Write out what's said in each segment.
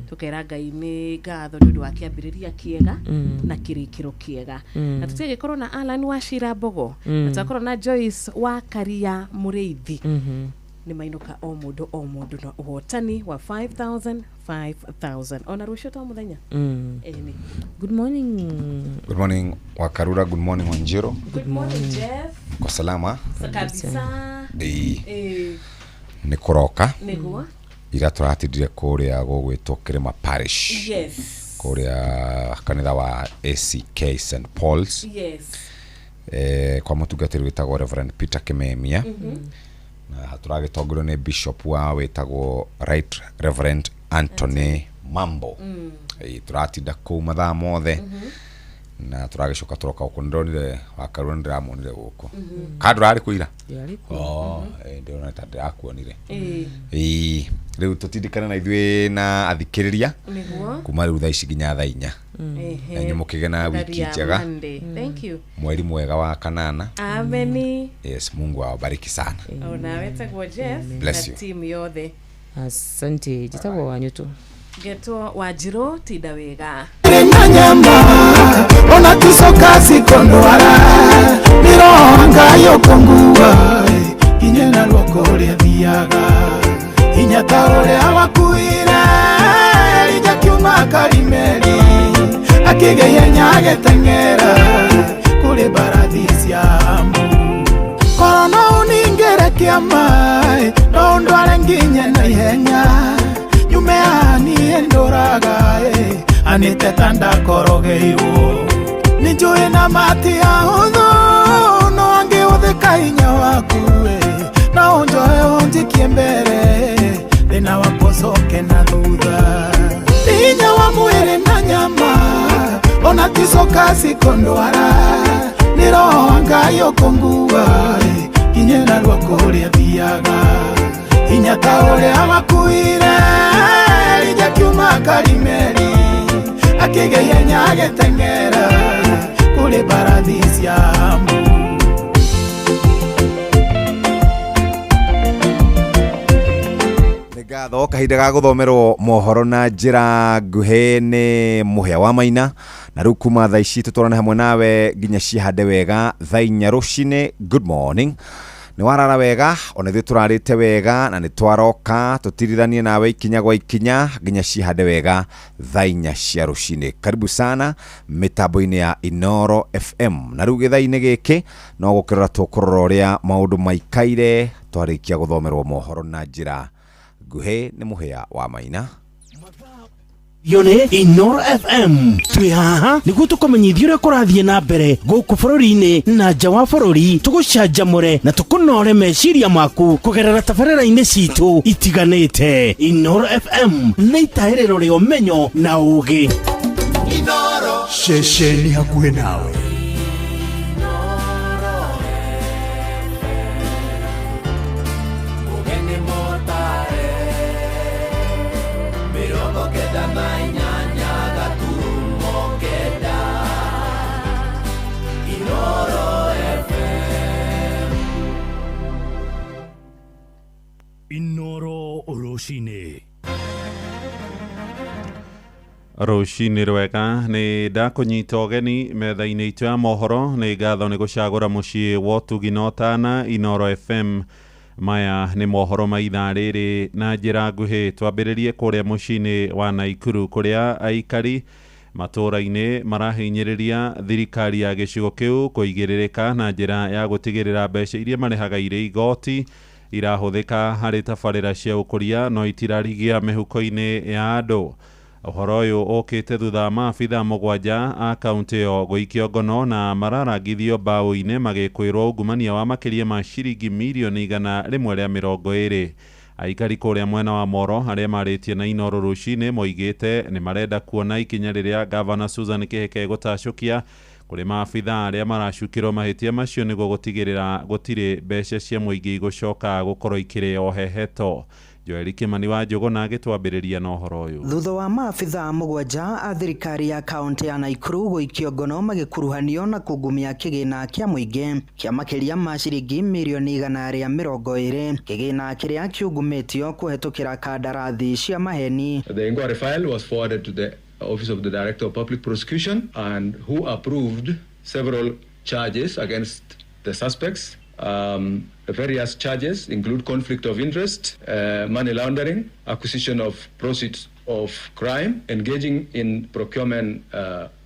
Tukera Ngai nĩ ngatho nĩ ũndũ wa kĩambĩrĩria kĩega na kĩrĩkĩro kĩega. Na tũtigagĩkorwo na Alan wa Shira Mbogo, na tũgakorwo na Joyce wa Karia Mũrĩithi. Nĩ mainũka o mũndũ o mũndũ na ũhotani wa 5000 5000. Ona rũciũ to mũthenya. Ĩni. Good morning. Good morning Wakarura, good morning Wanjiru. Good morning, Jeff. Kwa salama? Kabisa. Ĩĩ, Ĩĩ, nĩ kũroka. Nĩguo. Ira tũratindire kũrĩa gũgwĩtwo Kĩrĩma Parish. Kũrĩa kanitha wa ACK St Paul's. Kwa mũtungatĩri wĩtagwo Reverend Peter Kimemia. Na tũragĩtongorio nĩ bishop wa wĩtagwo Right Reverend Anthony Mambo. Ĩĩ, tũratinda kũu mathaa mothe. Na tũragĩcoka tũroka gũkũ. Nĩndonire Wakarura, nĩndĩramuonire gũkũ. Ka ndũrarĩ kũ ira? Ndĩrarĩ kuo. Oh, ndĩrona ta ndĩrakuonire. Ĩĩ, Ĩĩ, rĩu tũtindĩkane na ithuĩ na athikĩrĩria kuma rĩu thaa ici nginya thaa 4. Ehe. Na inyuĩ mũkĩgĩe na wiki Thari ya njega. Monday. Thank you. Mweri mwega wa kanana. Ameni. Yes, Mungu awabariki sana. Ona wetagwo Jeff Bless na you. team yothe. Asante. Njĩtagwo Wanyũtũ. Ngetwo Wanjirũ, tinda wega. Na nyama ona tisoka sikondwara niroho Ngai ũkũngua kinye na ruoko ũrĩa thiaga hinya ta ũrĩa wakuire Elija kiuma Karimeli akĩgeithia agĩteng'era kũrĩ mbarathi cia Amu. Korwo no ũningĩre kĩama no ũndware nginye na ihenya nyume haha niĩ ndũraga anĩte ta ndakorogeirwo nĩ njũĩ na mati ahũthũ no angĩhũthĩka hinya waku no ũnjoe ũnjikie mbere thĩna wakwa ũcoke na thutha. Hinya wa mwĩrĩ na nyama ona ticoka cikondwara nĩ roho wa Ngai ũkũngua kinye na ruoko ũrĩa thiaga hinya ta ũrĩa wakuire Elija kiuma Karimeli akĩgeithia agĩteng'era kũrĩ mbarathi cia Amu. Nĩ ngatho kahinda ga gũthomerwo mohoro na njĩra nguhĩ nĩ Mũhĩa wa Maina. Na rĩu kuma thaa ici tũtwarane hamwe nawe nginya cihande wega thaa 4 rũcinĩ. Good morning. Nĩ warara wega, ona ithuĩ tũrarĩte wega na nĩ twaroka tũtirithanie nawe ikinya gwa ikinya nginya cihande wega thaa 4 cia rũcinĩ. Karibu sana mĩtambo-inĩ ya Inoro FM. Na rĩu gĩthaa-inĩ gĩkĩ no gũkĩrora tũkũrora ũrĩa maũndũ maikaire twarĩkia gũthomerwo mohoro na njĩra nguhĩ nĩ Mũhĩa wa Maina. Yone Inoro FM twĩ haha nĩguo tũkũmenyithia ũrĩa kũrathiĩ na mbere gũkũ bũrũri-inĩ na nja wa bũrũri, tũgũcanjamũre na tũkũnore meciria maku kũgerera tabarĩra-inĩ citũ itiganĩte. Inoro FM nĩ itahĩrĩro rĩa ũmenyo na ũũgĩ. Ceceni hakuhĩ nawe. Inoro rũcinĩ. Rũcinĩ rwega, nĩ ndakũnyita ũgeni metha-inĩ itũ ya mohoro. Nĩ ngatho nĩ gũcagũra mũciĩ wa ũtugi na ũtana Inoro FM. Maya nĩ mohoro ma ithaa rĩrĩ na njĩra nguhĩ. Twambĩrĩrie kũrĩa mũciĩ-inĩ wa Naikuru kũrĩa aikari matũũra-inĩ marahinyĩrĩria thirikari ya gĩcigo kĩu kũigĩrĩrĩka na njĩra ya gũtigĩrĩra mbeca iria marĩhaga irĩ igoti irahũthĩka harĩ tabarĩra cia ũkũria no itirarigia mĩhuko-inĩ ya andũ. Ũhoro ũyũ ũkĩte thutha wa maabitha 7 a kaũntĩ ĩyo gũikio ngono na mararangithio mbaũ-inĩ magĩkwĩrwo ungumania wa makĩria ma ciringi mirioni 120. Aikari kũrĩa mwena wa Moro arĩa marĩtie na Inoro rũcinĩ moigĩte nĩ marenda kuona ikinya rĩrĩa Gavana Susan Kihika egũtacũkia kũrĩ maabitha arĩa maracukĩrwo mahĩtia macio nĩguo gũtigĩrĩra gũtirĩ mbeca cia mũingĩ igũcoka gũkorwo ikĩrĩo heheto. Joel Kimani wa Njũgũna agĩtwambĩrĩria na ũhoro ũyũ. Thutha wa maabithaa 7 a thirikari ya kaunti ya Nakuru gũikio ngono magĩkuruhanio na kungumia kĩgĩna kĩa mũingĩ kĩa makĩria ma ciringi mirioni 120, kĩgĩna kĩrĩa kĩungumĩtio kũhetũkĩra kandarathi cia maheni. The inquiry file was forwarded to the Office of the Director of Public Prosecution, and who approved several charges against the suspects. The various charges include conflict of interest, money laundering, acquisition of proceeds of crime, engaging in procurement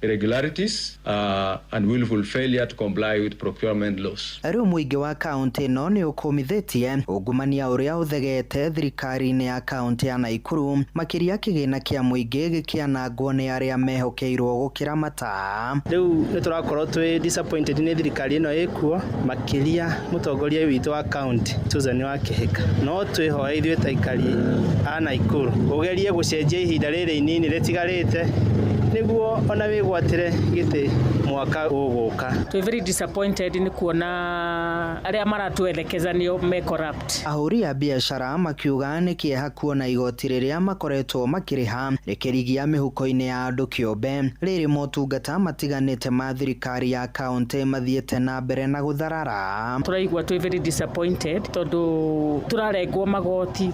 irregularities, and willful failure to comply with procurement laws. Rĩu mũingĩ wa kaunti ĩno nĩ ũkũmithĩtie ungumania ũrĩa ũthegete thirikari-inĩ ya kaunti ya Nakuru, makĩria kĩgĩna kĩa mũingĩ gĩkĩanangwo nĩ arĩa mehokeirwo gũkĩra mataa. Rĩu nĩ tũrakorwo twĩ disappointed nĩ thirikari ĩno ĩkuo, makĩria mũtongoria witũ wa kaunti Susan wa Kĩhĩka. No twĩhoe ithuĩ ta aikari a Nakuru ũgerie gũcenjia ihinda rĩrĩ inini rĩtigarĩte nĩguo ona wĩgwatĩre gĩtĩ mwaka ũgũka. Twĩ very disappointed nĩ kuona arĩa maratwelekeza nĩo me corrupt. Ahũri a biacara makiuga nĩ kĩeha kuona igoti rĩrĩa makoretwo makĩrĩha rĩkĩrigia mĩhuko-inĩ ya andũ kĩũmbe, rĩrĩ motungata matiganĩte ma thirikari ya kaunti mathiĩte na mbere na gũtharara. Tũraigua twĩ very disappointed tondũ tũrarengwo magoti,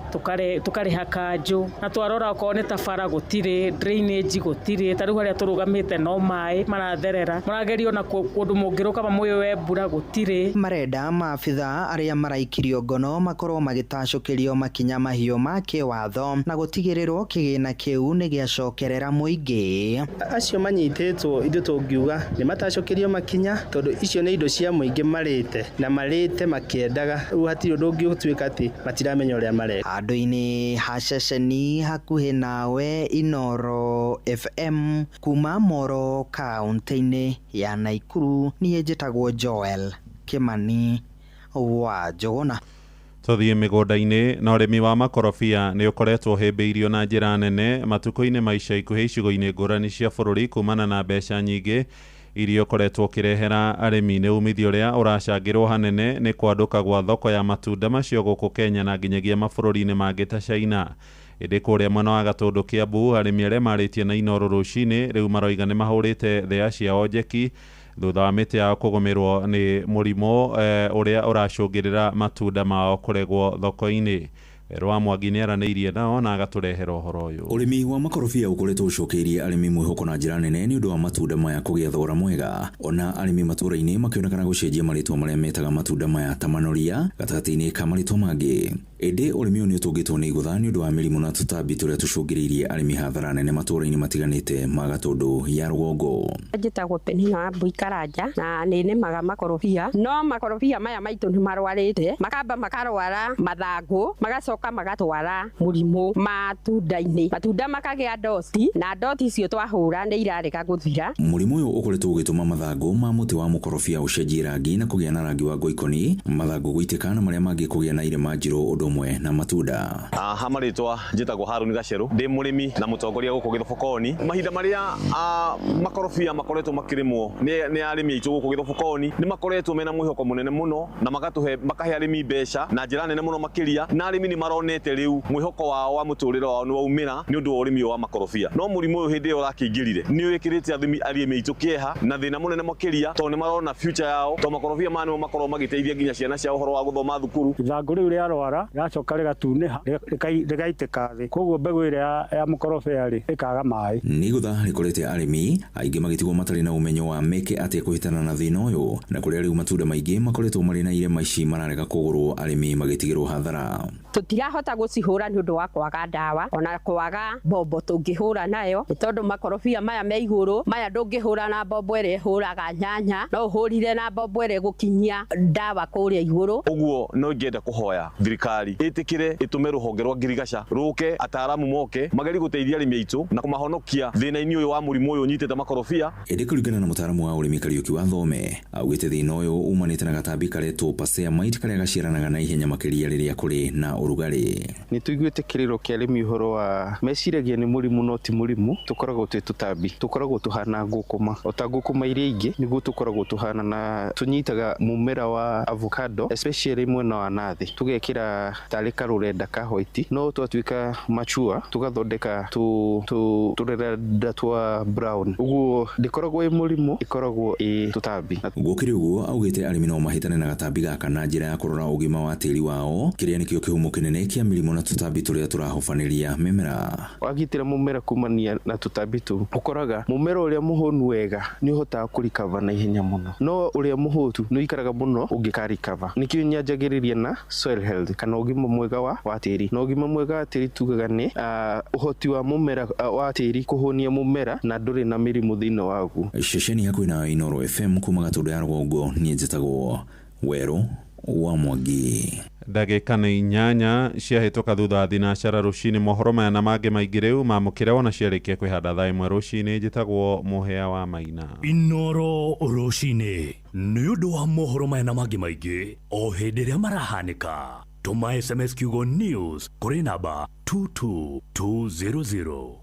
tũkarĩha kanjũ, na twarora okorwo nĩ ta bara gũtirĩ, drainage gũtirĩ, ta rĩu harĩa tũrũgamĩte no maĩ maratherera, mũragerio na kũndũ mũngĩrũgama mũyũe mbura gũtirĩ. Marenda maabithaa arĩa maraikirio ngono makorwo magĩtacũkĩrio makinya mahiũ ma kĩwatho na gũtigĩrĩrwo kĩgĩna kĩu nĩ gĩacokerera mũingĩ. Acio manyitĩtwo ithuĩ tũngiuga nĩ matacũkĩrio makinya tondũ icio nĩ indo cia mũingĩ marĩte na marĩte makĩendaga, rĩu hatirĩ ũndũ ũngĩtuĩka atĩ matiramenya ũrĩa mareka. Handũ-inĩ ha ceceni hakuhĩ nawe Inoro FM kuma Moro kaunti-inĩ ya Nakuru, niĩ njĩtagwo Joel Kimani wa Njũgũna. Tũthiĩ mĩgũnda-inĩ na ũrĩmi wa makorobia nĩ ũkoretwo ũhĩmbĩirio na njĩra nene matukũ-inĩ ma ica ikuhĩ icigo-inĩ ngũrani cia bũrũri kumana na mbeca nyingĩ iria ũkoretwo ũkĩrehera arĩmi. Nĩ umithio ũrĩa ũracangĩrwo hanene nĩ kwandũka gwa thoko ya matunda macio gũkũ Kenya na nginyagia mabũrũri-inĩ mangĩ ta China. Ĩndĩ kũrĩa mwena wa Gatũndũ Kiambu, arĩmi arĩa marĩtie na Inoro rũcinĩ rĩu maroiga nĩ mahũrĩte thea ciao njeki thutha wa mĩtĩ yao kũgũmĩrwo nĩ mũrimũ ũrĩa ũracũngĩrĩra matunda mao kũregwo thoko-inĩ. Werũ Mwangi nĩ aranĩirie nao na agatũrehera ũhoro ũyũ. Ũrĩmi wa makorobia ũkoretwo ũcokeirie arĩmi mwĩhoko na njĩra nene nĩ ũndũ wa matunda maya kũgĩa thogora mwega. Ona arĩmi matũũra-inĩ makĩonekana gũcenjia marĩtwa marĩa metaga matunda maya ta manoria gatagatĩ-inĩ ka marĩtwa mangĩ. Ĩndĩ ũrĩmi ũyũ nĩ ũtũngĩtwo nĩ igũtha nĩ ũndũ wa mĩrimũ na tũtambi tũrĩa tũcũngĩrĩirie arĩmi hathara nene matũũra-inĩ matiganĩte ma Gatũndũ ya rũgongo. Njĩtagwo Penina wa Mbui Karanja na nĩ nĩmaga makorobia, no makorobia maya maitũ nĩ marwarĩte, makamba makarwara mathangũ, magacoka magatwara mũrimũ matunda-inĩ, matunda makagĩa doti na doti icio twahũra nĩ irarega gũthira. Mũrimũ ũyũ ũkoretwo ũgĩtũma mathangũ ma mũtĩ wa mũkorobia ũcenjie rangi na kũgĩa na rangi wa ngoikoni, mathangũ gũitĩka na marĩa mangĩ kũgĩa na irema njirũ ũndũ ũmwe na matunda. Ha marĩtwa njĩtagwo Haruni Gacerũ, ndĩ mũrĩmi na mũtongoria gũkũ Gĩthobokoni. Mahinda marĩa makorobia makoretwo makĩrĩmwo nĩ arĩmi aitũ gũkũ Gĩthobokoni nĩ makoretwo mena mwĩhoko mũnene mũno na makahe arĩmi mbeca na njĩra nene mũno makĩria, na arĩmi nĩ maronete rĩu mwĩhoko wao wa mũtũrĩre wao nĩ waumĩra nĩ ũndũ wa ũrĩmi wa makorobia. No mũrimũ ũyũ hĩndĩ ĩyo ũrakĩingĩrire nĩ wĩkĩrĩte arĩmi aitũ kĩeha na thĩna mũnene makĩria tondũ nĩ marona future yao, tondũ makorobia maya nĩmo makorwo magĩteithia nginya ciana ciao ũhoro wa gũthoma thukuru. Ithangũ rĩu rĩarwara rĩgacoka rĩgatunĩha rĩgaitĩka thĩ, koguo mbegũ ĩrĩa ya mũkorobia rĩ ĩkaga maĩ. Nĩ igũtha rĩkorete arĩmi aingĩ magĩtigwo matarĩ na ũmenyo wa meke atĩa kũhĩtana na thĩna ũyũ, na kũrĩa rĩu matunda maingĩ makoretwo marĩ na irema ici mararega kũgũrwo arĩmi magĩtigĩrwo hathara. Tũtirahota gũcihũra nĩ ũndũ wa kwaga ndawa ona kwaga mbombo tũngĩhũra nayo, nĩ tondũ makorobia maya me igũrũ maya ndũngĩhũra na mbombo ĩrĩa ĩhũraga nyanya, no ũhũrire na mbombo ĩrĩa ĩgũkinyia ndawa kũrĩa igũrũ. Ũguo no ingĩenda kũhoya thirikari ĩtĩkĩre ĩtũme rũhonge rwa ngirigaca rũke, ataaramu moke magerie gũteithia arĩmi aitũ na kũmahonokia thĩna-inĩ ũyũ wa mũrimũ ũyũ ũnyitĩte makorobia. Ĩndĩ kũringana na mũtaaramu wa ũrĩmi Kariũki wa Thome, augĩte thĩna ũyũ umanĩte na gatambi karetwo Pasea mite karĩa gaciaranaga na ihenya makĩria rĩrĩa kũrĩ na ũrugarĩ. Nĩ tũiguĩte kĩrĩro kĩa arĩmi ũhoro wa meciragia nĩ mũrimũ no ti mũrimũ, tũkoragwo twĩ tũtambi, tũkoragwo tũhana ngũkũma o ta ngũkũma iria ingĩ nĩguo tũkoragwo tũhana, na tũnyitaga mũmera wa avocado especially mwena wa nathĩ, tũgekĩra tarĩ karũrenda ka white, no twatuĩka mature tũgathondeka tũrenda twa brown. Ũguo ndĩkoragwo ĩ mũrimũ, ĩkoragwo ĩ tũtambi. Gũkĩrĩ ũguo, augĩte arĩmi no mahĩtane na gatambi gaka na njĩra ya kũrora ũgima wa tĩri wao, kĩrĩa nĩkĩo kĩhumo kĩnene kĩa mĩrimũ na tũtambi tũrĩa tũrahobanĩria mĩmera. Wagitĩra mũmera kumania na tũtambi tũu, ũkoraga mũmera ũrĩa mũhũnu wega nĩ ũhotaga kũrikava na ihenya mũno, no ũrĩa mũhũtu nĩ ũikaraga mũno ũngĩkarikava. Nĩkĩo nyanjagĩrĩria na soil health kana ũgima mwega wa tĩri. Na ũgima mwega wa tĩri tugaga nĩ ũhoti wa mũmera wa tĩri kũhũnia mũmera na ndũrĩ na mĩrimũ thĩinĩ waguo. Ceceni hakuhĩ nawe Inooro FM kuma Gatũndũ ya rũgongo, niĩ njĩtagwo Werũ wa Mwangi. Ndagĩka nĩ 8 ciahĩtũka thutha wa thinacara rũcinĩ. Mohoro maya na mangĩ maingĩ rĩu mamũkĩre wona ciarĩkia kwĩhanda thaa 1 rũcinĩ. Njĩtagwo Mũhĩa wa Maina. Inooro rũcinĩ nĩ ũndũ wa mohoro maya na mangĩ maingĩ o hĩndĩ ĩrĩa marahanĩka. Tũma SMS kiugo news kũrĩ namba 22200.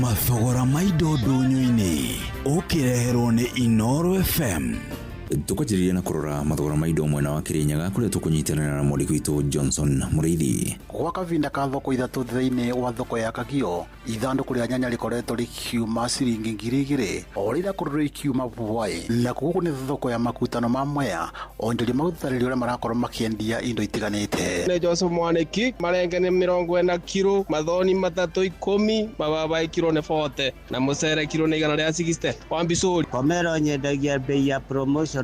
Mathogora ma indo ndũnyũ-inĩ ũkĩreherwo nĩ Inooro FM. Tũkwanjĩrĩria na kũrora mathogora ma indo mwena wa Kirinyaga kũrĩa tũkũnyitanĩra na mwandĩki witũ Johnson Mũrĩithi. Gwa kavinda ka thoko 3 thĩinĩ wa thoko ya Kagio, ithandũkũ rĩa nyanya rĩkoretwo rĩkiuma ciringi 2,000 o rĩrĩa kũrĩ rĩkiuma bwaĩ. Na gũkũ nĩ thoko ya makutano ma Mwea, onjoria magũtarĩria ũrĩa marakorwo makĩendia indo itiganĩte. Nĩ Joseph Mwaniki, marenge nĩ 40 kiro, mathoni 3 10, mababai kiro nĩ 40 na mũcere kiro nĩ 160. Wambicũri. Komero nyendagia bei ya promotion,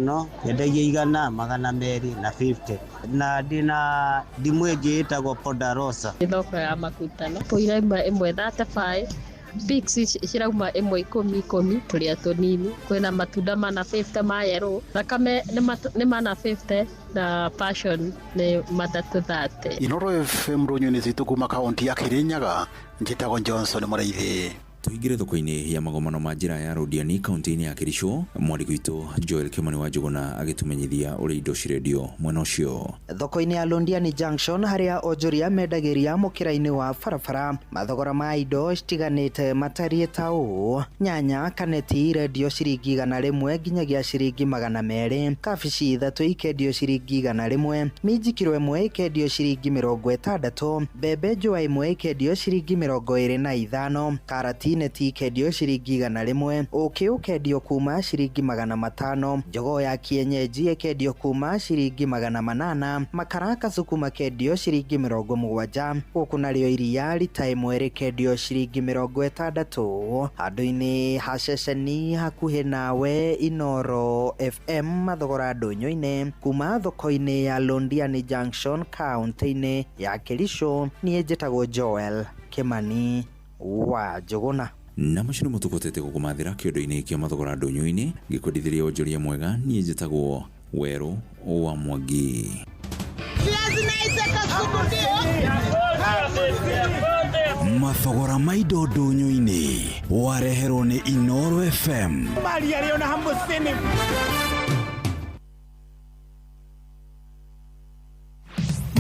nyendagia igana magana merĩ na 50 na ndina ndimũ ĩngĩ ĩtagwo Ponderosa. Thoko ya makutano irauma ĩmwe 35, Pigs cirauma ĩmwe 10 10, tũrĩa tũnini. Kwĩna matunda mana 50 ma yellow, thakame nĩ mana 50 na passion nĩ 330. Inooro FM rũnyũ-inĩ citũ kuma kaunti ya Kirinyaga, njĩtagwo Johnson Mũrĩithi. Tũingĩre thoko-inĩ ya magomano ma njĩra ya Rũdiani kaunti-inĩ ya Kericho. Mwandĩki witũ Joel Kimani wa Njũgũna agĩtũmenyithia ũrĩa indo cirendio mwena ũcio. Thoko-inĩ ya Londiani Junction harĩa onjoria mendagĩria mũkĩra-inĩ wa barabara, mathogora ma indo citiganĩte matariĩ ta ũũ: nyanya kaneti irendio ciringi 100 nginyagia ciringi 200, kabici 3 ikendio ciringi 100, minji kiro 1 ikendio ciringi 60, mbembe njũa 1 ikendio ciringi 25, karati neti ikendio ciringi 100, ũkĩ ũkendio kuma ciringi 500, njogoo ya kienyeji ĩkendio kuma ciringi 800, makara kacuku makendio ciringi 70, gũkũ narĩo iria rita 1 rĩkendio ciringi 60. Handũ-inĩ ha ceceni hakuhĩ nawe Inooro FM mathogora ndũnyũ-inĩ kuma thoko-inĩ ya Londiani Junction kaunti-inĩ ya Kericho. Niĩ njĩtagwo Joel Kimani wa Njũgũna. Na macio nĩmo tũkotete gũkũmathĩra kĩondo-inĩ kĩa mathogora ndũnyũ-inĩ. Ngĩkwendithĩria onjoria mwega, niĩ njĩtagwo Werũ wa Mwangi. Mathogora ma indo ndũnyũ-inĩ wareherwo nĩ Inooro FM.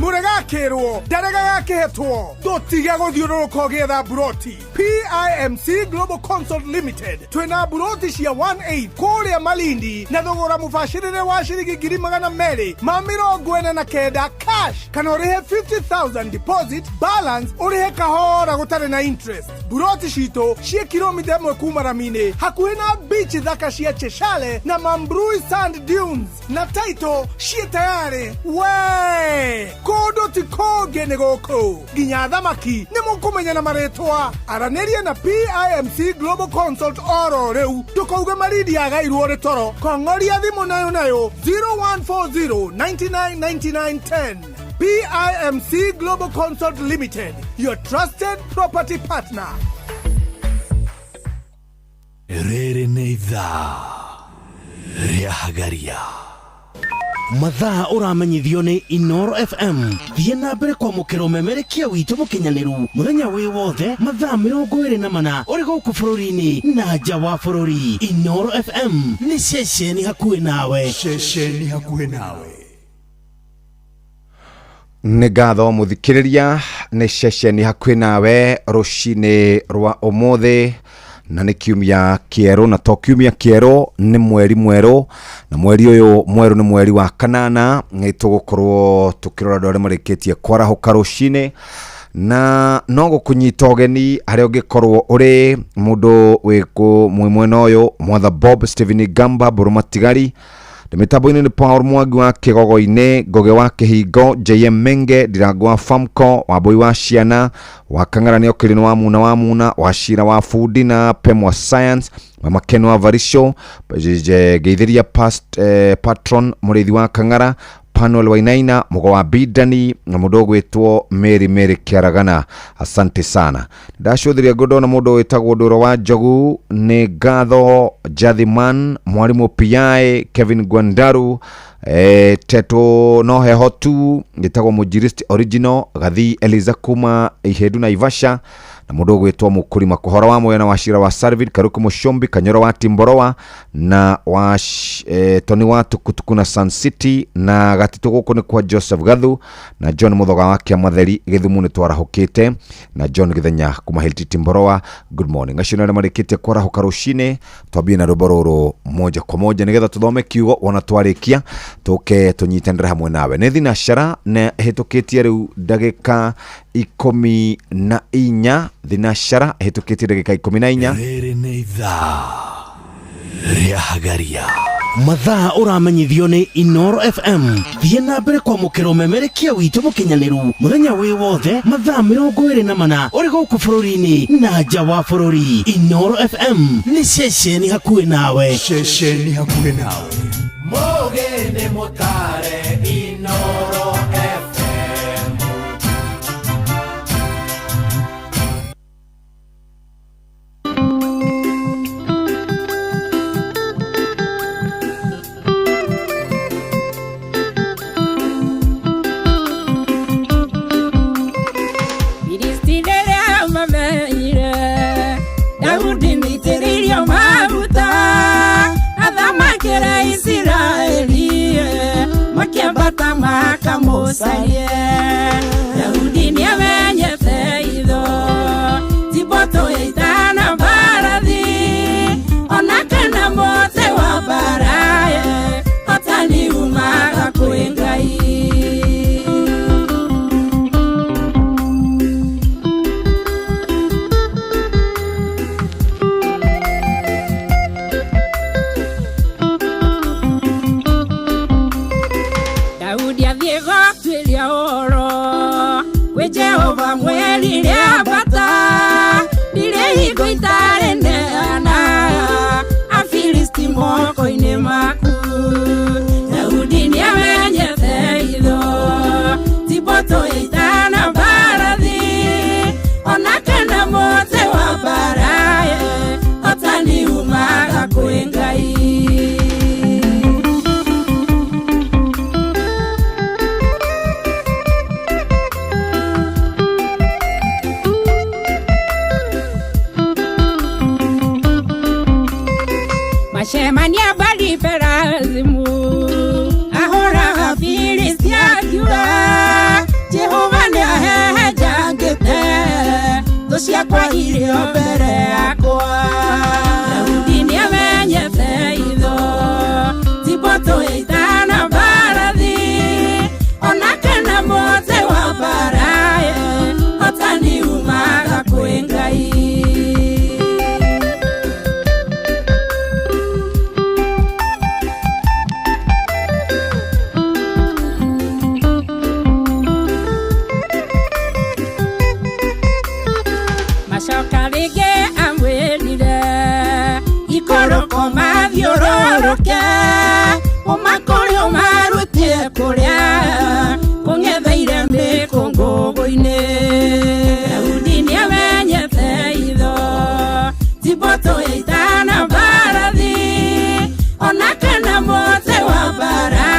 Mũregakĩrwo ndarega gakĩhetwo ndũtige gũthiũrũrũka ũgĩetha mburoti. PIMC Global Consult Limited twĩna mburoti cia 18 kũrĩa Malindi na thogora mũbacĩrĩre wa ciringi 249,000 cash, kana ũrĩhe 50,000 deposit, balance ũrĩhe kahora gũtarĩ na interest. Mburoti citũ ciĩ kilomita 1 kuma rami-inĩ hakuhĩ na beach thaka cia Cheshale na Mambrui Sand Dunes, na title ciĩ tayarĩ. We kũndũ ti kũngĩ nĩ gũkũ, nginya thamaki nĩ mũkũmenya na marĩtwa. Aranĩria na PIMC Global Consult oro rĩu, ndũkauge Malindi yagairwo rĩ toro. Kong'oria thimũ nayo nayo 0140 99 99 10. PIMC Global Consult Limited, your trusted property partner. Rĩrĩ nĩ ithaa rĩa Hagaria. Mathaa ũramenyithio nĩ Inooro FM. Thiĩ na mbere kwamũkĩra ũmemerekia witũ mũkinyanĩru mũthenya wĩ wothe mathaa 24 ũrĩ gũkũ bũrũri-inĩ na nja wa bũrũri. Inooro FM nĩ ceceni hakuhĩ nawe. Ceceni hakuhĩ nawe. Nĩ ngatho mũthikĩrĩria, nĩ ceceni hakuhĩ nawe rũcinĩ rwa ũmũthĩ, na nĩ kiumia kĩerũ, na to kiumia kĩerũ, nĩ mweri mwerũ, na mweri ũyũ mwerũ nĩ mweri wa kanana. Nĩ tũgũkorwo tũkĩrora andũ arĩa marĩkĩtie kwarahũka rũcinĩ, na no gũkũnyita ũgeni harĩa ũngĩkorwo ũrĩ mũndũ wĩkũ mwĩ mwena ũyũ. Mwatha Bob Stephen Gamba Mbũrũ Matigari mĩtambo-inĩ nĩ Paul Mwangi wa Kĩgogo-inĩ, Ngũgĩ wa Kĩhingo, JM Menge Ndirango wa Famco, Wambui wa Ciana wa Kang'ara, nĩ okĩrĩ wa Muna wa Muna wa Cira wa Fundi na Pemwa Science, Mama Ken wa Varisho, Ngeithĩria Patron Mũrĩithi wa Kang'ara, Panuel Wainaina, Mugo wa Bidani na mũndũ ũgwĩtwo Mary Mary Kĩaragana. Asante sana. Ndacũthĩria ngũndona mũndũ wĩtagwo Ndũrũ wa Njogu, nĩ ngatho Jathiman, Mwarimũ PI, Kevin Gwandaru, Teto no heho tu, gĩtagwo Mũnjiristi Original, Gathi Eliza kuma Ihendu Naivasha, na mũndũ ũgwĩtwo Mũkũrima Kũhora wa Mwena wa Cira wa Sarvid, Karuku Mũcombi, Kanyoro wa Timboroa na wa Tony wa Tukutuku na Sun City, na gatitũ gũkũ nĩ kwa Joseph Gathu na John Mũthoga wa Kĩamatheri Gĩthumu nĩ twarahũkĩte, na John Gĩthenya kuma Hilti Timboroa. Good morning. Acio nĩ arĩa marĩkĩtie kwarahũka rũcinĩ. Twambie na rwĩmbo rũrũ moja kwa moja nĩgetha tũthome kiugo, wona twarĩkia tũke tũnyitanĩre hamwe nawe. Nĩ thinacara na ĩhĩtũkĩtie rĩu ndagĩka 14, thinacara ĩhĩtũkĩtie ndagĩka 14. Rĩrĩ nĩ ithaa rĩa Hagaria. Mathaa ũramenyithio nĩ Inoro FM. Thiĩ na mbere kwamũkĩra ũmemerekia witũ mũkinyanĩru mũthenya wĩ wothe mathaa 24 ũrĩ gũkũ bũrũri-inĩ na nja wa bũrũri. Inoro FM nĩ ceceni hakuhĩ nawe. Ceceni hakuhĩ nawe. Mũgĩ nĩ mũtare Inoro FM. Filisti rĩrĩa mamenyire Daudi nĩaitĩrĩirio maguta athamakĩre Isiraeli, makĩambata makamũcarie. Daudi nĩamenyete itho ti mbũtũ ya ita na mbarathi ona kana mũtĩ wa mbara, hotani umaga kwĩ Ngai. Daudi athiĩ gũtuĩria ũhoro kwĩ Jehova mwĩrire ambata, ndirĩ hingo itarĩ neana Afilisti moko-inĩ maku. Daudi nĩamenyete itho ti mbũtũ ya ita na mbarathi ona kana mũtĩ wa mbara, hotani umaga kwĩ Ngai. Macemania bali Perazimu ahoraga Filisti akiuga Jehova nĩahehenjangĩte thũ ciakwa irĩ o mbere yakwa. Daudi nĩamenyete itho ti mbũtũ ya ita na mbarathi ona kana mũtĩ wa mbara, hotani umaga kwĩ Ngai. Macoka rĩngĩ amwĩrire ikũrũko mathiũrũrũke ũmakũrĩ ũmarutie kũrĩa kũng'etheire mĩkũngũgũ-inĩ. Daudi nĩamenyete itho ti mbũtũ ya ita na mbarathi ona kana mũtĩ wa mbara,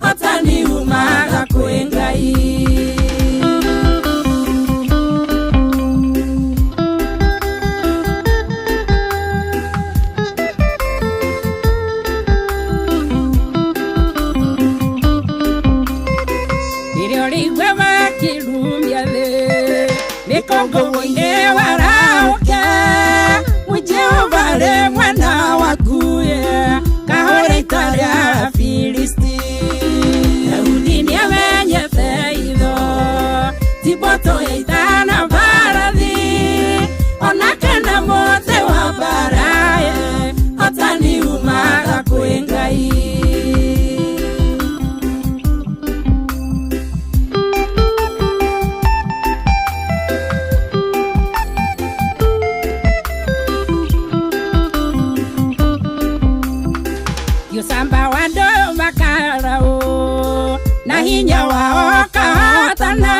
hotani umaga kwĩ Ngai. Rĩrĩa mbũtũ ya ita na mbarathi ona kana mũtĩ wa mbara hotani umaga kwĩ Ngai. Yusamba wando makarao na hinya wao kahotana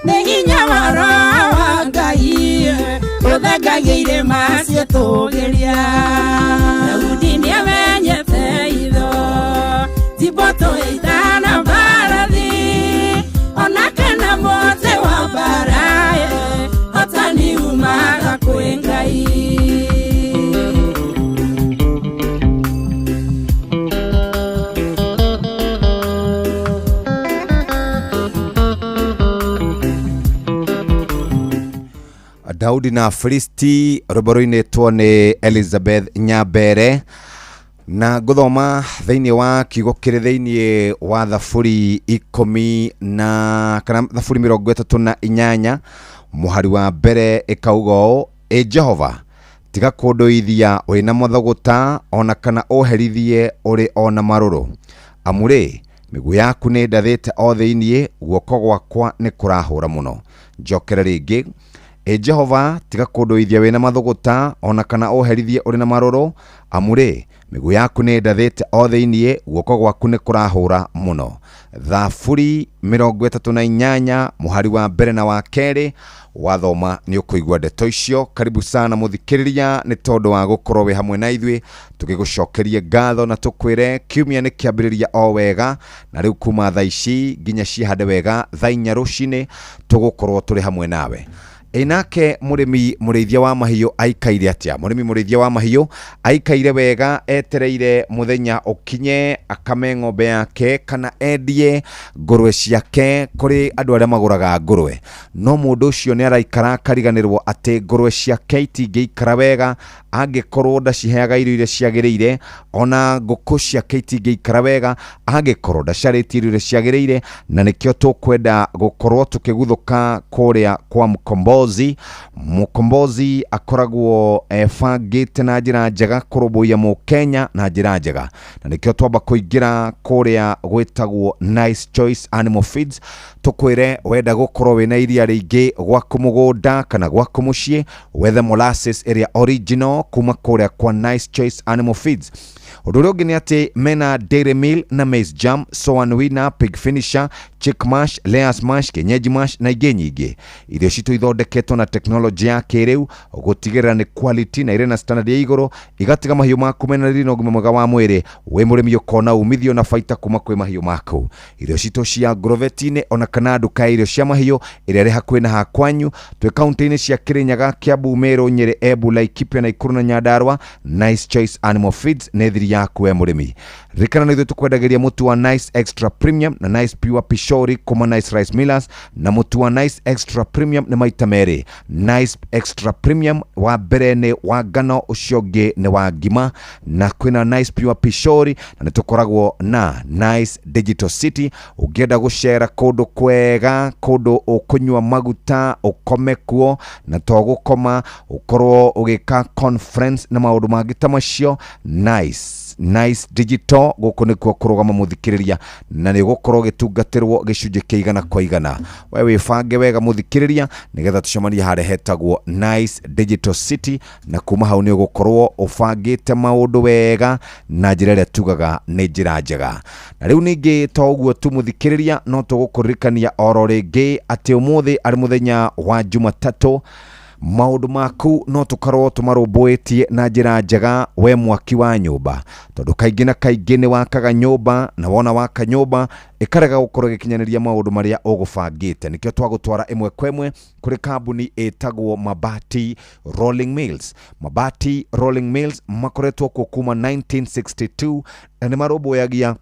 nĩ hinya wa Roho wa Ngai ũthengagĩire maciĩtũgĩria. Daudi nĩamenyete itho ti mbũtũ ya ita na mbarathi ona kana mũtĩ wa mbara hotani umaga kwĩ Ngai. Daudi na Filisti rwĩmbo rũinĩtwo nĩ Elizabeth Nyambere na ngũthoma thĩinĩ wa kiugo kĩrĩ thĩinĩ wa Thaburi 10 na kana Thaburi 38 mũhari wa mbere ĩkauga ũũ: Ĩ Jehova, tiga kũndũithia ũrĩ na mathũgũta ona kana ũherithie ũrĩ o na marũrũ, amu rĩ mĩguĩ yaku nĩ ndathĩte o thĩinĩ, guoko gwakwa nĩ kũrahũra mũno. Njokere rĩngĩ: Ĩ Jehova, tiga kũndũithia wĩna mathũgũta ona kana ũherithie ũrĩ na marũrũ, amu rĩ mĩguĩ yaku nĩ ndathĩte o thĩinĩ, guoko gwaku nĩ kũrahũra mũno. Thaburi 38 mũhari wa mbere na wa kerĩ wathoma nĩ ũkũigua ndeto icio. Karibu sana mũthikĩrĩria nĩ tondũ wa gũkorwo wĩ hamwe na ithuĩ tũgĩgũcokerie ngatho na tũkwĩre kiumia nĩ kĩambĩrĩria o wega, na rĩu kuma thaa ici nginya cihande wega thaa 4 rũcinĩ tũgũkorwo tũrĩ hamwe nawe. Ĩnake mũrĩmi mũrĩithia wa mahiũ aikaire atĩa? Mũrĩmi mũrĩithia wa mahiũ aikaire wega etereire mũthenya ũkinye akame ng'ombe yake kana endie ngũrwe ciake kũrĩ andũ arĩa magũraga ngũrwe. No mũndũ ũcio nĩ araikara akariganĩrwo atĩ ngũrwe ciake itingĩikara wega angĩkorwo ndaciheaga irio iria ciagĩrĩire, ona ngũkũ ciake itingĩikara wega angĩkorwo ndacarĩtie irio iria ciagĩrĩire, na nĩkĩo tũkwenda gũkorwo tũkĩguthũka kũrĩa kwa Mkombozi. Mkombozi akoragwo ebangĩte na njĩra njega kũrũmbũiya mũkenya na njĩra njega, na nĩkĩo twamba kũingĩra kũrĩa gwĩtagwo Nice Choice Animal Feeds tũkwĩre wenda gũkorwo wĩna iria rĩingĩ gwaku mũgũnda kana gwaku mũciĩ, wethe molasses ĩrĩa original kuma kũrĩa kwa Nice Choice Animal Feeds. Ũndũ ũrĩa ũngĩ nĩ atĩ mena dairy meal na maize jam, soan winner, pig finisher, chick mash, layers mash, kienyeji mash na ingĩ nyingĩ. Irio citũ ithondeketwo na teknolojĩ ya kĩrĩu gũtigĩrĩra nĩ quality na irĩ na standard ya igũrũ, igatiga mahiũ maku mena riri na ũgima mwega wa mwĩrĩ. Wĩ mũrĩmi ũkona umithio na baita kuma kwĩ mahiũ maku. Irio citũ cia ngroveti-inĩ ona kana nduka ya irio cia mahiũ ĩrĩa ĩrĩ hakuhĩ na hakwanyu twĩ kaunti-inĩ cia Kirinyaga, Kiambu, Meru, Nyeri, Embu, Laikipia, Nakuru na Nyandarua. Nice Choice Animal Feeds nĩ thiri yaku we mũrĩmi. Ririkana nĩ ithuĩ tũkwendagĩria mũtu wa Nice Extra Premium na Nice Pure Pishori kuma Nice Rice Millers, na mũtu wa Nice Extra Premium nĩ maita merĩ. Nice Extra Premium wa mbere nĩ wa ngano, ũcio ũngĩ nĩ wa ngima, na kwĩna Nice Pure Pishori, na nĩ tũkoragwo na Nice Digital City. Ũngĩenda gũcera kũndũ kwega, kũndũ ũkũnyua maguta ũkome kuo na to gũkoma, ũkorwo ũgĩka conference na maũndũ mangĩ ta macio, Nice Digital gũkũ nĩkuo kũrũgama mũthikĩrĩria, na nĩ ũgũkorwo ũgĩtungatĩrwo gĩcunjĩ kĩa 100 kwa 100. We wĩbange wega mũthikĩrĩria nĩgetha tũcemanie harĩa hetagwo Nice Digital City, na kuma hau nĩ ũgũkorwo ũbangĩte maũndũ wega na njĩra ĩrĩa tugaga nĩ njĩra njega. Na rĩu ningĩ to ũguo tu mũthikĩrĩria, no tũgũkũririkania oro rĩngĩ atĩ ũmũthĩ arĩ mũthenya wa Jumatatũ maũndũ maku no tũkorwo tũmarũmbũĩtie na njĩra njega we mwaki wa nyũmba, tondũ kaingĩ na kaingĩ nĩ wakaga nyũmba na wona waka nyũmba ĩkarega gũkorwo ĩgĩkinyanĩria maũndũ marĩa ũgũbangĩte. Nĩkĩo twagũtwara ĩmwe kwa ĩmwe kũrĩ kambuni ĩtagwo Mabati Rolling Mills. Mabati Rolling Mills makoretwo kuo kuma 1962 na nĩ marũmbũyagia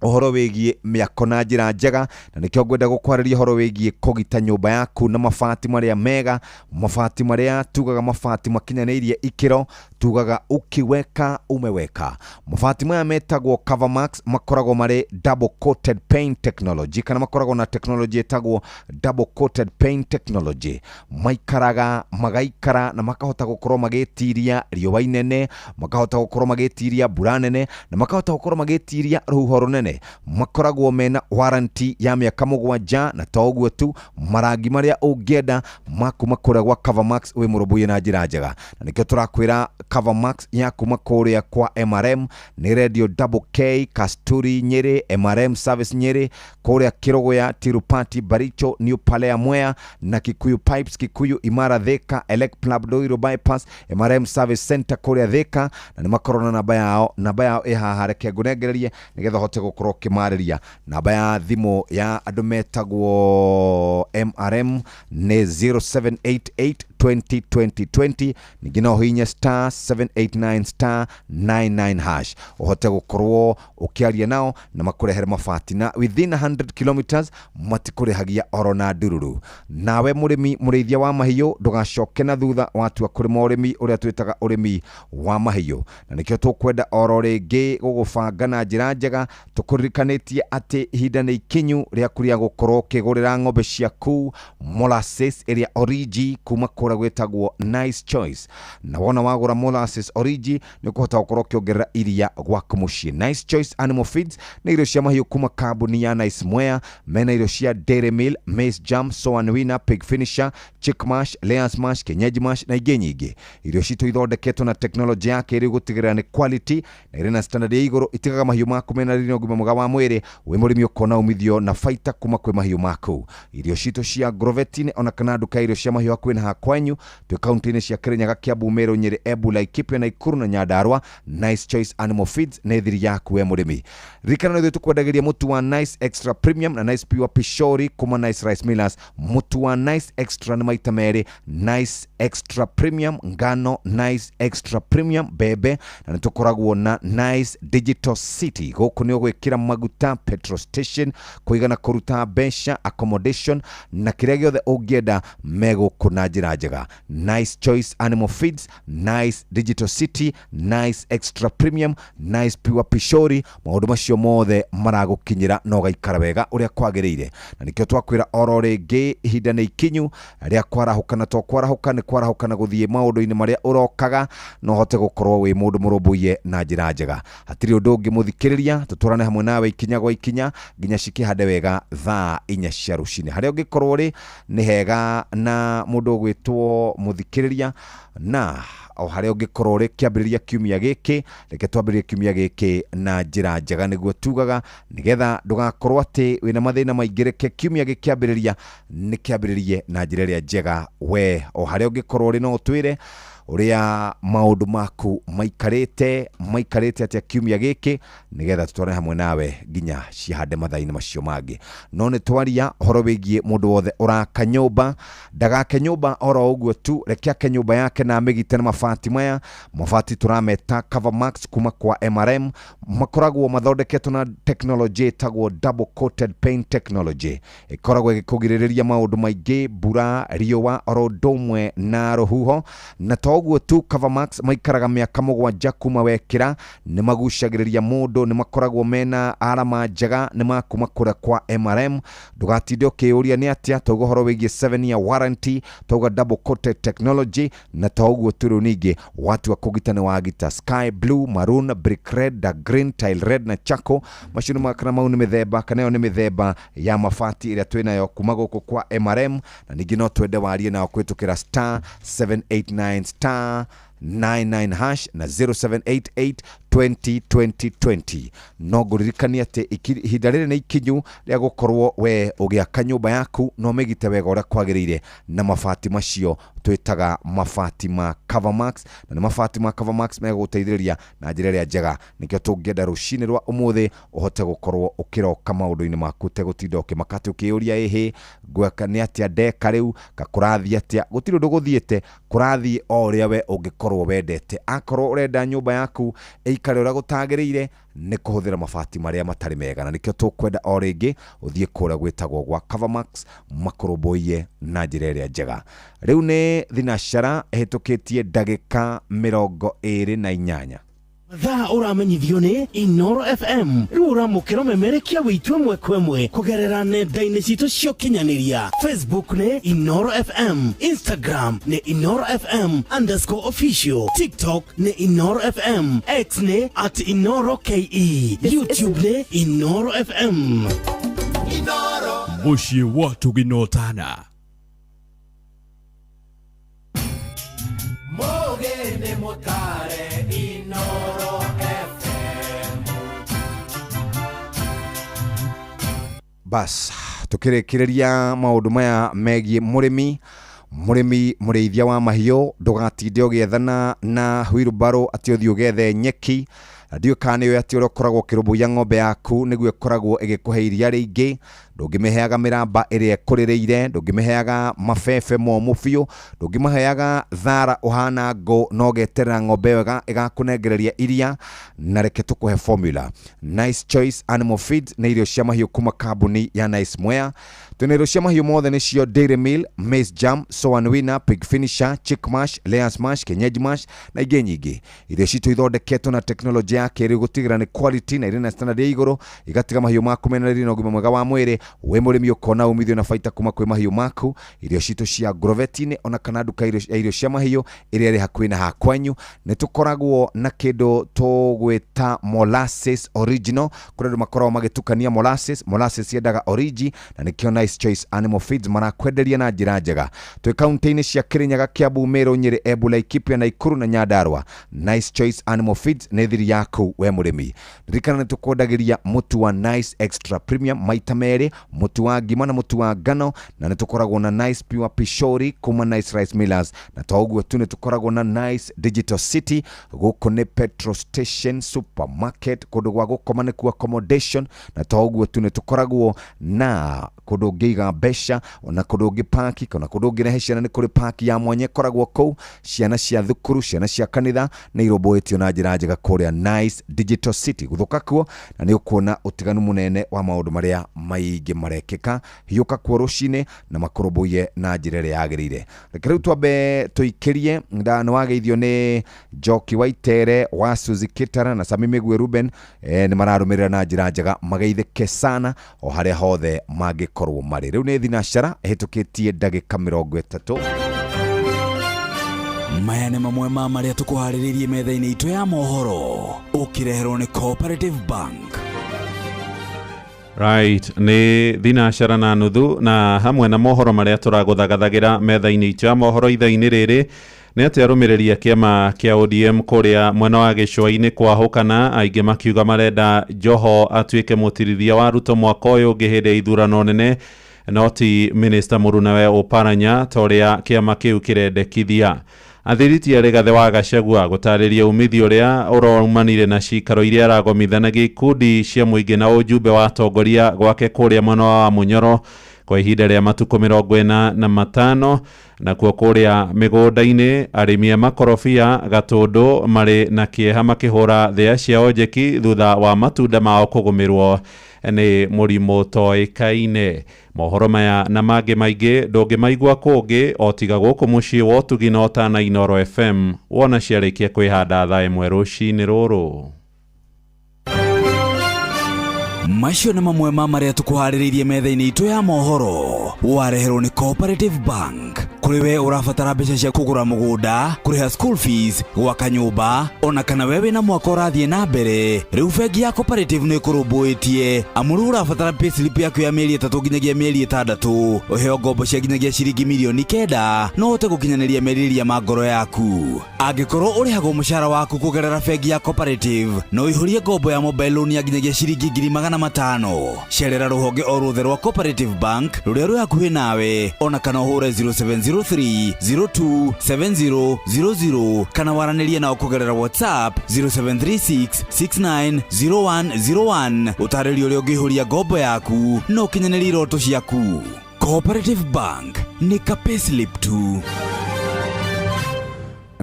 Ũhoro wĩgiĩ mĩako na njĩra njega, na nĩkĩo ngwenda gũkwarĩria ũhoro wĩgiĩ kũgita nyũmba yaku na mabati marĩa mega, mabati marĩa tugaga mabati makinyanĩirie ikĩro, tugaga ukiweka umeweka. Mabati maya metagwo Covermax, makoragwo marĩ double coated paint technology, kana makoragwo na technology ĩtagwo double coated paint technology. Maikaraga magaikara na makahota gũkorwo magĩtiria riũa inene, makahota gũkorwo magĩtiria mbura nene, na makahota gũkorwo magĩtiria rũhuho rũnene. Makoragwo mena warranty ya mĩaka 7, na to ũguo tu, marangi marĩa ũngĩenda makuma kũrĩa gwa Covermax wĩ mũrũmbũiye na njĩra njega. Na nĩkĩo tũrakwĩra Covermax ya kuma kũrĩa kwa MRM nĩ Radio Double K, Kasturi Nyeri, MRM Service Nyeri, kũrĩa Kĩrũgũya, Tirupati, Baricho, New Palea Mwea, na Kikuyu Pipes, Kikuyu Imara Thika, Elec Club Ruiru Bypass, MRM Service Center kũrĩa Thika, na nĩ makorwo na namba yao. Namba yao ĩ haha, reke ngũnengererie nĩgetha ũhote gũkorwo ũkĩmarĩria. Namba ya thimũ ya andũ metagwo MRM nĩ 0788 20 20 20. Ningĩ no ũhihinye star 789 star 99 hash ũhote gũkorwo ũkĩaria nao na makũrehere mabati, na within 100 kilometers matikũrĩhagia oro na ndururu. Nawe mũrĩmi mũrĩithia wa mahiũ, ndũgacoke na thutha watua kũrĩma ũrĩmi ũrĩa twĩtaga ũrĩmi wa mahiũ, na nĩkĩo tũkwenda oro rĩngĩ gũgũbanga na njĩra njega, tũkũririkanĩtie atĩ ihinda nĩ ikinyu rĩaku rĩa gũkorwo ũkĩgũrĩra ng'ombe ciaku molasses ĩrĩa origi kuma kũrĩa gwĩtagwo Nice Choice. Na wona wagũra molasses origi, nĩ ũkũhota gũkorwo ũkĩongerera iria gwaku mũciĩ. Nice Choice Animal Feeds nĩ irio cia mahiũ kuma kambuni ya Nice Mwea. Mena irio cia dairy meal, maize jam, soan winner, pig finisher, chick mash, layers mash, kienyeji mash na ingĩ nyingĩ. Irio citũ ithondeketwo na teknolojĩ ya kĩrĩu gũtigĩrĩra nĩ quality na irĩ na standard ya igũrũ. Itigaga mahiũ maku mena riri na ũgima mwega wa mwĩrĩ. Wĩ mũrĩmi ũkona umithio na baita kuma kwĩ mahiũ maku. Irio citũ cia Grovetine, ona kana nduka ya irio cia mahiũ hakuhĩ na hakwanyu, twĩ kaunti-inĩ cia Kirinyaga, Kiambu, Meru, Nyeri, Embu, Laikipia, Nakuru na Nyandarua. Nice Choice Animal Feeds nĩ thiri yaku we mũrĩmi. Ririkana ithuĩ tũkwendagĩria mũtu wa Nice Extra Premium na Nice Pure Pishori kuma Nice Rice Millers. Mũtu wa Nice Extra nĩ maita merĩ, Nice Extra Premium ngano, Nice Extra Premium mbembe, na nĩ tũkoragwo na Nice Digital City. Gũkũ nĩ ũgwĩkĩra maguta, petrol station, kũigana kũruta mbeca, accommodation na kĩrĩa gĩothe ũngĩenda megũkũ na njĩra njega. Nice Choice Animal Feeds, Nice Digital City, Nice Extra Premium, Nice Pure Pishori, maũndũ macio mothe maragũkinyĩra na ũgaikara wega ũrĩa kwagĩrĩire. Na nĩkĩo twakwĩra oro rĩngĩ, ihinda nĩ ikinyu rĩa kwarahũka, na to kwarahũka, nĩ kwarahũka na gũthiĩ maũndũ-inĩ marĩa ũrokaga, na ũhote gũkorwo wĩ mũndũ mũrũmbũiye na njĩra njega. Hatirĩ ũndũ ũngĩ mũthikĩrĩria, tũtwarane hamwe nawe ikinya gwa ikinya nginya cikĩhande wega thaa 4 cia rũcinĩ. Harĩa ũngĩkorwo ũrĩ nĩ hega na mũndũ ũgwĩtwo mũthikĩrĩria, na o harĩa ũngĩkorwo ũrĩ kĩambĩrĩria kiumia gĩkĩ, reke twambĩrĩrie kiumia gĩkĩ na njĩra njega, nĩguo tugaga, nĩgetha ndũgakorwo atĩ wĩna mathĩna maingĩ. Reke kiumia gĩkĩambĩrĩria nĩ kĩambĩrĩrie na njĩra ĩrĩa njega. We o harĩa ũngĩkorwo ũrĩ, no ũtwĩre ũrĩa maũndũ maku maikarĩte atĩa kiumia gĩkĩ, nĩgetha tũtwarane hamwe nawe nginya cihande mathaa-inĩ macio mangĩ. No nĩ twaria ũhoro wĩgiĩ mũndũ wothe ũraka nyũmba, ndagake nyũmba oro ũguo tu, reke ake nyũmba yake na amĩgite na mabati maya. Mabati tũrameta Covermax kuma kwa MRM, makoragwo mathondeketwo na teknolojĩ ĩtagwo double coated paint technology. Ĩkoragwo ĩgĩkũgirĩrĩria maũndũ maingĩ, mbura, riũa, oro ũndũ ũmwe na rũhuho. Na to ũguo tu, Covermax maikaraga mĩaka 7 kuma wekĩra, nĩ magucagĩrĩria mũndũ, nĩ makoragwo mena arama njega, nĩ makuma kũrĩa kwa MRM. Ndũgatinde ũkĩyũria nĩ atĩa, twauga ũhoro wĩgiĩ 7 year warranty, twauga double coated technology, na to ũguo tu, rĩu ningĩ watua kũgita nĩ wagita sky blue, maroon, brick red, dark green, tile red na charcoal. Macio nĩ kana mau nĩ mĩthemba, kana ĩyo nĩ mĩthemba ya mabati ĩrĩa twĩnayo kuma gũkũ kwa MRM. Na ningĩ no twende warie nao kũhĩtũkĩra star 789 star 99 hash na 0788 20 20 20. No ngũririkanie atĩ ihinda rĩrĩ nĩ ikinyu rĩa gũkorwo we ũgĩaka nyũmba yaku na ũmĩgite wega ũrĩa kwagĩrĩire na mabati macio twĩtaga mabati ma Covermax, na nĩ mabati ma Covermax megũgũteithĩrĩria na njĩra ĩrĩa njega. Nĩkĩo tũngĩenda rũcinĩ rwa ũmũthĩ ũhote gũkorwo ũkĩroka maũndũ-inĩ maku, ũtegũtinda ũkĩmaka atĩ ũkĩyũria ĩhĩ ngweka nĩ atĩa ndeka rĩu, kakũrathiĩ atĩa. Gũtirĩ ũndũ gũthiĩte, kũrathiĩ o ũrĩa we ũngĩkorwo wendete. Akorwo ũrenda nyũmba yaku ĩikare Ĩikare ũrĩa gũtagĩrĩire nĩ kũhũthĩra mabati marĩa matarĩ mega, na nĩkĩo tũkwenda o rĩngĩ ũthiĩ kũrĩa gwĩtagwo gwa Covermax makũrũmbũiye na njĩra ĩrĩa njega. Rĩu nĩ thinacara ĩhĩtũkĩtie ndagĩka 28. Mathaa ũramenyithio nĩ Inoro FM. Rĩu ũramũkĩra ũmemerekia witũ ĩmwe kwa ĩmwe kũgerera nenda-inĩ citũ cia ũkinyanĩria. Facebook nĩ Inoro FM, Instagram nĩ Inoro FM underscore official, TikTok nĩ Inoro FM, X nĩ at Inoro KE, YouTube nĩ Inoro FM. Mũciĩ wa Tũginotana. Mũgĩ nĩ mũtare Inoro FM. Bas, tukĩrĩkĩrĩria maũndũ maya megiĩ mũrĩmi mũrĩmi mũrĩithia wa mahiũ, ndũgatinde ũgĩethana na wheelbarrow atĩ ũthiĩ ũgethe nyeki. Na ndiũĩ kana nĩũĩ atĩ ũrĩa ũkoragwo ũkĩrũmbũiya ng'ombe yaku nĩguo ĩkoragwo ĩgĩkũhe iria rĩingĩ. Ndũngĩmĩheaga mĩramba ĩrĩa ĩkũrĩrĩire, ndũngĩmĩheaga mabebe momũ biũ, ndũngĩmĩheaga thara ũhana ngũ na ũgeterera ng'ombe ĩyo ĩgakũnengereria iria. Na reke tũkũhe formula. Nice Choice Animal Feed nĩ irio cia mahiũ kuma kambuni ya Nice Mwea. Twĩna irio cia mahiũ mothe, nĩcio Dairy Meal, Maize Jam, Soan Winner, Pig Finisher, Chick Mash, Layers Mash, Kienyeji Mash na ingĩ nyingĩ. Irio citũ ithondeketwo na tekinoronjĩ ya kĩrĩu gũtigĩrĩra nĩ quality na irĩ na standard ya igũrũ, igatiga mahiũ maku mena riri na ũgima mwega wa mwĩrĩ. Wĩ mũrĩmi ũkona umithio na baita kuma kwĩ mahiũ maku. Irio citũ cia Grovetini ona kana nduka ya irio cia mahiũ ĩrĩa ĩrĩ hakuhĩ na hakwanyu. Nĩ tũkoragwo na kĩndũ tũgwĩta molasses original, kũrĩa andũ makoragwo magĩtukania molasses. Molasses yendaga origi, na nĩkĩo Nice Choice Animal Feeds marakwenderia na njĩra njega. Twĩ kaunti-inĩ cia Kirinyaga, Kiambu, Meru, Nyĩrĩ, Embu, Laikipia, Nakuru na Nyandarua. Nice Choice Animal Feeds nĩ thiri yaku we mũrĩmi. Ririkana nĩ tũkwendagĩria mũtu wa Nice Extra Premium maita merĩ, mũtu wa ngima na mũtu wa ngano, na nĩ tũkoragwo na Nice Pure Pishori kuma Nice Rice Millers. Na to ũguo tu, nĩ tũkoragwo na Nice Digital City. Gũkũ nĩ petrol station, supermarket, kũndũ gwa gũkoma nĩkuo accommodation. Na to ũguo tu, nĩ tũkoragwo na kũndũ ũngĩiga mbeca, ona kũndũ ũngĩpaki, kana kũndũ ũngĩrehe ciana. Nĩ kũrĩ paki ya mwanya ĩkoragwo kũu. Ciana cia thukuru, ciana cia kanitha nĩ irũmbũĩtio na njĩra njega kũrĩa Nice Digital City. Gũthũka kuo na nĩ ũkuona ũtiganu mũnene wa maũndũ marĩa maingĩ marekĩka. Hiũka kuo rũcinĩ na makũrũmbũiye na njĩra ĩrĩa yagĩrĩire. Reke rĩu twambe tũikĩrie nda. Nĩ wageithio nĩ Njoki Waitere wa Suzy Kitara na Sami Mĩgwe Ruben, nĩ mararũmĩrĩra na njĩra njega, mageithĩke sana o harĩa hothe mangĩkorwo marĩ. Rĩu nĩ thinacara ĩhĩtũkĩtie ndagĩka 30. Maya nĩ mamwe ma marĩa tũkũharĩrĩirie metha-inĩ itũ ya mohoro, ũkĩreherwo nĩ Cooperative Bank. Right, nĩ thinacara na nuthu, na hamwe na mohoro marĩa tũragũthagathagira metha-inĩ itũ ya mohoro ithaa-inĩ rĩrĩ nĩ atĩ arũmĩrĩri a kĩama kĩa ODM kũrĩa mwena wa gĩcũa-inĩ kwahũkana, aingĩ makiuga marenda Joho atuĩke mũtirithia wa Ruto mwaka ũyũ ũngĩ hĩndĩ ya ithurano nene, no ti minista mũrunawe Oparanya ta ũrĩa kĩama kĩu kĩrendekithia. Athiriti a Rigathĩ wa Gachagua gũtarĩria umithio ũrĩa ũraumanire na cikaro iria aragomithanagia ikundi cia mũingĩ na ũjumbe wa atongoria gwake kũrĩa mwena wa Munyoro kwa ihinda rĩa matukũ 45. Nakuo kũrĩa mĩgũnda-inĩ arĩmi a makorobia Gatũndũ marĩ na kĩeha makĩhũra thĩa ciao njeki thutha wa matunda mao kũgũmĩrwo nĩ mũrimũ toĩkaine. Mohoro maya na mangĩ maingĩ ndũngĩmaigua kũngĩ o tiga gũkũ mũciĩ wa ũtugi na ũtana Inoro FM, wona ciarĩkia kwĩhanda thaa 1 rũcinĩ rũrũ. Macio nĩ mamwe ma marĩa tũkũharĩrĩirie metha-inĩ itũ ya mohoro, wareherwo nĩ Cooperative Bank. Kũrĩ we ũrabatara mbeca cia kũgũra mũgũnda, kũrĩha school fees, gwaka nyũmba, ona kana we wĩna mwaka ũrathiĩ na mbere, rĩu bengi ya Cooperative nĩ ĩkũrũmbũĩtie. Amu rĩu ũrabatara payslip yaku ya mĩeri 3 nginyagia mĩeri 6, ũheo ngombo cia nginyagia ciringi mirioni 9, no ũhote gũkinyanĩria merirĩria ma ngoro yaku. Angĩkorwo ũrĩhagwo mũcara waku kũgerera bengi ya Cooperative, no ũihũrie ngombo ya mobile loan ya nginyagia ciringi 500,000. Cerera rũhonge o ruothe rwa Cooperative Bank rũrĩa rwĩ hakuhĩ nawe, ona kana ũhũre 0703 02 7000, kana waranĩrie nao kũgerera WhatsApp 0736 690101. Ũtarĩrie ũrĩa ũngĩihũria ngombo yaku na ũkinyanĩrie iroto ciaku. Cooperative Bank nĩ ka payslip tu.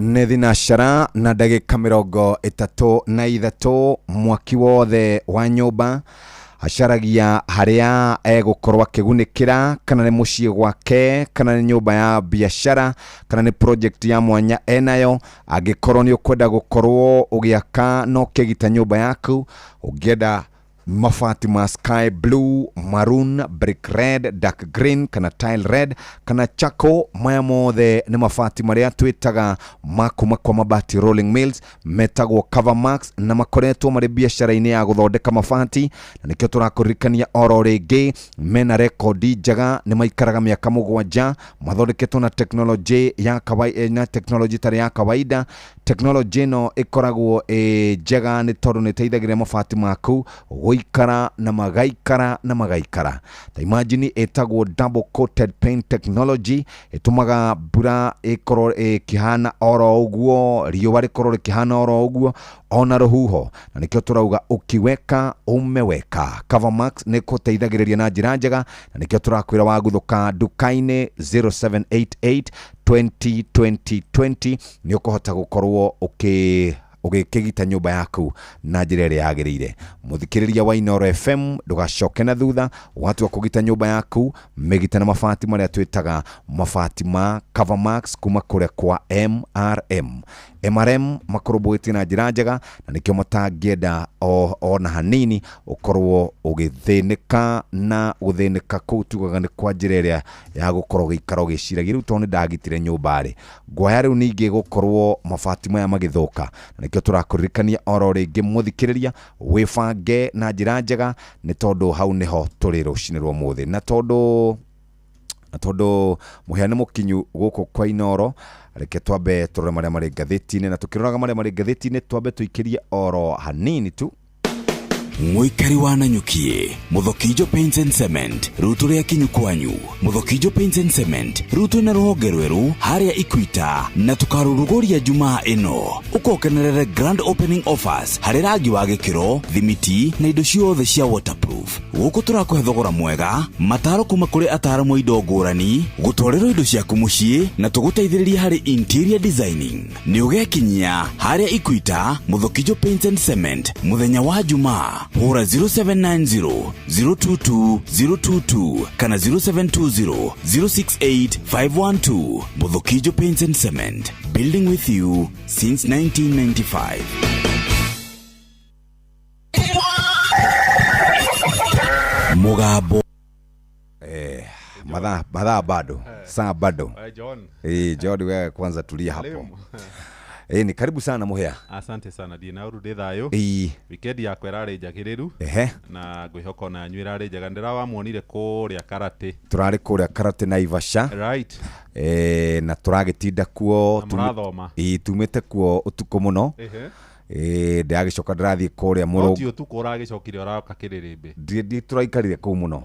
Nĩ thinacara na ndagĩka 33, mwaki wothe wa nyũmba acaragia harĩa egũkorwo akĩgunĩkĩra, kana nĩ mũciĩ gwake, kana nĩ nyũmba ya biacara, kana nĩ project ya mwanya enayo. Angĩkorwo nĩ ũkwenda gũkorwo ũgĩaka na ũkĩgita nyũmba yaku, ũngĩenda mabati ma sky blue, maroon, brick red, dark green kana tile red kana charcoal, maya mothe nĩ mabati marĩa twĩtaga ma kuma kwa Mabati Rolling Mills, metagwo Cover Max, na makoretwo marĩ biacara-inĩ ya gũthondeka mabati, na nĩkĩo tũrakũririkania oro rĩngĩ mena rekondi njega, nĩ maikaraga mĩaka 7, mathondeketwo na teknolojĩ ya kawaida, na teknolojĩ ĩtarĩ ya kawaida. Teknolojĩ ĩno ĩkoragwo ĩ njega nĩ tondũ nĩ ĩteithagĩrĩria mabati maku gũikara na magaikara na magaikara. Ta imagine ĩtagwo double coated paint technology, ĩtũmaga mbura ĩkorwo ĩkĩhana oro ũguo, riũa rĩkorwo rĩkĩhana oro ũguo, ona rũhuho, na nĩkĩo tũrauga ukiweka umeweka. Cover Max nĩ kũteithagĩrĩria na njĩra njega, na nĩkĩo tũrakwĩra waguthũka nduka-inĩ 0788 20 20 20 nĩ ũkũhota gũkorwo ũgĩkĩgita nyũmba yaku na njĩra ĩrĩa yagĩrĩire. Mũthikĩrĩria wa Inooro FM, ndũgacoke na thutha, watua kũgita nyũmba yaku, mĩgite na mabati marĩa twĩtaga mabati ma Cover Max kuma kũrĩa kwa MRM. MRM makũrũmbũĩtie na njĩra njega, na nĩkĩo matangĩenda ona hanini ũkorwo ũgĩthĩnĩka, na gũthĩnĩka kũu tugaga nĩ kwa njĩra ĩrĩa ya gũkorwo ũgĩikara ũgĩciragia rĩu tondũ nĩ ndagitire nyũmba rĩ, ngwaya rĩu ningĩ gũkorwo mabati maya magĩthũka. Na nĩkĩo tũrakũririkania oro rĩngĩ mũthikĩrĩria, wĩbange na njĩra njega, nĩ tondũ hau nĩho tũrĩ rũcinĩ rwa ũmũthĩ. Na tondũ mũhĩa nĩ mũkinyu gũkũ kwa Inooro, reke twambe tũrore marĩa marĩ ngathĩti-inĩ, na tũkĩroraga marĩa marĩ ngathĩti-inĩ twambe tũikĩrie oro hanini tu. Mũikari wa Nanyukie, Mũthokijo Paints and Cement, rĩu tũrĩ akinyu kwanyu. Mũthokijo Paints and Cement, rĩu twĩna rũhonge rwerũ harĩa Ikwita, na tũkarũrũgũria Jumaa ĩno. Ũkokenerere grand opening offers harĩ rangi wa gĩkĩro, thimiti na indo ciothe cia waterproof. Gũkũ tũrakũhe thogora mwega, mataro kuma kũrĩ ataaramu a indo ngũrani, gũtwarĩrwo indo ciaku mũciĩ, na tũgũteithĩrĩrie harĩ interior designing. Nĩ ũgekinyia harĩa Ikwita, Mũthokijo Paints and Cement, mũthenya wa Jumaa. Hũra 0790 022 022 kana 0720 068 512. Mũthokijo Paints and Cement, building with you since 1995. Mũgambo. Madhaa bado, saa bado. John. John, wewe kwanza tulia hapo. Ni karibu sana Mũhĩa. Asante sana ndina uru ndĩ thayũ. Weekend yakwa ĩrarĩ njagĩrĩru. Na ngwĩhoka ona inyuĩ ĩrarĩ njega. Ndĩrawamuonire kũrĩa karate. Tũrarĩ kũrĩa karate Naivasha. Right. Na tũragĩtinda kuo. Mũrathoma. Tumĩte kuo ũtukũ mũno. Ndĩragĩcoka ndĩrathiĩ kũrĩa Mũrũngũ. Ti ũtukũ ũragĩcokire ũroka kĩrĩrĩmbĩ. Ndi tũraikarire kũu mũno.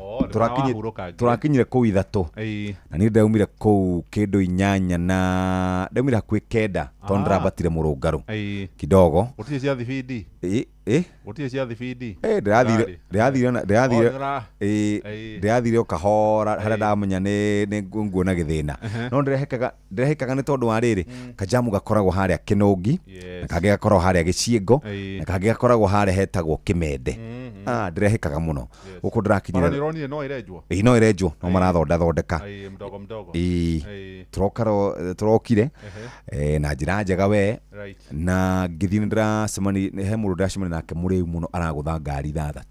Tũrakinyire kũu 3. Na niĩ ndaumire kũu kĩndũ 8 na ndaumire hakuhĩ 9 tondũ ndĩrambatire Mũrũngarũ kidogo. Gũtirĩ cia thibindi? Gũtirĩ cia thibindi? Ndĩrathire o kahora harĩa ndamenya nĩ nguona gĩthĩna. No ndĩrehekaga nĩ tondũ wa rĩrĩ, kajamu gakoragwo harĩa Kĩnũngi, na kangĩ gakoragwo harĩa Gĩciĩngo, na kangĩ gakoragwo harĩa hetagwo Kĩmende. Ndĩrehekaga mũno. Gũkũ ndĩrakinyire. Nĩũronire no ĩrenjwo? Ĩĩ, no ĩrenjwo, no marathondathondeka. Mdogo mdogo. Tũrokire na njĩra njega we, na ngĩthiĩ nĩndĩracemania, he mũndũ ndĩracemania nake mũrĩu mũno aragũtha ngari 6.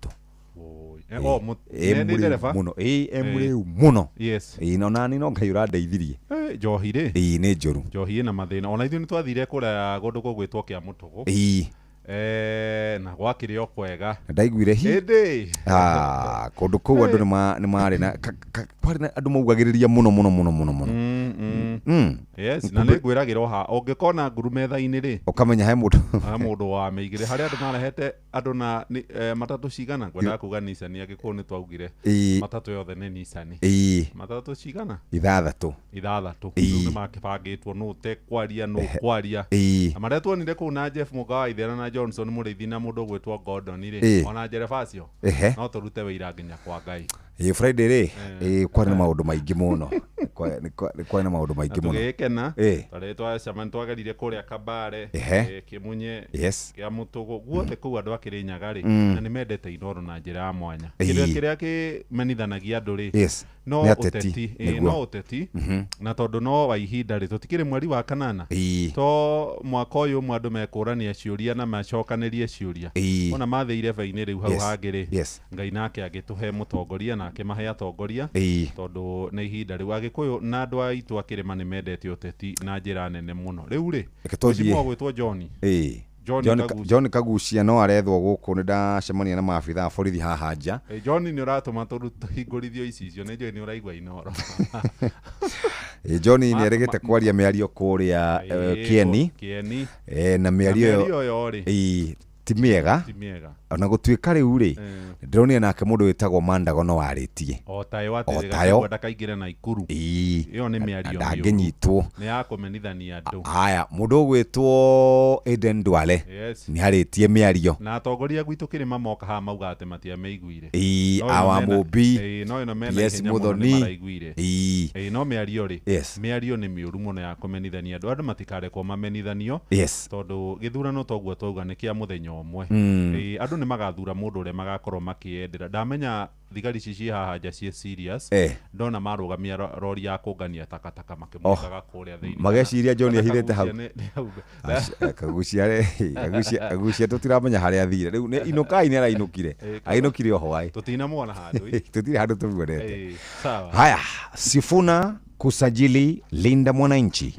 Mũrĩu mũno. No nani no Ngai ũrandeithirie. Njohi rĩ? Nĩ njũru. Njohi ĩna mathĩna. Ona ithuĩ nĩtwathire kũrĩa kũndũ gũgwĩtwo Kĩa Mũtũgũ. Na gwakĩrĩ o kwega. Ndaiguire hi. Ĩndĩ. Kũndũ kũu andũ nĩ marĩ na kwarĩ na andũ maugagĩrĩria mũno mũno mũno mũno mũno. Yes, na nĩ ngwĩragĩra ha ũngĩkona nguru metha-inĩ rĩ, ũkamenya he mũndũ. He mũndũ wa mĩigĩre harĩa andũ marehete andũ na matatũ cigana, ngwendaga kuga Nissan angĩkorwo nĩ twaugire matatũ yothe nĩ Nissan. Matatũ cigana? 6. 6. Rĩu nĩ makĩbangĩtwo nũ ũtekwaria nũ ũkwaria. Na marĩa tuonire kũu na Jeff Mũga wa Ithera na Johnson Mũrĩithi na mũndũ ũgwĩtwo Gordon rĩ, ona njereba acio no tũrute wĩira nginya kwa Ngai. Ĩ Friday rĩ, ĩ kwarĩ na maũndũ maingĩ mũno. Nĩ kwarĩ na maũndũ maingĩ mũno. Tũgĩgĩkena. Ĩ. Tarĩ twacemania twagerire kũrĩa Kabare, Kĩmunye, kĩa Mũtũgũ, guothe kũu andũ a Kĩrĩnyaga rĩ, na nĩ mendete Inooro na njĩra ya mwanya. Kĩrĩa kĩrĩa kĩmenithanagia andũ rĩ, no Nĩ ateti, ũteti, nĩguo. no ũteti, na tondũ no wa ihinda rĩ, tũtikĩrĩ mweri wa kanana, to mwaka ũyũ ũmwe andũ mekũrania ciũria na macokanĩrie ciũria. Ona mathĩire irebe-inĩ rĩu hau hangĩ rĩ, Ngai nake agĩtũhe mũtongoria na akĩmahe atongoria, tondũ nĩ ihinda rĩu Agĩkũyũ na andũ aitũ a kĩrĩma nĩ mendete ũteti na njĩra nene mũno. Rĩu rĩ, Reke tũthiĩ. mheshimiwa gwĩtwo John. John Kagucia. John Kagucia no arethwo gũkũ, nĩ ndacemania na maabitha a borithi haha nja. John nĩ ũratũma tũhingũrithio icicio, nĩ njũĩ nĩ ũraigua Inooro. John nĩ erĩgĩte kwaria mĩario kũrĩa Kĩeni. Kĩeni. Na mĩario Na mĩario ĩyo rĩ, ti mĩega. Ti mĩega. Ona gũtuĩka rĩu rĩ, ndĩronire nake mũndũ wĩtagwo Mandago no warĩtie. O tayo O atĩ tayo. Gachagua ndakaingĩre Naikuru. Ĩyo nĩ mĩario mĩũru. Ndangĩnyitwo. Nĩ ya kũmenithania andũ. Haya, mũndũ ũgwĩtwo Eden Duale nĩ arĩtie mĩario. Na atongoria gwitũ kĩrĩma moka haha mauga atĩ matiamĩiguire. No ĩno Awa Mũmbi, no ĩno mena PS ihenya mũno nĩ Muthoni. maraiguire. No mĩario rĩ, mĩario nĩ mĩũru mũno ya kũmenithania andũ. Andũ matikarekwo mamenithanio, tondũ gĩthurano toguo twauga nĩ kĩa mũthenya ũmwe. Andũ nĩ magathura mũndũ ũrĩa magakorwo makĩyendera. Ndamenya thigari ici ciĩ haha nja ciĩ serious. Ndona marũgamia rori ya kũngania takataka makĩmwĩkaga kũrĩa thĩinĩ. Mageciria John Kana ahithĩte hau. Kagucia nĩ hau. Kagucia rĩ, Kagucia tũtiramenya harĩa athire. Rĩu nĩ inũkai nĩ arainũkire. Ainũkire o hwaĩ. Tũtinamuona handũ. Tũtirĩ handũ tũmuonete. Sawa. Haya, Sifuna kusajili Linda Mwananchi.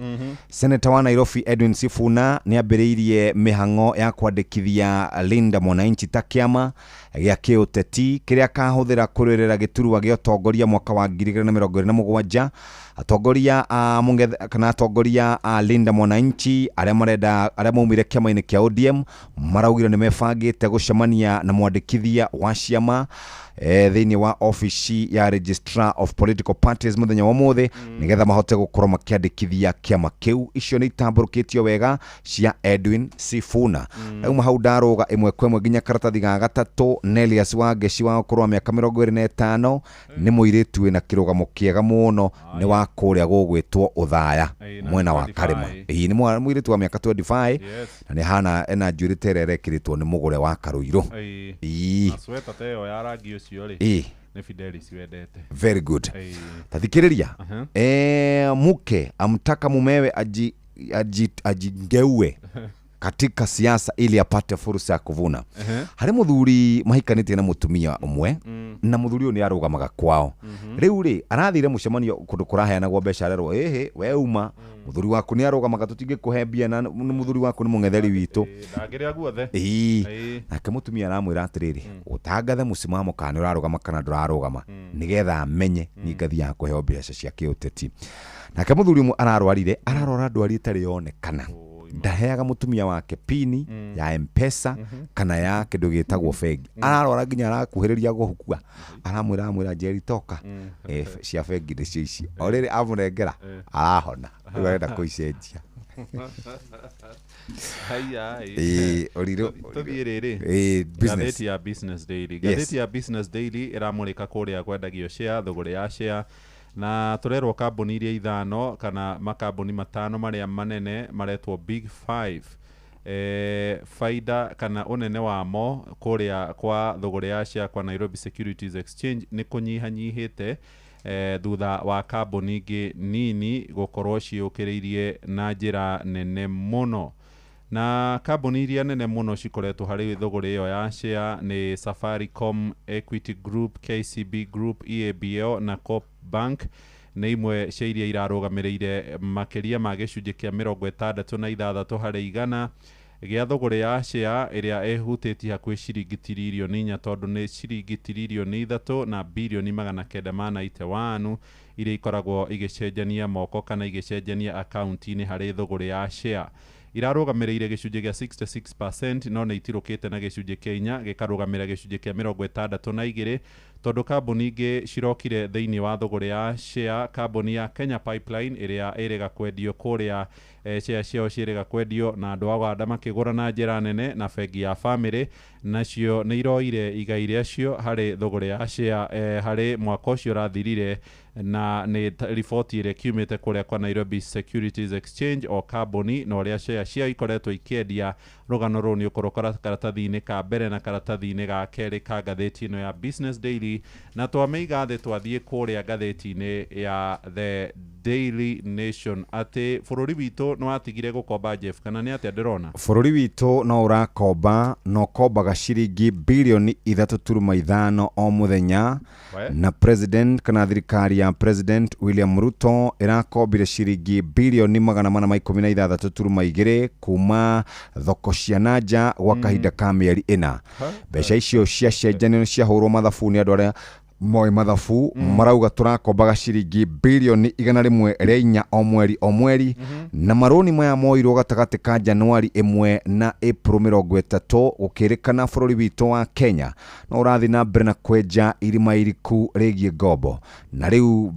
Seneta wa Nairobi Edwin Sifuna nĩ ambĩrĩirie mĩhang'o ya kwandĩkithia Linda Mwananchi ta kĩama gĩa kĩũteti kĩrĩa akahũthĩra kũrũĩrĩra gĩturwa gĩa ũtongoria mwaka wa 2027. Atongoria a mũng'ethe kana atongoria a Linda Mwananchi arĩa marenda arĩa maumire kĩama-inĩ kĩa ODM maraugire nĩ mebangĩte gũcemania na mwandĩkithia wa ciama thĩinĩ wa ofici ya Registrar of Political Parties mũthenya wa ũmũthĩ, nĩgetha mahote gũkorwo makĩandĩkithia kĩama kĩu. Icio nĩ itambũrũkĩtio wega cia Edwin Sifuna. Rĩu hau ndarũga ĩmwe kwa ĩmwe nginya karatathi ga gatatũ. Nelias Wangeci wa ũkũrũ wa mĩaka 25 nĩ mũirĩtu wĩna kĩrũgamo kĩega mũno, nĩ wa kũrĩa gũgwĩtwo Ũthaya Na mwena wa 25. Karĩma. Nĩ mũirĩtu wa mĩaka 25 na nĩ hana ena njuĩrĩ ta ĩrĩa ĩrekĩrĩtwo nĩ mũgũre wa Karũirũ. Na sweta ta ĩyo ya rangi ũcio rĩ, nĩ Fidelis wendete. Very good. Tathikĩrĩria. Mke amtaka mumewe ajingeue katika siasa ili apate fursa ya kuvuna. Harĩ mũthuri mahikanĩtie na mũtumia ũmwe, na mũthuri ũyũ nĩ arũgamaga kwao. Rĩu rĩ, arathire mũcemanio kũndũ kũraheanagwo mbeca, arerwo ĩhĩ we uma mũthuri waku nĩ arũgamaga, tũtingĩkũhe mbia na mũthuri waku nĩ mũng'etheri witũ. Ndangĩrĩa guothe. Nake mũtumia aramwĩra atĩrĩrĩ, ũtangathe mũsimamo kana nĩ ũrarũgama kana ndũrarũgama, nĩgetha amenye niĩ ngathiaga kũheo mbeca cia kĩũteti. Nake mũthuri ũmwe ararwarire, ararwara ndwari ĩtarĩ yonekana. Ndaheaga mũtumia wake pini ya Mpesa kana ya kĩndũ gĩtagwo bengi. Ararwara nginya arakuhĩrĩria gũkua, aramwĩra Njeri toka, cia bengi nĩcio ici. O rĩrĩ amũnengera arahona, rĩu arenda kũicenjia. Haya, Ũrirũ- Tũthiĩ rĩrĩ. Business. Ngathĩti ya Business Daily. Ngathĩti ya Business Daily ĩramũrĩka kũrĩa kwendagio share, thũgũrĩ ya share, na tũrerwo kambuni iria ithano kana makambuni matano marĩa manene maretwo Big Five. Faida kana ũnene wamo kũrĩa kwa thũgũrĩ ya share kwa Nairobi Securities Exchange nĩ kũnyihanyihĩte, thutha wa kambuni ingĩ nini gũkorwo ciũkĩrĩirie na njĩra nene mũno. Na kambuni iria nene mũno cikoretwo harĩ thũgũrĩ ĩyo ya share nĩ Safaricom, Equity Group, KCB Group, EABL na Coop Bank. Nĩ imwe cia iria irarũgamĩrĩire makĩria ma gĩcunjĩ kĩa 66 harĩ igana gĩa thũgũrĩ ya share ĩrĩa ĩhutĩtie hakuhĩ ciringi tiririoni 4, tondũ nĩ ciringi tiririoni 3 na birioni magana kenda ma 91 iria ikoragwo igĩcenjania moko kana igĩcenjania akaunti-inĩ harĩ thũgũrĩ ya share. Irarũgamĩrĩire gĩcunjĩ gĩa 66%, no nĩ itirũkĩte na gĩcunjĩ kĩa 4 gĩkarũgamĩrĩra gĩcunjĩ kĩa 62, Tondũ kambuni ingĩ cirokire thĩinĩ wa thũgũrĩ ya share, kambuni ya Kenya Pipeline ĩrĩa ĩrĩga kwendio kũrĩa, share ciao ciĩrĩga kwendio na andũ a Uganda makĩgũra na njĩra nene, na bengi ya Family nacio nĩ iroire igai rĩacio harĩ thũgũrĩ ya share, harĩ mwaka ũcio ũrathirire, na nĩ riboti ĩrĩa ĩkiumĩte kũrĩa kwa Nairobi Securities Exchange. O kambuni na ũrĩa share ciao ikoretwo ikĩendia, rũgano rũu nĩ ũkũrũkora karatathi-inĩ ka mbere na karatathi-inĩ ga kerĩ ka ngathĩti ĩno ya Business Daily. Na twamĩiga thĩ, twathiĩ kũrĩa ngathĩti-inĩ ya The Daily Nation, atĩ bũrũri witũ nĩ watigire gũkomba, Jeff, kana nĩ atĩa ndĩrona? Bũrũri witũ no ũrakomba, na ũkombaga ciringi bilioni 3.5 o mũthenya. We. Na president kana thirikari ya President William Ruto ĩrakombire ciringi bilioni 416.2 kuma thoko cia nanja gwa kahinda ka mĩeri 4. Mbeca icio ciacenjanio nĩ ciahũrwo mathabu nĩ andũ arĩa moĩ mathabu, marauga tũrakombaga ciringi bilioni 104 o mweri o mweri. Na marũni maya moirwo gatagatĩ ka Januari 1 na April 30. Gũkĩrĩkana bũrũri witũ wa Kenya no ũrathiĩ na mbere na kwenja irima iriku rĩgiĩ ngombo, na rĩu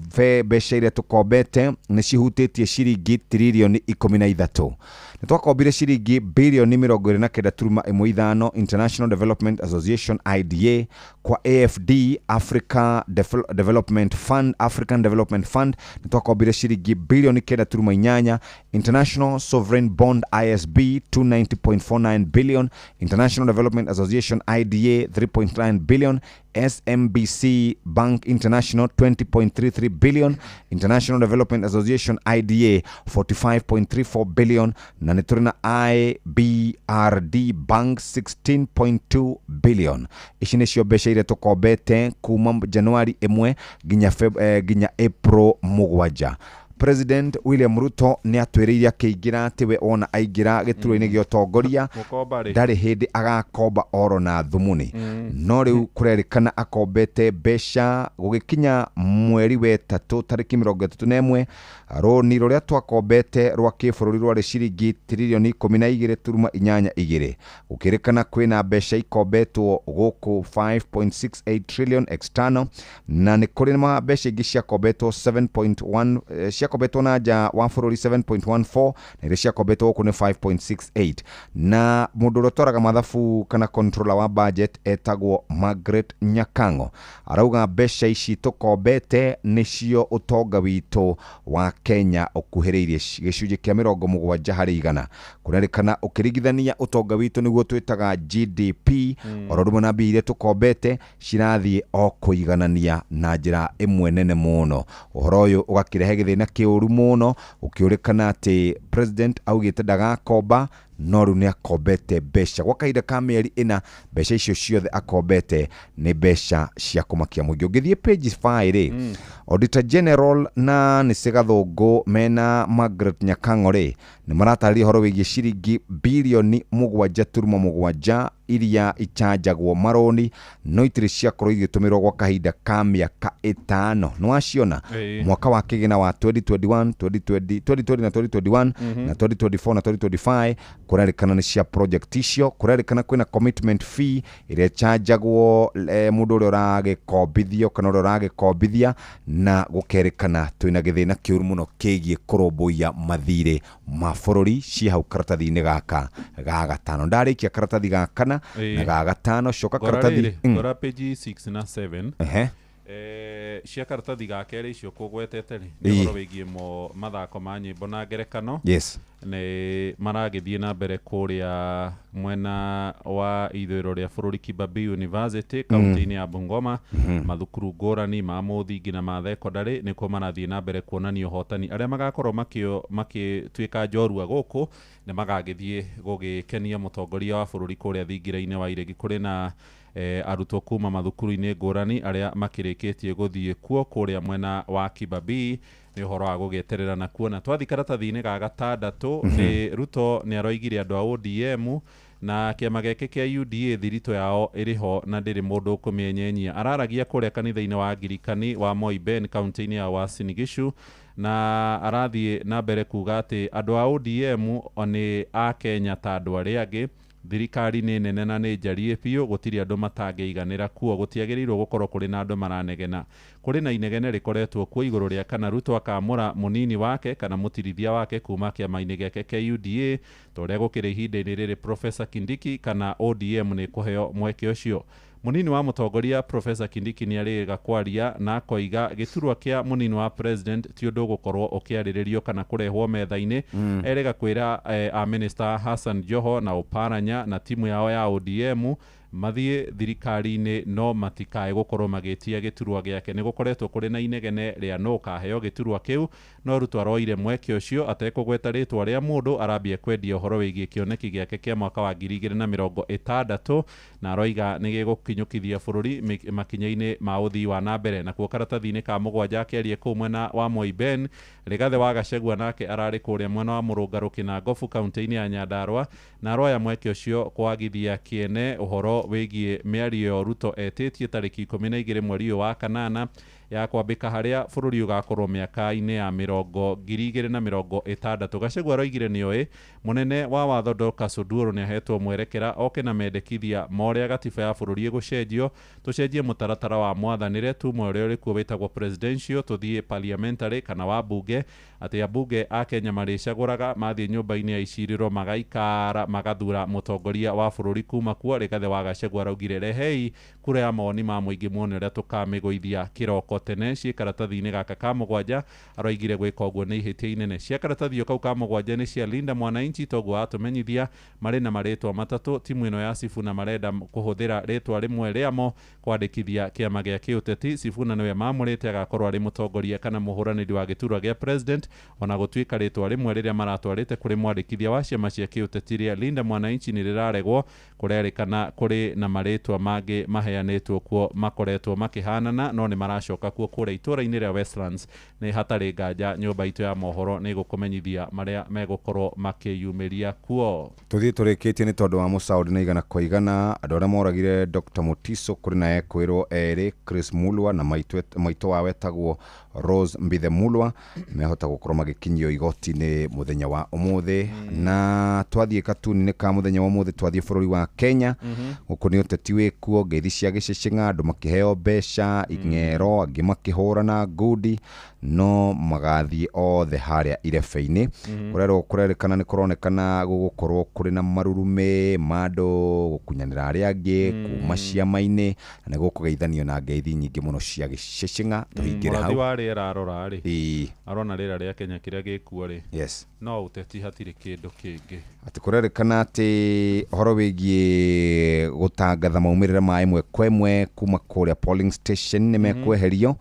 mbeca iria tũkombete nĩ cihutĩtie ciringi tiririoni 13. Nĩ twakombire ciringi bilioni 29.15 International Development Association, IDA, kwa AFD, Africa Development Fund, African Development Fund, nĩ twakombire ciringi bilioni 9.8. International Sovereign Bond, ISB, 290.49 billion, International Development Association, IDA, 3.9 billion, SMBC Bank International, 20.33 billion, International Development Association, IDA, 45.34 billion, na nĩ tũrĩ na IBRD Bank, 16.2 billion. Ici nĩcio mbeca iria tũkombete kuma Januari 1 nginya April 7. President William Ruto nĩ atwĩrĩire akĩingĩra atĩ we ona aingĩra gĩturwa-inĩ gĩa ũtongoria Gũkomba rĩ. ndarĩ hĩndĩ agakomba oro na thumuni. No rĩu kũrerĩkana akombete mbeca gũgĩkinya mweri wetatũ tarĩki 31, rũni rũrĩa twakombete rwa kĩbũrũri rwarĩ ciringi tiririoni 12.82. Gũkĩrĩkana kwĩna mbeca ikombetwo gũkũ 5.68 trillion external, na nĩ kũrĩ ma mbeca ingĩ ciakombetwo 7.1, ciakombetwo na nja wa bũrũri 7.14, na iria ciakombetwo gũkũ nĩ 5.68. Na mũndũ ũrĩa ũtwaraga mathabu kana controller wa budget etagwo Margaret Nyakango arauga mbeca ici tũkombete nĩcio ũtonga witũ wa Kenya ũkuhĩrĩirie gĩcunjĩ kĩa 70%. Kũrerĩkana ũkĩringithania ũtonga witũ, nĩguo twĩtaga GDP, oro rĩmwe na mbia iria tũkombete cirathiĩ o kũiganania na njĩra ĩmwe nene mũno. Ũhoro ũyũ ũgakĩrehe gĩthĩna kĩũru mũno, ũkĩũrĩkana atĩ president augĩte ndagakomba, no rĩu nĩ akombete mbeca gwa kahinda ka mĩeri 4. Mbeca icio ciothe akombete nĩ mbeca cia kũmakia mũingĩ. Ũngĩthiĩ page 5 rĩ, Auditor General na nĩ Gathũngũ mena Margaret Nyakango rĩ, nĩ maratarĩria ũhoro wĩgiĩ ciringi bilioni 7.7 iria ichanjagwo marũni, no itirĩ ciakorwo igĩtũmĩrwo gwa kahinda ka mĩaka 5. Nĩ waciona? Ĩĩ. Mwaka wa kĩgĩna wa 2021 2020 2020 na 2021 na 2024 na 2025, kũrerĩkana nĩ cia project icio. Kũrerĩkana kwĩna commitment fee ĩrĩa ĩchanjagwo mũndũ ũrĩa ũragĩkombithio kana ũrĩa ũragĩkombithia, na gũkerĩkana twĩna gĩthĩna kĩũru mũno kĩgiĩ kũrũmbũiya mathirĩ ma bũrũri. Ciĩ hau karatathi-inĩ gaka ga gatano. Ndarĩkia karatathi ga kana na ga gatano, coka Ngora karatathi rĩrĩ, ngora page 6 na 7. Cia karatathi ga kerĩ icio kũgwetete rĩ, nĩ ũhoro wĩgiĩ mo mathako ma nyĩmbo na ngerekano. Nĩ maragĩthiĩ na mbere kũrĩa mwena wa ithũĩro rĩa bũrũri, Kibabii University, kaunti-inĩ ya Bungoma. Mathukuru ngũrani ma mũthingi na ma thekondarĩ nĩkuo marathiĩ na mbere kuonania ũhotani. Arĩa magakorwo makĩtuĩka njorua gũkũ nĩ magagĩthiĩ gũgĩkenia mũtongoria wa bũrũri kũrĩa thingira-inĩ wa iregi. Kũrĩ na arutwo kuma mathukuru-inĩ ngũrani arĩa makĩrĩkĩtie gũthiĩ kuo kũrĩa mwena wa Kibabii. Nĩ ũhoro wa gũgĩeterera na kuona. Twathiĩ karatathi-inĩ ga gatandatũ, nĩ Ruto nĩ aroigire andũ a ODM na kĩama gĩake kĩa UDA thiritũ yao ĩrĩ ho na ndĩrĩ mũndũ ũkũmĩenyenyia. Araragia kũrĩa kanitha-inĩ wa Angirikani wa Moiben, kaunti-inĩ ya Uasin Gishu. Na arathiĩ na mbere kuga atĩ andũ a ODM o nĩ a Kenya ta andũ arĩa angĩ. Thirikari nĩ nene na nĩ njariĩ biũ, gũtirĩ andũ matangĩiganĩra kuo, gũtiagĩrĩirwo gũkorwo kũrĩ na andũ maranegena. Kũrĩ na inegene rĩkoretwo kuo igũrũ rĩa kana Ruto akamũra mũnini wake kana mũtirithia wake kuma kĩama-inĩ gĩake kĩa UDA ta ũrĩa gũkĩrĩ ihinda-inĩ rĩrĩ Professor Kindiki, kana ODM nĩ kũheo mweke ũcio. Mũnini wa mũtongoria Professor Kindiki nĩ arĩga kwaria na akoiga gĩturwa kĩa mũnini wa president ti ũndũ ũgũkorwo ũkĩarĩrĩrio kana kũrehwo metha-inĩ. Erĩga kwĩra a minister Hassan Joho na Oparanya na timu yao ya ODM mathiĩ thirikari-inĩ no matikae gũkorwo magĩtia gĩturwa gĩake. Nĩ gũkoretwo kũrĩ na inegene rĩa no ũkaheo gĩturwa kĩu, no Ruto aroire mweke ũcio atekũgweta rĩtwa rĩa mũndũ, arambia kwendia ũhoro wĩgiĩ kĩoneki gĩake kĩa mwaka wa 2060 na aroiga nĩ gĩgũkinyũkithia bũrũri makinya-inĩ ma ũthii wa na mbere. Nakuo karatathi-inĩ ka mũgwanja akĩaria kũu mwena wa Moi Ben, Rigathĩ wa Gachagua nake ararĩ kũrĩa mwena wa Mũrũngarũ Kĩnangobu kaunti-inĩ ya Nyandarua, na aroya mweke ũcio kwagithia kĩene ũhoro wĩgiĩ mĩario Ruto etĩtie tarĩki 12 mweri ũyũ wa kanana ya kwambĩka harĩa bũrũri ũgakorwo mĩaka-inĩ ya mĩrongo 2060. Gachagua aroigire nĩoĩ mũnene wa watho Dorcas Oduor nĩahetwo mwerekera oke na mendekithia ma ũrĩa gatiba ya bũrũri ĩgũcenjio, tũcenjie mũtaratara wa mwathanĩre tume ũrĩa ũrĩ kuo wĩtagwo presidential tũthiĩ parliamentary kana wa bunge, atĩ ambunge a Kenya marĩcagũraga mathiĩ nyũmba-inĩ ya icirĩro magaikara magathura mũtongoria wa bũrũri kuma kuo. Rigathĩ wa Gachagua araugire rehei kura ya mawoni ma mũingĩ muone ũrĩa tũkamĩgũithia kĩroko tene. Ciĩ karatathi-inĩ gaka ka mũgwanja aroigire gwĩka ũguo nĩ ihĩtia inene. Cia karatathi kau ka mũgwanja nĩ cia Linda Mwananchi, toguo atũmenyithia marĩ na marĩtwa matatũ timu ĩno ya Sifuna marenda kũhũthĩra rĩtwa rĩmwe rĩamo kwandĩkithia kĩama gĩa kĩũteti. Sifuna nĩwe mamũrĩte agakorwo arĩ mũtongoria kana mũhũranĩri wa gĩturwa gĩa president, ona gũtuĩka rĩtwa rĩmwe rĩrĩa maratwarĩte kũrĩ mwandĩkithia wa ciama cia kĩũteti rĩa Linda Mwananchi nĩ rĩraregwo. Kũrerĩkana kũrĩ na marĩtwa mangĩ maheanĩtwo kuo makoretwo makĩhanana, no nĩ maracoka kuo kũrĩa itũũra-inĩ rĩa Westlands. Nĩ hatarĩ nganja nyũmba itũ ya mohoro nĩ ĩgũkũmenyithia marĩa megũkorwo makĩyumĩria kuo. Tũthiĩ tũrĩkĩtie nĩ tondũ wa mũcaũndi na igana kwa igana andũ arĩa moragire Dr. Mutiso kũrĩ na ekwĩrwo erĩ Chris Mulwa na maitũ wao wetagwo Rose Mbithe Mulwa mehota gũkorwo magĩkinyio igoti-inĩ mũthenya wa ũmũthĩ. Na twathiĩ katuni-inĩ ka mũthenya wa ũmũthĩ twathiĩ bũrũri wa Kenya. Gũkũ nĩ ũteti wĩkuo, ngeithi cia gĩcĩcĩng'a, andũ makĩheo mbeca ing'ero, angĩ makĩhũrana ngundi, no magathiĩ othe harĩa irebe-inĩ. Kũrerwo kũrerĩkana nĩ kũronekana gũgũkorwo kũrĩ na marurumĩ ma andũ gũkunyanĩra arĩa angĩ kuma ciama-inĩ, na nĩ gũkũgeithanio na ngeithi nyingĩ mũno cia gĩcĩcĩng'a. Tũhingĩre Mũrathi hau. wa rĩera arora rĩ, Ĩĩ. arona rĩera rĩa Kenya kĩrĩa gĩkuo rĩ, Yes. no ũteti hatirĩ kĩndũ kĩngĩ. Atĩ kũrerĩkana atĩ ũhoro wĩgiĩ gũtangatha maumĩrĩra ma ĩmwe kwa ĩmwe kuma kũrĩa polling station nĩ mekweherio.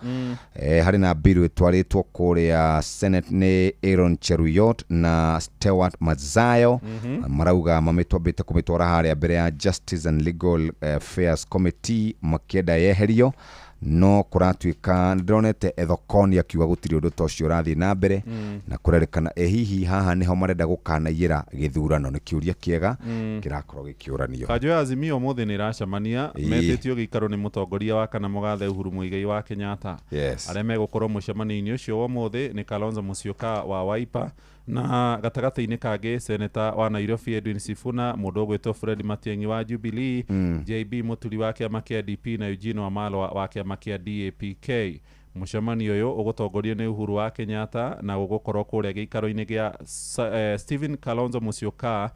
Harĩ na bill ĩtwarĩtwo kũrĩa Senate nĩ Aaron Cheruiyot na Stewart Mazayo. Marauga mamĩtwambĩte kũmĩtwara harĩa mbere ya Justice and Legal Affairs Committee makĩenda yeherio, no kũratuĩka ndĩronete Ethekon akiuga gũtirĩ ũndũ ta ũcio ũrathiĩ na mbere. Na kũrerĩkana ĩ hihi haha nĩho marenda gũkanaiyĩra gĩthurano, nĩ kĩũria kĩega kĩrakorwo gĩkĩũranio. Kanjũ ya Azimio ũmũthĩ nĩ ĩracemania, metĩtio gĩikaro nĩ mũtongoria wa kana mũgathe Uhuru Muigai wa Kenyatta. Arĩa megũkorwo mũcemanio-inĩ ũcio wa ũmũthĩ nĩ Kalonzo Musyoka wa Wiper, na gatagatĩ-inĩ kangĩ seneta wa Nairobi Edwin Sifuna, mũndũ ũgwĩtwo Fred Matiang'i wa Jubilee, JB Mũturi wa kĩama kĩa DP na Eugene Wamalwa wa kĩama kĩa DAPK. Mũcemanio ũyũ ũgũtongorio nĩ Uhuru wa Kenyatta na ũgũkorwo kũrĩa gĩikaro-inĩ gĩa Stephen Kalonzo Musyoka,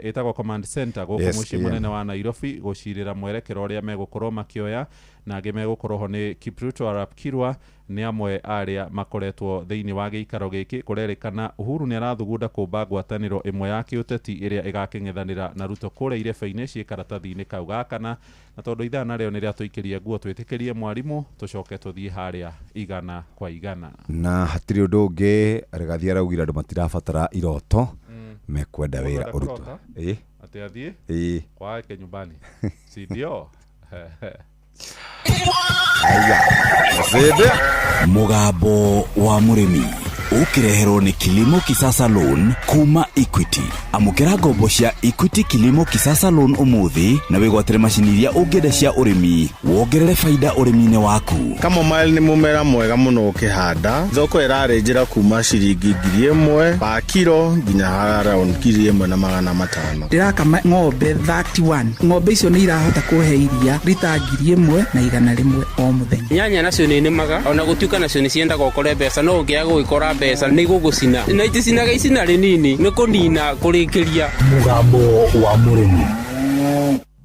ĩtagwo Command Center gũkũ mũciĩ mũnene wa Nairobi, gũcirĩra mwerekero ũrĩa megũkorwo makĩoya. Na angĩ megũkorwo ho nĩ Kipruto Arap Kirwa, nĩ amwe arĩa makoretwo thĩinĩ wa gĩikaro gĩkĩ. Kũrerĩkana Uhuru nĩ arathugunda kũmba ngwatanĩro ĩmwe ya kĩũteti ĩrĩa ĩgakĩng'ethanĩra na Ruto kũrĩa irebe-inĩ ciĩ karatathi-inĩ kau gakana. Na tondũ ithaa narĩo nĩ rĩatũikĩria nguo, twĩtĩkĩrie mwarimũ tũcoke tũthiĩ harĩa igana kwa igana. Na hatirĩ ũndũ ũngĩ Rigathi araugire andũ matirabatara iroto, mekwenda wĩra ũrutwo. Ĩĩ. Atĩ athiĩ Ĩĩ. kwake nyumbani, si ndio? Aya. Zede. Mũgambo wa mũrĩmi ũkĩreherwo nĩ Kilimo Kisasa Loan kuma Equity. Amũkĩra ngombo cia Equity Kilimo Kisasa Loan ũmũthĩ na wĩgwatĩre macini iria ũngĩenda cia ũrĩmi, wongerere baida ũrĩmi-inĩ waku. Chamomile nĩ mũmera mwega mũno ũkĩhanda. Thoko ĩrarĩnjĩra kuma ciringi 1000 pa kiro nginya around 1500. Ndĩrakama ng'ombe 31. Ng'ombe icio nĩ irahota kũhe iria rita 1100 o mũthenya. Nyanya nacio nĩ nĩmaga ona gũtuĩka nacio nĩ ciendaga ũkore mbeca, no ũngĩaga gũgĩkora mbeca nĩ igũgũcina, na iticinaga icina rĩnini, nĩ kũnina kũrĩkĩria. Mũgambo wa mũrĩmi.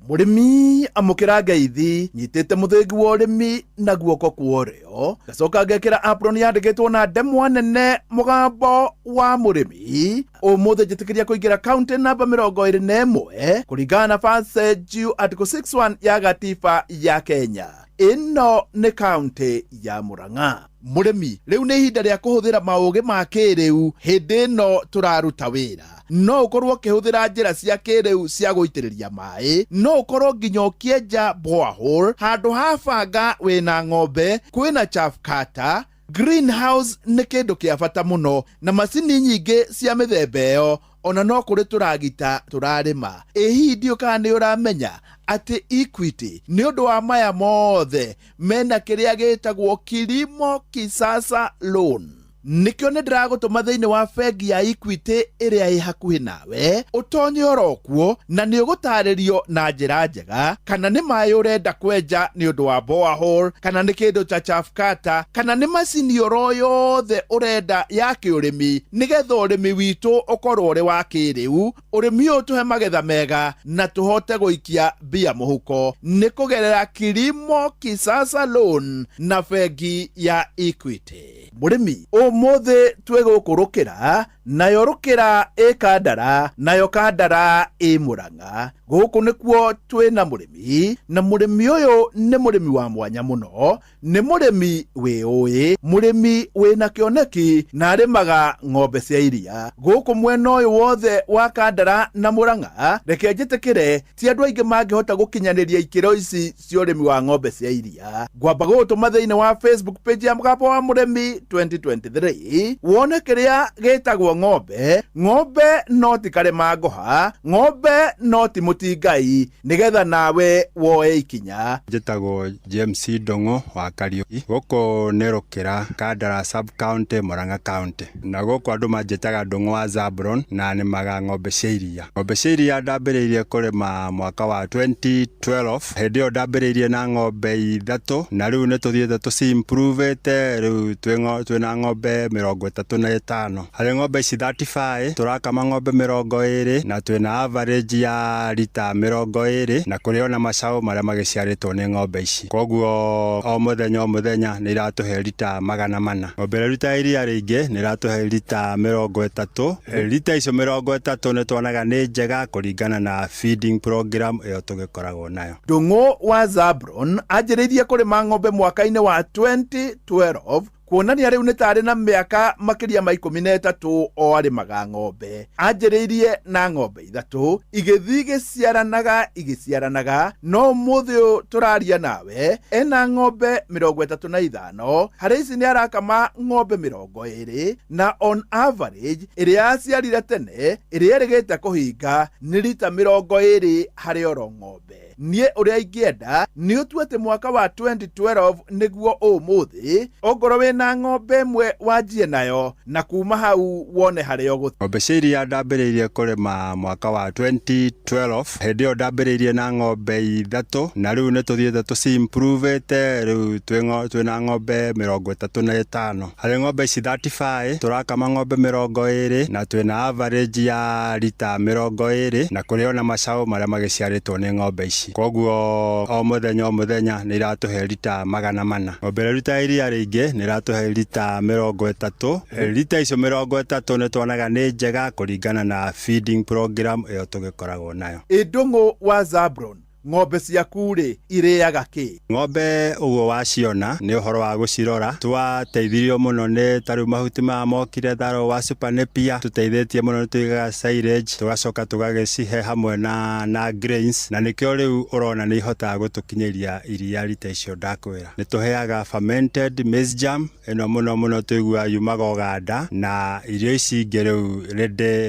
Mũrĩmi, amũkĩra ngeithi. Nyitĩte mũthĩgi wa ũrĩmi na guoko kwa ũrĩo, ngacoka ngekĩra apron yandĩkĩtwo na ndemwa nene, Mũgambo wa Mũrĩmi. Ũmũthĩ njĩtĩkĩria kũingĩra kaunti namba 21 kũringana na Passage Article 61 ya gatiba ya Kenya. Ĩno nĩ kaunti ya Murang'a. Mũrĩmi, rĩu nĩ ihinda rĩa kũhũthĩra maũgĩ ma kĩrĩu hĩndĩ ĩno tũraruta wĩra. No ũkorwo ũkĩhũthĩra njĩra cia kĩrĩu cia gũitĩrĩria maĩ, no ũkorwo nginya ũkĩenja borehole handũ ha banga. Wĩna ng'ombe, kwĩna chaff cutter. Greenhouse nĩ kĩndũ kĩa bata mũno na macini nyingĩ cia mĩthemba ĩyo. Ona no kũrĩ tũragita tũrarĩma. Ĩ hihi ndiũ kana nĩ ũramenya atĩ Equity nĩ ũndũ wa maya mothe mena kĩrĩa gĩtagwo Kilimo Kisasa Loan? Nĩkĩo nĩ ndĩragũtũma thĩinĩ wa bengi ya Equity ĩrĩa ĩ hakuhĩ nawe, ũtonye oro kuo na nĩ ũgũtarĩrio na njĩra njega, kana nĩ maĩ ũrenda kwenja nĩ ũndũ wa borehole, kana nĩ kĩndũ ta chaff cutter, kana nĩ macini oro yothe ũrenda ya kĩũrĩmi, nĩgetha ũrĩmi witũ ũkorwo ũrĩ wa kĩrĩu, ũrĩmi ũyũ tũhe magetha mega na tũhote gũikia mbia mũhuko, nĩ kũgerera Kilimo Kisasa Loan na bengi ya Equity. Mũrĩmi, ũmũthĩ twĩ gũkũ Rũkĩra, nayo Rũkĩra ĩ Kandara, nayo Kandara ĩ Mũrang'a. Gũkũ nĩkuo twĩna mũrĩmi, na mũrĩmi ũyũ nĩ mũrĩmi wa mwanya mũno, nĩ mũrĩmi wĩũĩ, mũrĩmi wĩna kĩoneki na arĩmaga ng'ombe cia iria gũkũ mwena ũyũ wothe wa Kandara na Mũrang'a. Reke njĩtĩkĩre ti andũ aingĩ mangĩhota gũkinyanĩria ikĩro ici cia ũrĩmi wa ng'ombe cia iria. Ngwamba gũgũtũma thĩinĩ wa Facebook page ya Mũgambo wa Mũrĩmi 2023 wone kĩrĩa gĩtagwo ng'ombe. Ng'ombe no ti karĩma ngũha, ng'ombe no ti mũtingai, nĩgetha nawe woe ikinya. Njĩtagwo James Ndong'o wa Kariũki. Gũkũ nĩ Rũkĩra, Kandara sub county, Murang'a County. Na gũkũ andũ manjĩtaga Ndong'o wa Zabron na nĩmaga ng'ombe cia iria. Ng'ombe cia iria ndambĩrĩirie kũrĩma mwaka wa 2012. Hĩndĩ ĩyo ndambĩrĩirie na ng'ombe ithatũ na rĩu nĩ tũthiĩte tũci-improvĩte, rĩu twĩna ng'ombe 35. Harĩ ng'ombe ici 35, tũrakama ng'ombe 20 na twĩna average ya rita 20, na kũrĩ ona macaũ marĩa magĩciarĩtwo nĩ ng'ombe ici. Koguo o mũthenya o mũthenya nĩ iratũhe rita 400. Ng'ombe ĩrĩa ĩrutaga iria rĩingĩ nĩ ĩratũhe rita 30. Rita icio 30 nĩ tuonaga nĩ njega kũringana na feeding program ĩyo tũgĩkoragwo nayo. Ndung'u wa Zabron anjĩrĩirie kũrĩma ng'ombe mwaka-inĩ wa 2012, kuonania rĩu nĩ tarĩ na mĩaka makĩria ma 13 o arĩmaga ng'ombe. Anjĩrĩirie na ng'ombe ithatũ, igĩthiĩ igĩciaranaga igĩciaranaga, no ũmũthĩ ũyũ tũraria nawe ena ng'ombe 35. Harĩ ici nĩ arakama ng'ombe 20, na on average ĩrĩa yaciarire tene ĩrĩa ĩrĩgĩte kũhinga nĩ rita 20 harĩ oro ng'ombe. Niĩ ũrĩa ingĩenda nĩ ũtue atĩ mwaka wa 2012 nĩguo ũmũthĩ, ongorwo wĩna ng'ombe ĩmwe wanjie nayo na kuma hau wone harĩa ũgũthiĩ. Ng'ombe cia iria ndambĩrĩirie kũrĩma mwaka wa 2012. Hĩndĩ ĩyo ndambĩrĩirie na ng'ombe ithatũ na rĩu nĩ tũthiĩte tũci-improvĩte, rĩu twĩna ng'ombe 35. Harĩ ng'ombe ici 35, tũrakama ng'ombe 20 na twĩna average ya rita 20, na kũrĩ ona macaũ marĩa magĩciarĩtwo nĩ ng'ombe ici. Koguo o mũthenya o mũthenya nĩ iratũhe rita 400. Ng'ombe ĩrĩa ĩrutaga iria rĩingĩ nĩ ĩratũhe rita 30. Rita icio 30 nĩ tuonaga nĩ njega kũringana na feeding program ĩyo tũgĩkoragwo nayo. Ĩ Ndung'u wa Zabron, Ng'ombe ciaku rĩ irĩaga kĩ? Ng'ombe ũguo waciona nĩ ũhoro wa gũcirora. Twateithirio mũno nĩ ta rĩu mahuti maya mokire tharo wa Super Napier, tũteithĩtie mũno nĩ tũigaga silage, tũgacoka tũgagĩcihe hamwe na grains, na nĩkĩo rĩu ũrona nĩ ihotaga gũtũkinyĩria iria rita icio ndakwĩra. Nĩ tũheaga fermented maize jam, ĩno mũno mũno tũiguaga yumaga Ũganda, na irio ici ingĩ rĩu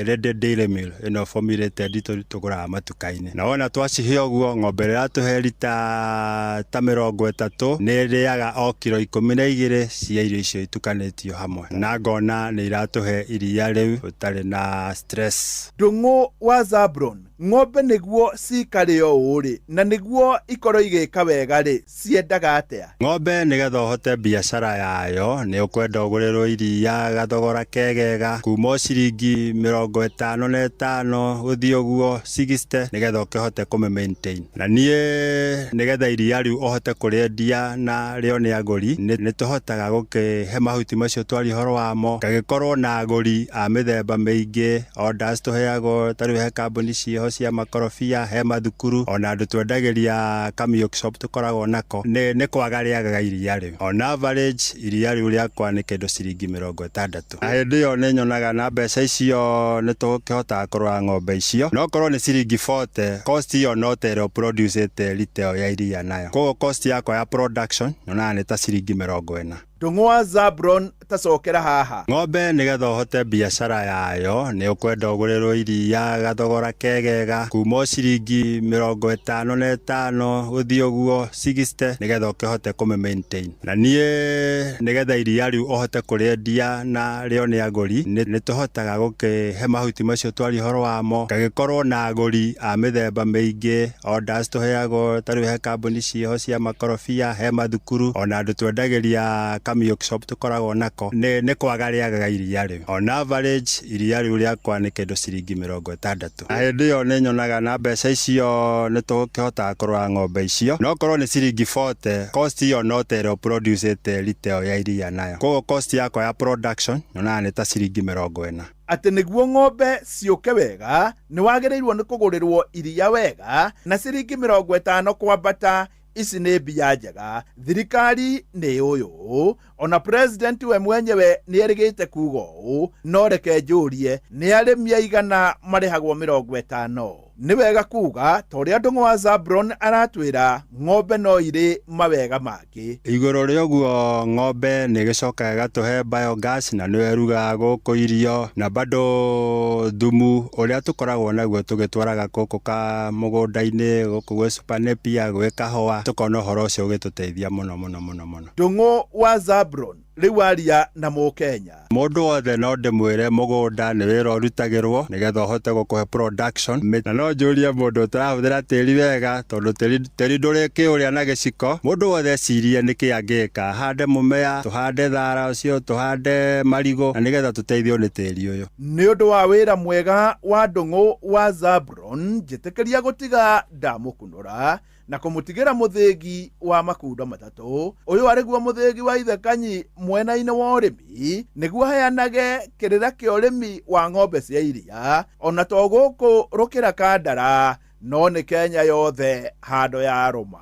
ready dairy meal ĩno formulated tũgũraga matuka-inĩ. Na wona twacihe ũguo, ng'ombe ĩrĩa ĩratũhe rita ta 30 nĩ ĩrĩaga o kiro 12 cia irio icio itukanĩtio hamwe, na ngona nĩ iratũhe iria rĩu ũtarĩ na stress. Ndũng'ũ wa Zabron, ng'ombe nĩguo cikare ũũ rĩ, na nĩguo ikorwo igĩka wega rĩ, ciendaga atĩa? Ng'ombe nĩgetha ũhote biacara yayo nĩ ũkwenda ũgũrĩrwo iria gathogora kegega kuma o ciringi 55 gũthiĩ ũguo 60 nĩgetha ũkĩhote kũmĩ maintain. Na niĩ nĩgetha iria rĩu ũhote kũrĩendia na rĩo nĩ agũri, nĩ tũhotaga gũkĩhe mahuti macio twaria ũhoro wamo, ngagĩkorwo na agũri a mĩthemba mĩingĩ, orders tũheagwo ta rĩu he kambuni ciĩho cia makorobia, he mathukuru, ona andũ twendagĩria ka milk shop tũkoragwo nako, nĩ kwaga rĩagaga iria rĩu. On average iria rĩu rĩakwa nĩ kĩndũ ciringi 60. Na hĩndĩ ĩyo nĩ nyonaga na mbeca icio nĩ tũkĩhotaga kũrora ng'ombe icio, no korwo nĩ ciringi 40, cost ĩyo no ta ĩrĩa ũproducĩte rita ĩyo ya iria nayo. Koguo cost yakwa ya production nyonaga nĩ ta ciringi 40. Ndũng'ũ wa Zabron tacokera haha. Ng'ombe nĩgetha ũhote biacara yayo nĩ ũkwenda ũgũrĩrwo iria gathogora kegega kuma o ciringi 55 gũthiĩ ũguo 60 nĩgetha ũkĩhote kũmĩ maintain. Na niĩ nĩgetha iria rĩu ũhote kũrĩendia na rĩo nĩ agũri, nĩ tũhotaga gũkĩhe mahuti macio twaria ũhoro wamo, ngagĩkorwo na agũri a mĩthemba mĩingĩ, orders tũheagwo ta rĩu he kambuni ciĩho cia makorobia, he mathukuru, ona andũ twendagĩria ka milk shop tũkoragwo nako, nĩ kwaga rĩagaga iria rĩu. On average iria rĩu rĩakwa nĩ kĩndũ ciringi 60. Na hĩndĩ ĩyo nĩ nyonaga na mbeca icio nĩ tũkĩhotaga kũrora ng'ombe icio, no korwo nĩ ciringi 40, cost ĩyo no ta ĩrĩa ũproducĩte rita ĩyo ya iria nayo. Koguo cost yakwa ya production nyonaga nĩ ta ciringi 40. Atĩ nĩguo ng'ombe ciũke wega nĩ wagĩrĩirwo nĩ kũgũrĩrwo iria wega na ciringi 50 kwambata. Ici nĩ mbia njega, thirikari nĩ ũyũ, ona president we mwenyewe nĩ erĩgĩte kuga ũũ, no reke njũrie nĩ arĩmi aigana marĩhagwo 50? Nĩ wega kuga ta ũrĩa Ndũng'ũ wa Zabron aratwĩra, ng'ombe no irĩ mawega mangĩ. Igũrũ rĩa ũguo ng'ombe nĩ ĩgĩcokaga ĩgatũhe biogas na nĩyo ĩrugaga gũkũ irio, na bado thumu ũrĩa tũkoragwo naguo tũgĩtwaraga gũkũ ka mũgũnda-inĩ, gũkũ gwĩ Super Napier, gwĩ kahũa, tũkona ũhoro ũcio ũgĩtũteithia mũno mũno mũno mũno. Ndũng'ũ wa Zabron rĩu aria na Mũkenya. Mũndũ wothe no ndĩmwĩre mũgũnda nĩ wĩra ũrutagĩrwo nĩgetha ũhote gũkũhe production, na no njũrie mũndũ ũtarahũthĩra tĩri wega, tondũ tĩri ndũrĩ kĩũrĩa na gĩciko. Mũndũ wothe ecirie nĩkĩ angĩka, hande mũmea, tũhande thara ũcio, tũhande marigũ, na nĩgetha tũteithio nĩ tĩri ũyũ. Nĩ ũndũ wa wĩra mwega wa Ndũng'ũ wa Zabron, njĩtĩkĩria gũtiga ndamũkunũra na kũmũtigĩra mũthĩgi wa makundo matatũ. Ũyũ arĩguo mũthĩgi wa Ithekanyi mwena-inĩ wa ũrĩmi, nĩguo aheanage kĩrĩra kĩa ũrĩmi wa ng'ombe cia iria, ona to gũkũ Rũkĩra Kandara, no nĩ Kenya yothe handũ ya rũma.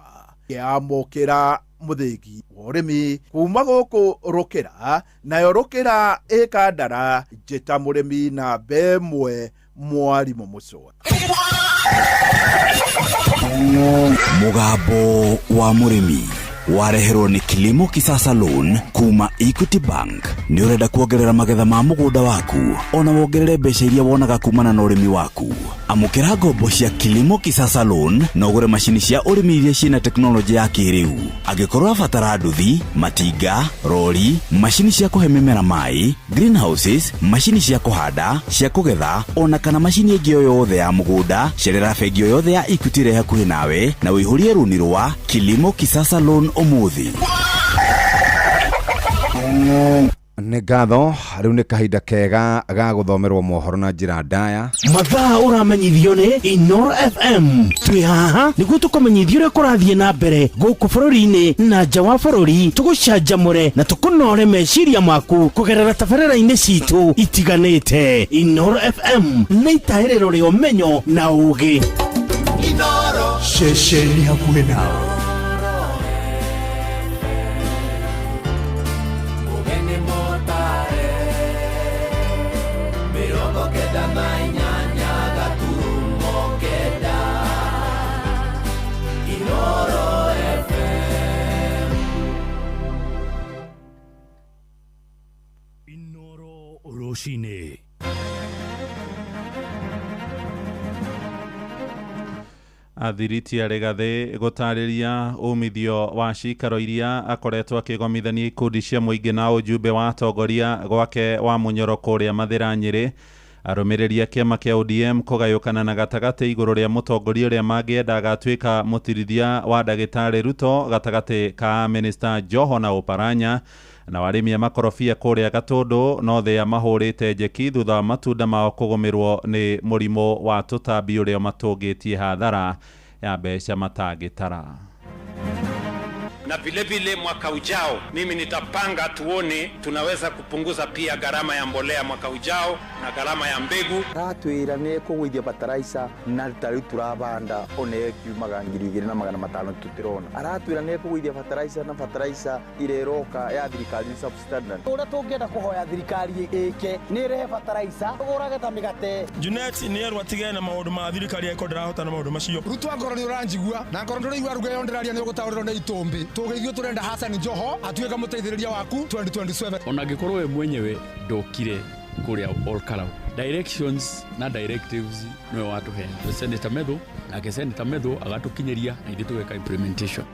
Kĩamũkĩra mũthĩgi wa ũrĩmi kuma gũkũ Rũkĩra, nayo Rũkĩra ĩ Kandara, njĩta mũrĩmi namba 1 mwarimũ Mũcũa. Mũgambo wa mũrĩmi wareherwo nĩ Kilimo Kisasa Loan kuma Equity Bank. Nĩ ũrenda kuongerera magetha ma mũgũnda waku ona wongerere mbeca iria wonaga kumana na ũrĩmi waku? Amũkĩra ngombo cia Kilimo Kisasa Loan na ũgũre macini cia ũrĩmi iria ciĩna tekinoronjĩ ya kĩrĩu. Angĩkorwo ũrabatara nduthi, matinga, rori, macini cia kũhe mĩmera maĩ, greenhouses, macini cia kũhanda, cia kũgetha, ona kana macini ĩngĩ o yothe ya mũgũnda, cerera bengi o yothe ya Equity ĩrĩa hakuhĩ nawe na ũihũrie rũni rwa Kilimo Kisasa Loan ũmũthĩ. Nĩ ngatho, rĩu nĩ kahinda kega ga gũthomerwo mohoro na njĩra ndaya. Mathaa ũramenyithio nĩ Inoro FM. Twĩ haha nĩguo tũkũmenyithie ũrĩa kũrathiĩ na mbere gũkũ bũrũri-inĩ na nja wa bũrũri, tũgũcanjamũre na tũkũnore meciria maku kũgerera tabarĩra-inĩ citũ itiganĩte. Inoro FM nĩ itaĩrĩro rĩa ũmenyo na ũũgĩ. Inoro Ceceni hakuhĩ nawe. Mũgeni mũtare 98 gaturumo 9 Inoro FM. Inoro rũcinĩ. Athiriti Rigathĩ gũtarĩria umithio wa cikaro iria akoretwo akĩgomithania ikundi cia mũingĩ na ũjumbe wa atongoria gwake wa Mũnyoro kũrĩa Mathĩra Nyĩrĩ. Arũmĩrĩri a kĩama kĩa ODM kũgayũkana na gatagatĩ igũrũ rĩa mũtongoria ũrĩa mangĩenda agatuĩka mũtirithia wa ndagĩtarĩ Ruto gatagatĩ ka minista Joho na Oparanya. Na arĩmi a makorobia kũrĩa Gatũndũ no thĩa mahũrĩte njeki thutha wa matunda mao kũgũmĩrwo nĩ mũrimũ wa tũtambi ũrĩa matũngĩtie hathara ya mbeca matangĩtara. Na vile vile mwaka ujao mimi nitapanga tuone tunaweza kupunguza pia gharama ya mbolea mwaka ujao na gharama ya mbegu. Aratwĩra nĩ ekũgũithia bataraica na ta rĩu tũrabanda ona ĩkiumaga 2500 tũtirona. Aratwĩra nĩ ekũgũithia bataraica na bataraica ĩrĩa ĩroka ya thirikari nĩ substandard. Ũrĩa tũngĩenda kũhoya thirikari ĩke nĩ ĩrehe bataraica tũgũrage ta mĩgate. Junet nĩ erwo atigane na maũndũ ma thirikari angĩkorwo ndarahota na maũndũ macio. Ruto angorwo nĩ ũranjigua na angorwo ndũraigua ruga ĩyo ndĩraria nĩ ũgũtaũrĩrwo nĩ itũmbĩ. Tũgĩithuĩ tũrenda Hassan Joho atuĩke mũteithĩrĩria waku 2027. Ona angĩkorwo we mwenyewe ndokire kũrĩa Olkalau, directions na directives nĩwe watũhe Senator Methu, nake Senator Methu agatũkinyĩria na ithuĩ tũgeka implementation.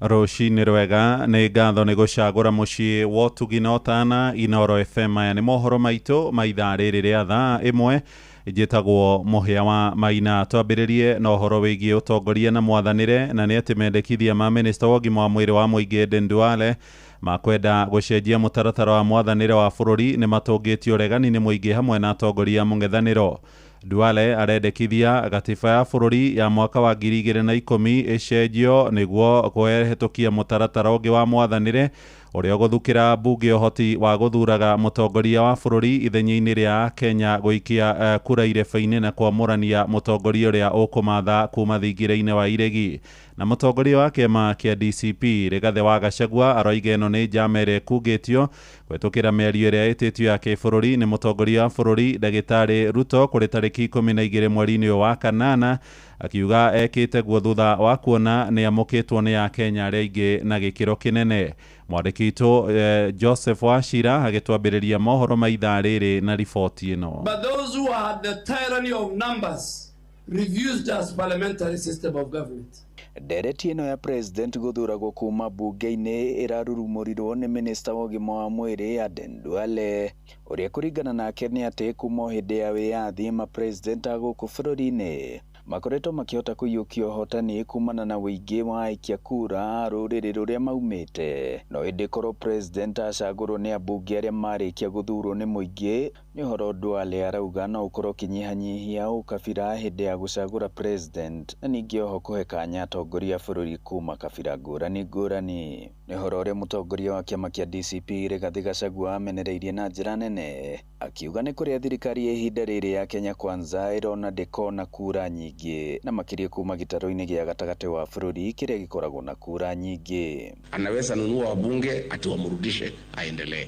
Rũcinĩ rwega nĩ ngatho nĩ gũcagũra mũciĩ wa ũtugi na ũtana Inoro FM. Aya nĩ mohoro maitũ ma ithaa rĩrĩ rĩa thaa 1. Njĩtagwo Mũhĩa wa Maina. Twambĩrĩrie na ũhoro wĩgiĩ ũtongoria na mwathanĩre, na nĩ atĩ mendekithia ma minista wa ũgima wa mwĩrĩ wa mũingĩ Aden Duale makwenda gũcenjia mũtaratara wa mwathanĩre wa bũrũri nĩ matũngĩtio ũregani nĩ mũingĩ hamwe na atongoria a mũng'ethanĩro. Duale arendekithia gatiba ya bũrũri ya mwaka wa 2010 ĩcenjio nĩguo kũhetũkia mũtaratara ũngĩ wa mwathanĩre ũrĩa ũgũthukĩra mbunge ũhoti wa gũthuraga mũtongoria wa bũrũri ithenya-inĩ rĩa Kenya gũikia kura irebe-inĩ na kwamũrania mũtongoria ũrĩa ũkũmatha kuma thingira-inĩ wa iregi. Na mũtongoria wa kĩama kĩa DCP Rigathĩ wa Gachagua aroiga ĩno nĩ njama ĩrĩa ĩkungĩtio kũhetũkĩra mĩario ĩrĩa ĩtĩtio ya kĩbũrũri nĩ mũtongoria wa bũrũri ndagĩtarĩ Ruto kũrĩ tarĩki 12 mweri-inĩ ũyũ wa kanana, akiuga ekĩte guo thutha wa kuona nĩ amũkĩtwo nĩ Akenya arĩa aingĩ na gĩkĩro kĩnene. Mwandĩki witũ Joseph Wachira agĩtwambĩrĩria mohoro ma ithaa rĩrĩ na riboti ĩno. But those who had the tyranny of numbers refused us parliamentary system of government. Ndereti ĩno ya president gũthuragwo kuma bunge-inĩ ĩrarurumũrirwo nĩ minista wa ũgima wa mwĩrĩ Aden Duale, ũrĩa kũringana nake nĩ atĩ kuma o hĩndĩ ya wĩyathi ma president a gũkũ bũrũri-inĩ makoretwo makĩhota kũiyũkia ũhotani kumana na ũingĩ wa aikia kura rũrĩrĩ rũrĩa maumĩte. No ĩndĩ korwo president acagũrwo nĩ ambunge arĩa marĩkia gũthurwo nĩ mũingĩ, nĩ ũhoro Duale arauga no ũkorwo ũkĩnyihanyihia ũkabira hĩndĩ ya gũcagũra president, na ningĩ oho kũhe kanya atongoria a bũrũri kuma kabira ngũrani ngũrani. Nĩ ũhoro ũrĩa mũtongoria wa kĩama kĩa DCP Rigathĩ Gachagua amenereirie na njĩra nene, akiuga nĩ kũrĩa thirikari ya ihinda rĩrĩ ya Kenya Kwanza ĩrona ndĩkona kura nyingĩ, na makĩria kuma gĩtarũ-inĩ gĩa gatagatĩ wa bũrũri kĩrĩa gĩkoragwo na kura nyingĩ. Anaweza nunua wabunge ati wamrudishe aendelee.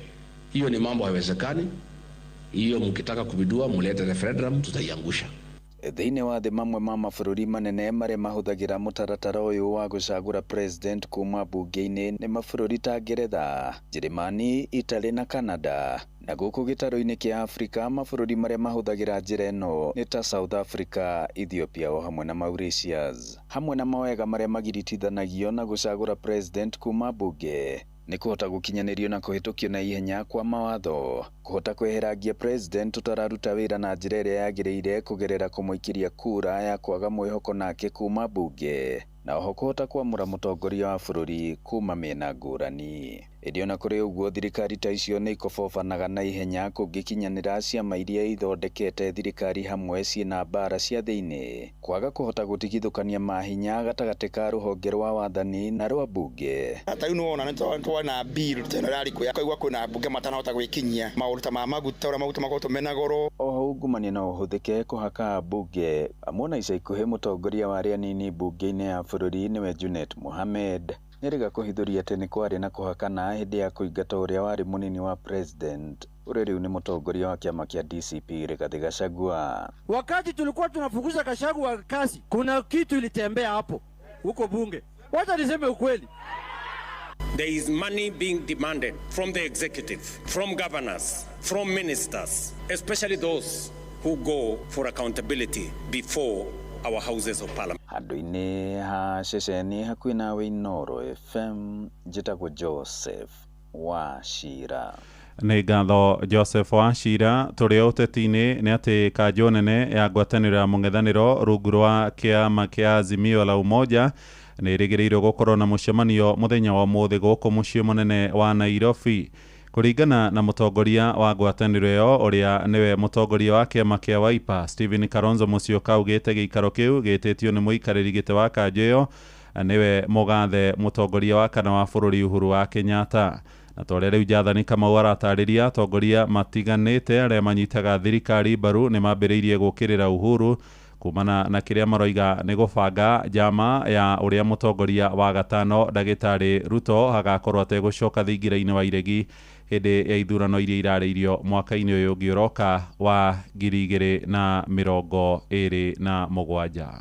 Hiyo ni mambo haiwezekani. Hiyo mkitaka kubidua mulete referendum, tutaiangusha. Thĩinĩ wa thĩ mamwe ma mabũrũri manene marĩa mahũthagĩra mũtaratara ũyũ wa gũcagũra president kuma bunge-inĩ nĩ mabũrũri ta Ngeretha, Njĩrĩmani, Italy na Canada. Na gũkũ gĩtarũ-inĩ kĩa Afrika mabũrũri marĩa mahũthagĩra njĩra ĩno nĩ ta South Africa, Ethiopia o hamwe na Mauritius. Hamwe na mawega marĩa magiritithanagio na gũcagũra president kuma bunge nĩ kũhota gũkinyanĩrio na kũhĩtũkio na ihenya kwa mawatho, kũhota kweherangia president ũtararuta wĩra na njĩra ĩrĩa yagĩrĩire kũgerera kũmũikĩria kura ya kwaga mwĩhoko nake kuma bunge, Na oho kũhota kwamũra mũtongoria wa bũrũri kuma mĩena ngũrani. Ĩndĩ ona kũrĩ ũguo, thirikari ta icio nĩ ikobobanaga na ihenya kũngĩkinyanĩra ciama iria ithondekete thirikari hamwe ciĩna mbara cia thĩinĩ, kwaga kũhota gũtigithũkania mahinya gatagatĩ ka rũhonge rwa wathani na rwa mbunge. Ta rĩu nĩwona nĩ twona bill ta ĩno ĩrarĩ kwĩ kaigua kwĩna mbunge matanahota gwĩkinyia maũndũ ta ma maguta, ũrĩa maguta makoretwo mena goro. Oho ungumania no ũhũthĩke kũhaka mbunge amwe. Na ica ikuhĩ mũtongoria wa arĩa anini mbunge-inĩ ya bũrũri nĩwe Junet Mohamed nĩerĩga kũhithũria atĩ nĩ kwarĩ na kũhakana hĩndĩ ya kũingata ũrĩa warĩ mũnini wa president, ũrĩa rĩu nĩ mũtongoria wa kĩama kĩa DCP Rigathi Gachagua. Wakati tulikuwa tunafukuza Gachagua kazi, kuna kitu ilitembea hapo huko bunge. Wacha niseme ukweli. There is money being demanded from the executive, from governors, from ministers, especially those who go for accountability before our houses of parliament. Handũ-inĩ ha ceceni hakuhĩ nawe Inooro FM, njĩtagwo Joseph Wachira. Nĩ ngatho Joseph Wachira. Tũrĩ o ũteti-inĩ nĩ atĩ kanjũ nene ya ngwatanĩro ya mũng'ethanĩro rungu rwa kĩama kĩa Azimio la Umoja nĩ ĩrĩgĩrĩirwo gũkorwo na mũcemanio mũthenya wa ũmũthĩ gũkũ mũciĩ mũnene wa Nairobi. Kũringana na mũtongoria wa ngwatanĩro ĩyo, ũrĩa nĩwe mũtongoria wa kĩama kĩa Wiper Stephen Kalonzo Musyoka, augĩte gĩikaro kĩu gĩtĩtio nĩ mũikarĩri gĩtĩ wa kanjũ ĩyo, nĩwe mũgathe mũtongoria wa kana wa bũrũri Uhuru wa Kenyatta. Na ta ũrĩa rĩu Jathani Kamau aratarĩria, atongoria matiganĩte arĩa manyitaga thirikari mbaru nĩ mambĩrĩirie gũkĩrĩra Uhuru kumana na kĩrĩa maroiga nĩ gũbanga njama ya ũrĩa mũtongoria wa gatano ndagĩtarĩ Ruto agakorwo ategũcoka thingira-inĩ wa iregi hĩndĩ ya ithurano iria irarĩirio mwaka-inĩ ũyũ ũngĩ ũroka wa 2027.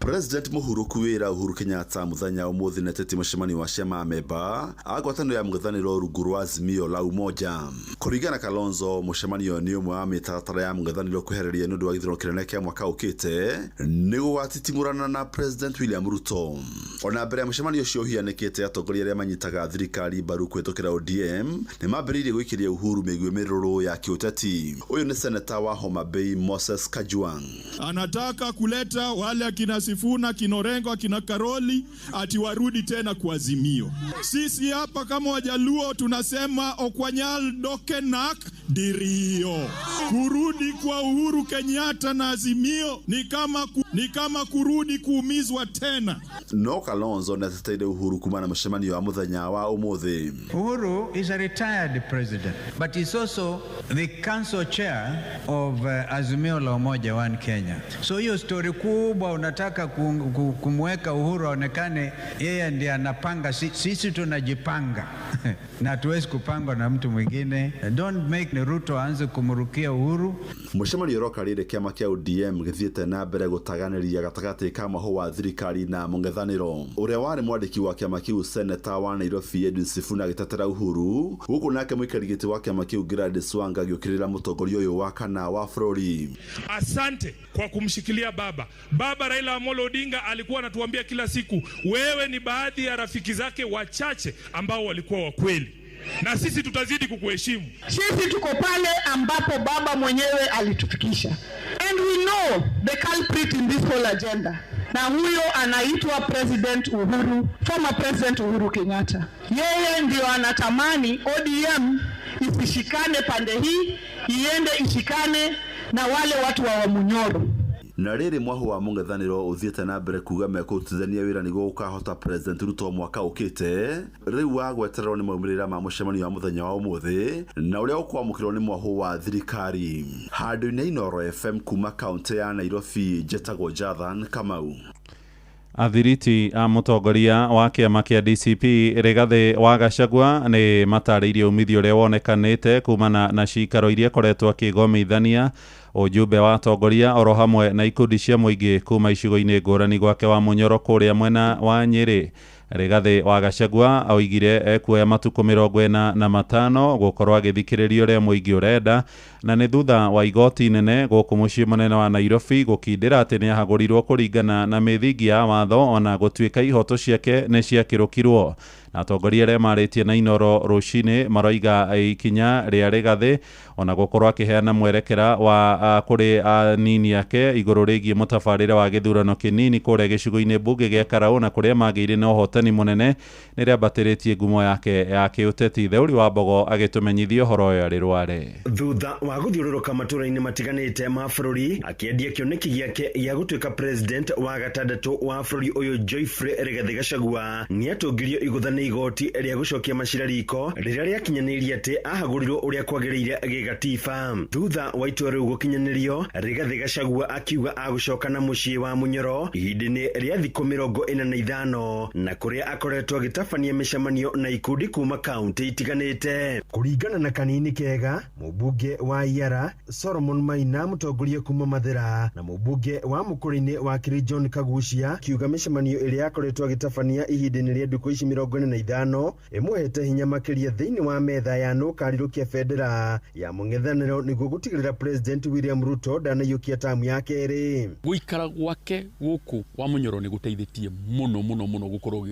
President mũhurũku wĩra Uhuru Kenyatta mũthenya ũmũthĩ nĩetĩtie mũcemanio wa ciama amemba a ngwatanĩro ya mũng'ethanĩro rungu rwa Azimio la Umoja. Kũringana na Kalonzo, mũcemanio nĩ ũmwe wa mĩtaratara ya mũng'ethanĩro kwehereria nĩ ũndũ wa gĩthurano kĩnene kĩa mwaka ũkĩte nĩ gũgatitimũrana na President William Ruto. Ona mbere ya mũcemanio ũcio ũhianĩkĩte, atongoria arĩa manyitaga thirikari mbaru kũhĩtũkĩra ODM nĩ mambĩrĩirie gũikĩria Uhuru mĩguĩ mĩrũrũ ya kĩũteti. Ũyũ nĩ seneta wa Homa Bay Moses Kajwang. Anataka kuleta wale akina Sifuna, kina Orengo, akina Karoli ati warudi tena kwa Azimio. Sisi hapa kama Wajaluo tunasema Okwanyal dokenak dirio. Kurudi kwa Uhuru Kenyatta na Azimio ni kama kurudi kuumizwa tena. No Kalonzo nĩateteire Uhuru kumana na mũcemanio wa mũthenya wa ũmũthĩ. Uhuru is a retired president, but he's also the council chair of Azimio la Umoja One Kenya. So hiyo story kubwa unataka kumweka Uhuru aonekane yeye ndiye anapanga, sisi tunajipanga na hatuwezi kupangwa na mtu mwingine. Don't make Ruto aanze kumrukia Uhuru. Mũcemanio ũroka rĩrĩ kĩama kĩa ODM gĩthiĩte na mbere gũtaganĩria gatagatĩ ka mwahũ wa thirikari na mũng'ethanĩro. Ũrĩa warĩ mwandĩki wa kĩama kĩu seneta wa Nairobi Edwin Sifuna agĩtetera Uhuru, gũkũ nake mũikari gĩtĩ wa kĩama kĩu Gladys Wanga agĩũkĩrĩra mũtongoria ũyũ wa kana wa bũrũri. Asante kwa kumshikilia baba. Baba Raila Amolo Odinga alikuwa anatuambia kila siku, wewe ni baadhi ya rafiki zake wachache ambao walikuwa wa kweli, na sisi tutazidi kukuheshimu. Sisi tuko pale ambapo baba mwenyewe alitufikisha. And we know the culprit in this whole agenda. Na huyo anaitwa President Uhuru, former President Uhuru Kenyatta. Yeye ndio anatamani ODM isishikane pande hii, iende ishikane na wale watu wa Wamunyoro. Na rĩrĩ mwahũ wa mũng'ethanĩro ũthiĩte na mbere kuga mekũrutithania wĩra nĩguo gũkahota President Ruto mwaka ũkĩte, rĩu wa gwetererwo nĩ maumĩrĩra ma mũcemanio wa mũthenya wa ũmũthĩ na ũrĩa ũkwamũkĩrwo nĩ mwahũ wa thirikari. Handũ-inĩ Inooro FM kuma kaũntĩ ya Nairobi, njetagwo Jathan Kamau. Athiriti a mũtongoria wa kĩama kĩa DCP Rigathĩ wa Gachagua nĩ matarĩirie umithio ũrĩa wonekanĩte kumana na cikaro iria akoretwo akĩgomithania ujumbe wa atongoria oro hamwe na ikundi cia mũingĩ kuma icigo-inĩ ngũrani gwake wa Munyoro kũrĩa mwena wa Nyĩrĩ. Rigathĩ wa Gachagua oigire ekuoya matukũ 45 gũkorwo agĩthikĩrĩria ũrĩa mũingĩ ũrenda, na nĩ thutha wa igoti inene gũkũ mũciĩ mũnene wa Nairobi gũkindĩra atĩ nĩahagũrirwo kũringana na mĩthingi ya watho ona gũtuĩka ihoto ciake nĩ ciakĩrũkirwo. Atongoria arĩa marĩtie na Inoro rũcinĩ maroiga ikinya rĩa Rigathĩ ona gũkorwo akĩheana mwerekera wa kũrĩ anini ake igũrũ rĩgiĩ mũtabarĩre wa gĩthurano kĩnini kũrĩa gĩcigo-inĩ mbunge gĩa Karau na kũrĩa magĩire na ũhotani mũnene nĩrĩambatĩrĩtie ngumo yake ya kĩũteti. Theuri wa Mbogo agĩtũmenyithia ũhoro ũyũ arĩ Rware. Thutha wa gũthiũrũrũka matũra-inĩ matiganĩte ma bũrũri akĩendia kĩoneki gĩake gĩa gũtuĩka president wa gatandatũ wa bũrũri ũyũ Geoffrey Rigathĩ Gachagua nĩatũngirio igũtha nĩ igoti rĩa gũcokia macira riko rĩrĩa rĩakinyanĩirie atĩ ahagũrirwo ũrĩa kwagĩrĩire gĩgatiba. Thutha wa itua rĩu gũkinyanĩrio, Rigathĩ Gachagua akiuga agũcoka na mũciĩ wa Munyoro ihinda-inĩ rĩa thikũ 45 na kũrĩa akoretwo agĩtabania mĩcemanio na ikundi kuma kaunti itiganĩte. Kũringana na Kanini Kega, mũmbunge wa Iara Solomon Maina, mũtongoria kuma Mathĩra, na mũmbunge wa Mũkũrĩ-inĩ wa Kiri John Kagucia kiuga mĩcemanio ĩrĩa akoretwo agĩtabania ihinda-inĩ rĩa ndukũ ici 45 ĩmũhete hinya makĩria thĩinĩ wa metha ya nũkarirũkia bendera ya mũng'ethanĩro nĩguo gũtigĩrĩra President William Ruto ndanaiyũkia tamu ya kerĩ. Gũikara gwake gũkũ wa Munyoro nĩ gũteithĩtie mũno mũno mũno gũkorwo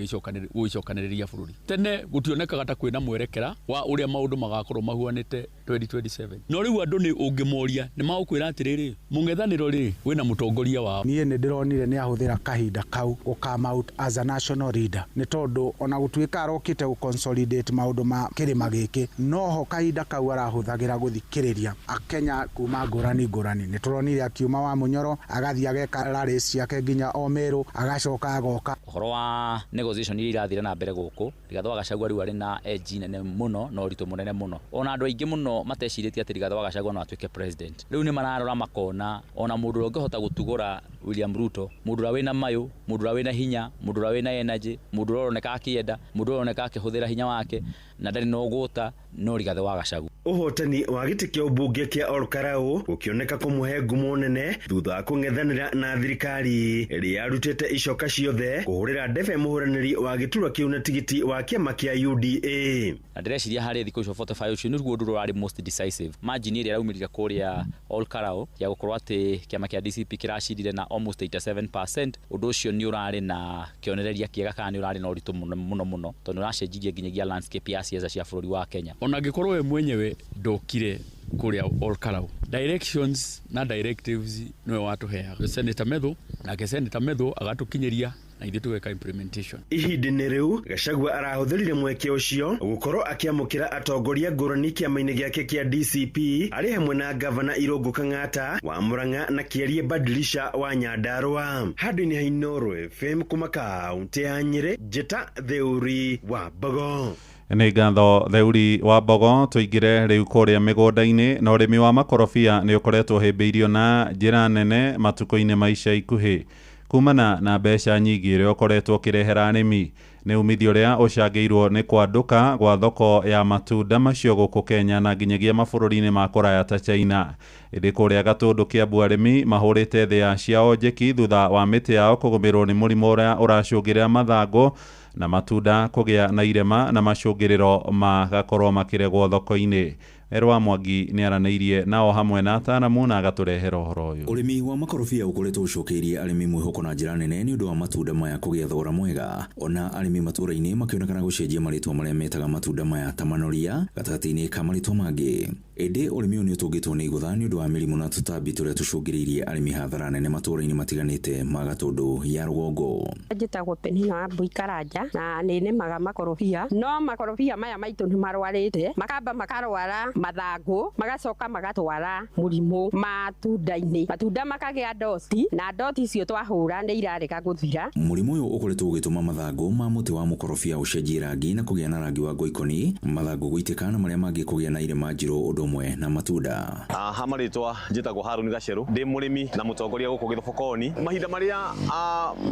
gũgĩcokanĩrĩria bũrũri. Tene gũtionekaga ta kwĩna mwerekera wa ũrĩa maũndũ magakorwo mahuanĩte 2027. No rĩu andũ nĩ ũngĩmoria nĩ magũkwĩra atĩrĩrĩ, mũng'ethanĩro rĩ wĩna mũtongoria wao. Niĩ nĩ ndĩronire nĩ ahũthĩra kahinda kau gũ come out as a national leader nĩ tondũ ona gũtuĩka arokĩte gũ consolidate maũndũ ma kĩrĩma gĩkĩ, noho kahinda kau arahũthagĩra gũthikĩrĩria akenya kuma ngũrani ngũrani. Nĩ tũronire akiuma wa Munyoro agathiĩ ageka rallies ciake nginya o Meru, agacoka agoka. Ũhoro wa negotiation iria irathire na mbere gũkũ, Rigathĩ wa Gachagua rĩu arĩ na edge nene mũno na ũritũ mũnene mũno. Ona andũ aingĩ mũno matecirĩtie atĩ Rigathĩ wa Gachagua no atuĩke president. Rĩu nĩ mararora makona ona mũndũ ũrĩa ũngĩhota gũtugũra William Ruto, mũndũ ũrĩa wĩna mayũ, mũndũ ũrĩa wĩna hinya, mũndũ ũrĩa wĩna energy, mũndũ ũrĩa ũroneka akĩenda, mũndũ ũrĩa ũroneka akĩhũthĩra hinya wake na ndarĩ na ũgũta, no Rigathĩ wa Gachagua. Ũhotani wa gĩtĩ kĩa ũmbunge kĩa Olkarau gũkĩoneka kũmũhe ngumo nene thutha wa kũng'ethanĩra na thirikari ĩrĩa yarutĩte icoka ciothe kũhũrĩra ndebe mũhũranĩri wa gĩturwa kĩu na tigiti wa kĩama kĩa UDA. Na ndĩreciria harĩ thikũ icio 45 ũcio nĩguo ũndũ ũrĩa ũrarĩ most decisive. Margin ĩrĩa ĩraumĩrire kũrĩa Olkarau ya gũkorwo atĩ kĩama kĩa DCP kĩracindire na almost 87%, ũndũ ũcio nĩ ũrarĩ na kĩonereria kĩega kana nĩ ũrarĩ na ũritũ mũno mũno mũno tondũ nĩ ũracenjirie nginyagia landscape ya siasa cia bũrũri wa Kenya. Ona angĩkorwo we mwenyewe ndokire kũrĩa Olkarau, directions na directives nĩwe watũheaga. Senator Methu nake Senator Methu agatũkinyĩria na ithuĩ tũgeka implementation. Ihinda-inĩ rĩu Gachagua arahũthĩrire mweke ũcio gũkorwo akĩamũkĩra atongoria ngũrani kĩama-inĩ gĩake kĩa DCP arĩ hamwe na gavana Irũngũ Kang'ata wa Murang'a na Kĩarie Badilisha wa Nyandarũa. Handũ-inĩ ha Inooro FM kuma kaũntĩ ya Nyĩrĩ, Njĩta Theuri wa Mbogo. Nĩ ngatho Theuri wa Mbogo. Tũingĩre rĩu kũrĩa mĩgũnda-inĩ na ũrĩmi wa makorobia nĩ ũkoretwo ũhĩmbĩirio na njĩra nene matukũ-inĩ ma ica ikuhĩ kumana na mbeca nyingĩ ĩrĩa ũkoretwo ũkĩrehera arĩmi. Nĩ umithio ũrĩa ũcangĩirwo nĩ kwandũka gwa thoko ya matunda macio gũkũ Kenya na nginyagia mabũrũri-inĩ ma kũraya ta China. Ĩndĩ kũrĩa Gatũndũ Kĩambu arĩmi mahũrĩte thĩa ciao njeki thutha wa mĩtĩ yao kũgũmĩrwo nĩ mũrimũ ũrĩa ũracũngĩrĩra mathangũ na matunda kũgĩa na irema na macũngĩrĩro magakorwo makĩregwo thoko-inĩ. Erwa Mwangi nĩ aranĩirie nao hamwe na ataramu na agatũrehera ũhoro ũyũ. Ũrĩmi wa makorobia ũkoretwo ũcokeirie arĩmi mwĩhoko na njĩra nene nĩ ũndũ wa matunda maya kũgĩa thogora mwega. Ona arĩmi matũũra-inĩ makĩonekana gũcenjia marĩtwa marĩa metaga matunda maya ta manoria gatagatĩ-inĩ ka marĩtwa mangĩ. Ĩndĩ ũrĩmi ũyũ nĩ ũtũngĩtwo nĩ igũtha nĩ ũndũ wa mĩrimũ na tũtambi tũrĩa tũcũngĩrĩirie arĩmi hathara nene matũũra-inĩ matiganĩte ma Gatũndũ ya rũgongo. Njĩtagwo Penina wa Mbui Karanja na nĩ nĩmaga makorobia, no makorobia maya maitũ nĩ marwarĩte, makamba makarwara mathangũ, magacoka magatwara mũrimũ matunda-inĩ, matunda makagĩa doti na doti icio twahũra nĩ irarega gũthira. Mũrimũ ũyũ ũkoretwo ũgĩtũma mathangũ ma mũtĩ wa mũkorobia ũcenjie rangi na kũgĩa na rangi wa ngoikoni, mathangũ gũitĩka na marĩa mangĩ kũgĩa na irema njirũ ũndũ ũmwe na matunda. Ha marĩtwa njĩtagwo Haruni Gacerũ, ndĩ mũrĩmi na mũtongoria gũkũ Gĩthobokoni. Mahinda marĩa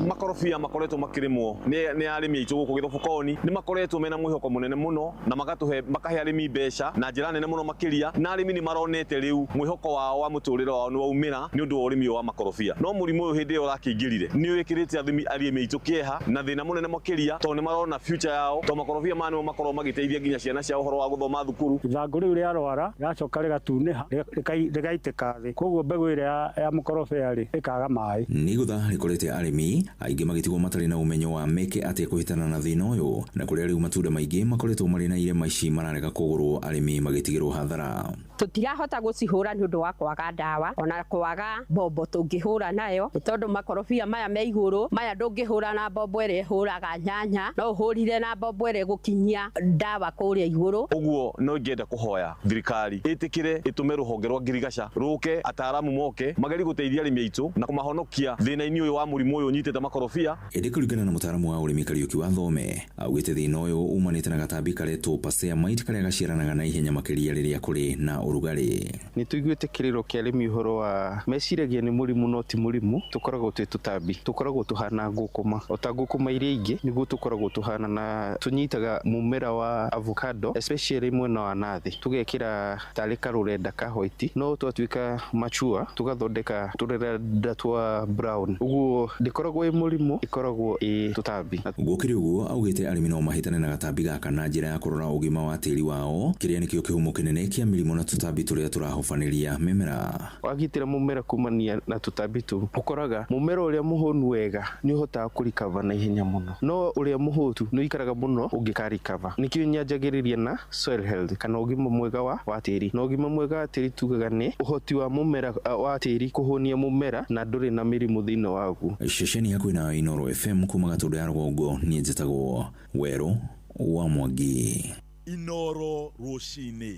makorobia makoretwo makĩrĩmwo nĩ arĩmi aitũ gũkũ Gĩthobokoni nĩ makoretwo mena mwĩhoko mũnene mũno na makahe arĩmi mbeca na njĩra nene mũno makĩria, na arĩmi nĩ maronete rĩu mwĩhoko wao wa mũtũrĩre wao nĩ waumĩra nĩ ũndũ wa ũrĩmi wa makorobia. No mũrimũ ũyũ hĩndĩ ĩyo ũrakĩingĩrire nĩ wĩkĩrĩte arĩmi aitũ kĩeha na thĩna mũnene makĩria tondũ nĩ marona future yao, tondũ makorobia maya nĩmo makorwo magĩteithia nginya ciana ciao ũhoro wa gũthoma thukuru. Ithangũ rĩu rĩarwara Rĩgacoka rĩgatunĩha, rĩgaitĩka thĩ. Koguo mbegũ ĩrĩa ya mũkorobia rĩ, ĩkaga maĩ. Nĩ igũtha rĩkorete arĩmi aingĩ magĩtigwo matarĩ na ũmenyo wa meke atĩa kũhĩtana na thĩna ũyũ, na kũrĩa rĩu matunda maingĩ makoretwo marĩ na irema ici mararega kũgũrwo arĩmi magĩtigĩrwo hathara. Tũtirahota gũcihũra nĩ ũndũ wa kwaga ndawa ona kwaga mbombo tũngĩhũra nayo, nĩ tondũ makorobia maya me igũrũ, maya ndũngĩhũra na mbombo ĩrĩa ĩhũraga nyanya, no ũhũrire na mbombo ĩrĩa ĩgũkinyia ndawa kũrĩa igũrũ. Ũguo no ingĩenda kũhoya thirikari ĩtĩkĩre ĩtũme rũhonge rwa ngirigaca rũke, ataaramu moke magerie gũteithia arĩmi aitũ na kũmahonokia thĩna-inĩ ũyũ wa mũrimũ ũyũ ũnyitĩte makorobia. Ĩndĩ kũringana na mũtaaramu wa ũrĩmi Kariũki wa Thome, augĩte thĩna ũyũ umanĩte na gatambi karetwo Pasea mite karĩa gaciaranaga na ihenya makĩria rĩrĩa kũrĩ na ũrugarĩ. Nĩ tũiguĩte kĩrĩro kĩa arĩmi ũhoro wa meciragia nĩ mũrimũ no ti mũrimũ, tũkoragwo twĩ tũtambi, tũkoragwo tũhana ngũkũma, o ta ngũkũma iria ingĩ nĩguo tũkoragwo tũhana, na tũnyitaga mũmera wa avocado especially mwena wa nathĩ, tũgekĩra tarĩ karũrenda ka white, no twatuĩka mature tũgathondeka tũrenda twa brown. Ũguo ndĩkoragwo ĩ mũrimũ, ĩkoragwo ĩ tũtambi. Gũkĩrĩ ũguo augĩte arĩmi no mahĩtane na gatambi gaka na njĩra ya kũrora ũgima wa tĩri wao, kĩrĩa nĩkĩo kĩhumo kĩnene kĩa mĩrimũ na tũtambi tũrĩa tũrahobanĩria mĩmera. Wagitĩra mũmera kumania na tũtambi tũu, ũkoraga mũmera ũrĩa mũhũnu wega nĩ ũhotaga kũrikava na ihenya mũno, no ũrĩa mũhũtu nĩ ũikaraga mũno ũngĩkarikava. Nĩkĩo nyanjagĩrĩria na soil health kana ũgima mwega wa tĩri, na ũgima mwega wa tĩri tugaga nĩ ũhoti wa mũmera wa tĩri kũhũnia mũmera na ndũrĩ na mĩrimũ thĩinĩ waguo. Ceceni yaku ĩnayo Inooro FM kuma Gatũndũ ya rũgongo, niĩ njĩtagwo Werũ wa Mwangi. Inooro rũcinĩ.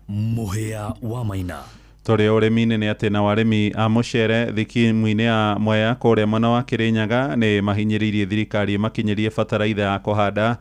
Mũhĩa wa Maina. Tũrĩ ũrĩmi-inĩ nĩ atĩ nao arĩmi a mũcere thikimu-inĩ ya Mwea kũrĩa mwena wa Kĩrĩnyaga nĩ mahinyĩrĩirie thirikari ĩmakinyĩrie bataraitha ya kũhanda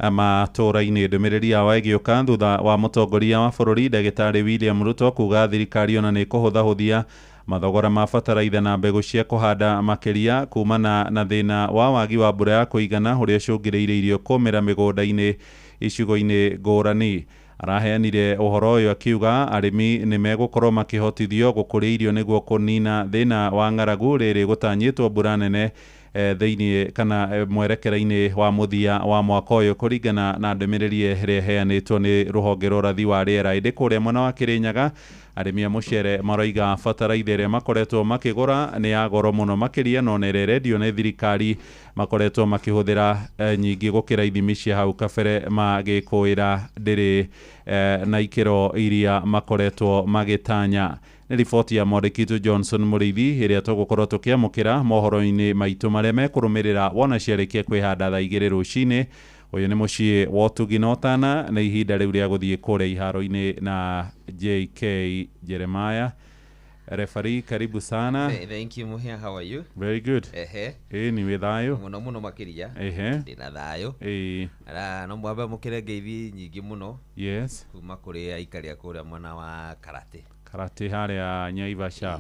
matũũra-inĩ. Ndũmĩrĩri yao ĩgĩũka thutha wa mũtongoria wa bũrũri ndagĩtarĩ William Ruto kuga thirikari ona nĩ ĩkũhũthahũthia mathogora ma bataraitha na mbegũ cia kũhanda makĩria kumana na thĩna wa wagi wa mbura ya kũigana ũrĩa ũcũngĩrĩirie irio kũmĩra mĩgũnda-inĩ icigo-inĩ ngũrani. Araheanire ũhoro ũyũ akiuga arĩmi nĩ megũkorwo makĩhotithio gũkũria irio nĩguo kũnina thĩna wa ng'aragu rĩrĩ gũtanyĩtwo mbura nene thĩinĩ kana mwerekera-inĩ wa mũthia wa mwaka ũyũ kũringana na ndũmĩrĩri ĩrĩa ĩheanĩtwo nĩ rũhonge rwa ũrathi wa rĩera. Ĩndĩ kũrĩa mwena wa Kĩrĩnyaga arĩmi a mũcere maroiga bataraitha ĩrĩa makoretwo makĩgũra nĩ ya goro mũno makĩria no na ĩrĩa ĩrendio nĩ thirikari makoretwo makĩhũthĩra nyingĩ gũkĩra ithimi cia hau kabere magĩkũĩra ndĩrĩ na ikĩro iria makoretwo magĩtanya. Nĩ riboti ya mwandĩki Johnson Mũrĩithi ĩrĩa tũgũkorwo tũkĩamũkĩra mohoro-inĩ maitũ marĩa mekũrũmĩrĩra wona ciarĩkia kwĩhanda thaa 2 rũcinĩ. Ũyũ nĩ mũciĩ wa ũtugi na ũtana, nĩ ihinda rĩu rĩa gũthiĩ kũrĩa iharo-inĩ na JK Jeremiah. Referee, karibu sana. Thank you Muhia, how are you? Very good. Ehe. Ni wĩ thayũ? Mũno mũno makĩria. Ehe. Ndĩna thayũ. Ara no mwambe mũkĩre ngeithi nyingĩ mũno. Yes. Kuma kũrĩ aikari a kũrĩa mwena wa Karate. Karate harĩa Nyaivasha.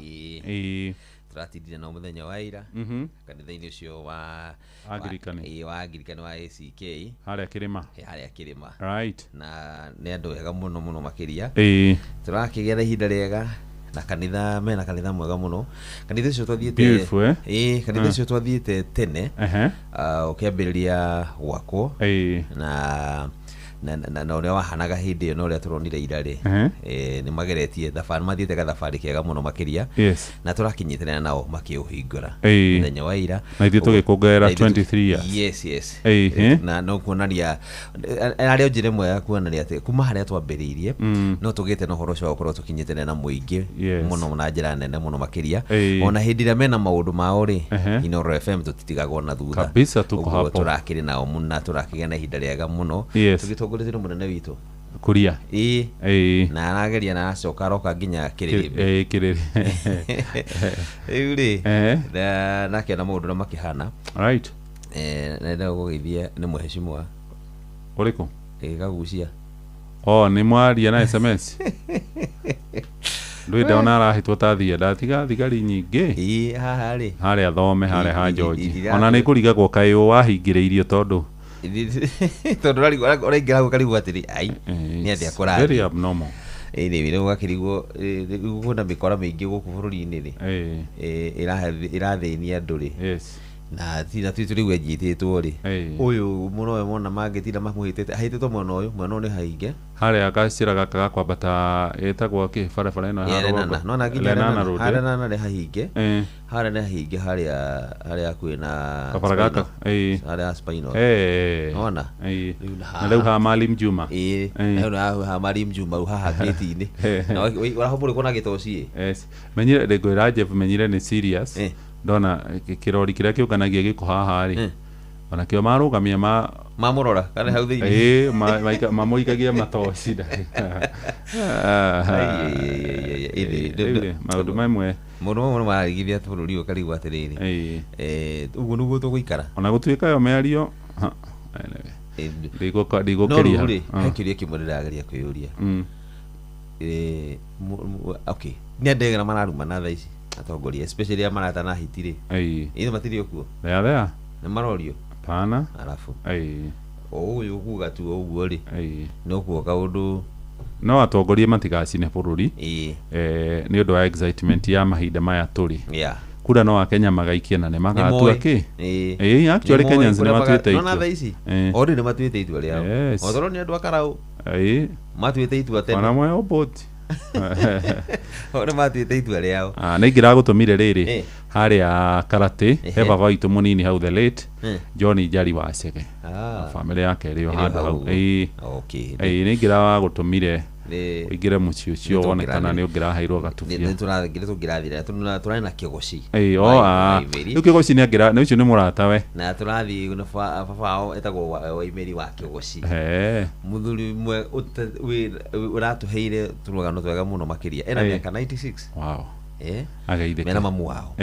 Tũratindire na mũthenya wa ira. Kanitha-inĩ ũcio wa Anglican. Wa Anglican wa ACK. Harĩa Kĩrĩma. Harĩa Kĩrĩma. Right. Na nĩ andũ ega mũno mũno makĩria. Tũrakĩgĩa na ihinda rĩega na kanitha mena kanitha mwega mũno. Kanitha ũcio twathiĩte kanitha ũcio twathiĩte tene. Ũkĩambĩrĩria gwakwo. Na na ũrĩa wahanaga hĩndĩ ĩyo na ũrĩa tũronire ira rĩ, nĩ mageretie thabarĩ, mathiĩte gathabarĩ kega mũno makĩria. Yes. Na tũrakinyĩtĩra nao makĩũhingũra mũthenya wa ira. Na ithuĩ tũgĩkũngũĩra 23 years. Yes, yes. Na no kuonania arĩa njĩra ĩmwe ya kuonania atĩ kuma harĩa twambĩrĩirie no tũgĩte na ũhoro ũcio wa gũkorwo tũkinyĩtĩra na mũingĩ mũno na njĩra nene mũno makĩria. Ona hĩndĩ ĩrĩa mena maũndũ mao rĩ, Inooro FM tũtitigagwo na thutha. Kabisa, tuko hapo. Tũrakĩrĩ nao mũno na tũrakĩgĩa na ihinda rĩega mũno. Tũgĩtongoretio nĩ mũnene witũ Kuria. Na arageria na aracoka aroka nginya Kĩrĩrĩmbĩ. Kĩrĩrĩ. Rĩu rĩ, nakĩona maũndũ ũrĩa makĩhana. Right. Nenda gũgĩthia nĩ mũheshimiwa ũrĩkũ? Kagucia. Oh, nĩ mwaria na SMS. Ndũĩ ndona arahĩtwo ta thia ndatiga thigari nyingĩ. Haha rĩ. Harĩa Thome, harĩa ha George. Ona nĩ kũrigagwo kaĩ ũ wahingĩrĩirio tondũ tondũ ũraingĩra hau ũkarigwo atĩrĩ, ai nĩ atĩa kũrathiĩ. Very abnormal. Anyway, rĩu ũgakĩrigwo rĩu kwĩna mĩkora mĩingĩ gũkũ bũrũri-inĩ rĩ, ĩrathĩnia andũ rĩ. Yes. Na ti na tu rĩu enjitĩtwo rĩ, ũyũ mũno ũyũ mona mangĩtinda mamũhĩtĩte, ahĩtĩtwo mwena ũyũ, mwena ũyũ nĩ hahinge. Harĩa gacĩra gaka ga kwambata ĩtagwo kĩ barabara ĩno ya rũgongo? Nona nginya Lenana Road, harĩa Lenana nĩ hahinge. Harĩa nĩ hahinge, harĩa harĩa kwĩna Kabara gaka, harĩa Spinal. Nona Na rĩu ha Maalim Juma. Rĩu ha Maalim Juma rĩu haha gate-inĩ. Na ũrahũmũrĩkwo na gĩtoci ĩ. Yes. Menyire ngwĩra Jeff, menyire nĩ serious. Ndona kĩrori kĩrĩa kĩũnganagia gĩko haha rĩ, onakĩo marũgamia ma mamũrora kana hau thĩinĩ. Ĩĩ, mamũikagia matoci. Maũndũ mamwe mũndũ mamwe mararigithia bũrũri ũyũ karigwo atĩrĩrĩ, ũguo nĩguo tũgũikara. Ona gũtuĩka yo mĩario ndigũkĩria. No rĩu rĩ, he kĩũria kĩmwe ndĩrageria kwĩyũria. Okay, nĩ andũ aigana mararumana thaa ici atongoria, especially arĩa maratana hiti rĩ? Ĩĩ, matirĩ o kuo. Thea. Nĩ marorio? Hapana. Arabu o ũyũ kuga tu ũguo rĩ, no kuo kaũndũ. No atongoria matigacine bũrũri nĩ ũndũ wa excitement ya mahinda maya tũrĩ. Kura no akenya magaikia na nĩ magatua kĩ. Ĩĩ, actually Kenyans nĩ matuĩte itua. Nona thaa ici already nĩ matuĩte itua rĩao. O tondũ nĩ andũ a Karau matuĩte itua tene. Ona mwe oboti. O nĩ matuĩte itua rĩao. Nĩ ingĩragũtũmire rĩrĩ harĩa Karate, he baba witũ mũnini hau the late John Njari wa Chege. Family yake ĩrĩ o handũ hau. Ĩĩ. Ĩĩ, nĩ ingĩragũtũmire ũingĩre mũciĩ ũcio wone kana nĩ ũngĩraheirwo gatubia. Nĩ tũngĩrathire, tũrarĩ na Kĩgoci. Ĩĩ, rĩu Kĩgoci nĩ angĩra, nĩ ũcio nĩ mũratawe. Na tũrathiĩ na baba wao etagwo Waimeri wa Kĩgoci. Mũthuri ũmwe ũratũheire tũrũgano twega mũno makĩria. Ena mĩaka 96. Wow. Ageithĩke. Mena mamu wao.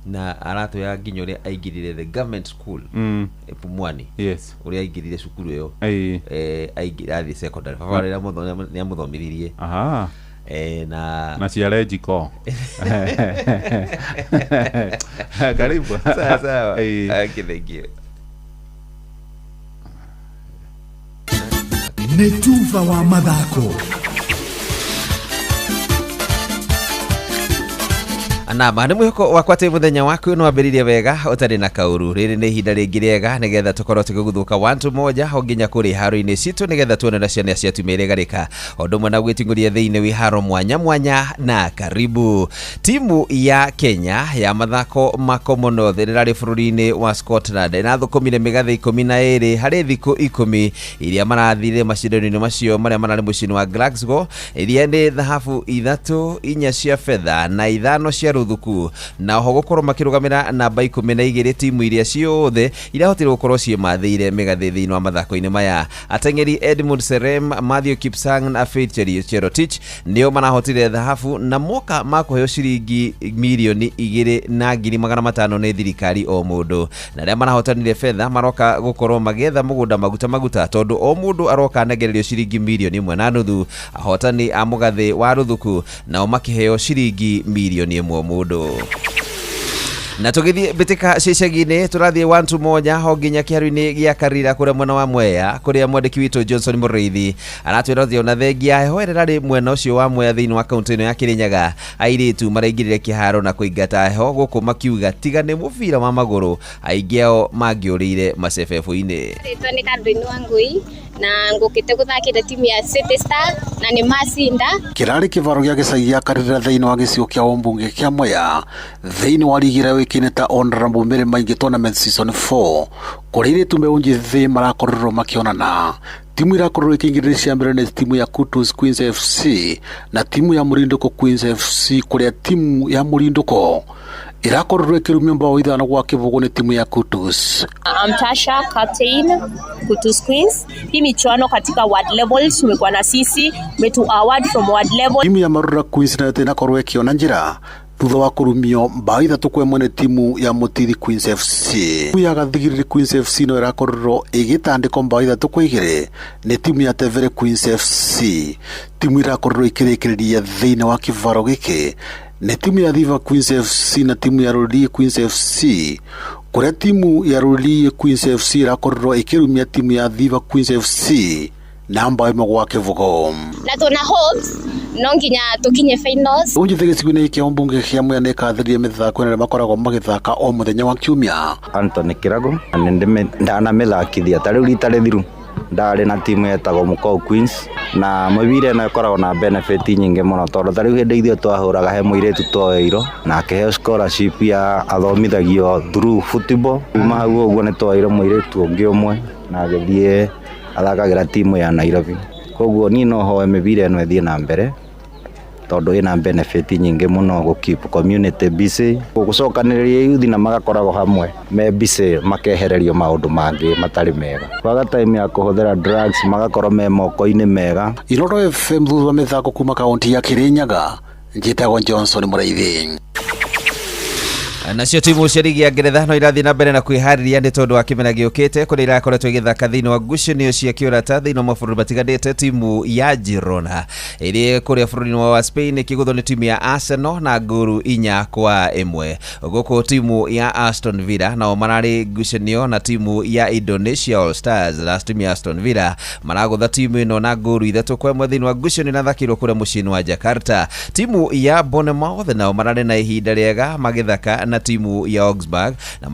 Na aratwĩra nginya ũrĩa aingĩrire the government school Pumwani. Yes. Ũrĩa aingĩrire cukuru ĩyo. Aingĩra athiĩ secondary. Baba rĩrĩa nĩ amũthomithirie. Na ciare njiko. Karibu. Sawa sawa. Okay, thank you. Nĩ tuba wa mathako. Nama nĩ mwĩhoko wakwa atĩ mũthenya waku nĩ wambĩrĩirie wega ũtarĩ na kaũru. Rĩrĩ nĩ ihinda rĩngĩ rĩega nĩgetha tũkorwo tũkĩguthũka wantu moja o nginya kũrĩ haro-inĩ citũ nĩgetha tuone na ciana ciatumia iregarĩka o ũndũ ũmwe na gwĩting'ũria thĩinĩ wĩ haro mwanya mwanya. Na karibu timu ya Kenya ya mathako ma Commonwealth ĩrarĩ bũrũri-inĩ wa Scotland ĩrathũkũmire mĩgathĩ 12 harĩ thikũ 10 iria marathire macindano-inĩ macio marĩa mararĩ mũciĩ-inĩ wa Glasgow, iria nĩ thahabu 3, 4 cia fedha na 5 cia ruthuku, na oho gũkorwo makĩrũgamĩra namba 12 timu iria ciothe irahotire gũkorwo ciĩmathĩire mĩgathĩ thĩinĩ wa mathako-inĩ maya. Ateng'eri Edmund Serem, Matthew Kipsang na Faith Cherotich nĩo marahotire thahabu na moka makũheo ciringi mirioni 2,500,000 nĩ thirikari o mũndũ. Na arĩa marahotanire fedha maroka gũkorwo magĩetha mũgũnda maguta maguta tondũ o mũndũ aroka anengererio ciringi mirioni 1.5. Ahotani a mũgathĩ wa ruthuku nao makĩheo ciringi mirioni 1 mũndũ. Na tũgĩthiĩ mbĩtĩka cia-icagi-inĩ tũrathiĩ wantu moja ho nginya kĩharo-inĩ gĩa Karira kũrĩa mwena wa Mwea kũrĩa mwandĩki witũ Johnson Mũrĩithi aratwĩra atĩ ona thengia heho ĩrĩa ĩrarĩ mwena ũcio wa Mwea thĩinĩ wa kaũntĩ ĩno ya Kĩrĩnyaga, airĩtu maraingĩrire kĩharo na kũingata heho gũkũ makiuga tiga nĩ mũbira wa magũrũ aingĩ ao mangĩũrĩire macebebũ-inĩ. Rĩtwa nĩ Caroline Wangui na ngũkĩte gũthakĩra timu ya City Star na nĩ macinda. Kĩrarĩ kĩbaro gĩa gĩcagi gĩa Karira thĩinĩ wa gĩcigo kĩa ũmbunge kĩa Mwea thĩinĩ wa rigi ĩrĩa yũĩkaine ta Honorable Mary Maingi Tournament Season 4 kũrĩa airĩtu mbeũ njĩthĩ marakorirwo makĩonana. Timu irakorirwo ikĩingĩrĩra cia mbere nĩ timu ya Kutus Queens FC na timu ya Mũrindũko Queens FC kũrĩa timu ya Mũrindũko irakorirwo ĩkĩrumio mbao 5 gwa kĩbũgũ nĩ timu ya Kutus. I'm Tasha, captain Kutus Queens. Hii michuano katika ward level tumekuwa na sisi umetu award from ward level. Timu ya Marura Queens nayo inakorwo ĩkĩona njĩra thutha wa kũrumio mbao 3 kwa ĩmwe nĩ timu ya Mũtithi Queens FC. Timu ya Gathigiriri Queens FC no ĩrakorirwo ĩgĩtandĩkwo mbao 3 kwa 2 nĩ timu ya Tevere Queens FC. Timu irakorirwo ĩkĩrĩkĩrĩria thĩinĩ wa kĩbaro gĩkĩ nĩ timu ya Thiva Queens FC na timu ya Rũriĩ Queens FC kũrĩa timu ya Rũriĩ Queens FC ĩrakorirwo ĩkĩrumia timu ya Thiva Queens FC namba 1 gwa kĩbũgũ. Na tuna hopes No nginya tũkinye finals. Unjithe gĩcigo-inĩ kĩa mbunge kĩa Mwea nĩ ĩkathĩrĩria mĩthako ĩrĩa makoragwo magĩthaka o mũthenya wa kiumia. Anthony Kirago na nĩ ndanamĩthakithia ta rĩu rita rĩthiru ndarĩ na timu yetagwo Mukau Queens na mĩbira ĩno ĩkoragwo na benefit nyingĩ mũno tondũ ta rĩu hĩndĩ ithuĩ twahũraga he mũirĩtu twoeirwo na akĩheo scholarship ya athomithagio through football. Kuma hau ũguo nĩ twoeirwo mũirĩtu ũngĩ ũmwe na agĩthiĩ athakagĩra timu ya Nairobi. Koguo niĩ no hoe mĩbira ĩno ĩthiĩ na mbere tondũ ĩna benefit nyingĩ mũno gũ keep community busy, gũcokanĩrĩria youth na magakoragwo hamwe me busy makehererio maũndũ mangĩ matarĩ mega, kwaga time ya kũhũthĩra drugs magakorwo me moko-inĩ mega. Inooro FM thutha wa mĩthako kuma kaunti ya Kirinyaga, njĩtagwo Johnson Mũraithi. Nacio timu cia rigi ya Ngeretha no irathiĩ na mbere na kwĩharĩria nĩ tondũ wa kĩmera gĩũkĩte kũrĩa irakoretwo igĩthaka thĩinĩ wa ngucanio cia kĩũrata thĩinĩ wa mabũrũri matiganĩte. Timu ya Girona ĩrĩ kũrĩa bũrũri-inĩ wa Spain ĩkĩgũthwo nĩ timu ya Arsenal na ngũru 4-1. Gũkũ timu ya Aston Villa nao mararĩ ngucanio na timu ya Indonesia All Stars na timu ya Aston Villa maragũtha timu ĩno na ngũru 3-1 thĩinĩ wa ngucanio ĩrathakĩirwo kũrĩa mũciĩ-inĩ wa Jakarta. Timu ya Bournemouth nao mararĩ na ihinda rĩega magĩthaka na timu ya Augsburg na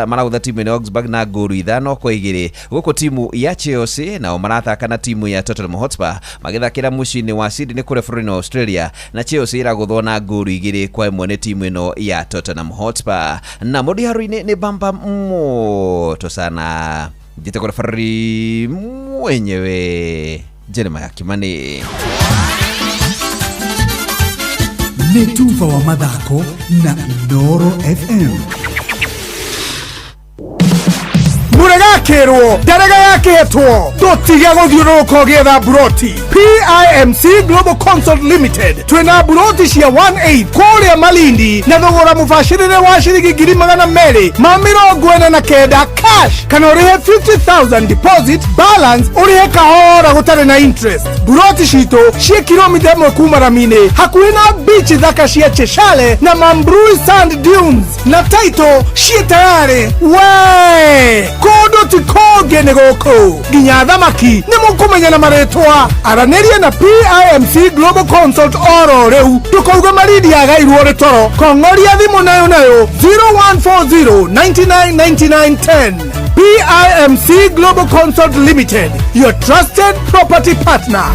maragũtha timu ya Augsburg na ngũru 5-2. Gũkũ timu ya Chelsea nao marathaka na timu ya Tottenham Hotspur magĩthakĩra mũciĩ-inĩ wa Sydney kũrĩa bũrũri-inĩ wa Australia na Chelsea ĩragũthwo na ngũru 2-1 nĩ timu ĩno ya Tottenham Hotspur. Na mũndũ nĩ bamba moto sana njĩtagwo referee mwenyewe Jeremiah Kimani. Nĩ tuba wa mathako na Inooro FM. Mũregakĩrwo ndarega yakĩhetwo tũtige gũthiũrũrũka ũgĩetha mburoti. PIMC Global Consult Limited twĩna mburoti cia 18 kũrĩa Malindi na thogora mũbacĩrĩre wa ciringi 249,000 cash kana ũrĩhe 50,000 deposit balance ũrĩhe kahora gũtarĩ na interest. Mburoti citũ ciĩ kilomita 1 kuma rami-inĩ hakuhĩ na beach thaka cia Cheshale na Mambrui Sand Dunes na title ciĩ tayarĩ. We kũndũ ti kũngĩ nĩ gũkũ nginya thamaki nĩ mũkũmenya na marĩtwa. Aranĩria na PIMC Global Consult oro rĩu ndũkauge Malindi yagairwo rĩ toro. Kong'oria thimũ nayo nayo 0140 99 99 10. PIMC Global Consult Limited, your trusted property partner.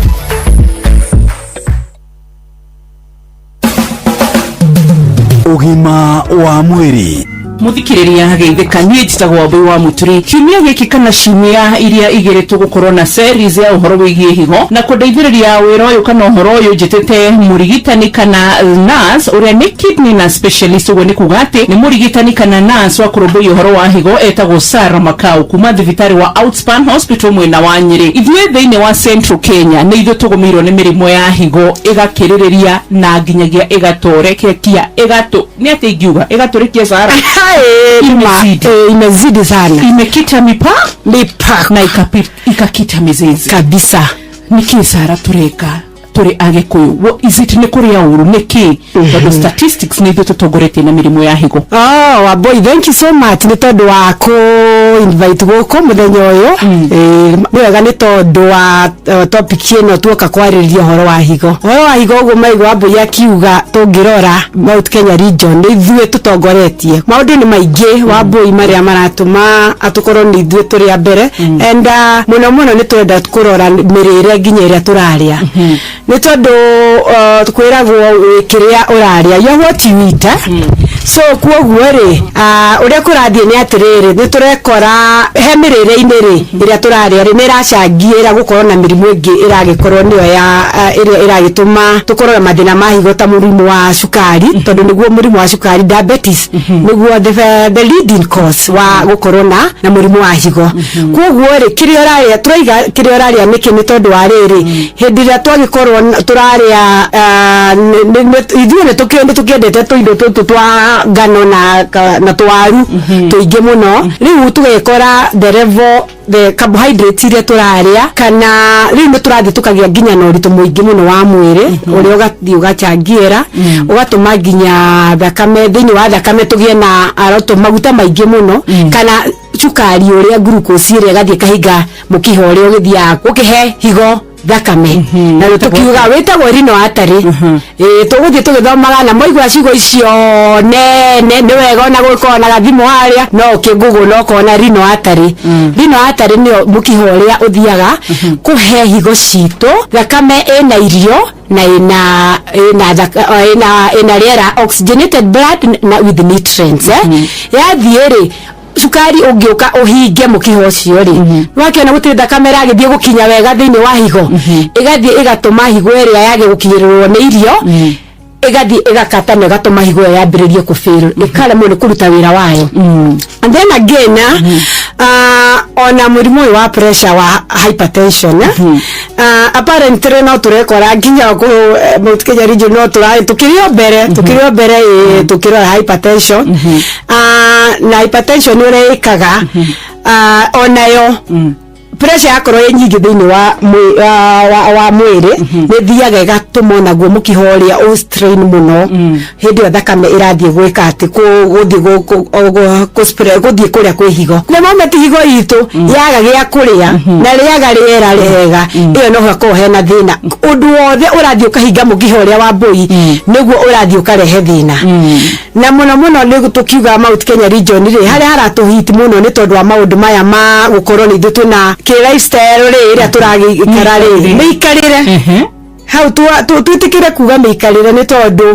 Ũgima wa mwĩrĩ. Muthikiriria geithĩka niĩ njĩtagwo Wambui wa Mũturi. Kiumia gĩkĩ kana ciumia iria igĩrĩ tũgũkorwo na series ya ũhoro wĩgiĩ higo na kũndeithĩrĩria wĩra ũyũ kana ũhoro ũyũ njĩtĩte mũrigitani kana nurse ũrĩa nĩ kidney na specialist, ũguo nĩ kuga atĩ nĩ mũrigitani kana nurse wa kũrũmbũiya ũhoro wa higo etagwo Sarah Makau kuma thibitarĩ wa Outspan Hospital mwena wa Nyĩrĩ. Ithuĩ thĩinĩ wa Central Kenya nĩ ithuĩ tũgũmĩirwo nĩ mĩrimũ ya higo ĩgakĩrĩrĩria na nginyagia ĩgatũrekekia ĩgatũ nĩ atĩ ingiuga ĩgatũrĩkia Sarah. Imezidi sana, imekita mipaka na ikakita mizizi kabisa. Niki Sara tureka turi Agikuyu, what is it ni kuria uru niki tondu statistics ni ithuĩ tũtongoretie na mĩrimũ ya higo. Oh Wambui, thank you so much nĩ tondũ wa kũ invite gũkũ mũthenya ũyũ. Nĩ wega nĩ tondũ wa topic ĩno tuoka kwarĩrĩria ũhoro wa higo. Ũhoro wa higo ũguo maigua Wambui akiuga tũngĩrora Mount Kenya region nĩ ithuĩ tũtongoretie. Maũndũ nĩ maingĩ Wambui marĩa maratũma atũkorwo nĩ ithuĩ tũrĩ a mbere and mũno mũno nĩ tũrenda kũrora mĩrĩre nginya ĩrĩa tũrarĩa nĩ tondũ kwĩragwo kĩrĩa ũrarĩa, you are what you eat. So kuoguo rĩ ũrĩa kũrathiĩ nĩ atĩrĩrĩ nĩ tũrekora he mĩrĩre-inĩ rĩ ĩrĩa tũrarĩa rĩ nĩ ĩracangĩra gũkorwo na mĩrimũ ĩngĩ ĩragĩkorwo nĩyo ya ĩrĩa ĩragĩtũma tũkorwo na mathĩna ma higo ta mũrimũ wa cukari tondũ nĩguo mũrimũ wa cukari diabetes nĩguo the leading cause wa gũkorwo na mũrimũ wa higo. Kuoguo rĩ kĩrĩa ũrarĩa tũraiga kĩrĩa ũrarĩa nĩkĩ nĩ tondũ wa rĩrĩ hĩndĩ ĩrĩa twagĩkorwo tũrarĩa ithuĩ nĩ tũkĩendete tũindo tũtũ twa ngano na twaru tũingĩ mũno rĩu tũgekora the level the carbohydrates iria tũrarĩa kana rĩu nĩ tũrathiĩ tũkagĩa nginya na ũritũ mũingĩ mũno wa mwĩrĩ ũrĩa ũgathiĩ ũgacangĩra ũgatũma nginya thakame thĩinĩ wa thakame tũgĩe na aroto maguta maingĩ mũno kana cukari ũrĩa glucose ĩrĩa ĩgathiĩ ĩkahinga mũkiha ũrĩa ũgĩthiaga ũkĩhe higo Thakame na rĩu tũkiuga wĩtagwo renal artery. Tũgũthiĩ tũgĩthomaga na mwaigua ciugo icio nene nĩ wega ona gũkorwo na gathimũ harĩa no ũkĩngũgũ no ũkona renal artery. Renal artery nĩyo mũkiha ũrĩa ũthiaga kũhe higo citũ thakame ĩna irio na ĩna rĩera, oxygenated blood na with nutrients. Yathiĩ rĩ, cukari ũngĩũka ũhinge mũkiha ũcio rĩ, wakĩona gũtirĩ thakame ĩragĩthiĩ gũkinya wega thĩinĩ wa higo, ĩgathiĩ ĩgatũma higo ĩrĩa yage gũkinyĩrĩrwo nĩ irio, ĩgathiĩ ĩgakata na ĩgatũma higo ĩyo yambĩrĩrie kũfail, ĩkaremwo nĩ kũruta wĩra wayo. And then again, ona mũrimũ ũyũ wa pressure wa hypertension, apparently no tũrekora nginya kũ Mount Kenya region no tũkĩrĩ o mbere tũkĩrora hypertension. Na hypertension ũrĩa ĩkaga, onayo pressure yakorwo ĩ nyingĩ thĩinĩ wa mwĩrĩ nĩ thiaga ĩgatũma onaguo mũkiha ũrĩa ũ strain mũno. Hĩndĩ ĩyo thakame ĩrathiĩ gwĩka atĩ gũthiĩ kũrĩa kwĩ higo, na moment higo itũ yaga gĩa kũrĩa na rĩaga rĩera rĩega, ĩyo no hakorwo hena thĩna. Ũndũ wothe ũrathiĩ ũkahinga mũkiha ũrĩa wa mbũi nĩguo ũrathiĩ ũkarehe thĩna. Na mũno mũno nĩ tũkiuga Mount Kenya region rĩ, harĩa haratũhiti mũno nĩ tondũ wa maũndũ maya ma gũkorwo nĩ ithuĩ twĩna lifestyle rĩ ĩrĩa tũragĩikara rĩ, mĩikarĩre hau twĩtĩkĩre kuga mĩikarĩre nĩ tondũ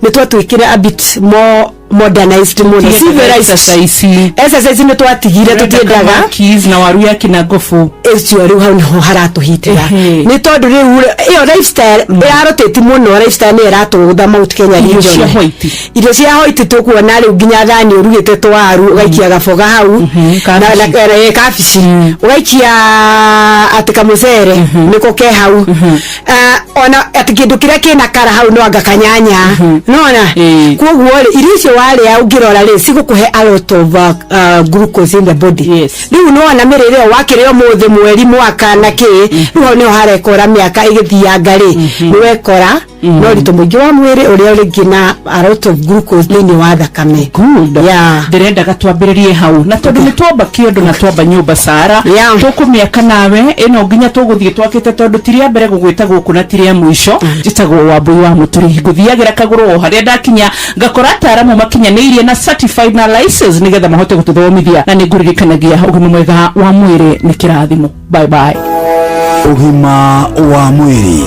nĩ twatuĩkire a bit more modernized mũno, civilized. Exercise nĩ twatigire, tũtiendaga keys na waru ya kinagofu icio rĩu hau niho haratũhitĩra nĩ tondũ rĩu ĩyo lifestyle ĩrarotĩti mũno, lifestyle nĩ ĩratũgũtha Mount Kenya region. Irio cia hoiti tũkuona rĩu nginya thani ũrugĩte twaru ũgaikia gaboga hau na kabici ũgaikia atĩ kamũcere nĩko ke hau, ona atĩ kĩndũ kĩrĩa kĩna kara hau no anga kanyanya nona. Koguo rĩ, irio icio warĩa ũngĩrora rĩ, cigũkũhe a lot of glucose in the body. Rĩu nĩwona mĩrĩre ĩyo wakĩrĩa ũmũthĩ mweri mwaka na kĩ, rĩu hau nĩho harekora mĩaka ĩgĩthianga rĩ, nĩwekora no ritũ mũingĩ wa mwĩrĩ ũrĩa ũrĩ na a lot of glucose thĩinĩ wa thakame. Ndĩrendaga twambĩrĩrie hau na tondũ nĩ twamba kĩondo na twamba nyũmba Sara, tũkũmĩaka nawe ĩno nginya tũgũthiĩ twakĩte tondũ ti rĩa mbere gũgwĩta gũkũ na ti rĩa mũico. Njĩtagwo Wambui wa Mũturi, ngũthiagĩra kagũrũ o harĩa ndakinya ngakora ataaramu makinyanĩirie na certified na license nĩgetha mahote gũtũthomithia, na nĩngũririkanagia ũgima mwega wa mwĩrĩ nĩ kĩrathimo. Bye bye. Ũgima wa mwĩrĩ.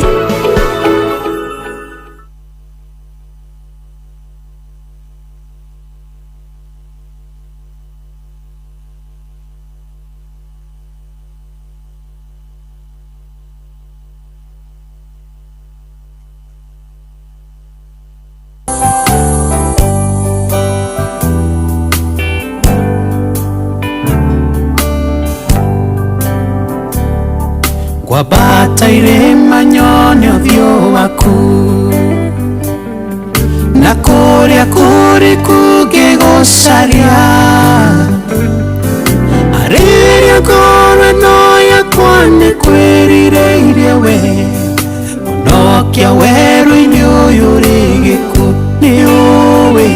Gwabata irĩma nyone ũthiũ waku na kũrĩa kũrĩ kũngĩgũcaria arĩrĩa ngoro ĩno yakwa nĩ kwĩrirĩirie we ũnokia werũ-inĩ ũyũ rĩ gĩkuũ nĩ ũĩ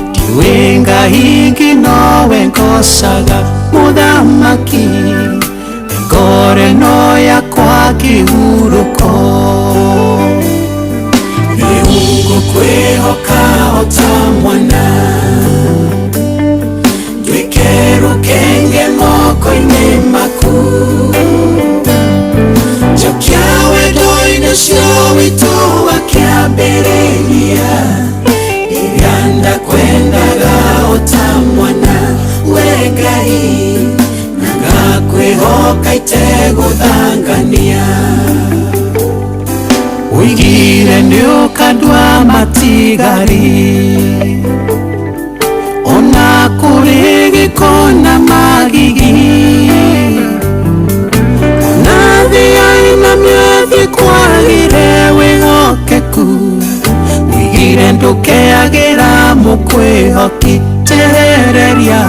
ndiũĩ Ngai ingĩ nowe ngocaga mũthamaki ngore no yakwa kĩhurũko rĩu ngũkwĩhoka o ta mwana nduĩke rũkenge moko-inĩ maku njokia wendo-inĩ ũcio witũ wa kĩambĩrĩria iria ndakwendaga o ta mwana we Ngai ngakwĩhoka itegũthangania ũigire nĩ ũkandua matigari ona kũrĩ gĩko na magigi ona thĩa-inĩ mĩothe kwagĩre wĩhokeku ũigire ndũkeagĩra mũkwĩhoki terereria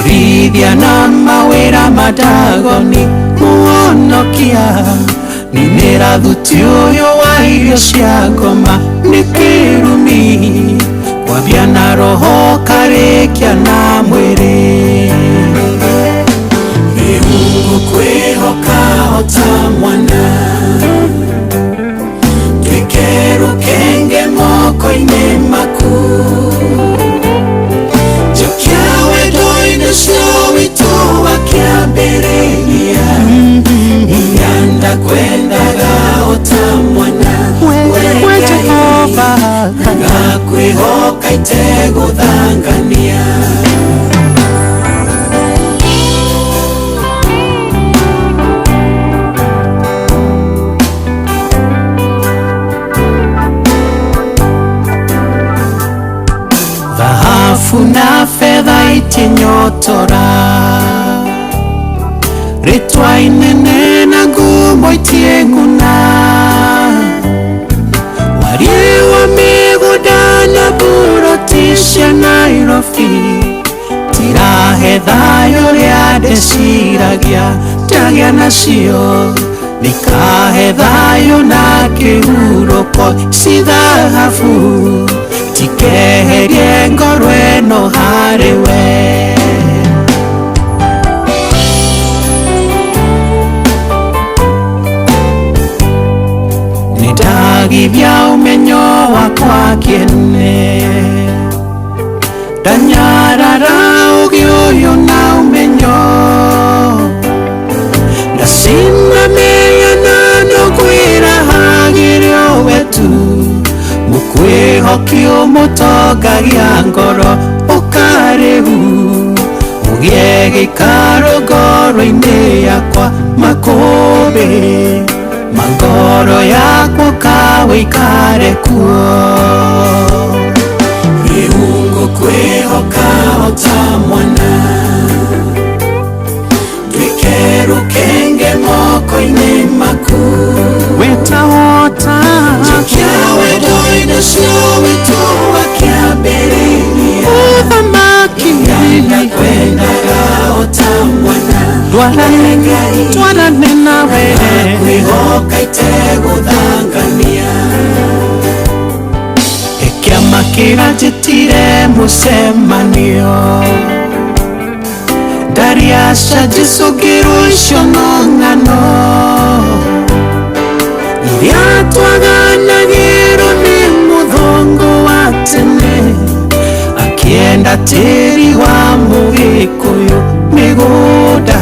Rithia na mawĩra madagoni muonokia ninĩra thuti ũyũ wa irio cia ngoma nĩ kĩrumi kwambia na roho karĩkia na mwĩrĩ rĩu ngũkwĩhoka ota mwana Nduĩke rũkenge moko-inĩ maku Njokia wendo-inĩ ũcio witũ wa kĩambĩrĩria Iria ndakwendaga ota mwana We Jehova Ngakwĩhoka itegũthangania Dhahabu na fedha itinyotora Rĩtwa inene na ngumo itieng'una Wariĩ wa mĩgũnda na buroti cia Nairobi Tirahe thayũ ũrĩa ndĩciragia ndagĩa nacio Nĩkahe thayũ na kĩhurũko ci thahabu Tikeherie ngoro ĩno harĩ we Nĩndagithia ũmenyo wakwa kĩene Ndanyarara ũgĩ ũyũ na ũmenyo Ndacinda mĩhianano kwĩrahagĩrio we tu Mũkwĩhoki ũmũtongagia ngoro ũkarĩhu Ũgĩe gĩikaro ngoro-inĩ yakwa makũmbĩ Ma ngoro yakwa ũkawĩikare kuo Rĩu ngũkwĩhoka ota mwana Nduĩke rũkenge moko-inĩ maku Wĩtahota Njokia wendo-inĩ ũcio witũ wa kĩambĩrĩria Ũthamaki Ndakwendaga ota mwana Twarane nawe Ngakwĩhoka itegũthangania Kĩama kĩranjĩtire mũcemanio Ndariaca Jesũ ngĩrwo icio no ng'ano Iria twaganagĩrwo nĩ mũthongo wa tene Akĩenda tĩri wa mũgĩkũyũ mĩgũnda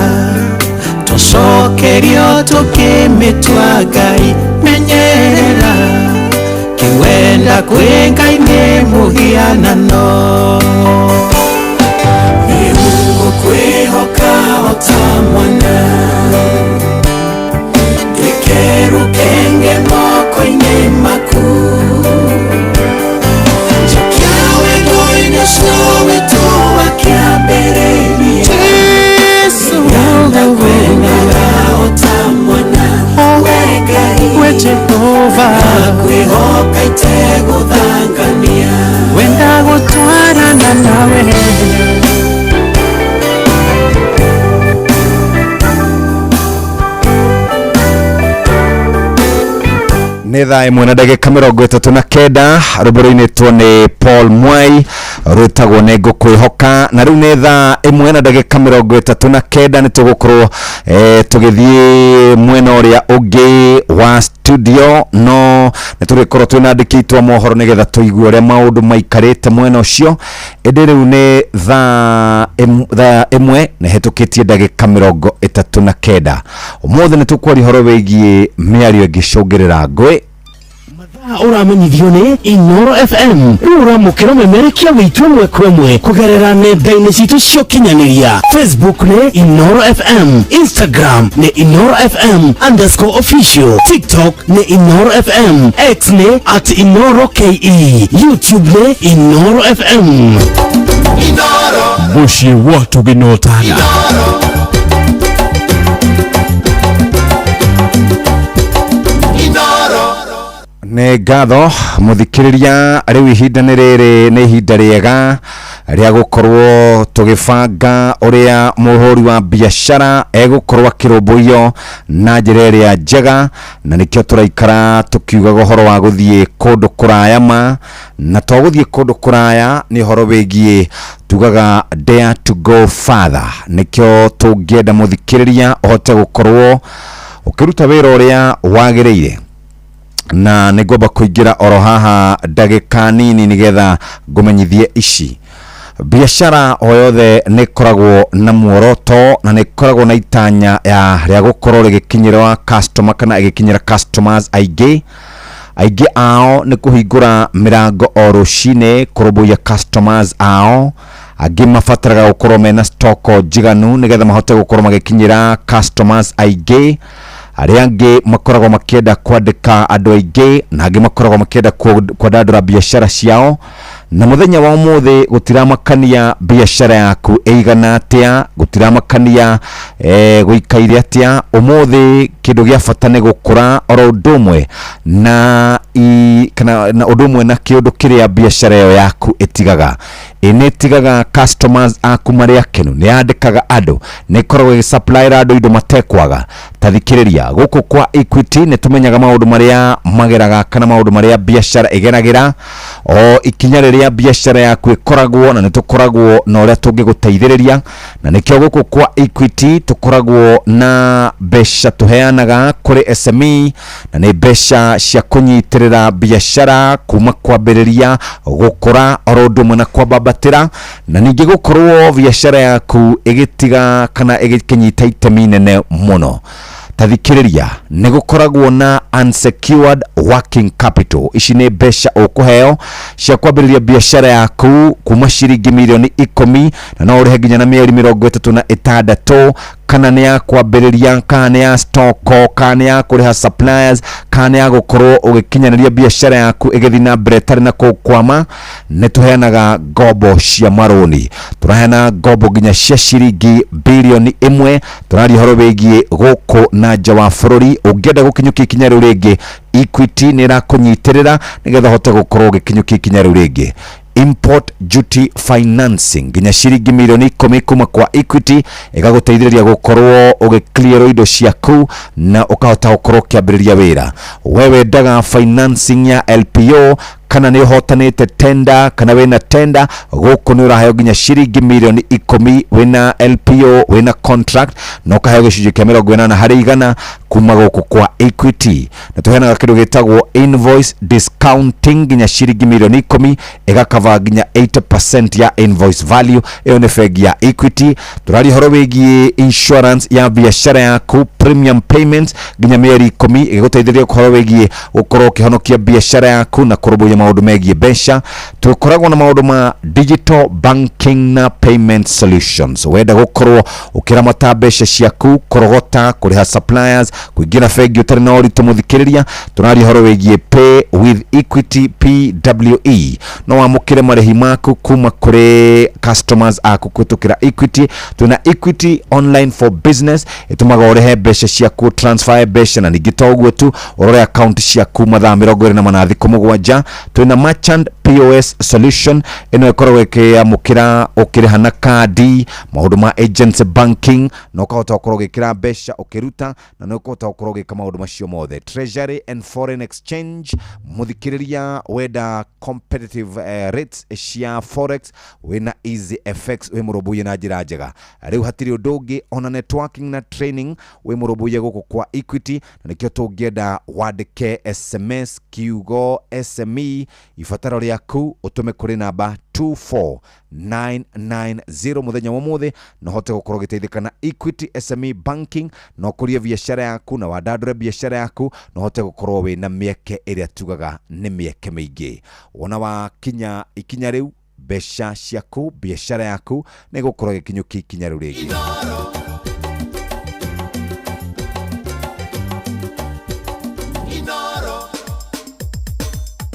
Tũcokerio tũkĩmĩtua Ngai menyerera Kĩwenda kwĩ Ngai nĩ mũhianano Rĩu ngũkwĩhoka ota mwana Nduĩke rũkenge moko-inĩ maku Njokia wendo-inĩ ũcio witũ wa kĩambĩrĩria Jesũ Ndakwendaga ota mwana We Ngai We Jehova Ngakwĩhoka itegũthangania Wenda gũtwarana nawe Nĩ thaa ĩmwe na ndagĩka 39 rwĩmbo rũinĩtwo nĩ Paul Mwai rwĩtagwo nĩ ngũkwĩhoka na rĩu nĩ thaa ĩmwe na ndagĩka 39 nĩ tũgũkorwo tũgĩthiĩ mwena ũrĩa ũngĩ wa studio no nĩ tũrĩkorwo twĩna andĩki aitũ a mohoro nĩgetha tũigue ũrĩa maũndũ maikarĩte mwena ũcio ĩndĩ rĩu nĩ thaa ĩmwe na ĩhetũkĩtie ndagĩka 39 ũmũthĩ nĩ tũkwaria ũhoro wĩgiĩ mĩario ĩngĩcũngĩrĩra ngũĩ Ũramenyithio nĩ Inoro FM rĩu ũramũkĩra ũmemerekia witũ ĩmwe kwa ĩmwe kũgerera nenda-inĩ citũ cia ũkinyanĩria Facebook nĩ Inoro FM, Instagram nĩ Inoro FM underscore official, TikTok nĩ Inoro FM, X nĩ at Inoro KE, YouTube nĩ Inoro FM. Mũciĩ wa Tũgĩnotana. Nĩ ngatho mũthikĩrĩria rĩu ihinda nĩ rĩrĩ nĩ ihinda rĩega rĩa gũkorwo tũgĩbanga ũrĩa mũhũri wa biacara egũkorwo akĩrũmbũiyo na njĩra ĩrĩa njega na nĩkĩo tũraikara tũkiugaga ũhoro wa gũthiĩ kũndũ kũraya ma na to gũthiĩ kũndũ kũraya nĩ ũhoro wĩgiĩ tugaga dare to go further nĩkĩo tũngĩenda mũthikĩrĩria ũhote gũkorwo Ũkĩruta wĩra ũrĩa wagĩrĩire. Na nĩ ngwamba kũingĩra oro haha ndagĩka nini nĩgetha ngũmenyithie ici. Biashara o yothe nĩ ĩkoragwo na muoroto na nĩ ĩkoragwo na itanya ya rĩa gũkorwo rĩgĩkinyĩra customer kana ĩgĩkinyĩra customers aingĩ. Aingĩ ao nĩ kũhingũra mĩrango o rũcinĩ kũrũmbũiya customers ao. Angĩ mabataraga gũkorwo mena stock njiganu nĩgetha mahote gũkorwo magĩkinyĩra customers aingĩ. Arĩa angĩ makoragwo makĩenda kwandĩka andũ aingĩ na angĩ makoragwo makĩenda kwandandũra biashara ciao. Na mũthenya wa ũmũthĩ gũtiramakania biashara yaku ĩigana atĩa, gũtiramakania gũikaire atĩa. Ũmũthĩ kĩndũ gĩa bata nĩ gũkũra oro ũndũ ũmwe na kana na ũndũ ũmwe na kĩũndũ kĩrĩa biashara ĩyo yaku ĩtigaga. Ĩ nĩ ĩtigaga customers aku marĩ akenu, nĩ yandĩkaga andũ, nĩ ĩkoragwo ĩgĩsupplyra andũ indo matekwaga. Ta thikĩrĩria, gũkũ kwa Equity nĩ tũmenyaga maũndũ marĩa mageraga kana maũndũ marĩa biashara ĩgeragĩra o ikinya rĩrĩa biashara yaku ĩkoragwo, na nĩ tũkoragwo na ũrĩa tũngĩgũteithĩrĩria. Na nĩkĩo gũkũ kwa Equity tũkoragwo na mbeca tũheanaga kũrĩ SME, na nĩ mbeca cia kũnyitĩrĩra biashara kuma kwambĩrĩria gũkũra oro ũndũ ũmwe na kwambambatĩra, na ningĩ gũkorwo biashara yaku ĩgĩtiga kana ĩgĩkĩnyita itemi nene mũno. Ta thikĩrĩria, nĩ gũkoragwo na unsecured working capital. Ici nĩ mbeca ũkũheo cia kwambĩrĩria biashara yaku kuma ciringi mirioni 10, na no ũrĩhe nginya na mĩeri 36, kana nĩ ya kwambĩrĩria, kana nĩ ya stock, kana nĩ ya kũrĩha suppliers, kana nĩ ya gũkorwo ũgĩkinyanĩria biashara yaku ĩgĩthiĩ na mbere ĩtarĩ na kũkwama. Nĩ tũheanaga ngombo cia marũni, tũraheana ngombo nginya cia ciringi birioni 1. Tũraria ũhoro wĩgiĩ gũkũ na nja wa bũrũri. Ũngĩenda gũkinyũkia ikinya rĩu rĩngĩ, Equity nĩ ĩrakũnyitĩrĩra nĩgetha ũhote gũkorwo ũgĩkinyũkia ikinya rĩu rĩngĩ. Import duty financing nginya ciringi mirioni 10 kuma kwa Equity ĩgagũteithĩrĩria gũkorwo ũgĩclear indo ciaku na ũkahota gũkorwo ũkĩambĩrĩria wĩra. We wendaga financing ya LPO, kana nĩ ũhotanĩte tender, kana wĩna tender, gũkũ nĩ ũraheo nginya ciringi mirioni 10 wĩna LPO, wĩna contract, na ũkaheo gĩcunjĩ kĩa 80 harĩ igana kuma gũkũ kwa Equity. Na tũheanaga kĩndũ gĩtagwo invoice discounting nginya ciringi mirioni 10, ĩgakava nginya 80% ya invoice value. Ĩyo nĩ bengi ya Equity. Tũraria ũhoro wĩgiĩ insurance ya biashara yaku, premium payments nginya mĩeri 10, ĩgĩgũteithĩrĩria ũhoro wĩgiĩ gũkorwo ũkĩhonokia biashara yaku na kũrũmbũiya maũndũ megiĩ mbeca. Tũkoragwo na maũndũ ma digital banking na payment solutions. Wenda gũkorwo ũkĩramata mbeca ciaku, kũrogota, kũrĩha suppliers, kũingĩra bengi ũtarĩ na ũritũ mũthikĩrĩria, tũraria ũhoro wĩgiĩ Pay with Equity PWE. No wamũkĩre marĩhi maku kuma kũrĩ customers aku kũhĩtũkĩra Equity. Twĩna Equity Online for Business, ĩtũmaga ũrĩhe mbeca ciaku, transfer mbeca, na ningĩ to ũguo tu, ũrore account ciaku mathaa 24 thikũ 7. Twĩna merchant POS solution, ĩno ĩkoragwo ĩkĩamũkĩra ũkĩrĩha na kandi, maũndũ ma agency banking, na ũkahota gũkorwo ũgĩkĩra mbeca ũkĩruta, na nĩ ũkũhota gũkorwo ũgĩka maũndũ macio mothe. Treasury and foreign exchange, mũthikĩrĩria wenda competitive rates cia forex, wĩna Easy FX, wĩ mũrũmbũiye na njĩra njega. Rĩu hatirĩ ũndũ ũngĩ, ona networking na training wĩ mũrũmbũiye gũkũ kwa Equity, na nĩkĩo tũngĩenda wandĩke SMS kiugo SME ibataro rĩaku ũtũme kũrĩ namba 24990 mũthenya wa ũmũthĩ, na ũhote gũkorwo ũgĩteithĩka na Equity SME banking, na ũkũrie biashara yaku na wandandũre biashara yaku, na ũhote gũkorwo wĩna mĩeke ĩrĩa tugaga nĩ mĩeke mĩingĩ. Wona wakinya ikinya rĩu, mbeca ciaku, biashara yaku nĩ ĩgũkorwo ĩgĩkinyũkia ikinya rĩu rĩngĩ.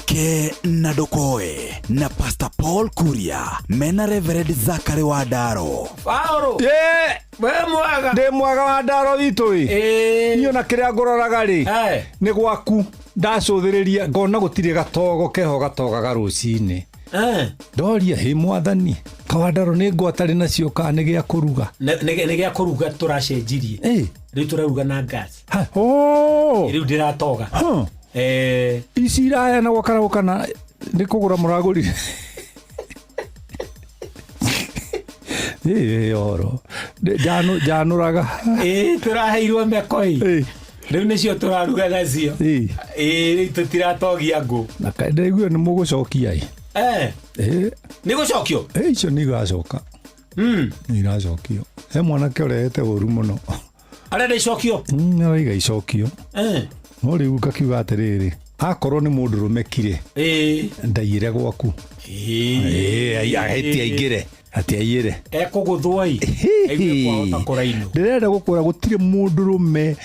Ke na Ndokoe na Pastor Paul Kuria mena Reverend Zachary wa Ndaro. Paul. Yeah. We mwaga. Ndi mwaga wa Ndaro witũ ĩ. Niĩ ona kĩrĩa ngũroraga rĩ, nĩ gwaku ndacũthĩrĩria ngona gũtirĩ gatogo keho gatogaga rũcinĩ. Ndoria hĩ mwathani, kawandaro nĩ ngwatarĩ nacio kana nĩ gĩa kũruga? Nĩ gĩa kũruga tũracenjirie. Rĩu tũraruga na gas. Rĩu ndĩratoga. Ici iraheanagwo karaũ kana nĩ kũgũra mũragũrire? Ĩ oro njanũraga. Tũraheirwo meko ĩ. Rĩu nĩcio tũraruga nacio. Ĩĩ, rĩu tũtiratogia ngũ. Na ndaigua nĩ mũgũcokia ĩ. Nĩ gũcokio? Icio nĩ igacoka. Nĩ iracokio. He mwanake ũrehete ũru mũno. Arenda icokio? Araiga icokio. No rĩu ngakiuga atĩrĩrĩ, akorwo nĩ mũndũrũme kire, ndaiyĩre gwaku. Ati aingĩre, ati aiyĩre. Ekũgũthwo ĩ. Aigue kwahota kũrainwo. Ndĩrenda gũkwĩra gũtirĩ mũndũrũme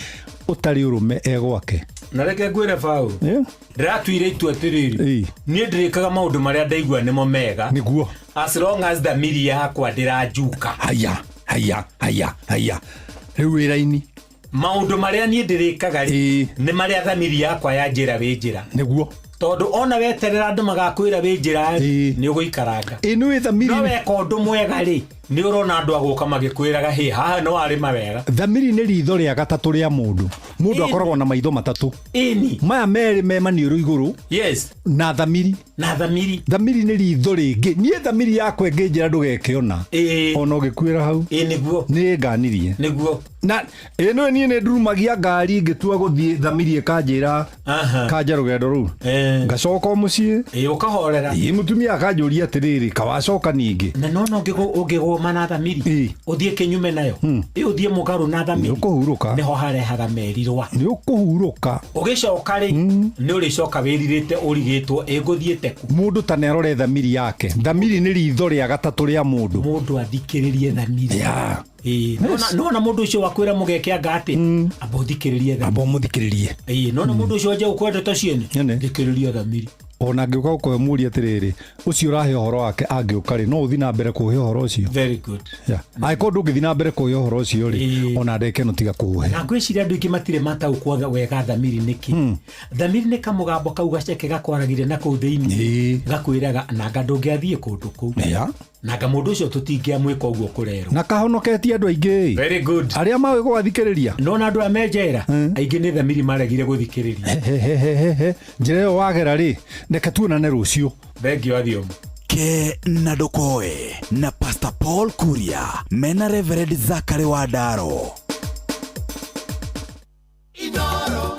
ũtarĩ ũrũme e gwake. Na reke ngwĩre Paul. Ndĩratuire itua atĩrĩrĩ, niĩ ndĩrĩkaga maũndũ marĩa ndaigua nĩmo mega. Nĩguo. As long as thamiri yakwa ndĩranjuka. Haya, haya, haya, haya. Rĩu wĩra-inĩ. Maũndũ marĩa niĩ ndĩrĩkaga rĩ, nĩ marĩa thamiri yakwa ya njĩra wĩ njĩra. Nĩguo. Tondũ ona weterera andũ magakwĩra wĩ njĩra nĩ ũgũikaranga. Nĩ thamiri. No weka ũndũ mwega rĩ, nĩ ũrona andũ agũka magĩkwĩraga hĩ haha no warĩma wega. Thamiri nĩ ritho rĩa gatatũ rĩa mũndũ. Mũndũ akoragwo na maitho matatũ. Ĩni. Maya merĩ me maniũrũ igũrũ. Yes. Na thamiri. Na thamiri. Thamiri nĩ ritho rĩngĩ. Niĩ thamiri yakwa ĩngĩnjĩra ndũgeke ona. Ona ũgĩkuĩra hau. Nĩguo. Nĩ nganirie. Nĩguo. Na ĩno niĩ nĩ ndurumagia ngari ngĩtua gũthiĩ thamiri ĩkanjĩra kanja rũgendo rũu. Ngacoka o mũciĩ. Ũkahorera. Mũtumia akanjũria atĩrĩrĩ, kawacoka ningĩ. Na nona ũngĩgũma na thamiri, ũthiĩ kĩnyume nayo. Ũthiĩ mũgarũ na thamiri. Nĩ ũkũhurũka. Nĩho harehaga merirwa. Nĩ ũkũhurũka. Ũgĩcoka rĩ, nĩ ũrĩcoka wĩrirĩte ũrigĩtwo ĩngũthiĩte kũ. Mũndũ ta nĩarore thamiri yake. Thamiri nĩ ritho rĩa gatatũ rĩa mũndũ. Mũndũ athikĩrĩrie thamiri. Nona mũndũ ũcio wakwĩra mũgeke anga atĩ, amba ũthikĩrĩrie thamiri. Amba ũmũthikĩrĩrie. Nona mũndũ ũcio wanja gũkwenda ta ciene, thikĩrĩria thamiri. Ona angĩũka gũkũhe mũũria atĩrĩrĩ, ũcio ũrahe ũhoro wake angĩũka rĩ, no ũthiĩ na mbere kũhe ũhoro ũcio. Very good. Angĩkorwo ndũngĩthiĩ na mbere kũhe ũhoro ũcio rĩ, ona ndeke no tiga kũũhe. Na ngwĩciria andũ aingĩ matirĩ mataũkwo wega thamiri nĩkĩ. Thamiri nĩ kamũgambo kau gaceke gakwaragire na kũu thĩinĩ, gakwĩraga nanga ndũngĩathiĩ kũndũ kũu. Nanga mũndũ ũcio tũtingĩamwĩka ũguo kũrerwo. Na kahonoketie andũ aingĩ. Very good. Arĩa maũĩ gũgathikĩrĩria. Nona andũ a me njera, aingĩ nĩ thamiri maregire gũthikĩrĩria. Njĩra ĩyo wagera rĩ, reke tuonane rũciũ. Thengiũ Athiomu. Ke na Ndũkoe na Pastor Paul Kuria mena Reverend Zachary Wandaro. Inoro.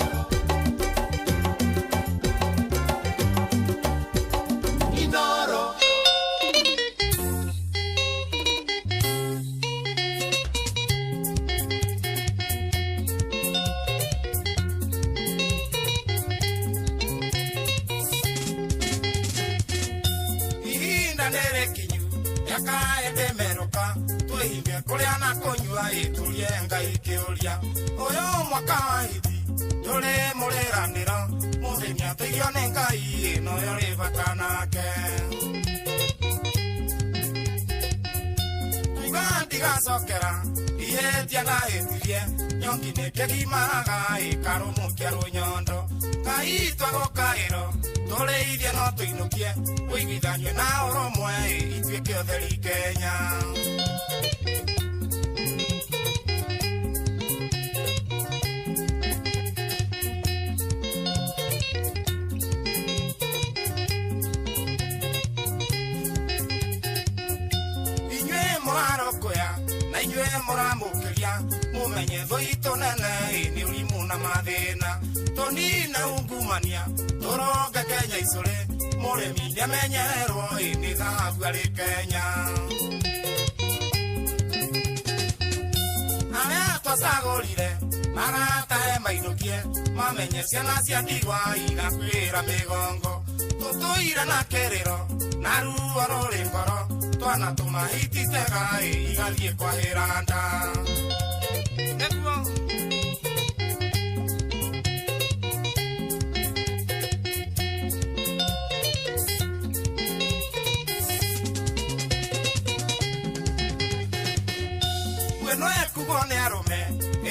Inoro. Kuria na kunyua iturie ngai kiuria uyu mwaka wa hithi nduri muriranira muthenya tuigio ni ngai ino yuri bata nake tuiga ndigacokera ihĩtia ndahĩtirie nyongi nĩ kĩgimaga ĩkarũmũkia rũnyondo ngai twagũkaĩro tũrĩithie no tũinũkie ũiguithanio na ũrũmwe ituĩke ũtheri Kenya. Mũramũkĩria mũmenye thũ itũ nene nĩ ũrimũ na mathĩna tũnine ungumania tũronge Kenya icũrĩ mũrĩmi nĩamenyererwo nĩ thahabu arĩ Kenya. Arĩa twacagũrire maratahe mainũkie mamenye ciana cia ndigwa igakuĩra mĩgongo tũtũire na kĩrĩro na ruo rũrĩ ngoro twana tũmahititega igathiĩ kwahĩra nda. Nĩguo. Ngweno ĩkugwo nĩ arũme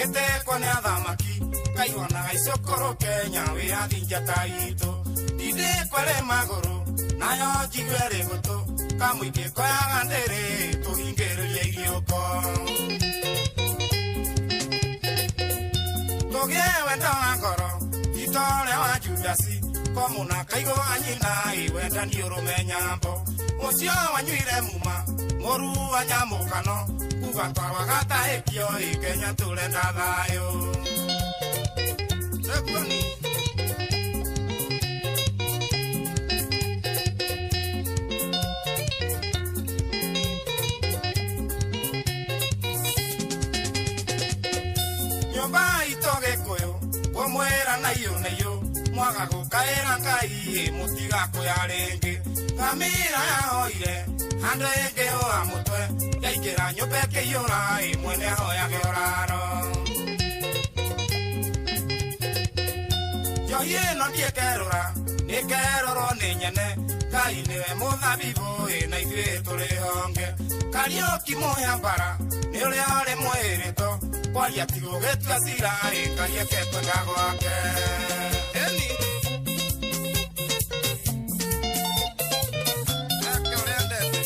ĩtekwo nĩ athamaki kaiwonaga icũkũrũ Kenya wĩyathi njata itũ ndindĩkwo ĩrĩ magũrũ nayo njigue ĩrĩ gũtũ kamũingĩ koyaga ndĩrĩ tũhingĩrĩrie iriũko tũgĩe wendo wa ngoro ti ta ũrĩa wa Judasi komũna kaigũa nyina ĩ wendani ũrũme nyambo ũcio wanyuire muma mũru wa nyamũkano kuga twarwaga ta ĩkio ĩ Kenya tũrenda thayũ. Nyũmba itũ Gĩkũyũ kũmwĩra na iyũ na iyũ mwaga gũkaĩra Ngai mũtigakũya rĩngĩ. Ngamĩra yahoire handũ ĩngĩhũa mũtwe yaingĩra nyũmba ĩkĩiyũra mwene ahoyage ũraro. Njohi ĩno ndiĩkerũra nĩkerũrwo nĩ nyene Ngai nĩwe mũthabibũ na ithuĩ tũrĩ honge. Kariũki mũhĩa mbara nĩ ũrĩa ũrĩ mwĩrĩto kwaria ti gũgĩtua cira Ngai eke kwenda gwake. Ĩni eke ũrĩa endete.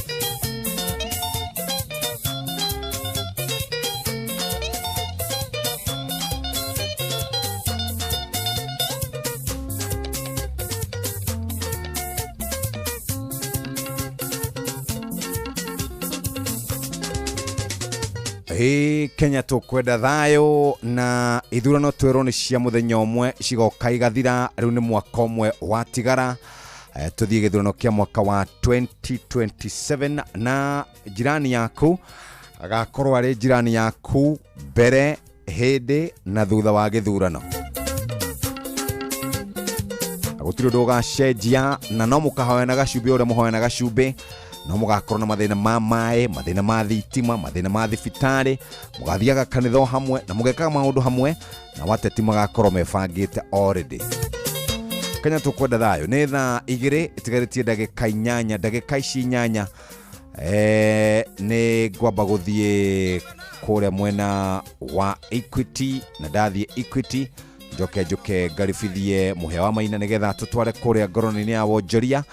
Ĩ Kenya tũkwenda thayũ na ithurano twĩrwo nĩ cia mũthenya ũmwe cigoka igathira rĩu nĩ mwaka ũmwe watigara. Tũthiĩ gĩthurano kĩa mwaka wa 2027 na jirani yaku agakorwo arĩ jirani yaku mbere hĩndĩ na thutha wa gĩthurano. Gũtirĩ ũndũ ũgacenjia na no mũkahoyana gacumbĩ ũrĩa mũhoyana gacumbĩ no mũgakorwo na mathĩna ma maĩ, mathĩna ma thitima, mathĩna ma thibitarĩ, mũgathiaga kanitha o hamwe na mũgekaga maũndũ hamwe na wateti magakorwo mebangĩte already. Kenya tũkwenda thayũ nĩ thaa 2 itigarĩtie ndagĩka 8 ndagĩka ici 8 nĩ ngwamba gũthiĩ kũrĩa mwena wa Equity na ndathiĩ Equity njoke njoke ngaribithie mũhĩa wa Maina nĩgetha tũtware kũrĩa ngoro-inĩ ya wonjoria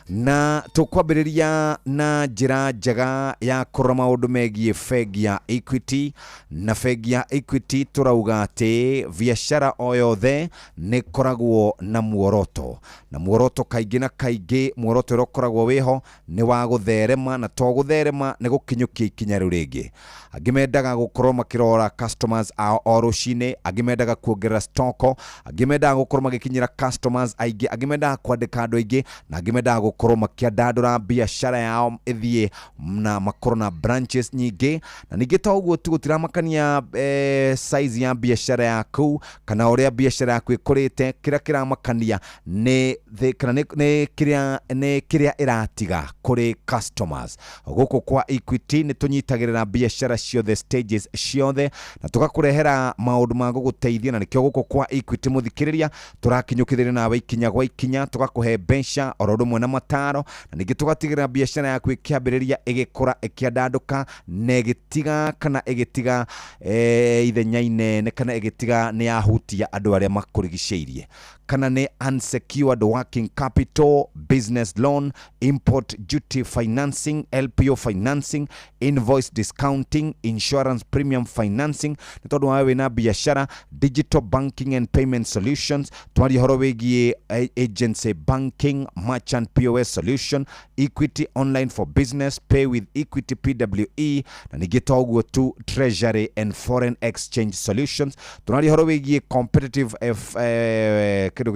na tũkwambĩrĩria na njĩra njega ya kũrora maũndũ megiĩ bengi ya Equity. Na bengi ya Equity tũrauga atĩ biacara o yothe nĩ ĩkoragwo na muoroto, na muoroto kaingĩ na kaingĩ muoroto ũrĩa ũkoragwo wĩho nĩ wa gũtherema, na to gũtherema nĩ gũkinyũkia ikinya rĩu rĩngĩ. Angĩ mendaga gũkorwo makĩrora customers ao o rũcinĩ, angĩ mendaga kuongerera stoko, angĩ mendaga gũkorwo magĩkinyĩra customers aingĩ, angĩ mendaga kwandĩka andũ aingĩ, na angĩ mendaga gũkorwo makĩandandũra biacara yao ĩthiĩ na makorwo na branches nyingĩ. Na ningĩ to ũguo tu gũtiramakania size ya biacara yaku kana ũrĩa biacara yaku ĩkũrĩte, kĩrĩa kĩramakania nĩ kana nĩ kĩrĩa ĩratiga kũrĩ customers. Gũkũ kwa Equity nĩ tũnyitagĩrĩra biacara ciothe stages ciothe na tũgakũrehera maũndũ ma gũgũteithia, na nĩkĩo gũkũ kwa Equity mũthikĩrĩria tũrakinyũkithĩria nawe ikinya gwa ikinya, tũgakũhe mbeca oro ũndũ ũmwe na mataro, na ningĩ tũgatigĩrĩra biacara yaku ĩkĩambĩrĩria ĩgĩkũra ĩkĩandandũka na ĩgĩtiga kana ĩgĩtiga ithenya inene kana ĩgĩtiga nĩ yahutia andũ arĩa makũrigicĩirie, kana nĩ unsecured working capital, business loan, import duty financing, LPO financing, invoice discounting, insurance premium financing nĩ tondũ wawe wĩna biacara, digital banking and payment solutions, twaria ũhoro wĩgiĩ agency banking, merchant POS solution, Equity online for business, pay with Equity PWE, na ningĩ to ũguo tu treasury and foreign exchange solutions, tũraria ũhoro wĩgiĩ competitive kĩndũ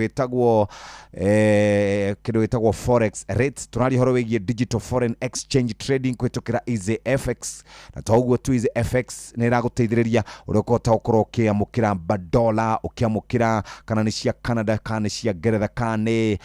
gĩtagwo forex rates, tũraria ũhoro wĩgiĩ digital foreign exchange trading kũhĩtũkĩra Easy FX, na to ũguo tu Easy FX nĩ ĩragũteithĩrĩria ũrĩa ũkũhota gũkorwo ũkĩamũkĩra dola, ũkĩamũkĩra kana nĩ cia Canada kana nĩ cia Ngeretha kana nĩ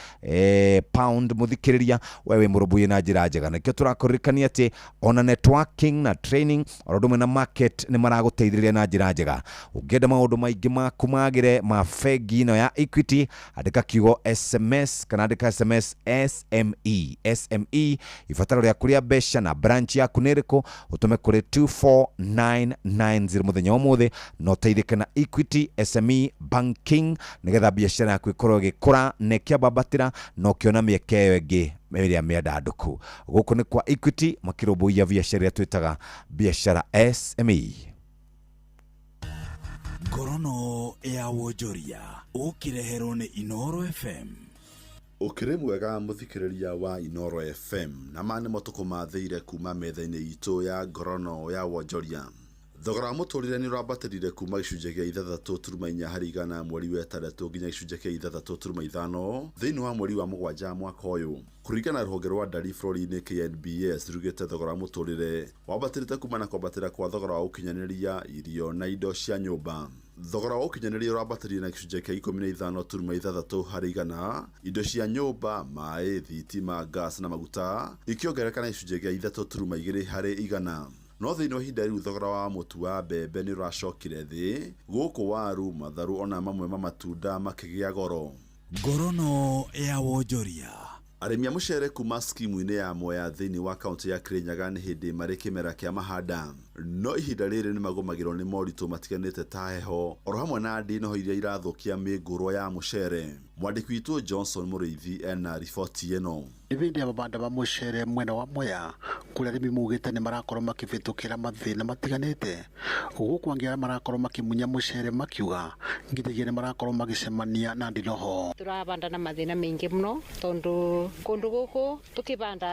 pound. Mũthikĩrĩria we wĩ mũrũmbũiye na njĩra njega, nĩkĩo tũrakũririkania atĩ ona networking na training oro ũndũ ũmwe na market nĩ maragũteithĩrĩria na njĩra njega. Ũngĩenda maũndũ maingĩ maku magĩre ma bengi ĩno ya Equity, andĩka kiugo SMS kana andĩka SMS SME SME, ibataro rĩaku rĩa mbeca na branch yaku nĩ ĩrĩkũ, ũtũme kũrĩ 24990 mũthenya wa ũmũthĩ na ũteithĩke na Equity SME banking nĩgetha biacara yaku ĩkorwo ĩgĩkũra na ĩkĩambambatĩra na ũkĩona mĩeke ĩyo ĩngĩ ĩrĩa mĩandandũku. Gũkũ nĩ kwa Equity makĩrũmbũiya biacara ĩrĩa twĩtaga biacara SME. Ngorono ya wonjoria ũkĩreherwo nĩ Inooro FM. Ũkĩrĩ mwega mũthikĩrĩria wa Inooro FM, na ma nĩmo tũkũmathĩire kuma metha-inĩ itũ ya ngorono ya wonjoria. Thogora wa mũtũrĩre nĩ ũrambatĩrire kuma gĩcunjĩ kĩa 6.4 harĩ igana mweri wa ĩtandatũ nginya gĩcunjĩ kĩa 6.5 thĩinĩ wa mweri wa mũgwanja mwaka ũyũ. Kũringana na rũhonge rwa ndari bũrũri-inĩ KNBS rugĩte thogora wa mũtũrĩre wambatĩrĩte kuma na kwambatĩra kwa thogora wa ũkinyanĩria irio na indo cia nyũmba. Thogora wa ũkinyanĩria ũrambatĩrire na gĩcunjĩ kĩa 15.6 harĩ igana, indo cia nyũmba, maĩ, thitima, gas na maguta ikĩongerereka na gĩcunjĩ kĩa 3.2 harĩ igana. No thĩinĩ wa ihinda rĩu thogora wa mũtu wa mbembe nĩ ũracokire thĩ, gũkũ waru, matharũ ona mamwe ma matunda makĩgĩa goro. Ngorono ya wonjoria. Arĩmi a mũcere kuma skimu-inĩ ya Mwea thĩinĩ wa kaunti ya Kirinyaga nĩ hĩndĩ marĩ kĩmera kĩa mahanda, no ihinda rĩrĩ nĩ magũmagĩrwo nĩ moritũ matiganĩte ta heho oro hamwe na ndinoho iria irathũkia mĩngũrwa ya mũcere. Mwandĩki witũ Johnson Mũrĩithi ena riboti ĩno. Ibindi ya mabanda ma mũcere mwena wa Mwea kũrĩa arĩmi maugĩte nĩ marakorwo makĩhĩtũkĩra mathĩna matiganĩte, gũkũ angĩ arĩa marakorwo makĩmunya mũcere makiuga nginyagia nĩ marakorwo magĩcemania na ndinoho. Tũrabanda na mathĩna maingĩ mũno tondũ kũndũ gũkũ tũkĩbanda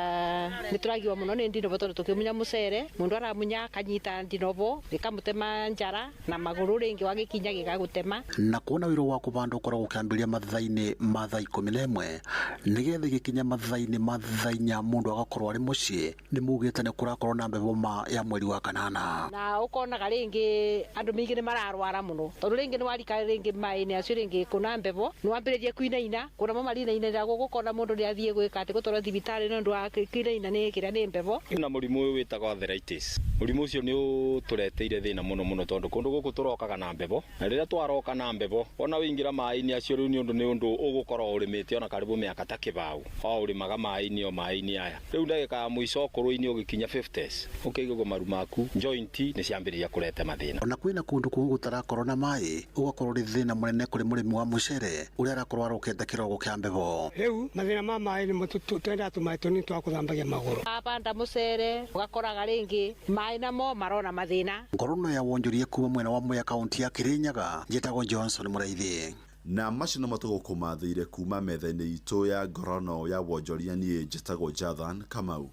nĩ tũragiwa mũno nĩ ndinobo tondũ tũkĩmunya mũcere mũndũ aramunya akanyita ndinobo gĩkamũtema njara na magũrũ rĩngĩ wagĩkinya gĩgagũtema. Na kuona wĩra wa kũbanda ũkoragwo ũkĩambĩrĩria mathaa-inĩ ma thaa 11 nĩgetha gĩkinya mathaa-inĩ ma thaa 4 mũndũ agakorwo arĩ mũciĩ, nĩ maugĩte nĩ kũrakorwo na mbebo ma ya mweri wa kanana. Na ũkonaga rĩngĩ andũ maingĩ nĩ mararwara mũno tondũ rĩngĩ nĩ warika rĩngĩ maĩ-inĩ acio rĩngĩ kũna mbebo nĩ wambĩrĩria kuinaina kũna mo marinainĩra gũkũ ũkona mũndũ nĩ athiĩ gwĩka atĩ gũtwarwo thibitarĩ nĩ ũndũ wa kuinaina nĩ kĩrĩa nĩ mbebo. Na mũrimũ ũyũ wĩtagwo arthritis, mũrimũ ũcio nĩ ũtũreteire thĩna mũno mũno tondũ kũndũ gũkũ tũrokaga na mbebo, na rĩrĩa twaroka na mbebo ona wĩingĩra maĩ-inĩ acio rĩu nĩ ũndũ ũgũkorwo ũrĩmĩte ona karibu mĩaka ta kĩbaũ o ũrĩmaga maĩ-inĩ o maĩ-inĩ aya. Rĩu ndagĩka ya mũico ũkũrũ-inĩ ũgĩkinya 50s ũkĩigua maru maku joint nĩ ciambĩrĩria kũrete mathĩna. Ona kwĩna kũndũ kũngĩ gũtarakorwo na maĩ ũgakorwo ũrĩ thĩna mũnene kũrĩ mũrĩmi wa mũcere ũrĩa arakorwo arokete kĩrogo kĩa mbebo. Rĩu mathĩna ma maĩ nĩmo twendaga tũmaĩ tũnini twa gũthambagia magũrũ. Wabanda mũcere ũgakoraga rĩngĩ maĩ namo marona mathĩna. Ngorono ya wonjoria kuma mwena wa Mwea kaunti ya Kirinyaga, njĩtagwo Johnson Mũraithi. Na macio nĩmo tũgũkũmathĩire kuma metha-inĩ itũ ya ngorono ya wonjoria. Niĩ njĩtagwo Jathan Kamau.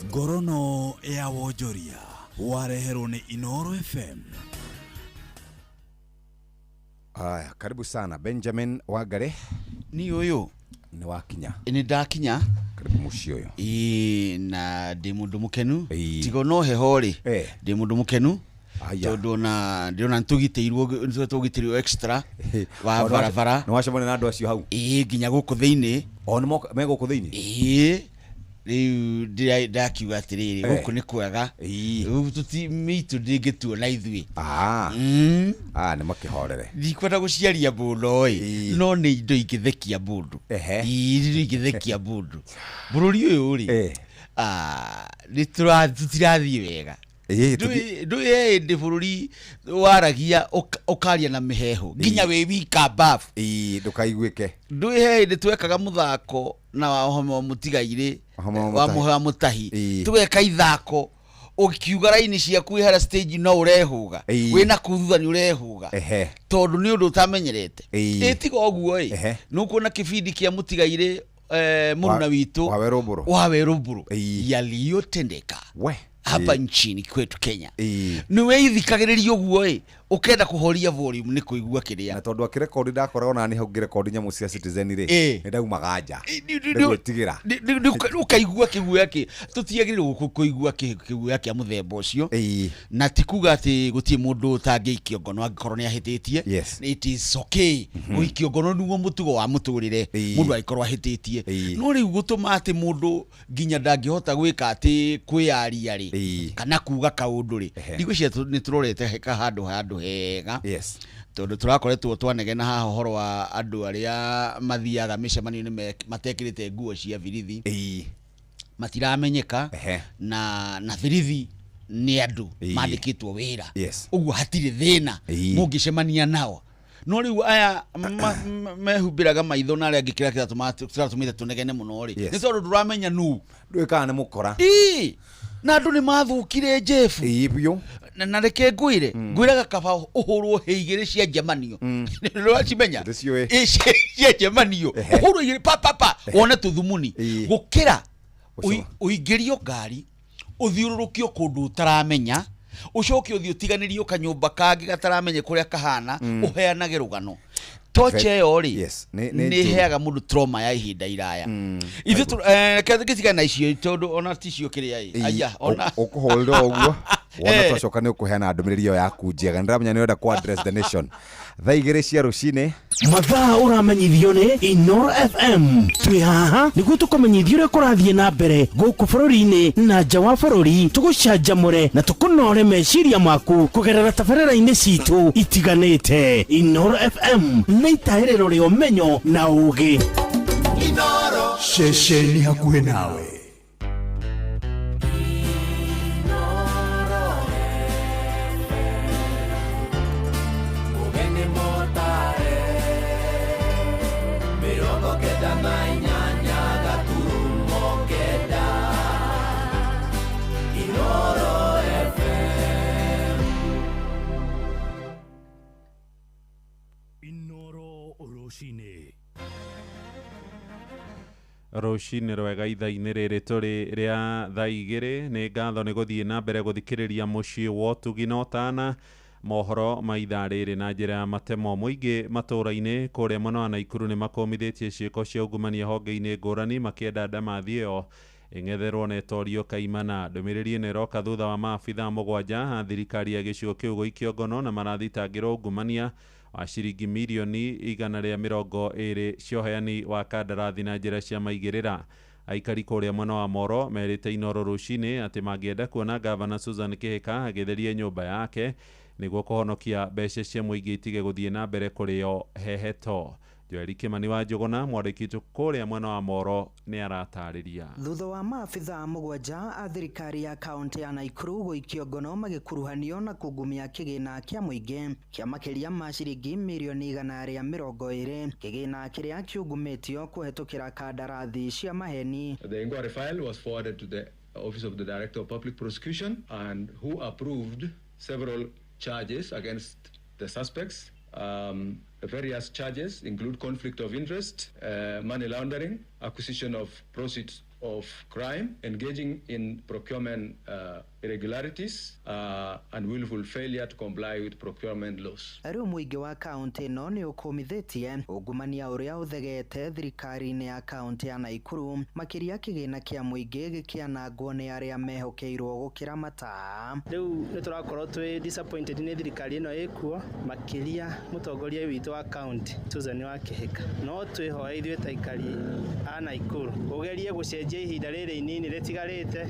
Ngorono ya wonjoria wareherwo nĩ Inoro FM. Aya, karibu sana Benjamin Wangare. Ni ũyũ nĩ wakinya. Nĩ ndakinya. Karibu mũciĩ ũyũ. Ĩĩ, na ndĩ mũndũ mũkenu. Tigo no heho rĩ, ndĩ mũndũ mũkenu tondũ na ndĩrona nĩtũgitĩirwo, tũgitĩirwo extra wa barabara. Nĩ wacemania na andũ acio hau? Ĩĩ, nginya gũkũ thĩinĩ. O nĩ me gũkũ thĩinĩ? Ĩĩ. Rĩu ndakiuga atĩrĩrĩ, gũkũ nĩ kwega, mĩitũ ndĩngĩtuona ithuĩ. Nĩ makĩhorere. Ndikwenda gũciaria mũno ĩ, no nĩ indo ingĩthekia mũndũ. Indo ingĩthekia mũndũ. Bũrũri ũyũ rĩ, tũtirathiĩ wega. Ndũĩ hĩndĩ bũrũri waragia ũkaria na mĩhehu nginya wĩ wika bafu ndũkaiguĩke. Ndũĩ hĩndĩ twekaga mũthako na wa mũtigairĩ wa mũhe mũtahi, tũgeka ithako ũkiuga raini ciaku wĩ harĩa stage no ũrehuga wĩna kũu thutha nĩ ũrehuga tondũ nĩ ũndũ ũtamenyerete. Ĩ tiga ũguo ĩ, nĩ ũkuona kĩbindi kĩa mũtigairĩ mũruna witũ wa Werũmbũrũ yaliyotendeka hapa nchini kwetu Kenya. Nĩ weithikagĩrĩria ũguo ĩ, ũkenda kũhoria volume nĩ kũigua kĩrĩa. Na tondũ akĩrekondi ndakoragwo nani hau ngĩrekondi nyamũ cia Citizen rĩ, nĩ ndaumaga nja nĩ gwĩtigĩra. Ũkaigua kĩguoya kĩ, tũtiagĩrĩirwo kũigua kĩguoya kĩa mũthemba ũcio. Na ti kuga atĩ gũtirĩ mũndũ ũtangĩikio ngono angĩkorwo nĩ ahĩtĩtie. It is okay. Gũikio ngono nĩguo mũtugo wa mũtũrĩre, mũndũ angĩkorwo ahĩtĩtie. No rĩu gũtũma atĩ mũndũ nginya ndangĩhota gwĩka atĩ kwĩyaria rĩ, kana kuga kaũndũ rĩ, ndigwĩciria nĩ tũrorete handũ hega. Tondũ tũrakoretwo twanegena haha ũhoro wa andũ arĩa mathiaga mĩcemanio-inĩ matekĩrĩte nguo cia birithi, matiramenyeka, na birithi nĩ andũ mandĩkĩtwo wĩra, ũguo hatirĩ thĩna mũngĩcemania nao. No rĩu aya mehumbĩraga maitho na arĩa angĩ kĩrĩa kĩratũmĩte tũnegene mũno rĩ, nĩ tondũ ndũramenya nũ. Ndũĩ kana nĩ mũkora. Na andũ nĩ mathũkire Jeff. Na reke ngwĩre, ngwĩraga kaba ũhũrwo hĩ igĩrĩ cia njemanio. Nĩũracimenya? Cia njemanio. Ũhũrwo igĩrĩ pa pa pa wone tũthumuni. Gũkĩra ũingĩrio ngari, ũthiũrũrũkio kũndũ ũtaramenya, Ũcoke ũthiĩ ũtiganĩrio kanyũmba kangĩ gataramenye kũrĩa kahana, ũheanage rũgano. Toche ĩyo rĩ, nĩ ĩheaga mũndũ trauma ya ihinda iraya. Ithuĩ gĩtigane na icio tondũ ona ticio kĩrĩa ĩ. Aya, ona ũkũhũrĩra ũguo wona twacoka nĩ ũkũheana ndũmĩrĩri ĩyo yaku njega. Nĩndĩramenya nĩ ũrenda kũ address the nation. Thaa 2 cia rũcinĩ. Mathaa ũramenyithio nĩ Inooro FM. Twĩ haha nĩguo tũkũmenyithie ũrĩa kũrathiĩ na mbere gũkũ bũrũri-inĩ na nja wa bũrũri, tũgũcanjamũre na tũkũnore meciria maku kũgerera tabarĩra-inĩ citũ itiganĩte. Inooro FM nĩ itahĩrĩro rĩa ũmenyo na ũũgĩ. Inooro ceceni hakuhĩ nawe. Rũcinĩ rwega ithaa-inĩ rĩrĩ tũrĩ rĩa thaa 2. Nĩ ngatho nĩ gũthiĩ na mbere gũthikĩrĩria mũciĩ wa ũtugi na ũtana mohoro ma ithaa rĩrĩ na njĩra ya matemo. Mũingĩ matũũra-inĩ kũrĩa mwena wa Naikuru nĩ makũmithĩtie ciĩko cia ungumania honge-inĩ ngũrani makĩenda ndamathi ĩyo ĩng'etherwo na ĩtorio kaimana. Ndũmĩrĩri ĩno ĩroka thutha wa maabithaa 7 a thirikari ya gĩcigo kĩu gũikio ngono na marathitangĩrwo ungumania wa ciringi mirioni 120 cia ũheani wa kandarathi na njĩra cia maigĩrĩra. Aikari kũrĩa mwena wa Moro merĩte Inooro rũcinĩ atĩ mangĩenda kuona gavana Susan Kĩhĩka agĩtheria nyũmba yake nĩguo kũhonokia mbeca cia mũingĩ itige gũthiĩ na mbere kũrĩo heheto. Joeli Kimani wa Njũgũna, mwandĩki witũ kũrĩa mwena wa Moro, nĩ aratarĩria. Thutha wa maabithaa 7 a thirikari ya kaunti ya Naikuru gũikio ngono magĩkuruhanio na kungumia kĩgĩna kĩa mũingĩ kĩa makĩria ma ciringi mirioni 120, kĩgĩna kĩrĩa kĩungumĩtio kũhetũkĩra kandarathi cia maheni. The inquiry file was forwarded to the Office of the Director of Public Prosecution and who approved several charges against the suspects. Various charges include conflict of interest, money laundering, acquisition of proceeds of crime, engaging in procurement irregularities, and willful failure to comply with procurement laws. Rĩu mũingĩ wa kaunti ĩno nĩ ũkũmithĩtie ungumania ũrĩa ũthegete thirikari-inĩ ya kaunti ya Naikuru, makĩria kĩgĩna kĩa mũingĩ gĩkĩanangwo nĩ arĩa mehokeirwo gũkĩramata. Rĩu nĩ tũrakorwo twĩ disappointed nĩ thirikari ĩno ĩkuo, makĩria mũtongoria witũ wa kaunti Susan wa Kĩhĩka. No twĩhoe ithuĩ ta aikari a Naikuru ũgerie gũcenjia ihinda rĩrĩ inini rĩtigarĩte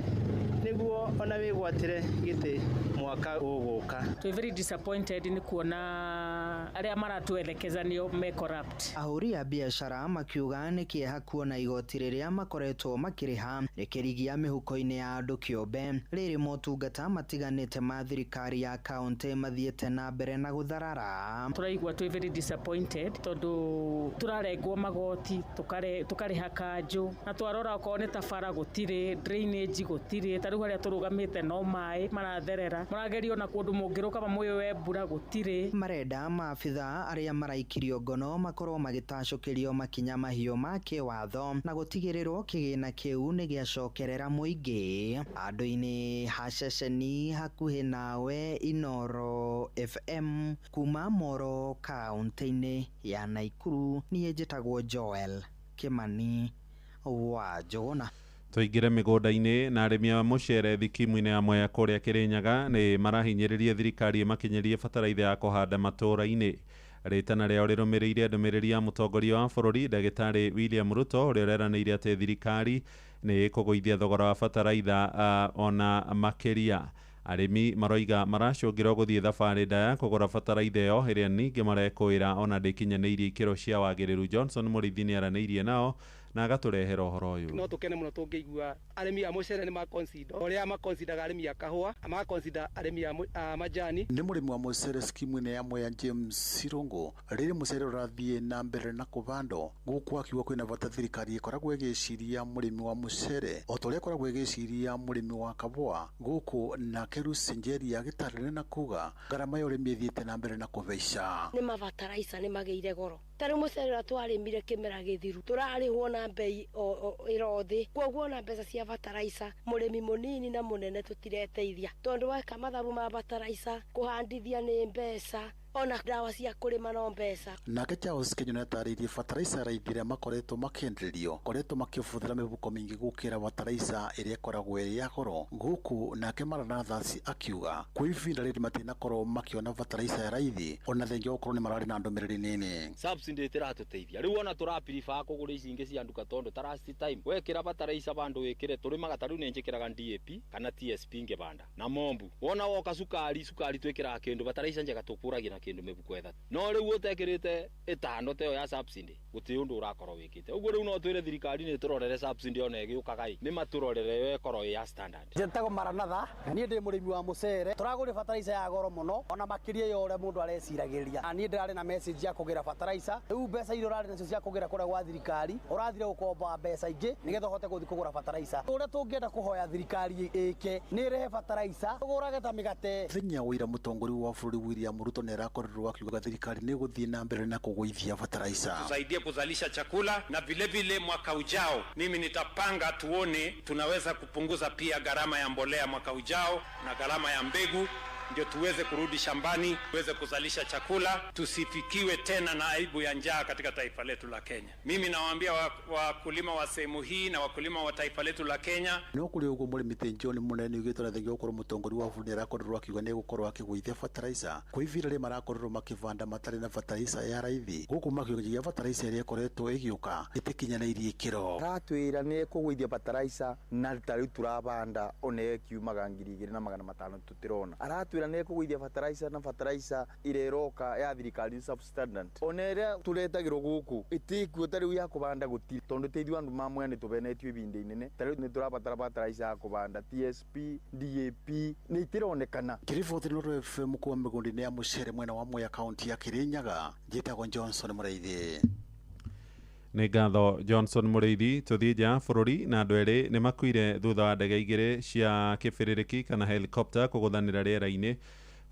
nĩguo ona wĩgwatĩre gĩtĩ mwaka ũgũka. Twĩ very disappointed nĩ kuona arĩa maratwelekeza nĩo me corrupt. Ahũri a biacara makiuga nĩ kĩeha kuona igoti rĩrĩa makoretwo makĩrĩha rĩkĩrigia mĩhuko-inĩ ya andũ kĩũmbe, rĩrĩ motungata matiganĩte ma thirikari ya kaunti mathiĩte na mbere na gũtharara. Tũraigua twĩ very disappointed tondũ tũrarengwo magoti, tũkarĩha kanjũ, na twarora okorwo nĩ ta bara gũtirĩ, drainage gũtirĩ, ta rĩu harĩa tũrũgamĩte no maĩ maratherera, mũragerio na kũndũ mũngĩrũkama mũyũe mbura gũtirĩ. Marenda maabithaa arĩa maraikirio ngono makorwo magĩtacũkĩrio makinya mahiũ ma kĩwatho na gũtigĩrĩrwo kĩgĩna kĩu nĩ gĩacokerera mũingĩ. Andũ-inĩ ha ceceni hakuhĩ nawe, Inooro FM, kuma Moro kaunti-inĩ ya Naikuru, niĩ njĩtagwo Joel Kimani wa Njũgũna. Tũingĩre mĩgũnda-inĩ na arĩmi a mũcere thikimu-inĩ ya Mwea kũrĩa Kĩrĩnyaga nĩ marahinyĩrĩria thirikari ĩmakinyĩrie bataraitha ya kũhanda matũũra-inĩ. Rĩtana rĩao rĩrũmĩrĩire ndũmĩrĩri ya mũtongoria wa bũrũri Ndagĩtarĩ William Ruto ũrĩa ũreranĩire atĩ thirikari nĩ ĩkũgũithia thogora wa bataraitha ona makĩria. Arĩmi maroiga maracũngĩrwo gũthiĩ thabarĩ ndaya kũgũra bataraitha ĩyo ĩrĩa ningĩ marekũĩra ona ndĩkinyanĩirie ikĩro cia wagĩrĩru. Johnson Mũrĩithi nĩaranĩirie nao na agatũrehera ũhoro ũyũ. No tũkene mũno tũngĩigua arĩmi a mũcere nĩ maconsider ũrĩa maconsideraga arĩmi a kahũa, maconsider arĩmi a majani. Nĩ mũrĩmi wa mũcere skimu-inĩ ya Mwea James Sirongo, rĩrĩ mũcere ũrathiĩ na mbere na kũbandwo gũkũ akiuga kwĩna bata thirikari ĩkoragwo ĩgĩciria mũrĩmi wa mũcere o ta ũrĩa ĩkoragwo ĩgĩciria mũrĩmi wa kahũa. Gũkũ nake Lucy Njeri agĩtarĩria na kuga ngarama ya ũrĩmi ĩthiĩte na mbere na kũhaica. Nĩ mabataraitha nĩ magĩire goro, ta rĩu mũcere ũrĩa twarĩmire kĩmera gĩthiru tũrarĩhwo na na mbei ĩro thĩ. Kwoguo ona mbeca cia bataraica mũrĩmi mũnini na mũnene tũtireteithia, tondũ weka mathabu ma bataraica kũhandithia nĩ mbeca, ona ndawa cia kũrĩma no mbeca. Nake Charles Kenyo nĩatarĩirie bataraica raithi ĩrĩa makoretwo makĩenderio koretwo makĩbũthĩra mĩhuko mĩingĩ gũkĩra bataraica ĩrĩa ĩkoragwo ĩrĩ ya goro gũkũ. Nake Maranathas akiuga kwa ihinda rĩrĩ matinakorwo makĩona bataraica ya raithi ona thengia gũkorwo nĩ mararĩ na ndũmĩrĩri nini. Subsidy ĩtiratũteithia rĩu, ona tũrapiriba kũgũra ici ingĩ cia nduka tondũ ta last time wekĩra bataraica bandũ wĩkĩre tũrĩmaga ta rĩu nĩ njĩkĩraga DAP kana TSP ngĩbanda na mombu wona woka cukari cukari twĩkĩraga kĩndũ bataraica njega tũkũragia na kĩndũ mĩbuko ĩthatũ, no rĩu ũtekĩrĩte ĩtano ta ĩyo ya subsidy gũtirĩ ũndũ ũrakorwo wĩkĩte ũguo. Rĩu no twĩre thirikari nĩ tũrorere subsidy ona ĩgĩũkaga ĩ nĩ matũrorere yo ĩkorwo ĩ ya standard. Njĩtagwo Maranatha, niĩ ndĩ mũrĩmi wa mũcere. Tũragũrire bataraica ya goro mũno ona makĩria ya ũrĩa mũndũ areciragĩria. Na niĩ ndĩrarĩ na message ya kũgĩra bataraica, rĩu mbeca iria ũrarĩ nacio cia kũgĩra kũrĩa gwa thirikari ũrathire gũkomba mbeca ingĩ nĩgetha ũhote gũthiĩ kũgũra bataraica. Ũrĩa tũngĩenda kũhoya thirikari ĩke nĩ ĩrehe bataraica tũgũrage ta mĩgate. Mũthenya wa ira mũtongoria wa bũrũri William Ruto nĩarakorirwo akiuga thirikari nĩ ĩgũthiĩ na mbere na kũgũithia bataraica. Tusaidie kuzalisha chakula na vile vile mwaka ujao mimi nitapanga tuone tunaweza kupunguza pia gharama ya mbolea mwaka ujao na gharama ya mbegu, ndio tuweze kurudi shambani, tuweze kuzalisha chakula, tusifikiwe tena na aibu ya njaa katika taifa letu la Kenya. Mimi nawaambia wakulima wa sehemu hii na wakulima wa taifa letu la Kenya. No kũrĩ ũguo mũrĩmi ta John Mũnene nĩaugĩte ona thengia gũkorwo mũtongoria wa bũrũri nĩarakorirwo akiuga nĩegũkorwo akĩgũithia bataraica kwa ihinda rĩrĩ marakorirwo makĩbanda matarĩ na bataraica ya raithi gũkũ makiuga bataraica ĩrĩa ĩkoretwo ĩgĩũka ĩtĩkinyanĩirie ikĩro. Aratwĩra nĩ ekũgũithia bataraica na ta rĩu tũrabanda ona ĩkiumaga 2500 tũtirona. Aratwĩra nĩ ekũgũithia bataraica na bataraica ĩrĩa ĩroka ya thirikari substandard ona ĩrĩa tũretagĩrwo gũkũ ĩtĩkuo ta rĩu ya kũbanda gũtirĩ tondũ tĩ ithuĩ andũ ma Mwea nĩtũvenetio ihinda inene ta rĩu nĩtũrabatara bataraica ya kũbanda TSP DAP nĩ itironekana. Ngĩriboti Inooro FM kuma mĩgũnda-inĩ ya mũcere mwena wa Mwea kaunti ya Kirinyaga, njĩtagwo Johnson Mũrĩithi. Nĩ ngatho Johnson Mũrĩithi. Tũthiĩ nja ya bũrũri na andũ erĩ nĩ makuire thutha wa ndege igĩrĩ cia kĩbĩrĩrĩki kana helicopter kũgũthanĩra rĩera-inĩ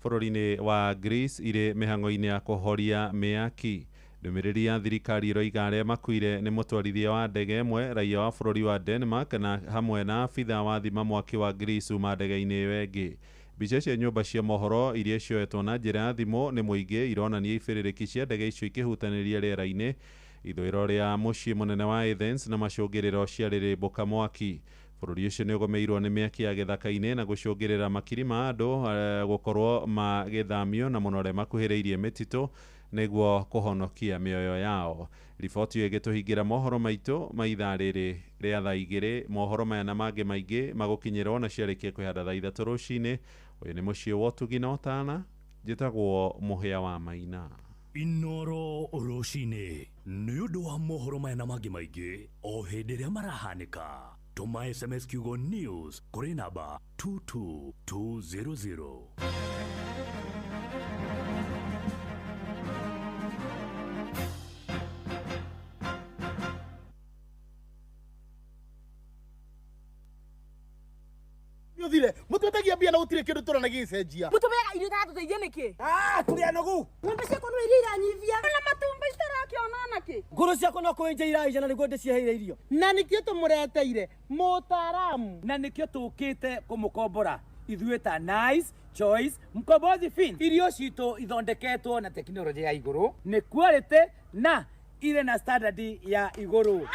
bũrũri-inĩ wa Greece irĩ mĩhang'o-inĩ ya kũhoria mĩaki. Ndũmĩrĩri ya thirikari ĩroiga arĩa makuire nĩ mũtwarithia wa ndege ĩmwe raia wa bũrũri wa Denmark na hamwe na abitha wa thima mwaki wa Greece uma ndege-inĩ ĩyo ĩngĩ. Mbica cia nyũmba cia mohoro iria cioetwo na njĩra ya thimũ nĩ mũingĩ ironania ibĩrĩrĩki cia ndege icio ikĩhutanĩria rĩera-inĩ ithũĩro rĩa mũciĩ mũnene wa Athens na macũngĩrĩro ciarĩrĩmbũka mwaki. Bũrũri ũcio nĩ ũgũmĩirwo nĩ mĩaki ya gĩthaka-inĩ na gũcũngĩrĩra makiri ma andũ gũkorwo magĩthamio na mũno arĩa makuhĩrĩirie mĩtitũ nĩguo kũhonokia mĩoyo yao. Riboti ĩyo ĩgĩtũhingĩra mohoro maitũ ma ithaa rĩrĩ rĩa thaa igĩrĩ. Mohoro maya na mangĩ maingĩ magũkinyĩrwo na ciarĩkia kwĩhanda thaa ithatũ rũcinĩ. Ũyũ nĩ mũciĩ wa ũtugi na ũtana, njĩtagwo Mũhĩa wa Maina. Inooro rũcinĩ nĩ ũndũ wa mohoro maya na mangĩ maingĩ o hĩndĩ ĩrĩa marahanĩka. Tũma SMS kiugo news kũrĩ namba 22200. Uthire mutwetagia mbia na gutire kindu turona gicenjia. Mutubeaga irio itaratuteithia niki? Ah, turi anogu. Ng'ombe ciakwa no iria iranyivia na matumbi itarakiona naki. Nguru ciakwa no kwinja iraija na niguo ndiciheire irio. Na nikio tumureteire mutaramu na nikio tukite kumukombora ithuĩ ta Nice Choice Mkombozi Fin. Irio citũ ithondeketwo na tekinoronjĩ ya igũrũ, nĩ quality na irĩ na standard ya igũrũ.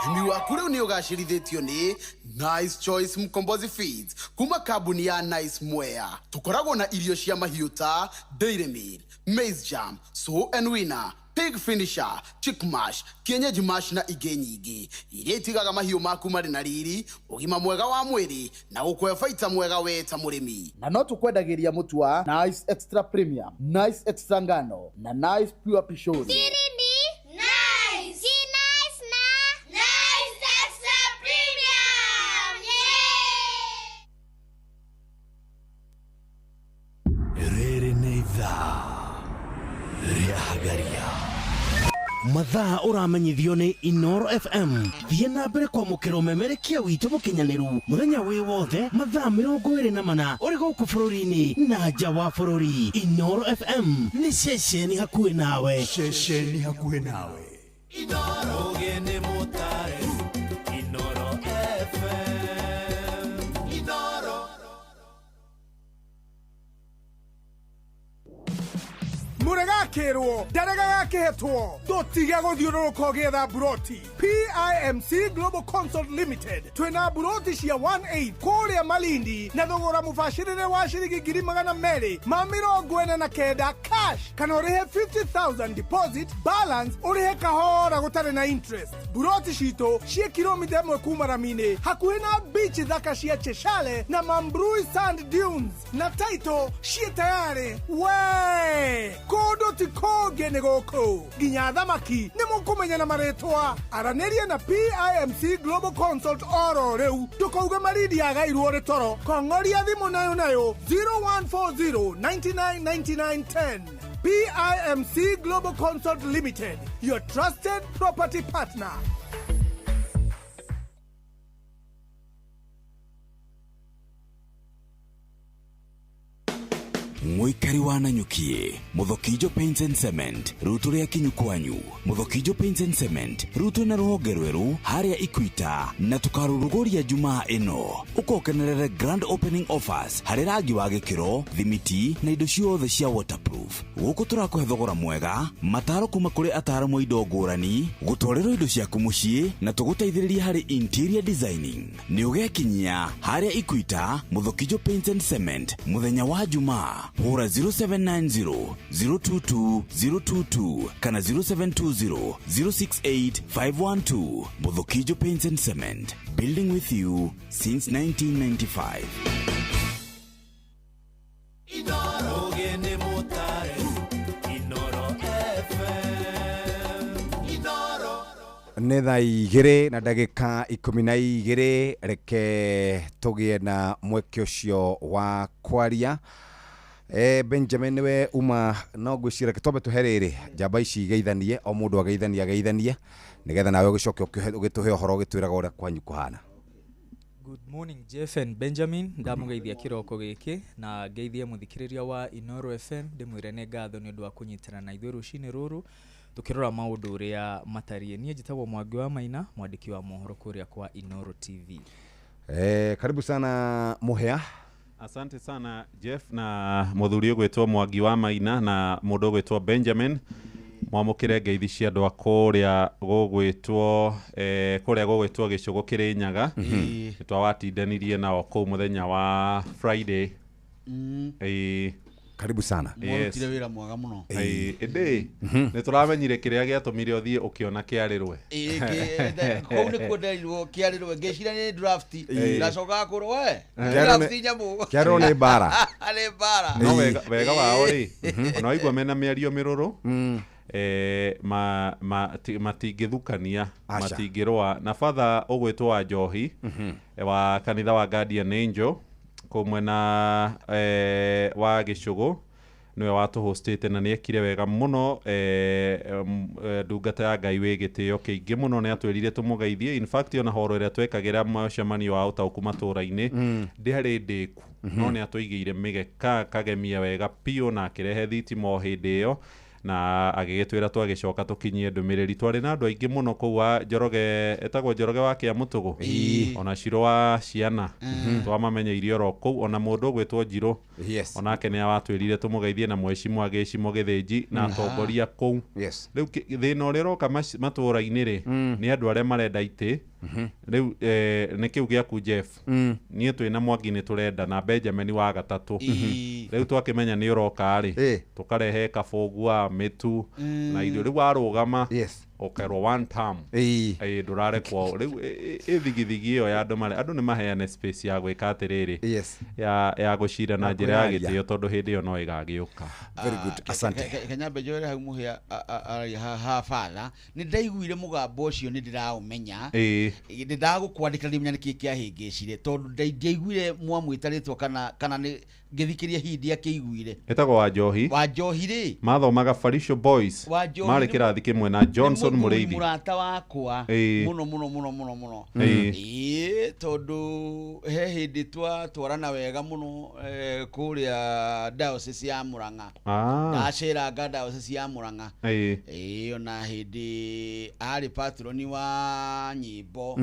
Ũrĩmi waku rĩu nĩ ũgacĩrithĩtio nĩ Nice Choice Mkombozi Feeds kuma kambuni ya Nice Mwea. Tũkoragwo na irio cia mahiũ ta Dairy Meal, Maize Jam, Sow and Winner, Pig Finisher, Chick Mash, Kienyeji Mash na ingĩ nyingĩ iria itigaga mahiũ maku marĩ na riri, ũgima mwega wa mwĩrĩ na gũkũhe baita mwega we ta mũrĩmi. Na no tũkwendagĩria mũtu wa Nice Extra Premium, Nice Extra Ngano na Nice Pure Pishori. Nice. Nice na Nice Extra Premium. Yeah! Rĩrĩ nĩ ithaa rĩa Hagaria. Mathaa ũramenyithio nĩ Inooro FM. Thiĩ na mbere kwamũkĩra ũmemerekia witũ mũkinyanĩru mũthenya wĩ wothe mathaa 24 ũrĩ gũkũ bũrũri-inĩ na nja wa bũrũri. Inooro FM nĩ ceceni hakuhĩ nawe. Ceceni hakuhĩ nawe. Inooro. Akĩrwo ndaregaga akĩhetwo ndũtige gũthiũrũrũka ũgĩetha mburoti. PIMC Global Consult Limited twĩna mburoti cia 18 kũrĩa Malindi na thogora mũbacĩrĩre wa ciringi 249,000 cash kana ũrĩhe 50,000 deposit balance ũrĩhe kahora gũtarĩ na interest. Mburoti citũ ciĩ kilomita 1 kuma rami-inĩ hakuhĩ na beach thaka cia Cheshale na Mambrui Sand Dunes na title ciĩ tayarĩ. We kũndũ ti kũngĩ nĩ gũkũ nginya thamaki nĩ mũkũmenya na marĩtwa. Aranĩria na PIMC Global Consult oro rĩu ndũkauge Malindi yagairwo rĩ toro. Kong'oria thimũ nayo nayo 0140 99 99 10. PIMC Global Consult Limited, your trusted property partner. Mũikari wa Nanyukie, Muthokijo Paints and Cement, rutu rĩa kinyu kwanyu. Muthokijo Paints and Cement, rutu na rũhonge rwerũ harĩa Ikwita na tukarũrũgũria Jumaa ĩno. Ũkokenerere grand opening offers harĩ rangi wa gĩkĩro, thimiti na indo ciothe cia waterproof. Gũkũ tũrakũhe thogora mwega, mataro kuma kũrĩ ataaramu a indo ngũrani, gũtwarĩrwo indo ciaku mũciĩ na tũgũteithĩrĩria harĩ interior designing. Nĩ ũgekinyia harĩa Ikwita, Muthokijo Paints and Cement, mũthenya wa Jumaa. Hura 0790 022 022 kana 0720 068 512. Muthokijo Paints and Cement, building with you since 1995. Nĩ thaa 2 na ndagĩka 12. Reke tũgĩe na mweke ũcio wa kwaria. Benjamin niwe uma no ngwĩciria reke twambe tũhe rĩrĩ njamba ici igeithanie, o mũndũ ageithanie ageithanie nĩgetha nawe ũgĩcoke ũgĩtũhe ũhoro ũgĩtwĩraga ũrĩa kwanyu kũhana. Good morning Jeff and Benjamin, ndamũgeithia kĩroko gĩkĩ na ngeithie mũthikĩrĩria wa Inoro FM, ndĩmwĩre nĩ ngatho nĩ ũndũ wa kũnyitana na ithuĩ rũcinĩ rũrũ tũkĩrora maũndũ ũrĩa matariĩ. Niĩ njĩtagwo Mwangi wa Maina, mwandĩki wa mohoro kũrĩa kwa Inoro TV. Karibu sana Mũhĩa. Asante sana Jeff na muthuri ũgwĩtwo Mwangi wa Maina na mũndũ ũgwĩtwo Benjamin. Mwamũkĩre ngeithi cia andũ a kũrĩa gũgwĩtwo kũrĩa gũgwĩtwo Gĩcũgũ Kĩrĩnyaga. Twawatindanirie nao kũu mũthenya wa Friday. Karibu sana. Mwarutire wĩra mwega mũno. Ĩndĩ nĩ tũramenyire kĩrĩa gĩatũmire ũthiĩ ũkĩona kĩarĩrwe. Kũu nĩkuo nderirwo kĩarĩrwe, ngĩciria nĩ draft, ndacokaga kũrwo we draft nyamũ. Kĩarĩrwo nĩ mbara. Nĩ mbara. No wega wao rĩ, ona waigua mena mĩario mĩrũrũ, matingĩthukania, matingĩrũa. Na batha ũgwĩtwo wa Njohi wa kanitha wa Guardian Angel kũu mwena wa Gĩcũgũ nĩwe watũhostĩte na nĩekire wega mũno. Ndungata ya Ngai wĩ gĩtĩo kĩingĩ mũno nĩ atwĩrire tũmũgeithie. In fact ona horo ĩrĩa twekagĩra mũcemanio wa ũtaũku matũra-inĩ ndĩarĩ ndĩku, no nĩ atũigĩire mĩgeka akagemia wega piũ na akĩrehe thitima o hĩndĩ ĩyo na agĩgĩtwĩra twagĩcoka tũkinyie ndũmĩrĩri. Twarĩ na andũ aingĩ mũno kũu wa Njoroge, etagwo Njoroge wa Kĩamũtũgũ, ona Ciro wa Ciana twamamenyeire oro kũu, ona mũndũ ũgwĩtwo Njirũ onake nĩ awatwĩrire tũmũgeithie na mwecimu agĩcimo Gĩthĩnji na atongoria kũu. Rĩu thĩna ũrĩa ũroka matũra-inĩ rĩ nĩ andũ arĩa marenda itĩ. Rĩu nĩ kĩu gĩaku Jeff, niĩ twĩna Mwangi nĩ tũrenda na Benjamin wa gatatũ. Rĩu twakĩmenya nĩ ũroka rĩ, tũkarehe kabũngua, mĩtu na irio. Rĩu warũgama ũkerwo one term, ndũrarekwo. Rĩu ĩthigithigi ĩyo ya andũ marĩa andũ nĩ maheane space ya gwĩka atĩrĩrĩ, ya gũcira na njĩra ya gĩtĩo, tondũ hĩndĩ ĩyo no ĩgagĩũka. Very good, asante. Kanyambe njoere hau Mũhĩa araria ha batha, nĩ ndaiguire mũgambo ũcio nĩ ndĩraũmenya, nĩ ndagũkwandĩkĩra ndimenya nĩkĩ kĩahĩngĩcire, tondũ ndiaiguire mwamwĩta rĩtwa kana nĩ ngĩthikĩria hihi ndiakĩiguire. Etagwo wa Njohi. Wa Njohi rĩ, mathomaga Farisho Boys, marĩ kĩrathi kĩmwe na Johnson Mũrĩithi, mũrata wakwa mũno mũno mũno mũno mũno. Tondũ he hĩndĩ twatwarana wega mũno kũrĩa diocese ya Murang'a. Ndaceranga diocese ya Murang'a. Ona hĩndĩ arĩ patroni wa nyĩmbo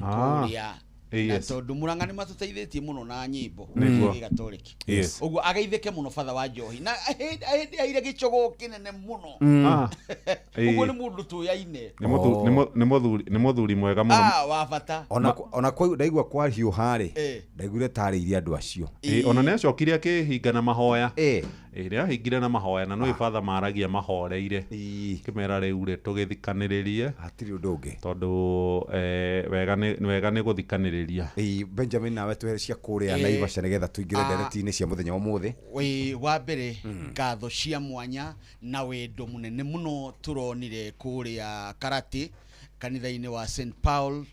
kũrĩa Na tondũ Murang'a nĩ matũteithĩtie mũno na nyĩmbo Nĩguo. Gĩgatoliki. Yes. Ũguo ageithĩke mũno batha wa njohi na hĩndĩ aire gĩcogoo kĩnene mũno. Ũguo nĩ mũndũ tũyaine. Nĩ nĩ mũthuri mwega mũno. Ah, wa bata. Ona kwa ndaigua kwahiũha rĩ, ndaiguire tarĩirie andũ acio. Ona nĩ acokire akĩhinga na mahoya. Nĩ ahingire na mahoya na nĩ batha maragia mahoreire, kĩmera rĩu rĩ tũgĩthikanĩrĩrie. Hatirĩ ũndũ ũngĩ. Tondũ wega nĩ gũthikanĩrĩria. Benjamin, nawe twehere cia kũrĩa Naivasha nĩgetha tũingĩre ndereti-inĩ cia mũthenya wa ũmũthĩ. Wĩ wa mbere, ngatho cia mwanya na wendo mũnene mũno tũronire kũrĩa Karate kanitha-inĩ wa St Paul,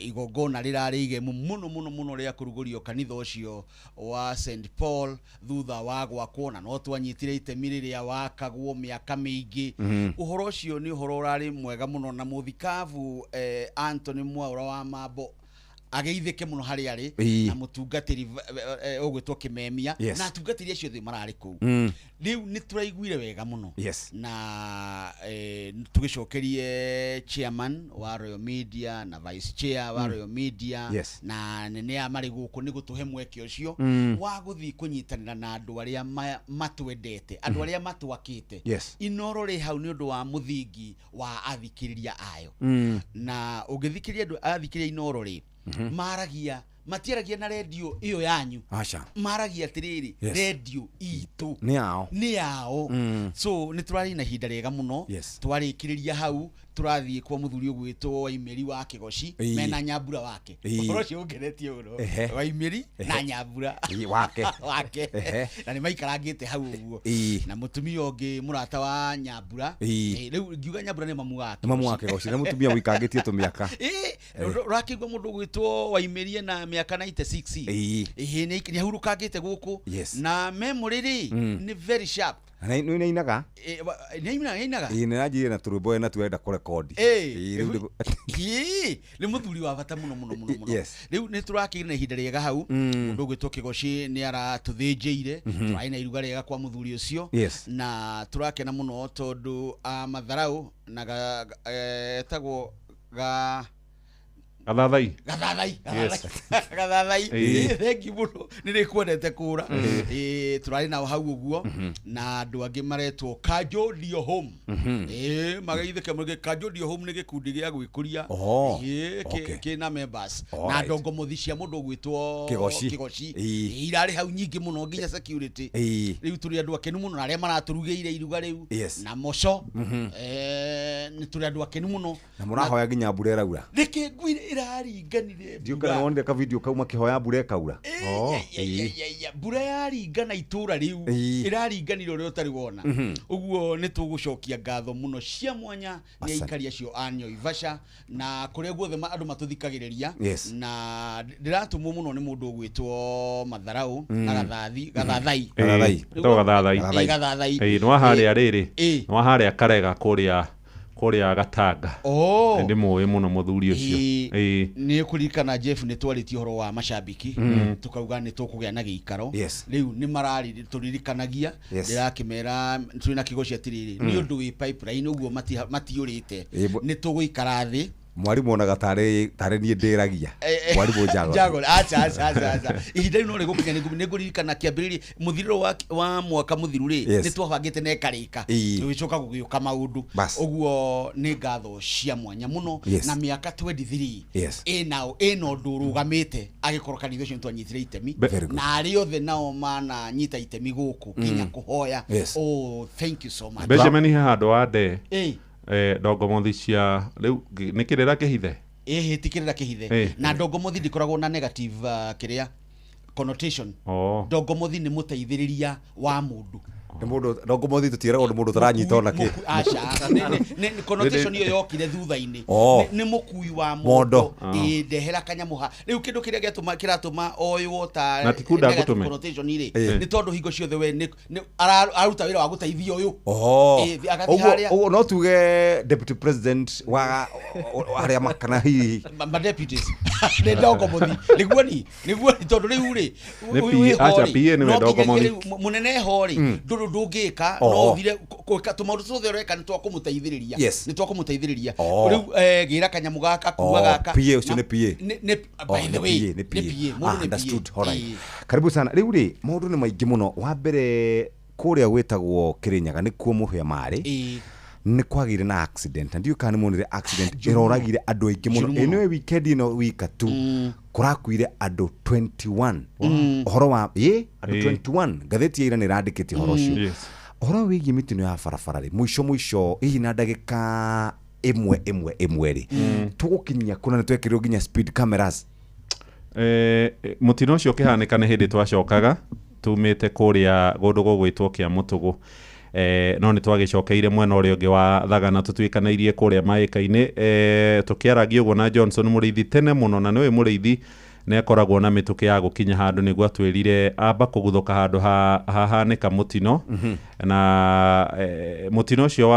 igongona rĩrarĩ igemu mũno mũno mũno rĩa kũrugũrio kanitha ũcio wa St Paul thutha wa gwakwo, na no twanyitire itemi rĩrĩa wakagwo mĩaka mĩingĩ. Ũhoro ũcio nĩ ũhoro ũrarĩ mwega mũno, na mũthikabu Anthony Mwaura wa Mambo ageithĩke mũno harĩa arĩ, na mũtungatĩri ũgwĩtwo Kĩmemia, na atungatĩri acio othe mararĩ kũu. Rĩu nĩ tũraiguire wega mũno. Na tũgĩcokerie chairman wa Royal Media na vice chair wa Royal Media na anene a marĩ gũkũ nĩ gũtũhe mweke ũcio wa gũthiĩ kũnyitanĩra na andũ arĩa matwendete, andũ arĩa matwakĩte. Inoro rĩ hau nĩ ũndũ wa mũthingi wa athikĩrĩria ayo. Na ũngĩthikĩrĩria andũ athikĩrĩria Inoro rĩ, maragia, matiaragia na redio ĩyo yanyu. Aca. Maragia atĩrĩrĩ, redio itũ nĩ yao. Nĩ yao. So nĩ tũrarĩ na ihinda rĩega mũno. Twarĩkĩrĩria hau tũrathiĩ kwa mũthuri ũgwĩtwo Waimĩri wa Kĩgoci, mena Nyambura wake. Ũhoro ũcio ũngenetie mũno. Waimĩri na Nyambura wake. Wake. Na nĩ maikarangĩte hau ũguo. Na mũtumia ũngĩ mũrata wa Nyambura. Rĩu ngiuga Nyambura nĩ mamu wake. Nĩ mamu wake Kĩgoci, nĩ mũtumia ũikangĩtie tũmĩaka. Ũrakĩigua mũndũ ũgwĩtwo Waimĩri na mĩaka 96. Ĩhĩ, nĩ ahurũkangĩte gũkũ. Na memory rĩ, nĩ very sharp. Na nĩ nĩainaga? Nĩainaga, nĩainaga. Ĩĩ, nĩ aranjĩrire na tũrwĩmbo ena tu arenda kũrekondi. Rĩu Nĩ mũthuri wa bata mũno mũno mũno mũno. Rĩu nĩ tũrakĩgĩra na ihinda rĩega hau. Mũndũ ũgwĩtwo Kĩgoci nĩ aratũthĩnjĩire. Tũrarĩ na iruga rĩega kwa mũthuri ũcio. Na tũrakena mũno tondũ a Matharau na etagwo ga Gathathai. Gathathai. Gathathai. Thengi mũno, nĩ rĩkwendete kũra. Tũrarĩ nao hau ũguo na andũ angĩ maretwo Kanjo Dio Home. Magaithĩke mũno. Kanjo Dio Home nĩ gĩkundi gĩa gwĩkũria. Kĩna members na ndongomothi cia mũndũ ũgwĩtwo Kĩgoci. Kĩgoci. Irarĩ hau nyingĩ mũno nginya security. Rĩu tũrĩ andũ akenu mũno na arĩa maratũrugĩire iruga rĩu na moco. Nĩ tũrĩ andũ akenu mũno. Na mũrahoya nginya mbura ĩraura. Reke ngwire ĩraringanire. Ndiũ kana wonire ka video kau makĩhoya mbura ĩkaura. Mbura yaringana itũra rĩu, ĩraringanire ũrĩa ũtarĩ wona. Ũguo nĩ tũgũcokia ngatho mũno cia mwanya nĩ aikari acio a Naivasha na kũrĩa guothe andũ matũthikagĩrĩria. Na ndĩratũmwo mũno nĩ mũndũ ũgwĩtwo Matharau na Gathathi, Gathathai. Gathathai. Ĩtagwo Gathathai. Gathathai. Gathathai. Nĩ wa harĩa rĩrĩ. Nĩ wa harĩa Karega kũrĩa Gatanga. Nĩ ndĩmũĩ mũno mũthuri ũcio. Nĩ kũririkana Jeff nĩ twarĩtie ũhoro wa macambiki, tukauga nĩ tũkũgĩa na gĩikaro. Rĩu nĩ mararĩ tũririkanagia. Ndĩrakĩmera twĩ na Kĩgoci atĩrĩrĩ, nĩ ũndũ wĩ pipeline ũguo matiũrĩte. Nĩ tũgũikara thĩ. Mwarimũ onaga tarĩ niĩ ndĩragia. Mwarimũ Njagore. Njagore, acha, acha, acha, acha. Ihinda rĩu no rĩgũkinya, nĩngũririkana kĩambĩrĩria mũthirĩro wa mwaka mũthiru rĩ, nĩ twabangĩte na ĩkarĩka. Tũgĩcoka gũgĩũka maũndũ. Ũguo nĩ ngatho cia mwanya mũno. Na mĩaka 23 ĩna ũndũ ũrũgamĩte agĩkorwo kanitha ũcio nĩ twanyitire itemi. Very good. Na arĩa othe nao mananyita itemi gũkũ nginya kũhoya. Oh, thank you so much. Benjamin, he handũ wa nde. Ndongomothi cia rĩu nĩ kĩrĩra kĩhithe? Ĩhĩ, ti kĩrĩra kĩhithe. Na ndongomothi ndĩkoragwo na negative kĩrĩa connotation. Ndongomothi nĩ mũteithĩrĩria wa mũndũ. Nĩ mũndũ ndongomothi tũtiĩragwo nĩ mũndũ ũtaranyita ona kĩ. Aca, aca, nĩ connotation ĩyo yokire thutha-inĩ. Nĩ mũkui wa Mondo. mondo. Ndehera kanyamũ ha. Rĩu kĩndũ kĩrĩa kĩratũma oywo ta Na ti kunda negative ngũtũme. connotation rĩ, nĩ tondũ hingo ciothe we nĩ aruta wĩra wa gũteithia ũyũ. Agathiĩ harĩa. Ũguo no tuge deputy president wa harĩa makana hihi. Ma deputies. Nĩ ndongomothi nĩguo ni nĩguo ni tondũ rĩu rĩ Nĩ PA, acha PA nĩwe ndongomothi. Mũnene ho rĩ, ndũrũ ndũngĩka no ũthire gwĩka tũmaũndũ tuothe ũreka nĩ twakũmũteithĩrĩria. Nĩ twakũmũteithĩrĩria. Rĩu gĩra kanyamũ gaka, kuua gaka. PA ũcio nĩ PA. Nĩ by the way nĩ nĩ PA. PA, mũndũ Ah, nĩ understood. PA. Alright. Karibu sana. Rĩu rĩ, maũndũ nĩ maingĩ mũno. Wa mbere kũrĩa gwĩtagwo Kĩrĩnyaga nĩkuo Mũhĩa marĩ. Nĩ kwagĩire na accident na ndiũĩ kana nĩ muonire accident ĩroragire andũ aingĩ mũno. Njũru mũno. Ĩnĩwe weekend ĩno wika tu kũrakuire andũ 21. Ũhoro wa ĩ andũ 21, ngathĩti ya ira nĩ ĩrandĩkĩte ũhoro ũcio. Ũhoro wĩgiĩ mĩtino ya barabara rĩ, mũico mũico hihi na ndagĩka ĩmwe ĩmwe ĩmwe rĩ, tũgũkinyia kũna nĩ twekĩrirwo nginya speed cameras? Mũtino ũcio ũkĩhanĩka nĩ hĩndĩ twacokaga tumĩte kũrĩa kũndũ gũgwĩtwo kĩa mũtũgũ, no nĩ twagĩcokeire mwena ũrĩa ũngĩ wa Thagana tũtuĩkanĩirie kũrĩa maĩka-inĩ, tũkĩaragia ũguo na Johnson Mũrĩithi tene mũno, na nĩũĩ Mũrĩithi nĩ akoragwo na mĩtũkĩ ya gũkinya handũ, nĩguo atwĩrire amba kũguthũka handũ hahanĩka mũtino. Na mũtino ũcio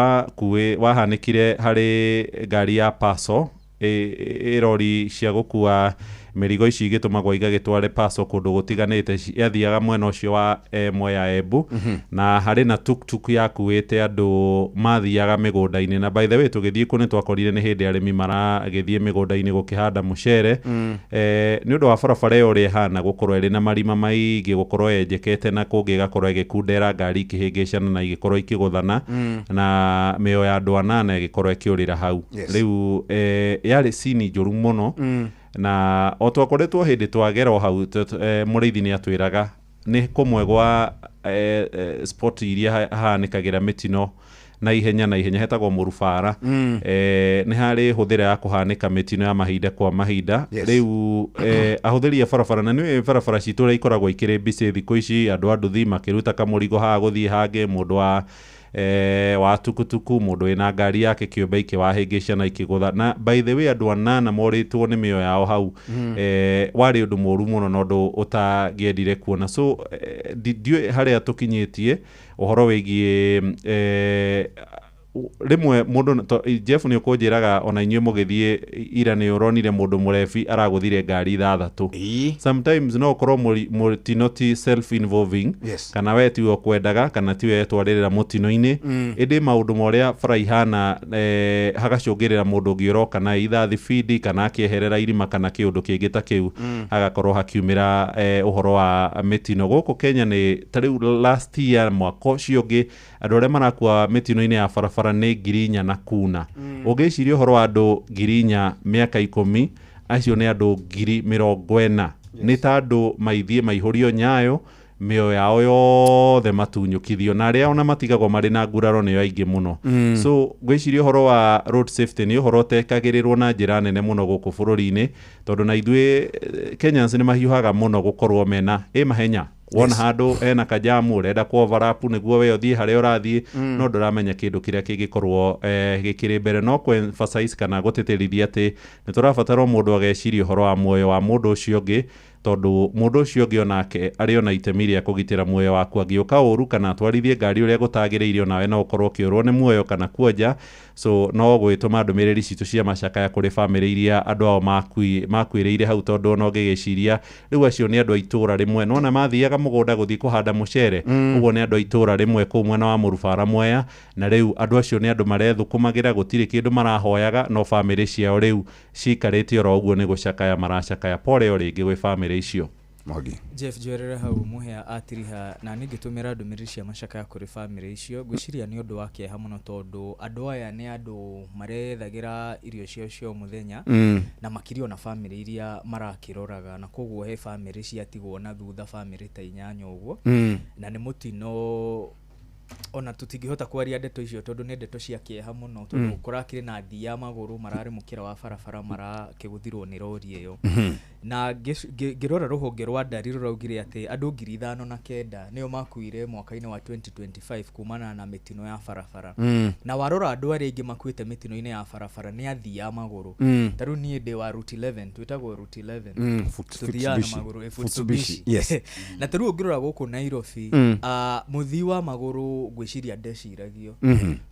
wahanĩkire harĩ ngari ya Paso, ĩrori cia gũkua mĩrigo ici igĩtũmagwo igagĩtware paso kũndũ gũtiganĩte, yathiaga mwena ũcio wa Mwea Embu. Na harĩ na tuktuk yakuĩte andũ mathiaga mĩgũnda-inĩ, na by the way tũgĩthiĩ kũ nĩ twakorire nĩ hĩndĩ arĩmi maragĩthiĩ mĩgũnda-inĩ gũkĩhanda mũcere. Nĩ ũndũ wa barabara ĩyo ũrĩa ĩhana gũkorwo ĩrĩ na marima maingĩ, gũkorwo yenjekete na kũngĩ ĩgakorwo ĩgĩkundera, ngari ikĩhĩngĩcana na igĩkorwo ikĩgũthana, na mĩoyo ya andũ anana ĩgĩkorwo ĩkĩũrĩra hau. Rĩu yarĩ cini njũru mũno. Na o twakoretwo hĩndĩ twagera o hau, Mũrĩithi nĩ atwĩraga nĩ kũmwe gwa spot iria hahanĩkagĩra mĩtino na ihenya na ihenya, hetagwo Mũrubara. Nĩ harĩ hũthĩra ya kũhanĩka mĩtino ya mahinda kwa mahinda. Rĩu ahũthĩri a barabara, na nĩũĩ barabara citũ ũrĩa ikoragwo ikĩrĩ busy thikũ ici, andũ a nduthi makĩruta kamũrigo haha gũthiĩ hangĩ, mũndũ wa tukutuku, mũndũ wĩna ngari yake kĩũmbe ikĩwahĩngĩca na ikĩgũtha. Na by the way andũ anana morĩtwo nĩ mĩoyo yao hau. Warĩ ũndũ mũru mũno na ũndũ ũtangĩendire kuona. So ndiũĩ harĩa tũkinyĩtie ũhoro wĩgiĩ rĩmwe mũndũ Jeff nĩ ũkũnjĩraga ona inyuĩ mũgĩthiĩ ira nĩ ũronire mũndũ mũrebi aragũthire ngari ithathatũ. Sometimes no ũkorwo mũtino ti self involving, kana we tiwe ũkwendaga kana tiwe wetwarĩrĩra mũtino-inĩ, ĩndĩ maũndũ ma ũrĩa bara ihana hagacũngĩrĩra mũndũ ũngĩ ũroka na itha thibindi kana akĩeherera irima kana kĩũndũ kĩngĩ ta kĩu, hagakorwo hakiumĩra ũhoro wa mĩtino gũkũ Kenya. Nĩ ta rĩu last year, mwaka ũcio ũngĩ, andũ arĩa marakua mĩtino-inĩ ya barabara nĩ 4,000 na kuna. Ũngĩciria ũhoro wa andũ 4,000 mĩaka 10, acio nĩ andũ 40,000. Nĩ ta andũ maithiĩ maihũrio nyayo, mĩoyo yao yothe matunyũkithio, na arĩa ona matigagwo marĩ na nguraro nĩo aingĩ mũno. So ngwĩciria ũhoro wa road safety nĩ ũhoro ũtekagĩrĩrwo na njĩra nene mũno gũkũ bũrũri-inĩ, tondũ na ithuĩ Kenyans nĩ mahiũhaga mũno gũkorwo mena ĩ mahenya. Wona handũ hena kajamu ũrenda ku overlap nĩguo we ũthiĩ harĩa ũrathiĩ, no ndũramenya kĩndũ kĩrĩa kĩngĩkorwo gĩkĩrĩ mbere. No kũ emphasize kana gũtĩtĩrithia atĩ nĩ tũrabatara o mũndũ ageciria ũhoro wa muoyo wa mũndũ ũcio ũngĩ, tondũ mũndũ ũcio ũngĩ onake arĩ ona itemi rĩa kũgitĩra muoyo waku. Angĩũka ũru kana atwarithie ngari ũrĩa gũtagĩrĩire, onawe no ũkorwo ũkĩũrwo nĩ muoyo kana kuonja. So no gwĩtũma ndũmĩrĩri citũ cia macakaya kũrĩ bamĩrĩ iria andũ ao makuĩrĩire hau, tondũ ona ũngĩgĩciria rĩu acio nĩ andũ a itũũra rĩmwe, nona mathiaga mũgũnda gũthiĩ kũhanda mũcere. Ũguo nĩ andũ a itũũra rĩmwe kũu mwena wa Mũrubara Mwea, na rĩu andũ acio nĩ andũ marethũkũmagĩra, gũtirĩ kĩndũ marahoyaga, no bamĩrĩ ciao rĩu cikarĩte oro ũguo nĩ gũcakaya maracakaya. Pole o rĩngĩ gwĩ bamĩrĩ icio. Mwangi. Jeff, njoerere hau Mũhĩa atiriha na nĩ ngĩtũmĩra ndũmĩrĩri cia macakaya kũrĩ bamĩrĩ icio. Ngwĩciria nĩ ũndũ wa kĩeha mũno, tondũ andũ aya nĩ andũ marethagĩra irio ciao cia o mũthenya, na makĩria ona bamĩrĩ iria marakĩroraga, na koguo he bamĩrĩ ciatigwo na thutha, bamĩrĩ ta inyanya ũguo. Na nĩ mũtino ona tũtingĩhota kwaria ndeto icio, tondũ nĩ ndeto cia kĩeha mũno, tondũ kũrakĩrĩ na athii a magũrũ mararĩ mũkĩra wa barabara marakĩgũthirwo nĩ rori ĩyo. Na ngĩrora rũhonge rwa ndari rũraugire atĩ andũ 5,009 nĩo makuire mwaka-inĩ wa 2025 kumana na mĩtino ya barabara. Na warora andũ arĩa aingĩ makuĩte mĩtino-inĩ ya barabara nĩ athii a magũrũ. Ta rĩu niĩ ndĩ wa Route 11, twĩtagwo Route 11. Tũthiaga na Futsubishi. magũrũ, Futsubishi, Futsubishi. yes. Na ta rĩu ũngĩrora gũkũ Nairobi, mũthii wa magũrũ Ngwĩciria ndeciragio,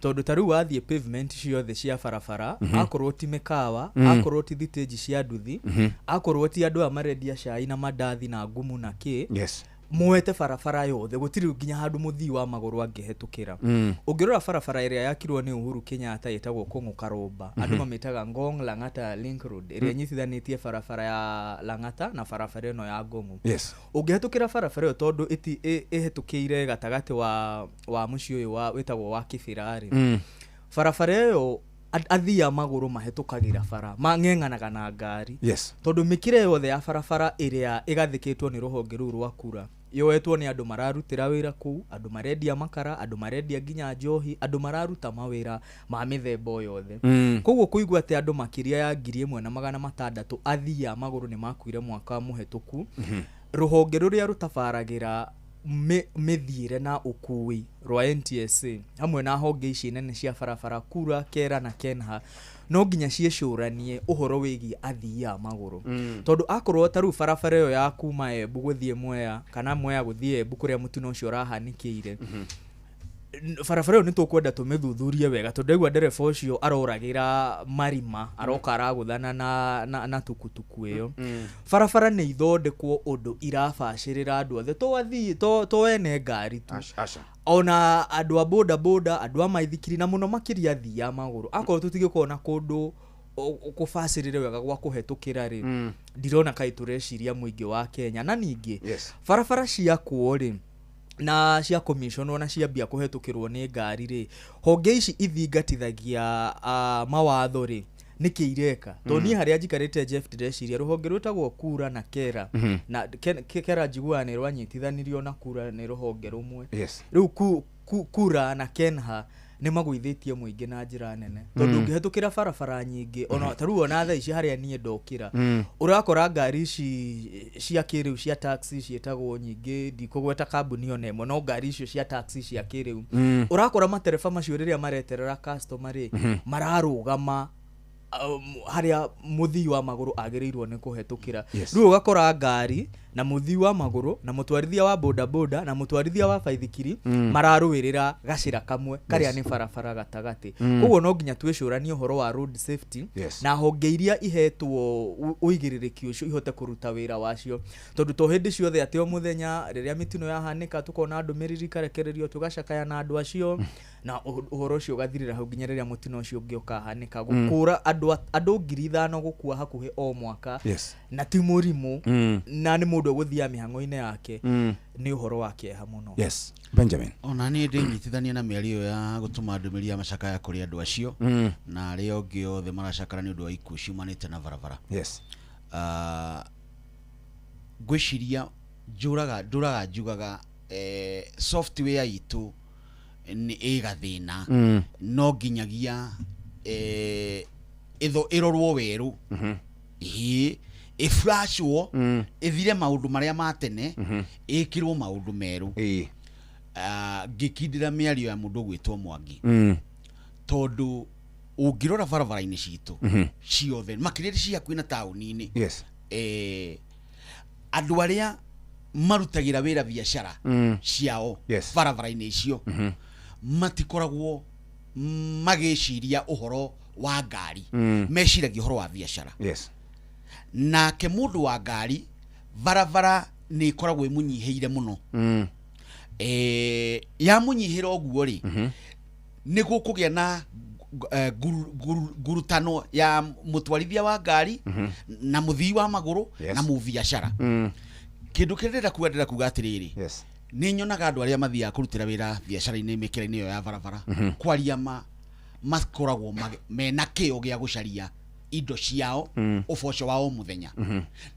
tondũ ta rĩu wathiĩ pavement ciothe cia barabara, akorwo ti mĩkawa, akorwo ti thitĩnji cia nduthi, akorwo ti andũ aya marendia cai na mandathi na ngumu na kĩ, moete barabara yothe, gũtirĩ nginya handũ mũthii wa magũrũ angĩhetũkĩra. Ũngĩrora barabara ĩrĩa yakirwo nĩ Uhuru Kenyatta ĩtagwo Kũng'ũ Karũmba, andũ mamĩtaga Ngong Lang'ata Link Road, ĩrĩa ĩnyitithanĩtie barabara ya Lang'ata na barabara ĩno ya Ngong'u. Ũngĩhetũkĩra barabara ĩyo, tondũ ĩhetũkĩire gatagatĩ wa mũciĩ ũyũ wĩtagwo wa Kĩbĩra rĩ, barabara ĩyo athii a magũrũ mahetũkagĩra bara mang'eng'anaga na ngari, tondũ mĩkĩra yothe ya barabara ĩrĩa ĩgathĩkĩtwo nĩ rũhonge rũu rwa kura yoetwo nĩ andũ mararutĩra wĩra kũu, andũ marendia makara, andũ marendia nginya njohi, andũ mararuta mawĩra ma mĩthemba o yothe. Koguo kũigua atĩ andũ makĩria ya 1600 athii a magũrũ nĩ makuire mwaka mũhetũku, rũhonge rũrĩa rũtabaragĩra mĩthiĩre na ũkui rwa NTSA hamwe na honge ici nene cia barabara, Kura, Kera na Kenha, no nginya ciĩcũranie ũhoro wĩgiĩ athii a magũrũ, tondũ akorwo ta rĩu barabara ĩyo ya kuma Embu gũthiĩ Mwea kana Mwea gũthiĩ Embu kũrĩa mũtino ũcio ũrahanĩkĩire, barabara ĩyo nĩ tũkwenda tũmĩthuthurie wega, tondũ ndaigua ndereba ũcio aroragĩra marima, aroka aragũthana na tukutuku ĩyo. Barabara nĩ ithondekwo ũndũ irabacĩrĩra andũ othe, to athii, to ene ngari tu, Aca. Ona andũ a boda boda, andũ a maithikiri, na mũno makĩria athii a magũrũ. Akorwo tũtigĩkorwo na kũndũ kũbacĩrĩre wega gwa kũhetũkĩra rĩ, ndirona kaĩ tũreciria mũingĩ wa Kenya. Na ningĩ barabara ciakwo rĩ, na cia commissionwo na ciambia kũhetũkĩrwo nĩ ngari rĩ, honge ici ithingatithagia mawatho rĩ, nĩkĩ ireka? Tondũ niĩ harĩa njikarĩte, Jeff, ndĩreciria rũhonge rwĩtagwo Kura na Kera, na Kera njiguaga nĩ rwanyitithanirio na Kura, nĩ rũhonge rũmwe. Rĩu Kura na Kenha nĩ magũithĩtie mũingĩ na njĩra nene, tondũ ũngĩhetũkĩra barabara nyingĩ, ona ta rĩu ona thaa ici harĩa niĩ ndokĩra, ũrakora ngari ici cia kĩrĩu cia taxi ciĩtagwo nyingĩ, ndikũgweta kambuni ona ĩmwe, no ngari icio cia taxi cia kĩrĩu, ũrakora matereba macio rĩrĩa mareterera customer rĩ, mararũgama harĩa mũthii wa magũrũ agĩrĩirwo nĩ kũhetũkĩra. Rĩu ũgakora ngari na mũthii wa magũrũ na mũtwarithia wa boda boda na mũtwarithia wa baithikiri mararũĩrĩra gacĩra kamwe karĩa nĩ barabara gatagatĩ. Koguo no nginya twĩcũranie ũhoro wa road safety, na honge iria ihetwo ũigĩrĩrĩki ũcio ihote kũruta wĩra wacio, tondũ to hĩndĩ ciothe atĩ o mũthenya rĩrĩa mĩtino yahanĩka tũkona ndũmĩrĩri ikarekererio, tũgacakaya na andũ acio, na ũhoro ũcio ũgathirĩra hau nginya rĩrĩa mũtino ũcio ũngĩ ũkahanĩka. Gũkũra andũ 5000 gũkua hakuhĩ o mwaka, na ti mũrimũ, na nĩ mũndũ ũgũthiaga mĩhang'o-inĩ yake, nĩ ũhoro wa kĩeha mũno. Yes, Benjamin. Ona niĩ ndĩnyitithania na mĩario ĩyo ya gũtũma ndũmĩrĩri ya macakaya kũrĩ andũ acio na arĩa angĩ othe maracakara nĩ ũndũ wa ikuũ ciumanĩte na barabara. Ngwĩciria njũraga ndũraga njugaga software itũ nĩ ĩgathĩna, no nginyagia ĩrorwo werũ, ĩĩ, ĩflashwo, ĩthire maũndũ marĩa ma tene, ĩkĩrwo maũndũ merũ. Ngĩkindĩra mĩario ya mũndũ ũgwĩtwo Mwangi, tondũ ũngĩrora barabara-inĩ citũ ciothe, makĩria cia hakuhĩ na taũni-inĩ, andũ arĩa marutagĩra wĩra biacara ciao barabara-inĩ icio matikoragwo magĩciria ũhoro wa ngari, meciragia ũhoro wa biacara. Nake mũndũ wa ngari, barabara nĩ ĩkoragwo ĩmũnyihĩire mũno. Yamũnyihĩra ũguo rĩ, nĩ gũkũgĩa na ngurutano ya mũtwarithia wa ngari na mũthii wa magũrũ na mũbiacara. Kĩndũ kĩrĩa ndĩrenda kuga atĩrĩrĩ, nĩ nyonaga andũ arĩa mathiaga kũrutĩra wĩra biacara-inĩ mĩkĩra-inĩ ĩyo ya barabara, kwaria ma, makoragwo mena kĩo gĩa gũcaria indo ciao, ũboco wa o mũthenya,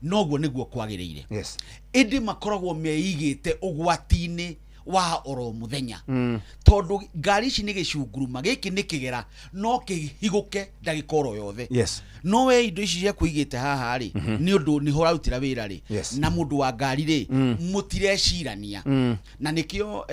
noguo nĩguo kwagĩrĩire, ĩndĩ makoragwo meigĩte ũgwati-inĩ wa oro mũthenya, tondũ ngari ici nĩ gĩcunguruma gĩkĩ, nĩ kĩgera no kĩhigũke ndagĩka oro yothe. No we indo ici ciaku igĩte haha rĩ, nĩ ũndũ nĩho ũrarutĩra wĩra rĩ, na mũndũ wa ngari rĩ, mũtirecirania. Na nĩkĩo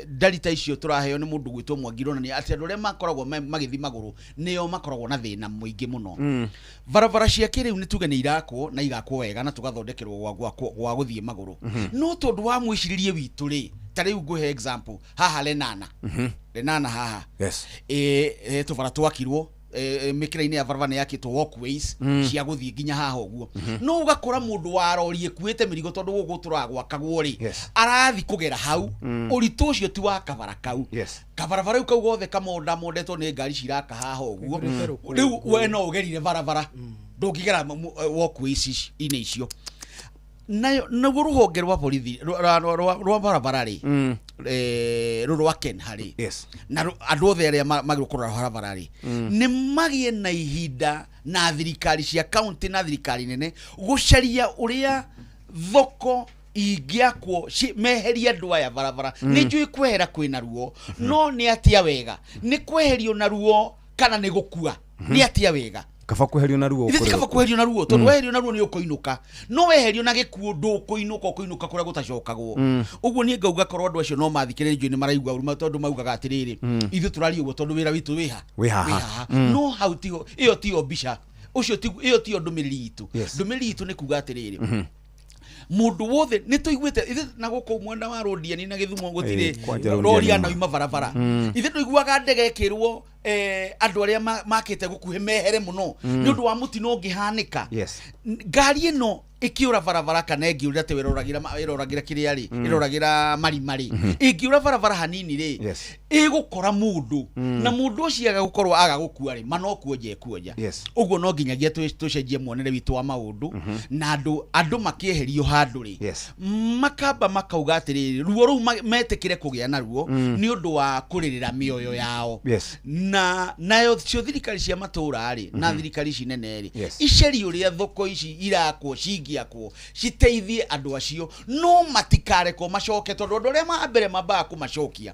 ndari ta icio tũraheo nĩ mũndũ gwĩtwo Mwangi ironania atĩ andũ arĩa makoragwo magĩthiĩ magũrũ nĩo makoragwo na thĩna mũingĩ mũno. Barabara cia kĩrĩu nĩ tuge nĩ irakwo na igakwo wega na tũgathondekerwo gwa gũthiĩ magũrũ, no tondũ wa mwĩcirĩrie witũ citũ rĩ, ta rĩu ngũhe example haha Lenana. Lenana haha. Tũbara twakirwo mĩkĩra-inĩ ya barabara nĩ yakĩtwo walkways cia gũthiĩ nginya haha ũguo. No ũgakora mũndũ wa rori ĩkuĩte mĩrigo, tondũ gũkũ tũraga gwakagwo rĩ, arathi kũgera hau. Ũritũ ũcio ti wa kabara kau. Kabarabara rĩu kau gothe kamondamondetwo nĩ ngari ciraka haha ũguo. Rĩu we no ũgerire barabara, ndũngĩgera walkways inĩ icio. Nayo naguo rũhonge rwa borithi rwa barabara rĩ, rũrũ rwa KENHA rĩ, na andũ othe arĩa magĩrĩirwo kũrora barabara rĩ, nĩ magĩe na ihinda na thirikari cia kaunti na thirikari nene gũcaria ũrĩa thoko ingĩakwo meherie andũ aya barabara. Nĩ njũĩ kwehera kwĩna ruo, no nĩ atia wega nĩ kweherio na ruo kana nĩ gũkua? Nĩ atia wega? Kaba kweherio na ruo. Ithe ti kaba kweherio na ruo, tondũ weherio na ruo nĩ ũkũinũka, no weherio na gĩkuũ ndũkũinũka, ũkũinũka kũrĩa gũtacokagwo. Ũguo niĩ ngauga korwo andũ acio no mathikĩrĩrie, njũĩ nĩ maraigua ũru tondũ maugaga atĩrĩrĩ, ithuĩ tũraria ũguo tondũ wĩra witũ wĩha Wĩ haha. No hau tiho, ĩyo tiyo mbica ũcio ĩyo tiyo ndũmĩrĩri itũ. Ndũmĩrĩri itũ nĩ kuga atĩrĩrĩ, mũndũ wothe nĩ tũiguĩte ithuĩ na gũkũ mwena wa Rũndiani na Gĩthumo gũtirĩ Kwanja rori Rũndiani. anauma barabara. Ithuĩ tũiguaga ndege ĩkĩrwo andũ arĩa makĩte gũkuhĩ mehere mũno nĩ ũndũ wa mũtino ũngĩhanĩka. Ngari ĩno ĩkĩũra barabara kana ĩngĩũrĩra te ĩroragĩra ĩroragĩra kĩrĩa rĩ, ĩroragĩra marima rĩ, ĩngĩũra barabara hanini rĩ, ĩgũkora mũndũ, na mũndũ ũcio aga gũkorwo aga gũkua rĩ, ma no kuonja ekuonja. Ũguo no nginyagia tũcenjie muonere witũ wa maũndũ, na andũ makĩeherio handũ rĩ, makamba makauga atĩrĩrĩ, ruo rũu metĩkĩre kũgĩa naruo nĩ ũndũ wa kũrĩrĩra mĩoyo yao. Na nayo cio thirikari cia matũra rĩ, na thirikari ici nene rĩ, icerie ũrĩa thoko ici irakwo, cingĩakwo citeithie andũ acio, no matikarekwo macoke, tondũ andũ arĩa ma mbere mambaga kũmacokia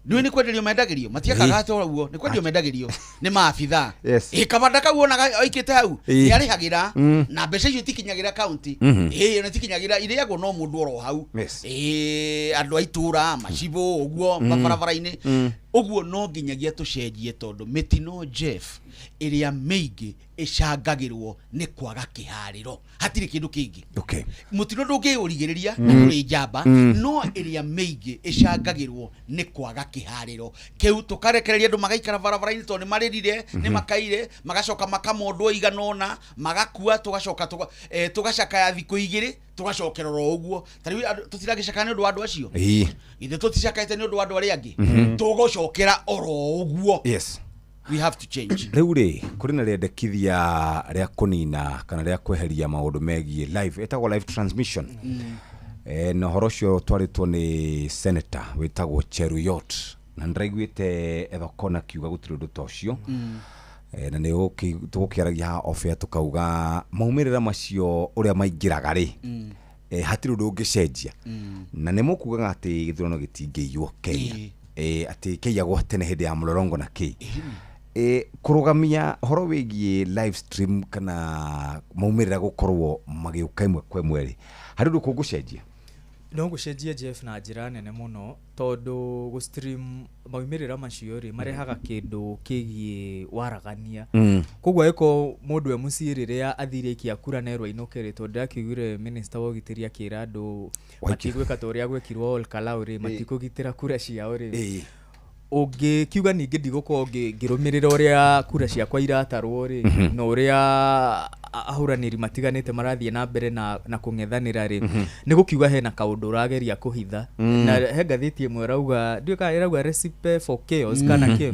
nĩũĩ nĩ kwenderio mendagĩrio, matiakaga atĩ ũguo nĩ kwenderio mendagĩrio nĩ maabithaa. Ĩ kabanda kau onaga aikĩte hau, nĩ arĩhagĩra, na mbeca icio itikinyagĩra kaunti. Ĩ ona itikinyagĩra, irĩagwo no mũndũ oro hau. Ĩ andũ a itũra macibũ ũguo mabarabara-inĩ. Ũguo no nginyagia tũcenjie, tondũ mĩtino, Jeff, ĩrĩa mĩingĩ ĩcangagĩrwo nĩ kwaga kĩharĩro, hatirĩ kĩndũ kĩngĩ. Mũtino ndũngĩũrigĩrĩria na ndũrĩ njamba, no ĩrĩa mĩingĩ ĩcangagĩrwo nĩ kwaga kĩharĩro kĩu, tũkarekereria andũ magaikara barabara-inĩ tondũ nĩ marĩrire, nĩ makaire, magacoka makamondwo igana ũna magakua, tũgacoka tũgacakaya thikũ 2, tũgacokera oro ũguo. Ta rĩu tũtiragĩcakaya nĩ ũndũ wa andũ acio? Ithe tũticakaĩte nĩ ũndũ wa andũ arĩa angĩ? Tũgũcokera oro ũguo. We have to change. Rĩu rĩ, kũrĩ na rĩendekithia rĩa kũnina kana rĩa kweheria maũndũ megiĩ live, ĩtagwo live transmission. Na ũhoro ũcio twarĩtwo nĩ senator wĩtagwo Cheruyot, na nĩndĩraiguĩte Ethekon akiuga gũtirĩ ũndũ ta ũcio. Na nĩ tũgũkĩaragia haha off air, tũkauga maumĩrĩra macio ũrĩa maingĩraga rĩ, hatirĩ ũndũ ũngĩcenjia, na nĩ mũkugaga atĩ gĩthurano gĩtingĩiywo Kenya. Atĩ kĩiyagwo tene hĩndĩ ya mũrorongo na kĩ kũrũgamia ũhoro wĩgiĩ live stream kana maumĩrĩra gũkorwo magĩũka ĩmwe kwa ĩmwe rĩ, harĩ ũndũ kũngũcenjia? No gũcenjia, Jeff, na njĩra nene mũno, tondũ gũstream maumĩrĩra macio rĩ, marehaga kĩndũ kĩgiĩ waragania. Koguo angĩkorwo mũndũ e mũciĩ rĩrĩa athire aikia kura na erwo ainũke rĩ, tondũ ndĩrakĩiguire minister wa ũgitĩri akĩra andũ matigwĩka ta ũrĩa gwekirwo Ol Kalou rĩ, matikũgitĩra kura ciao rĩ, ũngĩkiuga ningĩ ndigũkorwo ngĩrũmĩrĩra ũrĩa kura ciakwa iratarwo rĩ, na ũrĩa ahũranĩri matiganĩte marathiĩ na mbere na kũng'ethanĩra rĩ, nĩ gũkiuga hena kaũndũ ũrageria kũhitha. Na he ngathĩti ĩmwe ĩrauga, ndiũĩ kana ĩrauga recipe for chaos kana kĩ.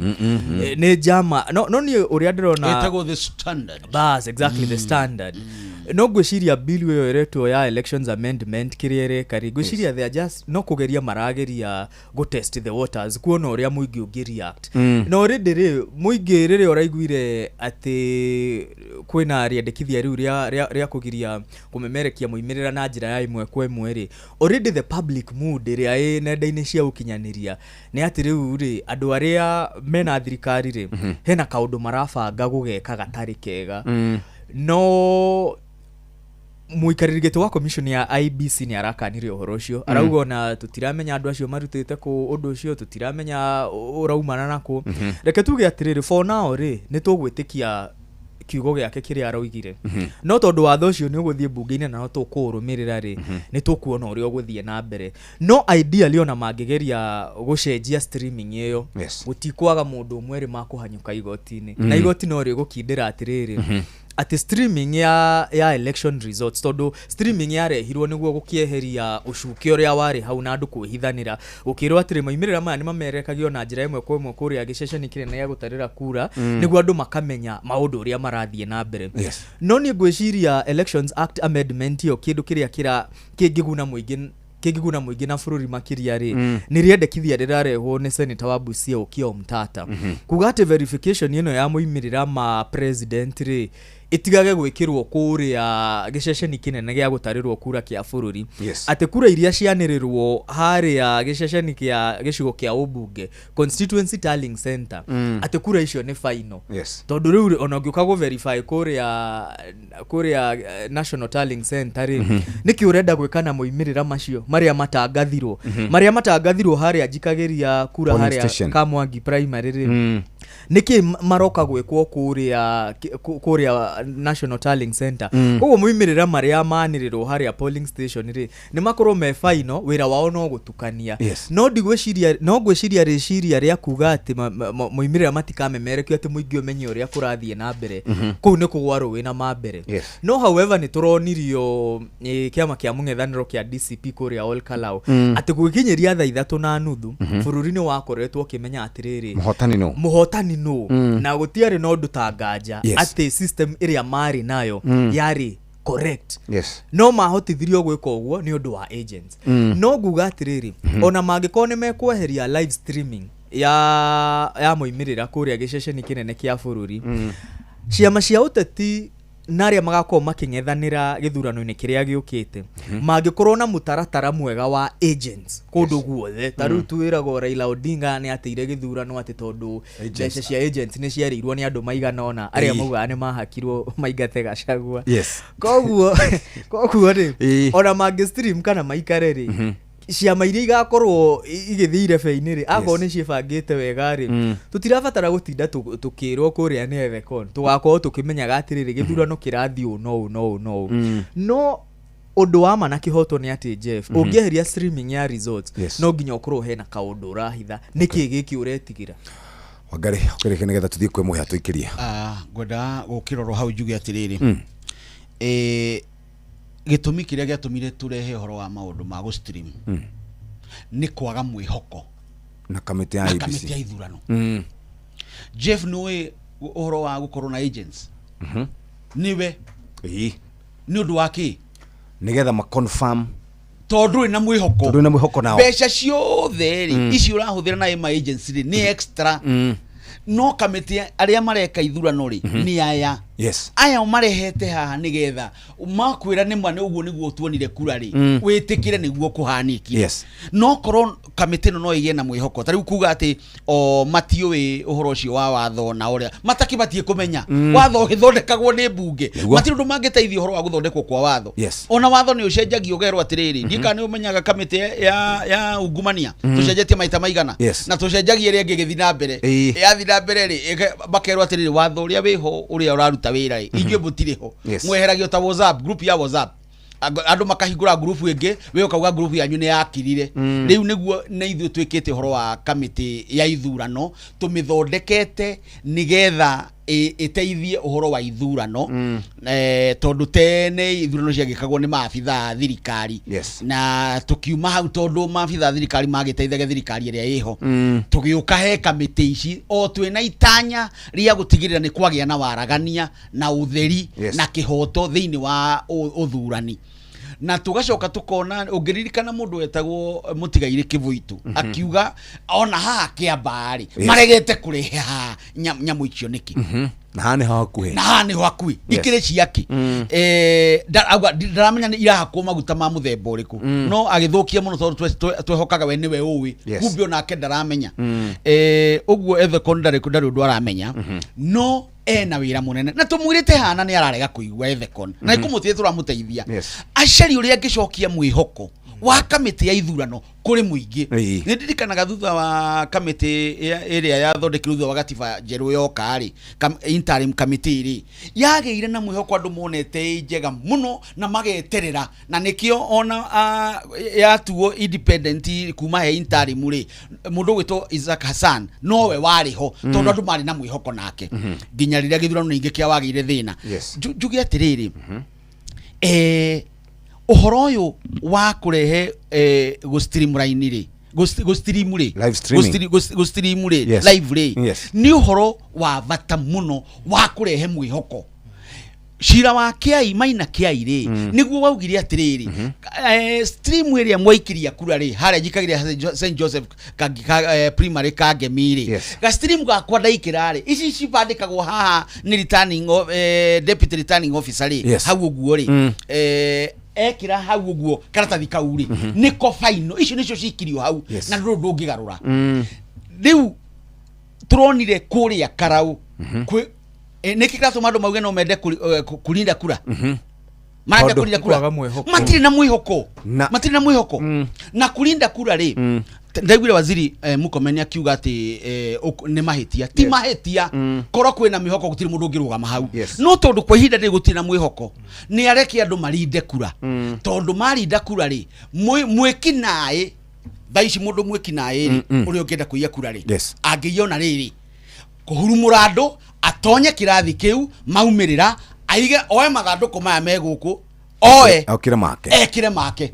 Nĩ njama, no niĩ ũrĩa ndĩrona Ĩtagwo The Standard. Bas, exactly, The Standard. No ngwĩciria bill ĩyo ĩretwo ya elections amendment, kĩrĩa ĩreka rĩ, ngwĩciria they are just no kũgeria marageria gũ test the waters, kuona ũrĩa mũingĩ ũngĩ react. Na already rĩ, mũingĩ rĩrĩa ũraiguire atĩ kwĩna rĩendekithia rĩu rĩa kũgiria kũmemerekia moimĩrĩra na njĩra ya ĩmwe kwa ĩmwe rĩ, already the public mood ĩrĩa ĩ nenda-inĩ cia ũkinyanĩria nĩ atĩ rĩu rĩ, andũ arĩa mena thirikari rĩ, hena kaũndũ marabanga gũgeka gatarĩ kega. No mũikarĩri gĩtĩ wa commission ya IEBC nĩ arakanire ũhoro ũcio. Arauga ona tũtiramenya andũ acio marutĩte kũ ũndũ ũcio, tũtiramenya ũraumana nakũ. Reke tuge atĩrĩrĩ, for now rĩ, nĩ tũgwĩtĩkia Kiugo gĩake kĩrĩa aroigire. No tondũ watho ũcio nĩ ũgũthiĩ mbunge-inĩ na no tũkũũrũmĩrĩra rĩ, nĩ tũkuona ũrĩa ũgũthiĩ na mbere. No ideally ona mangĩgeria gũcenjia streaming ĩyo, gũtikwaga mũndũ ũmwe erĩ makũhanyũka igoti-inĩ. Na igoti no rĩgũkindĩra atĩrĩrĩ, atĩ streaming ya election results, tondũ streaming yarehirwo nĩguo gũkĩeheria ũcuke ũrĩa warĩ hau na andũ kwĩhithanĩra, gũkĩrwo atĩrĩ maumĩrĩra maya nĩ mamerekagio na njĩra ĩmwe kwa ĩmwe kũrĩa gĩceceni kĩnene gĩa gũtarĩra kura, nĩguo andũ makamenya maũndũ ũrĩa marathiĩ na mbere. No niĩ ngwĩciria Elections Act amendment ĩyo, kĩndũ kĩrĩa kĩra kĩngĩguna mũingĩ na bũrũri makĩria rĩ, nĩ rĩendekithia rĩrarehwo nĩ senator wa Busia, Okiya Omtata, kuga atĩ verification ĩno ya moimĩrĩra ma president rĩ, ĩtigage gwĩkĩrwo kũrĩa gĩceceni kĩnene gĩa gũtarĩrwo kura kĩa bũrũri, atĩ kura iria cianĩrĩrwo harĩa gĩceceni kĩa gĩcigo kĩa ũmbunge, constituency tallying center, atĩ kura icio nĩ final. Tondũ rĩu rĩ, ona ũngĩũka gũ verify kũrĩa National Tallying Center rĩ, nĩkĩ ũrenda gwĩka na moimĩrĩra macio marĩa matangathirwo harĩa njikagĩria kura, Polling harĩa station. Kamwangi Primary rĩ, nĩkĩ maroka gwĩkwo kũrĩa National Tallying Center? Koguo moimĩrĩra marĩa manĩrĩrwo harĩa polling station rĩ, nĩ makorwo me final, wĩra wao no gũtukania. No ndigwĩciria, no ngwĩciria rĩciria rĩa kuga atĩ moimĩrĩra matikamemerekio, atĩ mũingĩ ũmenye ũrĩa kũrathiĩ na mbere, kũu nĩ kũgwa rũĩ na mambere. No however, nĩ tũronirio kĩama kĩa mũng'ethanĩro kĩa DCP kũrĩa Ol Kalou, atĩ gwĩkinyĩria 3:30 bũrũri nĩ wakoretwo ũkĩmenya atĩrĩrĩ, Mũhotani nũ? Mũhotani nũ. Na gũtiarĩ na ũndũ ta nganja atĩ system ĩrĩa marĩ nayo yarĩ correct. No mahotithirio gwĩka ũguo nĩ ũndũ wa agents. No nguga atĩrĩrĩ, ona mangĩkorwo nĩ mekweheria live streaming ya moimĩrĩra kũrĩa gĩceceni kĩnene kĩa bũrũri, ciama cia ũteti na arĩa magakorwo makĩng'ethanĩra gĩthurano-inĩ kĩrĩa gĩũkĩte, mangĩkorwo na mũtaratara mwega wa agents kũndũ guothe, ta rĩu twĩragwo Raila Odinga nĩ ateire gĩthurano atĩ tondũ Agents. mbeca cia agents nĩ ciarĩirwo nĩ andũ maigana ũna arĩa maugaga nĩ mahakirwo maingate Gachagua. Koguo rĩ, ona mangĩ stream kana maikare rĩ, ciama iria igakorwo igĩthiĩ irebe-inĩ rĩ, akorwo nĩ ciĩbangĩte wega rĩ, tũtirabatara gũtinda tũkĩrwo kũrĩa nĩ Ethekon, tũgakorwo tũkĩmenyaga atĩrĩrĩ, gĩthurano kĩrathiĩ ũũ no ũũ no ũũ no ũũ. No ũndũ wa ma na kĩhoto nĩ atĩ, Jeff, ũngĩeheria streaming ya results, no nginya ũkorwo hena kaũndũ ũrahitha. Nĩkĩ gĩkĩ ũretigĩra? Wangari, ũkĩrĩke nĩgetha tũthiĩ kwĩ mũhĩa tũikĩrie. Ah, ngwenda gũkĩra oro hau njuge atĩrĩrĩ, gĩtũmi kĩrĩa gĩatũmire tũrehe ũhoro wa maũndũ ma gũ-stream nĩ kwaga mwĩhoko na kamĩtĩ ya na IEBC. Kamĩtĩ ya ithurano. Jeff, nĩũĩ ũhoro wa gũkorwo na agents nĩwe nĩ ũndũ wa kĩ? Nĩgetha ma confirm. Tondũ wĩna mwĩhoko. Tondũ wĩna mwĩhoko nao. Mbeca ciothe rĩ, ici ũrahũthĩra na ma agency rĩ, nĩ extra. No kamĩtĩ arĩa mareka ithurano rĩ, nĩ aya aya ũmarehete haha nĩgetha makwĩra nĩma nĩ ũguo nĩguo tuonire kura rĩ, wĩtĩkĩre nĩguo kũhanĩkire. No korwo kamĩtĩ ĩno no ĩgĩe na mwĩhoko, ta rĩu kuga atĩ o matiũĩ ũhoro ũcio wa watho na ũrĩa matakĩbatiĩ kũmenya, watho ũgĩthondekagwo nĩ mbunge. Matirĩ ũndũ mangĩteithia ũhoro wa gũthondekwo kwa watho. Ona watho nĩ ũcenjagio ũgerwo atĩrĩrĩ, ndiĩ kana nĩ ũmenyaga kamĩtĩ ya ungumania tũcenjetie maita maigana, na tũcenjagia ĩrĩa ĩngĩ ĩgĩthiĩ na mbere. Yathiĩ na mbere rĩ, makerwo atĩrĩrĩ, watho ũrĩa wĩho, ũrĩa ũraruta wĩra rĩ, inyuĩ mũtirĩ ho. Mweheragio ta WhatsApp group ya WhatsApp. Andũ makahingũra group ĩngĩ, we ũkauga group yanyu nĩ yakirire. Rĩu nĩguo na ithuĩ twĩkĩte ũhoro wa kamĩtĩ ya ithurano, tũmĩthondekete nĩgetha ĩteithie ũhoro wa ithurano, tondũ tene ithurano ciagĩkagwo nĩ maabitha a thirikari. Na tũkiuma hau, tondũ maabitha a thirikari magĩteithagia thirikari ĩrĩa ĩho, tũgĩũka he kamĩtĩ ici o twĩna itanya rĩa gũtigĩrĩra nĩ kwagĩa na waragania na ũtheri na kĩhoto thĩinĩ wa ũthurani. Na tũgacoka tũkona, ũngĩririkana mũndũ wetagwo Mũtigairĩ Kĩbũitũ, akiuga ona haha Kĩambaa rĩ, maregete kũrehe haha nyamũ icio nĩkĩ? Na haha nĩ hakuhĩ. Na haha nĩho hakuhĩ. Ikĩrĩ ciakĩ? Auga ndaramenya nĩ irahakwo maguta ma mũthemba ũrĩkũ. No agĩthũkia mũno, tondũ twehokaga we nĩwe ũĩ. Kumbe onake ndaramenya. Ũguo Ethekon ndarĩ ũndũ aramenya, no ena wĩra mũnene na tũmwĩrĩte hana nĩ ararega kũigua Ethekon, na ikũmũteithia, tũramũteithia acarie ũrĩa angĩcokia mwĩhoko. Wa kamĩtĩ ya ithurano kũrĩ mũingĩ. Nĩ ndirikanaga thutha wa kamĩtĩ ĩrĩa yathondekirwo thutha wa gatiba njerũ yoka rĩ, interim committee rĩ, yagĩire na mwĩhoko, andũ monete ĩ njega mũno na mageterera, na nĩkĩo ona yatuo independent kuma he interim rĩ, mũndũ ũgwĩtwo Isaac Hassan nowe warĩ ho, tondũ andũ marĩ na mwĩhoko nake nginya rĩrĩa gĩthurano ningĩ kĩa wagĩire thĩna. Njuge atĩrĩrĩ, ũhoro ũyũ wa kũrehe gũ streamline rĩ, gũ stream rĩ, Live streaming. Gũ stream rĩ, live rĩ, nĩ ũhoro wa bata mũno wa kũrehe mwĩhoko. Cira wa Kĩai, Maina Kĩai rĩ, nĩguo waugire atĩrĩrĩ, stream ĩrĩa mwaikiria kura rĩ, harĩa njikagĩra St Joseph Primary Kangemi rĩ, ga stream gakwa ndaikĩra rĩ, ici cibandĩkagwo haha nĩ returning deputy returning officer rĩ, hau ũguo rĩ, ekĩra hau ũguo karatathi kau rĩ, nĩko final, icio nĩcio cikirio hau, na ndũrũ ndũngĩgarũra. Rĩu tũronire kũrĩa Karau nĩkĩ kĩratũma andũ mauge no mende kulinda kura? Marenda Tondũ- kulinda kura. Kwaga mwĩhoko. Matirĩ na mwĩhoko. Na- Matirĩ na mwĩhoko na kulinda kura rĩ, ndaiguire waziri Murkomen akiuga atĩ nĩ mahĩtia, ti mahĩtia. Korwo kwĩna mĩhoko gũtirĩ mũndũ ũngĩrũgama hau. No tondũ kwa ihinda rĩrĩ gũtirĩ na mwĩhoko, nĩ areke andũ marinde kura, tondũ marinda kura rĩ, mwĩkinaĩ thaa ici, mũndũ mwĩkinaĩ rĩ, ũrĩa ũngĩenda kũiya kura rĩ, angĩiya ona rĩrĩ kũhurumũra andũ atonye kĩrathi kĩu, maumĩrĩra aige oe mathandũkũ maya me gũkũ, oe okire make, ekĩre make.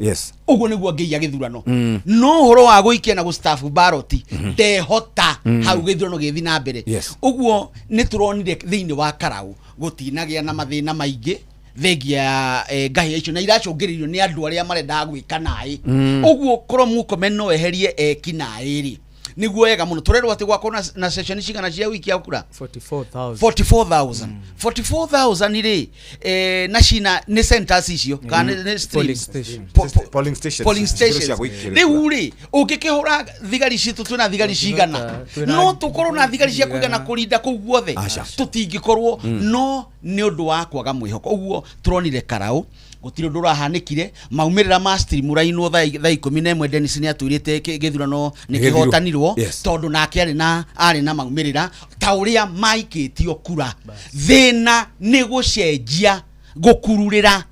Ũguo nĩguo angĩiya gĩthurano. No ũhoro wa gũikia na gũstafu baroti ndehota hau gĩthurano gĩthi na mbere. Ũguo nĩ tũronire thĩinĩ wa Karau gũtinagĩa na mathĩna maingĩ thengia ya ngahĩha icio, na iracũngĩrĩrio nĩ andũ arĩa marendaga gwĩka naĩ. Ũguo korwo Murkomen no eherie eki naĩ rĩ, nĩguo wega mũno. Tũrerwo atĩ gwakorwo na session cigana cia wiki ya kura? 44,000. 44,000, 44,000 rĩ, na cina nĩ centers icio kana nĩ Polling streams? station. Polling stations. Polling Cia stations. gũikĩrĩra. Rĩu rĩ, ũngĩkĩhũra thigari citũ, twĩna thigari cigana? Twĩna No tũkorwo na thigari cia kũigana kũrinda kũu guothe? Aca. Tũtingĩkorwo. No nĩ ũndũ wa kwaga mwĩhoko, ũguo tũronire Karau gũtirĩ ũndũ ũrahanĩkire. Maumĩrĩra ma streamrainwo thaa 11, Dennis nĩ atwĩrĩte gĩthurano nĩ Gĩthiru. kĩhotanirwo, tondũ nake arĩ na maumĩrĩra ta ũrĩa maikĩtio kura. Thĩna nĩ gũcenjia, gũkururĩra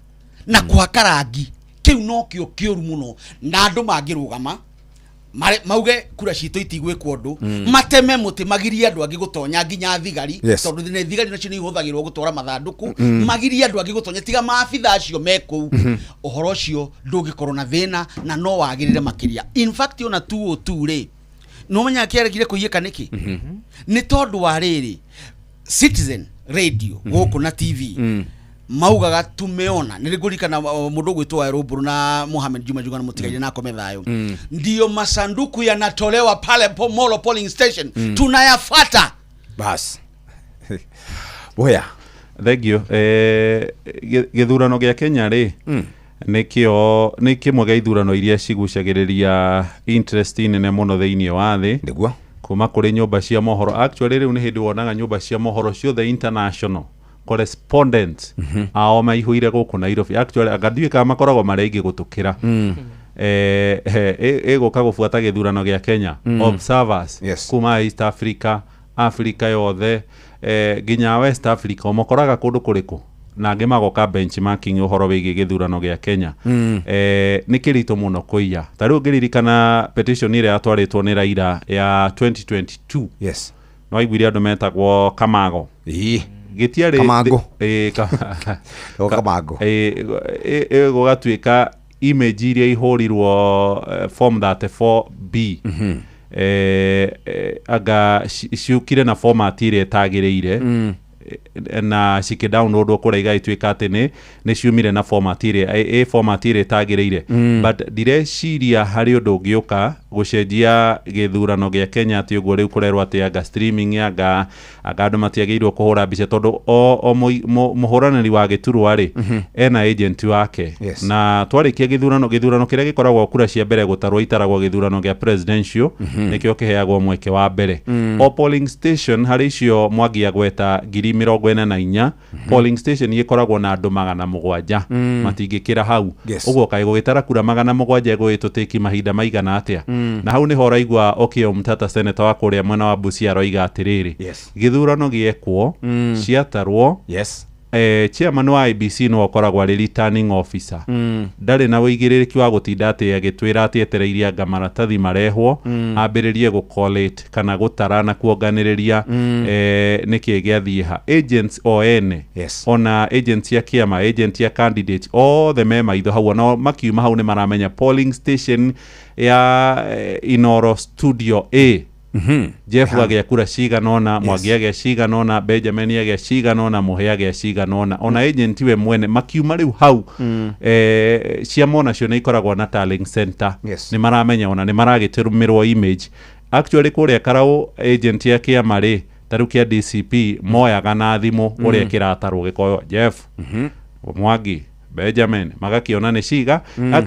na kũhaka rangi, kĩu nokĩo kĩũru mũno. Na andũ mangĩrũgama mauge kura citũ itigwĩkwo ũndũ, mateme mũtĩ, magirie andũ angĩ gũtonya, nginya thigari, tondũ nĩ thigari nacio nĩ ihũthagĩrwo gũtwara mathandũkũ, magirie andũ angĩ gũtonya tiga maabitha acio me kũu, ũhoro ũcio ndũngĩkorwo na thĩna na no wagĩrĩre makĩria. In fact, ona tu tu rĩ, nĩ ũmenyaga kĩaregire kũiyĩka nĩkĩ? Nĩ tondũ wa rĩrĩ, Citizen Radio gũkũ na TV maugaga tumeona, nĩ ngũririkana mũndũ ũgwĩtwo wa Rũmbũrũ na Mohamed Juma Jugana, mũtigaire na akome thayũ, ndiyo masanduku yanatolewa pale Molo polling station, tunayafata. Bas boya. Thank you. Gĩthurano gĩa Kenya rĩ, nĩkĩo nĩ kĩmwe gĩa ithurano iria cigucagĩrĩria interest nene mũno thĩinĩ wa thĩ, kuma kũrĩ nyũmba cia mohoro. Actually, rĩu nĩ hĩndĩ wonaga nyũmba cia mohoro ciothe international correspondents ao maihũire gũkũ Nairobi. Actually, anga ndiũĩ kana makoragwo marĩ aingĩ gũtũkĩra. Ĩgũka gũbuata gĩthurano gĩa Kenya, observers kuma East Africa, Africa yothe, nginya West Africa, ũmakoraga kũndũ kũrĩkũ, na angĩ magoka benchmarking ũhoro wĩgiĩ gĩthurano gĩa Kenya. Nĩ kĩritũ mũno kũiya. Ta rĩu ngĩririkana petition ĩrĩa yatwarĩtwo nĩ Raila ya 2022, no waiguire andũ metagwo Kamago, gĩtiarĩ Kamango. Kamango. Kamango. Gũgatuĩka image iria ihũrirwo form 34B anga ciũkire na format ĩrĩa ĩtagĩrĩire, na cikĩ-downloadwo kũrĩa igagĩtuĩka atĩ nĩ ciumire na format ĩrĩa ĩ format ĩrĩa ĩtagĩrĩire. But ndireciria harĩ ũndũ ũngĩũka gũcenjia gĩthurano gĩa Kenya atĩ ũguo rĩu kũrerwo atĩ anga streaming, anga andũ matiagĩrĩirwo kũhũra mbica, tondũ o mũhũranĩri wa gĩturwa rĩ, ena agent wake. Na twarĩkia gĩthurano kĩrĩa gĩkoragwo kura cia mbere gũtarwo itaragwo gĩthurano gĩa presidential, nĩkĩo kĩheagwo mweke wa mbere. O polling station harĩ icio Mwangi agweta ngiri 44 polling station ĩkoragwo na andũ 700 matingĩkĩra hau. Ũguo kaĩ gũgĩtara kura 700 ĩgũgĩtũtĩki mahinda maigana atĩa? Na hau nĩho ũraigua Okiya Omtatah, senator wa kũrĩa mwena wa Busia, aroiga atĩrĩrĩ, gĩthurano gĩekwo, ciatarwo, chairman wa IEBC nĩwe ũkoragwo arĩ returning officer. Ndarĩ na ũigĩrĩrĩki wa gũtinda atĩ agĩtwĩra atĩ etereire anga maratathi marehwo, ambĩrĩrie gũ-collate kana gũtara na kuonganĩrĩria nĩkĩ gĩathiĩ ha. Agents o ene, ona agents ya kĩama, agent ya candidate, othe me maitho hau, ona makiuma hau nĩ maramenya polling station ya Inoro Studio A, Jeff agĩa kura cigana ũna, Mwangi agĩa cigana ũna, Benjamin agĩa cigana ũna, Mũhĩa agĩa cigana ũna. Ona agent we mwene makiuma rĩu hau, ciama onacio nĩ ikoragwo na tallying center. Nĩ maramenya, ona nĩ maragĩtũmĩrwo image. Actually kũrĩa Karau, agent ya kĩama rĩ, ta rĩu kĩa DCP, moyaga na thimũ ũrĩa kĩratarwo, gĩkoywo Jeff, Mwangi, Benjamin, magakĩona nĩ ciga.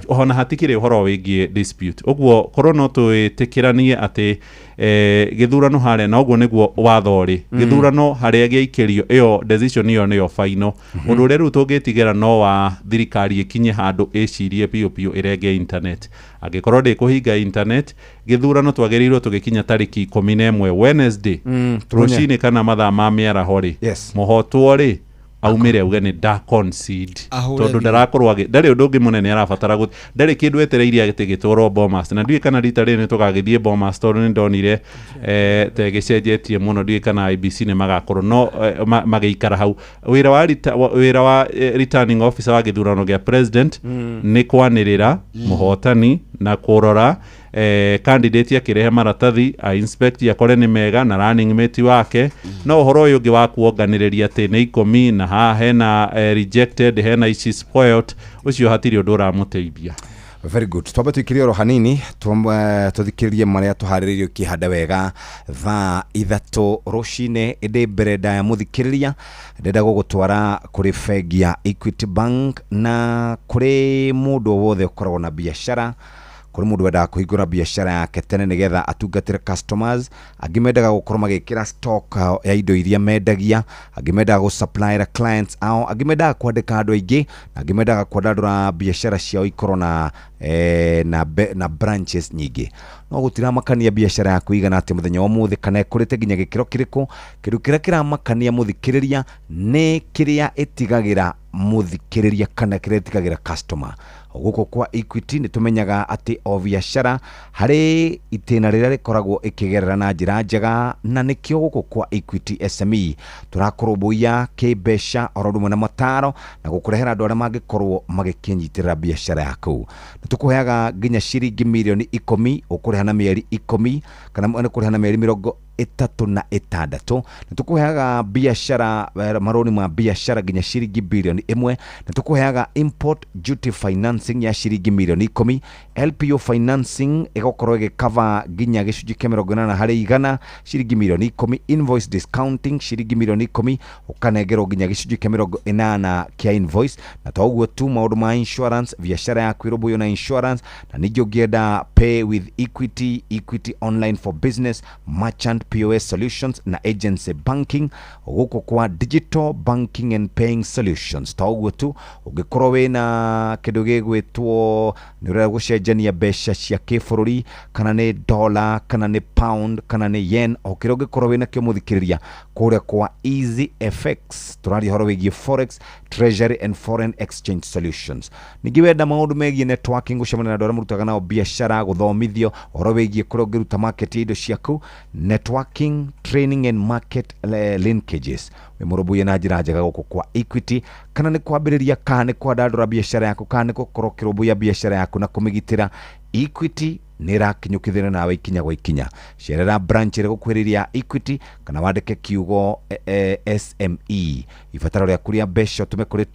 Ona hatikĩrĩ ũhoro wĩgiĩ dispute. Ũguo korwo no twĩtĩkĩranie atĩ gĩthurano harĩa, na ũguo nĩguo watho ũrĩ, gĩthurano harĩa gĩaikĩrio, ĩyo decision ĩyo nĩyo final. Ũndũ ũrĩa rĩu tũngĩtigĩra no wa thirikari ĩkinye handũ ĩcirie biũ biũ ĩrenge internet. Angĩkorwo ndĩkũhinga internet, gĩthurano twagĩrĩirwo tũgĩkinya tarĩki 11 Wednesday, rũcinĩ kana mathaa ma mĩaraho rĩ, mũhotwo rĩ aumĩre auge nĩ nda concede, Ahũre tondũ thimũ. ndarakorwo ndarĩ ũndũ ũngĩ mũnene arabatara ndarĩ kĩndũ etereire atĩ gĩtwarwo Bomas. Na ndiũĩ kana rita rĩrĩ nĩ tũgagĩthiĩ Bomas, tondũ nĩ ndonire ta ĩgĩcenjetie mũno. Ndiũĩ kana IEBC nĩ magakorwo no magĩikara hau. Wĩra wa returning officer wa gĩthurano gĩa president nĩ kwanĩrĩra mũhotani na kũrora candidate akĩrehe maratathi, a inspect akore nĩ mega na running mate wake. No ũhoro ũyũ ũngĩ wa kuonganĩrĩria atĩ nĩ 10 na haha hena rejected, hena ici spoiled, ũcio hatirĩ ũndũ ũramũteithia. Very good. Twambe tuikirie oro hanini, tũthikĩrĩrie marĩa tũharĩrĩirio kĩhanda wega thaa 3 rũcinĩ. Ĩndĩ mbere ndaya mũthikĩrĩria, ndĩrenda gũgũtwara kũrĩ bengi ya Equity Bank na kũrĩ mũndũ o wothe ũkoragwo na biacara, kũrĩ mũndũ wendaga kũhingũra biacara yake tene nĩgetha atungatĩre customers, angĩ mendaga gũkorwo magĩkĩra stock ya indo iria mendagia, angĩ mendaga gũsupplyra clients ao, angĩ mendaga kwandĩka andũ aingĩ, na angĩ mendaga kwandandũra biacara ciao ikorwo na branches nyingĩ. No gũtiramakania biacara yaku igana atĩ mũthenya wa ũmũthĩ kana ĩkũrĩte nginya gĩkĩro kĩrĩkũ, kĩndũ kĩrĩa kĩramakania mũthikĩrĩria nĩ kĩrĩa ĩtigagĩra mũthikĩrĩria kana kĩrĩa ĩtigagĩra customer. Gũkũ kwa Equity nĩ tũmenyaga atĩ o biacara harĩ itĩna rĩrĩa rĩkoragwo ĩkĩgerera na njĩra njega, na nĩkĩo gũkũ kwa Equity SME tũrakũrũmbũiya kĩmbeca oro ũndũ ũmwe na mataro na gũkũrehera andũ arĩa mangĩkorwo magĩkĩnyitĩrĩra biacara yaku. Nĩ tũkũheaga nginya ciringi mirioni 10 ũkũrĩha na mĩeri 10 kana nĩ kũrĩha na mĩeri 36. Nĩ tũkũheaga biacara marũni ma biacara nginya ciringi birioni 1. Nĩ tũkũheaga import duty financing ya ciringi mirioni 10, LPO financing ĩgũkorwo ĩgĩkava nginya gĩcunjĩ kĩa 80% ciringi mirioni 10, invoice discounting ciringi mirioni 10 ũkanengerwo nginya gĩcunjĩ kĩa 80 kĩa invoice. Na to ũguo tu, maũndũ ma insurance, biacara yaku ĩrũmbũiyo na insurance. Na ningĩ ũngĩenda pay with Equity, Equity online for business, merchant POS solutions na agency banking gũkũ kwa digital banking and paying solutions. To ũguo tu, ũngĩkorwo wĩna kĩndũ gĩgwĩtwo nĩ ũrenda gũcenjania mbeca cia kĩbũrũri, kana nĩ dollar, kana nĩ pound, kana nĩ yen, o kĩrĩa ũngĩkorwo wĩna kĩo mũthikĩrĩria, kũrĩa kwa Easy FX tũraria ũhoro wĩgiĩ forex, treasury and foreign exchange solutions. Ningĩ wenda maũndũ megiĩ networking, gũcemania na andũ arĩa mũrutaga nao biacara, gũthomithio ũhoro wĩgiĩ kũrĩa ũngĩruta market ya indo ciaku, networking, training and market linkages, wĩ mũrũmbũiye na njĩra njega gũkũ kwa Equity. Kana nĩ kwambĩrĩria, kana nĩ kwandandũra biacara yaku, kana nĩ gũkorwo ũkĩrũmbũiya biacara yaku na kũmĩgitĩra, Equity nĩ ĩrakinyũkithĩra nawe ikinya gwa ikinya. Cerera branch ĩrĩa gũkuhĩrĩria Equity kana wandĩke kiugo SME, ibataro rĩaku rĩa mbeca ũtũme kũrĩ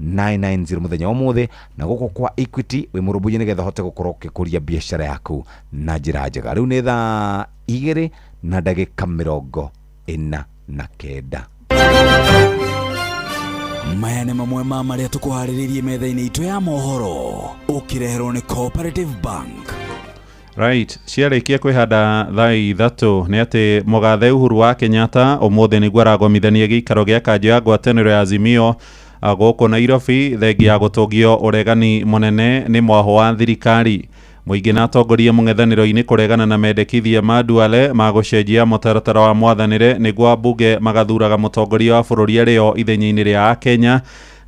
24990 mũthenya wa ũmũthĩ. Na gũkũ kwa Equity wĩ mũrũmbũiye nĩgetha ũhote gũkorwo ũgĩkũria biacara yaku na njĩra njega. Rĩu nĩ thaa igĩrĩ na ndagĩka 49. Maya nĩ mamwe ma marĩa tũkũharĩrĩirie metha-inĩ itũ ya mohoro, ũkĩreherwo nĩ Cooperative Bank. Right, ciarĩkia kwĩhanda thaa 3 nĩ atĩ mũgathe Uhuru wa Kenyatta ũmũthĩ nĩguo aragomithania gĩikaro gĩa kanjũ ya ngwatanĩro ya Azimio gũkũ Nairobi, thengia ya gũtũngio ũregani mũnene nĩ mwahũ wa thirikari. Mũingĩ na atongoria mũng'ethanĩro-inĩ kũregana na mendekithia ma Duale ma gũcenjia mũtaratara wa mwathanĩre nĩguo ambunge magathuraga mũtongoria wa bũrũri arĩo ithenya-inĩ rĩa Akenya.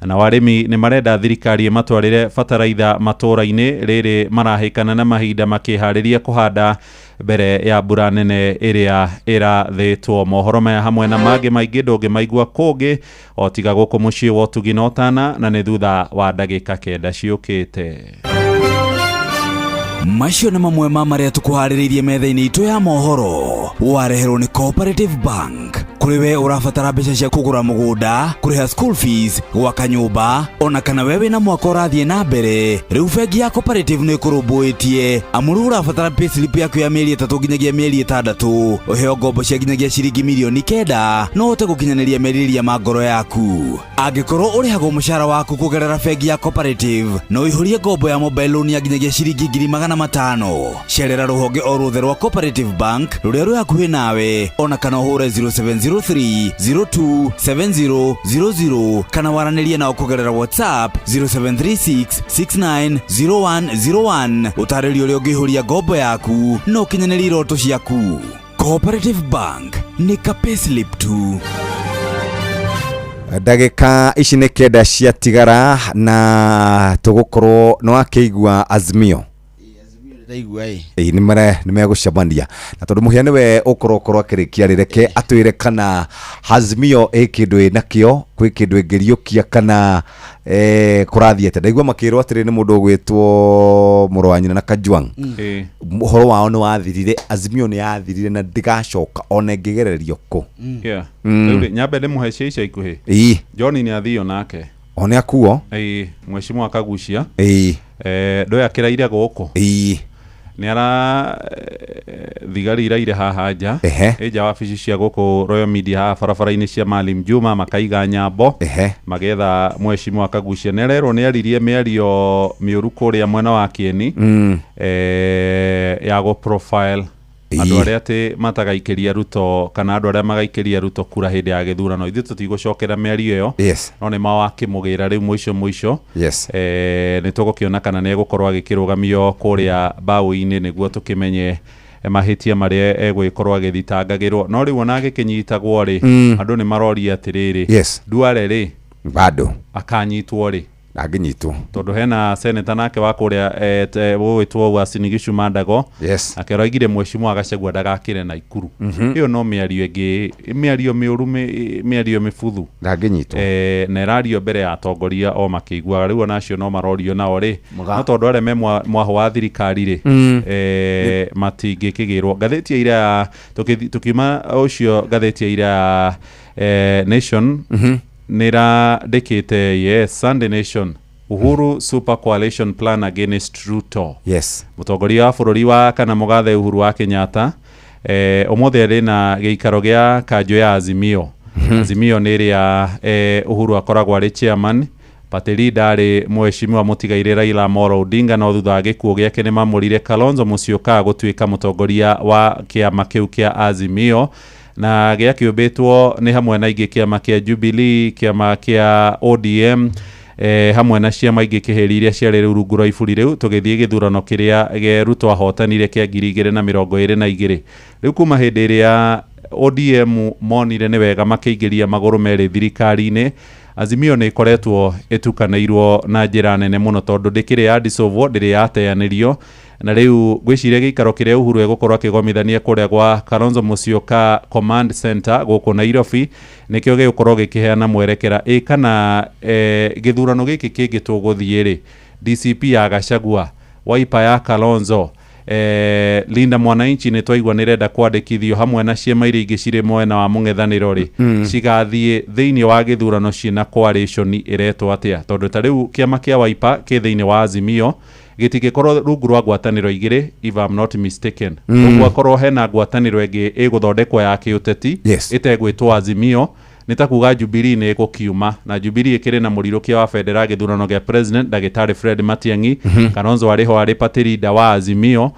Nao arĩmi nĩ marenda thirikari ĩmatwarĩre bataraitha matũũra-inĩ rĩrĩ marahĩkana na mahinda makĩharĩria kũhanda mbere ya mbura nene ĩrĩa ĩrathĩtwo. Mohoro maya hamwe na mangĩ maingĩ ndũngĩmaigua kũngĩ o tiga gũkũ mũciĩ wa ũtugi na ũtana, na nĩ thutha wa ndagĩka 9 ciũkĩte. Macio nĩ mamwe ma marĩa tũkũharĩrĩirie metha-inĩ itũ ya mohoro. Wareherwo nĩ Cooperative Bank. Kũrĩ we ũrabatara mbeca cia kũgũra mũgũnda, kũrĩha school fees, gwaka nyũmba, ona kana we wĩna mwaka ũrathiĩ na mbere, rĩu bengi ya Cooperative nĩ ĩkũrũmbũĩtie. Amu rĩu ũrabatara payslip yaku ya mĩeri 3 nginyagia mĩeri 6, ũheo ngombo cia nginyagia ciringi mirioni 9, no ũhote gũkinyanĩria merirĩria ma ngoro yaku. Angĩkorwo ũrĩhagwo mũcara waku kũgerera bengi ya Cooperative, no ũihũrie ngombo ya mobile loan ya nginyagia ciringi 500,000. Cerera rũhonge o ruothe rwa Cooperative Bank rũrĩa rwĩ hakuhĩ nawe, ona kana ũhũre 0703 02 7000 kana waranĩrie nao kũgerera WhatsApp 0736 690101. Ũtarĩrio ũrĩa ũngĩihũria ngombo yaku na ũkinyanĩrie iroto ciaku. Cooperative Bank nĩ ka payslip tu. Ndagĩka ici nĩ 9 ciatigara na tũgũkorwo nĩ wakĩigua Azimio. Ndaigua ĩ. Ĩĩ, nĩ megũcemania na tondũ mũhĩa nĩwe ũkorwo ũkorwo akĩrĩkia rĩ, reke atwĩre kana Azimio ĩ kĩndũ ĩnakĩo, kwĩ kĩndũ ĩngĩriũkia kana kũrathiĩ atĩa. Ndaigua makĩrwo atĩrĩ nĩ mũndũ ũgwĩtwo mũrũ wa nyina na Kajwang'. Ũhoro wao nĩ wathirire, Azimio nĩ yathirire na ndĩgacoka ona ĩngĩgererio kũ. Yeah. Rĩu rĩ, nyambe ndĩmũhe cia ica ikuhĩ. Ĩĩ. John nĩ athio nake. O nĩ akuo? Ĩĩ, mheshimiwa Kaguchia. Ĩĩ. Ndoya kĩraire gũkũ. Ĩĩ. Nĩ ara thigari iraire haha nja. Ehe. Ĩ nja wabici cia gũkũ Royal Media haha barabara-inĩ cia Maalim Juma makaiga nyambo. Ehe. Magetha mheshimiwa Kaguchia. Nĩ arerwo nĩ aririe mĩario mĩũru kũrĩa mwena wa Kieni. Ya gũ profile andũ arĩa atĩ matagaikĩria Ruto kana andũ arĩa magaikĩria Ruto kura hĩndĩ ya gĩthurano. Ithuĩ tũtigũcokera mĩario ĩyo. Yes. No nĩ mawakĩmũgĩra rĩu mũico mũico. Yes. Nĩ tũgũkĩona kana nĩ egũkorwo agĩkĩrũgamio kũrĩa mbaũ-inĩ nĩguo tũkĩmenye mahĩtia marĩa egũgĩkorwo agĩthitangagĩrwo. No rĩu ona agĩkĩnyitagwo rĩ, andũ nĩ maroria atĩrĩrĩ, Yes. Duale rĩ, Bado. akanyitwo rĩ? Ndangĩnyitwo. Tondũ hena senator nake wa kũrĩa ũgwĩtwo Uasin Gishu Mandago. Yes. Nake aroigire mheshimiwa Gachagua ndagakĩre Naikuru. Ĩyo no mĩario ĩngĩ, mĩario mĩũru, mĩario mĩbuthu. Ndangĩnyitwo. Na ĩrario mbere ya atongoria o makĩiguaga. Rĩu ona acio no marorio nao rĩ. Mũga. No tondũ arĩa me mwahũ wa thirikari rĩ, matingĩkĩgĩrwo. Ngathĩti ya ira ya, tũkiuma ũcio ngathĩti ya ira ya Nation, nĩrandĩkĩte, yes, Sunday Nation, Uhuru Super Coalition Plan Against Ruto. Yes. Mũtongoria wa bũrũri wa kana mũgathe Uhuru wa Kenyatta, ũmũthĩ arĩ na gĩikaro gĩa kanjũ ya Azimio. Azimio nĩ ĩrĩa Uhuru akoragwo arĩ chairman. Party leader arĩ mheshimiwa mũtigairĩ Raila Amolo Odinga, no thutha wa gĩkuũ gĩake nĩ mamũrire Kalonzo Musyoka gũtuĩka mũtongoria wa kĩama kĩu kĩa Azimio. Na gĩakĩũmbĩtwo nĩ hamwe na ingĩ kĩama kĩa Jubilee, kĩama kĩa ODM, hamwe na ciama ingĩ kĩhĩri iria ciarĩ rĩu rungu rwa iburi rĩu, tũgĩthiĩ gĩthurano kĩrĩa Ruto ahotanire kĩa 2022. Rĩu kuma hĩndĩ ĩrĩa ODM monire nĩ wega makĩingĩria magũrũ merĩ thirikari-inĩ, Azimio nĩ ĩkoretwo ĩtukanĩirwo na njĩra nene mũno tondũ ndĩkĩrĩ ya dissolve, ndĩrĩ yateanĩrio. Na rĩu ngwĩciria gĩikaro kĩrĩa Uhuru egũkorwo akĩgomithania kũrĩa gwa Kalonzo Musyoka Command Center gũkũ Nairobi nĩkĩo gĩgũkorwo gĩkĩheana mwerekera ĩ kana gĩthurano gĩkĩ kĩngĩ tũgũthiĩ rĩ, DCP ya Gachagua, Wiper ya Kalonzo, Linda Mwananchi nĩ twaigua nĩ ĩrenda kwandĩkithio hamwe na ciama iria ingĩ cirĩ mwena wa mũng'ethanĩro rĩ, cigathiĩ thĩinĩ wa gĩthurano ciĩna coalition ĩretwo atĩa? Tondũ ta rĩu kĩama kĩa Wiper kĩ thĩinĩ wa Azimio gĩtingĩkorwo rungu rwa ngwatanĩro igĩrĩ, if I'm not mistaken. Ũguo akorwo hena ngwatanĩro ĩngĩ ĩgũthondekwo ya kĩũteti, Yes. ĩtegwĩtwo Azimio, Nĩ ta kuga Jubilee nĩ ĩgũkiuma, na Jubilee ĩkĩrĩ na mũrirũkia wa bendera gĩthurano gĩa president ndagĩtarĩ Fred Matiang'i. Kalonzo arĩ ho arĩ party leader wa Azimio.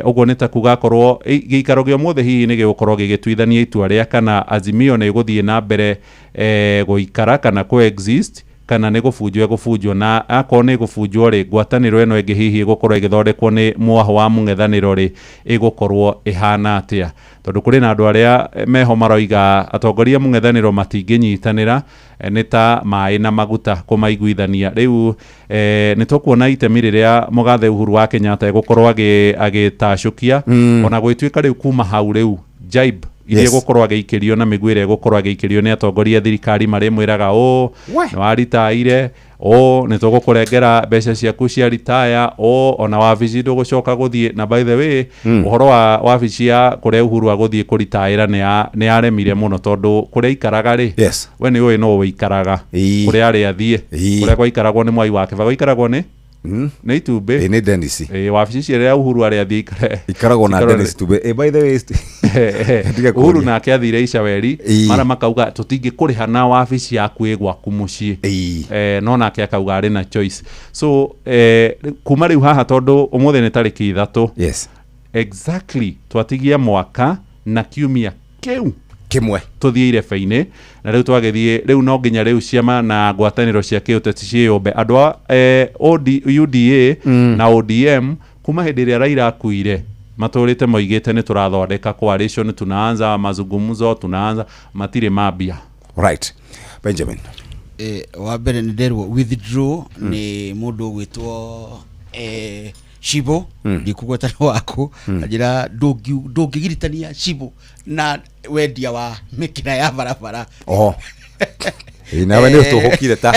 Ũguo nĩ ta kuga korwo gĩikaro gĩa ũmũthĩ hihi nĩ gĩgũkorwo gĩgĩtuithania itua rĩa kana Azimio nĩ ĩgũthiĩ na mbere gũikara kana coexist kana nĩ gũbunjwo ĩgũbunjwo, na akorwo nĩ ĩgũbunjwo rĩ, ngwatanĩro ĩno ĩngĩ hihi ĩgũkorwo ĩgĩthondekwo nĩ mwaho wa mũng'ethanĩro rĩ, ĩgũkorwo ĩhana atĩa, tondũ kũrĩ na andũ arĩa meho maroiga atongoria mũng'ethanĩro matingĩnyitanĩra, nĩ ta maĩ na maguta kũmaiguithania. Rĩu nĩ tũkuona itemi rĩrĩa mũgathe Uhuru wa Kenyatta egũkorwo agĩtacũkia, ona gwĩtuĩka rĩu kuma hau rĩu jibe iria egũkorwo agĩikĩrio na mĩguĩ ĩrĩa egũkorwo agĩikĩrio nĩ atongoria thirikari marĩmwĩraga ũ nĩ waritaire, ũ nĩ tũgũkũrengera mbeca ciaku cia ritaya, ũ ona wabici ndũgũcoka gũthiĩ. Na by the way, ũhoro wa wabici ya kũrĩa Uhuru agũthiĩ kũritaĩra nĩ yaremire mũno, tondũ kũrĩa aikaraga rĩ, we nĩ ũĩ no ũikaraga kũrĩa arĩ athiĩ, kũrĩa gwaikaragwo nĩ Mwai wa Kĩbakĩ gwaikaragwo nĩ itumbĩ. Nĩ Dennis. Wabici cia rĩrĩa Uhuru arĩ athiĩ ikare ikaragwo na Dennis Itumbĩ. By the way, Uhuru nake athire Icaweri, mara makauga tũtingĩkũrĩha na wabici yaku ĩ gwaku mũciĩ, no nake akauga arĩ na choice. So kuma rĩu haha, tondũ ũmũthĩ nĩ tarĩki 3, exactly twatigia mwaka na kiumia kĩu kĩmwe tũthiĩ irebe-inĩ, na rĩu twagĩthiĩ rĩu no nginya rĩu ciama na ngwatanĩro cia kĩũteti ciĩyũmbe. Andũ a UDA na ODM kuma hĩndĩ ĩrĩa Raila akuire matũrĩte moigĩte nĩ tũrathondeka coalition, tunaanza mazungumzo, tunaanza, matirĩ mambia. Right, Benjamin. Wa mbere nĩ nderwo withdraw nĩ mũndũ ũgwĩtwo Shibo, ndikũgweta nĩ waku, anjĩra ndũngĩgiritania Shibo na wendia wa mĩkĩra ya barabara. Oho. Nawe nĩ ũtũhũkire ta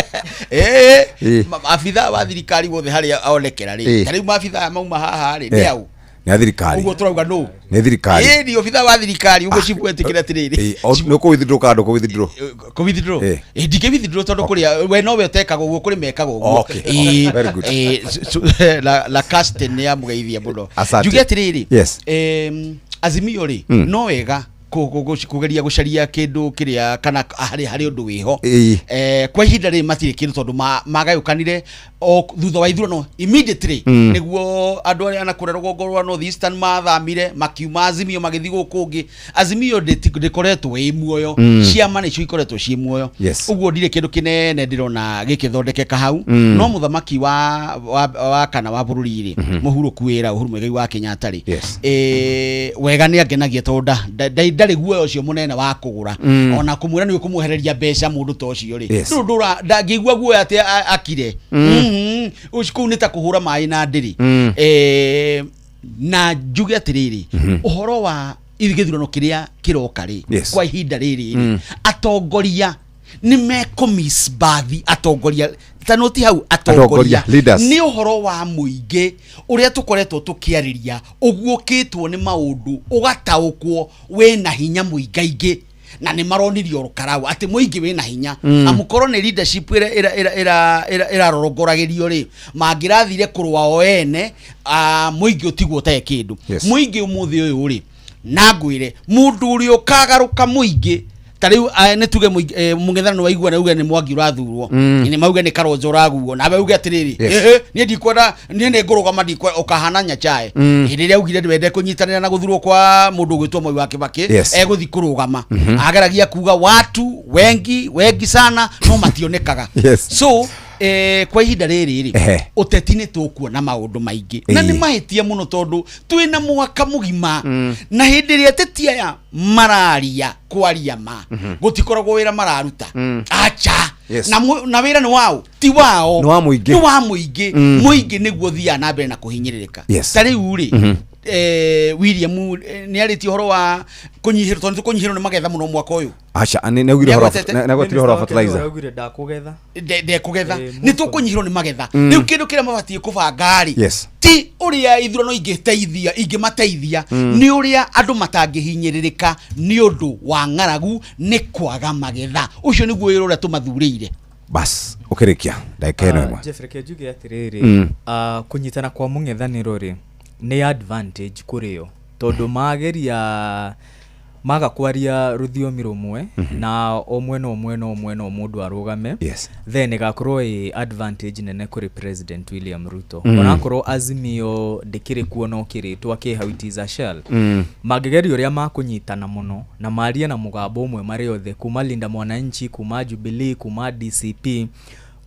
Maabithaa wa thirikari wothe harĩa onekera rĩ, ta rĩu maabithaa mauma haha rĩ, nĩ au? Nĩ a thirikari. Ũguo tũrauga nũ? Nĩ thirikari. Nĩ obithaa wa thirikari, ũguo Shibo etĩkĩre atĩrĩrĩ. Nĩ ũkũ withdraw kana ndũkũ withdraw? Kũ withdraw? Ndingĩ withdraw tondũ kũrĩa we nowe ũtekaga ũguo, kũrĩ mekaga ũguo. Very good. La Castin nĩ yamũgeithia mũno. Asante. Njuge atĩrĩrĩ, Azimio rĩ, no wega kũgeria gũcaria kĩndũ kĩrĩa kana harĩ ũndũ wĩho. Kwa ihinda rĩrĩ matirĩ kĩndũ tondũ magayũkanire o thutha wa ithurano immediately, nĩguo andũ arĩa na kũrĩa rũgongo rwa North Eastern mathamire makiuma Azimio magĩthiĩ gũkũ ũngĩ. Azimio ndĩkoretwo ĩ muoyo, ciama nĩcio ikoretwo ciĩ muoyo. Ũguo ndirĩ kĩndũ kĩnene ndĩrona gĩkĩthondekeka hau. No mũthamaki wa kana wa bũrũri rĩ, mũhurũku wĩra Uhuru Muigai wa Kenyatta rĩ, wega nĩ angenagia tondũ ndarĩ guoya ũcio mũnene wa kũgũra, ona kũmwĩra nĩ ũkũmwehereria mbeca mũndũ ta ũcio rĩ, ndũra ndangĩigua guoya atĩ akire. Kũu nĩ ta kũhũra maĩ na ndĩrĩ. Na njuge atĩrĩrĩ, ũhoro wa gĩthurano kĩrĩa kĩroka rĩ, kwa ihinda rĩrĩ rĩ, atongoria nĩ mekũmisbathi atongoria tanoti hau atongoria nĩ ũhoro wa mũingĩ ũrĩa tũkoretwo tũkĩarĩria, ũguũkĩtwo nĩ maũndũ ũgataũkwo wĩna hinya mũingaingĩ, na nĩ maronirio rũkarau atĩ mũingĩ wĩna hinya. Amukorwo nĩ leadership ĩrarorongoragĩrio rĩ, mangĩrathire kũrũa o ene, mũingĩ ũtigwo ũtarĩ kĩndũ. Mũingĩ ũmũthĩ ũyũ rĩ, na ngwĩre mũndũ ũrĩa ũkagarũka mũingĩ ta rĩu nĩ tuge mũng'ethanĩro wa igua na uge nĩ Mwangi ũrathurwo, nĩ mauge nĩ Kalonzo ũraguo, nawe uge atĩrĩrĩ, niĩ ndikwenda, niĩ nĩ ngũrũgama, ndikwenda, ũkahana Nyachae hĩndĩ ĩrĩa augire ndwende kũnyitanĩra na gũthurwo kwa mũndũ ũgwĩtwo Mwai wa Kĩbakĩ, egũthiĩ kũrũgama, ageragia kuga watu wengi wengi sana no mationekaga. So kwa ihinda rĩrĩ rĩ, ũteti nĩ tũkuona maũndũ maingĩ na nĩ mahĩtia mũno tondũ twĩna mwaka mũgima, na hĩndĩ ĩrĩa ateti aya mararia kwaria ma gũtikoragwo wĩra mararuta, acha. Na wĩra nĩ wao, ti wao, nĩ wa mũingĩ, nĩ wa mũingĩ. Mũingĩ nĩguo thiaga na mbere na kũhinyĩrĩrĩka. Ta rĩu rĩ, William nĩ arĩtie ũhoro wa kũnyihĩrwo, tondũ nĩ tũkũnyihĩrwo nĩ magetha mũno mwaka ũyũ. Acha, nĩ augire ũhoro wa fertilizer. Augire ndakũgetha. Ndekũgetha. Nĩ tũkũnyihĩrwo nĩ magetha. Rĩu kĩndũ kĩrĩa mabatiĩ kũbanga rĩ, ti ũrĩa ithurano ingĩteithia, ingĩmateithia, nĩ ũrĩa andũ matangĩhinyĩrĩrĩka nĩ ũndũ wa ng'aragu, nĩ kwaga magetha. Ũcio nĩguo wĩra ũrĩa tũmathurĩire. Bas, ũkĩrĩkia ndagĩka ĩno ĩmwe. Jeff, reke njuge atĩrĩrĩ, kũnyitana kwa mũng'ethanĩro rĩ, nĩ advantage kũrĩ o, tondũ mageria Maga kwaria rũthiomi rũmwe na o mwena o mwena o mwena o mũndũ arũgame, then ĩgakorwo ĩ advantage nene kũrĩ President William Ruto. Onakorwo Azimio ndĩkĩrĩ kuo no kĩrĩtwa kĩ hau, it is a shell. Mangĩgeria ũrĩa makũnyitana mũno na marie na mũgambo ũmwe marĩ othe, kuma Linda Mwananchi, kuma Jubilee, kuma DCP,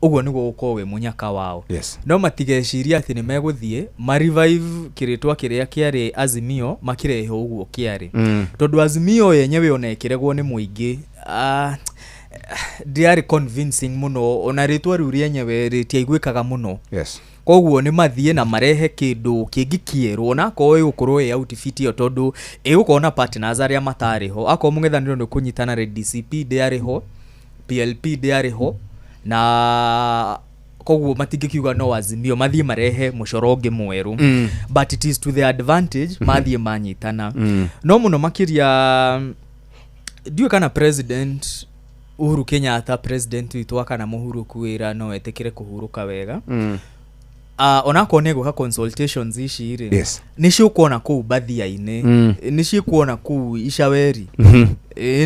ũguo nĩguo gũkorwo wĩ mũnyaka wao. No matigecirie atĩ nĩ megũthiĩ marevive kĩrĩtwa kĩrĩa kĩarĩ Azimio, makĩrehe ũguo kĩarĩ, tondũ Azimio yenyewe ona ĩkĩregwo nĩ mũingĩ, ndĩarĩ convincing mũno, ona rĩtwa rĩu rĩenyewe rĩtiaiguĩkaga mũno. Koguo nĩ mathiĩ na marehe kĩndũ kĩngĩ kĩerũ, onakorwo ĩgũkorwo ĩ outfit ĩyo, tondũ ĩgũkorwo na partners arĩa matarĩ ho. Akorwo mũng'ethanĩro nĩ ũkũnyitana rĩ, DCP ndĩarĩ ho, PLP ndĩarĩ ho, na koguo matingĩkiuga no Azimio, mathiĩ marehe mũcoro ũngĩ mwerũ. But it is to their advantage mathiĩ manyitana. No mũno makĩria ndiũĩ kana President Uhuru Kenyatta, president witũ wa kana mũhurũku wĩra, no etĩkĩre kũhurũka wega. Onakorwo nĩ egwĩka consultations ici rĩ, nĩ ciũkuona kũu bathia-inĩ, nĩ ciĩkuona kũu icaweri,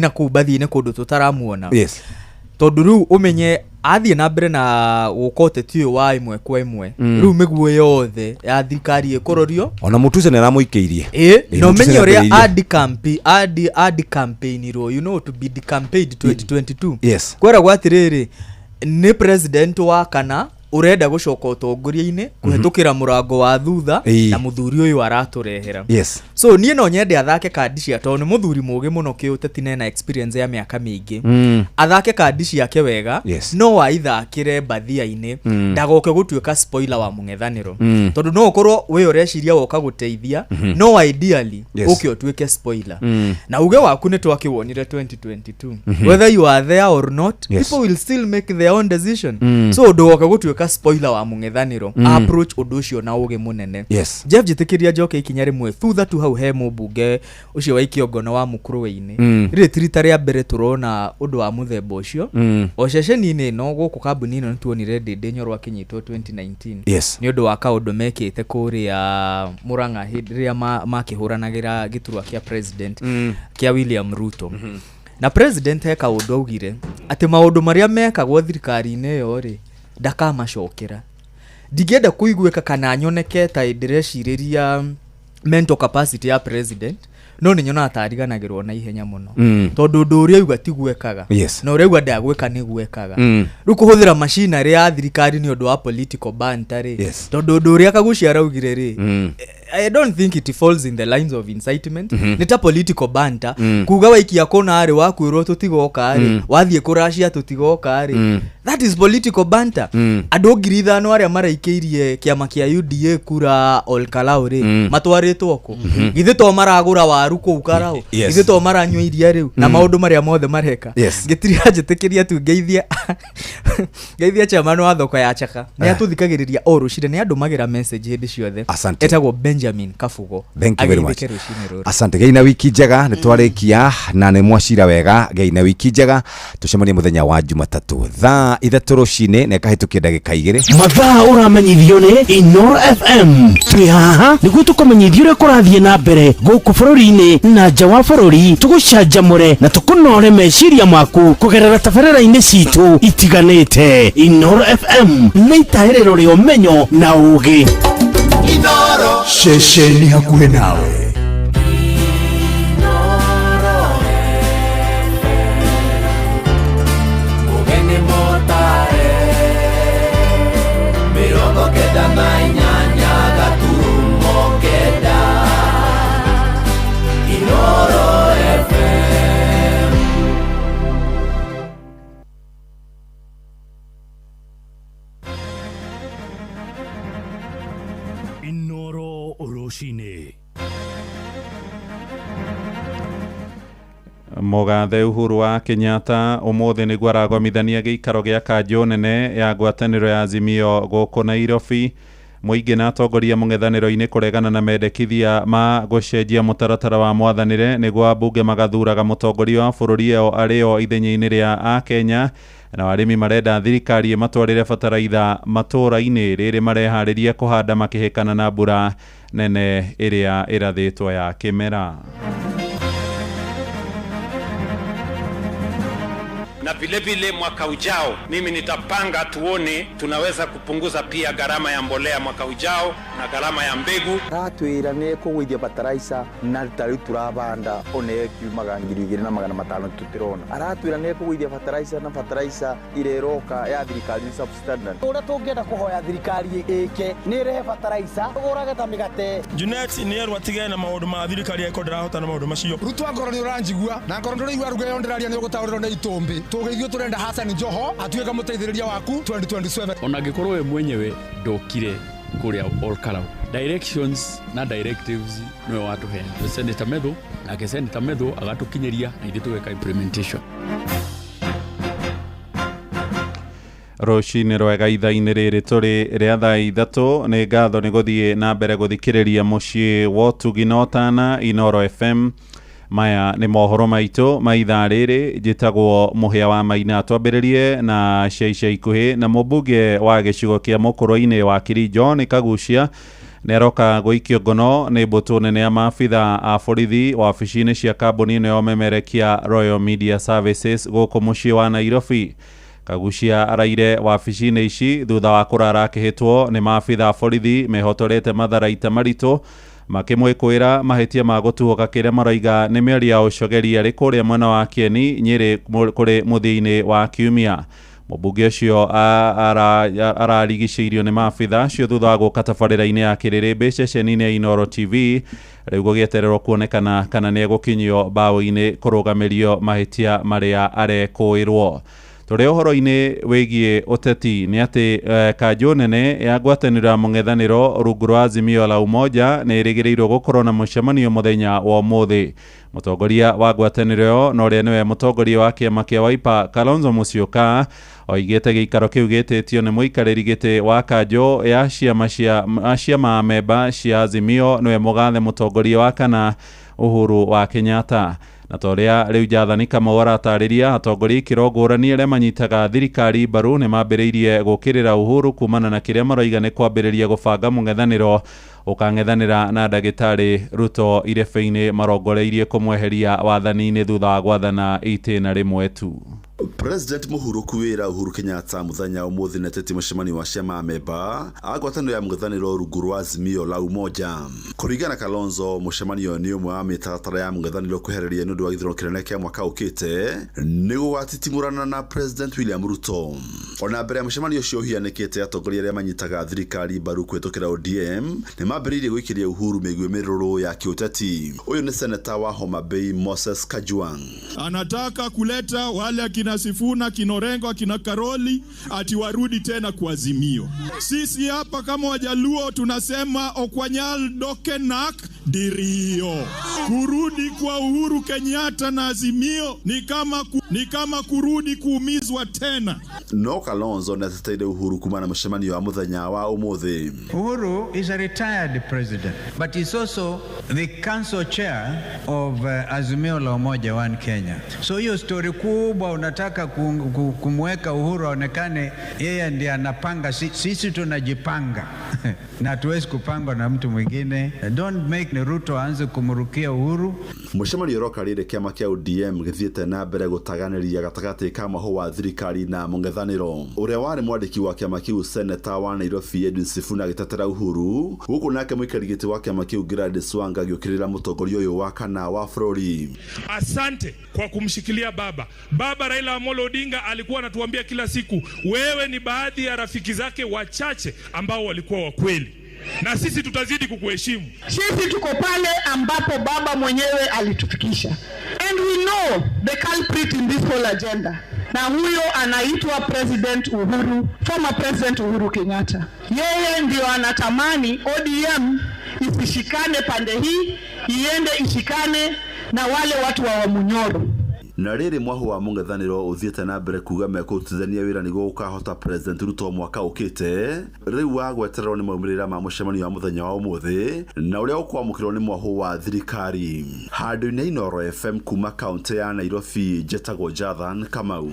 na kũu bathia-inĩ kũndũ tũtaramuona. Tondũ rĩu ũmenye athiĩ na mbere na gũka ũteti ũyũ wa ĩmwe kwa ĩmwe, rĩu mĩguo yothe ya thirikari ĩkũrorio. Ona Mũtuse nĩ aramũikĩirie. Ĩ, na Mũtuse ũmenye ũrĩa nĩambĩrĩirie. Adi campaignirwo, to be decampaigned 2022. Kweragwo atĩrĩrĩ, nĩ president wa kana ũrenda gũcoka ũtongoria-inĩ kũhetũkĩra mũrango wa thutha, na mũthuri ũyũ aratũrehera. So niĩ no nyende athake kandi cia, tondũ nĩ mũthuri mũgĩ mũno kĩũteti na ena experience ya mĩaka mĩingĩ, athake kandi ciake wega, no aithakĩre mbathia-inĩ, ndagoke gũtuĩka spoiler wa mũng'ethanĩro, tondũ no ũkorwo wĩ ũreciria woka gũteithia, no ideally ũke ũtuĩke spoiler. Na uge waku nĩ twakĩwonire 2022, whether you are there or not, people will still make their own decision. So ndũgoke gũtuĩka spoiler wa mũng'ethanĩro. Approach ũndũ ũcio na ũgĩ mũnene. Jeff, njĩtĩkĩria njoke ikinya rĩmwe thutha tu hau he mũmbunge ũcio wa Ikĩongono wa Mũkũrwe-inĩ. Rĩrĩ ti rita rĩa mbere tũrona ũndũ wa mũthemba ũcio. O ceceni-inĩ ĩno gũkũ kambuni ĩno nĩtuonire Ndĩndĩ Nyoro akĩnyitwo 2019 nĩ ũndũ wa kaũndũ mekĩte kũrĩa Mũrang'a hĩndĩ ĩrĩa makĩhũranagĩra gĩturwa kĩa president kĩa William Ruto. Na president he kaũndũ augire atĩ maũndũ marĩa mekagwo thirikari-inĩ ĩyo rĩ, ndakamacokera. Ndingĩenda kũiguĩka kana nyoneke ta ndĩrecirĩria mental capacity ya president, no nĩ nyonaga ta ariganagĩrwo na ihenya mũno, tondũ ũndũ ũrĩa auga tiguo ekaga, na ũrĩa auga ndagwĩka nĩguo ekaga. Rĩu kũhũthĩra machinery ya thirikari nĩ ũndũ wa political banter rĩ, tondũ ũndũ ũrĩa Kagucia araugire rĩ, I don't think it falls in the lines of incitement. Nĩ ta political banter, kuga waikia kũna rĩ, wakwĩrwo tũtigoka rĩ, wathiĩ kũracia tũtigoka rĩ, that is political banter. Andũ 5,000 arĩa maraikĩirie kĩama kĩa UDA kura Olkalau rĩ, matwarĩtwo kũ? Githĩ to maragũra waru kũu Karau? Githĩ to maranyua iria rĩu na maũndũ marĩa mothe mareka? Ngĩtiria njĩtĩkĩria tu ngeithia ngeithia chairman wa thoko ya Chaka, nĩ atũthikagĩrĩria o rũcinĩ, nĩ andũmagĩra message hĩndĩ ciothe. Asante. Etagwo Benjamin Kabugo. Thank you very much. Ageithĩke rũcinĩ rũrũ. Asante, gĩai na wiki njega. Nĩ twarĩkia na nĩ mwacira wega. Gĩai na wiki njega, tũcemanie mũthenya wa Jumatatũ thaa 3 rũcinĩ na ĩkahĩtũkia ndagĩka 2. Mathaa ũramenyithio nĩ Inoro FM. Twĩ haha nĩguo tũkũmenyithia ũrĩa kũrathiĩ na mbere gũkũ bũrũri-inĩ na nja wa bũrũri, tũgũcanjamũre na tũkũnore meciria maku kũgerera tabarĩra-inĩ citũ itiganĩte. Inoro FM nĩ itahĩrĩro rĩa ũmenyo na ũgĩ. Ceceni hakuhĩ nawe. Mũgeni mũtare 98.9 Inoro FM. Inoro rũcinĩ. Mũgathe Uhuru wa Kenyatta ũmũthĩ nĩguo aragomithania gĩikaro gĩa kanjũ nene ya ngwatanĩro ya Azimio gũkũ Nairobi. Mũingĩ na atongoria mũng'ethanĩro-inĩ kũregana na mendekithia ma gũcenjia mũtaratara wa mwathanĩre nĩguo ambunge magathuraga mũtongoria wa bũrũri ĩyo arĩo ithenya-inĩ rĩa akenya. Na arĩmi marenda thirikari ĩmatwarĩre bataraitha matũũra-inĩ rĩrĩ mareharĩria kũhanda makĩhĩkana na mbura nene ĩrĩa ĩrathĩtwo ya kĩmera. Na vile vile mwaka ujao mimi nitapanga tuone tunaweza kupunguza pia gharama ya mbolea mwaka ujao na gharama ya mbegu. Aratwĩra nĩ ekũgũithia bataraica na ta rĩu tũrabanda ona ĩkiumaga 2500 tũtirona. Aratwĩra nĩ ekũgũithia bataraica na bataraica ĩrĩa ĩroka ya thirikari nĩ substandard. Ũrĩa tũngĩenda kũhoya thirikari ĩke nĩ ĩrehe bataraica tũgũrage ta mĩgate. Junet nĩ erwo atigane na maũndũ ma thirikari angĩkorwo ndarahota na maũndũ macio. Ruto angorwo nĩ ũranjigua na angorwo ndũraigua ruga ĩyo ndĩraria nĩ ũgũtaũrĩrwo nĩ itũmbĩ. Tũgĩithuĩ tũrenda Hassan Joho atuĩke mũteithĩrĩria waku 2027. Ona angĩkorwo we mwenyewe ndokire kũrĩa Olkalau, directions na directives nĩwe watũheaga. Senator Methu nake Senator Methu agatũkinyĩria na ithuĩ tũgeka implementation. Rũcinĩ rwega ithaa-inĩ rĩrĩ tũrĩ rĩa thaa 3 nĩ ngatho nĩ gũthiĩ na mbere gũthikĩrĩria mũciĩ wa ũtugi na ũtana Inoro FM. Maya nĩ mohoro maitũ ma ithaa rĩrĩ. Njĩtagwo Mũhĩa wa Maina. Twambĩrĩrie na cia ica ikuhĩ na mũmbunge wa gĩcigo kĩa Mũkũrũ-inĩ wa Kirijo nĩ Kagucia nĩ aroka gũikio ngono nĩ mbũtũ nene ya maabitha a borithi wabici-inĩ cia kambuni ĩno ya ũmemerekia Royal Media Services gũkũ mũciĩ wa Nairobi. Kagucia araire wabici-inĩ ici thutha wa kũrara akĩhĩtwo nĩ maabitha a borithi mehotorete matharaita maritũ makĩmwĩkũĩra mahĩtia ma gũtuhũka kĩrĩa maroiga nĩ mĩario ya ũcogeri arĩ kũrĩa mwena wa Kieni Nyĩrĩ kũrĩ mũthia-inĩ wa kiumia. Mũmbunge ũcio ararigicĩirio nĩ maabitha acio thutha wa gũka tabarĩra-inĩ ya Kĩrĩrĩmbĩ ceceni-inĩ ya Inoro TV. Rĩu gũgĩetererwo kuonekana kana nĩ egũkinyio mbaũ-inĩ kũrũgamĩrio mahĩtia marĩa arekũĩrwo. Tũrĩ ũhoro-inĩ wĩgiĩ ũteti nĩ atĩ kanjũ nene ya ngwatanĩro ya mũng'ethanĩro rungu rwa Azimio la Umoja nĩ ĩrĩgĩrĩirwo gũkorwo na mũcemanio mũthenya wa ũmũthĩ. Mũtongoria wa ngwatanĩro ĩyo na ũrĩa nĩwe mũtongoria wa kĩama kĩa Wiper Kalonzo Musyoka oigĩte gĩikaro kĩu gĩtĩtio nĩ mũikarĩri gĩtĩ wa kanjũ ya ciama mamemba cia Azimio nĩwe mũgathe mũtongoria wa kana Uhuru wa Kenyatta. Na toria rĩu Jathani Kamau aratarĩria atongoria ikĩro ngũrani arĩa manyitaga thirikari mbaru nĩ mambĩrĩirie gũkĩrĩra Uhuru kumana na kĩrĩa maroiga nĩ kwambĩrĩria gũbanga mũng'ethanĩro ũkang'ethanĩra na ndagĩtarĩ Ruto irebe-inĩ marongoreirie kũmweheria wathani-inĩ thutha wa gwathana itĩna rĩmwe tu. President Muhuruku wira Uhuru Kenyatta muthenya umuthi neteti mucemanio wa ciama memba a ngwatanĩro ya mũng'ethanĩro rungu rwa Azimio la Umoja. Kũringana Kalonzo, mucemanio ni umwe wa mĩtaratara ya mũng'ethanĩro kwehereria nĩ ũndũ wa gĩthurano kĩnene kĩa mwaka ũkĩte nĩ gũgatitimũrana na President William Ruto. Ona mbere ya mucemanio ũcio ũhianĩkĩte, atongoria arĩa manyitaga thirikari mbaru kũhĩtũkĩra ODM nĩ mambĩrĩirie gũikĩria Uhuru mĩguĩ mĩrũrũ ya kĩũteti. Ũyũ nĩ seneta wa Homa Bay Moses Kajwang. Anataka kuleta wale akina Sifuna, kina Orengo, akina Karoli ati warudi tena kwa Azimio. Sisi hapa kama Wajaluo tunasema okwanyal dokenak dirio. Kurudi kwa Uhuru Kenyatta na Azimio ni kama kurudi kuumizwa tena. No Kalonzo nĩateteire Uhuru kumana na mũcemanio wa mũthenya wa ũmũthĩ. Uhuru is a retired president, but he's also the council chair of Azimio la Umoja One Kenya. So hiyo story kubwa unataka kumweka Uhuru aonekane yeye ndiye anapanga, sisi tunajipanga na hatuwezi kupangwa na mtu mwingine. Don't make Ruto aanze kumrukia Uhuru. Mũcemanio ũroka rĩrĩ kĩama kĩa ODM gĩthiĩte na mbere gũtaganĩria gatagatĩ ka mahu wa thirikari na mũng'ethanĩro. Ũrĩa warĩ mwandĩki wa kĩama kĩu seneta wa Nairobi Edwin Sifuna agĩtetera Uhuru, gũkũ nake mũikari gĩtĩ wa kĩama kĩu Gladys Wanga agĩũkĩrĩra mũtongoria ũyũ wa kana wa bũrũri. Asante kwa kumshikilia baba. Baba Raila Amolo Odinga alikuwa anatuambia kila siku, wewe ni baadhi ya rafiki zake wachache ambao walikuwa wa kweli, na sisi tutazidi kukuheshimu. Sisi tuko pale ambapo baba mwenyewe alitufikisha. And we know the culprit in this whole agenda. Na huyo anaitwa President Uhuru, former President Uhuru Kenyatta. Yeye ndio anatamani ODM isishikane pande hii, iende ishikane na wale watu wa Wamunyoro. Na rĩrĩ mwahu wa mũng'ethanĩro ũthiĩte na mbere kuga mekũrutithania wĩra nĩguo gũkahota President Ruto mwaka ũkĩte, rĩu wa gwetererwo nĩ maumĩrĩra ma mũcemanio wa mũthenya wa ũmũthĩ na ũrĩa ũkwamũkĩrwo nĩ mwahu wa thirikari. Handũ-inĩ Inoro FM kuma kaunti ya Nairobi, njetagwo Jathan Kamau.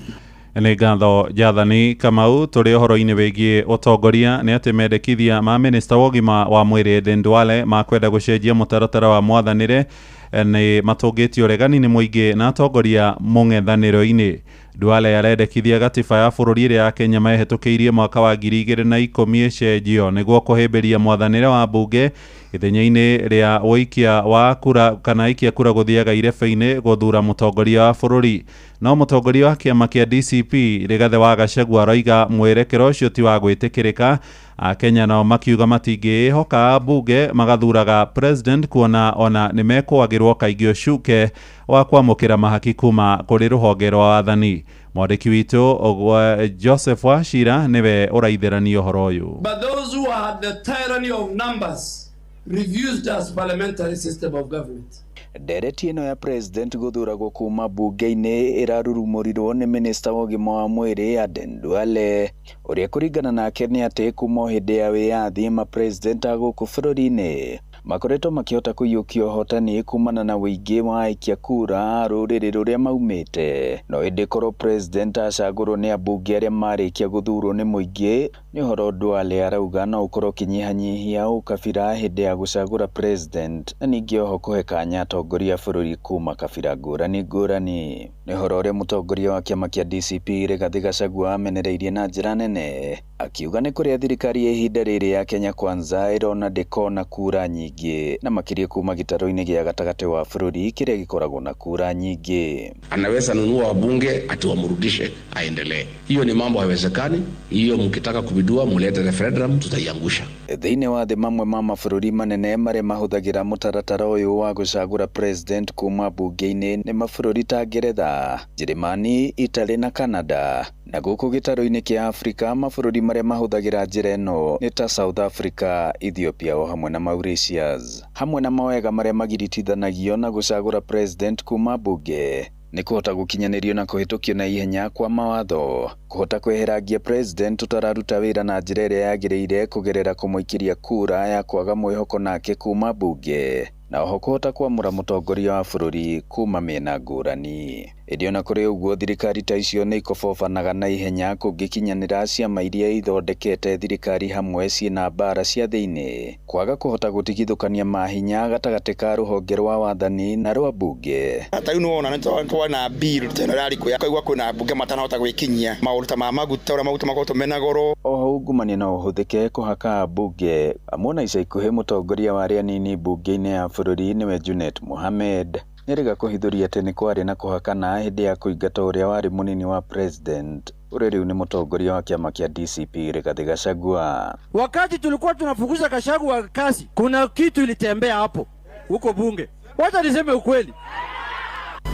Nĩ ngatho Jathani Kamau. Tũrĩ ũhoro-inĩ wĩgiĩ ũtongoria nĩ atĩ mendekithia ma minista wa ũgima wa mwĩrĩ Aden Duale ma kwenda gũcenjia mũtaratara wa mwathanĩre Nĩ matũngĩtio ũregani nĩ mũingĩ na atongoria mũng'ethanĩro-inĩ. Duale arendekithia gatiba ya bũrũri ĩrĩa ya Kenya mehetũkĩirie mwaka wa 2010 ĩcenjio nĩguo kũhĩmbĩria mwathanĩre wa mbunge ithenya-inĩ rĩa ũikia wa kura kana aikia kura gũthiaga irebe-inĩ gũthura mũtongoria wa bũrũri. No mũtongoria wa kĩama kĩa DCP Rigathĩ wa Gachagua aroiga mwerekero ũcio ti wa gwĩtĩkĩrĩka. Akenya nao makiuga matingĩĩhoka mbunge magathuraga president kuona ona nĩ mekwagĩrwo kaingĩ ũcuke wa kwamũkĩra mahaki kuma kũrĩ rũhonge rwa wathani. Mwandĩki witũ Joseph Wachira nĩwe ũraitherania ũhoro ũyũ. But those who had the tyranny of numbers refused us parliamentary system of government. Ndereti ĩno ya president gũthuragwo kuma bunge-inĩ ĩrarurumũrirwo nĩ minista wa ũgima wa mwĩrĩ Aden Duale, ũrĩa kũringana nake nĩ atĩ kuma hĩndĩ ya wĩyathi ma president a gũkũ bũrũri-inĩ makoretwo makĩhota kũiyũkia ũhotani kumana na ũingĩ wa aikia kura rũrĩrĩ rũrĩa maumĩte. No ĩndĩ korwo president acagũrwo nĩ ambunge arĩa marĩkia gũthurwo nĩ mũingĩ, nĩ ũhoro Duale arauga no ũkorwo ũkĩnyihanyihia ũkabira hĩndĩ ya gũcagũra president, na ningĩ oho kũhe kanya atongoria a bũrũri kuma kabira ngũrani ngũrani. Nĩ ũhoro ũrĩa mũtongoria wa kĩama kĩa DCP Rigathĩ Gachagua amenereirie na njĩra nene, akiuga nĩ kũrĩa thirikari ya ihinda rĩrĩ ya Kenya Kwanza ĩrona ndĩkona kura nyingĩ, na makĩria kuma gĩtarũ-inĩ gĩa gatagatĩ wa bũrũri kĩrĩa gĩkoragwo na kura nyingĩ. Anaweza nunua wabunge ati wamrudishe aendelee. Hiyo ni mambo haiwezekani. Hiyo mkitaka kubidua mulete referendum, tutaiangusha. Thĩinĩ wa thĩ mamwe ma mabũrũri manene marĩa mahũthagĩra mũtaratara ũyũ wa gũcagũra president kuma bunge-inĩ nĩ mabũrũri ta Ngeretha, Njĩrĩmani, Italy na Canada. Na gũkũ gĩtarũ-inĩ kĩa Afrika mabũrũri marĩa mahũthagĩra njĩra ĩno nĩ ta South Africa, Ethiopia o hamwe na Mauritius. Hamwe na mawega marĩa magiritithanagio na gũcagũra president kuma bunge nĩ kũhota gũkinyanĩrio na kũhĩtũkio na ihenya kwa mawatho, kũhota kweherangia president ũtararuta wĩra na njĩra ĩrĩa yagĩrĩire kũgerera kũmũikĩria kura ya kwaga mwĩhoko nake kuma bunge, na oho kũhota kwamũra mũtongoria wa bũrũri kuma mĩena ngũrani. Ĩndĩ ona kũrĩ ũguo thirikari ta icio nĩ ikobobanaga na ihenya kũngĩkinyanĩra ciama iria ithondekete thirikari hamwe ciĩna mbara cia thĩinĩ, kwaga kũhota gũtigithũkania mahinya gatagatĩ ka rũhonge rwa wathani na rwa bunge. Ta rĩu nĩwona nĩtwona bill ta ĩno ĩrarĩ kaigua kwĩna mbunge matanahota gwĩkinyia maũndũ ta ma maguta, ũrĩa maguta makoretwo mena goro. Oho ungumania no ũhũthĩke kũhaka mbunge. Amwe ica ikuhĩ mũtongoria wa arĩa anini mbunge-inĩ ya bũrũri nĩwe Junet Mohamed nĩerĩga kũhithũria atĩ nĩ kwarĩ na kũhakana hĩndĩ ya kũingata ũrĩa warĩ mũnini wa president ũrĩa rĩu nĩ mũtongoria wa kĩama kĩa DCP Rigathĩ Gachagua. Wakati tulikuwa tunafukuza Gachagua kazi, kuna kitu ilitembea hapo huko bunge. Wacha niseme ukweli.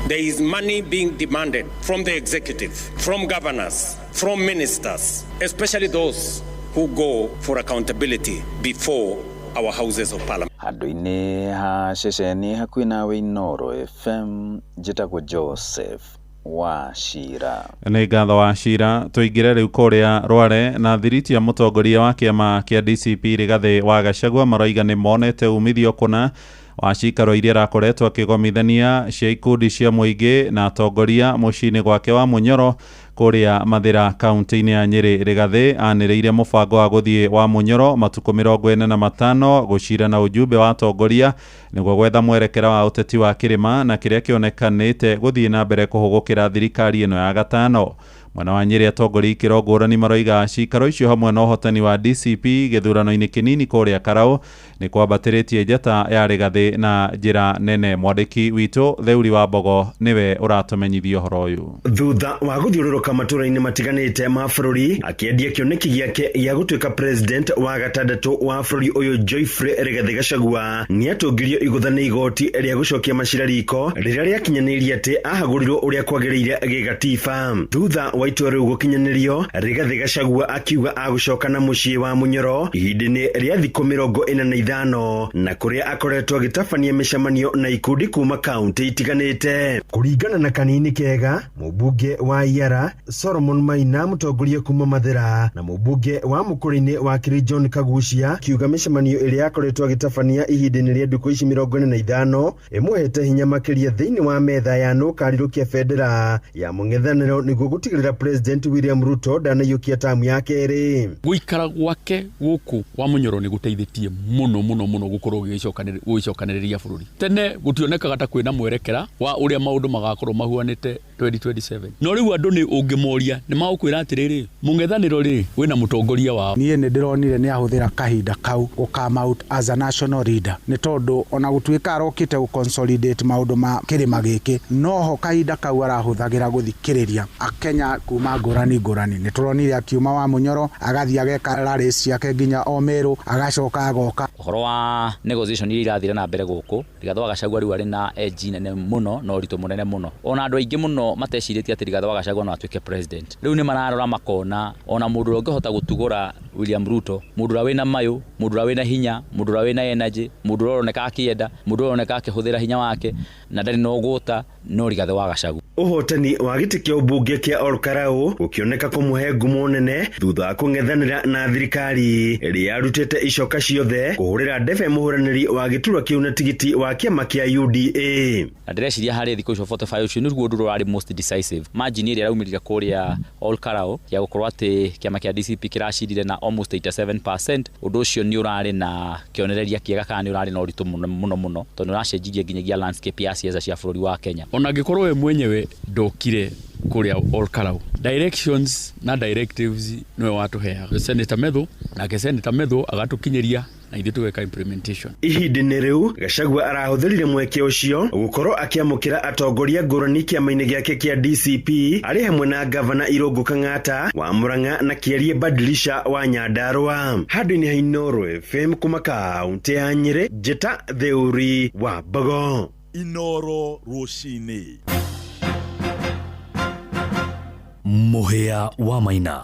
There is money being demanded from the executive, from governors, from ministers, especially those who go for accountability before our houses of parliament. Handũ-inĩ ha ceceni hakuhĩ nawe Inooro FM, njĩtagwo Joseph Wachira. Nĩ ngatho Wachira. Tũingĩre rĩu kũrĩa Rware na thiriti ya mũtongoria wa kĩama kĩa DCP Rigathĩ wa Gachagua maroiga nĩ monete umithio kũna wa cikaro iria arakoretwo akĩgomithania cia ikundi cia mũingĩ na atongoria mũciĩ-inĩ gwake wa Munyoro kũrĩa Mathĩra kaunti-inĩ ya Nyĩrĩ. Rigathĩ anĩrĩire mũbango wa gũthiĩ wa Munyoro matukũ 45 gũcira na ujumbe wa atongoria nĩguo gwetha mwerekera wa ũteti wa kĩrĩma na kĩrĩa kĩonekanĩte gũthiĩ na mbere kũhũgũkĩra thirikari ĩno ya gatano. Mwena wa Nyĩrĩ atongoria ikĩro ngũrani maroiga cikaro icio hamwe na ũhotani wa DCP gĩthurano-inĩ kĩnini kũrĩa Karau nĩ kwambatĩrĩtie njata ya Rigathĩ na njĩra nene. Mwandĩki witũ Theuri wa Mbogo nĩwe ũratũmenyithia ũhoro ũyũ. Thutha wa gũthiũrũrũka matũra-inĩ matiganĩte ma bũrũri akĩendia kĩoneki gĩake gĩa gũtuĩka president wa gatandatũ wa bũrũri ũyũ Geoffrey Rigathĩ Gachagua nĩatũngirio igũtha nĩ igoti rĩa gũcokia macira riko rĩrĩa rĩakinyanĩirie atĩ ahagũrirwo ũrĩa kwagĩrĩire gĩgatiba. Thutha wa itua rĩu gũkinyanĩrio, Rigathĩ Gachagua akiuga agũcoka na mũciĩ wa Munyoro ihinda-inĩ rĩa thikũ 45 na kũrĩa akoretwo agĩtabania mĩcemanio na ikundi kuma kaunti itiganĩte. Kũringana na Kanini Kega, mũmbunge wa Iara Solomon Maina, mũtongoria kuma Mathĩra, na mũmbunge wa Mũkũrĩ-inĩ wa Kiri John Kagucia kiuga mĩcemanio ĩrĩa akoretwo agĩtabania ihinda-inĩ rĩa ndukũ ici 45 ĩmũhete hinya makĩria thĩinĩ wa metha ya nũkarirũkia bendera ya mũng'ethanĩro nĩguo gũtigĩrĩra President William Ruto ndanaiyũkia tamu ya kerĩ. Gũikara gwake gũkũ wa Munyoro nĩ gũteithĩtie mũno mũno mũno gũkorwo gũgĩcokanĩrĩria bũrũri. Tene gũtionekaga ta kwĩna mwerekera wa ũrĩa maũndũ magakorwo mahuanĩte 2027, no rĩu andũ nĩ ũngĩmoria nĩ magũkwĩra atĩrĩrĩ, mũng'ethanĩro rĩ wĩna mũtongoria wao. Niĩ nĩ ndĩronire nĩ ahũthĩra kahinda kau gũ come out as a national leader, nĩ tondũ ona gũtuĩka arokĩte gũ consolidate maũndũ ma kĩrĩma gĩkĩ, noho kahinda kau arahũthagĩra gũthikĩrĩria akenya kuma ngũrani ngũrani. Nĩ tũronire akiuma wa Munyoro agathiĩ ageka rallies ciake nginya o Meru, agacoka agoka. Ũhoro wa negotiation iria irathire na mbere gũkũ, Rigathĩ wa Gachagua rĩu arĩ na edge nene mũno na ũritũ mũnene mũno. Ona andũ aingĩ mũno matecirĩtie atĩ Rigathĩ wa Gachagua no atuĩke president, rĩu nĩ mararora makona ona mũndũ ũrĩa ũngĩhota gũtugũra William Ruto, mũndũ ũrĩa wĩna mayũ, mũndũ ũrĩa wĩna hinya, mũndũ ũrĩa wĩna energy, mũndũ ũrĩa ũroneka akĩenda, mũndũ ũrĩa ũroneka akĩhũthĩra hinya wake na ndarĩ na ũgũta, no Rigathĩ wa Gachagua. Ũhotani wa gĩtĩ kĩa ũmbunge kĩa Olkarau gũkĩoneka kũmũhe ngumo nene thutha wa kũng'ethanĩra na thirikari ĩrĩa yarutĩte icoka ciothe kũhũrĩra ndebe mũhũranĩri wa gĩturwa kĩu na tigiti wa kĩama kĩa UDA. Na ndĩreciria harĩ thikũ icio 45 ũcio nĩguo ũndũ ũrĩa ũrarĩ most decisive. Margin ĩrĩa ĩraumĩrire kũrĩa Olkarau ya gũkorwo atĩ kĩama kĩa DCP kĩracindire na almost 87%, ũndũ ũcio nĩ ũrarĩ na kĩonereria kĩega kana nĩ ũrarĩ na ũritũ mũno mũno mũno, tondũ nĩ ũracenjirie nginyagia landscape ya siasa cia bũrũri wa Kenya. Ona angĩkorwo we mwenyewe ndokire kũrĩa Olkarau, directions na directives nĩwe watũheaga. Senator Methu nake Senator Methu agatũkinyĩria na ithuĩ tũgeka implementation. Ihinda-inĩ rĩu Gachagua arahũthĩrire mweke ũcio gũkorwo akĩamũkĩra atongoria ngũrani kĩama-inĩ gĩake kĩa DCP arĩ hamwe na gavana Irũngũ Kang'ata wa Murang'a na Kĩarie Badilisha wa Nyandarua. Handũ-inĩ ha Inooro FM kuma kaũntĩ ya Nyĩrĩ, Njĩta Theuri wa Mbogo. Inooro rũcinĩ. Mũhĩa wa Maina.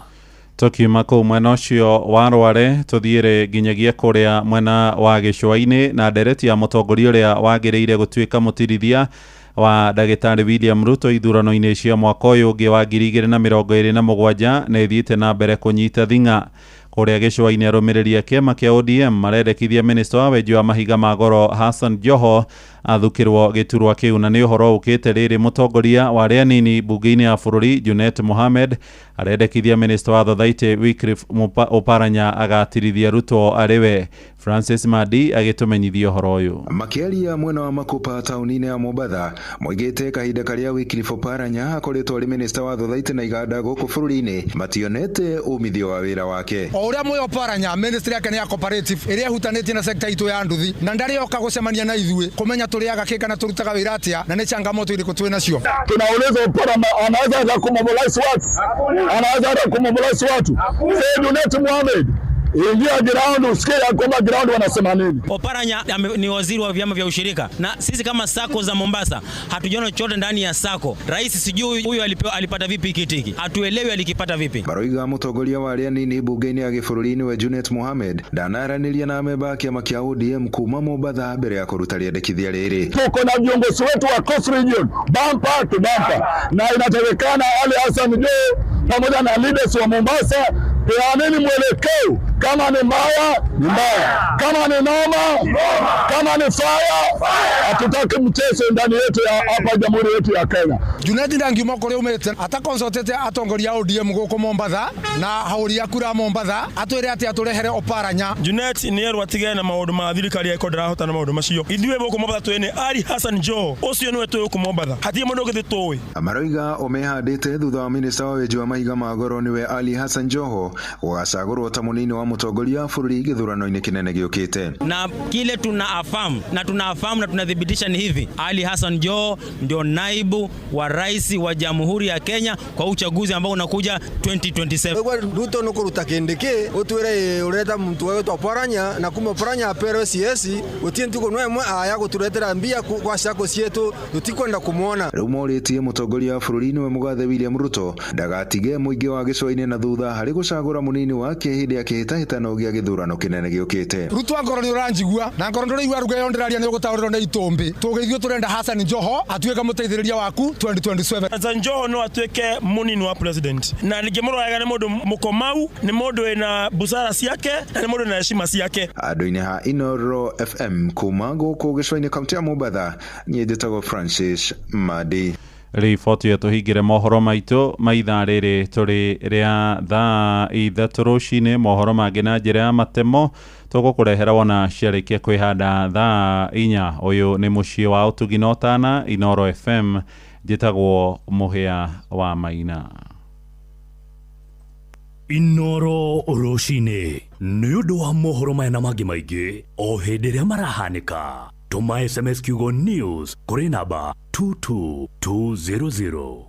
Tũkiuma kũu mwena ũcio wa Rware tũthiĩre nginyagia kũrĩa mwena wa gĩcũa-inĩ na ndereti ya mũtongoria ũrĩa wagĩrĩire gũtuĩka mũtirithia wa ndagĩtarĩ William Ruto ithurano-inĩ cia mwaka ũyũ ũngĩ wa 2027 nĩ ĩthiĩte na mbere kũnyita thing'a. Kũrĩa gĩcũa-inĩ arũmĩrĩri a kĩama kĩa ODM marendekithia minista wa wenji wa mahiga ma goro Hassan Joho athukĩrwo gĩturwa kĩu, na nĩ ũhoro ũkĩte rĩrĩ mũtongoria wa arĩa anini mbunge-inĩ ya bũrũri Junet Mohamed arendekithia minista wa Thothaitĩ Wycliffe Oparanya agatirithia Ruto arĩ we. Francis Madi agĩtũmenyithia ũhoro ũyũ. Makĩaria mwena wa Makupa taũni-inĩ ya Mombatha moigĩte kahinda karĩa Wycliffe Oparanya akoretwo arĩ minista wa Thothaitĩ na iganda gũkũ bũrũri-inĩ mationete umithio wa wĩra wake. O ũrĩa mwĩ Oparanya ministry yake nĩ ya cooperative ĩrĩa ĩhutanĩtie na sector itũ ya nduthi, na ndarĩ oka gũcemania na ithuĩ kũmenya tũrĩaga kĩ kana tũrutaga wĩra atĩa na nĩ changamoto irĩkũ twĩ nacio. Tunauliza Oparanya anaweza hata kumobilize watu, anaweza hata kumobilize watu. Said Junet Mohamed, ingia ground usikie ya kwamba ground wanasema nini. Oparanya ni waziri wa vyama vya ushirika, na sisi kama sako za Mombasa hatujaona chochote ndani ya sako. Rais sijui huyu alipata vipi kiti hiki, hatuelewi alikipata vipi. Maroiga mũtongoria wa arĩa anini mbunge-inĩ ya gĩbũrũri-inĩ we Junet Mohamed ndanaranĩria na amemba a kĩama kĩa ODM kuma Mombatha mbere ya kũruta rĩendekithia rĩrĩ. Tuko na viongozi wetu wa Coast Region bumper to bumper, na inatakikana Ali Hassan Joho pamoja na leaders wa Mombasa peaneni mwelekeo. Kama ni mbaya ni mbaya, kama ni noma, kama ni fire. Hatutaki mchezo ndani yetu ya hapa jamhuri yetu ya Kenya. Junet ndangiuma kũrĩa umĩte atakonsultĩte atongoria a ODM gũkũ Mombatha na ahũri a kura a Mombatha atwĩre atĩ atũrehere Oparanya. Junet nĩ erwo atigane na maũndũ ma thirikari angĩkorwo ndarahotana na maũndũ macio. Ithuĩ gũkũ Mombatha twĩ nĩ Ali Hassan Joho, ũcio nĩwe twĩ gũkũ Mombatha, hatirĩ mũndũ ũngĩ tũĩ. Maroiga ũmehandĩte thutha wa minista wa wenji wa mahiga ma goro nĩwe Ali Hassan Joho gũgacagũrwo ta mũnini wa mũtongoria wa bũrũri gĩthurano-inĩ kĩnene gĩũkĩte. Na kile tunaafahamu na tunafahamu na tunathibitisha ni hivi, Ali Hassan Joho ndio naibu wa rais wa Jamhuri ya Kenya kwa uchaguzi ambao unakuja 2027. Ruto nukuruta kindiki utwire ureta muntu wewe Oparanya na kuma Oparanya aperwe CS utie ntuko nwemwe aya guturetera mbia kwa sako cietu tutikwenda kumuona. Rĩu morĩtie mũtongoria wa bũrũri nĩwe mũgathe William Ruto ndagatige mũingĩ wa gĩcũa-inĩ na thutha harĩ gũcagũra mũnini wake hĩndĩ ya kĩhĩtahĩtano gĩa gĩthurano kĩnene gĩũkĩte. Ruto angorwo nĩ ũranjigua na ngorwo ndũraigua ruga ĩyo ndĩraria nĩ ũgũtaũrĩrwo nĩ itũmbĩ, tũgĩithuĩ tũrenda Hassan Joho atuĩke mũteithĩrĩria waku 2027. Hassan Joho no atuĩke mũnini wa president, na ningĩmũroraga nĩ mũndũ mũkomau, nĩ mũndũ wĩna busara ciake na nĩ mũndũ wĩna heshima ciake. Andũ-inĩ ha Inooro FM kuma gũkũ gĩcũa-inĩ kaũntĩ ya Mombatha, niĩ njĩtagwo Francis Madi. Riboti ĩyo tũhingĩre mohoro maitũ ma ithaa rĩrĩ tũrĩ rĩa thaa 3 rũcinĩ. Mohoro mangĩ na njĩra ya matemo tũgũkũrehera wona ciarĩkia kwĩhanda thaa 4. Ũyũ nĩ mũciĩ wa ũtugi na ũtana, Inoro FM. Njĩtagwo Mũhĩa wa Maina. Inoro rũcinĩ nĩ ũndũ wa mohoro maya na mangĩ maingĩ o hĩndĩ ĩrĩa marahanĩka. Tũma SMS kiugo news kũrĩ namba 22200.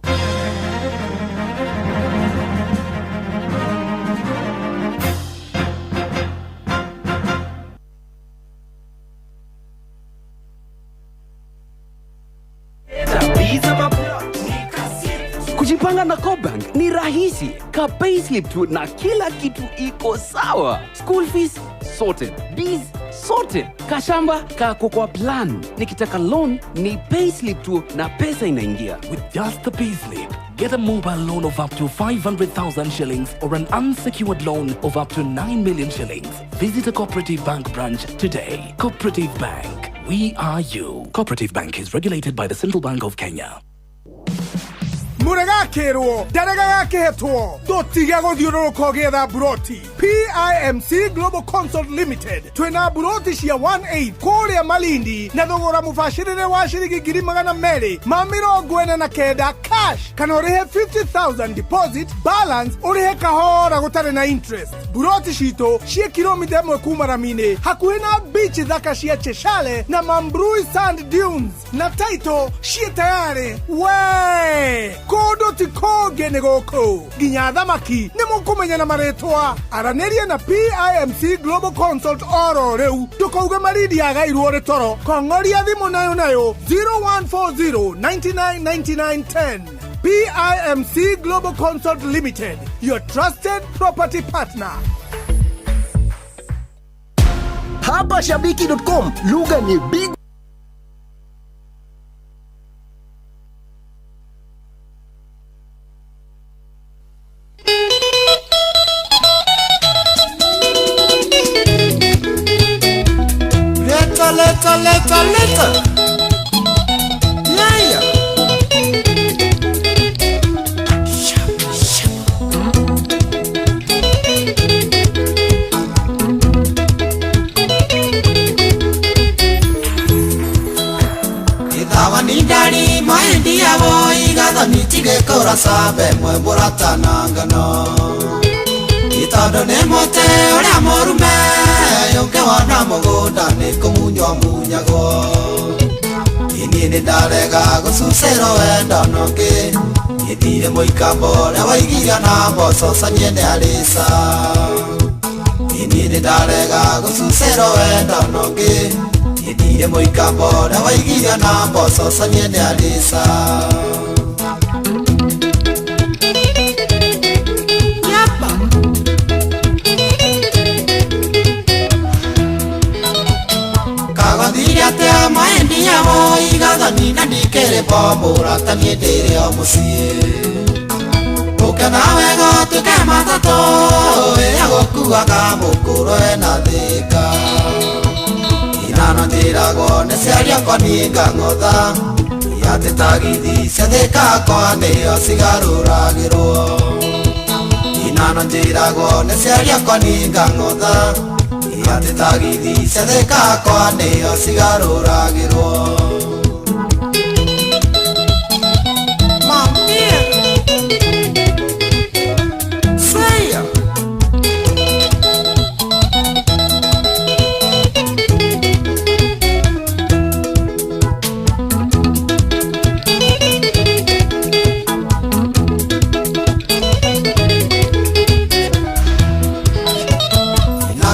Kujipanga na CoBank ni rahisi. Ka payslip tu na kila kitu iko sawa. School fees sorted, bills sorted, kashamba kako kwa plan. Nikitaka loan ni payslip tu na pesa inaingia. With just the payslip, get a mobile loan of up to 500,000 shillings or an unsecured loan of up to 9 million shillings. Visit a Cooperative Bank branch today. Cooperative Bank, we are you. Cooperative Bank is regulated by the Central Bank of Kenya. Mũregakĩrwo ndarega gakĩhetwo tũtige gũthiũrũrũka ũgĩetha buroti. PIMC Global Consult Limited twĩna buroti cia 18 kũrĩa Malindi na thogora mũbacĩrĩre wa ciringi 249,000 cash, kana ũrĩhe 50,000 deposit, balance ũrĩhe kahora gũtarĩ na interest. Buroti citũ ciĩ kilomita 1 kuma rami-inĩ, hakuhĩ na beach thaka cia Cheshale na Mambrui Sand Dunes, na title ciĩ tayarĩ. We kũndũ ti kũngĩ nĩ gũkũ, nginya thamaki nĩ mũkũmenya na marĩtwa. Aranĩria na PIMC Global Consult oro rĩu, ndũkauge Malindi yagairwo rĩ toro. Kong'oria thimũ nayo nayo 0140 99 99 10. PIMC Global Consult Limited, your trusted property partner. Hapa shabiki.com lugha ni big. Leta, leta, leta, leta. Yeah, yeah. Ithawa ni ndari maendi yabo igathoni tigekora sabe mwe mũratana ngano itondo nĩ mũtĩ ũrĩa mũrume ũngĩwona mũgũnda nĩ kũmunywo munyagwo. Niĩ nĩ ndarega gũcucĩrwo wendo nongĩ gĩthire mũikambo ũrĩa waigirio na mboco canie nĩ arĩca. Niĩ nĩ ndarega gũcucĩrwo wendo nongĩ gĩthire mũikambo ũrĩa waigirio na mboco canie nĩ arĩca. Maendi yabo igathoni na ndikĩrĩ bo mũrata niĩ ndĩrĩ o mũciĩ. Ũke nawe gũtuĩke matatũ ĩrĩa gũkuaga mũkũrũ ena thĩka. Inano njĩragwo nĩ ciaria akwa niĩ ngang'otha atĩ tagithi cia Thĩka akwa nĩo cigarũragĩrwo. Inano njĩragwo nĩ ciaria akwa niĩ ngang'otha atĩ tagithi cia Thĩka akwa nĩo cigarũragĩrwo.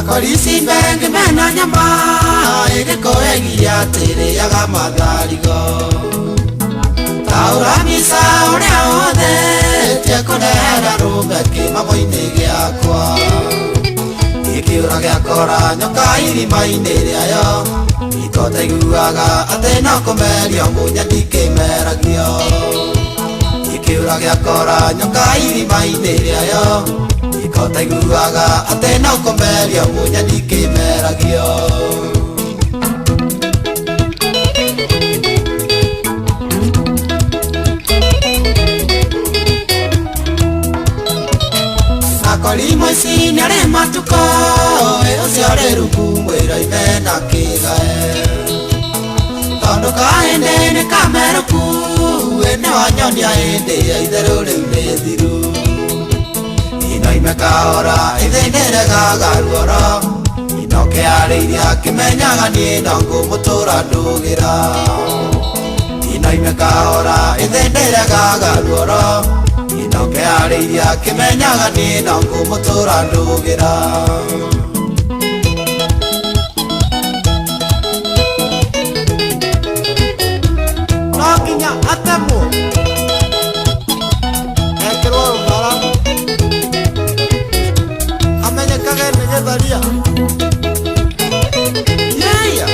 Korisi mbenge mena nyama ĩgĩkoegia atĩrĩaga matharigo. Taũra mbica ũrĩa ũthetie kũrehera rũme kĩmamo-inĩ gĩakwa. Gĩkĩũra gĩakora nyoka irima-inĩ rĩayo itotaiguaga atĩ no kũmerio mũnya ndikĩmeragio. Gĩkĩũra gĩakora nyoka irima-inĩ rĩayo ikotaiguaga atĩ no kũmerio mũnya ndikĩmeragio. Kumwĩra ithe na kĩgae Tondũ kahĩndĩ nĩ kamerũku Ĩnĩ wanyonia hĩndĩ ya itherũ rĩu nĩ thiru Inoime kahora ithĩnĩregaga ruoro Inoke arĩirie akĩmenyaga niĩ no ngũmũtũra ndũgĩra Inoime kahora ithĩnĩregaga ruoro Inoke arĩirie akĩmenyaga niĩ no ngũmũtũra ndũgĩra No nginya atemwo ekĩrwo rũthara amenyekage nĩ gĩtharia yeah.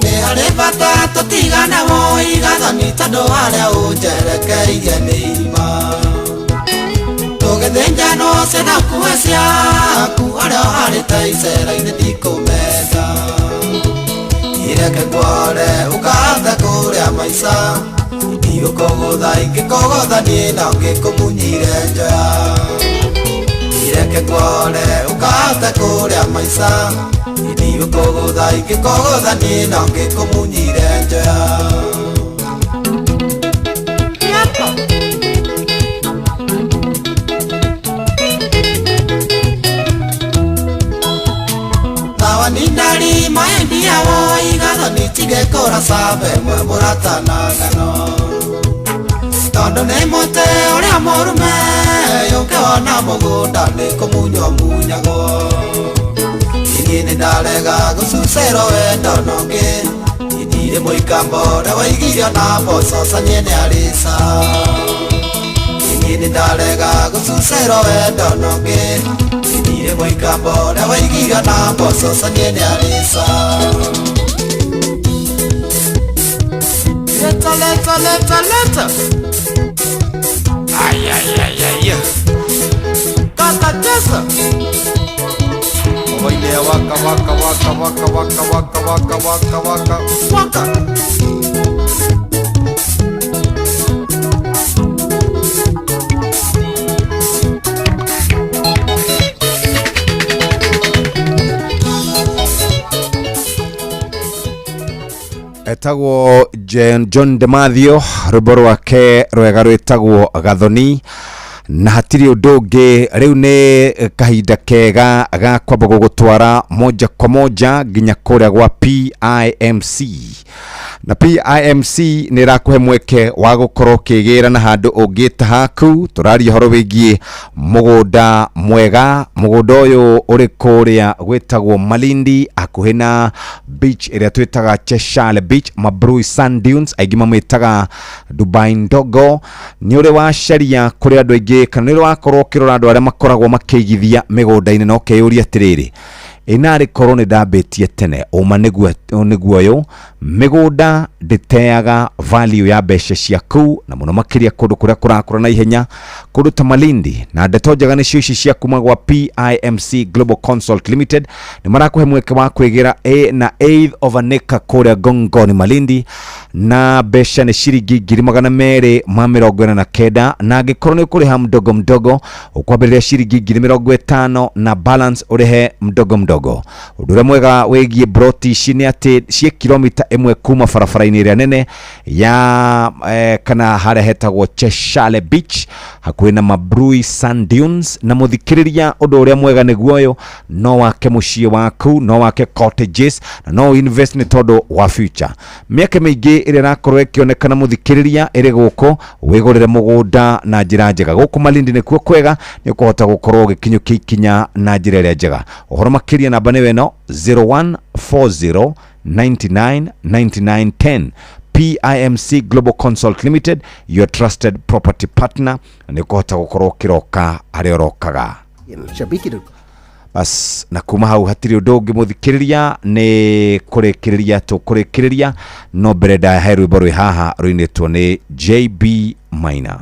Nĩ harĩ bata tũtigane woi gathoni tondũ harĩa ũnjerekeirie nĩ irima Tũgĩthĩnjanwo ciana ũkue ciaku harĩa ũharĩte icera-inĩ ndikũmenda Ireke ngwore ũkahote kũrĩa maica Ndigũkũgũtha ingĩkũgũtha niĩ no ngĩkũmunyire njoya Ireke ngwore ũkahote kũrĩa maica Ndigũkũgũtha ingĩkũgũtha niĩ no ngĩkũmunyire njoya Ninari maendia woi gathoni tigekora sabe mwe mũrata na ng'ano Tondũ nĩ mũtĩ ũrĩa mũrume ũngĩwona mũgũnda nĩ kũmunywo munyagwo Niĩ nĩ ndarega gũcucĩrwo wendo nongĩ Ndirĩ mũikambo ũrĩa waigirio na mboco canye nĩ arĩca Niĩ nĩ ndarega gũcucĩrwo wendo nongĩ Ndirĩ mũikambo ũrĩa waigirio na mboco canye nĩ arĩca Leta, leta, leta, leta. Ay, ay, ay, ay, ay. Kata cheza. Oile waka, waka, waka, waka, waka, waka, waka, waka, waka, waka. Etagwo John DeMathio rwĩmbo rwake rwega rwĩtagwo Gathoni na hatirĩ ũndũ ũngĩ rĩu nĩ kahinda kega ga kwamba gũgũtwara moja kwa moja nginya kũrĩa gwa PIMC na PIMC nĩ ĩrakũhe mweke wa gũkorwo ũkĩgĩra na handũ ũngĩta haku tũraria ũhoro wĩgiĩ mũgũnda mwega mũgũnda ũyũ ũrĩ kũrĩa gwĩtagwo Malindi hakuhĩ na beach ĩrĩa twĩtaga Cheshale Beach Mabrui Sand Dunes aingĩ mamĩtaga Dubai Ndogo nĩ ũrĩ wacaria kũrĩ andũ aingĩ kana nĩ ũrĩ wakorwo ũkĩrora andũ arĩa makoragwo makĩigithia mĩgũnda-inĩ na ũkeyũria atĩrĩrĩ ĩnarĩ korwo nĩ ndambĩtie tene ũma nĩguo ũyũ mĩgũnda ndĩteaga value ya mbeca ciaku na mũno makĩria kũndũ kũrĩa kũrakũra na ihenya kũndũ ta Malindi na ndeto njega nĩcio ici cia kuma gwa PIMC Global Consult Limited nĩ marakũhe mweke wa kwĩgĩra a na eighth of an acre kũrĩa Gongoni Malindi na mbeca nĩ ciringi 249 na angĩkorwo nĩ ũkũrĩha mdogo mdogo ũkwambĩrĩria ciringi 50,000 na balance ũrĩhe mdogo mdogo ũndũ ũrĩa mwega wĩgiĩ broti ici nĩ atĩ ciĩ kilomita ĩmwe kuma barabara-inĩ ĩrĩa nene ya kana harĩa hetagwo Cheshale Beach hakuhĩ na Mabrui Sand Dunes na mũthikĩrĩria ũndũ ũrĩa mwega nĩguo ũyũ no wake mũciĩ waku no wake cottages na no invest nĩ tondũ wa future mĩaka mĩingĩ ĩrĩa ĩrakorwo ĩkĩonekana mũthikĩrĩria ĩrĩ gũkũ wĩgũrĩre mũgũnda na njĩra njega gũkũ Malindi nĩkuo kwega nĩ ũkũhota gũkorwo ũgĩkinyũkia ikinya na njĩra ĩrĩa njega ũhoro makĩria namba nĩyo ĩno 0140 99 99 10 PIMC Global Consult Limited your trusted property partner na nĩ ũkũhota gũkorwo ũkĩroka harĩa ũrokaga bas na kuma hau hatirĩ ũndũ ũngĩ mũthikĩrĩria nĩ kũrĩkĩrĩria tũkũrĩkĩrĩria no mbere ndahe rwĩmbo rwĩ haha rũinĩtwo nĩ JB Minor.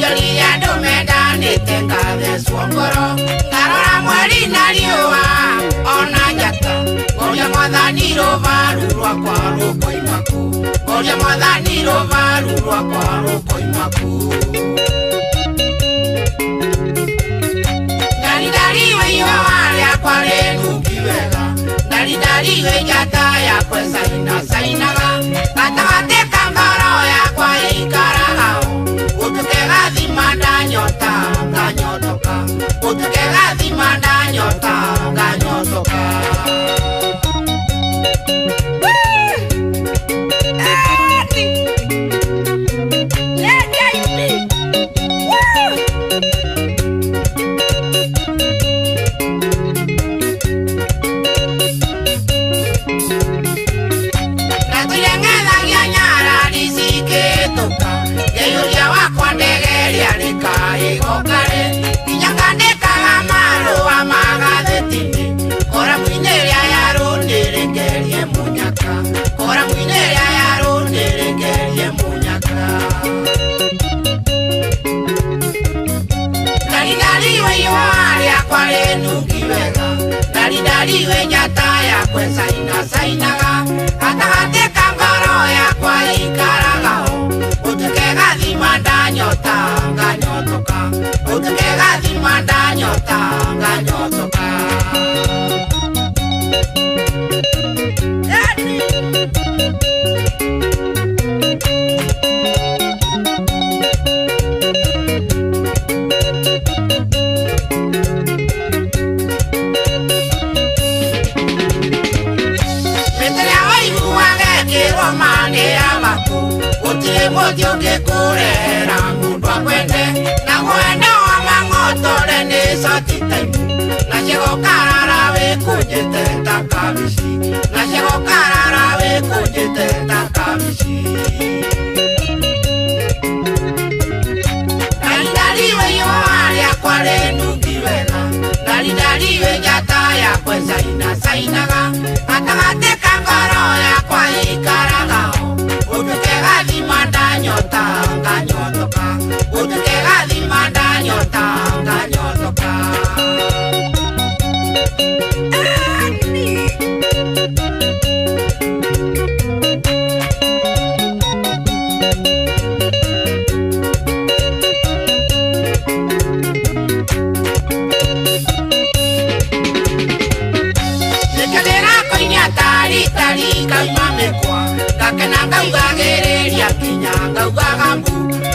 Njonire andũ mendanĩte ngathecwo ngoro, ngarora mweri na riũa ona njata. Ngoria Mwathani rũbaru rwakwa rũkoima kũ, ngoria Mwathani rũbaru rwakwa rũkoima kũ. Ndaridari wĩihũa rĩakwa rĩnungi wega, ndaridari wĩ njata yakwa caina cainaga, gatagatĩ ka ngoro yakwa ĩikaraga o. Ũtuke gathima ndanyota nganyotoka, ũtuke gathima ndanyota nganyotoka. Ndatũire ng'ethagia nyarari cikĩtũka, ngĩiyũria wakwa ndegeria rĩkaĩgoka-rĩ, nginya ngandĩkaga marũa ma gathĩti-inĩ, koramu-inĩ ĩrĩa ya rũnĩrĩ ngerie mũnyaka, koramu-inĩ ĩrĩa ya rũnĩrĩ ngerie mũnyaka. Ndaridari wĩihũa rĩakwa rĩnungi wega, ndaridari wĩ njata yakwa caina cainaga, gatagatĩ ka ngoro yakwa ĩikaraga o. Ũtuke gathima ndanyota nganyotoka, ũtuke gathima ndanyota nganyotoka. Mĩtĩ ĩrĩa waiguaga ĩkĩrwo ma nĩ ya maku, gũtirĩ mũtĩ ũngĩkũrehera mũndũ akwende, na mwenda wa mang'otore nĩ coti taimu, na ciĩgũkarara wĩkũnjĩte ta kabici, na ciĩgũkarara wĩkũnjĩte ta kabici. Ndaridari wĩihũa rĩakwa rĩnungi wega, ndaridari wĩ njata yakwa caina cainaga, gatagatĩ ka ngoro yakwa ĩikaraga o. Ũtuke gathima ndanyota nganyotoka, ũtuke gathima ndanyota nganyotoka. Nĩkĩo ndĩrakoinia taritari ngauma mĩkwa, ngakena ngaugagĩrĩria nginya ngaugaga mbu.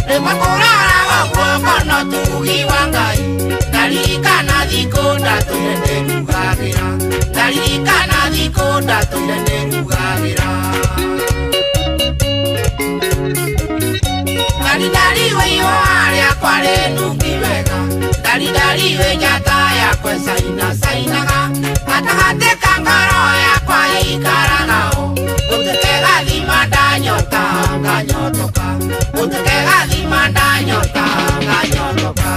Rĩmwe kũroraga ũguo ngona ũtugi wa Ngai, ndaririkana thikũ ndatũire ndĩrugagĩra, ndaririkana thikũ ndatũire ndĩrugagĩra. Ndaridari wĩihũa rĩakwa rĩnungi wega, ndaridari wĩ njata yakwa caina cainaga, gatagatĩ ka ngoro yakwa ĩikaraga o. Ũtuke gathima ndanyota nganyotoka, ũtuke gathima ndanyota nganyotoka.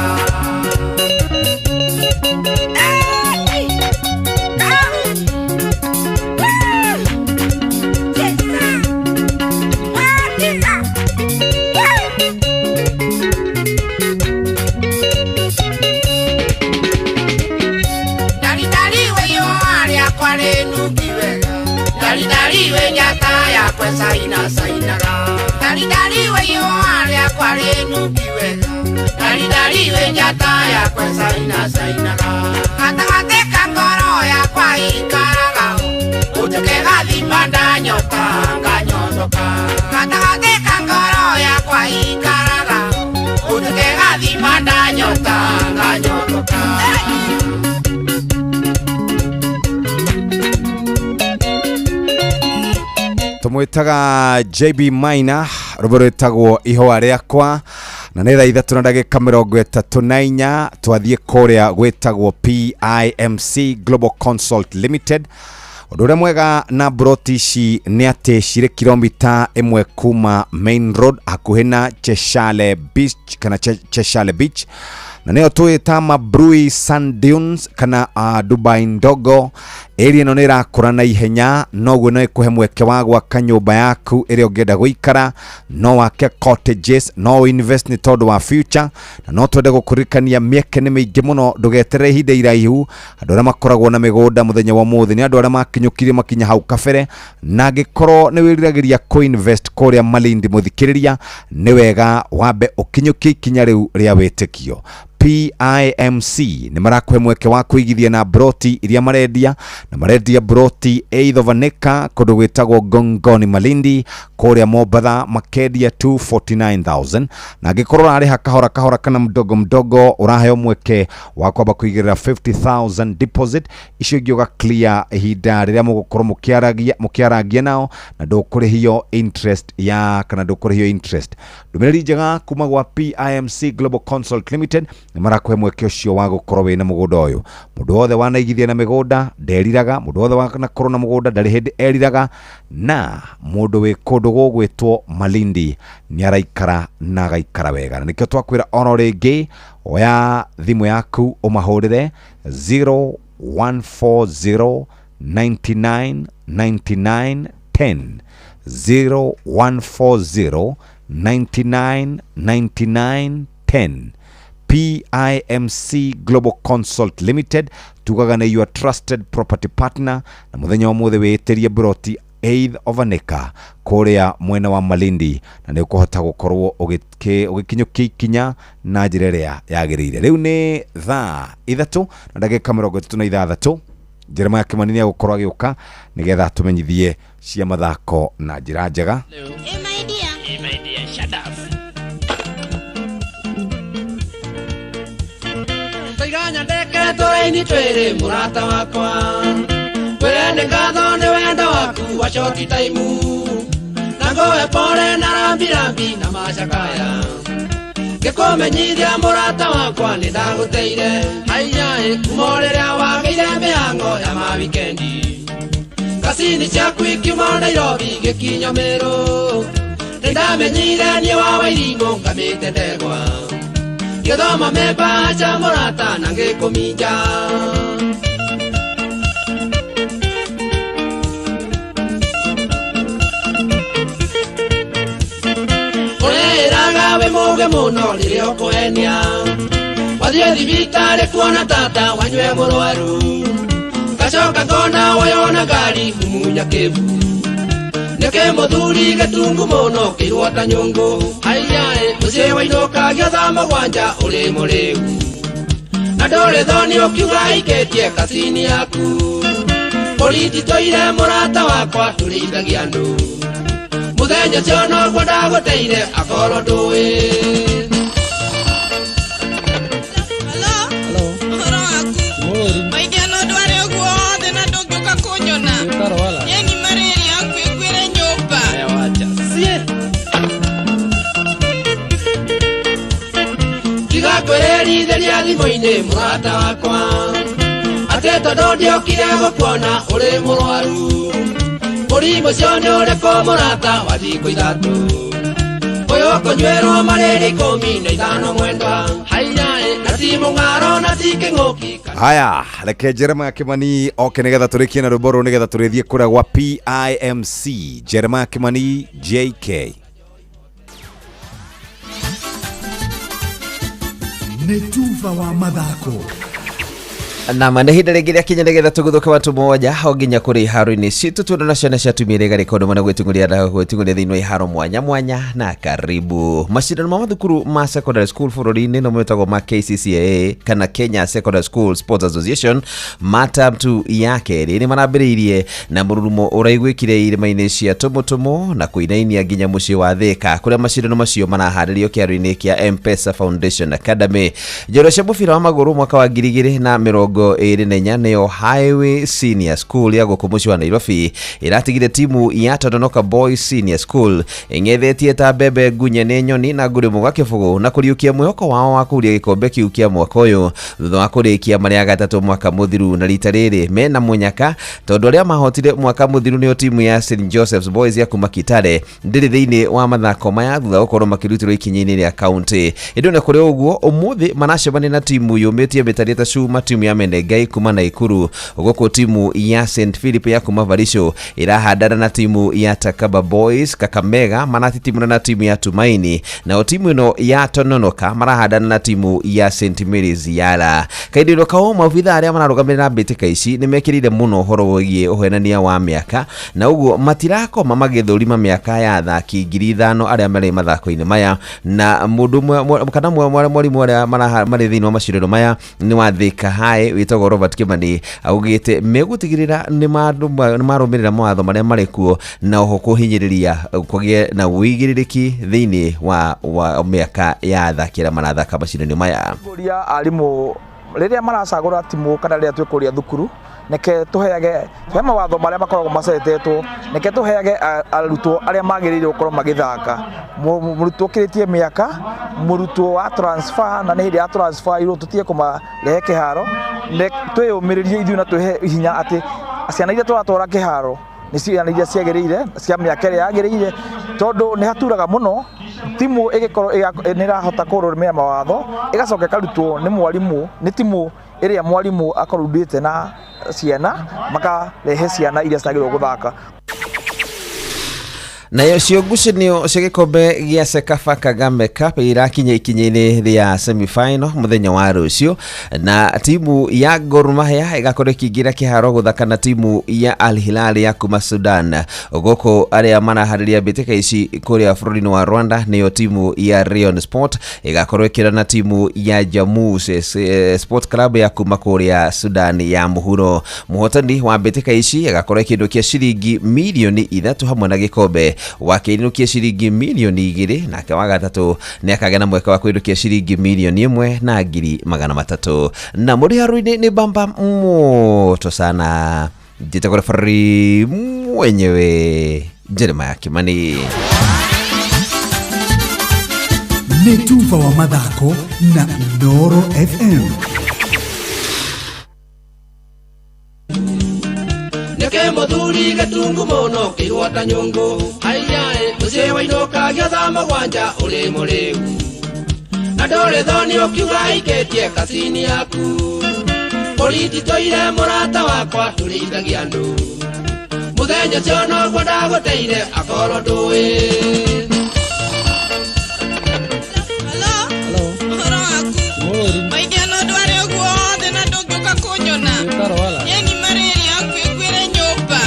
Ndaridari wĩihũa rĩakwa rĩnungi wega, ndaridari wĩ njata yakwa caina cainaga, ndaridari wĩihũa rĩakwa rĩnungi wega, ndaridari wĩ njata yakwa caina cainaga, gatagatĩ ka ngoro yakwa ĩikaraga o. Ũtuke gathima ndanyota nganyotoka, gatagatĩ ka ngoro yakwa ĩikaraga o. Ũtuke gathima ndanyota nganyotoka. Tũmwĩtaga JB Maina, rwĩmbo rwĩtagwo ihũa rĩakwa, na nĩ thaa 3 na ndagĩka 34. Twathiĩ kũrĩa gwĩtagwo PIMC Global Consult Limited. Ũndũ ũrĩa mwega na broti ici nĩ atĩ cirĩ kilomita 1 kuma main road hakuhĩ na Cheshale Beach kana Cheshale Beach. Na nĩyo tũĩ Mabrui Sand Dunes kana Dubai Ndogo. Area ĩno nĩ ĩrakũra na ihenya, noguo no ĩkũhe mweke wa gwaka nyũmba yaku ĩrĩa ũngĩenda gũikara, no wake cottages, no invest nĩ tondũ wa future. Na no twende gũkũririkania mĩeke nĩ mĩingĩ mũno, ndũgeterere ihinda iraihu. Andũ arĩa makoragwo na mĩgũnda mũthenya wa ũmũthĩ nĩ andũ arĩa makinyũkirie makinya hau kabere, na angĩkorwo nĩ wĩriragĩria kũ-invest kũrĩa Malindi, mũthikĩrĩria, nĩ wega wambe ũkinyũkie ikinya rĩu rĩa wĩtĩkio. PIMC nĩ marakũhe mweke wa kũigithia na broti iria marendia, na marendia broti eighth of an acre kũndũ gwĩtagwo Gongoni Malindi kũrĩa Mombatha, makendia 249,000. Na angĩkorwo ũrarĩha kahora kahora kana mdogo mdogo, ũraheo mweke wa kwamba kũigĩrĩra 50,000 deposit, icio ingĩ ũga clear ihinda rĩrĩa mũgũkorwo mũkĩarangia nao, na ndũkũrĩhio interest ya kana ndũkũrĩhio interest. Ndũmĩrĩri njega kuma gwa PIMC Global Consult Limited, nĩ marakũhe mweke ũcio wa gũkorwo wĩna mũgũnda ũyũ. Mũndũ wothe wanaigithia na mĩgũnda nderiraga, mũndũ wothe wanakorwo na mũgũnda ndarĩ hĩndĩ eriraga, na mũndũ wĩ kũndũ gũgwĩtwo Malindi nĩ araikara na agaikara wega. Na nĩkĩo twakwĩra oro rĩngĩ, oya thimũ yaku ũmahũrĩre 0140 99 99 10, 0140 99 99 10. PIMC Global Consult Limited tugaga nĩ your trusted property partner, na mũthenya wa ũmũthĩ wĩĩtĩrie broti eighth of an acre kũrĩa mwena wa Malindi, na nĩ ũkũhota gũkorwo ũgĩkinyũkia ikinya na njĩra ĩrĩa yagĩrĩire. Rĩu nĩ thaa 3:36. Jeremiah Kimani nĩ egũkorwo agĩũka nĩgetha atũmenyithie cia mathako na njĩra njega. Hey, my dear. Hey, my dear, shut up. Tũraini twĩrĩ mũrata wakwa, kwĩre nĩ ngatho nĩ wendo waku wa short time, na ngũhe pole na rambirambi na macakaya, ngĩkũmenyithia mũrata wakwa nĩ ndagũteire, haiyaĩ kuma rĩrĩa wagĩire mĩhang'o ya mawikendi, ngacini ciaku ikiuma Nairobi gĩkinya Meru, nĩ ndamenyire niĩ wa Wairimũ ngamĩte ndegwa, ngĩthoma memba cha mũrata na ngĩkũminja. Ũreĩraga wĩ mũũgĩ mũno rĩrĩa ũkũhenia, wathiĩ thibitarĩ kuona tata wanyue mũrwaru, ngacoka ngona woyona ngari mumunya kĩbu, nĩkĩ mũthuri gĩtungu mũno kĩirwo ta nyũngũ, haiyaĩ mũciĩ wainũkagia thaa mũgwanja ũrĩ mũrĩu, na ndũrĩ thoni ũkiuga aikĩtie kacini yaku, borithi tũire mũrata wakwa tũrĩithagia andũ, mũthenya ũcio noguo ndagũteire akorwo ndũĩ. Ũhoro waku? Maidia no ndware ũguo wothe na ndũngĩũka kũnyona. Niĩ ni malaria ngwĩguĩre nyũmba. Tiga kwĩrerithĩria thimũ-inĩ mũrata wakwa, atĩ tondũ ndiokire gũkuona ũrĩ mũrwaru, mũrimũ ũcio nĩ ũrĩkũ mũrata wa thikũ 3, ũyũ ũkũnyuĩrwo marĩrĩ 15 mwendwa, haiyaĩ na ti mũng'aro na ti kĩng'ũki. Haya, reke Jeremiah Kimani oke nĩgetha tũrĩkie na rwĩmbo rũrũ nĩgetha tũrĩthiĩ kũrĩa gwa PIMC. Jeremiah Kimani JK. Nĩ tuba wa mathako. Na nĩ ihinda rĩngĩ rĩakinya nĩgetha tũgũthũke watu moja o nginya kũrĩ iharo-inĩ citũ tuona na ciana cia atumia iria igarĩka ũndũ mũnene gwĩtung'ũria thĩinĩ wa iharo mwanya mwanya. Na karibu macindano ma mathukuru ma secondary school bũrũri-inĩ no metagwo ma KCCAA kana Kenya Secondary School Sports Association ma term 2 ya kerĩ nĩ marambĩrĩirie na mũrurumo ũraiguĩkire irĩma-inĩ cia Tũmũtũmũ na kũinainia nginya mũciĩ wa Thĩka kũrĩa macindano macio maraharĩrio kĩharo-inĩ kĩa M-Pesa Foundation Academy. Njorua cia mũbira wa magũrũ mwaka wa 2024 24 nĩyo Highway Senior School ya gũkũ mũciĩ wa Nairobi ĩratigire timu ya Tononoka Boys Senior School ĩng'ethetie ta mbembe ngunye nĩ nyoni na ngũrĩ mũga kĩbũgũ na kũriũkia mwĩhoko wao wa kũhuria gĩkombe kĩu kĩa mwaka ũyũ thutha wa kũrĩkia marĩa gatatũ mwaka mũthiru. Na rita rĩrĩ mena mũnyaka tondũ arĩa mahotire mwaka mũthiru nĩyo timu ya St Joseph's Boys ya kuma Kitale ndĩrĩ thĩinĩ wa mathako maya thutha wa gũkorwo makĩrutĩrwo ikinya-inĩ rĩa kaunti. Ĩndĩ ona kũrĩ ũguo ũmũthĩ maracemania na timu yũmĩtie mĩtarĩ ta cuma timu ya Menengai kuma Naikuru, gũkũ timu ya St Philip ya kuma Varisho ĩrahandana na timu ya Takaba Boys. Kakamega manatitimuna na timu ya Tumaini, nao timu ĩno ya Tononoka marahandana na timu ya St Mary's Yala. Kaindĩ kao maobitha arĩa mararũgamĩrĩra mbĩtĩka ici nĩmekĩrĩire mũno ũhoro wĩgiĩ ũhenania wa mĩaka na ũguo matirakoma magĩthũrima mĩaka ya athaki 5,000 arĩa marĩ mathako-inĩ maya, na mũndũ ũmwe kana mwarimũ arĩa marĩ thĩinĩ wa macindano maya nĩ wa Thika High wĩtagwo Robert Kimani augĩte megũtigĩrĩra nĩ marũmĩrĩra mawatho marĩa marĩ kuo na oho kũhinyĩrĩria kũgĩe na ũigĩrĩrĩki thĩinĩ wa mĩaka ya athaki arĩa marathaka macindano maya. Kũria arimũ rĩrĩa maracagũra timu kana rĩrĩa twĩkũria thukuru neke tuheage he mawatho marĩa makoragwo macetetwo, neke tuheage arutwo arĩa magĩrĩirwo gũkorwo magĩthaka. Mũrutwo ũkĩrĩtie mĩaka, mũrutwo wa transfer, na nĩ hĩndĩ ya transfer irwo tũtige kũmarehe kĩharo, twĩyũmĩrĩrie ithuĩ na twĩhe hinya atĩ ciana iria tũratwara kĩharo nĩ ciana iria ciagĩrĩire cia mĩaka ĩrĩa yagĩrĩire, tondũ nĩ haturaga mũno timu ĩgĩkorwo nĩ ĩrahota kũrũmĩrĩra mawatho ĩgacoka ĩkarutwo nĩ mwarimũ nĩ timu ĩrĩa mwarimũ akorundĩte na ciana makarehe ciana iria citagĩrĩirwo gũthaka. Nayo cio ngucanio cia gĩkombe gĩa CECAFA Kagame Cup irakinya ikinya-inĩ rĩa semi-final mũthenya wa rũciũ, na timu ya Gor Mahia ĩgakorwo ĩkĩingĩra kĩharo gũthaka na timu ya Al Hilal ya kuma Sudan. Gũkũ arĩa maraharĩria mbĩtĩka ici kũrĩa bũrũri-inĩ wa Rwanda nĩyo timu ya Rayon Sport ĩgakorwo ĩkĩra na timu ya Jamus Sport Club ya kuma kũrĩa Sudan ya mũhuro. Mũhotani wa mbĩtĩka ici agakorwo ĩkĩinũkia ciringi mirioni 3 hamwe na gĩkombe, wa kĩinũkia ciringi mirioni 2, nake wa gatatũ nĩ akagĩa na mweke wa kũinũkia ciringi mirioni 1,300. Na mũrĩ haru-inĩ nĩ bamba moto sana, njĩtagwo referee mwenyewe Jeremiah Kimani. Nĩ tuba wa mathako na Inooro FM. Nĩkĩ mũthuri gĩtungu mũno kĩirwo ta nyũngũ aiyae mũciĩ wainũkagia thaa mũgwanja ũrĩ mũrĩu na ndũrĩ thoni ũkiuga aikĩtie kacini yaku borithi tũire mũrata wakwa tũrĩithagia andũ mũthenya ũcio noguo ndagũteire akorwo ndũĩ. Ũhoro waku maingĩ no ndware ũguo wothe na ndũngĩũka kũnyona nyeni marĩria ngwĩre nyũmba.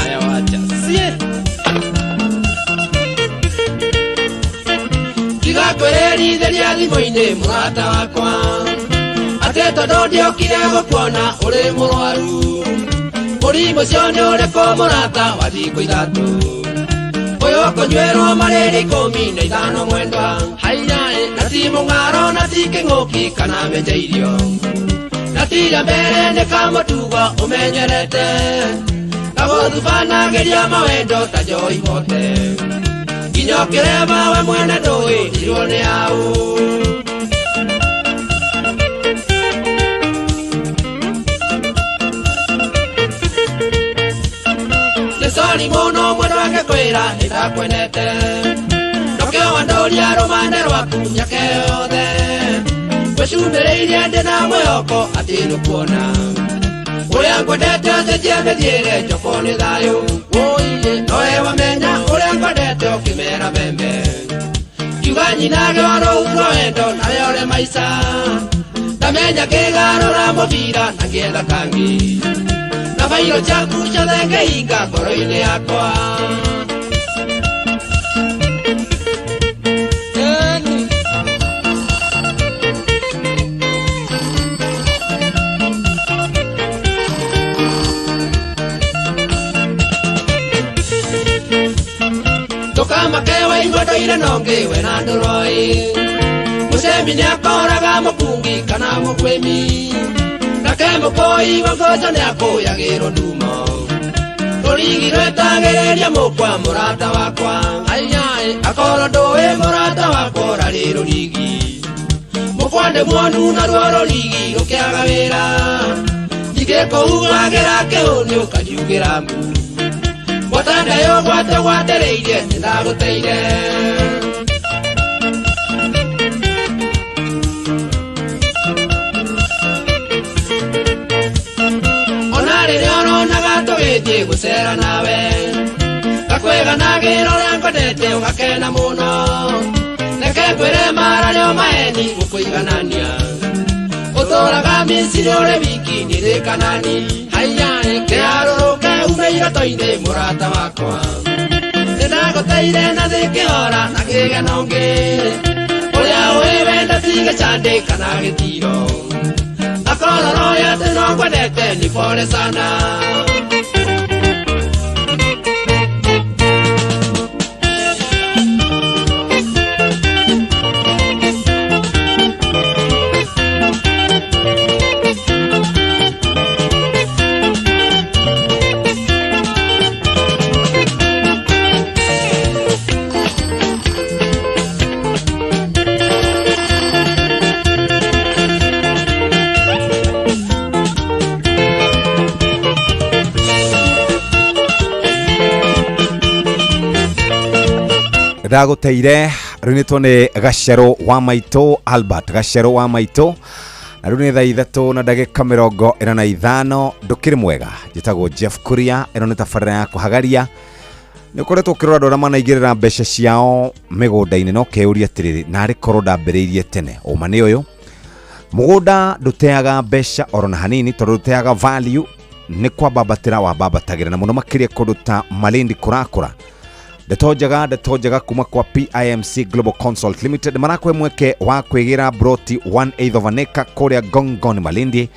Tiga kwĩrerithĩria thimũ-inĩ mũrata wakwa atĩ tondũ ndiokire gũkuona ũrĩ mũrwaru mũrimũ ũcio nĩ ũrĩkũ mũrata wa thikũ 3 ũyũ ũkũnyuĩrwo marĩrĩ 15 mwendwa haiyae na ti mũng'aro na ti kĩng'ũki kana mĩnje irio na ti rĩa mbere nĩ kamũtugo ũmenyerete gagũthubanagĩria mawendo ta njoi bote nginya ũkĩrema we mwene ndũĩ ndirwo nĩ aũ. Nĩ sori mũno mwendwa ngĩkwĩra nĩndakwenete nokĩo wandũria rũmane rwaku mĩaka yothe ngwĩcumĩrĩirie ndĩ na mwĩhoko atĩ nĩũkuona ũrĩa ngwendete ũcenjie mĩthiĩre njoko nĩ thayũ wũiĩ nowe wamenya ũrĩa ngwendete ũkĩmera mbembe kiuga nyina gĩwarũu rwa wendo nawe ũrĩ maica ndamenya ngĩgarũra mũbira na ngĩetha kangĩ na bairo ciaku ciothe ngĩhinga ngoro-inĩ yakwa. Ndũkamake waigua ndũire nongĩ we na ndũroi mũcemi nĩakoraga mũkungi kana mũkwĩmi na Nake mũkoi wa ngoco nĩakũyagĩrwo ndumo. Rũrigi rwetagĩrĩria mũkwa mũrata wakwa. Aiyaĩ akorwo ndũĩ mũrata wakwa ũrarĩ rũrigi. Mũkwa ndĩ muonu naruo rũrigi rũkĩaga wĩra. Ningĩ kũhuhagĩra kĩhũ nĩũkandiugĩra mbu. Gwata ndayo gwate gwatĩrĩirie nĩndagũteire. Ona rĩrĩa ũronaga tũgĩthiĩ gũcera nawe. Ngakũiganagĩra ũrĩa ngwendete ũgakena mũno. Reke ngwĩre mara nĩo maheni gũkũiganania. Ũtũraga Misiri ũrĩ wiki nĩrĩ Kanani. Haiyaĩ kĩharũrũke ume iroto-inĩ mũrata wakwa. Nĩndagũteire na thĩ kĩhora na kĩgeno ngĩ. Ũrĩa ũĩ wenda ti gĩcandĩ kana gĩtiro. Akorwo roho atĩ no ngwendete ni pole sana. Ndagũteire rũinĩtwo nĩ Gacerũ wa Maitũ Albert Gacerũ wa Maitũ na rĩu nĩ thaa ithatũ na ndagĩka 45. Ndũkĩrĩ mwega, njĩtagwo Jeff Kuria. Ĩno nĩ tabarĩra ya kũhagaria. Nĩ ũkoretwo ũkĩrora andũ arĩa manaigĩrĩra mbeca ciao mĩgũnda-inĩ no keyũria atĩrĩrĩ, narĩ korwo ndambĩrĩirie tene. Ũma nĩ ũyũ, mũgũnda ndũteaga mbeca oro na hanini tondũ ndũteaga value, nĩ kwambambatĩra wambambatagĩra na mũno makĩria kũndũ ta Malindi kũrakũra. Ndeto njega kuma kwa PIMC Global Consult Limited marakũhe mweke wa kwĩgĩra broti 1/8 of an acre kũrĩa Gongoni Malindi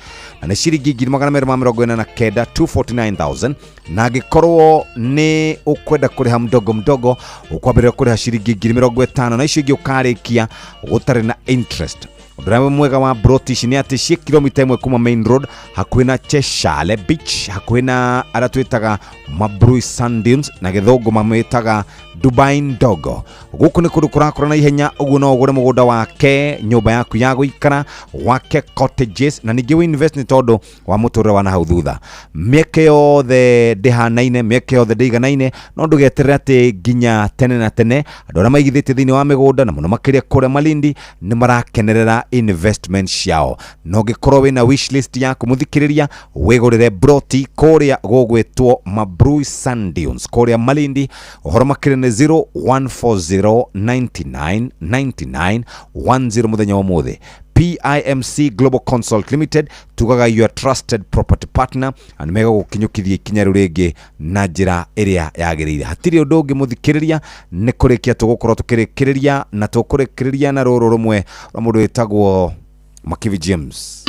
na nĩ ciringi 249,000 249,000, na angĩkorwo nĩ ũkwenda kũrĩha mdogo mdogo ũkwambĩrĩria kũrĩha ciringi 50,000 na icio ingĩ ũkarĩkia gũtarĩ na interest. Ũndũ ũrĩa mwega wa broti ici nĩ atĩ ciĩ kilomita 1 kuma main road hakuhĩ na Cheshale Beach, hakuhĩ na arĩa twĩtaga Mabrui Sand Dunes na gĩthũngũ mamĩtaga Dubai Ndogo. Gũkũ nĩ kũndũ kũrakũra na ihenya, ũguo no ũgũre mũgũnda wake, nyũmba yaku ya gũikara, wake cottages na ningĩ wĩ invest nĩ tondũ wa mũtũrĩre wa nahau thutha. Mĩeke yothe ndĩhanaine, mĩeke yothe ndĩiganaine, no ndũgeterere atĩ nginya tene na tene. Andũ arĩa maigithĩtie thĩinĩ wa mĩgũnda na mũno makĩria kũrĩa Malindi nĩ marakenerera investment ciao. Na ũngĩkorwo wĩna wish list yaku mũthikĩrĩria, wĩgũrĩre broti kũrĩa gũgwĩtwo Mabrui Sand Dunes kũrĩa Malindi. Ũhoro makĩria nĩ 0140 99 99 10 mũthenya wa ũmũthĩ. PIMC Global Consult Limited tugaga your trusted property partner na nĩ megũgũkinyũkithia ikinya rĩu rĩngĩ na njĩra ĩrĩa yagĩrĩire. Hatirĩ ũndũ ũngĩ mũthikĩrĩria, nĩ kũrĩkia tũgũkorwo tũkĩrĩkĩrĩria na tũkũrĩkĩrĩria na rũrũ rũmwe rwa mũndũ wĩtagwo Makivi James.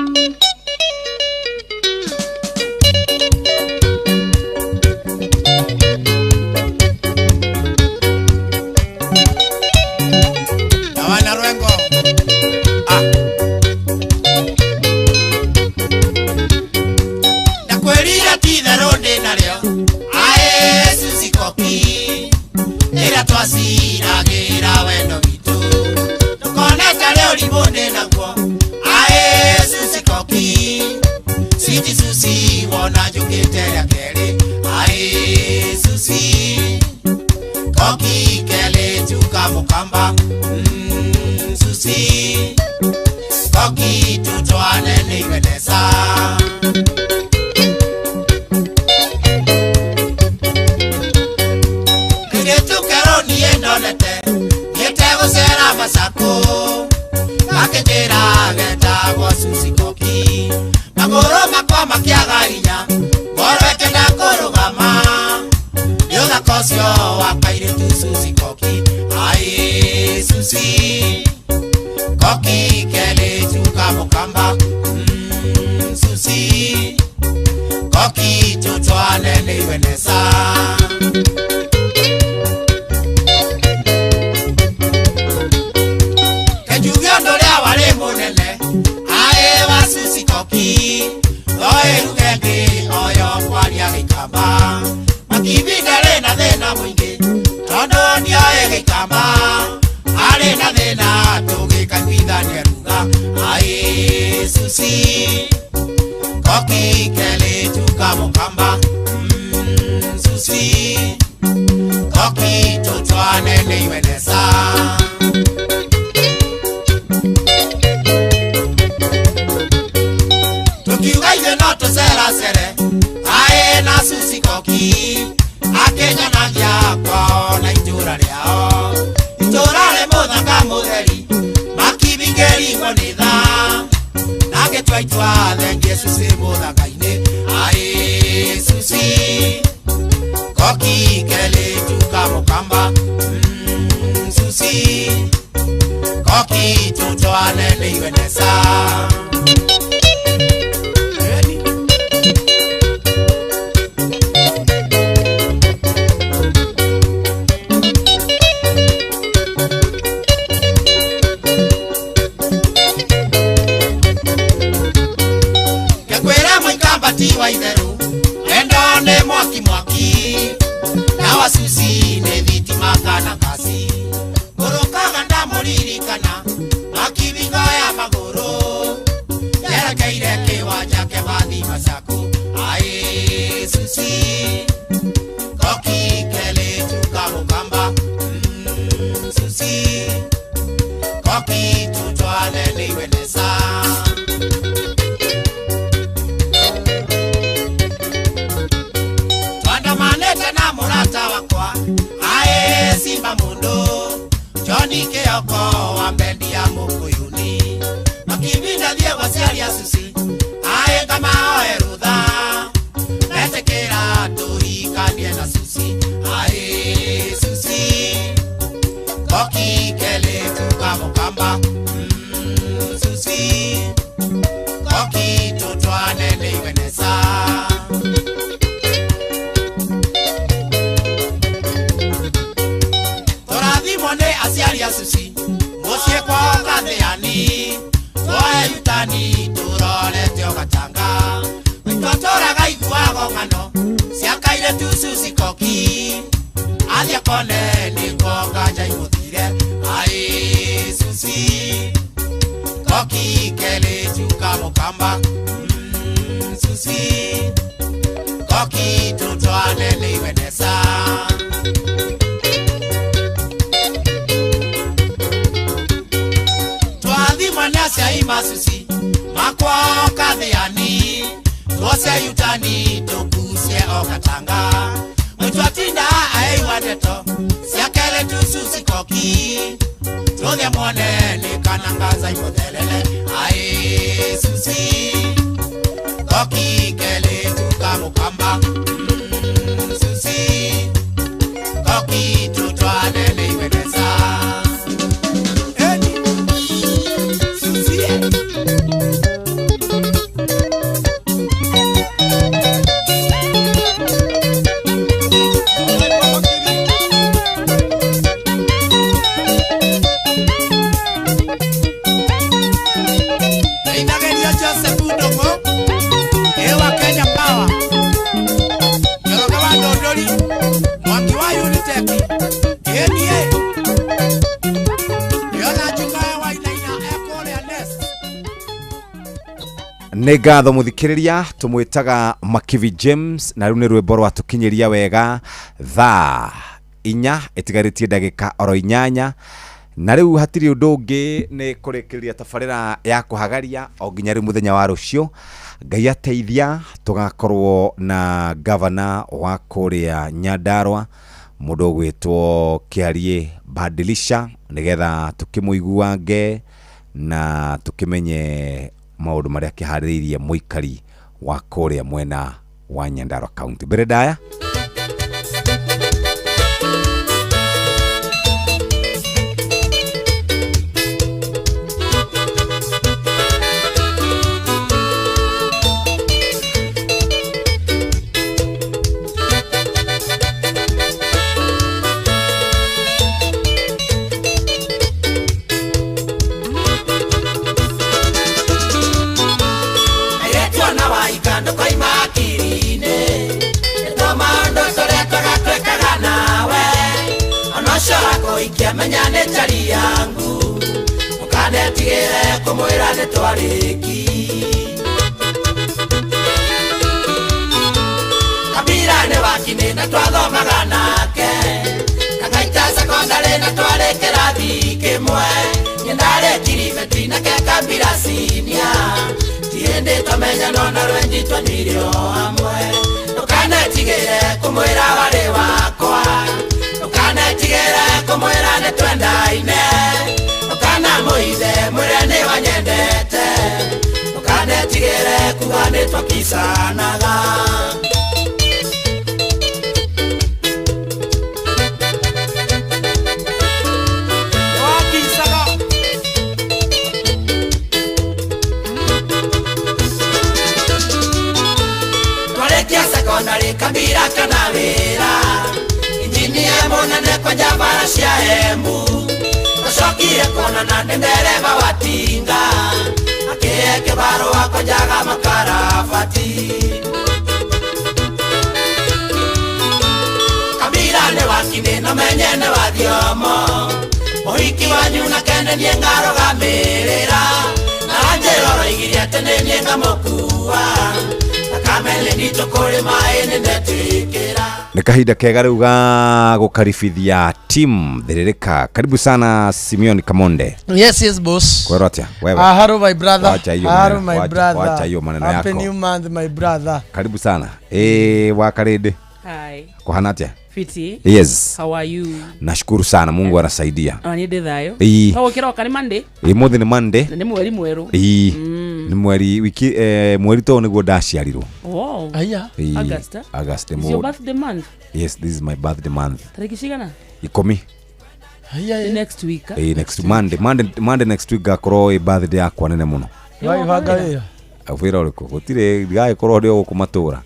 Twaciragĩra wendo witũ ndũkonete rĩ ũrimũ ndĩ naguo. Aĩ Susi Koki siti Susi wona njũkĩte rĩa kerĩ. Aĩ Susi Koki kelĩ njuka mũkamba. Susi Koki tutwane nĩ iwenesa. Masako akĩnjĩra getagwo Susi Koki magũrũ makwa makĩaga hinya ngoro ĩkĩenda kũrũgama nĩ ũthaka ũcio wa kairĩtu Susi Koki. Ai Susi Koki kelĩ njuka mũkamba. Susi Koki tutwane nĩ iwenesa. Susi koki keletu kamukamba Susi koki tutwane niwenesa. Tukiuga ithuĩ no tũceracere aĩ na Susi koki akenyonagia kwao na itũra rĩao itũra rĩ mũthanga mũtheri makibingĩrigwo nĩ thaa nagĩtua itua thengie Susi mũthanga-inĩ aĩ Susi koki keletu kamũkamba Susi koki tutwane nĩiwenesa. Wa itheru endo nĩ mwaki mwaki na wa Susi nĩ thitima kana kasi ngũrũkaga ndamũririkana makibingo ya magũrũ yerekeire kĩwanja kĩbathi macaku aĩ Susi koki keletu kamũkamba Susi koki tutwane nĩiwenesa. Simba mundo Johnny Kioko wa mbendi ya Mukuyuni makibinda thie gwaciari a Susi aĩ kama oe rutha metĩkĩra tũhikanie na Susi aĩ Susi koki keletu kamũkamba Susi koki tutwane nĩiwenesa. Aciari a Susi mũciĩ kwao Gathiani twoe yutani tũrorete o gatanga twatũraga iguago ng'ano ciakaire tu Susi koki athiĩ akone nĩguo nganja imũthire aĩ Susi koki keletu kamũkamba Susi koki tutwane nĩiwenesa. Aciari Susi makwa Kathiani tuose yutani tukusie o gatanga mwitwatinda aeiwa ndeto ciakele tu Susi koki tuthie mwone nĩ kana ngaza imũtherere aĩ Susi koki keletu kamũkamba Susi koki tutwane nĩiwenesa. Nĩ ngatho mũthikĩrĩria tũmwĩtaga Makivi James na rĩu nĩ rwĩmbo rwatũkinyĩria wega thaa 4 ĩtigarĩtie ndagĩka oro 8 na rĩu hatirĩ ũndũ ũngĩ nĩ kũrĩkĩrĩria tabarĩra ya kũhagaria o nginya rĩu mũthenya wa rũciũ. Ngai ateithia tũgakorwo na gavana wa kũrĩa Nyandarua mũndũ ũgwĩtwo Kĩarie Badilisha nĩgetha tũkĩmũiguange na tũkĩmenye maũndũ marĩa kĩharĩrĩirie mũikari wa kũrĩa mwena wa Nyandarua County. Mbere ndaya Menya nĩ njari yangu. Ndũkanetigĩre kũmwĩra nĩ twarĩki. Kabira nĩ wakinĩ na twathomaga nake. Kangaita sekondarĩ na twarĩ kĩrathi kĩmwe. Niĩ ndarĩ kiribeti nake Kabira senior. Ti hĩndĩ twamenyana na rwenji twanyuire o hamwe. Ndũkanetigĩre kũmwĩra warĩ wakwa. Ndũkanetigĩre kũmwĩra nĩ twendaine. Ndũkanamũithe mwĩre nĩ wanyendete. Ndũkanetigĩre kuga nĩ twakicanaga. Twakicaga. Twarĩkia sekondarĩ Kabira kana wĩra. Injinia mũnene kwanja bara cia Embu. Tũcokire kuonana nĩ ndereba wa tinga. Akĩhe kĩbarũa kwanjaga makarabati. Kabira nĩ wakinĩ na menye nĩ wa thiomo. Ũhiki wanyu na kene niĩ ngarũgamĩrĩra. Na Anjĩra ũroigire atĩ nĩ niĩ ngamũkua. Thakame nĩ nditũ kũrĩ maĩ nĩ ndetĩkĩra. Nĩ kahinda kega rĩu ga gũkaribithia team Thĩrĩrĩka. Karibu sana Simeon Kamonde. Yes, yes, boss. Kwĩrwo atĩa wewe? Hello, my brother. Wacha hiyo Hello, maneno, my brother. wacha hiyo maneno Happy yako. new month, my brother. Karibu sana. Wakarĩndĩ. Hi. Kuhana atĩa? Fiti. Yes. How are you? Nashukuru sana, Mungu anasaidia. Ona niĩ ndĩ thayũ. Ĩĩ. Tũgũkĩroka nĩ Monday. Ũmũthĩ nĩ Monday. Na nĩ mweri mwerũ. Ĩĩ. Nĩ mweri wiki mweri to nĩguo ndaciarirwo. Wow. Aya. Ĩĩ. August. Eh? August. It's your birthday month. Yes, this is my birthday month. Tarĩki cigana? 10. Aya. Next week. Eh? Ĩĩ, next Monday, Monday next week ngakorwo ĩ birthday yakwa nene mũno. Wagĩbanga wĩra. Wĩra ũrĩkũ? Gũtirĩ ndigagĩkorwo ndĩ o gũkũ matũra.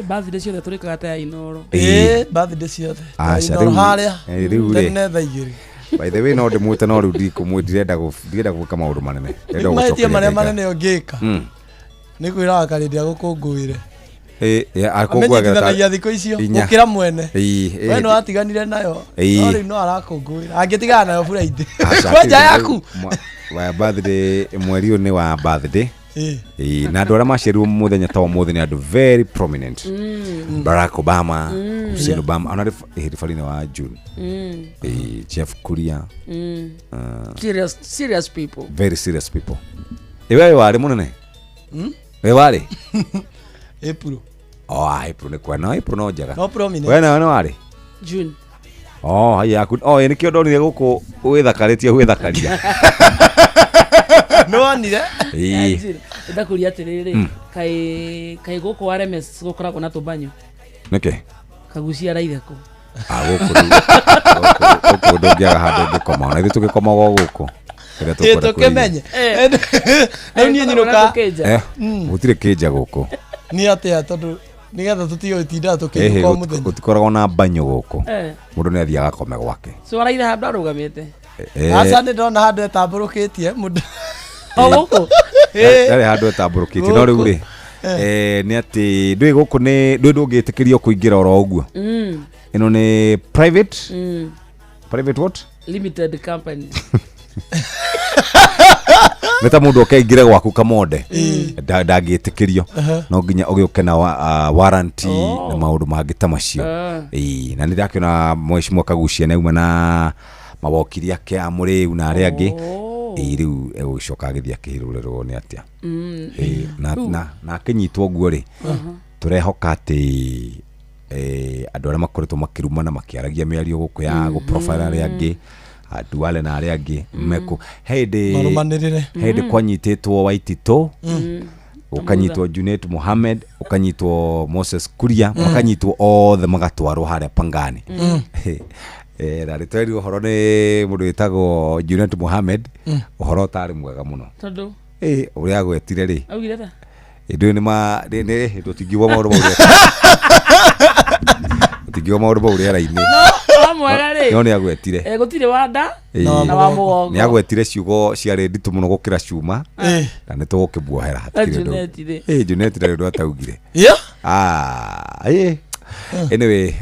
Birthday ciothe tũrĩkaga ta ya Inoro. Ĩĩ. Birthday ciothe. Aca, Inoro rĩu- harĩa. Rĩu rĩ. Tene thaa igĩrĩ. By the way no ndĩmwĩte no rĩu ndikũmwĩ ndirenda gwĩka maũndũ manene. Ndĩrenda Nĩ mahĩtia gũcokeria marĩa Ngai. manene ũngĩka. Nĩ kwĩra wakarĩndĩ agũkũngũĩre. Akũngũagĩra ta- Amenyitithanagia thikũ icio inya. gũkĩra mwene. Ĩĩ, We nĩ watiganire nayo. Ĩĩ. No rĩu no arakũngũĩra. Angĩtigana nayo Friday. Aca, Kwanja rĩu- yaku. Wa birthday mweri ũyũ nĩ wa birthday. Ĩĩ. Ĩĩ, na andũ arĩa maciarirwo mũthenya ta ũmũthĩ nĩ andũ very prominent. Barack Obama, Hussein Obama, ona rĩbari-inĩ wa June. Ĩĩ, Jeff Kuria. Serious, serious people. Very serious people. Ĩ wewe warĩ mũnene? We warĩ? April. Oh, April nĩ kwa no April no njega. No prominent. We nawe nĩ warĩ? June. Oh, haya yaku. Oh, ĩ nĩkĩo ndonire gũkũ wĩthakarĩtie gwĩthakaria. Nĩ wonire? Ĩĩ. Ndakũria atĩrĩrĩ, kaĩ gũkũ wa Remes gũkoragwo na tũbanyo? Nĩkĩ? Kagucia araithe kũ? Ah, gũkũ rĩu. Gũkũ ndũngĩaga handũ ũngĩkoma. Ona ithuĩ tũgĩkomaga o gũkũ. Kĩrĩa Ĩĩ, tũkwenda kwĩria. tũkĩmenye. Rĩu niĩ nyinũka. Gũtirĩ kĩnja gũkũ. Nĩ atĩa tondũ nĩgetha tũtige gũtindaga Ĩhĩ, tũkĩinũka o mũthenya. gũtikoragwo na banyo gũkũ. Mũndũ nĩ athiaga akome gwake. So araithe handũ arũgamĩte. Aca nĩ ndona handũ etambũrũkĩtie mũndũ. O gũkũ? Ndarĩ handũ etambũrũkĩtie no rĩu rĩ nĩ atĩ ndũĩ gũkũ nĩ ndũĩ ndũngĩtĩkĩrio kũingĩra oro ũguo. Ĩno nĩ private. Private what? Limited company. Nĩ ta mũndũ oke aingĩre gwaku Kamonde. Ndangĩtĩkĩrio. No nginya ũgĩũke na warranty na maũndũ mangĩ ta macio. Ĩĩ, na nĩ ndakĩona mheshimiwa Kaguchia nĩ auma na mawokiri ake a Mũrĩu na arĩa angĩ. Ĩĩ, rĩu egũgĩcoka agĩthiĩ akĩhĩrũrĩrwo nĩ atĩa. Ĩĩ, na akĩnyitwo ũguo rĩ, tũrehoka atĩ andũ arĩa makoretwo makĩrumana makĩaragia mĩario gũkũ ya gũ-profile arĩa angĩ, Duale na arĩa angĩ mekũ hĩndĩ Marũmanĩrĩre. hĩndĩ kwanyitĩtwo Waititũ, ũkanyitwo Junet Mohamed, ũkanyitwo Moses Kuria, makanyitwo othe magatwarwo harĩa Pangani. Na nĩ twerirwo ũhoro nĩ mũndũ wĩtagwo Junet Mohamed, ũhoro ũtarĩ mwega mũno. Tondũ? Ũrĩa agwetire rĩ. Augire ta? Ndũĩ nĩ ma nĩ tũtingiuga maũndũ mau rĩera. Tũtingiuga maũndũ mau rĩera-inĩ. No, wa mwega rĩ. No nĩ agwetire. Gũtirĩ wa nda Ĩĩ. na wa mũgongo. Nĩ agwetire ciugo ciarĩ nditũ mũno gũkĩra cuma. Na nĩ tũgũkĩmuohera hatikĩrĩ ũndũ. Junet rĩ. Junet ndarĩ ũndũ ataugire. Yeah. Anyway,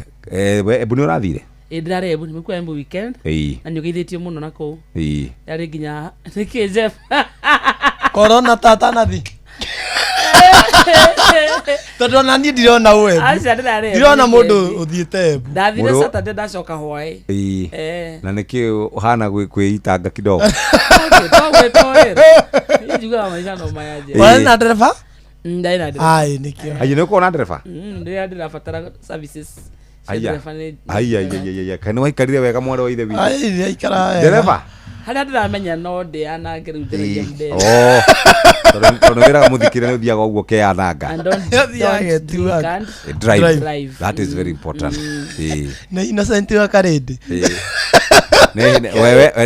we Ebu nĩ ũrathire? Ĩ ndĩrarĩ Embu, nimekuwa Embu weekend. Na nĩ ũgeithĩtio mũno na kũu. Yarĩ nginya nĩkĩ Jeff? Corona tatanathi tondũ ona niĩ ndirona ũembu. Aca, ndĩrarĩ Embu Ndirona mũndũ weekend. ũthiĩte Embu. Ndathire Saturday, ndacoka hwaĩ. Na nĩkĩ ũhana kwĩitanga kidogo? Twagwĩtoĩra njugaga maica no maya nje. Warĩ na ndereba? Ndarĩ na ndereba. Ai, nĩkĩo. Aye, nĩ ũkorwo na ndereba? Rĩrĩa ndĩrabatara services cia Aya. ndereba nĩ Aya, aya, aya, aya, kaĩ nĩ waikarire wega mwarĩ wa ithe witũ? Ai, ndaikara wega. Ndereba? Harĩa ndĩramenya no ndĩanange rĩu njaragia mbere. Oh, tondũ wĩraga mũthikĩre nĩ ũthiaga ũguo ũkeananga. And don't, Thiaga don't drink tu. and Drive. Drive. That is very important. Nĩ Innocent wa Karĩndĩ.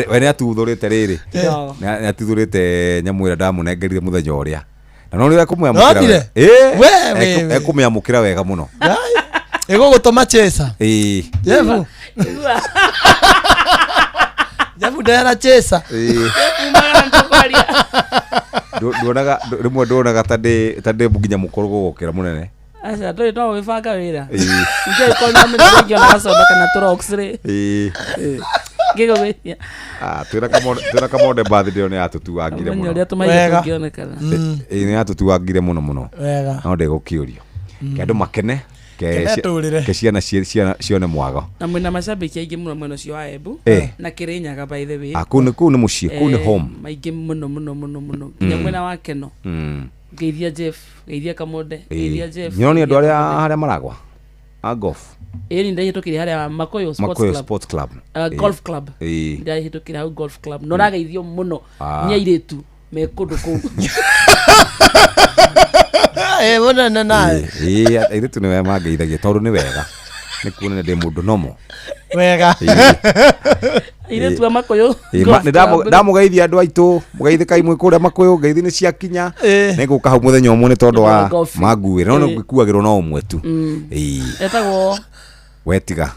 We nĩ atuthũrĩte rĩrĩ. No. Nĩ atuthũrĩte nyamũ ĩrĩa ndamũnengerire mũthenya ũrĩa na no nĩ ekũmĩamũkĩra. Nonire? We, we, we. Ekũmĩamũkĩra wega mũno. Ĩgũgũtũma chesa. Jefu. Jefu ndera chesa. Umaga nĩtũkwaria. Nduonaga rĩmwe, nduonaga ta ndĩ nginya mũkũrũ gũgũkĩra mũnene. Aca, ndũrĩ no gwĩbanga wĩra. Ingĩkorwo nĩamenya ingĩona gacoda kana tũrocks rĩ, ngĩgũgĩria. Ah, twĩna kamonde birthday nĩ yatũtuangire Mũmenya mũno. ũrĩa tũmaitho Wega. tũngĩonekana. Ĩĩ, nĩ yatũtuangire mũno mũno. Wega. No ndĩgũkĩũrio ke andũ makene, ke Kene tũrĩre. ke ciana cione mwago. Na mwĩna macambĩki aingĩ mũno mwena ũcio wa Embu na Kĩrĩnyaga, by the way. Ah, kũu nĩ mũciĩ, kũu nĩ home. Maingĩ mũno mũno mũno mũno nginya mwena wa Keno. Ngeithia Jeff, ngeithia Kamonde, ngeithia Jeff. Nyoni andũ ngeithia arĩa Kamonde. harĩa maragwa a golf. Ĩĩ, nĩ ndahĩtũkire harĩa Makoyo Sports Makoyo Club. Sports Club. Golf club. Ndahĩtũkire hau golf club na ũrageithio mũno nĩ airĩtu me kũndũ kũu. Ĩ mũnene nawe. Ĩĩ, airĩtu nĩ wega mangeithagia tondũ nĩ wega nĩ kuona ndĩ mũndũ nomo. Wega. Airĩtu a Makoyo Ĩĩ, Golf nĩ Club. ndamũgeithia andũ aitũ, mũgeithĩkai mwĩ kũrĩa Makũyũ, ngeithi nĩ ciakinya. Nĩ ngũka hau mũthenya ũmwe nĩ tondũ wa Golf. manguĩre no nĩ ngĩkuagĩrwo no ũmwe tu. Etagwo Wetiga.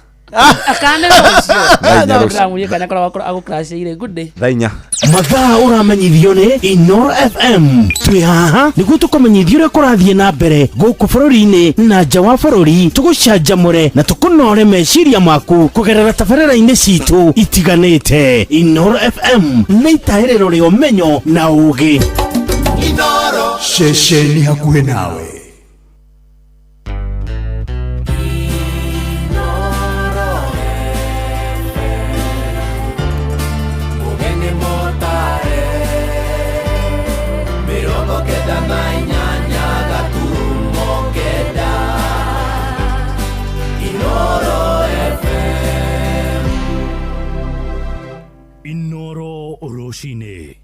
Akane rũciũ. Thaa inya rũciũ. Ndĩramũria kana akoragwo agũcrashĩire. Good day. Thaa 4. Mathaa ũramenyithio nĩ Inoro FM. Twĩ haha nĩguo tũkũmenyithia ũrĩa kũrathiĩ na mbere gũkũ bũrũri-inĩ na nja wa bũrũri, tũgũcanjamũre na tũkũnore meciria maku kũgerera tabarĩra-inĩ citũ itiganĩte. Inoro FM nĩ itahĩrĩro rĩa ũmenyo na ũũgĩ. Ceceni hakuhĩ nawe. Mũgeni mũtare 98.9 Inoro FM. Inoro rũcinĩ.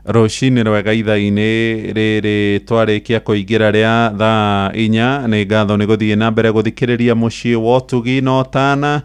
Rũcinĩ rwega ithaa-inĩ rĩrĩ twarĩkia kũingĩra rĩa thaa 4. Nĩ ngatho nĩ gũthiĩ na mbere gũthikĩrĩria mũciĩ wa ũtugi na ũtana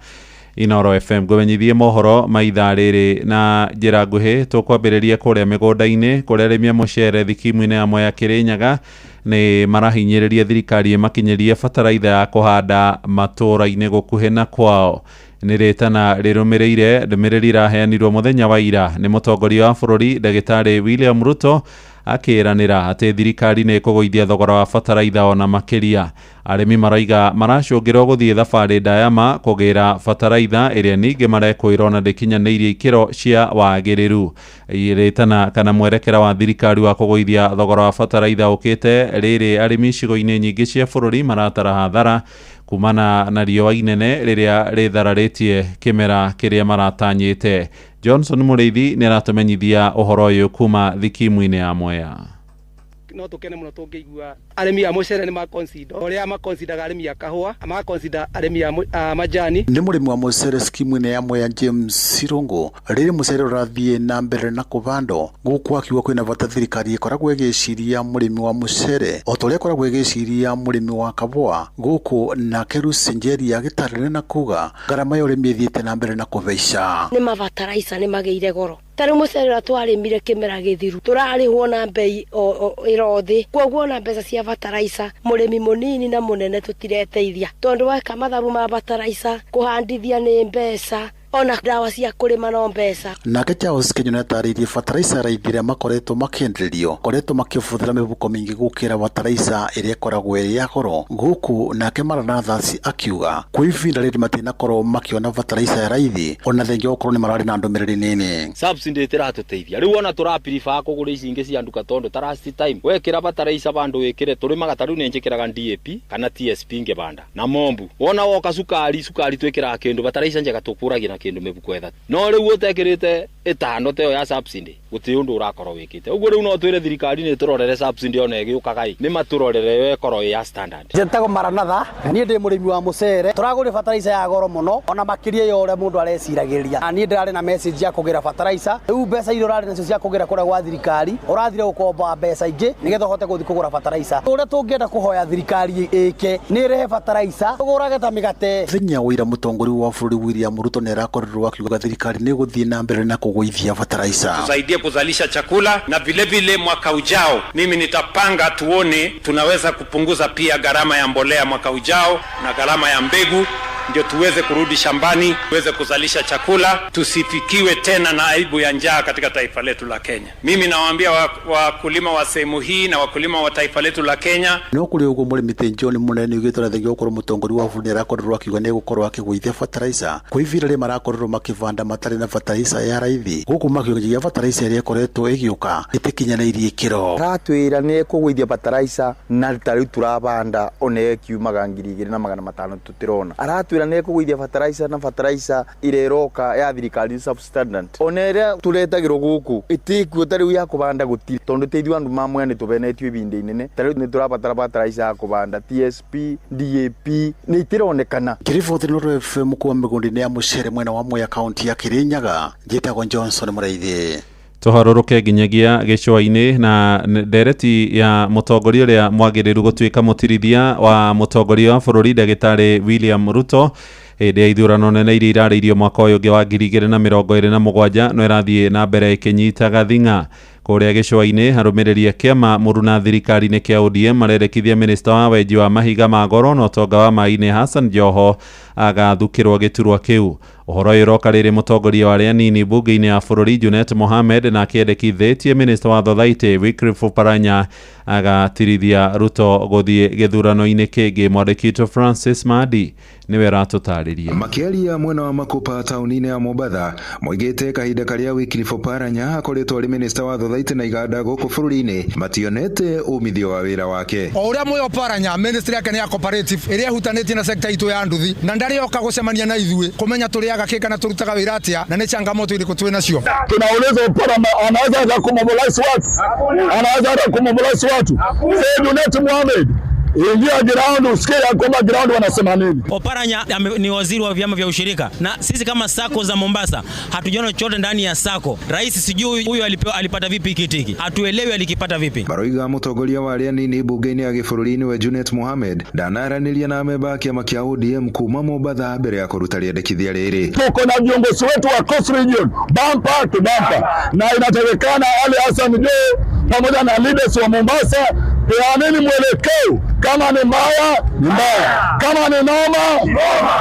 Inoro FM. Ngũmenyithie mohoro ma ithaa rĩrĩ na njĩra nguhĩ. Tũkwambĩrĩria kũrĩa mĩgũnda-inĩ, kũrĩa arĩmi a mũcere thikimu-inĩ ya Mwea Kĩrĩnyaga nĩ marahinyĩrĩria thirikari ĩmakinyĩrie bataraitha ya kũhanda matũũra-inĩ gũkuhĩ na kwao. Nĩ rĩtana rĩrũmĩrĩire ndũmĩrĩri iraheanirwo mũthenya wa ira nĩ mũtongoria wa bũrũri ndagĩtarĩ William Ruto, akĩranĩra atĩ thirikari nĩ ĩkũgũithia thogora wa bataraitha ona makĩria. Arĩmi maraiga maracũngĩrwo gũthiĩ thabarĩ ndaya ma kũgĩra bataraitha ĩrĩa ningĩ marekwĩrwo na ndĩkinyanĩirie ikĩro cia wagĩrĩru. Rĩtana kana mwerekera wa thirikari wa kũgũithia thogora wa bataraitha ũkĩte rĩrĩ arĩmi icigo-inĩ nyingĩ cia bũrũri maratara hathara kumana na riũa inene rĩrĩa rĩthararĩtie kĩmera kĩrĩa maratanyĩte. Johnson Mũrĩithi nĩ aratũmenyithia ũhoro ũyũ kuma thikimu-inĩ ya Mwea. No tukene muno tungĩigua arĩmi a mũcere nĩ maconsider ũrĩa maconsideraga arĩmi a kahũa, maconsider arĩmi a majani. Nĩ mũrĩmi wa mũcere skimu-inĩ ya Mwea James Sirungu, rĩrĩ mũcere ũrathiĩ na mbere na kũbandwo gũkũ, akiuga kwĩna bata thirikari ĩkoragwo ĩgĩciria mũrĩmi wa mũcere o ta ũrĩa ĩkoragwo ĩgĩciria mũrĩmi wa kahũa gũkũ. Nake Lucy Njeri agĩtarĩria na kuga ngarama ya ũrĩmi ĩthiĩte na mbere na kũhaica. Nĩ mabataraitha nĩ magĩire goro. Ta rĩu mũcere ũrĩa twarĩmire kĩmera gĩthiru tũrarĩhwo na mbei ĩro thĩ, koguo ona mbeca cia bataraitha mũrĩmi mũnini na mũnene tũtireteithia, tondũ weka mathabu ma bataraitha kũhandithia nĩ mbeca. Ona ndawa cia kũrĩma no mbeca. Nake Charles Kinyua nĩatarĩirie bataraica raithi ĩrĩa makoretwo makĩenderio koretwo makĩbũthĩra mĩhuko mĩingĩ gũkĩra bataraica ĩrĩa ĩkoragwo ĩrĩ ya goro gũkũ. Nake Maranathas akiuga kwa ihinda rĩrĩ matinakorwo makĩona bataraica ya raithi ona thengia gũkorwo nĩ mararĩ na ndũmĩrĩri nini. Subsidy ĩtiratũteithia rĩu ona tũrapiriba kũgũra ici ingĩ cia nduka tondũ ta last time wekĩra bataraica bandũ wĩkĩre tũrĩmaga ta rĩu nĩnjĩkĩraga DAP kana TSP ngĩbanda na mombu wona woka cukari twĩkĩraga kĩndũ bataraica njega tũkũragia na kĩndũ mĩbuko 3 no rĩu ũtekĩrĩte 5 teyo ya subsidy gũtirĩ ũndũ ũrakorwo wĩkĩte ũguo. Rĩu no twĩre thirikari nĩ tũrorere subsidy ona ĩgĩũkaga ĩ nĩ matũrorere ĩkorwo ĩ ya standard. Njĩtagwo Maranatha na niĩ ndĩ mũrĩmi wa mũcere. Tũragũrire bataraica ya goro mũno ona makĩria ya ũrĩa mũndũ areciragĩria. Na niĩ ndĩrarĩ na message ya kũgĩra bataraica rĩu mbeca iria ũrarĩ nacio cia kũgĩra kũrĩa gwa thirikari ũrathire gũkomba mbeca ingĩ nĩgetha ũhote gũthiĩ kũgũra bataraica. Ũrĩa tũngĩenda kũhoya thirikari ĩke nĩ ĩrehe bataraica tũgũrage ta mĩgate. Mũthenya wa ira mũtongoria wa bũrũri William Ruto nĩarakorirwo akiuga thirikari nĩ ĩgũthiĩ na mbere na kũgũithia bataraica. Tusaidie kuzalisha chakula na vile vile mwaka ujao mimi nitapanga tuone tunaweza kupunguza pia gharama ya mbolea mwaka ujao na gharama ya mbegu, ndio tuweze kurudi shambani, tuweze kuzalisha chakula, tusifikiwe tena na aibu ya njaa katika taifa letu la Kenya. Mimi nawaambia wakulima wa sehemu hii na wakulima wa taifa letu la Kenya. No kuri uguo mũrĩmi ti John Munene nĩugĩte ona thengia gũkorwo mũtongoria wa bũrũri nĩarakorirwo akiuga nĩegũkorwo akĩgũithia bataraica kwa ihinda rĩrĩ marakorirwo makĩbanda matarĩ na bataraica ya raithi gũkũ makiuga bataraica ĩrĩa ĩkoretwo ĩgĩũka ĩtĩkinyanĩirie ikĩro. Aratwĩra nĩekũgũithia bataraica na ta rĩu tũrabanda ona ĩkiumaga 2500 tũtirona. Aratwĩra nĩekũgũithia bataraica na bataraica ĩrĩa ĩroka ya thirikari substandard ona ĩrĩa tũretagĩrwo gũkũ ĩtĩkuo ta rĩu ya kũbanda gũtirĩ tondũ tĩ ithuĩ andũ ma mwea nĩtũvenetio ibinda inene ta rĩu nĩtũrabatara bataraica ya kũbanda TSP DAP nĩ itironekana. Ngĩriboti Nuru FM kuuma mĩgũnda-inĩ ya mũcere mwena wa Mwea kaunti ya Kirinyaga, njĩtagwo Johnson Mũraithi. Tũharũrũke nginyagia gĩcũa-inĩ na ndereti ya mũtongoria ũrĩa mwagĩrĩru gũtuĩka mũtirithia wa mũtongoria wa bũrũri ndagĩtarĩ William Ruto hĩndĩ ya ithurano nene iria irarĩirio mwaka ũyũ ũngĩ wa 2027 no ĩrathiĩ na mbere ĩkĩnyitaga thing'a. Kũrĩa gĩcũa-inĩ arũmĩrĩri a kĩama mũruna thirikari-inĩ kĩa ODM marendekithia minista wa wenji wa mahiga ma goro na ũtonga wa maĩ-inĩ Hassan Joho agathukĩrwo gĩturwa kĩu. Ũhoro ũyũ ũroka rĩrĩ mũtongoria wa arĩa anini mbunge-inĩ ya bũrũri Junet Mohamed na akĩendekithĩtie minista wa thothaitĩ Wycliffe Oparanya agatirithia Ruto gũthiĩ gĩthurano-inĩ kĩngĩ. Mwandĩki witũ Francis Madi nĩwe ũratũtarĩria. Makĩaria mwena wa Makupa taũni-inĩ ya Mombatha moigĩte kahinda karĩa Wycliffe Oparanya akoretwo arĩ minista wa thothaitĩ na iganda gũkũ bũrũri-inĩ mationete umithio wa wĩra wake. O ũrĩa mwĩ Oparanya ministry yake nĩ ya cooperative ĩrĩa ĩhutanĩtie na sekta itũ ya nduthi na ndarĩ oka gũcemania na ithuĩ kũmenya tũrĩaga kĩ kana tũrutaga wĩra atĩa na nĩ changamoto irĩkũ twĩ nacio. Tunauliza Oparanya anaweza hata kumobilize watu, anaweza hata kumobilize watu. Junet Mohamed, ingia ground usikie kwamba ground wanasema nini. Oparanya ni waziri wa vyama vya ushirika na sisi kama sako za Mombasa hatujaona chochote ndani ya sako. Rais sijui huyu alipata vipi kiti hiki, hatuelewi alikipata vipi. Baroiga mũtongoria wa arĩa anini mbunge-inĩ ya gĩbũrũri-inĩ we Junet Mohamed ndanaranĩria na amemba a kĩama kĩa ODM kuma Mombatha mbere ya kũruta rĩendekithia rĩrĩ. Tuko na viongozi wetu wa Coast Region bumper to bumper, na inatakikana Ali Hassan Joho pamoja na leaders wa Mombasa peaneni mwelekeo. Kama ni mbaya ni mbaya, kama ni noma,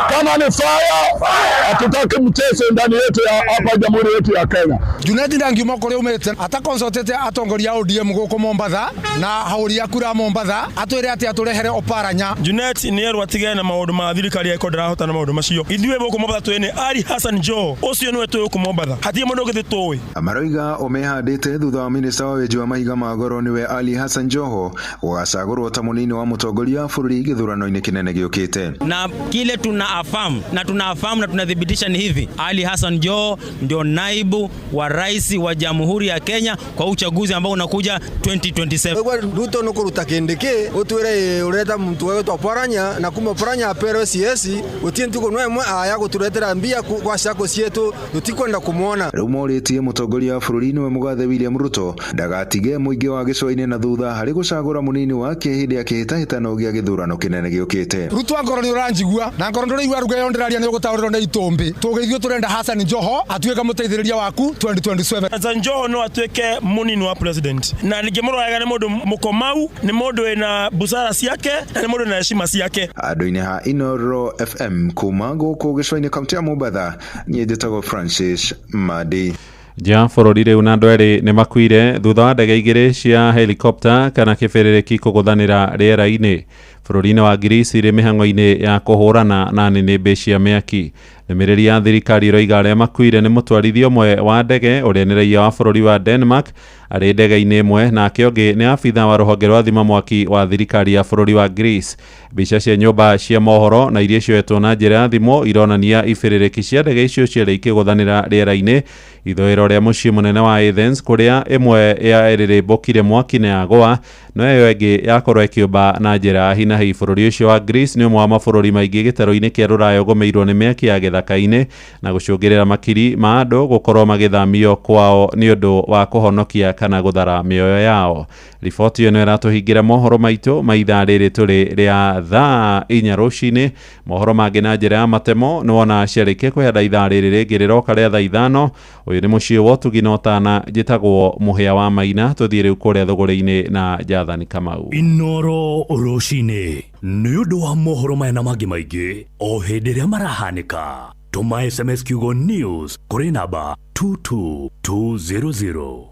kama ni fire. Hatutaki mchezo ndani yetu ya hapa jamhuri yetu ya Kenya. Junet ndangiuma kũrĩa umĩte atakonsultĩte atongoria a ODM gũkũ Mombatha na ahũri a kura Mombatha atwĩre atĩ atũrehere Oparanya. Junet nĩerwo atigane na maũndũ ma thirikari angĩkorwo ndarahota na maũndũ macio. Ithuĩ gũkũ Mombatha twĩ nĩ Ali Hassan Joho ũcio nĩwe twĩ gũkũ Mombatha, hatirĩ mũndũ ũngĩ tũĩ. Maroiga ũmehandĩte thutha wa minista wa wenji wa mahiga ma goro nĩwe Ali Hassan Joho gũgacagũrwo ta mũnini wa mũtongoria wa bũrũri gĩthurano-inĩ kĩnene gĩũkĩte. Na kile tunaafahamu na tunafahamu na tunathibitisha ni hivi, Ali Hassan Joho ndio naibu wa rais wa Jamhuri ya Kenya kwa uchaguzi ambao unakuja 2027. Ruto nũkũruta kĩndĩ kĩ ũtwĩre ũreta muntu wetwa Oparanya na kuma Oparanya aperwe CS gũtirĩ ntuko no ĩmwe aya gũtũretera mbia kwa sako cietu tũtikwenda kũmuona. Rĩu morĩtie mũtongoria wa bũrũri nĩwe mũgathe William Ruto ndagatige mũingĩ wa gĩcũa-inĩ na thutha harĩ gũcagũra mũnini wake hĩndĩ ya kĩhĩtahĩtano gĩa gĩthurano kĩnene. kĩnene gĩũkĩte. Ruto angorwo nĩ ũranjigua na ngorwo ndũraigua ruga ĩyo ndĩraria nĩ ũgũtaũrĩrwo nĩ itũmbĩ tũgĩ ithuĩ tũrenda Hassan Joho atuĩke mũteithĩrĩria waku 2027. Hassan Joho no atuĩke mũnini wa president, na ningĩmũroraga nĩ mũndũ mũkomau, nĩ mũndũ wĩna busara ciake na nĩ mũndũ wĩna heshima ciake. Andũ-inĩ ha Inoro FM kuma gũkũ gĩcũa-inĩ kaunti ya Mombatha, niĩ njĩtagwo Francis Madi. Nja bũrũri rĩu na andũ erĩ nĩ makuire thutha wa ndege igĩrĩ cia helikopta kana kĩbĩrĩrĩki kũgũthanĩra rĩera-inĩ bũrũri-inĩ wa Ngirisi rĩ mĩhang'o-inĩ ya kũhũrana na nĩnĩmbĩ cia mĩaki. Ndũmĩrĩri ya thirikari ĩroiga arĩa makuire nĩ mũtwarithia ũmwe wa ndege ũrĩa nĩ raia wa bũrũri wa Denmark arĩ ndege-inĩ ĩmwe, nake ũngĩ nĩ abitha wa rũhonge rwa thima mwaki wa thirikari ya bũrũri wa Greece. Mbica cia nyũmba cia mohoro na iria cioetwo na njĩra ya thimũ ironania ibĩrĩrĩki cia ndege icio cierĩ ikĩgũthanĩra rĩera-inĩ ithũĩro rĩa mũciĩ mũnene wa Athens, kũrĩa ĩmwe ya ĩrĩrĩmbũkire mwaki na yagũa no ĩyo ĩngĩ yakorwo ĩkĩũmba na njĩra ya hinahi. Bũrũri ũcio wa Greece nĩ ũmwe wa mabũrũri maingĩ gĩtarũ-inĩ kĩa rũraya ũgũmĩirwo nĩ mĩaki ya gĩthaka-inĩ na gũcũngĩrĩra makiri ma andũ gũkorwo magĩthamio kwao nĩ ũndũ wa kũhonokia kana gũthara mĩoyo yao. Riboti ĩno ĩratũhingĩra mohoro maitũ ma ithaa rĩrĩ tũrĩ rĩa thaa 4 rũcinĩ. Mohoro mangĩ na njĩra ya matemo nĩ wona ciarĩkia kwĩhanda ithaa rĩrĩ rĩngĩ rĩroka rĩa thaa 5. Ũyũ nĩ mũciĩ wa ũtugi na ũtana, njĩtagwo Mũhĩa wa Maina. Tũthiĩ rĩu kũrĩa thũgũrĩ-inĩ na Jathani Kamau. Inoro rũcinĩ nĩ ũndũ wa mohoro maya na mangĩ maingĩ o hĩndĩ ĩrĩa marahanĩka, tũma SMS kiugo news kũrĩ namba 22200.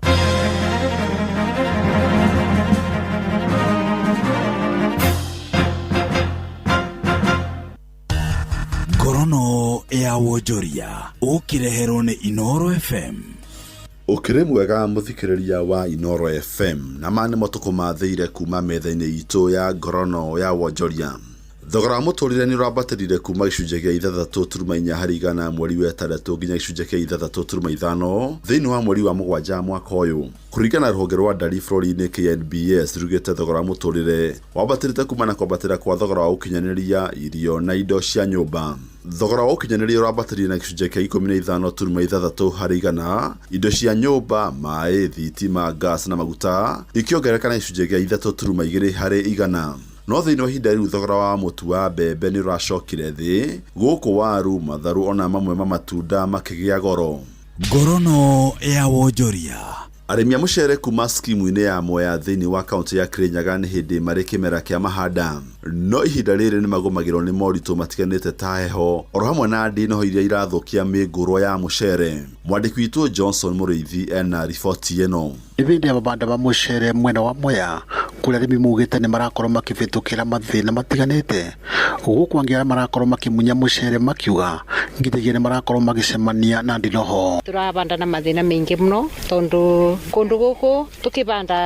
Ngorono ya wonjoria ũkĩreherwo nĩ Inoro FM. Ũkĩrĩ mwega mũthikĩrĩria wa Inoro FM, na ma nĩmo tũkũmathĩire kuma metha-inĩ itũ ya ngorono ya wonjoria. Thogora wa mũtũrĩre nĩ ũrambatĩrire kuma gĩcunjĩ kĩa 6.4 harĩ igana mweri wa ĩtandatũ nginya gĩcunjĩ kĩa 6.5 thĩinĩ wa mweri wa 7 mwaka ũyũ. Kũringana na rũhonge rwa ndari bũrũri-inĩ KNBS rugĩte thogora wa mũtũrĩre wambatĩrĩte kuma na kwambatĩra kwa thogora wa ũkinyanĩria irio na indo cia nyũmba. Thogora wa ũkinyanĩria ũrambatĩrire na gĩcunjĩ kĩa 15.6 harĩ igana, indo cia nyũmba, maĩ, thitima, gas na maguta ikĩongerereka na gĩcunjĩ kĩa 3.2 harĩ igana. No thĩinĩ wa ihinda rĩu thogora wa mũtu wa mbembe nĩ ũracokire thĩ, gũkũ waru, matharũ ona mamwe ma matunda makĩgĩa goro. Ngorono ya wonjoria. Arĩmi a mũcere kuma skimu-inĩ ya Mwea thĩinĩ wa kaunti ya Kirinyaga nĩ hĩndĩ marĩ kĩmera kĩa mahanda, no ihinda rĩrĩ nĩ magũmagĩrwo nĩ moritũ matiganĩte ta heho oro hamwe na ndinoho iria irathũkia mĩngũrwa ya mũcere. Mwandĩki witũ Johnson Mũrĩithi ena riboti ĩno. Nĩ hĩndĩ ya mabanda ma mũcere mwena wa Mwea kũrĩa arĩmi maugĩte nĩ marakorwo makĩhĩtũkĩra mathĩna matiganĩte, gũkũ angĩ arĩa marakorwo makĩmunya mũcere makiuga nginyagia nĩ marakorwo magĩcemania na ndinoho. Tũrabanda na mathĩna maingĩ mũno tondũ kũndũ gũkũ tũkĩbanda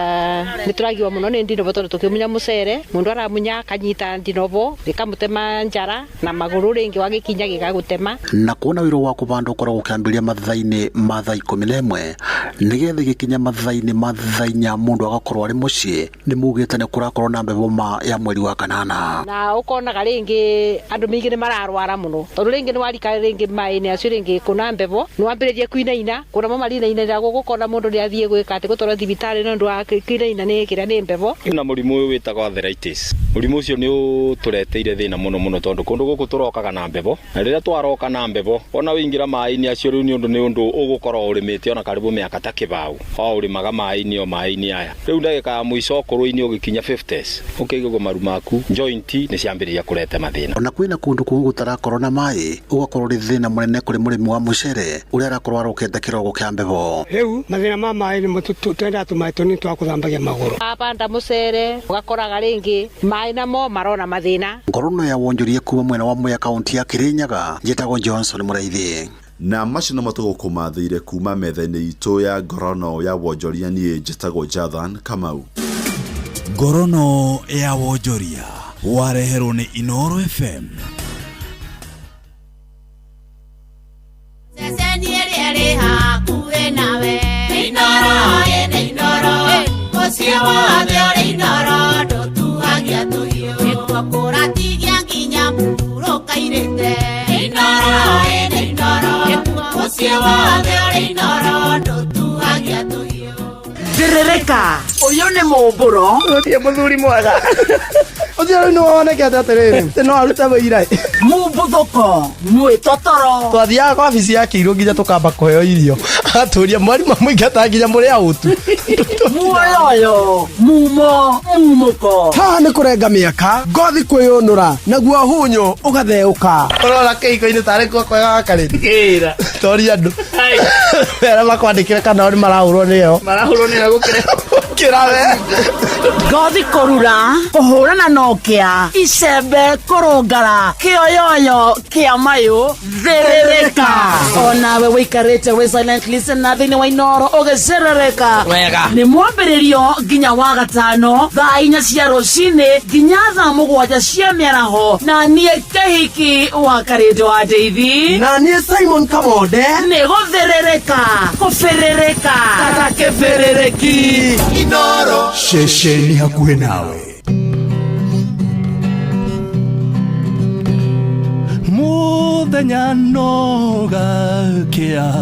nĩ tũragiwa mũno nĩ ndinobo tondũ tũkĩmunya mũcere mũndũ aramunya akanyita ndinobo gĩkamũtema njara na magũrũ rĩngĩ wagĩkinya gĩgagũtema. Na kuona wĩra wa kũbanda ũkoragwo ũkĩambĩrĩria mathaa-inĩ ma thaa 11 nĩgetha gĩkinya mathaa-inĩ ma thaa 4 mũndũ agakorwo arĩ mũciĩ, nĩ maugĩte nĩ kũrakorwo na mbembe ma ya mweri wa 8. Na ũkonaga rĩngĩ andũ maingĩ nĩ mararwara mũno tondũ rĩngĩ nĩ warika rĩngĩ maĩ-inĩ acio rĩngĩ kũna mbembo nĩ wambĩrĩria kuinaina kũna mo marinainĩra gũkũ ũkona mũndũ nĩ athiĩ gwĩka atĩ gũtwarwo thibitarĩ nĩ ũndũ wa kuinaina nĩ kĩrĩa nĩ mbembo. Na mũrimũ ũyũ wĩtagwo arthritis, mũrimũ ũcio nĩ ũtũreteire thĩna mũno mũno tondũ kũndũ gũkũ tũrokaga na mbembo, na rĩrĩa twaroka na mbembo ona wĩingĩra maĩ-inĩ acio rĩu nĩ ũndũ ũgũkorwo ũrĩmĩte ona karibu mĩaka ta kĩbaũ o ũrĩmaga maĩ-inĩ o maĩ-inĩ aya. Rĩu ndagĩka ya mũico ũkũrũ-inĩ ũgĩkinya 50s ũkĩigua maru maku joint nĩ ciambĩrĩria kũrete mathĩna. Ona kwĩna kũndũ kũngĩ gũtarakorwo na maĩ ũgakorwo ũrĩ thĩna mũnene kũrĩ mũrĩmi wa mũcere ũrĩa arakorwo arokete kĩrogo kĩa mbembo. Rĩu mathĩna ma maĩ nĩmo twendaga tũmaĩ tũnini twa kũthambagia magũrũ. Wabanda mũcere ũgakoraga rĩngĩ maĩ namo marona mathĩna. Ngorono ya wonjoria kuma mwena wa Mwea kaunti ya Kirinyaga, njĩtagwo Johnson Mũraithi. Na macio nĩmo tũgũkũmathĩire kuma metha-inĩ itũ ya ngorono ya wonjoria. Niĩ njĩtagwo Jathan Kamau. Ngorono ya wonjoria wareherwo nĩ Inoro FM. Ceceni ĩrĩa ĩrĩ hakuhĩ nawe Inoro ĩnĩ Inoro mũciĩ wothe ũrĩ Inoro ndũtuagia tũhiũ nĩkuo kũratigia nginya mũhurũkairĩte Inoro ĩnĩ Inoro mũciĩ wothe ũrĩ Inoro ndũtuagia tũhiũ. Ndirĩrĩka ũyũ nĩ mũmbũro. Ũyũ mũthuri mwega. Ũcio rĩu nĩwe wonekete atĩrĩrĩ atĩ no arute wĩira. Mumbuthũko mwĩtotoro. Twathiaga kwa wabici ya kĩirũ nginya tũkamba kũheo irio, agatũria mwarimũ amũingata nginya mũrĩ autu. Muoyoyo mumo mumũko. Haha nĩ kũrenga mĩaka, ngothi kwĩyũnũra, naguo hunyũ ũgatheũka. Ũrona kĩhiko-inĩ tarĩ kuo kwega gakarĩti toria andũ arĩa makwandĩkĩre kana o nĩ marahũrwo nĩyo. Marahũrwo nĩyo gũkĩra. Gũkĩra we. Ngothi kũrura, kũhũrana na ũkĩa, icembe kũrũngara, kĩoyoyo kĩa mayũ thĩrĩrĩka. Onawe wĩikarĩte wĩ silent listener thĩinĩ wa Inoro ũgĩcerereka. Wega. Nĩ mwambĩrĩrio nginya wa gatano thaa 4 cia rũcinĩ nginya thaa 7 cia mĩaraho, na niĩ Kĩhiki wa Karĩndũ wa Ndeithi, na niĩ Simon Kamonde. Nĩ gũthĩrĩrĩka kũbĩrĩrĩka kata kĩbĩrĩrĩki. Inoro. Ceceni hakuhĩ nawe. Muthenya no gakia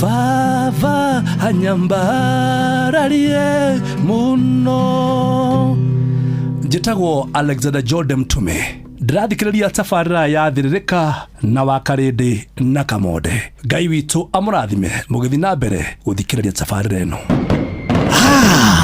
baba anyambararie muno. Njĩtagwo Alexander Jordan Mtume, ndĩrathikĩrĩria tabarĩra ya Thĩrĩrĩka na Wakarĩndĩ na Kamonde. Ngai witũ amũrathime mũgĩthiĩ na mbere gũthikĩrĩria tabarĩra ĩno.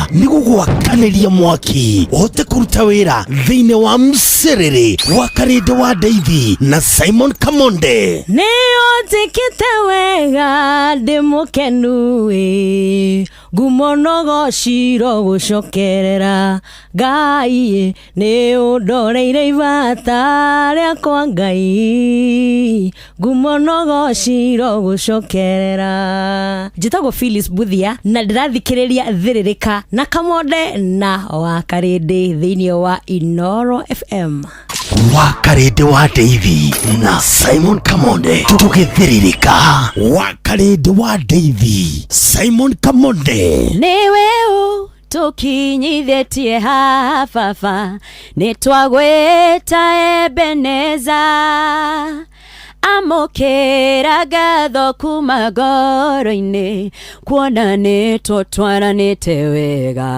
Nĩ gũgwakanĩria mwaki ũhote kũruta wĩra thĩinĩ wa mcerere wa Karĩndĩ wa Ndeithi na Simon Kamonde. Nĩ ũnjĩkĩte wega ndĩ mũkenu ĩ, ngumo no gociro gũcokerera Ngai, nĩ ũndoreire ibata rĩakwa Ngai, ngumo no gociro gũcokerera. Njĩtagwo Phyllis Buthia na ndĩrathikĩrĩria Thĩrĩrĩka na Kamonde na Wakarĩndĩ thĩinĩ wa Inoro FM. Wakarĩndĩ wa Ndeithi na Simon Kamonde, tũgĩthĩrĩrĩka. Wakarĩndĩ wa Ndeithi, Simon Kamonde. Nĩwe ũtũkinyithĩtie haha baba, nĩ twagwĩta Ebeneza, amũkĩra ngatho kuma ngoro-inĩ, kuona nĩ tũtwaranĩte wega,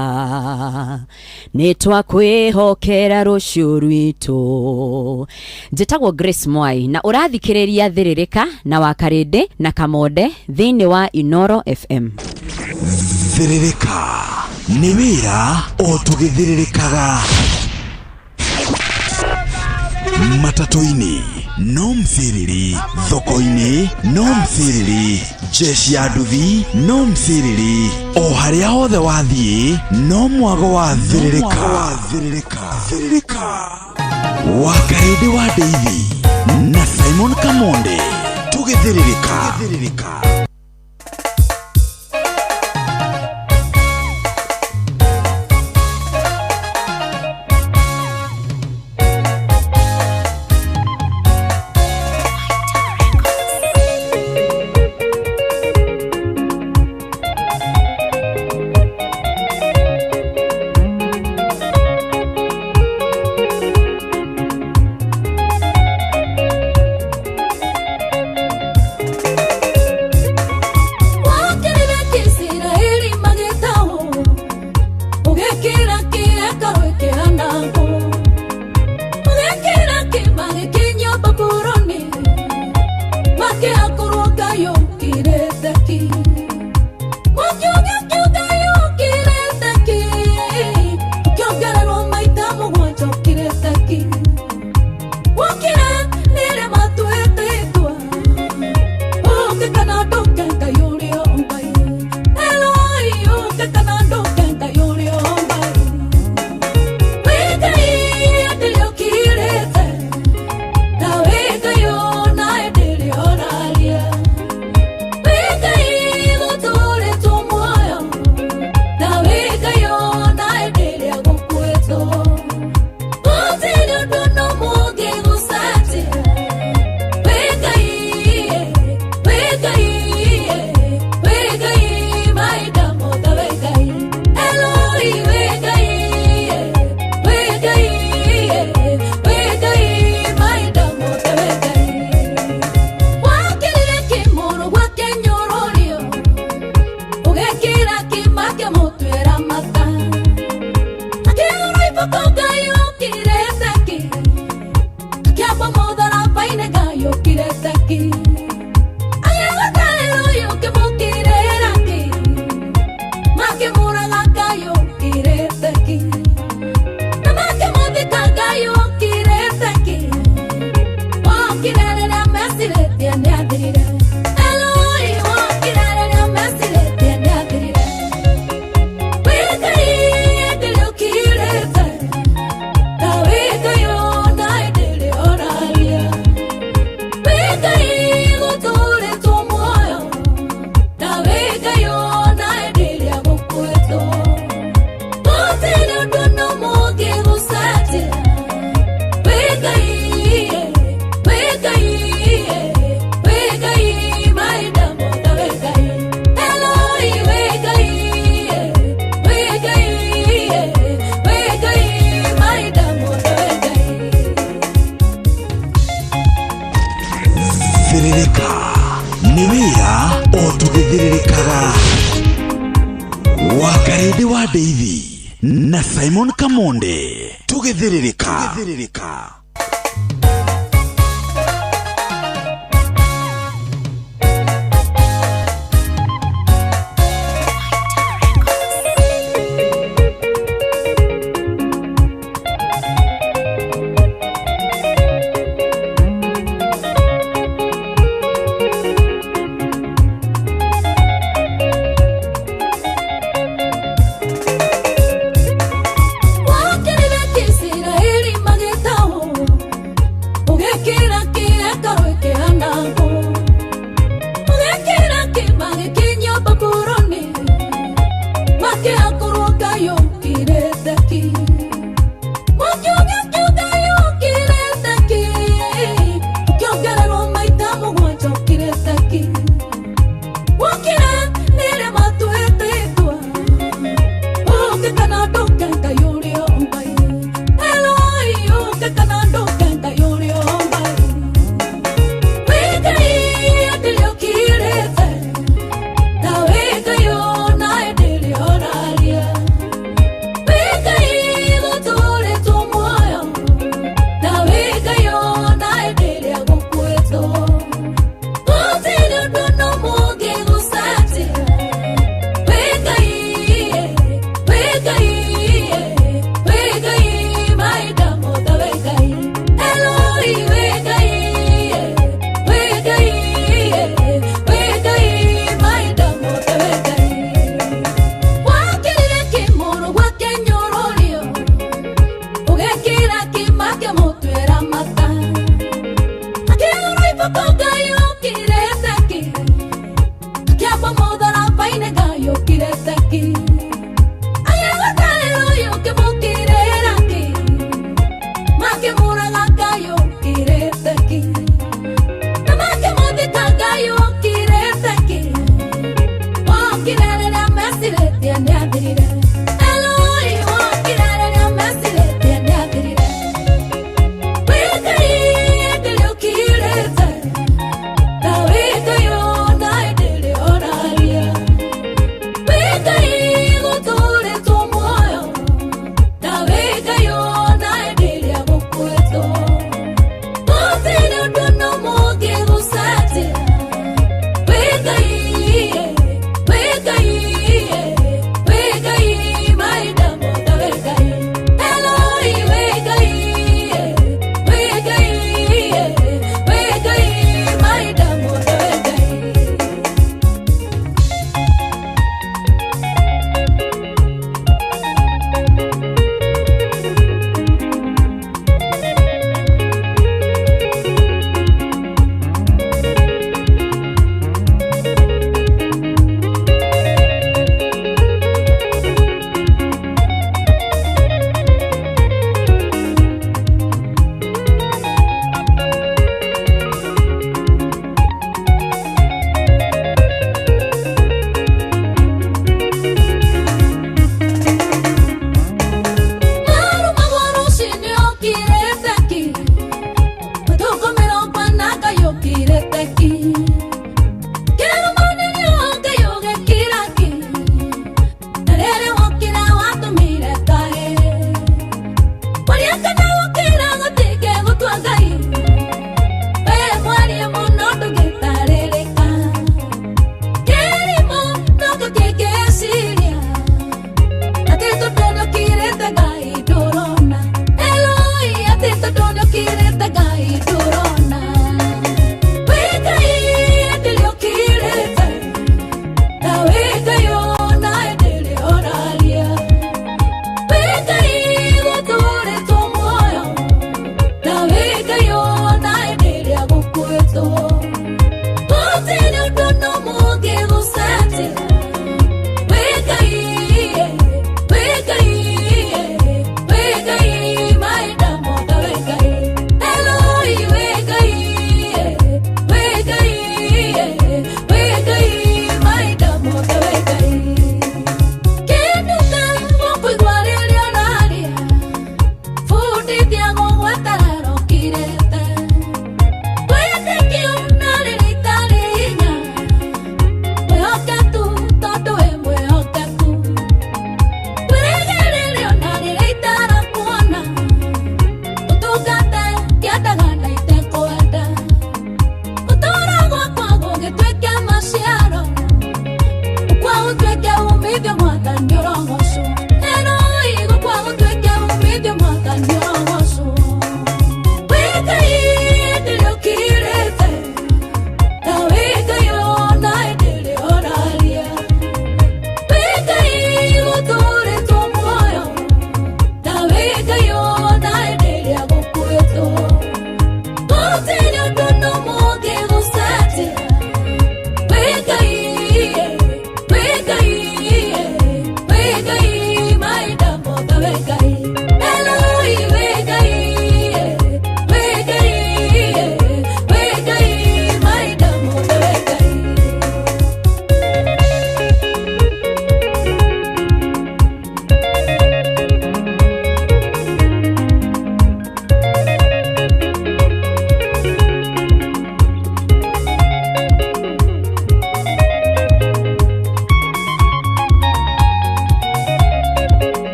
nĩ twakwĩhokera rũciũ rwitũ. Njĩtagwo Grace Mwai na ũrathikĩrĩria Thĩrĩrĩka na Wakarĩndĩ na Kamonde thĩinĩ wa Inoro FM. Thĩrĩrĩka nĩ wĩra o tũgĩthĩrĩrĩkaga. Matatũ-inĩ no mcĩrĩri, thoko-inĩ no mcĩrĩri, jeshi ya nduthi no mcĩrĩri, o harĩa hothe wathiĩ no mwago wa thĩrĩrĩka. Wakarĩndĩ wa Ndeithi na Simon Kamonde, tũgĩthĩrĩrĩka. Tũgĩthĩrĩrĩkaga. Wakarĩndĩ wa Ndeithi na Simon Kamonde. Tũgĩthĩrĩrĩka. Tũgĩthĩrĩrĩka. Wakĩrire kĩisiraeli magĩtahwo, ũgĩkĩra kĩhekarũ ĩkĩanangwo, ũgĩkĩra kĩma gĩkinyio Babuloni, makĩakorwo Ngai ũkirĩte ki. Makiuga kĩu Ngai ũkirĩte ki, ũkĩongererwo maita mũgwanja ũkirĩte ki. Wokire nĩrĩ matuĩtĩtwo, ũke kana ndũke Ngai ũrĩa Ngai. Eloi, ũke kana ndũke Ngai ũrĩa Ngai. Wĩ Ngai hĩndĩ ĩrĩa ũkirĩte, na wĩ Ngai ona hĩndĩ ĩrĩa ũraria. Wĩ Ngai gũtũũrĩtwo muoyo, na wĩ Ngai ona hĩndĩ ĩrĩa gũkuĩtwo. Gũtirĩ ũndũ ona ũmwe ũngĩgũcenjia. Wĩ Ngai, wĩ Ngai, wĩ Ngai, mahinda mothe wĩ Ngai. Eloi, wĩ Ngai, wĩ Ngai, wĩ Ngai, mahinda mothe wĩ Ngai. Wakĩrire kĩmũrũ gwake nyũrũrio, ũgekĩra kĩma kĩmũtuĩra mata. Akĩgũrũ iboko Ngai ũkirĩte ki, akĩamba mũtharaba-inĩ Ngai ũkirĩte ki.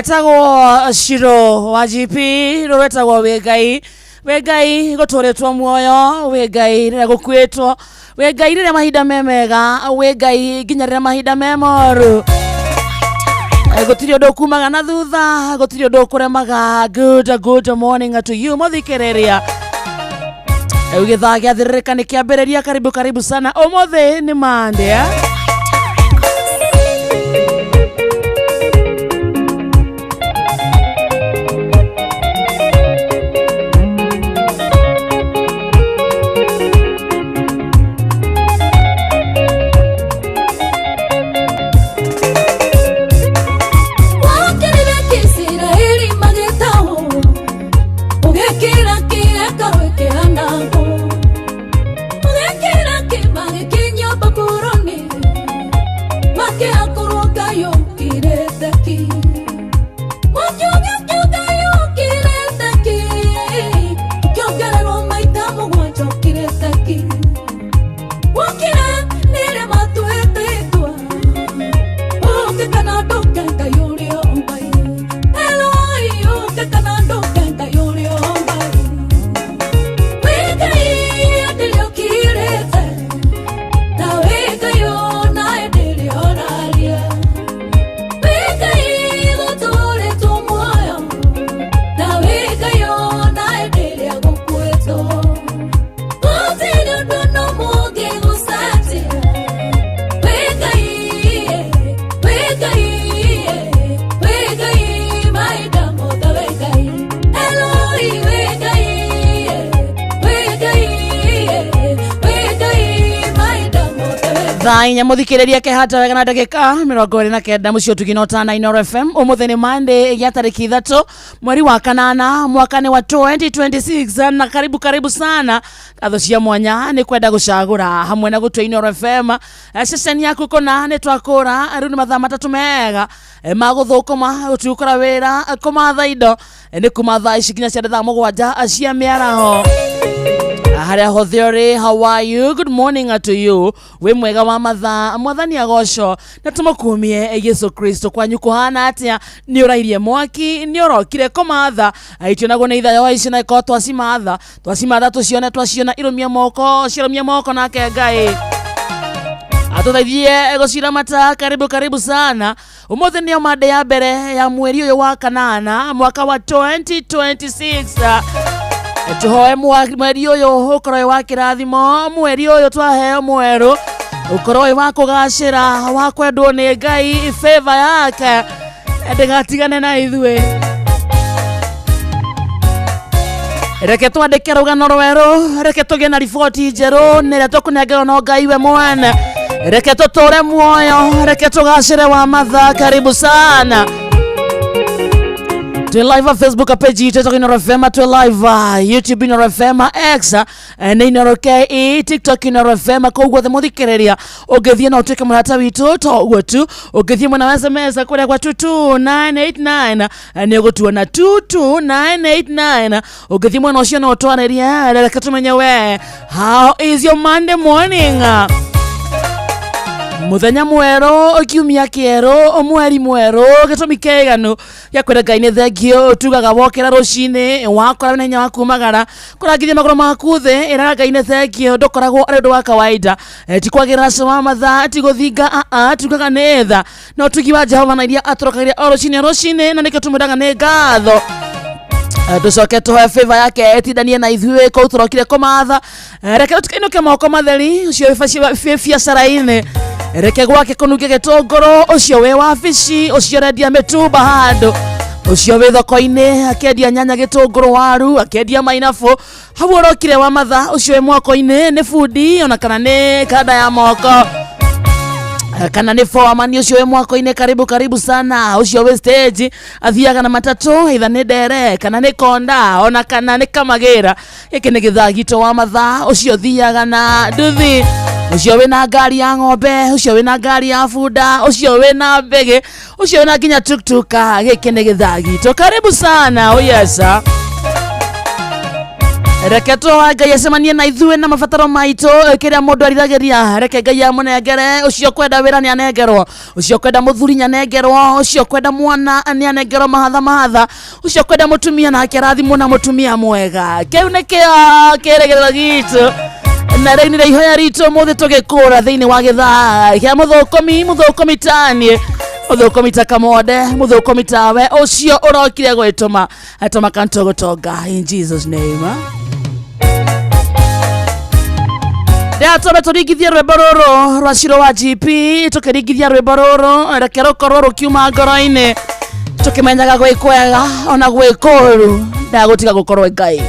Etagwo Shiro wa GP rũrwetagwo wĩ Ngai, wĩ Ngai gũtũrĩtwo muoyo, wĩ Ngai rĩrĩa gũkuĩtwo, wĩ Ngai rĩrĩa mahinda me mega, wĩ Ngai nginya rĩrĩa mahinda me moru. Gũtirĩ ũndũ kumaga na thutha, gũtirĩ ũndũ ũkũremaga. Good morning to you mũthikĩrĩria. Rĩu gĩthaa gĩa thĩrĩrĩka nĩ kĩambĩrĩria. Karibu karibu sana, ũmũthĩ nĩ Monday, eh? Thaa inya mũthikĩrĩria kehata wega na ndagĩka 29 mũciĩ ũtugi na ũtana Inooro FM. Ũmũthĩ nĩ Monday ya tarĩki 3 mweri wa kanana mwaka nĩ wa 2026, na karibu karibu sana. Ngatho cia mwanya nĩ kwenda gũcagũra hamwe na gũtua Inooro FM ceceni yaku kũna nĩ twakũra. Rĩu nĩ mathaa 3 mega ma gũthũkũma, gũtiũkũra wĩra, kũmatha indo nĩ kuma thaa ici nginya cia thaa 7 cia mĩaraho. Harĩa hothe ũrĩ, how are you? Good morning to you. Wĩ mwega wa mathaa, mwathani agoco na tũmũkumie Yesu Kristo. Kwanyu kũhana atĩa? Nĩ ũrairie mwaki, nĩ ũrokire kũmatha itionagwo nĩ ithayo ici, na ikorwo twacimatha tũcione, twaciona irũmia moko, cirũmia moko nake Ngai atũteithie gũciramata. Karibu karibu sana. Ũmũthĩ nĩyo Monday ya mbere ya mweri ũyũ wa kanana mwaka wa 2026. Tuhoe mweri ũyũ ũkorwo wĩ wa kĩrathimo, mweri ũyũ twaheo mwerũ ũkorwo wĩ wa kũgacĩra, wa kwendwo nĩ Ngai, favor yake ndĩgatigane na ithuĩ. Reke twandĩke rũgano rwerũ, reke tũgĩe na riboti njerũ nĩrĩa tũkũnengerwo no Ngai we mwene. Reke tũtũre muoyo, reke tũgacĩre wa mathaa. Karibu sana. Twe live on Facebook page yetu ĩtagwo Inooro FM, twe live YouTube Inooro FM, X nĩ Inooro KE, TikTok Inooro FM. Kũu guothe mũthikĩrĩria ũngĩthiĩ no ũtuĩke mũrata witũ, to ũguo tu, ũngĩthiĩ mwena wa SMS kũrĩa kwa 22989 nĩ ũgũtuona 22989. Ũngĩthiĩ mwena ũcio no ũtwarĩrie, reke tũmenye we, how is your Monday morning? Mũthenya mwerũ, kiumia kĩerũ, mweri mwerũ, gĩtũmi kĩiganu gĩa kwĩra Ngai nĩ thengio. Tugaga wokĩra rũcinĩ wakora wĩna hinya wa kumagara kũrangithia magũrũ maku thĩ, ĩraga Ngai nĩ thengio. Ndũkoragwo arĩ ũndũ wa kawaida, ti kwagĩrĩra wa mathaa, ti gũthinga, aa tugaga nĩ tha na ũtugi wa Jehova na iria atũrokagĩria o rũcinĩ rũcinĩ, na nĩkĩo tũmwĩraga nĩ ngatho. Tũcoke tũhoe favor yake ĩtindanie na ithuĩ kũu tũrokire kũmatha. Reke tũkainũke moko matheri, ũcio wĩ biacara-inĩ, reke gwake kũnunge gĩtũngũrũ, ũcio wĩ wabici, ũcio ũrendia mĩtumba handũ, ũcio wĩ thoko-inĩ akĩendia nyanya, gĩtũngũrũ, waru, akĩendia mainabũ hau ũrokire wa matha, ũcio wĩ mwako-inĩ nĩ bundi ona kana nĩ kanda ya moko kana nĩ foreman, ũcio wĩ mwako-inĩ, karibu karibu sana. Ũcio wĩ stage athiaga na matatũ, either nĩ ndere kana nĩ konda ona kana nĩ kamagĩra, gĩkĩ nĩ gĩthaa gitũ wa mathaa. Ũcio thiaga na nduthi, ũcio wĩna ngari ya ng'ombe, ũcio wĩna ngari ya bunda, ũcio wĩna mbĩgĩ, ũcio wĩna nginya tuktuka, gĩkĩ nĩ gĩthaa gitũ, karibu sana. Oh yes, ah. Reke tũhoe Ngai acemanie na ithuĩ na mabataro maitũ, kĩrĩa mũndũ ariragĩria, reke Ngai amũnengere. Ũcio kwenda wĩra nĩ anengerwo, ũcio kwenda mũthuri nĩ anengerwo, ũcio kwenda mwana nĩ anengerwo mahatha mahatha, ũcio kwenda mũtumia nake arathimwo na mũtumia mwega. Kĩu nĩkĩo kĩrĩgĩrĩro gitũ na rĩu nĩrĩo ihoya ritũ mũthĩ tũgĩkũra thĩinĩ wa gĩthaa kĩa mũthũkũmi, mũthũkũmi taniĩ, mũthũkũmi ta Kamonde, mũthũkũmi tawe ũcio ũrokire gwĩtũma atũma kantũgũtonga, in Jesus name. Ndatũme tũringithie rwĩmbo rũrũ rwa Ciro wa GP, tũkĩringithia rwĩmbo rũrũ, reke rũkorwo rũkiuma ngoro-inĩ, tũkĩmenyaga gwĩ kwega ona gwĩ kũũru ndagũtiga gũkorwo Ngai.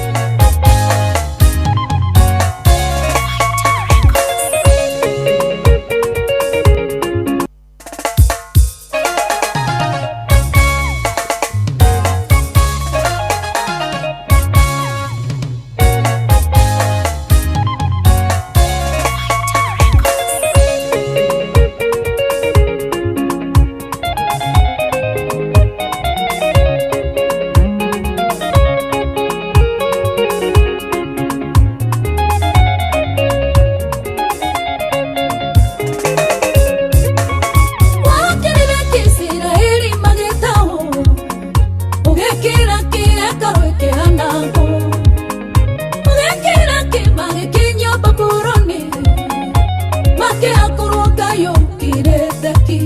Wakĩrire kĩisiraeli magĩtahwo, ũgĩkĩra kĩhekarũ ĩkĩanangwo, ũgĩkĩra kĩmagĩkinyio Babuloni, makĩhakũrwo Ngai ũkirĩte ki.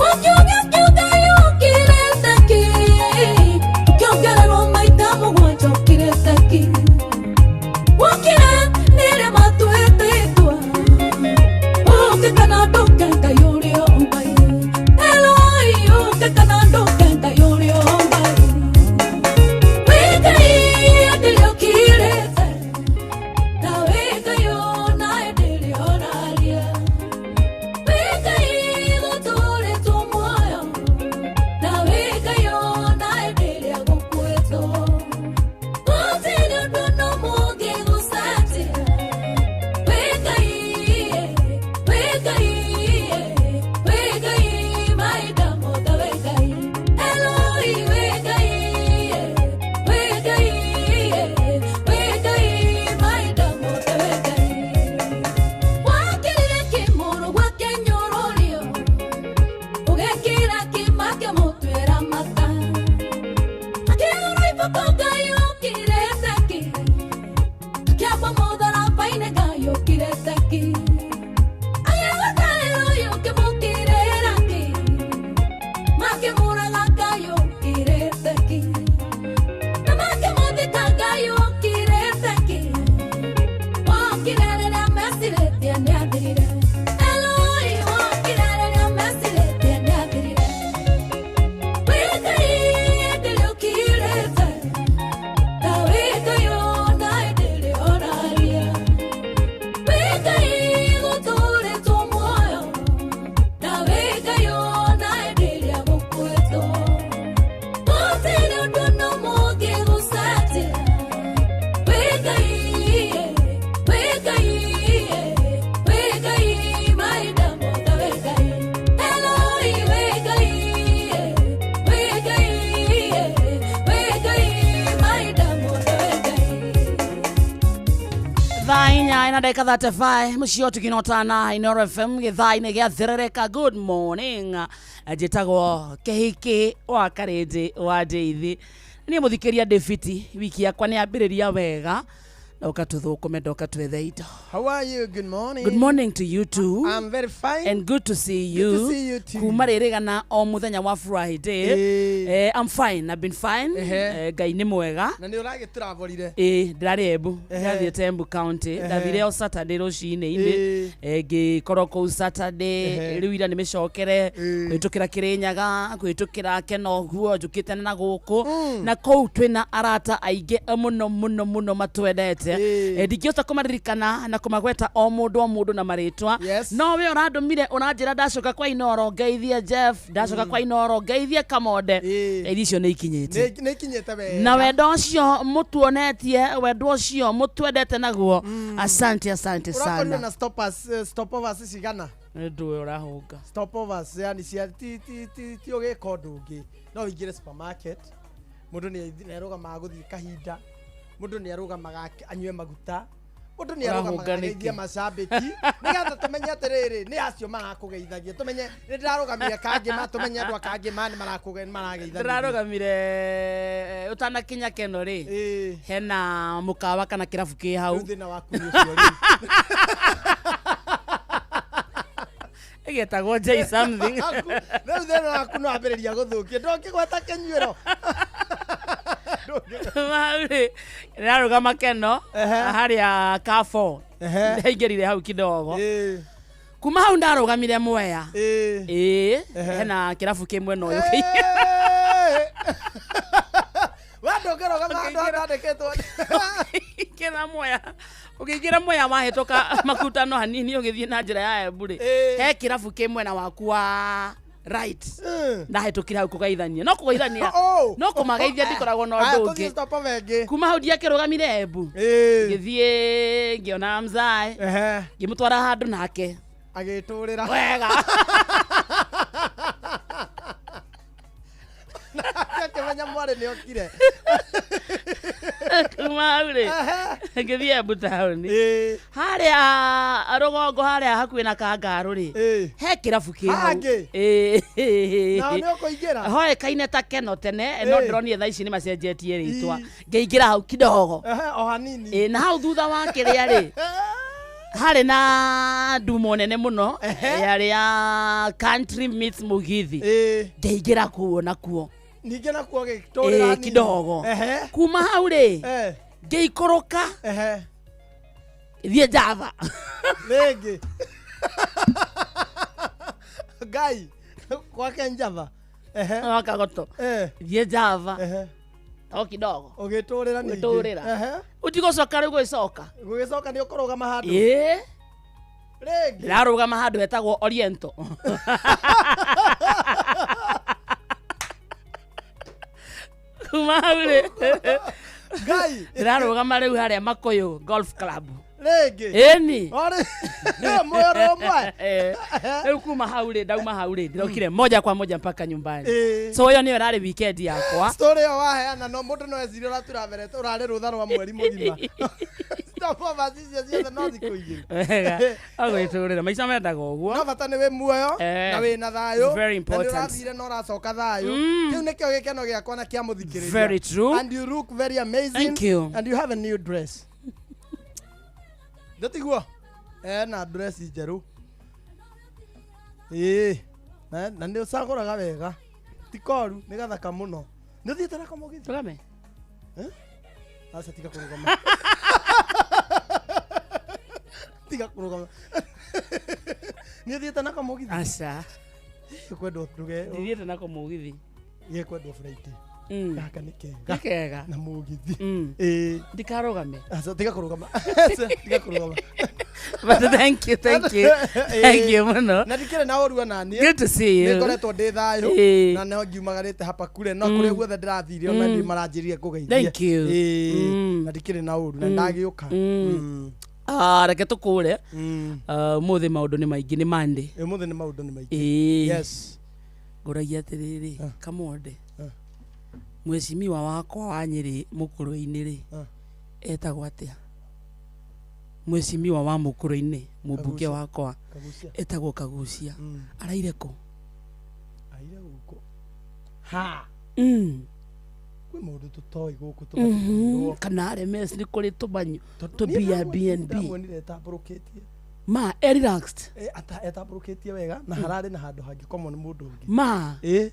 Ũkiuga Ngai ũkirĩte ki, ũkĩongererwo maita mũgwanja ũkirĩte ki. Wokire nĩrĩa matuĩtĩtwo, ũke kana ndũke Ngai ũrĩa Ngai. Eloi, ũke kana ndũke Ngai ũrĩa Ngai. Wĩ Ngai hĩndĩ ĩrĩa ũkirĩte, na wĩ Ngai ona hĩndĩ ĩrĩa ũraria. Wĩ Ngai gũtũũrĩtwo muoyo, na wĩ Ngai ona hĩndĩ ĩrĩa gũkuĩtwo. Gũtirĩ ũndũ na ũmwe ũngĩgũcenjia. Wĩ Ngai, wĩ Ngai, wĩ Ngai, mahinda mothe wĩ Ngai. Eloi, wĩ Ngai, wĩ Ngai, wĩ Ngai, mahinda mothe wĩ Ngai. Wakĩrire kĩmũrũ gwake nyũrũrio, ũgĩkĩra kĩma kĩmũtuĩra mata. Akĩgũrwo iboko Ngai ũkirĩte ki, akĩambwo mũtharaba-inĩ Ngai ũkirĩte ki. Agĩgũtarĩra ũyũ ũkĩmũkirĩra ki, makĩmũraga Ngai ũkirĩte ki, na makĩmũthika Ngai ũkirĩte ki. Wokire rĩrĩa mecirĩtie nĩathirire. Eloi, wokire rĩrĩa mecirĩtie nĩathirire. Wĩ Ngai hĩndĩ ĩrĩa ũkirĩte, na wĩ Ngai ona hĩndĩ ĩrĩa ũraria. Wĩ Ngai gũtũũrĩtwo muoyo, na wĩ Ngai ona hĩndĩ ĩrĩa gũkuĩtwo. Gũtirĩ ũndũ na ũmwe ũngĩgũcenjia. Wĩ Ngai, wĩ Ngai, wĩ Ngai, mahinda mothe wĩ Ngai. Eloi, wĩ Ngai, wĩ Ngai, wĩ Ngai, mahinda mothe wĩ Ngai. Thaa 4 na ndagĩka 35, mũciĩ ũtuginotana Inoro FM gĩthaa-inĩ gĩa Thĩrĩrĩka. Good morning, njĩtagwo Kĩhiki wa Karĩndĩ wa Ndeithi. Niĩ mũthikĩria ndĩ fiti, wiki yakwa nĩ yambĩrĩria wega. Ndoka tũthũkũme, ndoka twethe indo. How are you? Good morning. Good morning to you too. I'm very fine. And good to see you. Good to see you too. Kuma rĩrĩgana o mũthenya wa Friday. I'm fine. I've been fine. Ngai nĩ mwega. Na nĩ ũragĩtũraborire. Ĩ, ndĩrarĩ Embu. Ndathiĩte Embu County. Ndathire o Saturday rũcinĩ-inĩ. Ngĩkorwo kũu Saturday. Rĩu ira nĩ mĩcokere. Kũhĩtũkĩra Kĩrĩnyaga, kũhĩtũkĩra Kenoguo, njũkĩte na gũkũ. Na kũu twĩna arata aingĩ mũno mũno mũno matwendete. Ndingĩhota kũmaririkana na kũmagweta o mũndũ na marĩtwa. No we ũrandũmire ũranjĩra ndacoka kwa Inoro ngeithie Jeff, ndacoka kwa Inoro ngeithie Kamonde. Irio icio nĩ ikinyĩte. Nĩ ikinyĩte wega. Na wendo ũcio mũtuonetie, wendo ũcio mũtwendete naguo. Asante, asante Ũrakorirwo sana. na stoppers, stopovers cigana? Nĩ ndũĩ ũrahũnga. Stopovers, yani cia ti ti ti ti ũgĩka ũndũ ũngĩ. No ũingĩre supermarket. Mũndũ nĩ arũgamaga gũthiĩ kahinda. Mũndũ nĩ arũgamaga anyue maguta. Mũndũ nĩ arũgamaga ageithie macambĩki. Nĩgetha tũmenye atĩrĩrĩ, nĩ acio marakũgeithagia. Tũmenye nĩ ndĩrarũgamire Kangĩma, tũmenye andũ a Kangĩma nĩ marageithania. Ndĩrarũgamire ũtanakinya Keno rĩ, hena mũkawa kana kĩrabu kĩ hau. Rĩu thĩna waku nĩ ũcio rĩu. Ĩgĩtagwo J something. Rĩu thĩna waku no wambĩrĩria gũthũkia. Ndũngĩgweta kĩnyuĩro. Mauri, ndĩrarũgama Keno harĩa Carrefour. Ndaingĩrire hau kidogo. Kuma hau ndarũgamire Mwea. Ĩĩ, hena kĩrabu kĩ mwena ũyũ. We ndũngĩrũgama handũ handandĩkĩtwo. Ũkĩingĩra Mwea, ũkĩingĩra Mwea wahĩtũka makutano hanini ũgĩthiĩ na njĩra ya Embu rĩ, he kĩrabu kĩ mwena waku wa right. Ndahĩtũkire hau kũgeithania. No kũgeithania. No kũmageithia ndikoragwo na ũndũ ũngĩ. Kuma hau ndiakĩrũgamire Embu. Ngĩthiĩ ngĩona mzae. Ngĩmũtwara handũ nake. Agĩtũrĩra. Wega. Nake akĩmenya mwarĩ nĩ okire. Kuma hau rĩ, ngĩthiĩ Embu taũni. Harĩa rũgongo harĩa hakuhĩ na Kangarũ rĩ, he kĩrabu kĩ hau. Hangĩ? Nao nĩ ũkũingĩra? Hoĩkaine ta Keno tene, no ndĩronire thaa ici nĩ macenjetie rĩtwa. Ngĩingĩra hau kidogo. O hanini. Na hau thutha wa kĩrĩa rĩ, harĩ na ndumo nene mũno yarĩ ya Country Meets Mugithi. Ngĩingĩra kũu onakuo. Ningĩ nakuo gĩtũrĩra hanini. Kidogo. Kuma hau rĩ, ngĩikũrũka thiĩ Java. Rĩngĩ. Ngai, gwake Java. Wakagoto. Thiĩ Java. O kidogo. Ũgĩtũrĩra ningĩ. Gũtũrĩra. Ũtigũcoka rĩu gũgĩcoka. Gũgĩcoka nĩ ũkũrũgama handũ. Ĩĩ. Rĩngĩ. Ndĩrarũgama handũ hetagwo Oriento. Kuma hau rĩ, Ngai. ndĩrarũgama rĩu harĩa Makũyũ Golf Club. Rĩngĩ. Ĩni. Mwĩrwo ũmwe. Rĩu kuma hau rĩ, ndauma hau rĩ, ndĩrokire moja kwa moja mpaka nyumbani. So ĩyo nĩyo ĩrarĩ weekend yakwa. Story ĩyo waheana no mũndũ no ecirie ũratura mbere ũrarĩ rũtha rwa mweri mũgima. Stopovers icio ciothe no thikũ igĩrĩ. Wega. Agwĩtũrĩra maica mendaga ũguo. No bata nĩ wĩ muoyo na wĩna thayũ. Very important. Na nĩ ũrathire na ũracoka thayũ. Kĩu nĩkĩo gĩkeno gĩakwa na kĩa mũthikĩrĩria. Very true. And you look very amazing. Thank you. And you have a new dress. Ndĩtiguo? Ena dress njerũ. Ĩĩ. Na nĩ ũcagũraga wega. Ti koru, nĩ gathaka mũno. Nĩ ũthiĩte nako mũgithi? Tũgame. Aca tiga kũrũgama. Tiga kũrũgama. Nĩ ũthiĩte nako mũgithi? Aca. Gĩkwendwo nduge. Ndithiĩte nako mũgithi. Gĩkwendwo Friday. Gaka nĩ kega. Nĩ kega. Na mũgithi. Ĩĩ. Ndikarũgame. Aca tiga kũrũgama. Aca tiga kũrũgama. But thank you, thank you. Thank you mũno. Na ndikĩrĩ na ũru ona niĩ. Good to see you. Nĩ ngoretwo ndĩ thayũ na no ngiumagarĩte hapa kure no kũrĩa guothe ndĩrathire ona nĩ maranjĩrire kũgeithia. Thank you. Na ndikĩrĩ na ũru na ndagĩũka. Reke tũkũre. Ũmũthĩ maũndũ nĩ maingĩ, nĩ Monday. Ũmũthĩ nĩ maũndũ nĩ maingĩ. Yes. Ngũragia atĩrĩrĩ, Kamonde. Mheshimiwa wakwa wa Nyĩrĩ mũkũrũ-inĩ rĩ, etagwo atĩa? Mheshimiwa wa mũkũrũ-inĩ, mũmbunge wakwa etagwo Kagucia. Araire kũ? Araire gũkũ. Ha. Kwĩ maũndũ tũtoĩ gũkũ Kana RMS nĩ kũrĩ tũmanyu tũ BNB. Ndamwonire etambũrũkĩtie. Ma e relaxed. Etambũrũkĩtie wega na hararĩ na handũ hangĩkomwo nĩ mũndũ ũngĩ. Ma ĩ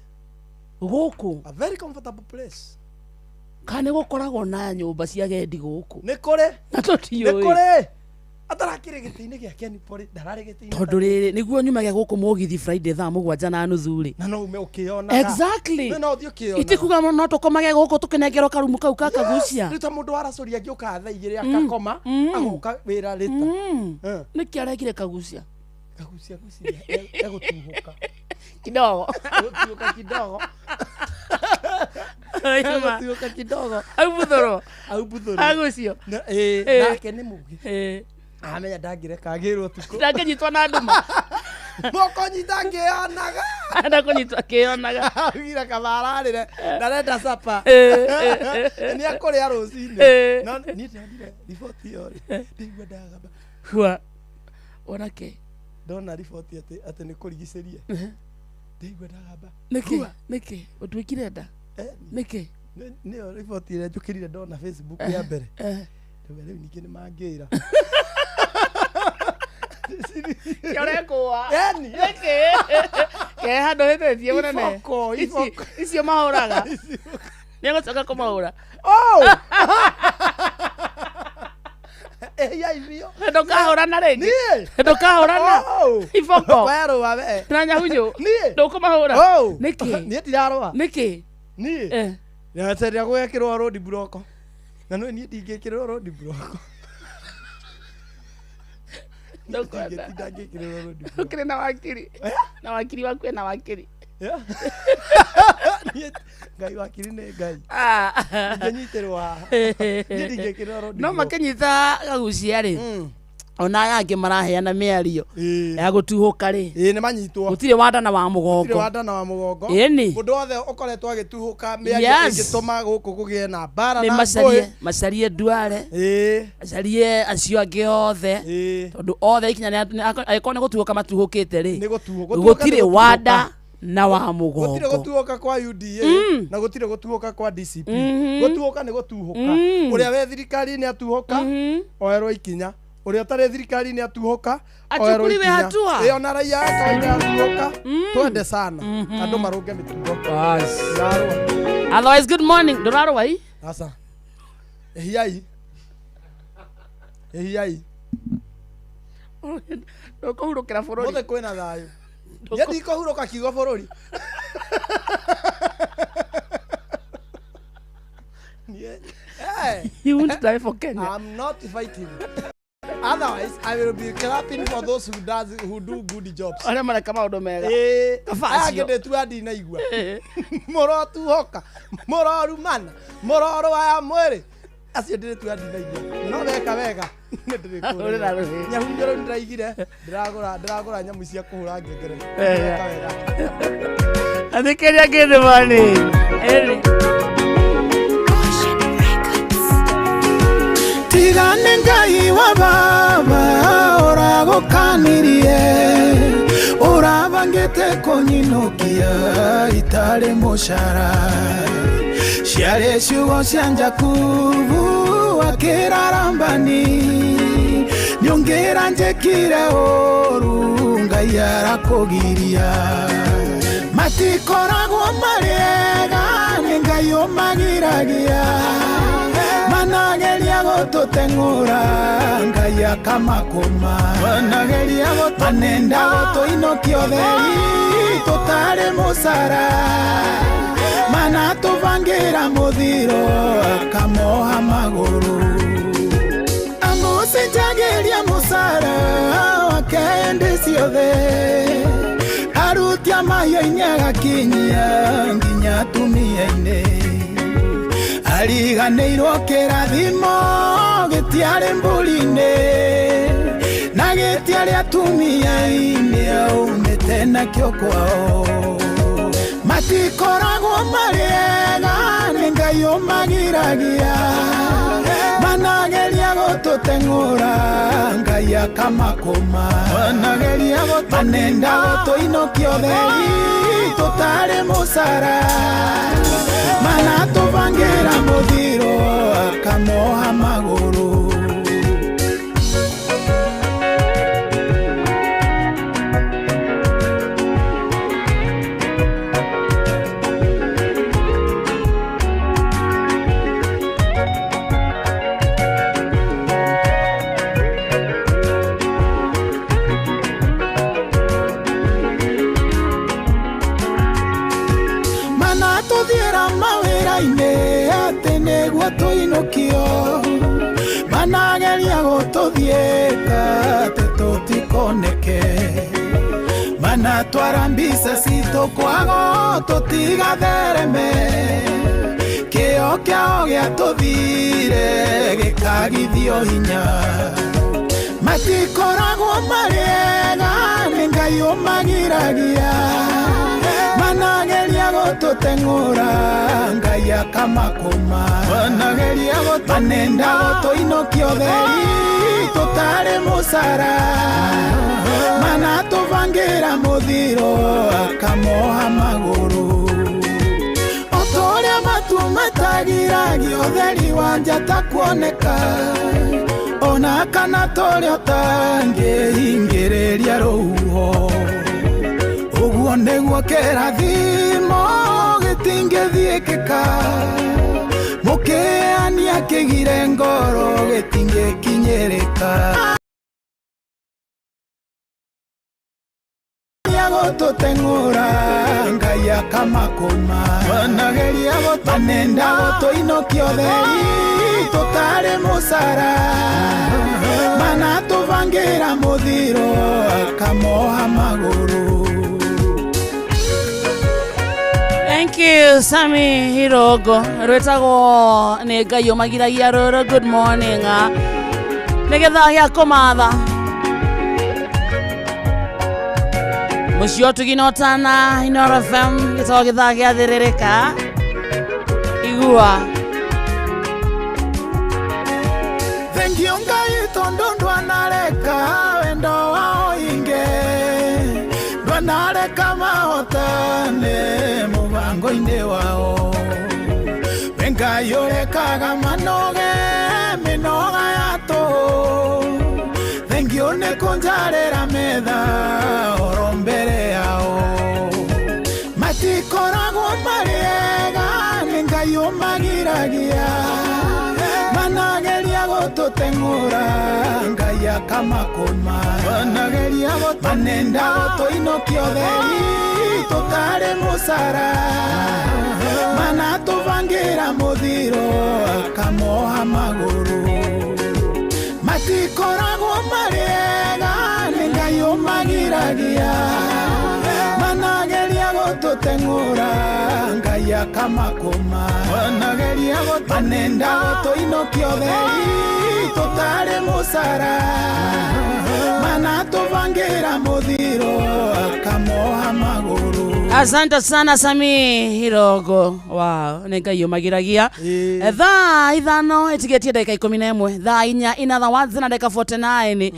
gũkũ a very comfortable place. Kana nĩ gũkoragwo na nyũmba cia gendi gũkũ? Nĩ kũrĩ. Na tũtiũĩ. Nĩ kũrĩ. Atarakĩrĩ gĩtĩ-inĩ gĩa Ken Poli, ndararĩ gĩtĩ-inĩ. Tondũ rĩrĩ nĩguo nyumage gũkũ mũgithi Friday thaa 7:30 rĩ. Na no ume ũkĩonaga. Exactly. No ũthiĩ ũkĩonaga. Itikuga no tũkomage gũkũ tũkĩnengerwo karumu kau ka kagucia. Rĩu ta mũndũ waracũria angĩũkaga thaa 2 akakoma, agoka wĩra rĩta. Nĩkĩ arekire kagucia? Kagucia gwĩciria egũtuhũka. Kidogo. Egũtuhũka kidogo. Egũtuhũka kidogo. Aubuthũrwo. Aubuthũrwo. Agucio. Nake nĩ mũgĩ. Amenya ndangĩreka agĩrwo ũtukũ. Ndangĩnyitwo na nduma. Moko nyita ngĩonaga. Ndakũnyitwo akĩonaga. Augire kaba ararĩre ndarenda capa. Nĩ akũrĩa rũcinĩ. No niĩ ndonire riboti ĩyo rĩ, ndaigua ndagamba. Hua. Onake. Ndona riboti atĩ nĩ kũrigicĩrie. Ndaigua ndagamba. Nĩkĩ? Nĩkĩ? Ũtuĩkire nda? Nĩkĩ? Nĩyo riboti ĩrĩa njũkĩrire ndona Facebook ya mbere. Ndauga rĩu ningĩ nĩ mangĩra. Kĩorekũa. Yani. Nĩkĩ? Ke handũ hĩtĩtie mũnene. Iboko, iboko. Icio mahũraga. Nĩegũcoka kũmahũra. Oh! Ehia irio. Ndũkahũrana rĩngĩ. Niĩ. Ndũkahũrana. Iboko. Werũa we. Na nyahunyu. Niĩ. Ndũkũmahũra. Oh. Nĩkĩ? Niĩ ndirarũa. Nĩkĩ? Niĩ. Nĩweterera gwekĩrwo road block. Na no niĩ ndingĩkĩrwo road block. Ndũkwenda. Ndingĩkĩrwo road block. Ũkĩrĩ na wakiri. Na wakiri waku ena wakiri. Niĩ Ngai wakiri nĩ Ngai. Ingĩnyitĩrwo haha. Niĩ ndingĩkĩrwo road No block. makĩnyita kagucia rĩ. Ona aya angĩ maraheana mĩario ya gũtuhũka rĩ. Ĩĩ nĩ manyitwo. Gũtirĩ wandana wa mũgongo. Gũtirĩ wandana wa mũgongo. Ĩni. Mũndũ wothe ũkoretwo agĩtuhũka mĩario ĩngĩtũma gũkũ kũgĩe na mbara Nĩ na macarie ngũĩ. macarie Duale. Macarie acio angĩ othe. Tondũ othe ikinya angĩkorwo nĩ gũtuhũka matuhũkĩte rĩ. Nĩ gũtuhũka. Gũtirĩ wanda na wa mũgongo. Gũtirĩ gũtuhũka kwa UDA na gũtirĩ gũtuhũka kwa DCP. Gũtuhũka nĩ gũtuhũka. Ũrĩa wĩ thirikari-inĩ atuhũka oerwo ikinya. Ũrĩa ũtarĩ thirikari-inĩ atuhũka oerwo Achukuliwe ikinya. hatua. Ĩ ona raia a kawaida atuhũka twende sana andũ marũnge mĩtugo. Ndarũa. Otherwise good morning. Ndũrarũa i? Aca. Ehiai. Ehiai. Ndũkũhurũkĩra bũrũri. Mothe kwĩna thayũ. Niĩ ndikũhurũka kiugo bũrũri. You won't die for Kenya. I'm not fighting. Otherwise, I will be clapping for those who do good jobs. Arĩa mareka maũndũ mega. Ĩĩ. Kaba Aya acio. angĩ ndĩtua ndinaigua. Mũrotuhoka, mũrorumana, mũrorũa ya mwĩrĩ. Acio ndĩrĩtua ndinaigua. No weka wega. Nĩ Hũrĩra ndĩrĩkũrĩra. rũhĩ. Nyahunjio rĩu ndĩraigire. Ndĩragũra nyamũ cia kũhũra ngengere. Wega. Weka wega. Athikĩrĩria good morning. Ĩrĩ. Tigane Ngai wa baba ũragũkanirie ũrabangĩte kũnyinũkia itarĩ mũcara ciarĩ ciugo cia Jakubu akĩrarambani nĩũngĩra njĩkire ũru Ngai arakũgiria matikoragwo marĩega nĩ Ngai ũmagiragia manageria gũtũteng'ũra Ngai akamakũma manageria manenda gũtũinũkia ũtheri tũtarĩ mũcara manatũbangĩra mũthiro akamoha magũrũ amũcenjagĩria mũcara wake hĩndĩ ciothe arutia mahiũ-inĩ agakinyia nginya atumia-inĩ ariganĩirwo kĩrathimo gĩtiarĩ mbũri-inĩ na gĩtiarĩ atumia-inĩ aumĩte nakĩo kwao matikoragwo marĩega nĩ Ngai ũmagiragia manageria gũtũteng'ũra gũtũteng'ũra Ngai akamakũma manenda gũtũinũkia ũtheri tũtarĩ mũcara manatũbangĩra mũthiro akamoha magũrũ. Manatũthiĩra mawĩra-inĩ atĩ nĩguo tũinũkio manageria gũtũthiĩka atĩ tũtikoneke manatwara mbica citũ kwago tũtigathereme kĩo kĩao gĩatũthire gĩkagithio hinya matikoragwo marĩ ega nĩ Ngai ũmagiragia manageria gũtũteng'ũra Ngai akamakũma manenda gũtũinũkia ũtheri tũtarĩ mũcara manatũbangĩra mũthiro akamoha magũrũ o ta ũrĩa matu matagiragia ũtheri wa njata kuoneka ona kana tũrĩa ũtangĩhingĩrĩria rũhuho ũguo nĩguo kĩrathimo gĩtingĩthiĩkĩka mũkĩania kĩgire ngoro gĩtingĩkinyĩrĩka gũtũteng'ũra Ngai akamakũma manenda gũtũinũkia ũtheri tũtarĩ mũcara manatũbangĩra mũthiro akamoha magũrũ. Thank you, Sami Hirogo. Rwĩtagwo nĩ Ngai ũmagiragia rũrũ. Good morning. Nĩ gĩthaa gĩa kũmatha mũciĩ ũtugi na ũtana Inooro FM gĩtagwo gĩthaa gĩa thĩrĩrĩka igua. Thengio Ngai tondũ ndwanareka wendo wao inge ndwanareka mahotane mũbango-inĩ wao we Ngai ũrekaga manoge mĩnoga ya tũhũ thengio nĩ kũnjarĩra metha oro mbere yao matikoragwo marĩ ega nĩ Ngai ũmagiragia manageria gũtũteng'ũra Ngai akamakũma manenda gũtũinũkia ũtheri tũtarĩ mũcara manatũbangĩra mũthiro akamoha magũrũ matikoragwo marĩ ega nĩ Ngai ũmagiragia manageria gũtũteng'ũra Ngai akamakũma manenda gũtũinũkia ũtheri tũtarĩ mũcara manatũbangĩra mũthiro akamoha magũrũ. Asante sana Sami Hirogo. Wow, nĩ Ngai ũmagiragia. Thaa 5 ĩtigĩtie ndagĩka 11 thaa 4 in other words na ndagĩka 49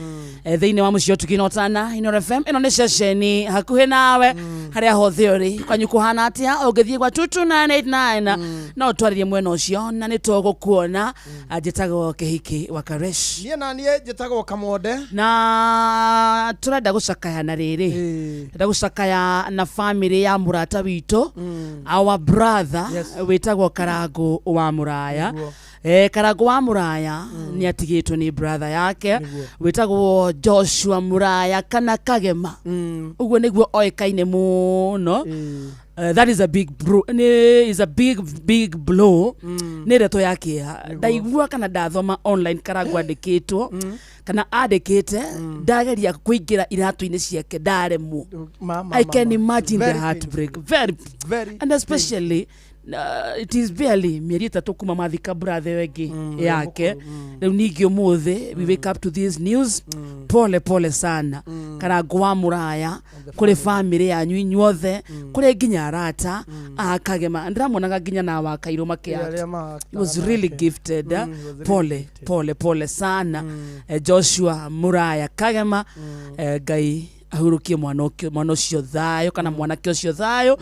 thĩinĩ wa mũciĩ ũtugi na ũtana Inooro FM ĩno nĩ ceceni hakuhĩ nawe harĩa hothe ũrĩ kwanyu kũhana atĩa ũngĩthiĩ gwa 22989 no ũtwarĩrie mwena ũcio na nĩ tũgũkuona. Njĩtagwo Kĩhiki wa Karesh. Niĩ na niĩ njĩtagwo Kamonde na tũrenda gũcakaya na rĩrĩ tũrenda gũcakaya na family ya mũrata witũ our brother wĩtagwo Karango wa Mũraya. Karango wa Mũraya nĩ atigĩtwo nĩ brother yake wĩtagwo Joshua Mũraya kana Kagema ũguo nĩguo oĩkaine mũno. That is a big bro, is a big blow. Nĩ ndeto ya kĩeha ndaigua kana ndathoma online Karango andĩkĩtwo kana andĩkĩte ndageria kũingĩra iratũ-inĩ ciake ndaremwo. I can imagine the heartbreak very, and especially it is barely mĩeri 3 kuma mathika brother wengĩ yake rĩu ningĩ ũmũthĩ we wake up to this news. Pole pole sana. Karangũ wa Mũraya, kũrĩ bamĩrĩ yanyu inyuothe, kũrĩ nginya arata a Kagema. Ndĩramuonaga nginya na Wakairũ Yeah, arĩa makĩact. ma-actaga He was really nake. gifted. He was really Pole pole pole sana, Joshua Muraya Kagema. Ngai ahurukie mwana ũcio thayũ, kana mwanake ũcio thayũ,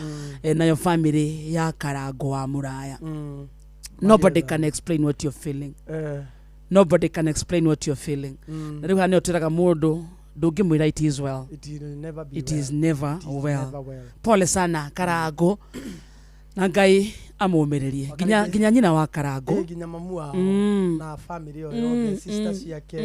nayo family ya Karangũ wa Muraya. Nobody can explain what you're feeling. Nobody can explain what you're feeling. Na rĩu haha nĩho twĩraga mũndũ ndũngĩmwĩra it is well. It will never be It well. is never It is well. never well. Pole sana Karangũ, na Ngai amũmĩrĩrie nginya nginya nyina wa Karangũ. Nginya mamu wao na family ĩyo yothe, sister ciake,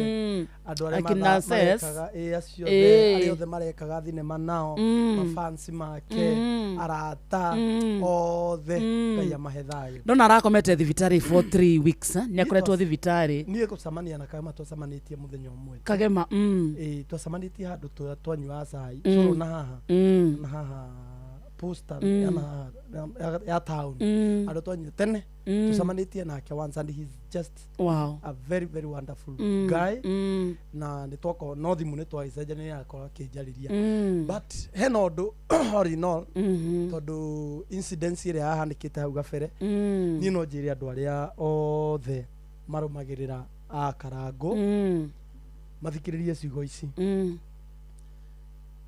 andũ arĩa Akina Ses. marekaga, acio othe, arĩa othe marekaga thinema nao, mafansi make, arata othe, Ngai amahe thayũ. Ndona arakomete thibitarĩ for 3 weeks, eh? Nĩ akoretwo thibitarĩ. Niĩ gũcemania na Kagema twacemanĩtie mũthenya ũmwe. Kagema. Ĩĩ, twacemanĩtie handũ twanyuaga cai cũrũ na haha na haha posta ya na haha, ya town, handũ twanyua tene. Tũcemanĩtie nake once and he's just a very very wonderful guy. Na nĩ twakorwo no thimũ nĩ twagĩcenjania, akorwo akĩnjarĩria. But hena ũndũ, all in all, tondũ incidents ĩrĩa yahanĩkĩte hau gabere, niĩ no njĩre andũ arĩa othe marũmagĩrĩra a Karangũ mathikĩrĩrie ciugo ici,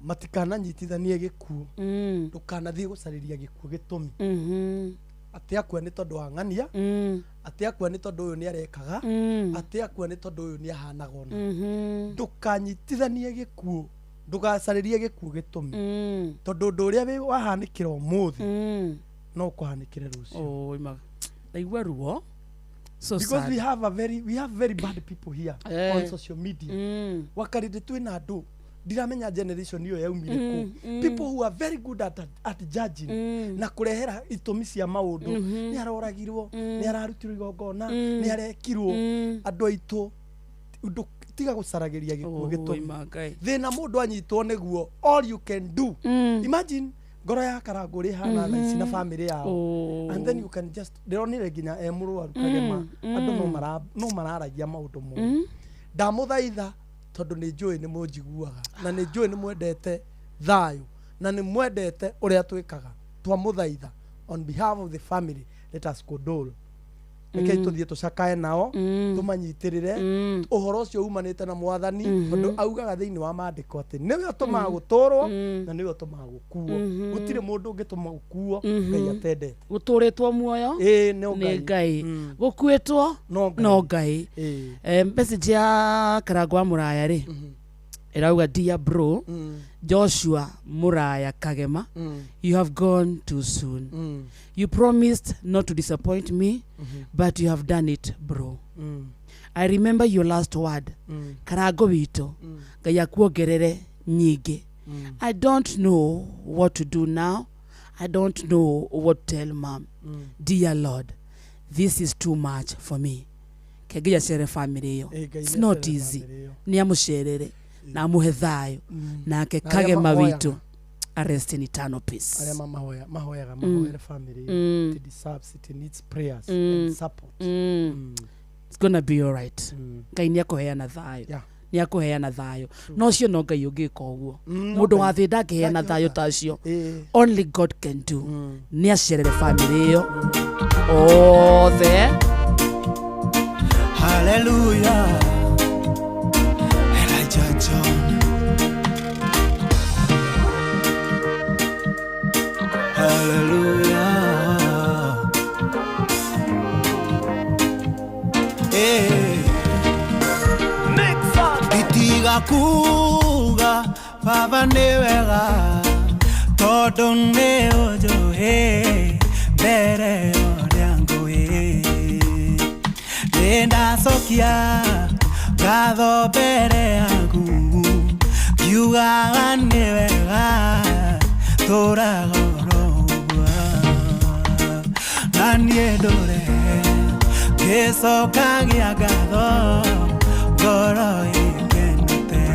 matikananyitithanie gĩkuũ. Ndũkanathiĩ gũcarĩria gĩkuũ gĩtũmi, atĩ akua nĩ tondũ wa ng'ania, atĩ akua nĩ tondũ ũyũ nĩ arekaga, atĩ akua nĩ tondũ ũyũ nĩ ahanaga ũna. Ndũkanyitithanie gĩkuũ, ndũgacarĩrie gĩkuũ gĩtũmi, tondũ ũndũ ũrĩa wahanĩkĩra ũmũthĩ no ũkũhanĩkĩre rũciũ. Oh, ndaigua ruo. So Because sad. we have a very we have very bad people here on social media. Wakarĩndĩ twĩna andũ ndiramenya generation ĩyo yaumire kũ, people who are very good at judging na kũrehera itũmi cia maũndũ. Nĩ aroragirwo, nĩ ararutirwo igongona, nĩ arekirwo. Andũ aitũ, ũndũ tiga gũcaragĩria gĩkuũ Oh, gĩtũmi. ima Ngai. Thĩna mũndũ anyitwo nĩguo, all you can do, imagine ngoro ya Karangũ rĩ hana thaa ici na family yao. Oh. And then you can just, ndĩronire nginya e mũrwaru Kagema, andũ no mararagia maũndũ moru. Ndamũthaitha, tondũ nĩ njũĩ nĩ mũnjiguaga na nĩ njũĩ nĩ mwendete thayũ na nĩ mwendete ũrĩa twĩkaga, twamũthaitha on behalf of the family, let us condole. Rekei tũthiĩ tũcakae nao, tũmanyitĩrĩre. Ũhoro ũcio umanĩte na Mwathani, tondũ augaga thĩinĩ wa maandĩko atĩ nĩwe ũtũmaga gũtũrwo na nĩwe ũtũmaga gũkuo. Gũtirĩ mũndũ ũngĩtũma gũkuo Ngai atendete. Gũtũrĩtwo muoyo Ĩĩ, no nĩ Ngai. Ngai, gũkuĩtwo No Ngai. no Ngai. Ĩĩ. Message ya Karangũ wa Mũraya rĩ ĩrauga, "Dear bro Joshua Muraya Kagema, you have gone too soon. You promised not to disappoint me, but you have done it, bro. I remember your last word, Karango witũ, Ngai akuongerere nyingĩ. I don't know what to do now. I don't know what to tell mom. Dear Lord, this is too much for me." Ke Ngai acerere family ĩyo. Ĩ, Ngai It's nĩ not acerere easy. family ĩyo. Nĩ amũcerere na amũhe thayũ, nake Na arĩa Kagema mahoyaga. witũ arest in eternal peace. Arĩa mamahoya mahoyaga mahoere family ĩyo. It deserves it needs prayers and support. It's gonna be all right. Ngai nĩ akũheana thayũ. Nĩ akũheana thayũ, no ũcio no Ngai ũngĩka ũguo. No Mũndũ wa Ngai. thĩ ndangĩheana thayũ ta ũcio. Ĩĩ. Only God can do. Nĩ acerere family ĩyo othe. Hallelujah. Elijah John. Hallelujah. Hey. Nditiga kuga baba nĩ wega, tondũ nĩ ũnjũĩ mbere ya ũrĩa ngũĩ. Nĩ ndacokia ngatho mbere yaku, ngiugaga nĩ wega tũraga oro ũguo, na niĩ ndũre ngĩcokagia ngatho ngoro ĩkenete,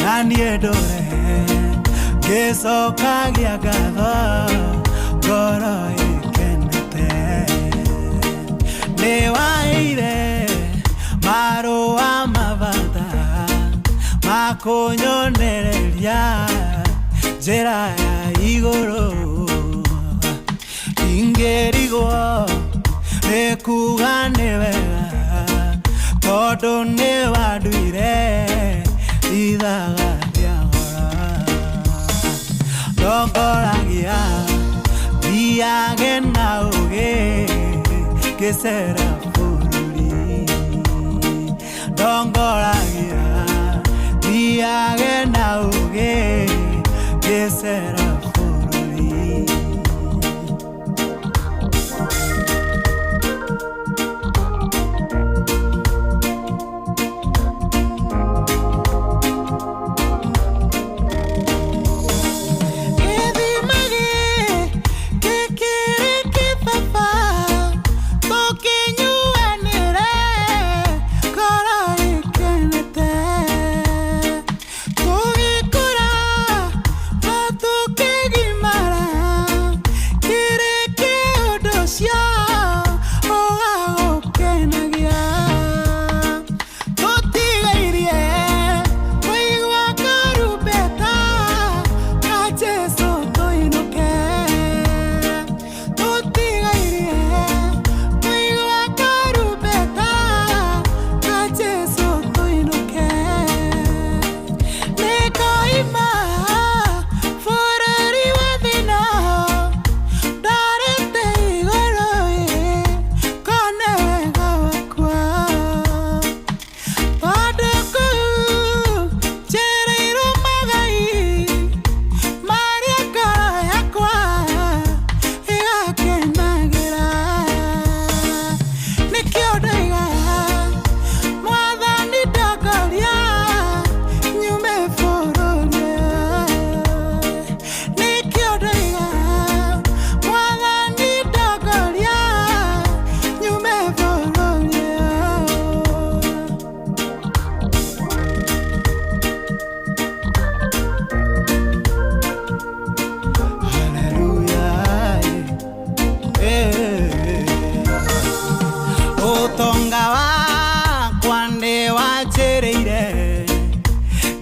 na niĩ ndũre ngĩcokagia ngatho ngoro ĩkenete. Nĩ waheire marũa mabata ma Kũnyonereria njĩra ya igũrũ ingĩrigwo nĩ kuga nĩ wega tondũ nĩ wanduire ithaga rĩa goro ndongoragia thiage na ũgĩ ngĩcera bũrũri ndongoragia thiage na ũgĩ ngĩcera bũrũri. Gĩthima gĩkĩ kĩrĩ kĩbaba tũkĩnyuanĩre ngoro ĩkenete tũgĩkũra na tũkĩgimara kĩrĩ kĩũndũ ũcio ũgagũkenagia tũtigairie kũigua karumbeta ka Jesũ tũinũke tũtigairie kũigua karumbeta ka Jesũ tũinũke nĩngoima bũrũri wa thĩna ndarĩte igũrũ ĩ kone wega wakwa tondũ kũu njereirwo magai marĩa ngoro yakwa ĩgakenagĩra nĩkĩo ndoiga mwathani ndongoria nyume bũrũri nĩkĩo ndoiga mwathani ndongoria nyume bũrũri. Hallelujah. Eh. Ũtonga wakwa ndĩwanjĩrĩire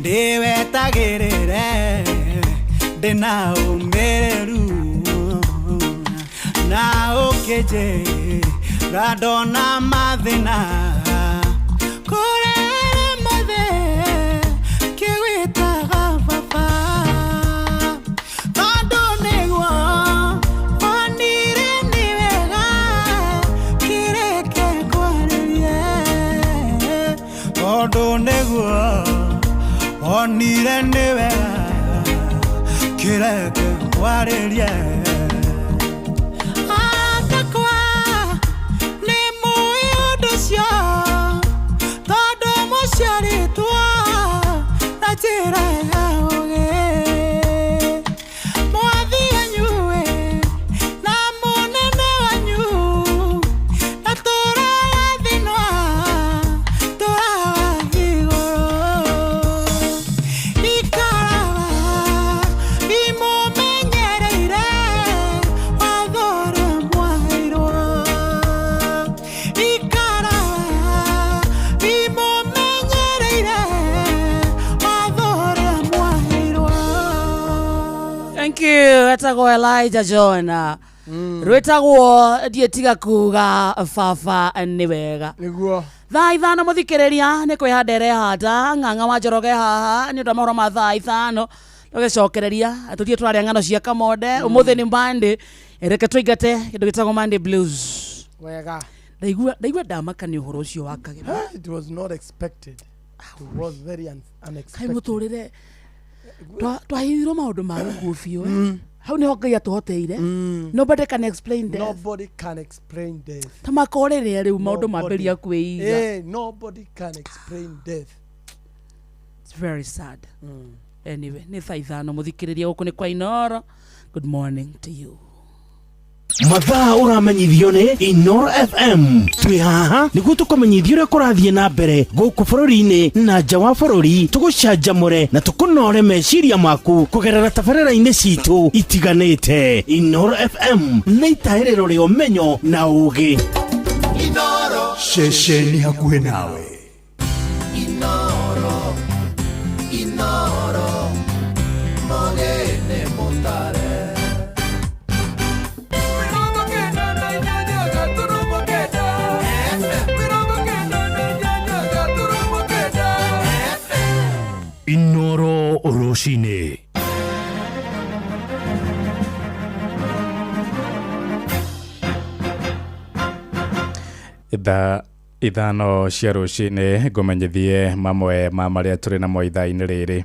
ndĩwetagĩrĩre ndĩna ũmĩrĩru na ũkĩnjĩra ndona mathĩna kũrĩa mothe kĩgwĩtaga baba tondũ nĩguo onire nĩ wega kĩreke ngwarĩrie tondũ nĩguo onire nĩ wega kĩreke ngwarĩrie atakwa nĩ mũĩ ũndũ ũcio tondũ mũciarĩtwo na njĩra ya ũgĩ mwathi wanyu ĩ na mũnene wanyu na tũraga thĩnwa tũraga igũrũ ikaraga imũmenyereire watho ũrĩa mwaheirwo ikaraga imũmenyereire watho ũrĩa mwaheirwo. Thank you. Etagwo Elijah John. Rwĩtagwo ndiĩtiga kuga baba nĩ wega. Nĩguo. Thaa 5 mũthikĩrĩria nĩ kwĩhanda ĩrehanda ng'ang'a wa Njoroge haha nĩ ũndũ wa mohoro ma thaa 5 tũgĩcokereria tũthiĩ tũraria ng'ano cia Kamonde ũmũthĩ nĩ Monday reke tũingate kĩndũ gĩtagwo Monday blues. Wega. Ndaigua ndamaka nĩ ũhoro ũcio wa Kagema. It was not expected. It was very Kaĩ unexpected. mũtũrĩre twahithirwo maũndũ ma gĩkuũ biũ eh? Hau nĩho Ngai atũhoteire. Nobody can explain death. Nobody can explain death. Ta makorĩrĩa rĩu maũndũ Nobody. mambĩrĩria kwĩiga. Nobody can explain death. It's very sad. Anyway, nĩ thaa 5 mũthikĩrĩria gũkũ nĩ kwa Inoro. Good morning to you. Mathaa ũramenyithio nĩ Inoro FM twĩ haha nĩguo tũkũmenyithia ũrĩa kũrathiĩ na mbere gũkũ bũrũri-inĩ na nja wa bũrũri tũgũcanjamũre na tũkũnore meciria maku kũgerera tabarĩra-inĩ citũ itiganĩte. Inoro FM nĩ itahĩrĩro rĩa ũmenyo na ũgĩ. Ceceni hakuhĩ nawe. Inoro, Inoro. Thaa 5 cia rũcinĩ ngũmenyithie mamwe ma marĩa tũrĩ namo ithaa-inĩ rĩrĩ.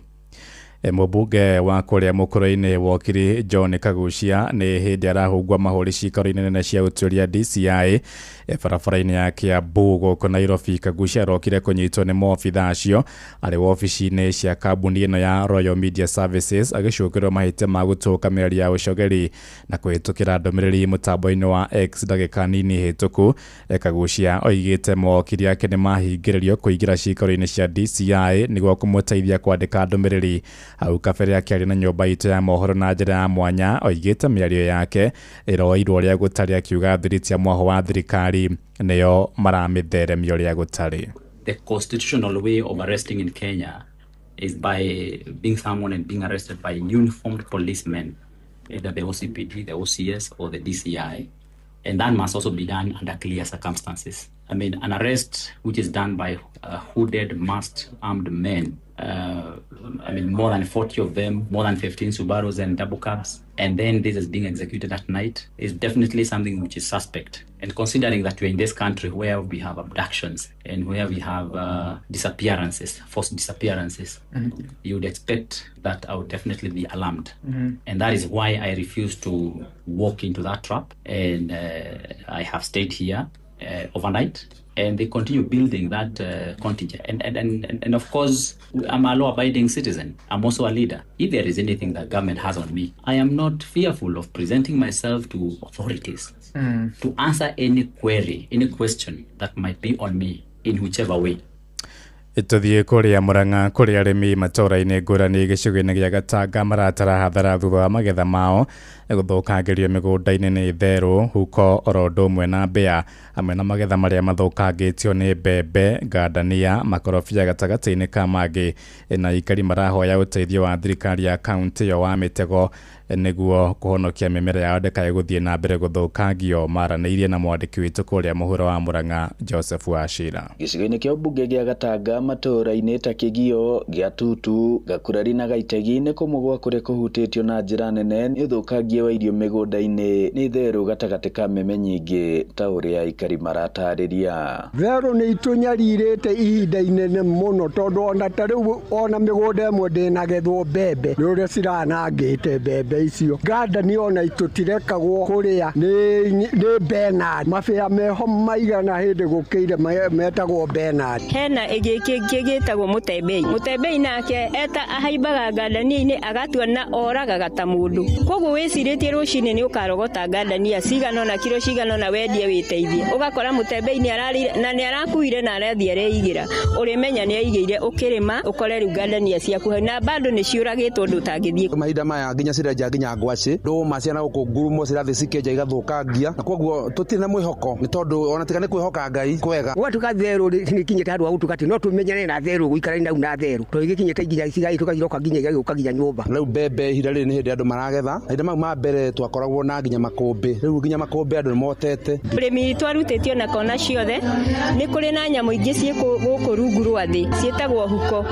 Mũmbunge wa kũrĩa mũkũrũ-inĩ wokiri John Kagucia nĩ hĩndĩ arahungwa mahũri ciikaro-inĩ nene cia ũtuĩria DCI barabara-inĩ ya Kiambu gũkũ Nairobi. Kagucia arokire kũnyitwo nĩ maobitha acio arĩ wobici-inĩ cia kambuni ĩno ya Royal Media Services agĩcukĩrwo mahĩtia ma gũtũka mĩario ya ũcogeri na kũhĩtũkĩra ndũmĩrĩri mũtambo-inĩ wa X ndagĩka nini hĩtũku. Kagucia oigĩte mawokiri ake nĩ mahingĩrĩrio kũingĩra ciikaro-inĩ cia DCI nĩguo kũmũteithia kwandĩka ndũmĩrĩri. Hau kabere akĩaria na nyũmba itũ ya mohoro na njĩra ya mwanya oigĩte mĩario yake ĩroirwo ũrĩa gũtarĩ, akiuga thiriti ya mwaho wa thirikari nĩyo maramĩtheremia ũrĩa gũtarĩ. The constitutional way of arresting in Kenya is by being summoned and being arrested by uniformed policemen, either the OCPD, the OCS, or the DCI. And that must also be done under clear circumstances. I mean, an arrest which is done by hooded, masked, armed men, I mean, more than 40 of them, more than 15 Subarus and double cabs, and then this is being executed at night, is definitely something which is suspect. And considering that we're in this country where we have abductions and where we have disappearances, forced disappearances, you would expect that I would definitely be alarmed. And that is why I refuse to walk into that trap. And I have stayed here overnight, and they continue building that contingent. And of course, I'm a law-abiding citizen. I'm also a leader. If there is anything that government has on me, I am not fearful of presenting myself to authorities to answer any query, any question that might be on me in whichever way. Tũthiĩ kũrĩa Murang'a kũrĩa arĩmi matũũra-inĩ ngũrani gĩcigo-inĩ gĩa Gatanga maratara hathara thutha wa magetha mao gũthũkangĩrio mĩgũnda-inĩ nĩ therũ, huko oro ũndũ ũmwe na mbĩa, hamwe na magetha marĩa mathũkangĩtio nĩ mbembe, ngandania, makorobia gatagatĩ-inĩ ka mangĩ. Na aikari marahoya ũteithio wa thirikari ya kaunti ĩyo wa mĩtego nĩguo kũhonokia mĩmera yao ndĩkae gũthiĩ na mbere gũthũkangio. Maranĩirie na mwandĩki witũ kũrĩa mũhuro wa Murang'a Joseph Wachira. Gĩcigo-inĩ kĩa ũmbunge gĩa Gatanga matũũra-inĩ ta Kĩgio, Gĩatutu, Gakurari na Gaitegi nĩ kũmwe gwa kũrĩa kũhutĩtio na njĩra nene nĩ ũthũkangia wa irio mĩgũnda-inĩ nĩ therũ gatagatĩ ka mĩme nyingĩ ta ũrĩa aikari maratarĩria. Therũ nĩ itũnyarirĩte ihinda inene mũno tondũ ona ta rĩu ona mĩgũnda ĩmwe ndĩnagethwo mbembe nĩ ũrĩa ciranangĩte mbembe icio. Ngandani ona itũtirekagwo kũrĩa nĩ Bernard, mabĩa meho maigana hĩndĩ gũkĩire metagwo Bernard. Hena ĩngĩ gĩtagwo mũtembei. Mũtembei nake eta ahaimbaga ngandania-inĩ agatua na oragaga ta mũndũ. Koguo wĩcirĩtie rũcinĩ nĩ ũkarogota ngandania cigana ona kiro cigana ona wendie wĩteithie. Ũgakora mũtembei nĩ ararĩire na nĩ arakuire na arathiĩ areigĩra. Ũrĩmenya nĩ aigĩire ũkĩrĩma ũkore rĩu ngandania ciaku na bado nĩ ciũragĩtwo ũndũ ũtangĩthiĩ. Mahinda maya nginya cirenja nginya ngwacĩ ndũma ciana gũkũ ngurumo cirathiĩ cikĩenja igathũkangia, na koguo tũtirĩ na mwĩhoko nĩ tondũ ona tiga nĩ kwĩhoka Ngai kwega. Gwatuka therũ nĩ kinyĩte handũ ha gũtuka atĩ no tũmenyane na therũ gũikarania nau na therũ tondũ igĩkinyĩte nginya iciga nginya igagĩũka nginya nyũmba. Rĩu mbembe ihinda rĩrĩ nĩ hĩndĩ andũ maragetha. Mahinda mau ma mbere twakoragwo na nginya makũmbĩ, rĩu nginya makũmbĩ andũ nĩ motete. Ũrĩmi twarutĩtio na kona ciothe nĩ kũrĩ na nyamũ ingĩ ciĩ gũkũ rungu rwa thĩ ciĩtagwo huko.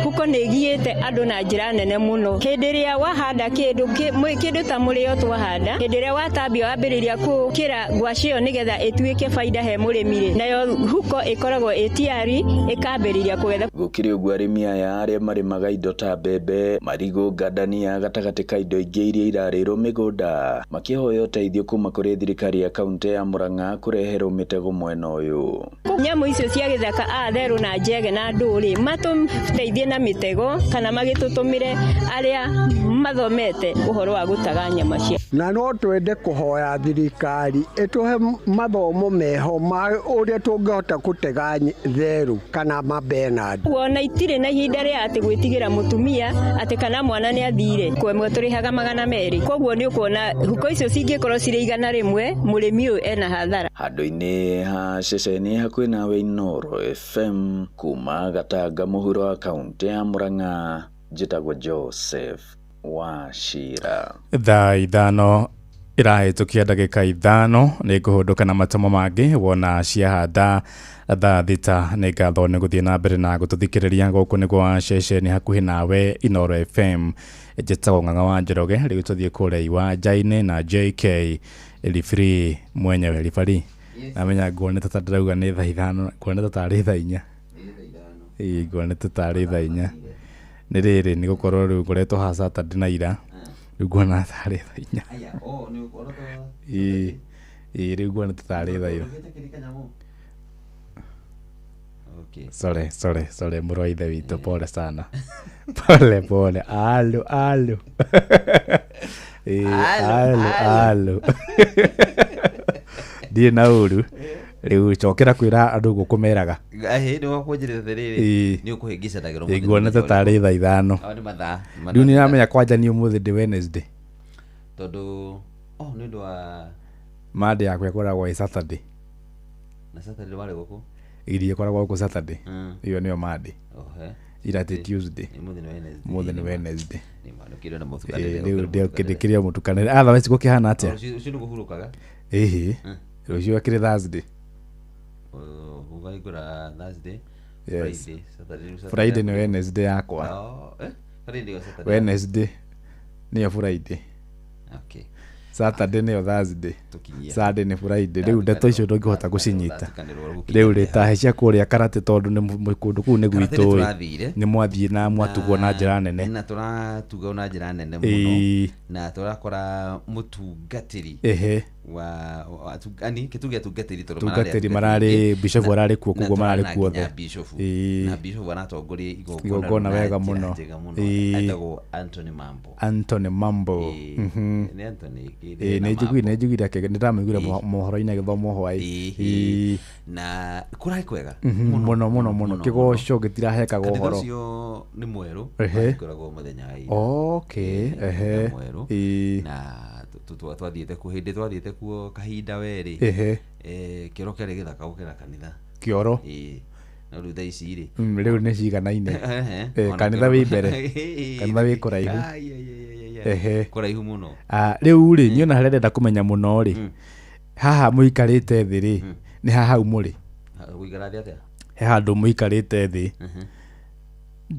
Huko nĩ ĩgiĩte andũ na njĩra nene mũno. Hĩndĩ ĩrĩa wahanda kĩndũ ta mũrĩo twahanda, hĩndĩ ĩrĩa watambia wambĩrĩria kũkĩra ngwacĩ ĩyo nĩgetha ĩtuĩke baida he mũrĩmi rĩ, nayo huko ĩkoragwo ĩ tayari ĩkambĩrĩria kũgetha. Gũkĩrĩ ũguo arĩmi aya arĩa marĩmaga indo ta mbembe, marigũ, ngandania gatagatĩ ka indo ingĩ iria irarĩrwo mĩgũnda makĩhoya ũteithio kuma kũrĩ thirikari ya kaunti ya Murang'a kũreherwo mĩtego mwena ũyũ. Nyamũ icio cia gĩthaka a therũ na njege na ndũrĩ matũteithie na mĩtego kana magĩtũtũmĩre arĩa mathomete ũhoro wa gũtaga nyama cia. Na no twende kũhoya thirikari ĩtũhe mathomo meho ma ũrĩa tũngĩhota gũtega therũ kana mabenard. Wona itirĩ na ihinda rĩa atĩ gwĩtigĩra mũtumia atĩ kana mwana nĩ athire kwemwe tũrĩhaga 200. Koguo nĩ ũkuona huko icio cingĩkorwo cirĩ 100 mũrĩmi ũyũ ena hathara. Handũ-inĩ ha ceceni hakuhĩ nawe Inooro FM kuma Gatanga mũhuro wa kaunti ya Murang'a, njĩtagwo Joseph Wachira. Thaa 5 irahĩtũkia ndagĩka 5 nĩ ngũhũndũka na matemo mangĩ wona ciahanda thaa 6. Nĩ ngatho nĩ gũthiĩ na mbere na gũtũthikĩrĩria gũkũ nĩ gwa ceceni hakuhĩ nawe Inooro FM. Njĩtagwo Ng'ang'a wa Njoroge. Rĩu tũthiĩ kũrĩa iwanja-inĩ na JK Rifri mwenyewe. Rifari. Namenya nguonete ta ndĩrauga nĩ thaa 5, nguonete tarĩ thaa 4. Ĩĩ nguonete tarĩ thaa 4. Nĩ rĩrĩ nĩ gũkorwo rĩu ngoretwo haha Saturday na ira. Rĩu nguona tarĩ thaa 4. Ĩĩ ĩĩ rĩu nguonete tarĩ thaa 4. Sorry, sorry, sorry, mũrũ wa ithe witũ, pole sana. Pole pole. Alo, alo. Alo, alo. Ndirĩ na ũru. Rĩu cokera kwĩra andũ ũguo kũmeraga. Ĩĩ nĩ wakũnjĩrĩra atĩrĩrĩ, nĩ ũkũhĩngĩcanagĩrwo. Ĩĩ nguonete tarĩ thaa 5. Nĩ mathaa. Rĩu nĩ ũramenya kwanja niĩ ũmũthĩ ndĩ Wednesday. Tondũ nĩ ũndũ wa Monday yakwa ĩkoragwo ĩ Saturday. Na Saturday warĩ gũkũ? Iria ĩkoragwo gũkũ Saturday. Ĩyo nĩyo Monday. Ira ti Tuesday. Ũmũthĩ nĩ Wednesday. Rĩu ndĩkĩrĩ o mũtukanĩre. Otherwise gũkĩhana atĩa? Rũciũ nĩ kũhurũkaga? Ĩhĩ. Rũciũ akĩrĩ Thursday. Ũkahingũra Thursday, Yes. Friday, Saturday. Friday nĩ Wednesday yakwa. Wednesday nĩyo Friday. Okay. Saturday nĩyo Thursday. Sunday nĩ Friday. Rĩu ndeto icio ndũngĩhota gũcinyita. Rĩu rĩ tahe cia kũrĩa karate tondũ nĩ kũndũ kũu nĩ gwitũ ĩ. Nĩ mwathiĩ na mwatugwo na njĩra nene. Na tũratugwo na njĩra nene mũno. Na tũrakora mũtungatĩri. Ehe. Wa ani kĩtuge atungatĩri tondũ tungatĩri mararĩ bishop ararĩ kuo koguo mararĩ kuo othe. Na bishop aratongoria igongona wega mũno. Etagwo Anthony Mambo. Anthony Mambo. Nĩ Anthony. Nĩ njiguire nĩ ndamũiguire mohoro-inĩ agĩthoma hwaĩ. Na kũrarĩ kwega mũno mũno mũno. Kĩgoco gĩtirahekaga ũhoro. Kanitha ũcio nĩ mwerũ. Wahingũragwo mũthenya wa ira. Okay. Ehe. Mwerũ. Na twathiĩte kuo hĩndĩ twathiĩte kuo kahinda werĩ. Kĩoro kĩarĩ gĩthaka gũkĩra kanitha. Kĩoro? Ĩĩ. No rĩu thaa ici rĩ. Rĩu nĩ ciganaine. Kanitha wĩ mbere. Kanitha wĩ kũraihu. Ehe. Kũraihu mũno. Rĩu rĩ niĩ ona harĩa ndĩrenda kũmenya mũno rĩ, haha mũikarĩte thĩ rĩ, nĩ haha hau mũrĩ? Gũikara thĩ atĩa? He handũ mũikarĩte thĩ.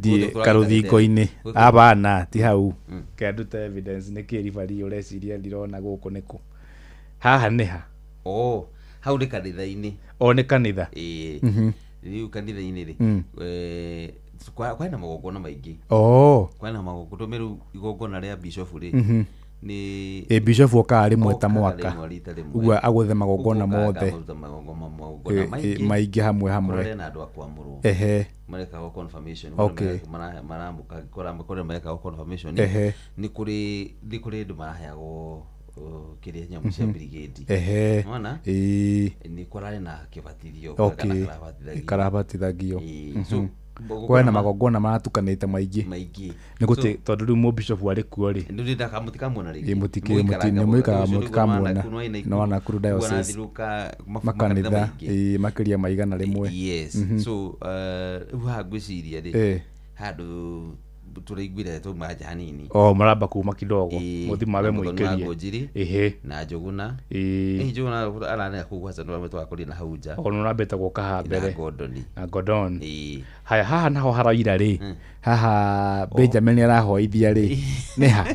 Thiĩ karũthingo-inĩ. Abana ti hau. Kĩa ndute evidence nĩ kĩ ribari ũreciria ndirona gũkũ nĩkũ. Haha nĩ ha? Oh, hau nĩ kanitha-inĩ. O nĩ kanitha? Ĩĩ. Rĩu kanitha-inĩ rĩ, kwĩna magongona maingĩ. Oh. Kwĩna magongona rĩu igongona rĩa bishop rĩ. Nĩ bishop okaga rĩmwe ta mwaka. Ũguo agũthe magongona mothe. Maingĩ hamwe hamwe. Kũrarĩ na andũ a kwamũrwo. Ehe. Marekagwo confirmation. Okay. Maramũka kũrĩa marekagwo confirmation. Ehe. Nĩ kũrĩ andũ maraheagwo kĩrĩa nyamũ cia brigade. Ehe. Nĩwona? Ĩĩ. Nĩ kũrarĩ na kĩbatithio. Okay. Karabatithagio. So kwĩna magongona maratukanĩte maingĩ. Maingĩ. Nĩ gũtĩ tondũ rĩu mũbishop arĩ kuo rĩ. Mũtikamuona rĩngĩ. Mũikaraga mũtikamuona. No Nakuru diocese. Makanitha makĩria ma 100. Yes. So rĩu haha ngwĩciria rĩ, handũ tũraiguire twauma nja hanini. Oh, maramba kuma kidogo. Mũthi mabe mũikĩrie. Ehe. Na Njũgũna. Ĩĩ. Njũgũna aranera kũu gwaca nĩ twakorire na hau nja. O nĩ ũrambĩte gũka haha mbere. Na Gordon. Na Gordon. Ĩĩ. Haya haha naho haraira rĩ. Haha Benjamin arahoithia rĩ. Nĩ ha?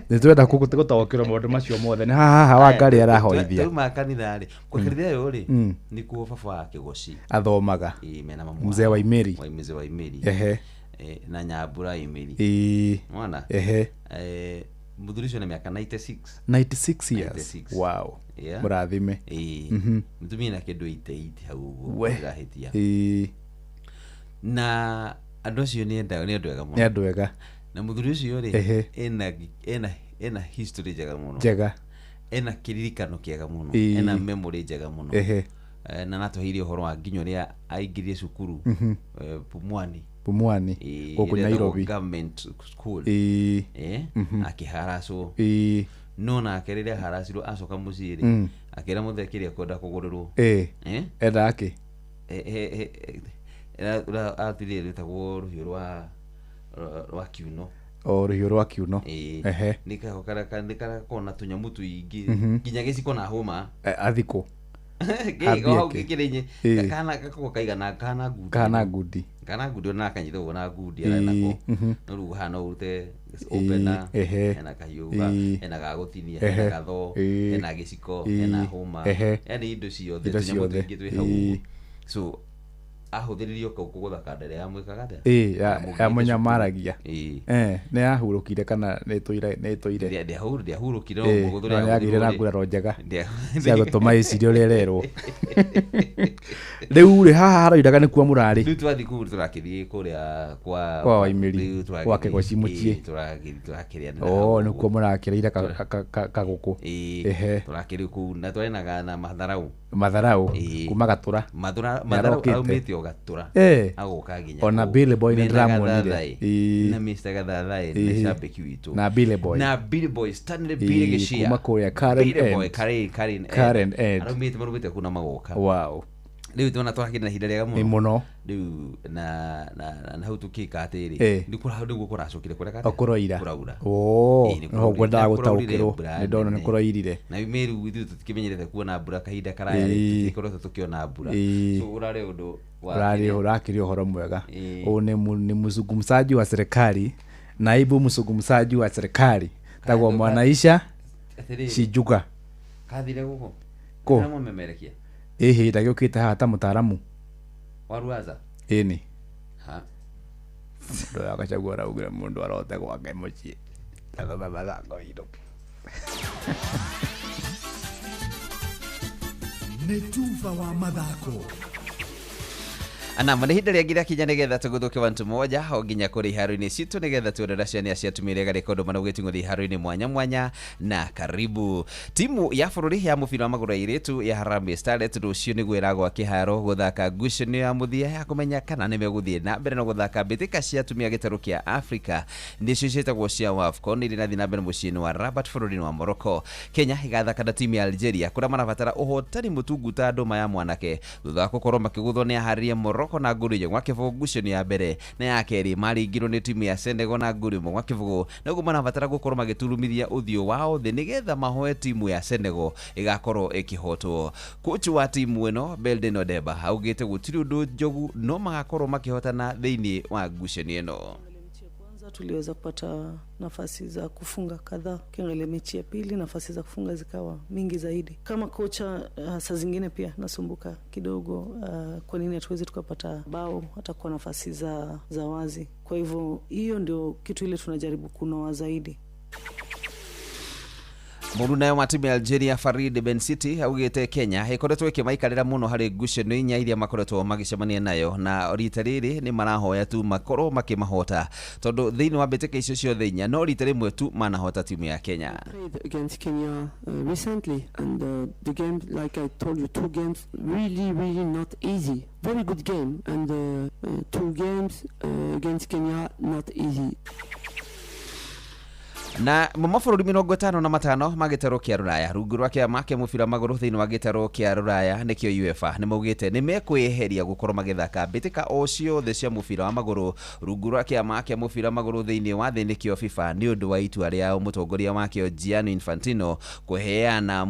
Nĩ twenda gũtaũkĩrwo maũndũ macio mothe. Nĩ haha Wangari arahoithia. Twauma kanitha rĩ. Kwa kanitha ĩyo rĩ, nĩkuo baba wa Kĩgoci. Athomaga. Ĩĩ, mena mamu. Mzee wa Imeri. Mzee wa Imeri. Ehe. Na Nyambura Imeri. Ĩĩ. Mwana. Ehe. Mũthuri ũcio na mĩaka 96. 96 years. Wow. Mũrathime. Ĩĩ. Mũtumia na kĩndũ 88 hau ũguo ndĩrahĩtia. Ĩĩ. Na andũ acio nĩ andũ ega mũno. Nĩ andũ ega. Na mũthuri ũcio rĩ, ena history njega mũno. Njega. Ena kĩririkano kĩega mũno. Ena memory njega mũno. Ehe. Na natũheire ũhoro wa nginya ũrĩa aingĩrire cukuru Pumwani. Pumwani gũkũ Nairobi. Government school. Ĩĩ. Akĩharacwo. Ĩĩ. No nake rĩrĩa aharacirwo acoka mũciĩ rĩ, akĩra mũthee kĩrĩa ekwenda kũgũrĩrwo. Ĩĩ. Endaga kĩ? Atirĩ rwĩtagwo rũhiũ rwa kiuno. O rũhiũ rwa kiuno. Ehe. Nĩ karakoragwo na tũnyamũ tũingĩ nginya gĩciko na hũma. Athikũ. Kĩ, o hau Ambie kĩ? kĩrĩ Ĩĩ. kana gakoragwo kaigana kana ngundi Kana ngundi. Kana ngundi ona kanyita ũguo na ngundi Ĩĩ, arĩa nako. No rĩu haha no ũrute opener, ehe. hena kahiũ, Ĩĩ. hena ga gũtinia, Ehe. hena gathoo, Ĩĩ. hena gĩciko, Ĩĩ. hena hũma, Ehe. yani indo ciothe, Indo tũnyamũ ciothe. tũingĩ twĩ hau Ĩĩ. ũguo. So ahũthĩrire kau kũgũtha kanda ĩrĩa yamwĩkaga atĩa? Ĩĩ, Yamũgirĩte yamũnyamaragia. cukuru. Ĩĩ. Eh, nĩ yahurũkire kana nĩ ĩtũire nĩ ĩtũire? Ndĩahurũkire, no Ĩĩ, mũgũthũ no ũrĩa nĩ yagĩire na yagũthirwo rĩ. nguraro njega Ndĩa- cia gũtũma ĩcirie ũrĩa ĩrerwo. Rĩu rĩ, haha haroiraga nĩkuo mũrarĩ? Rĩu twathiĩ kũu tũrakĩthiĩ kũrĩa kwa Kwa Waimĩri, rĩu tũragĩthiĩ- gwa Kĩgoci mũciĩ. ĩĩ, tũragĩthiĩ tũrakĩrĩanĩra Oh, hau nĩkuo ũguo. mũrakĩrĩire kagũkũ. Ĩĩ, Ehe. tũrakĩrĩ kũu na twarĩnaga na matharau. Matharau Ĩĩ. kuma Gatũra. Mathura- Nĩ Matharau arokĩte. aumĩte o Gatũra. Eh. Agoka nginya Ona kũu. Billy Boy nĩ Mena ndĩramuonire. Gathathai. Ĩĩ. Na Mr. Gathathai nĩ Ĩĩ. cambĩki witũ. Na Billy Boy. Na Billy Boy, Stanley Ĩĩ, Billy Gĩchia. kuma kũrĩa Karen Billy Boy, End. Karen, Karen End. Karen End. Araumĩte marumĩte kũu na magoka. Wow. Rĩu tuona tũrakĩrĩ na ihinda rĩega mũno. Ĩ, mũno. Rĩu na na na na hau tũkĩka atĩrĩ. Ĩ. Nĩ kũra nĩguo kũracokire kũreka O kũroira. Kũraura. Oh, Ĩ, nĩ noho kũraurire. ngwendaga Na kũraurire gũtaũkĩrwo. mbura Nĩ ndona nĩ nene. kũroirire. Na Meru ithuĩ tũtikĩmenyerete kuona mbura kahinda karaya rĩ, Ĩ. tũtikoretwo tũkĩona mbura. Ĩ. So ũrarĩ ũndũ wa Ũrarĩ ũrakĩrĩ ũhoro mwega. Ĩ. Ũyũ nĩ nĩ mzungumzaji wa serikali, naibu mzungumzaji wa serikali tagwo Mwanaisha Atĩrĩrĩ. Shinjuga. Kathire gũkũ? Kũ? Kana mũmemerekia? Ĩhĩ ndagĩũkĩte haha ta mũtaaramu. Wa Ruaza? Ĩni. Ha. Mũndũ ũyũ agacagua araugire mũndũ arote gwake mũciĩ. Tathoma mathako witũ. Nĩ tuba wa mathako. Nam nä ihinda rĩangĩ rĩakinya nĩgetha tũgũthũke wantu moja o nginya kũrĩ iharo-inĩ citũ nĩgetha tuone ũrĩa ciana cia atumia iregarĩka ũndũ manaugĩte ng'ũthi iharo-inĩ mwanya mwanya. Na karibu timu ya bũrũri ya mũbira wa magũrũ ya airĩtu ya Harambee Starlets rũciũ nĩguo ĩragwa kĩharo gũthaka ngucanio ya mũthia ya kũmenya kana nĩ megũthiĩ na mbere na gũthaka mbĩtĩka cia atumia gĩtarũ kĩa Africa nĩcio ciĩtagwo cia WAFCON iria irathiĩ na mbere mũciĩ-inĩ wa Rabat bũrũri-inĩ wa Morocco. Kenya ĩgathaka na timu ya Algeria kũrĩa marabatara ũhotani mũtungu ta ndũma ya mwanake thutha wa gũkorwo makĩgũthwo nĩ aharĩria Morocco na ngũru ĩmwe gwa kĩbũgũ ngucanio ya mbere, na ya kerĩ maringirwo nĩ timu ya Senegal na ngũru ĩmwe gwa kĩbũgũ, na ũguo marabatara gũkorwo magĩturumithia ũthiũ wao thĩ nĩgetha mahoe timu ya Senegal ĩgakorwo ĩkĩhotwo. Kochi wa timu ĩno Beldin Odeba augĩte gũtirĩ ũndũ njogu no magakorwo makĩhotana thĩinĩ wa ngucanio ĩno. Kwanza tuliweza kupata nafasi za kufunga kadhaa. Ukiangalia mechi ya pili, nafasi za kufunga zikawa mingi zaidi. Kama kocha saa zingine pia nasumbuka kidogo, kwa nini hatuwezi tukapata bao hata kwa nafasi za wazi. Kwa hivyo hiyo ndio kitu ile tunajaribu kunoa zaidi. Mũrunayo wa timu ya Algeria Farid Benciti augĩte Kenya ĩkoretwo ĩkĩmaikarĩra mũno harĩ ngucanio inya iria makoretwo magĩcemania nayo, na rita rĩrĩ nĩ marahoya tu makorwo makĩmahota tondũ thĩinĩ wa mbĩtĩka icio ciothe inya no rita rĩmwe tu manahota timu ya Kenya. Played against Kenya recently, and the game, like I told you, 2 games really, really not easy. Very good game, and 2 games against Kenya not easy. Na mabũrũri 55 ma gĩtarũ kĩa Rũraya rungu rwa kĩama kĩa mũbira wa magũrũ thĩinĩ wa gĩtarũ kĩa Rũraya nĩkĩo UEFA nĩ maugĩte nĩ mekwĩyeheria gũkorwo magĩthaka mbĩtĩka o ciothe cia mũbira wa magũrũ rungu rwa kĩama kĩa mũbira wa magũrũ thĩinĩ wa thĩ nĩkĩo FIFA nĩ ũndũ wa itua rĩa mũtongoria wakĩo Gianni Infantino kũheana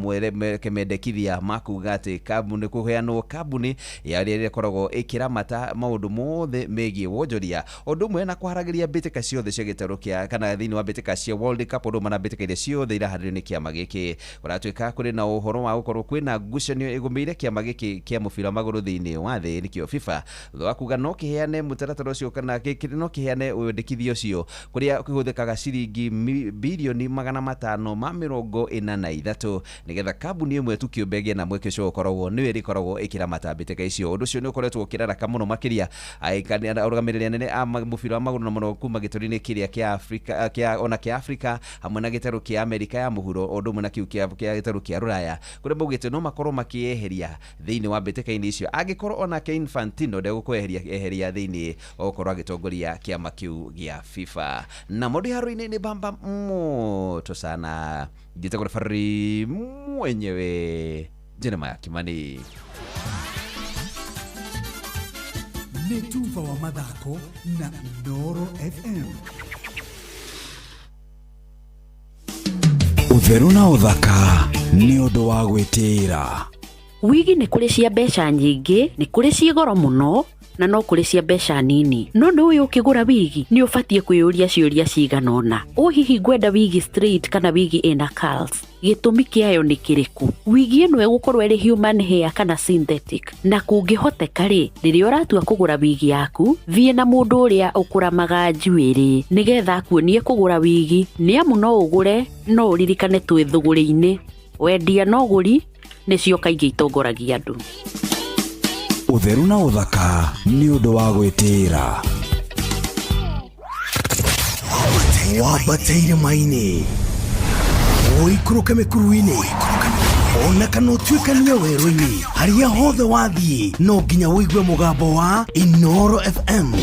mendekithia ma kuga atĩ kambuni kũheanwo kambuni ya ĩrĩa ĩkoragwo ĩkĩramata maũndũ mothe megiĩ wonjoria ũndũ ũmwe na kũharagĩria mbĩtĩka ciothe cia gĩtarũ kĩa kana thĩinĩ wa mbĩtĩka cia World Cup ũndũ ũmwe na mbĩtĩka iria ciothe iraharĩrio nĩ kĩama gĩkĩ. Kũratuĩka kũrĩ na ũhoro wa gũkorwo kwĩna ngucanio ĩgũmĩire kĩama gĩkĩ kĩa mũbira wa magũrũ thĩinĩ wa thĩ nĩkĩo FIFA thutha wa kuga no kĩheane mũtaratara ũcio kana no kĩheane wendekithia ũcio kũrĩa kũhũthĩkaga ciringi birioni 543 nĩgetha kambuni ĩmwe tu kĩũmbe ĩgĩe na mweke ũcio ũkoragwo nĩyo ĩrĩkoragwo ĩkĩramata mbĩtĩka icio. Ũndũ ũcio nĩ ũkoretwo ũkĩraraka mũno makĩria arũgamĩrĩri anene a mũbira wa magũrũ na mũno kuma gĩtũri-inĩ kĩrĩa kĩa Afrika kĩa ona kĩa Afrika hamwe na gĩtarũ kĩa Amerika ya mũhuro ũndũ ũmwe na kĩu kĩa gĩtarũ kĩa Rũraya kũrĩa maugĩte no makorwo makĩeheria thĩinĩ wa mbĩtĩka-inĩ icio angĩkorwo onake Infantino ndegũkweheria eheria thĩinĩ wa gũkorwo agĩtongoria kĩama kĩu gĩa FIFA. Na maũndũ haro-inĩ nĩ bamba moto sana. Njĩtagwo referee mwenyewe Jeremiah Kimani. Nĩ tuba wa mathako na Inooro FM. Ũtheru na ũthaka nĩ ũndũ wa gwĩtĩĩra. Wigi nĩ kũrĩ cia mbeca nyingĩ, nĩ kũrĩ ciĩ goro mũno na no kũrĩ cia mbeca nini. No nĩ ũĩ ũkĩgũra wigi nĩ ũbatiĩ kwĩyũria ciũria cigana ũna. Ũ hihi ngwenda wigi straight kana wigi ĩna curls? Gĩtũmi kĩayo nĩ kĩrĩkũ? Wigi ĩno ĩgũkorwo ĩrĩ human hair kana synthetic? Na kũngĩhoteka rĩ, rĩrĩa ũratua kũgũra wigi yaku, thiĩ na mũndũ ũrĩa ũkũramaga njuĩrĩ nĩgetha akuonie kũgũra wigi, nĩ amu no ũgũre no ũririkane twĩ thũgũrĩ-inĩ. Wendia na ũgũri nĩcio kaingĩ itongoragia andũ. Ũtheru na ũthaka nĩ ũndũ wa gwĩtĩĩra. Wambate irĩma-inĩ, ũikũrũke mĩkuru-inĩ, ona kana ũtuĩkanie werũ-inĩ, harĩa hothe wathiĩ no nginya ũigue mũgambo wa Inoro FM.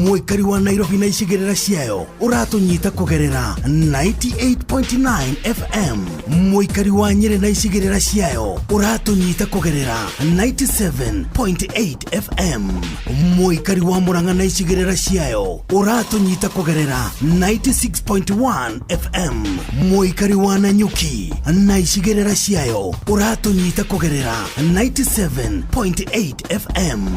Mũikari wa Nairobi na icigĩrĩra ciayo ũratũnyita kũgerera 98.9 FM. Mũikari wa Nyĩrĩ na icigĩrĩra ciayo ũratũnyita kũgerera 97.8 FM. Mũikari wa Murang'a na icigĩrĩra ciayo ũratũnyita kũgerera 96.1 FM. Mũikari wa Nanyuki na icigĩrĩra ciayo ũratũnyita kũgerera 97.8 FM.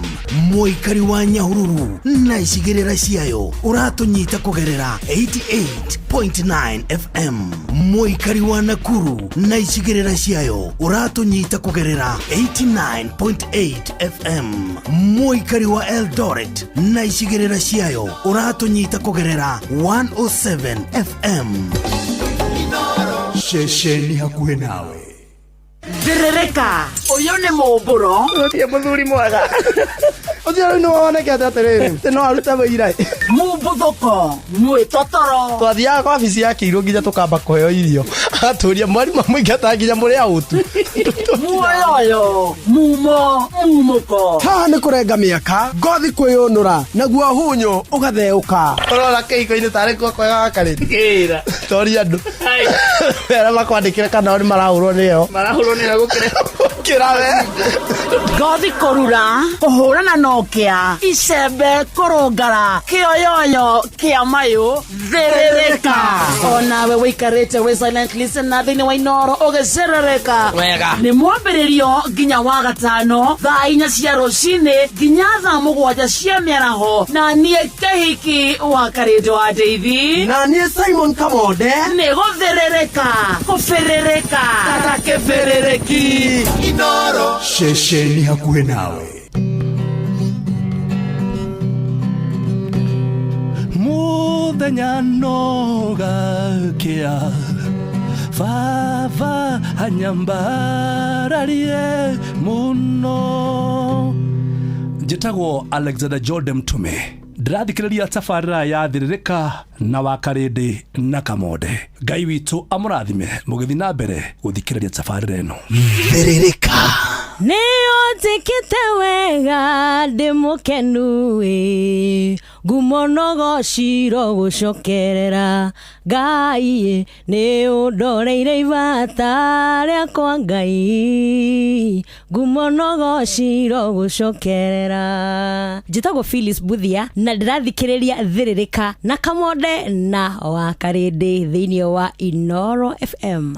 Mũikari wa Nyahururu na icigĩrĩra ciayo ũratũnyita kũgerera 88.9 FM. Mũikari wa Nakuru na icigĩrĩra ciayo ũratũnyita kũgerera 89.8 FM. Mũikari wa Eldoret na icigĩrĩra ciayo ũratũnyita kũgerera 107 FM. Ceceni hakuhĩ nawe. Thĩrĩrĩka, ũyũ nĩ mũmbũro. Ũtie mũthuri mwega. Ũcio rĩu nĩ wonekete atĩrĩrĩ, atĩ no arute wĩira. Mũmbuthũko, mwĩtotoro. Twathiaga kwa wabici ya kĩirũ nginya tũkamba kũheo irio. Agatũria mwarimũ amũingata nginya mũrĩ aũtu. Muoyoyo, mumo, mumũko. Haha nĩ kũrenga mĩaka, ngothi kwĩyũnũra, naguo hunyũ ũgatheũka. Ũrona kĩhiko-inĩ tarĩ kuo kwega gakarĩ. Toria andũ. Arĩa makwandĩkĩre kana o nĩ marahũrwo nĩyo. Marahũrwo nĩyo gũkĩra. Gũkĩra we. Ngothi kũrura, kũhũrana na ũkĩa, icembe kũrũngara, kĩoyoyo kĩa mayũ, thĩrĩrĩka. Onawe wĩikarĩte wĩ silent listener thĩinĩ wa Inoro ũgĩcerereka. Wega. Nĩ mwambĩrĩrio nginya wa gatano thaa inya cia rũcinĩ nginya thaa mũgwanja cia mĩaraho, na niĩ Kĩhiki wa Karĩndũ wa Ndeithi, na niĩ Simon Kamonde, nĩ gũthĩrĩrĩka kũbĩrĩrĩka ta kĩbĩrĩrĩki. Inoro. Ceceni hakuhĩ nawe. Mũthenya no gakĩa, baba anyambararie mũno. Njĩtagwo Alexander Jordan Mtume, ndĩrathikĩrĩria tabarĩra ya Thĩrĩrĩka na Wakarĩndĩ na Kamonde. Ngai witũ amũrathime mũgĩthiĩ na mbere gũthikĩrĩria tabarĩra ĩno. Thĩrĩrĩka. Nĩ ũnjĩkĩte wega ndĩ mũkenu ĩ, ngumo no gociro gũcokerera Ngai ĩ, nĩ ũndoreire ibata rĩakwa Ngai, ngumo no gociro gũcokerera. Njĩtagwo Phyllis Buthia na ndĩrathikĩrĩria Thĩrĩrĩka na Kamonde na Wakarĩndĩ thĩinĩ wa Inoro FM.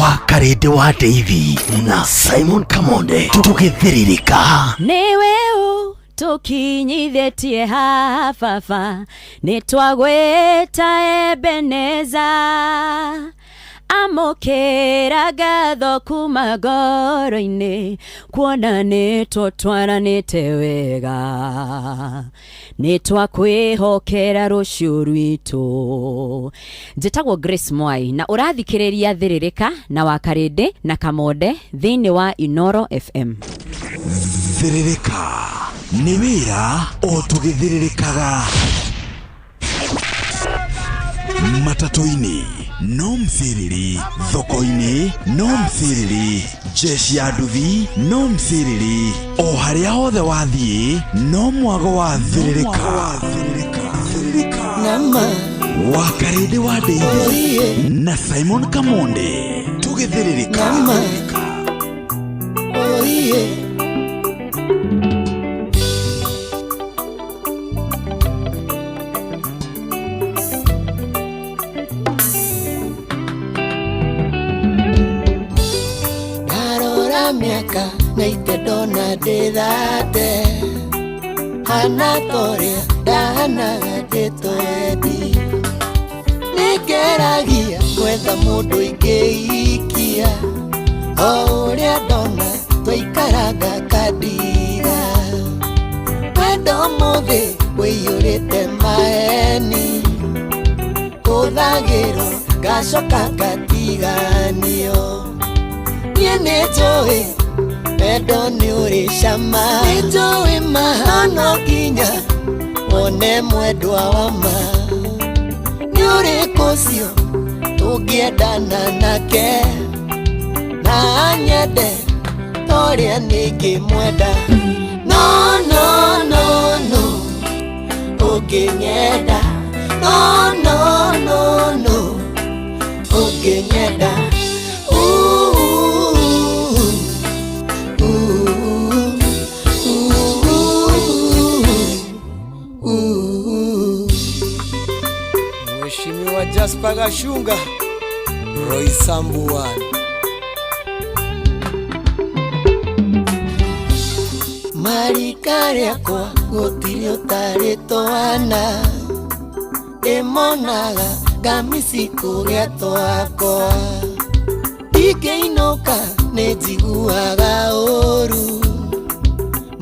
Wakarĩndĩ wa Ndeithi na Simon Kamonde, tũgĩthĩrĩrĩka. Nĩwe ũ tũkinyithĩtie haha baba, nĩ twagwĩta Ebeneza. Amũkĩra ngatho kuma ngoro-inĩ, kuona nĩ tũtwaranĩte wega, nĩ twakwĩhokera rũciũ rwitũ. Njĩtagwo Grace Mwai na ũrathikĩrĩria Thĩrĩrĩka na Wakarĩndĩ na Kamonde thĩinĩ wa Inoro FM. Thĩrĩrĩka nĩ wĩra o tũgĩthĩrĩrĩkaga. Matatũ-inĩ no mciriri, thoko-inĩ no mciriri, jeshi ya nduthi no mciriri, o harĩa hothe wathiĩ no mwago wa thĩrĩrĩka. Wakarĩndĩ wa Ndeithi na Simon Kamonde, tũgĩthĩrĩrĩka. Ndarora mĩaka Na ite ndona ndĩthate hana toria ndahanaga ndĩtwendi. Nĩngeragia gwetha mũndũ ingĩikia o ũrĩa ndona twaikaraga kandiga. Wendo mũthĩ ũiyũrĩte maheni hũthagĩrwo ngacoka ngatiganio. Niĩ nĩnjũĩ wendo nĩ ũrĩ cama, nĩnjũĩ ma no nginya wone mwendwa wa ma. Nĩ ũrĩkũ ũcio tũngĩendana nake na anyende torĩa niĩ ingĩmwenda. No no no no ũngĩnyenda, no no no no ũngĩnyenda. Mheshimiwa Jasper Gashunga, Roy Sambuan. Marika rĩakwa gũtirĩ ũtarĩ twana, ndĩmonaga ngamici kũgĩa twakwa. Ndingĩinũka nĩ njiguaga ũru,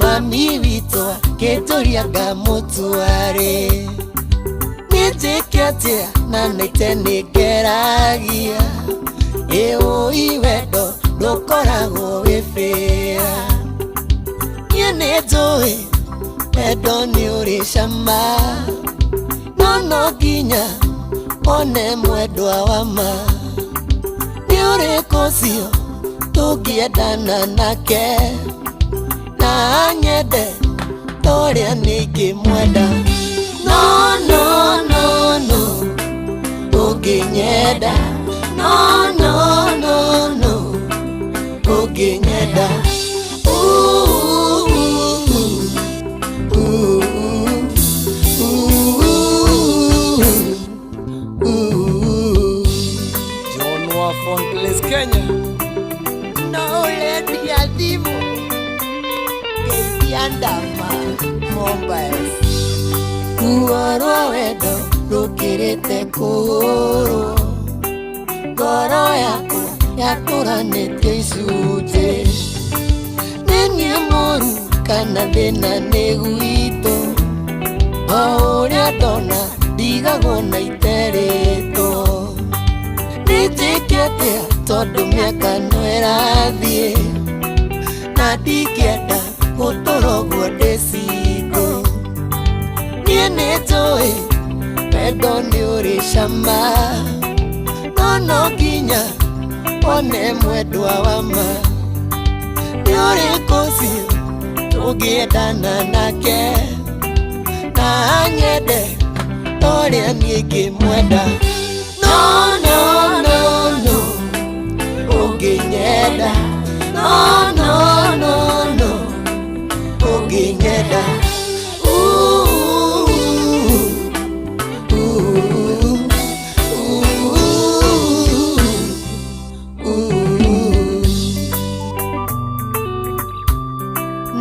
mami witũ akĩnjũria ngamũtua-rĩ. Nĩnjĩke atĩa na naite nĩngeragia, ĩũi wendo ndũkoragwo wĩ fair. Niĩ nĩnjũĩ wendo nĩ ũrĩ cama, no no nginya wone mwendwa wa ma. Nĩ ũrĩkũ ũcio tũngĩendana nake na anyende torĩa niĩ ingĩmwenda. No no no no ũngĩnyenda, no no no no ũngĩnyenda. John wa Fontless Kenya. No ũrendia thimũ ngeithia ndama mobiles. Ruo rwa wendo rũkĩrĩte kũhũrwo, ngoro yakwa yatũranĩtio icunjĩ. Nĩ niĩ mũru kana thĩna nĩ gwitũ, o ũrĩa ndona ndigagwo na iterĩtwo. Nĩ njĩke atĩa tondũ mĩaka no ĩrathiĩ, na ndingĩenda gũtũra ũguo ndĩ single. Niĩ nĩnjũĩ wendo nĩ ũrĩ cama, no no nginya wone mwendwa wa ma. Nĩ ũrĩkũ ũcio tũngĩendana nake na anyende torĩa niĩ ingĩmwenda. No no no no ũngĩnyenda, no no no no ũngĩnyenda.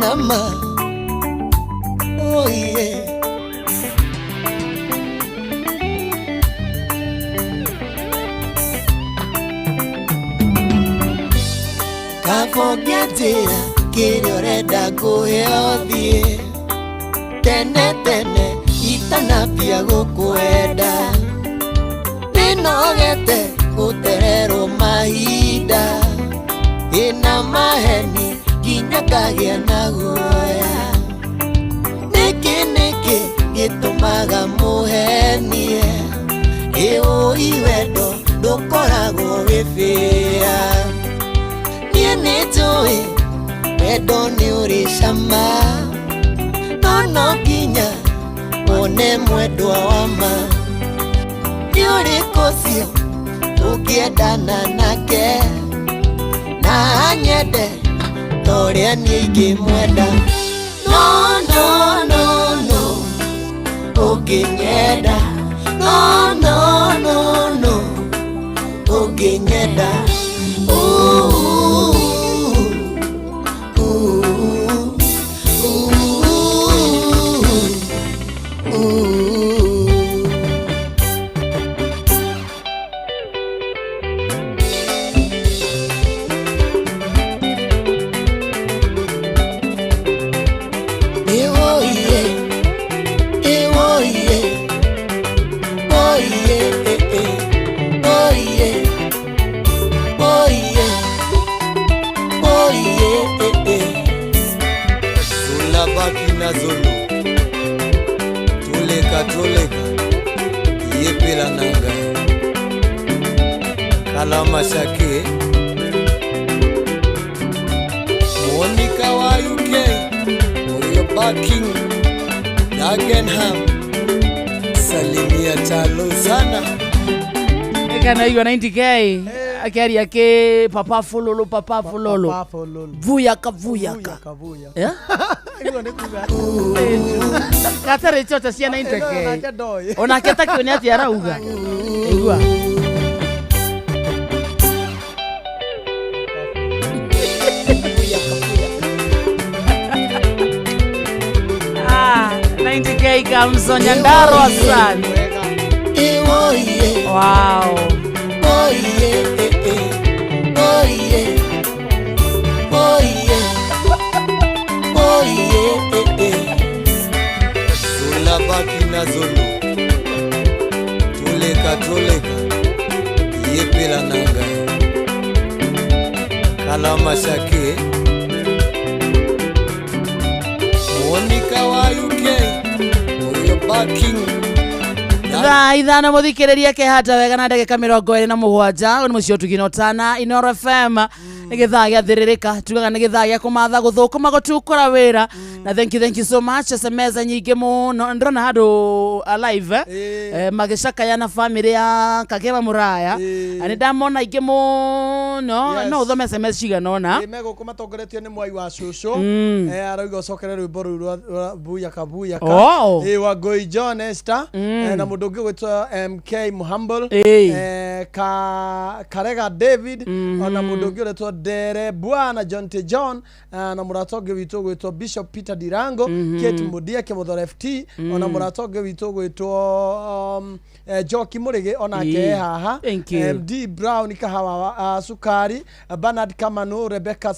Nama, oh yeah. Kabongia njĩra kĩrĩa ũrenda ngũhe ũthiĩ, tene tene itanambia gũkwenda. Nĩnogete gũtererwo mahinda, ĩna maheni nginya ngagĩa na guoya. Nĩkĩ nĩkĩ gĩtũmaga mũhenie, ĩũi wendo ndũkoragwo wĩ fair. Niĩ nĩnjũĩ wendo nĩ ũrĩ cama, no no nginya wone mwendwa wa ma. Nĩ ũrĩkũ ũcio tũngĩendana nake na anyende torĩa niĩ ingĩmwenda. No no no no ũngĩnyenda, no no no no ũngĩnyenda. Ooh, ooh, Baki na Zolo, toleka toleka, yepela nanga, Kalama Shake, Monica wa UK, Oyo Baking, Dagenham, Salimia Chalo sana. Kana igua 90K akiaria ki papa fololo papa fololo vuyaka vuyaka Eh? Gatarĩ chocha cia 90K onake takione atia arauga igua. Ah, 90K comes on Nyandarua sana. Wow. Oh yeah, oh yeah, oh yeah, oh yeah. Zola baki na Zolo, toleka toleka, yepela nanga, Kalama Shake, Monica wa UK, Oyo Baking. Thaa 5 muthikiriria kehata wega na ndagika 27 ni mucio tuginotana Inoro FM ni githaa gia thiririka tugaga ni githaa gia kumatha guthukuma gutukura wira na thank you so much. SMS nyingi muno ndirona handu alive magicakaya na family ya Kagema Muraya ni ndamona ingi muno no uthome SMS cigana ona megũkũ matongoretio nĩ mwai wa cũcũ arauga ũcokere rwĩmbo rũu rwa buyaka buyaka wa Ngũi John Esther na mũndũ ũngĩ ũgwĩtwo MK Muhambul Karega David ona mũndũ ũngĩ ũretwo Dere Bwana John T John na mũrata ũngĩ witũ ũgwĩtwo Bishop Peter Dirango Kate Mudia Kĩmũthore FT ona mũrata ũngĩ witũ ũgwĩtwo Joki Mũrĩgĩ onake haha MD Brown Kahawa Sukari Bernard Kamanu Rebecca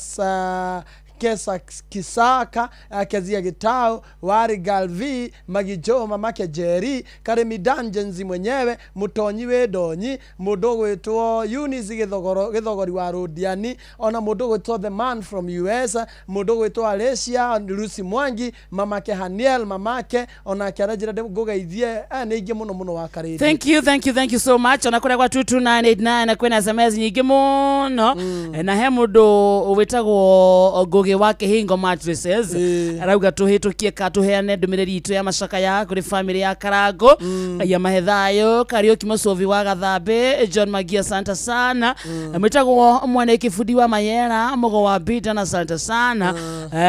Kesa Kisaka Kezia Gitao Wari Galvi Magijo mamake Jerry Karemi Dungeons mwenyewe Mutonyi we Donyi mundu gwitwo Eunice Githogori wa Rodiani ona mundu gwitwo the man from US mundu gwitwo Alicia Lucy Mwangi mamake Haniel mamake ona kiarajira ngugeithie ni ingi muno muno wa Karindi. Thank you so much ona kuria kwa 22989 na kwina SMS nyingi muno na he mundu witagwo Ngugi wa Kihingo Mattresses arauga tuhitukie ka tuheane ndumiriri itu ya macakaya kuri family ya Karango ya mahethayo Kariuki Mucovi wa Gathambi John Magia santa sana mwitagwo mwana kibudi wa Mayera Mugo wa Bita na santa sana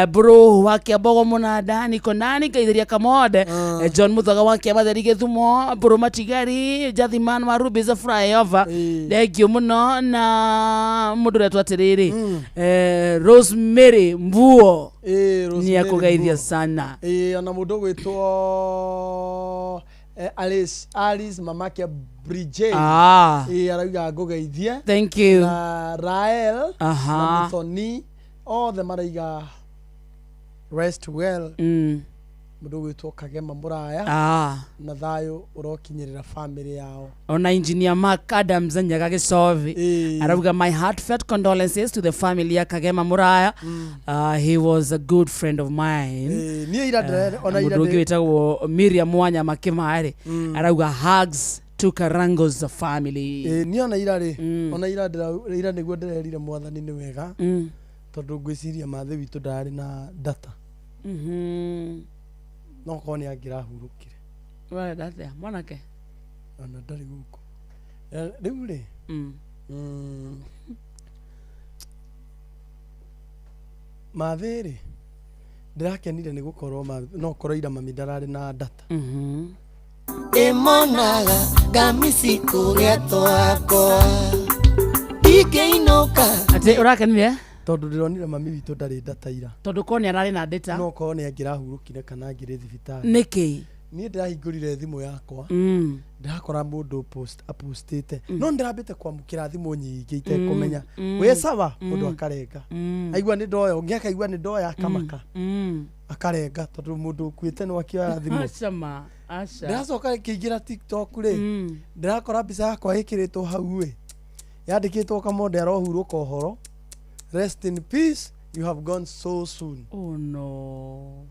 bro wa Kiambogo Munanda niko nani Ngeithiria Kamode John Muthoga wa Kiamatheri Githumo bro Matigari Jathiman wa Ruby Flyover thank you muno na mundu retwo atiriri Rosemary Mbuo ni akugeithia sana ona mundu gwitwo Alice mamake Bridget arauga ngugeithie thank you na Rael na Muthoni othe maraiga rest well mundu gwitwo Kagema Muraya na thayo urokinyirira family yao ona engineer Mark Adams Nyaga Gicovi arauga my heartfelt condolences to the family ya Kagema Muraya. He was a good friend of mine. Ni ira ona ira mundu witagwo Miriam Mwanya Makimari arauga hugs to Karango's family. Ni ona ira ri ona ira ira niguo ndirerire mwathani ni wega tondu ngwiciria mathe witu ndarari na data no korwo nĩ angĩrahurũkire warenda atĩa mwanake ona ndarĩ gũkũ rĩu rĩ mathĩ rĩ ndĩrakenire nĩ gũkorwo no korwo ira mami ndararĩ na data Emonaga ngamisi kũgetwakwa ndingĩinũka atĩ ũrakenire tondu ndironire mami witũ ndarĩ data ira tondu korwo nĩ ararĩ na data no korwo nĩ angĩrahurũkire kana angĩrĩ thibitarĩ nĩkĩ niĩ ndĩrahingũrire thimũ yakwa ndĩrakora mũndũ apostĩte no ndĩrambĩte kwamũkĩra thimũ nyingĩ itekũmenya wĩ sawa mũndũ akarenga aigua nĩ ndoya ũngĩ akaigua nĩ ndoya akamaka akarenga tondũ mũndũ ũkuĩte no akĩoya thimũ ndĩracoka ngĩingĩra TikTok rĩ ndĩrakora mbica yakwa ĩkĩrĩtwo hau ĩ yandĩkĩtwo Kamonde arohurũka ũhoro. Rest in peace, you have gone so soon. Oh no.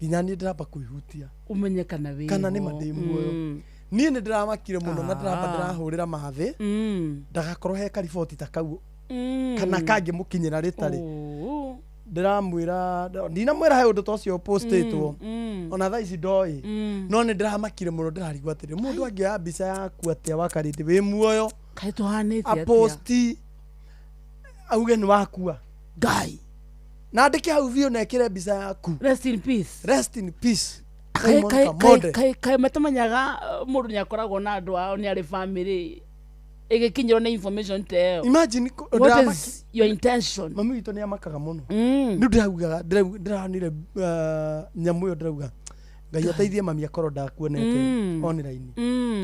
Nginya niĩ ndĩramba kwĩhutia Ũmenye kana wĩ kana nĩ ho. ma ndĩ muoyo. Mm. Niĩ nĩ ndĩramakire mũno na ndĩramba Ah. ndĩrahũrĩra mathĩ Mm. ndagakorwo he kariboti ta kau Mm. kana kangĩmũkinyĩra rĩtarĩ. Oh. Ndĩramwĩra, ndinamwĩra he ũndũ ta ũcio postĩtwo. Mm. Ona thaa ici ndoĩ. Mm. No nĩ ndĩramakire mũno, ndĩrarigwo atĩrĩ, mũndũ angĩoya mbica yaku atĩa wakarĩndĩ wĩ muoyo, Kaĩ tũhanĩte atĩa? aposti auge nĩ wakua. Ngai. Na andĩke hau biũ na ĩkĩre mbica yaku. Rest in peace. Rest in peace. Kaĩ Simon kaĩ Kamonde. kaĩ kaĩ matamenyaga mũndũ nĩ akoragwo na andũ ao, nĩ arĩ family ĩgĩkinyĩrwo nĩ information ta ĩyo. Imagine What is your intention? Mami witũ nĩ amakaga mũno. Mm. Nĩ ndĩraugaga, ndĩranire nyamũ ĩyo, ndĩrauga Ngai ateithie mami akorwo ndakuonete online,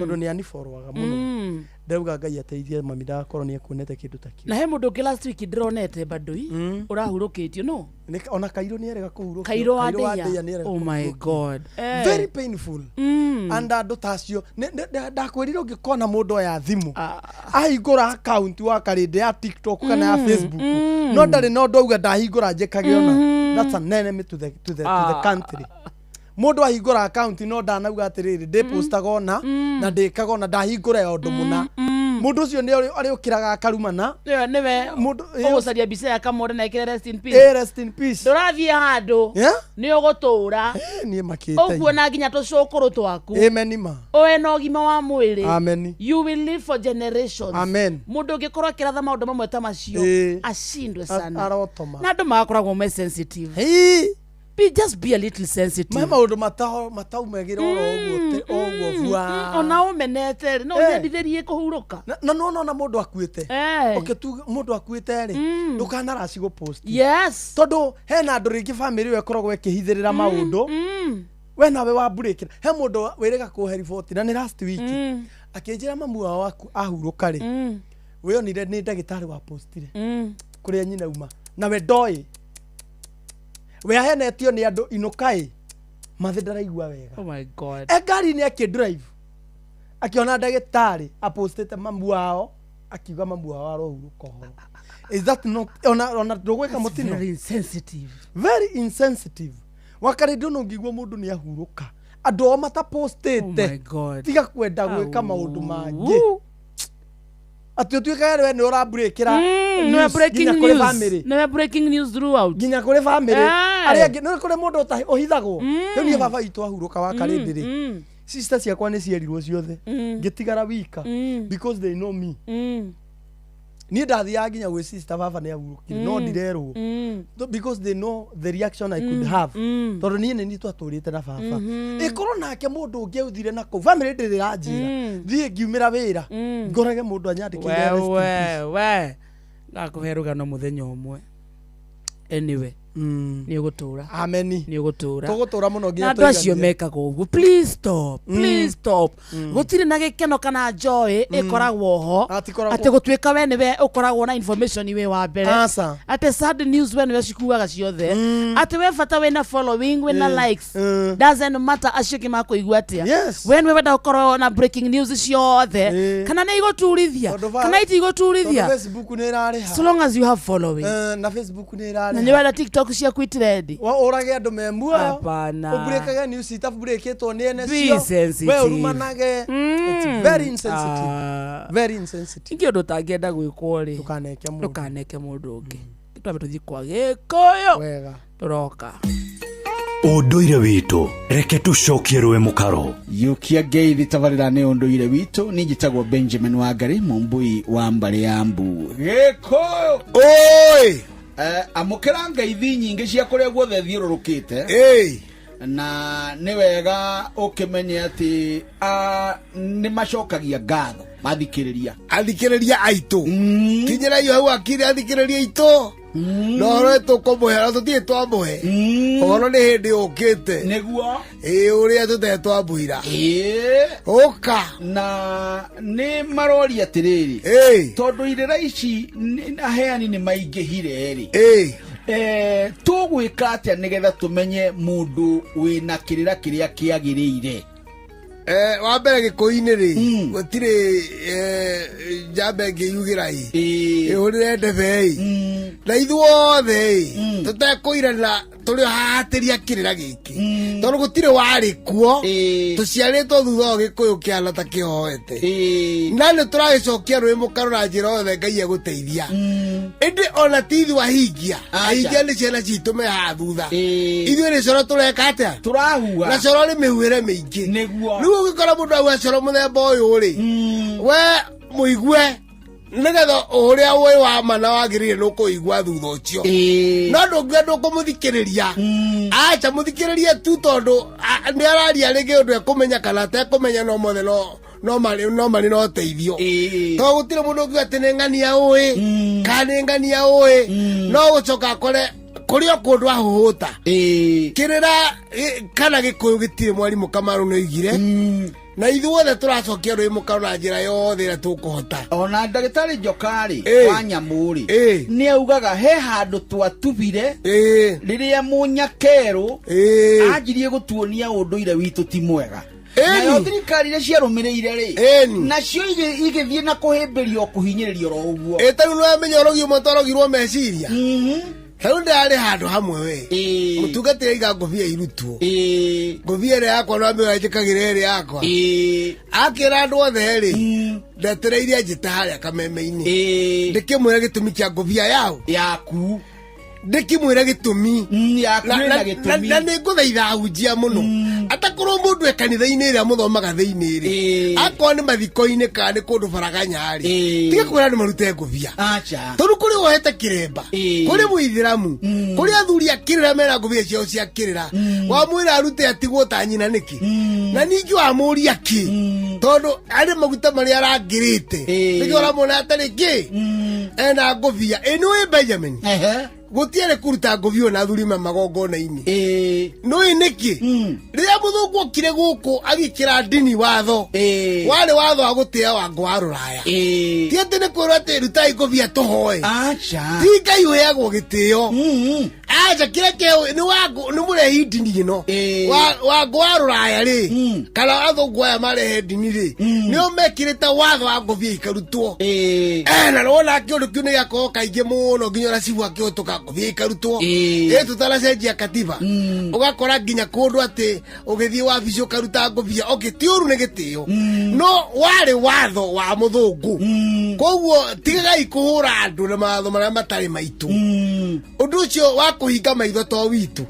tondũ nĩ aniborwaga mũno. Ndĩrauga Ngai ateithie mami ndagakorwo nĩ ekuonete kĩndũ ta kĩu. Na he mũndũ ũngĩ last week ndĩronete bandũi ũrahurũkĩtio no Ona Kairũ nĩ erega kũhurũkio. Kairũ wa Kairũ wa Ndeia. Ndeia nĩ erega Oh my kũhurũkio. God. Eh. Very painful. And andũ ta acio ndakwĩrire ũngĩkona mũndũ oya thimũ ahingũra account wa karĩndĩ ya TikTok kana ya Facebook, no ndarĩ na ũndũ auga ndahingũra njĩkage ona, that's an enemy to the country. Mũndũ ahingũra account no ndanauga atĩrĩrĩ, ndĩpostaga ona na ndĩkaga ona ndahingũra ya ũndũ mũna, mũndũ ũcio nĩ arĩũkĩraga akarumana. Ĩyo nĩwe Mũndũ ũgũcaria mbica ya Kamonde na ĩkĩre rest in peace. Eh, rest in peace. Ndũrathiĩ handũ. Yeah? Nĩ ũgũtũra. Niĩ makĩte. Ũkuona nginya tũcũkũrũ twaku. Amen ma. Ũe na ũgima wa mwĩrĩ. Amen. You will live for generations. Amen. Mũndũ ũngĩkorwo akĩratha maũndũ mamwe ta macio acindwe sana. Arotoma. Na andũ magakoragwo me sensitive. Hey. Just be a little sensitive. Me maũndũ mataumagĩra oro ũguo ũguo bua. Ona ũmenete rĩ, no ũnyendithĩrie kũhurũka. Na no nona mũndũ akuĩte. Eh. Okay, tu mũndũ akuĩte rĩ, ndũkanaraci gũpost. Yes. Tondũ hena andũ rĩngĩ famĩlĩ ĩyo ĩkoragwo ĩkĩhithĩrĩra maũndũ. We nawe wamburĩkĩra. He mũndũ wĩrĩga kũhe riboti na nĩ last week. Akĩnjĩra mamu wao aku ahurũka rĩ. Wĩonire nĩ ndagĩtarĩ wa postire. Kũrĩa nyina uma. Nawe ndoĩ. We ahenetio nĩ andũ inũkaĩ. Mathĩ ndaraigua wega. Oh my God. E ngari-inĩ akĩ drive akiona ndagĩtarĩ apostĩte mamu wao, akiuga mamu wao arohurũka ũhoro. Is that not ona ndũgwĩka That's mũtino? very insensitive. Very insensitive. Wakarĩndĩ no ngĩigua mũndũ nĩ ahurũka, andũ ao matapostĩte. Oh my God. Tiga kwenda gwĩka maũndũ mangĩ atĩ ũtuĩkage we nĩ ũramburĩkĩra Nĩwe news breaking nginya kũrĩ news. family. Nĩwe breaking news throughout. Nginya kũrĩ family. Eh. Arĩa angĩ nĩ kũrĩ mũndũ ũhithagwo. Rĩu niĩ baba witũ ahurũka wa karĩndĩ rĩ, sister ciakwa nĩ cierirwo ciothe, ngĩtigara wika because they know me. Niĩ ndathiaga nginya gwĩ sister, baba nĩ ahurũkire, no ndirerwo because they know the reaction I could have, tondũ niĩ nĩ niĩ twatũrĩte na baba. Ĩkorwo nake mũndũ ũngĩ authire na kũu family ndĩrĩ ranjĩra, thiĩ ngiumĩra wĩra ngorage mũndũ anyandĩkĩire rest in peace. We we ngakũhe rũgano mũthenya ũmwe. Anyway, nĩ ũgũtũra. Ameni. Nĩ ũgũtũra. Tũgũtũra mũno nginya Na andũ acio tũiganire. mekaga ũguo, please stop, please stop. Gũtirĩ na gĩkeno kana joy ĩkoragwo ho Atikoragwo. atĩ gũtuĩka we nĩwe ũkoragwo na information wĩ wa mbere, Aca. atĩ sad news we nĩwe cikuaga ciothe, atĩ we bata wĩna following, wĩna likes, doesn't matter acio angĩ makũigua atĩa. Yes. We nĩwe wenda gũkorwo na breaking news ciothe, kana nĩ igũturithia Tondũ kana itigũturithia. Tondũ Facebook nĩ ĩrarĩha. So long as you have following. Eh, na Facebook nĩ Na ĩrarĩha. nĩ wenda TikTok ciaku itirendi. Ũrage andũ me muoyo. Hapana. Ũmburĩkage news itaburĩkĩtwo nĩ ene Be cio. sensitive. We ũrumanage. It's very insensitive. Ah. Very insensitive. Ingĩ ũndũ ũtangĩenda gwĩkwo rĩ, ndũkaneke mũndũ. Ndũkaneke mũndũ ũngĩ. Twambe tũthiĩ kwa Gĩkũyũ. Wega. Tũroka. Ũndũire witũ, reke tũcokie rũĩ mũkaro. Yukia ngeithi tabarĩra nĩ ũndũire witũ. Niĩ njĩtagwo Benjamin Wangari, mũmbui wa mbarĩ ya mbu Gĩkũyũ. Oi. Amũkĩra ngeithi nyingĩ cia kũrĩa guothe thiũrũrũkĩte, na nĩ wega ũkĩmenye atĩ nĩ macokagia ngatho mathikĩrĩria. Athikĩrĩria aitũ, kinyĩra iyo hau akiri athikĩrĩria aitũ, na ũhoro tũkũmũhe na tũtirĩ twamũhe ũhoro, nĩ hĩndĩ ũkĩte. Nĩguo. Ĩ ũrĩa tũtarĩ twamũira ũka. Na nĩ maroria atĩrĩrĩ, tondũ irĩra ici aheani nĩ maingĩhire rĩ, tũgwĩka atĩa nĩgetha tũmenye mũndũ wĩna kĩrĩra kĩrĩa kĩagĩrĩire? Wa mbere gĩkũyũ-inĩ rĩ, gũtirĩ njamba ĩngĩyugĩra ĩ ĩhũrĩre ndebe ĩ, na ithuothe ĩ tũtekũirana. Tũrĩ hahatĩria kĩrĩra gĩkĩ tondũ gũtirĩ warĩ kuo, tũciarĩtwo thutha wa Gĩkũyũ kĩhana ta kĩhoete, na nĩ tũragĩcokia rũĩ mũkaro na njĩra yothe Ngai egũteithia. Ĩndĩ ona ti ithuĩ ahingia, ahingia nĩ ciana citũ me haha thutha. Ithuĩ nĩ coro tũreka atĩa? Tũrahua. Na coro nĩ mĩhuĩre mĩingĩ. Nĩguo. Rĩu ũngĩkora mũndũ auga coro mũthemba ũyũ rĩ, we mũigue nĩgetha ũrĩa ũĩ wa ma na wagĩrĩire nĩ ũkũigua thutha ũcio, no ndũngiuga ndũkũmũthikĩrĩria. Acha, mũthikĩrĩrie tu, tondũ nĩ araria rĩngĩ ũndũ ekũmenya kana atekũmenya, no mothe no marĩ na ũteithio, tondũ gũtirĩ mũndũ ũngiuga atĩ nĩ ng'ania ũĩ kana nĩ ng'ania ũĩ, no gũcoka akore kũrĩ o kũndũ ahũhũta kĩrĩra kana Gĩkũyũ gĩtirĩ mwarimũ. Kamaru nĩ oigire na ithuothe tũracokia rũĩ mũkaro na njĩra yothe ĩrĩa tũkũhota. Ona ndagĩtarĩ Njokarĩ wa nyamũ rĩ, nĩ augaga he handũ twatubire rĩrĩa mũnyakerũ anjirie gũtuonia ũndũire witũ ti mwega, nayo thirikari iria ciarũmĩrĩire rĩ, nacio igĩthiĩ na kũhĩmbĩrio kũhinyĩrĩrio ro ũguo. Ĩ tarĩu nĩwamenya ũrogi ũmwe twarogirwo meciria. Tarĩu ndĩrarĩ handũ hamwe, we mũtungatĩri aiga ngũbia irutwo, ngũbia ĩrĩa yakwa nĩwamenya njĩkagĩra ĩrĩa yakwa, akĩra andũ othe rĩ, ndetereire njĩte harĩa kameme-inĩ ndĩkĩmwĩra gĩtũmi kĩa ngũbia yao yaku, ndĩkĩmwĩra gĩtũmi yaku ĩna gĩtũmi. Na nĩ ngũthaitha ahunjia mũno, atakorwo mũndũ e kanitha-inĩ ĩrĩa mũthomaga thĩinĩ rĩ, akorwo nĩ mathiko-inĩ kana nĩ kũndũ baraganya rĩ, tiga kwĩra andũ marute ngũbia, acha, tondũ kũrĩ wohete kĩremba, kũrĩ mũithĩramu, kũrĩ athuri a kĩrĩra mena ngũbia ciao cia kĩrĩra, wamwĩra arute atigwo ta nyina nĩkĩ? Na ningĩ wamũria kĩ? Tondũ arĩ maguta marĩa arangĩrĩte, nĩkĩo ũramwona atarĩ kĩ ena ngũbia. Ĩ nĩũĩ Benjamin, gũtiarĩ kũruta ngũbia ona athuri ma magongona-inĩ. Nĩũĩ nĩkĩ? Rĩrĩa mũthũngũ okire gũkũ agĩkĩra ndini watho, warĩ watho wa gũtĩa wango wa rũraya, ti atĩ nĩ kwĩrwo atĩ rutai ngũbia tũhoe. Acha. Ti Ngai ũheagwo gĩtĩo, acha. Kĩrĩa kĩo nĩ wango, nĩ mũrehi ndini ĩno wango wa rũraya rĩ, kana athũngũ aya marehe ndini rĩ, nĩo mekĩrĩte watho wa ngũbia ikarutwo. Na nĩwona kĩũndũ kĩu nĩ gĩakorwo kaingĩ mũno, nginya ona cibu akĩhũtũka ngũbia ikarutwo. Ĩ tũtanacenjia katiba, ũgakora nginya kũndũ atĩ ũgĩthiĩ wabici ũkaruta ngũbia. Okay, ti ũru, nĩ gĩtĩo, no warĩ watho wa mũthũngũ. Koguo tigagai kũhũra andũ na mawatho marĩa matarĩ maitũ. Ũndũ ũcio wa kũhinga maitho to witũ,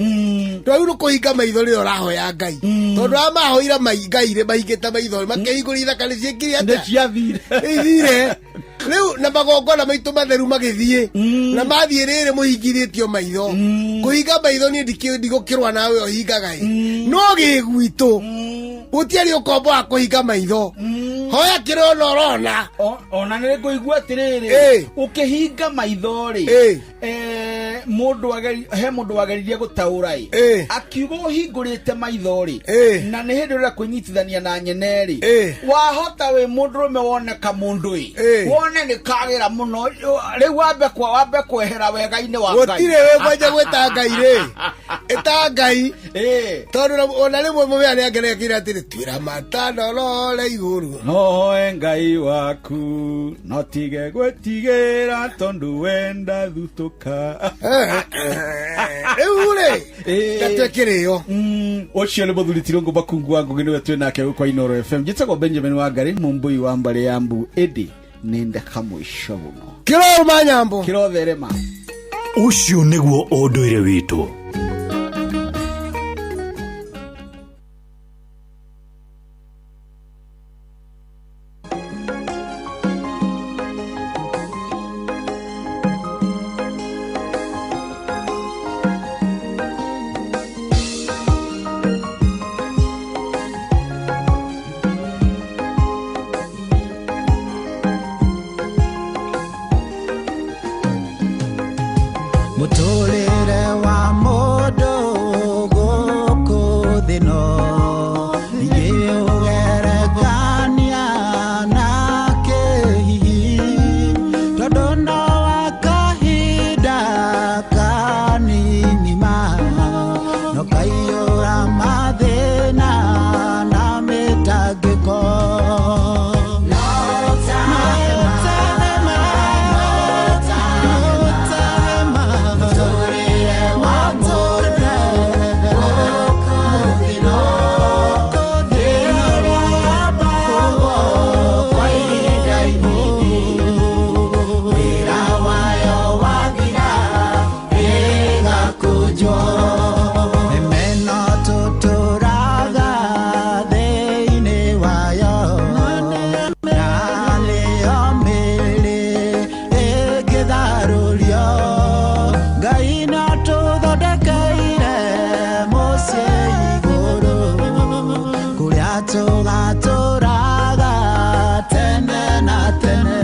twagĩrĩirwo kũhinga maitho rĩrĩa ũrahoya Ngai, tondũ arĩa mahoire Ngai rĩ, mahingĩte maitho makĩhingũria ithaka nĩ ciĩkire atĩa? Nĩ ciathire. Ithire rĩu na magongona maitũ matheru magĩthiĩ na mathiĩ rĩrĩ mũhingithĩtio maitho. Kũhinga maitho niĩ ndigũkĩrwa nawe ũhingaga ĩ, no gĩ gwitũ gũtiarĩ ũkombo wa kũhinga maitho. Hoya kĩrĩa ona ũrona. Ona nĩ ngũigua atĩrĩrĩ, ũkĩhinga maitho rĩ, mũndũ he mũndũ wageririe gũtaũra ĩ, akiuga ũhingũrĩte maitho rĩ, na nĩ hĩndĩ ũrĩa kwĩnyitithania na nyene rĩ, wahota wĩ mũndũrũme wone kamũndũ ĩ, wone nĩ kagĩra mũno, rĩu wambe kwehera wega-inĩ wa Ngai. Gũtirĩ wĩ kwanja gwĩta Ngai rĩ, ĩta Ngai, tondũ ona rĩmwe mũbĩa nĩ angerekire atĩrĩ, twĩra matanorore igũrũ. Noe Ngai waku no tige gwĩtigĩra tondũ wenda thutũka. Rĩu rĩ, ngatue kĩrĩo. Ũcio nĩ mũthuri Tirũngũ Makungu wa Ngũgĩ, nĩwe twĩ nake gũkũ Inooro FM. Njĩtagwo Benjamin Wangari Mũmbũi wa mbarĩ ya mbu, ĩndĩ nĩ ndeka mũico mũno. Kĩroruma nyambo. Kĩrotherema. Ũcio nĩguo ũndũire witũ. Mũtũrĩre wa mũndũ. Tũgatũraga tene na tene.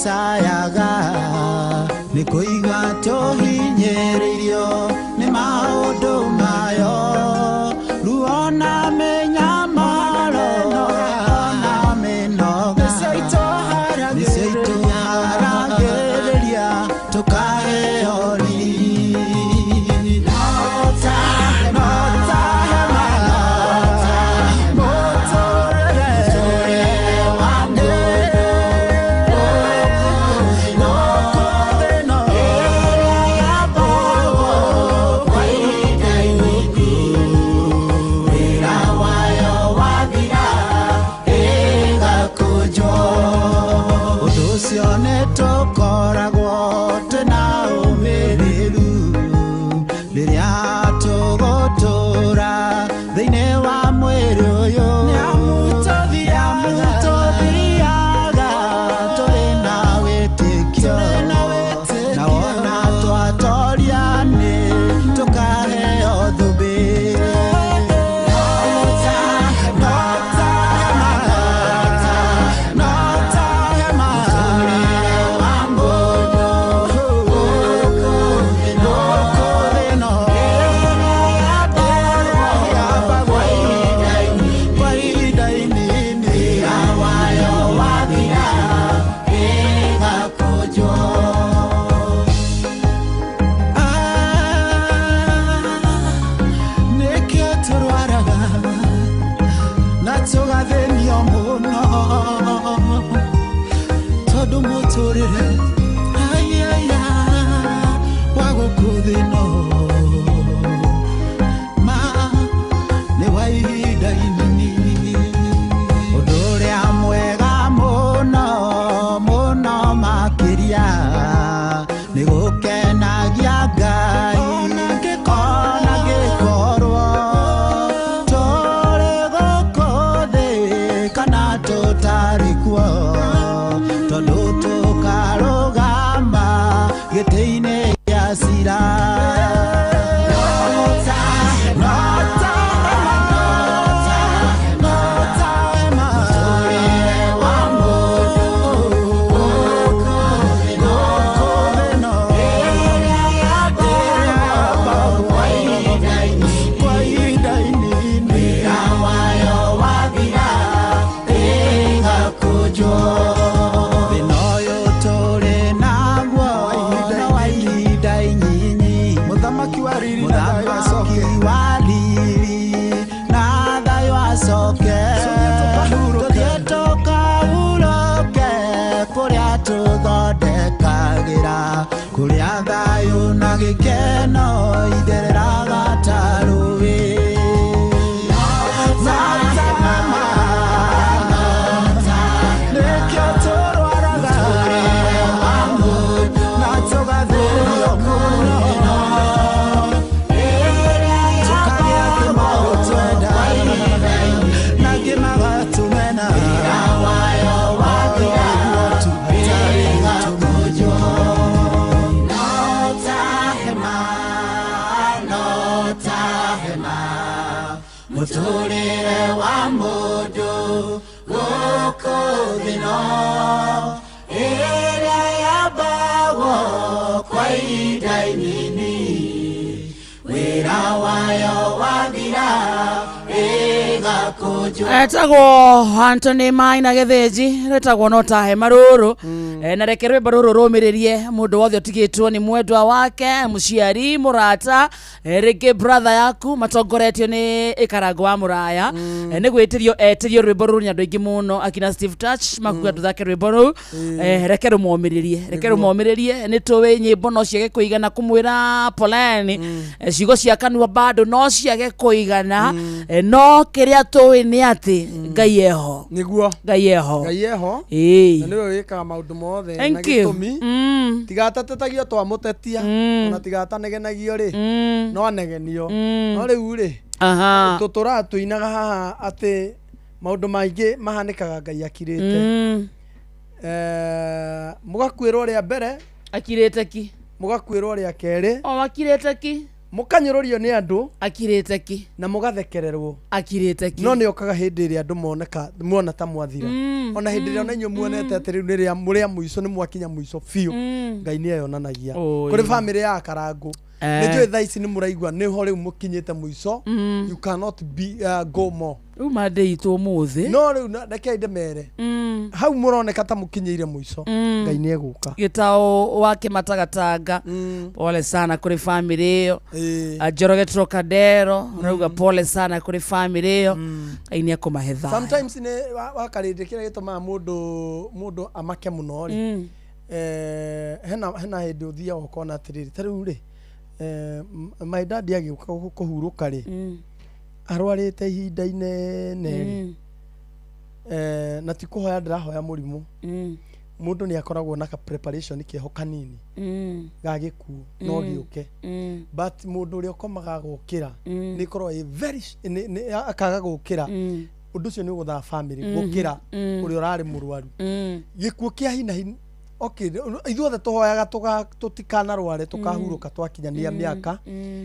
Sayaga nĩ kũigua tũhinyĩrĩirio nĩ maũndũ mayo ruo na mĩnyamaro na mĩnoga nĩcio itũharagĩrĩria tũkaheo riri. No ta hema, mũtũrĩre wa ũcio nĩtũkoragwo twĩna ũmĩrĩru rĩrĩa tũgũtũra thĩinĩ wa mwĩrĩ ũyũ nĩamũtũthiaga tũrĩ na wĩtĩkio na wona twatoria nĩ tũkaheo thũmbĩ. Nĩkĩo tũrwaraga na tũgathĩnio mũno tondũ mũtũrĩre aiaya wa gũkũ thĩ ĩno ma nĩ wa ihinda inini. Ũndũ ũrĩa mwega mũno mũno makĩria nĩ gũkenagia Ngai ona ngĩkorwo tũrĩ gũkũ thĩ kana tũtarĩ kuo tondũ tũkarũgama gĩtĩ-inĩ gĩa cira. No ta hema, wa mũndũ gũkũ thĩ ĩno kwa ihinda inini wĩra wayo wathira ĩgakũnjwo. Thĩna ũyũ tũrĩ naguo no wa ihinda inyinyi Etagwo Anthony Maina Gĩthĩnji, rwĩtagwo no ta hema rũrũ. Na reke rwĩmbo rũrũ rũmĩrĩrie mũndũ wothe ũtigĩtwo nĩ mwendwa wake, mũciari, mũrata, rĩngĩ brother yaku, matongoretio nĩ ĩkarango wa mũraya. Nĩ gwĩtĩrio etĩrio rwĩmbo rũrũ nĩ andũ aingĩ mũno, akina Steve Touch makuga tũthake rwĩmbo rũu. Reke rũmomĩrĩrie, reke rũmomĩrĩrie. Nĩ tũĩ nyĩmbo no ciage kũigana kũmwĩra poleni, ciugo cia kanua bado no ciage kũigana, no kĩrĩa tũĩ nĩ atĩ Ngai eho. Nĩguo. Ngai eho. Ngai eho. Ĩĩ. Na nĩwe wĩkaga maũndũ mothe na Thank you. gĩtũmi tigatatetagia twamũtetia, ona tigatanegenagio rĩ, no anegenio. No rĩu rĩ, Aha. tũtũraga tũinaga haha atĩ maũndũ maingĩ mahanĩkaga Ngai akirĩte. Mũgakuĩrwo rĩa mbere akirĩte ki, mũgakuĩrwo rĩa kerĩ o akirĩte ki, mũkanyũrũrio nĩ andũ akirĩte ki, na mũgathekererwo akirĩte ki. No nĩ okaga hĩndĩ ĩrĩa andũ moneka muona ta mwathira, ona hĩndĩ ĩrĩa ona inyuĩ muonete atĩ rĩu nĩ rĩa mũrĩa mũico, nĩ mwakinya mũico biũ, Ngai nĩ eyonanagia kũrĩ bamĩrĩ ya Karangũ. Nĩ njũĩ thaa ici nĩ mũraigua nĩho rĩu mũkinyĩte mũico, you cannot be go more. Rĩu mande itũ ũmũthĩ. No rĩu rekei ndĩmere, hau mũroneka ta mũkinyĩire mũico, Ngai nĩ egũka. Gĩtaũ wa Kĩmatagatanga, pole sana kũrĩ bamĩrĩ ĩyo. Njoroge Trocadero rauga pole sana kũrĩ bamĩrĩ ĩyo, Ngai nĩ ekũmahe thayũ. Sometimes nĩ wakarĩndĩ kĩrĩa gĩtũmaga mũndũ amake mũno rĩ, hena hĩndĩ ũthiaga ũkona atĩrĩrĩ, ta rĩu rĩ, my dad agĩũka kũhurũka rĩ, arwarĩte ihinda inene rĩ, na ti kũhoya ndĩrahoya mũrimũ, mũndũ nĩ akoragwo na ka preparation keho kanini ga gĩkuũ no gĩũke, but mũndũ ũrĩa ũkomaga gũkĩra nĩ ĩkoragwo ĩ very akaga gũkĩra, ũndũ ũcio nĩ ũgũthaga family gũkĩra ũrĩa ũrarĩ mũrwaru. Gĩkuũ kĩa hi na hi, okay, ithuothe tũhoyaga tũtikanarware, tũkahurũka twakinyania mĩaka,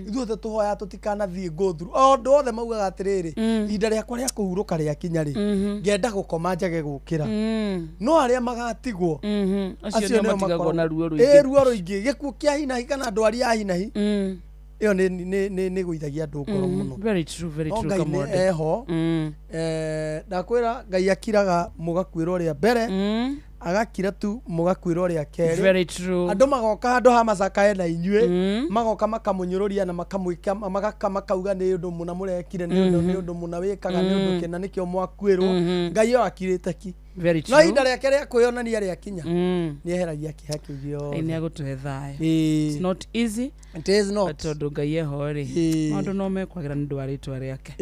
ithuothe tũhoyaga tũtikanathiĩ go through o ũndũ othe maugaga atĩrĩrĩ, ihinda rĩakwa rĩa kũhurũka rĩakinya rĩ, ngenda gũkoma njage gũkĩra. No arĩa magatigwo acio nĩo matigagwo na ruo rũingĩ. Ruo rũingĩ, gĩkuũ kĩa hi na hi kana ndwari ya hi na hi, ĩyo nĩ gũithagia andũ ngoro mũno. Very true, very true. Ngai nĩ eho. Ndakwĩra Ngai akiraga mũgakuĩrwo rĩa mbere, agakira tu mũgakuĩrwo rĩa kerĩ. Very true. Andũ magoka handũ ha macakae na inyuĩ, magoka makamũnyũrũria na makamwĩka makauga nĩ ũndũ mũna mũrekire, nĩ ũndũ mũna wĩkaga, nĩ ũndũ kĩna nĩkĩo mwakuĩrwo. Ngai ĩyo akirĩte ki. Very true. No ihinda rĩake rĩa kwĩyonania rĩakinya, nĩ eheragia kĩeha kĩu gĩothe. Nĩ agũtũhe thayũ. It's not easy. It is not. Tondũ Ngai eho rĩ, maũndũ no mekwagĩra nĩ ũndũ wa rĩtwa rĩake.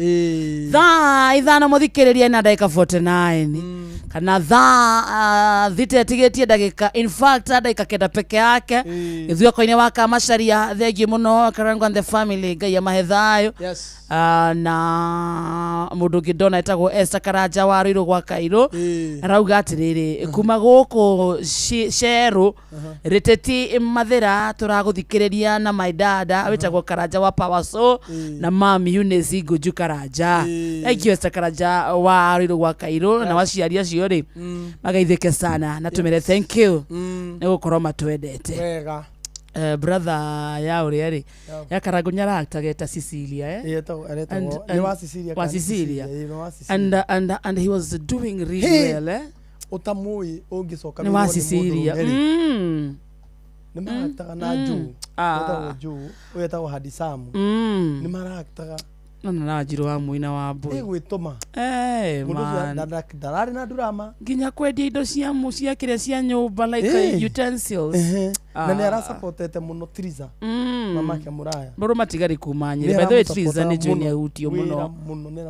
Thaa 5 mũthikĩrĩria na ndagĩka 49, kana thaa 6 ĩtigĩtie ndagĩka, in fact ndagĩka 9 peke yake. Gĩthueko-inĩ wa Kamacharia, thengiũ mũno Karangũ and the family, Ngai amahe thayũ. Na mũndũ ũngĩ ndona etagwo Esther Karanja wa Rũirũ gwa Kairũ, arauga atĩrĩrĩ, kuma gũkũ Cerũ Rĩtĩti Mathĩra tũragũthikĩrĩria na my dada wĩtagwo Karanja wa Power Soul na mami Eunice Ngũnju Karanja. Thank you Esther Karanja wa Rũirũ gwa Kairũ na waciari acio rĩ, magaithĩke sana na tũmere thank you nĩ gũkorwo matwendete. Wega. Brother ya ũrĩa rĩ, ya Karangũ nĩaractaga eta Cecilia, wa Cecilia, and he was doing really well. Ũtamũĩ ũngĩcoka nĩ wa Cecilia. Nĩ maractaga na Juu, wetagwo Juu, wetagwo Hadisamu, nĩ maractaga no na Njirũ wa mũina wa mbũi ĩgwĩtũma mũndũ ũcio ndararĩ na drama nginya kwendia indo cia cia kĩrĩa cia nyũmba like utensils, na nĩ arasupportete mũno Triza mamake mũraya mbũrũ matigari kuma Nyĩrĩ. By the way, Triza nĩ njũĩ nĩ ahutio mũno mũno, nĩ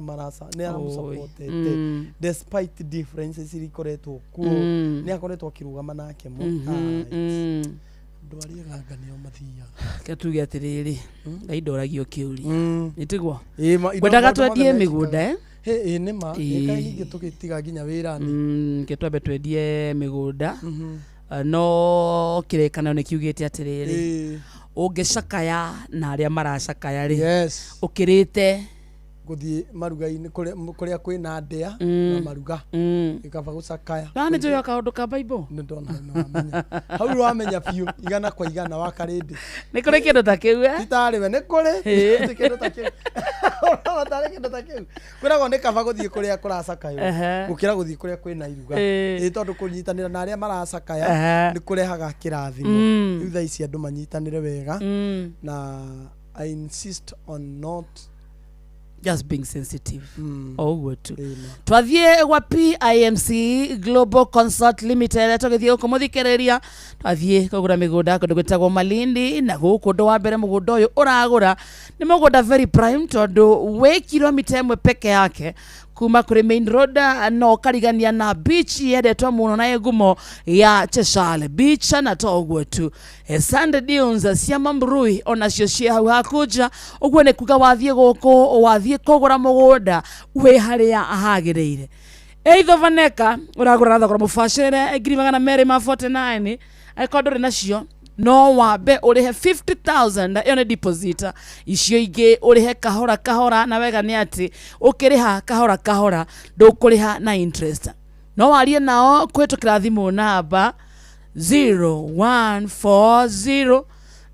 aramũsupportete despite differences iria ikoretwo kuo, nĩ akoretwo akĩrũgama nake mũno. Andũ arĩa ganga nĩo mathiaga. Reke tuge atĩrĩrĩ, Ngai ndoragio kĩũria, nĩ tiguo? Ngwendaga twendie mĩgũnda. Ĩĩ nĩ ma, ĩka ningĩ tũgĩtiga nginya wĩra-inĩ. Reke twambe twendie mĩgũnda, no kĩrĩkanĩro nĩ kiugĩte atĩrĩrĩ, ũngĩcakaya na arĩa maracakaya rĩ, ũkĩrĩte Gũthiĩ maruga-inĩ kũrĩa kwĩna ndĩa na maruga. Nĩ kaba gũcakaya. Na nĩ njũĩ kaũndũ ka Bible. Nĩ ndona nĩ wamenya. Hau wamenya biũ 100% wa karĩndĩ. Nĩ kũrĩ kĩndũ ta kĩu eh? Titarĩ we nĩ kũrĩ. Ĩĩ. Ti kĩndũ ta kĩu. Ũrona tarĩ kĩndũ ta kĩu. Kwĩragwo nĩ kaba gũthiĩ kũrĩa kũracakaywo gũkĩra gũthiĩ kũrĩa kwĩna iruga. Ĩĩ. Ĩĩ tondũ kũnyitanĩra na arĩa maracakaya nĩ kũrehaga kĩrathimo. Rĩu thaa ici andũ manyitanĩre wega na I insist on not just being sensitive. O ũguo tu. Twathiĩ gwa PIMC Global Consult Limited tũgĩthiĩ gũkũ mũthikĩrĩria twathiĩ kũgũra mĩgũnda kũndũ gwĩtagwo Malindi na gũkũ ũndũ wa mbere mũgũnda ũyũ ũragũra nĩ mũgũnda very prime tondũ wĩ kilomita 1 peke yake kuma kũrĩ main road no ũkarigania na beach yendetwo mũno na ĩ ngumo ya Cheshale Beach na to ũguo tu. Sand dunes cia Mambrui onacio ciĩ hau hakuja ũguo nĩ kuga wathiĩ gũkũ wathiĩ kũgũra mũgũnda wĩ harĩa hagĩrĩire. Eitho Vaneka ũragũra na thogora mũbacĩrĩre 249,000 angĩkorwo ndũrĩ nacio no wambe ũrĩhe 50,000 ĩyo nĩ deposit icio ingĩ ũrĩhe kahora kahora na wega nĩ atĩ ũkĩrĩha kahora kahora ndũkũrĩha na interest no warie nao kũhĩtũkĩra thimũ namba 0140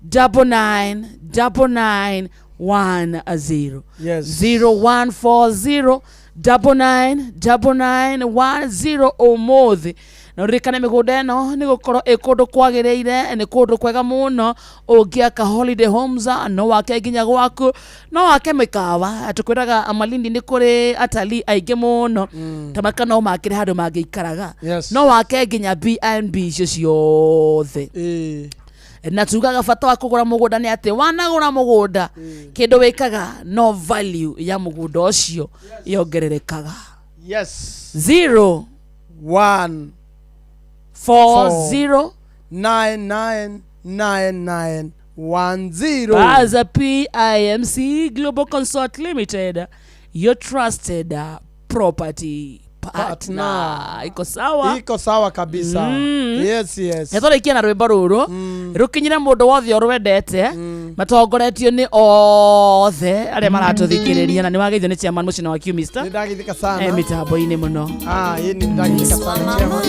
99 99 10. Yes. 0140 99 99 10 ũmũthĩ na ũririkane mĩgũnda ĩno nĩ gũkorwo ĩ kũndũ kwagĩrĩire nĩ kũndũ kwega mũno ũngĩaka holiday homes no wake nginya gwaku no wake mĩkawa tũkwĩraga Malindi nĩ kũrĩ atalii aingĩ mũno ta maka no makĩre handũ mangĩikaraga. Yes. No wake nginya B&B icio ciothe na tugaga bata wa kũgũra mũgũnda nĩ atĩ wanagũra mũgũnda kĩndũ wĩkaga no value ya mũgũnda ũcio yongererekaga. Yes. 0 1 4 0 9 9 9 9 1 0. Baza PIMC Global Consult Limited, your trusted property partner. Iko sawa? Iko sawa kabisa. Yes, yes. Nĩtũrĩkie na rwĩmbo rũrũ rũkinyire mũndũ wothe ũrwendete matongoretio nĩ othe arĩa maratũthikĩrĩria na nĩ wageithio nĩ chairman mũcina wa Qmista. Nĩ ndageithĩka sana. Mĩtambo-inĩ mũno. Ah, ĩ nĩ ndageithĩka sana chairman.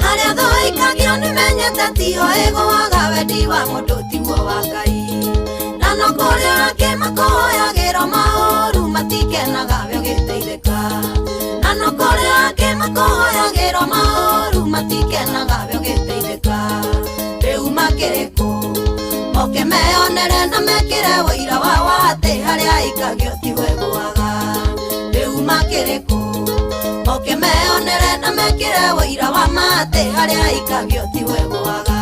Harĩa thũikagio nĩmenyete tiho ĩgũaga wendi wa mũndũ tiguo wa Ngai na no kũrĩ angĩ makũhoyagĩra maũru matikenaga we ũgĩteithĩka na no kũrĩ angĩ makũhoyagĩra maũru matikenaga we ũgĩteithĩka rĩu makĩrĩ kũ moke meyonere na mekĩre ũira wao atĩ harĩa aikagio tiho ĩgũaga rĩu makĩrĩ kũ moke meyonere na mekĩre ũira wa ma atĩ harĩa aikagio tiho ĩgũaga.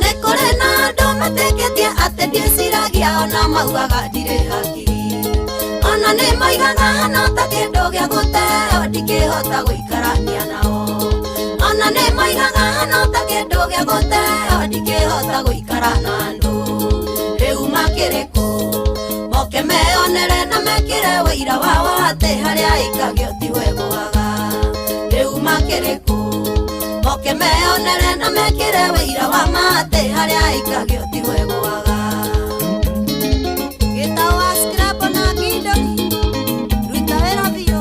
Nĩ kũrĩ na andũ metĩkĩtie atĩ ndiĩciragia ona maugaga ndirĩ hakiri ona nĩ maigaga hana ta kĩndũ gĩa gũteo ndingĩhota gũikarania nao ona nĩ maigaga hana ta kĩndũ gĩa gũteo ndingĩhota gũikara na andũ rĩu makĩrĩ kũ moke meyonere na mekĩre ũira wao atĩ harĩa aikagio tiho ĩgũaga rĩu makĩrĩ kũ moke meyonere na mekĩre ũira wa ma atĩ harĩa aikagio tiho ĩgũaga. Gĩtawa scrap na kidoni ruta wĩra biũ.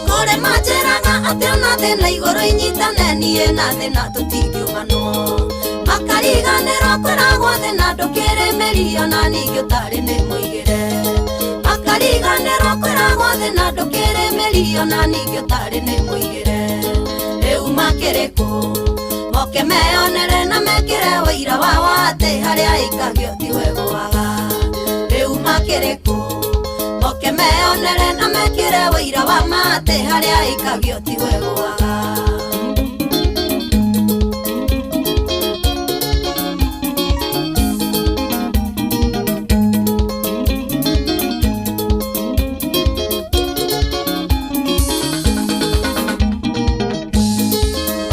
Kũrĩ manjĩraga atĩ ona thĩna igũrũ inyitane niĩ na thĩna tũtingiumanwo makariganĩrwo kwĩragwo thĩna ndũkĩrĩ mĩri ona ningĩ ũtarĩ nĩ mũigĩre. Ndũngĩriganĩrwo kwĩragwo thĩna ndũkĩrĩ mĩrio na ningĩ ũtarĩ nĩ mũigĩre. Rĩu makĩrĩ kũ? Moke meyonere na mekĩre ũira wao atĩ harĩa aikagio tiwe gũaga. Rĩu makĩrĩ kũ? Moke meyonere na mekĩre ũira wa ma atĩ harĩa aikagio tiwe gũaga.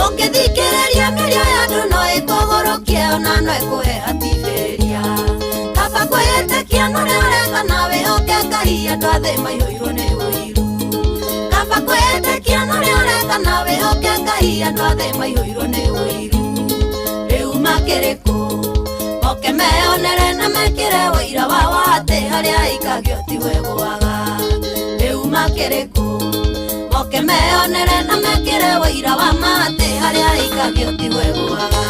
Ũngĩthikĩrĩria mĩario ya andũ no ĩkũgũrũkie ona no ĩkũhe hatibĩria. Kaba kwĩĩtĩkia na ũrĩa ũreka na wĩhoke Ngai andũ a thĩ maiyũirwo nĩ ũiru. Kaba kwĩĩtĩkia na ũrĩa ũreka na wĩhoke Ngai andũ a thĩ maiyũirwo nĩ ũiru. Rĩu makĩrĩ kũ? Moke meyonere na mekĩre ũira wao atĩ harĩa aikagio tiwe gũaga. Rĩu makĩrĩ kũ? Moke meyonere na mekĩre ũira wa ma atĩ harĩa aikagio tiwe gũaga.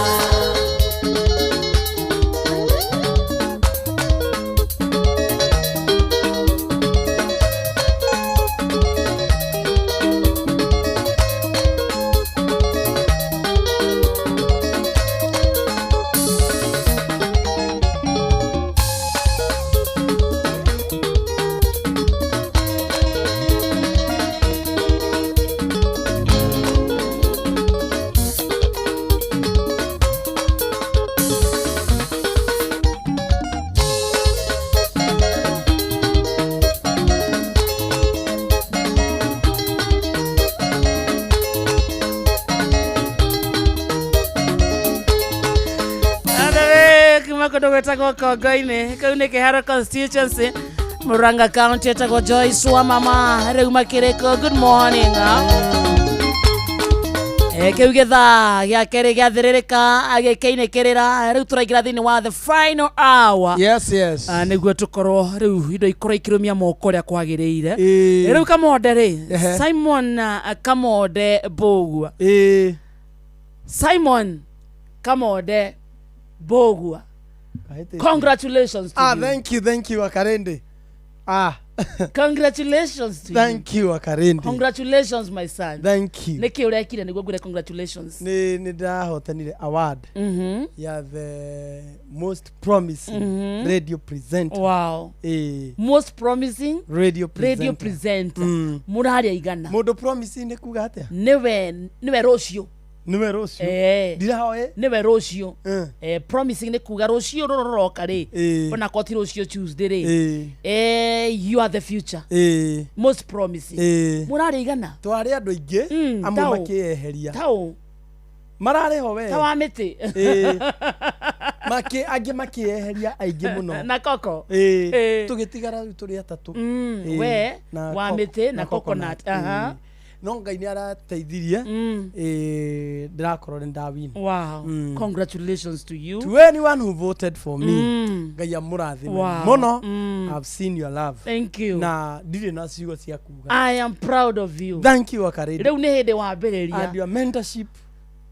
Kuma kũndũ gwĩtagwo Kongo-inĩ kau nĩ Kĩharo constituency Murang'a county etagwo Joyce wa mama rĩu makĩrĩkũ good morning kĩu gĩthaa gĩa kerĩ gĩathĩrĩrĩka gĩkĩinĩkĩrĩra rĩu tũraingĩra thĩinĩ wa the final hour. Yes, yes. Nĩguo tũkorwo rĩu indo ikorwo ikĩrũmia moko ũrĩa kwagĩrĩire. Rĩu Kamonde rĩ, Simon Kamonde Mbũgua. Simon Kamonde Mbũgua, congratulations to you. Thank you Wakarende. Congratulations to you. Thank you Wakarende. Congratulations my son. Thank you. Nĩkĩ ũrekire nĩguo ngwĩre congratulations? Nĩ ndahotanire award ya the most promising radio presenter. Wow. Most promising radio presenter. Radio presenter. Mũrarĩa igana. Mũndũ promising nĩ kuga atĩa? Nĩwe rũciũ. Nĩwe rũciũ. Ndirahoe. Nĩwe rũciũ. Promising nĩ kuga rũciũ rũrũ rũroka rĩ. Ona korwo ti rũciũ Tuesday rĩ. You are the future. Most promising. Mũrarĩa igana. Twarĩ andũ aingĩ amwe makĩyeheria. Taũ. Mararĩ ho we. Ta wa mĩtĩ. Angĩ makĩyeheria aingĩ mũno. Na koko. Tũgĩtigara rĩu tũrĩ atatũ. We wa mĩtĩ na coconut. No Ngai nĩ arateithirie ndĩrakorwo nĩ ndawin. Wow. Congratulations to you. To anyone who voted for me, Ngai amũrathime mũno. I've seen your love. Thank you. Na ndirĩ na ciugo cia kuga. I am proud of you. Thank you Wakarende. Rĩu nĩ hĩndĩ wambĩrĩria. And your mentorship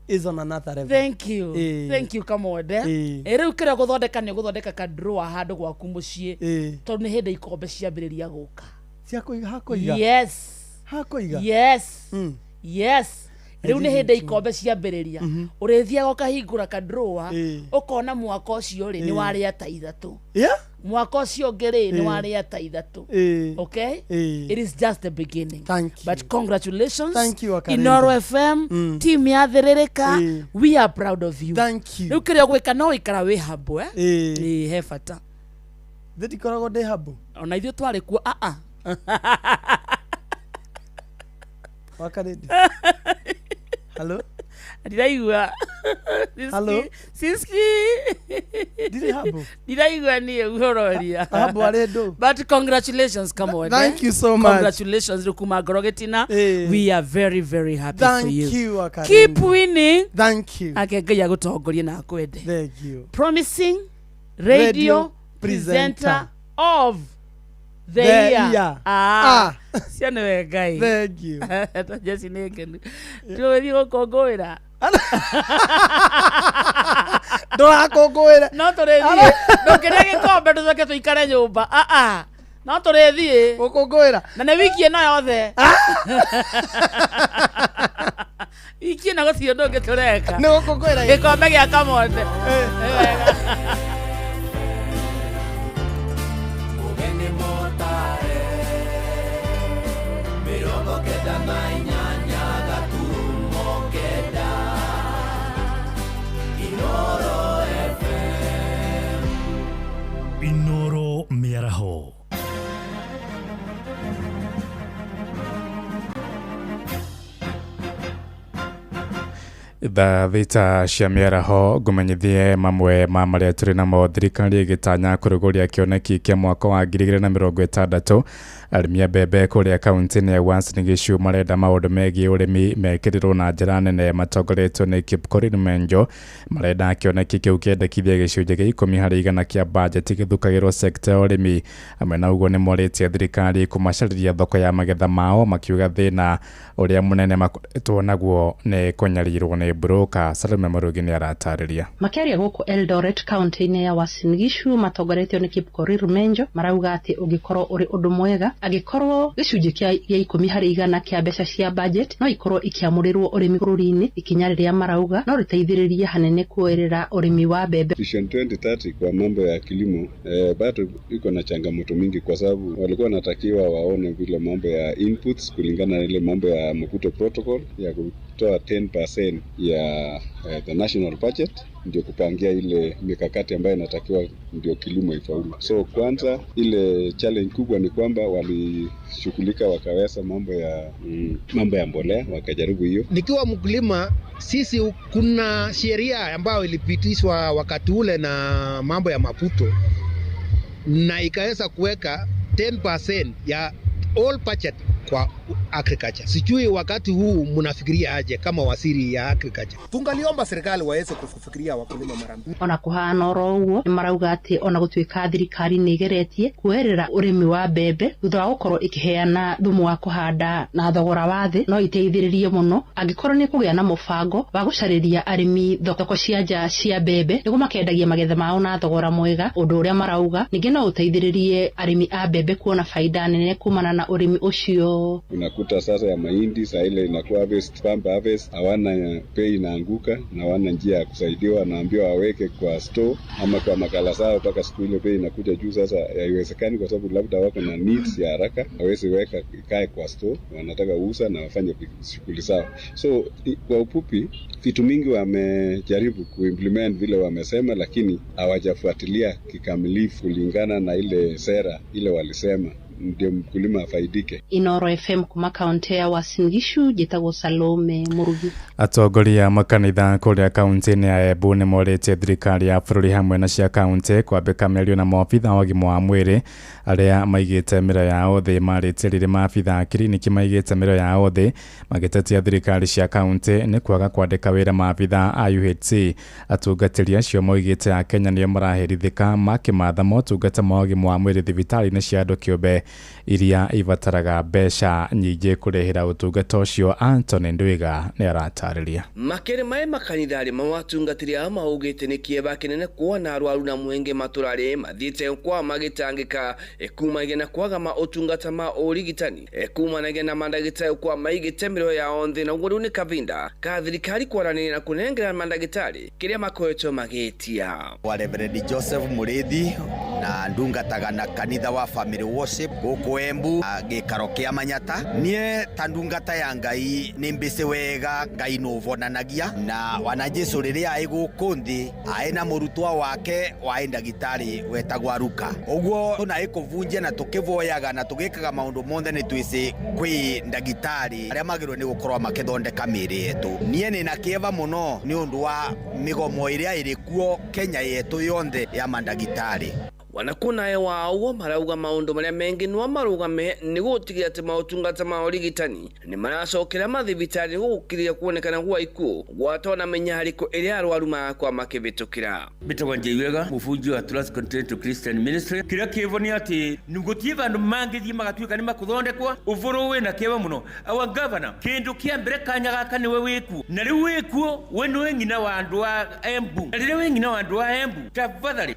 is on another level. Thank you. Thank you Kamonde. Rĩu kĩrĩa ũgũthondeka nĩ ũgũthondeka ka drawer handũ gwaku mũciĩ tondũ nĩ hĩndĩ ikombe ciambĩrĩria gũka. Cia kũiga hakũiga. Yes. Hakũiga. Yes. Yes. Rĩu nĩ hĩndĩ ikombe ciambĩrĩria ũrĩthiaga ũkahingũra ka drawer ũkona mwaka ũcio rĩ nĩ warĩa ta ithatũ. Mwaka ũcio ũngĩ rĩ nĩ warĩa ta ithatũ. Okay? It is just the beginning. Thank you. But congratulations. Thank you, Wakarende. Inoro FM, team ya Thĩrĩrĩka, we are proud of you. Thank you. Rĩu kĩrĩa ũgwĩka no ũikara wĩ humble, he bata. Thĩ ndikoragwo ndĩ humble. Ona ithuĩ twarĩ kuo a. Wakarende. Hello? Ndiraigua. Hello? Siski. Ndirĩ humble. Ndiraigua niĩ ũroria. Humble arĩ ndũ. But congratulations Kamonde. Thank you so much. Congratulations rĩu kuma ngoro gĩtina. We are very very happy Thank for you. you, Wakarende. Keep winning. Thank you. Ake Ngai agũtongorie na akwende. Thank you. Promising radio presenter of the year. Cio nĩwe Ngai. Thank you. Jesse nĩ ngenu. Tũgũthiĩ gũkũngũĩra. Ndũrakũngũĩra. No tũrĩthiĩ. Ndũngĩrĩa gĩkombe tũcoke tũikare nyũmba. No tũrĩthiĩ Gũkũngũĩra. Na nĩ wiki ĩno yothe. Wiki ĩno gũtirĩ ũndũ ũngĩ tũreka. Nĩ gũkũngũĩra. Gĩkombe gĩa Kamonde. Nĩ wega. Ũgeni mũtare 98 gaturumo 9 Inoro FM. Inoro mĩaraho. Thaa 6 cia mĩaraho, ngũmenyithie mamwe ma marĩa tũrĩ namo. Thirikari ĩgĩtanya kũrũgũria kĩoneki kĩa mwaka wa 2060. Arĩmi a mbembe kũrĩa kaunti-inĩ ya Uasin Gishu marenda maũndũ megiĩ ũrĩmi mekĩrĩrwo na njĩra nene matongoretio nĩ Kipkorir Menjo. Marenda kĩoneki kĩu kĩendekithie gĩcunjĩ gĩa 10% kĩa bajeti gĩthukagĩrwo sekta ya ũrĩmi. Hamwe na ũguo, nĩ morĩtie thirikari kũmacarĩria thoko ya magetha mao, makiuga thĩna ũrĩa mũnene makoretwo naguo nĩ kũnyarirwo nĩ broker. Salome Mũrugi nĩ aratarĩria. Makĩaria gũkũ Eldoret kaunti-inĩ ya Uasin Gishu matongoretio nĩ Kipkorir Menjo, marauga atĩ ũngĩkorwo ũrĩ ũndũ mwega angĩkorwo gĩcunjĩ kĩa 10% kĩa mbeca cia budget no ikorwo ikĩamũrĩrwo ũrĩmi bũrũri-inĩ, ikinya rĩrĩa marauga no rĩteithĩrĩrie hanene kuoerera ũrĩmi wa mbembe. Vision 2030 kwa mambo ya kilimo bado iko na changamoto mingi, kwa sababu walikuwa wanatakiwa waone vile mambo ya inputs kulingana na ile mambo ya Maputo Protocol ya kutoa 10% ya the national budget, ndio kupangia ile mikakati ambayo inatakiwa ndio kilimo ifaulu. So kwanza ile challenge kubwa ni kwamba walishughulika wakaweza mambo ya mbolea, wakajaribu hiyo. Nikiwa mkulima, sisi kuna sheria ambayo ilipitishwa wakati ule na mambo ya Maputo, na ikaweza kuweka 10% ya all budget kwa agriculture. Sijui wakati huu mnafikiria aje kama waziri ya agriculture? Tungaliomba serikali waweze kufikiria wakulima mara mbili. Ona kuhana oro ũguo, nĩ marauga atĩ ona gũtuĩka thirikari nĩ ĩgeretie kuoerera ũrĩmi wa mbembe thutha wa gũkorwo ĩkĩheana thumu wa kũhanda na thogora wa thĩ, no iteithĩrĩrie mũno angĩkorwo nĩ kũgĩa na mũbango wa gũcarĩria arĩmi thoko cia nja cia mbembe nĩguo makendagia magetha mao na thogora mwega, ũndũ ũrĩa marauga ningĩ no ũteithĩrĩrie arĩmi a mbembe kuona faida nene kumana na ũrĩmi ũcio. Unakuta sasa ya mahindi saa ile inakuwa harvest, pump harvest, hawana bei, inaanguka na hawana njia ya kusaidiwa, wanaambiwa waweke kwa store ama kwa makala zao mpaka siku ile bei inakuja juu. Sasa haiwezekani kwa sababu labda wako na needs ya haraka, hawezi weka ikae kwa store, wanataka uuza na wafanye shughuli zao. So kwa ufupi, vitu mingi wamejaribu kuimplement vile wamesema, lakini hawajafuatilia kikamilifu kulingana na ile sera ile walisema ndio mkulima afaidike. Inoro FM kuma kaunti ya Uasin Gishu, njĩtagwo Salome Murugi. Atongoria a makanitha kũrĩa kaunti-inĩ ya Embu nĩ morĩtie thirikari ya bũrũri hamwe na cia kaunti kwambĩka mĩario na maobitha a ũgima wa mwĩrĩ arĩa maigĩte mĩro yao thĩ. Marĩtie rĩrĩ maabitha a kiriniki maigĩte mĩro yao thĩ magĩtetia thirikari cia kaunti nĩ kwaga kwandĩka wĩra maabitha a UHC. Atungatĩri acio moigĩte a Kenya nĩo maraherithĩka makĩmatha motungata ma ũgima wa mwĩrĩ thibitarĩ-inĩ cia andũ kĩũmbe iria ibataraga mbeca nyingĩ kũrĩhĩra ũtungata ũcio. Anthony Ndwiga nĩ aratarĩria. Makĩrĩ maĩ makanitha arĩ mawatungatĩri ao maugĩte nĩ kĩeva kĩnene kuona arwaru na mwenge matũrarĩ mathiĩte kwa magĩtangĩka kumanagia na kwaga maũtungata ma ũrigitani, kumanagia na mandagĩtarĩ kwa maigĩte mĩroho yao nthĩ, na ũguo rĩu nĩ kavinda ka thirikari kwaranĩria na kũnengera mandagĩtarĩ kĩrĩa makoretwo magĩtia. Wa Reverend Joseph Mũrĩthi na ndungataga na kanitha wa Family Worship gũkũ Embu gĩikaro kĩa Manyata. Niĩ ta ndungata ya Ngai nĩ mbĩcĩ wega Ngai nũvonanagia na wana Jesu rĩrĩa aĩ gũkũ nthĩ aĩ na mũrutwo wake waĩ ndagĩtarĩ wetagwo Aruka. Ũguo tũnaĩ kũvunjia na tũkĩvoyaga na tũgĩkaga maũndũ mothe nĩ twĩcĩ kwĩ ndagĩtarĩ arĩa magĩrĩirwo nĩ gũkorwo makĩthondeka mĩĩrĩ yetu. Niĩ nĩna kĩeva mũno nĩ ũndũ wa mĩgomo ĩrĩa ĩrĩ kuo Kenya yetu yonthe ya mandagĩtarĩ. Wanakunaye wao marauga maundu maria mengi no marugame niguo gutigira ati mautungata ma urigitani ni maracokera mathibitari gukiria kuonekana gwa ikuo gwatona minyariko iria arwaru makwa makivitukira. Bitagwa Njeiwega, mufunji wa Transcontinental Christian Ministry. Kiria kivo ni ati nigutie vandu mangithie magatuika ni makuthondekwa uvuru wina kieva muno. Our governor kindu kia mbere kanya gaka niwe wiku na riu wikuo we niwe ng'ina wa andu a Embu, na riria wi ng'ina wa andu a Embu tafadhali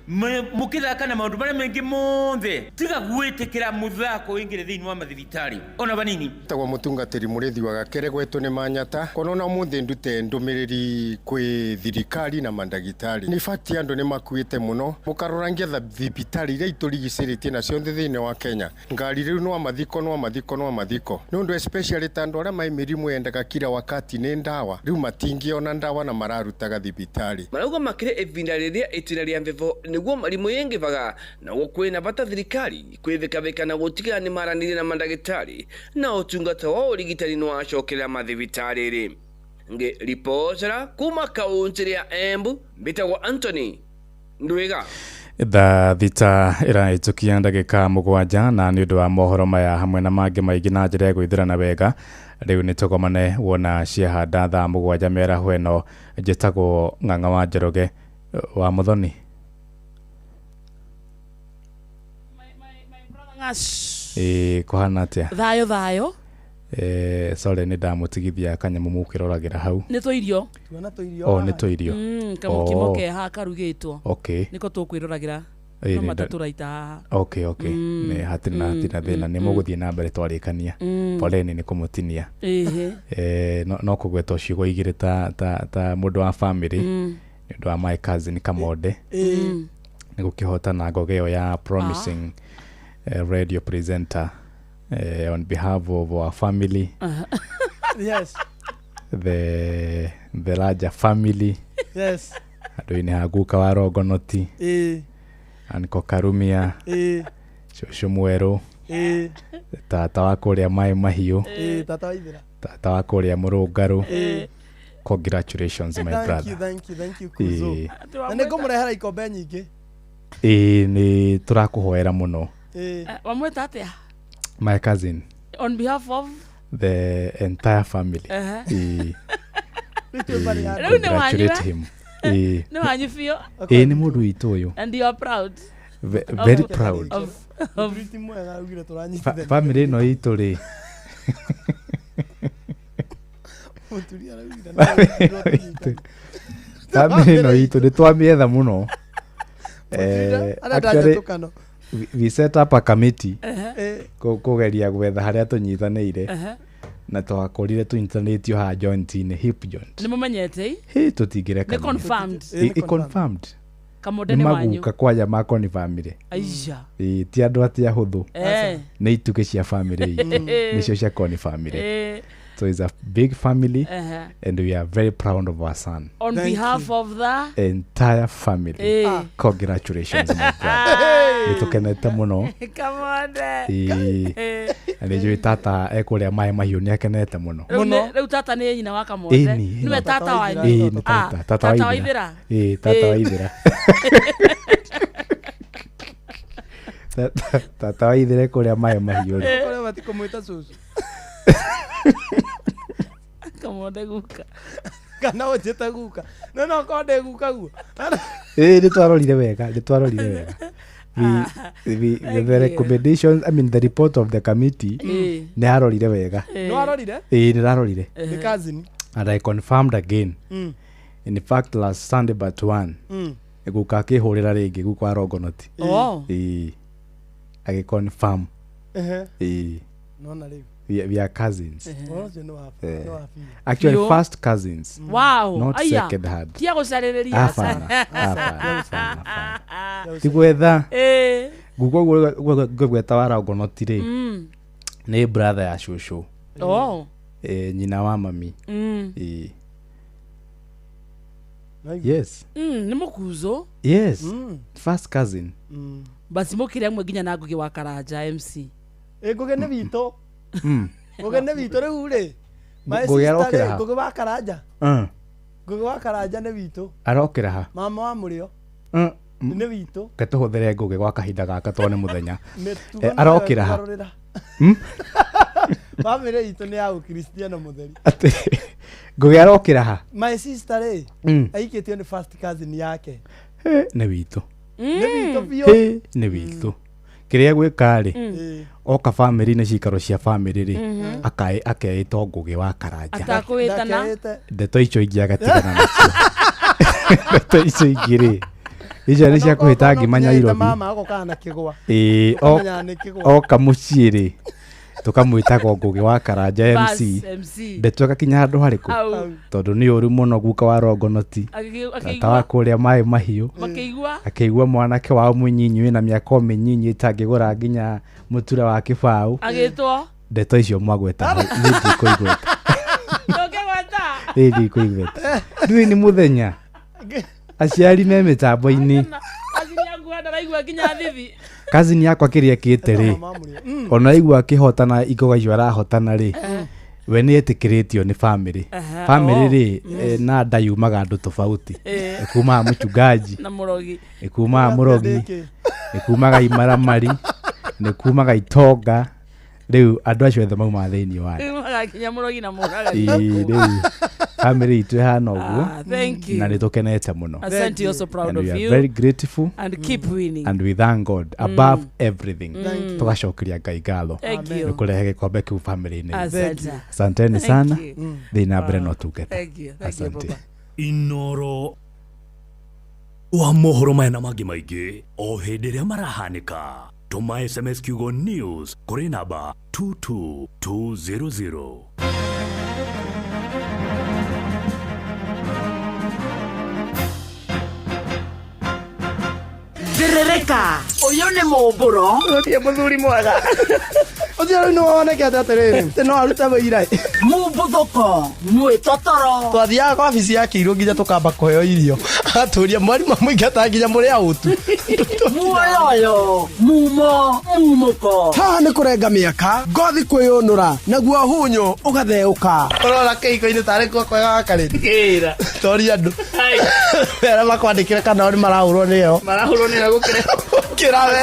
mukithaka na maundu maria mengi monthe tiga gwitikira muthako wingire thiini wa mathibitari ona banini. Tagwo mutungatiri murithi wa gakere gwetwo ni Manyata kono na umuthi ndute ndumiriri kwi thirikari na mandagitari ni fati andu ni makuite muno mukarorangia thibitari iria iturigiciritie na cionthe thiini wa Kenya. Ngari riu no mathiko no mathiko no mathiko ni undu especially ta andu aria mai mirimu yendaga kila wakati ni ndawa riu matingiona ndawa na mararutaga thibitari. Marauga makire ivinda riria itina ria mbevo niguo marimu yengivaga na kwina bata thirikari kwithikavika na gutigira ni maranire na mandagitari na utungata wa urigitani no acokerera mathibitari ri ngi ripotera kuma kaunti ya Embu mbitagwo Anthony Ndwiga. Thaa 6 ĩrahĩtũkia ndagĩka 7 na nĩ ũndũ wa mohoro maya hamwe na mangĩ maingĩ na njĩra ya gwĩthĩrana wega rĩu nĩ tũgomane wona ciahanda thaa 7 mĩaraho ĩno. Njĩtagwo Ng'ang'a wa Njoroge wa Muthoni. Kũhana atĩa? Thayo thayo. Sorry nĩ ndamũtigithia kanyamũ mũkĩroragĩra hau. Nĩ tũirio. Tuona tũirio. Oh, nĩ tũirio. Kamũkimo ke haha karugĩtwo. Okay. Nĩko tũkwĩroragĩra. No matatũ haha. Okay, okay. Nĩ hatirĩ na hatirĩ na thĩna nĩ mũgũthiĩ na mbere twarĩkania. Poleni nĩ kũmũtinia. No kũgwetwo ciugo igĩrĩ ta mũndũ wa family nĩ ũndũ wa my cousin Kamonde. Nĩ gũkĩhotana ngoga ĩyo ya promising radio presenter on behalf of our family. Yes. The larger family. Yes. Andũ-inĩ ha guka wa Rongonoti. Anko Karumia. Cũcũ Mwerũ. Tata wa kũrĩa Maĩ Mahiũ. Tata wa Ithira. Tata wa kũrĩa Mũrũngarũ. Congratulations my brother. Thank you, thank you, Kuzo. Na nĩngũmũrehera ikombe nyingĩ. Nĩ tũrakũhoera mũno. Wamwĩta atĩa? My cousin. On behalf of the entire family. Congratulate him. Nĩ wanyu biũ. Nĩ mũndũ witũ ũyũ. And you are proud. Very proud. Family ĩno itũ rĩ. Family ĩno itũ nĩ twamĩetha mũno. Actually, we set up a committee kũgeria gwetha harĩa tũnyitanĩire na twakorire tũnyitanĩtio haha joint-inĩ, hip joint. Nĩ mũmenyete? Hĩ, tũtingĩrekania. Nĩ confirmed. Ĩ confirmed. Kamonde nĩ wanyu. Nĩ maguka kwanja ma confirmire. Aija. Ti andũ atĩ ahũthũ. Nĩ itugĩ cia family itũ. Nĩcio cia confirmire. So it's a big family and we are very proud of our son. On behalf of the entire family. Congratulations my brother. Nĩtũkenete mũno. Come on. Na nĩnjũĩ tata ekũrĩa Maĩ Mahiũ nĩakenete mũno. Rĩu tata nĩ nyina wa Kamonde. Nĩwe tata wanyu. Nĩ tata. Tata wa Ithira. Tata wa Ithira. Tata wa Ithira ekũrĩa Maĩ Mahiũ. Kũrĩa matikũmwĩta cũcũ. Kamonde guka. Kana ũnjĩte guka. No no korwo ndĩ guka guo. Nĩ twarorire wega, nĩ twarorire wega. The recommendations, I mean the report of the committee nĩ yarorire wega. Nĩ warorire? Nĩ ndarorire. Nĩ cousin. And I confirmed again. In fact last Sunday but one. Guka akĩhũrĩra rĩngĩ guka wa Rongonoti. Agĩ confirm. Nona rĩu. We are cousins. Actually, first cousins. Wow. Not second hand. Tia gũcarĩrĩria. Hapana. Ti gwetha. Guka ũguo ngwĩta wa Rongonoti rĩ. Nĩ brother ya cũcũ. Oh. Nyina wa mami. Yes. Nĩ mũkuzo. Yes. First cousin. Basi mũkire amwe nginya na Ngũgĩ wa Karanja MC. Ngũgĩ nĩ witũ. Ngũgĩ nĩ witũ rĩu rĩ. Ngũgĩ arokĩra ha? Ngũgĩ wa Karanja. Ngũgĩ wa Karanja nĩ witũ. Arokĩra ha? Mama wa Mũrĩo. Nĩ witũ. Reke tũhũthĩre Ngũgĩ gwa kahinda gaka tondũ nĩ mũthenya. Arokĩra ha? Bamĩrĩ itũ nĩ ya ũkristiano mũtheri. Atĩ Ngũgĩ arokĩra ha? My sister rĩ, aikĩtio nĩ first cousin yake. Nĩ witũ. Nĩ witũ biũ. Nĩ witũ. Kĩrĩa gwĩka rĩ, oka family nĩ cikaro cia family rĩ, akeĩtwo Ngũgĩ wa Karanja. Atakwĩtana. Ndeto icio ingĩ agatigana nacio. Ndeto icio ingĩ rĩ, Icio nĩ cia kũhĩta ngima Nyairobi. Mama agokaga na kĩgwa. Ĩĩ, Ũkamenya nĩ kĩgwa. oka mũciĩ rĩ, tũkamwĩtaga Ngũgĩ wa Karanja Bas, MC. MC. Ndeto ĩgakinya handũ harĩkũ? Hau. Tondũ nĩ ũru mũno guka wa Rongonoti. Tata wa Akĩigua. kũrĩa maĩ mahiũ. Makĩigua. Akĩigua mwanake wao mũnyinyi wĩna mĩaka o mĩnyinyi ĩtangĩgũra nginya mũtura wa kĩbaũ. Agĩtwo. Ndeto icio mwagweta hau, niĩ ndikũigweta. Ndũngĩgweta. Niĩ ndikũigweta. Ndũĩ nĩ mũthenya. Aciari me mĩtambo-inĩ. Azini yangu ndaraigua nginya thithi. Kazini yakwa kĩrĩa kĩte rĩ, ona aigua akĩhotana ikoga icio arahotana rĩ, we nĩ etĩkĩrĩtio nĩ bamĩrĩ. Aha, Bamĩrĩ oh. rĩ, na nda yumaga andũ tofauti. Eh. Ĩkumaga mũchungaji, Na mũrogi. ĩkumaga mũrogi, ĩkumaga imaramari, na ĩkumaga itonga. Rĩu andũ acio othe maumaga thĩinĩ wa nda. Yumaga nginya mũrogi na mũragani. Ĩĩ, rĩu bamĩrĩ itũ ĩhana ũguo Ah, thank you. na nĩ tũkenete mũno. Asante, also proud And of we are you. very grateful And keep winning. and we thank God above everything. Thank you. Tũgacokeria Ngai ngatho Thank you. nĩ kũrehe gĩkombe kĩu bamĩrĩ-inĩ. Asante. Asanteni Thank sana, you. thiĩ na mbere na ũtungata. Thank you. Thank you, Asante. Baba. Inoro wa mohoro maya na mangĩ maingĩ o hĩndĩ ĩrĩa marahanĩka tũma sms kiugo news kũrĩ namba 22200. Thĩrĩrĩka. Ũyũ nĩ mũmbũro. Ũtie mũthuri mwega. Ũcio rĩu nĩ wonekete atĩrĩrĩ, atĩ no arute wĩira. Mũmbuthũko. Mwĩtotoro. Twathiaga kwa wabici ya kĩirũ nginya tũkamba kũheo irio. Agatũria mwarimũ amũingata nginya mũrĩ aũtu. Muoyoyo. Mumo. Mumũko. Haha nĩ kũrenga mĩaka, ngothi kwĩyũnũra, naguo hunyũ ũgatheũka. Ũrona kĩhiko-inĩ tarĩ kuo kwega wakarĩte. Toria andũ. Arĩa makwandĩkĩre kana o nĩ marahũrwo nĩyo. Marahũrwo nĩyo gũkĩra. Gũkĩra we.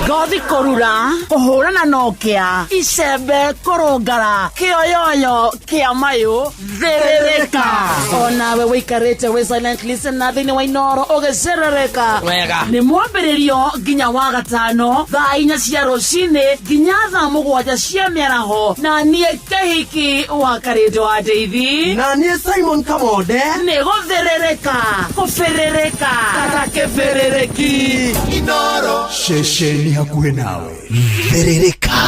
Ngothi kũrura, kũhũrana na ũkĩa, icembe kũrũngara, kĩoyoyo kĩa mayũ, thĩrĩrĩka. Onawe wĩikarĩte wĩ silent listener thĩinĩ wa Inoro ũgĩcerereka. Wega. Nĩ mwambĩrĩrio nginya wa gatano thaa 4 cia rũcinĩ nginya thaa 7 cia mĩaraho, na niĩ Kĩhiki wa Karĩndũ wa Ndeithi, na niĩ Simon Kamonde, nĩ gũthĩrĩrĩka, kũbĩrĩrĩka kata kĩbĩrĩrĩki. Inoro ceceni hakuhĩ nawe. Thĩrĩrĩka.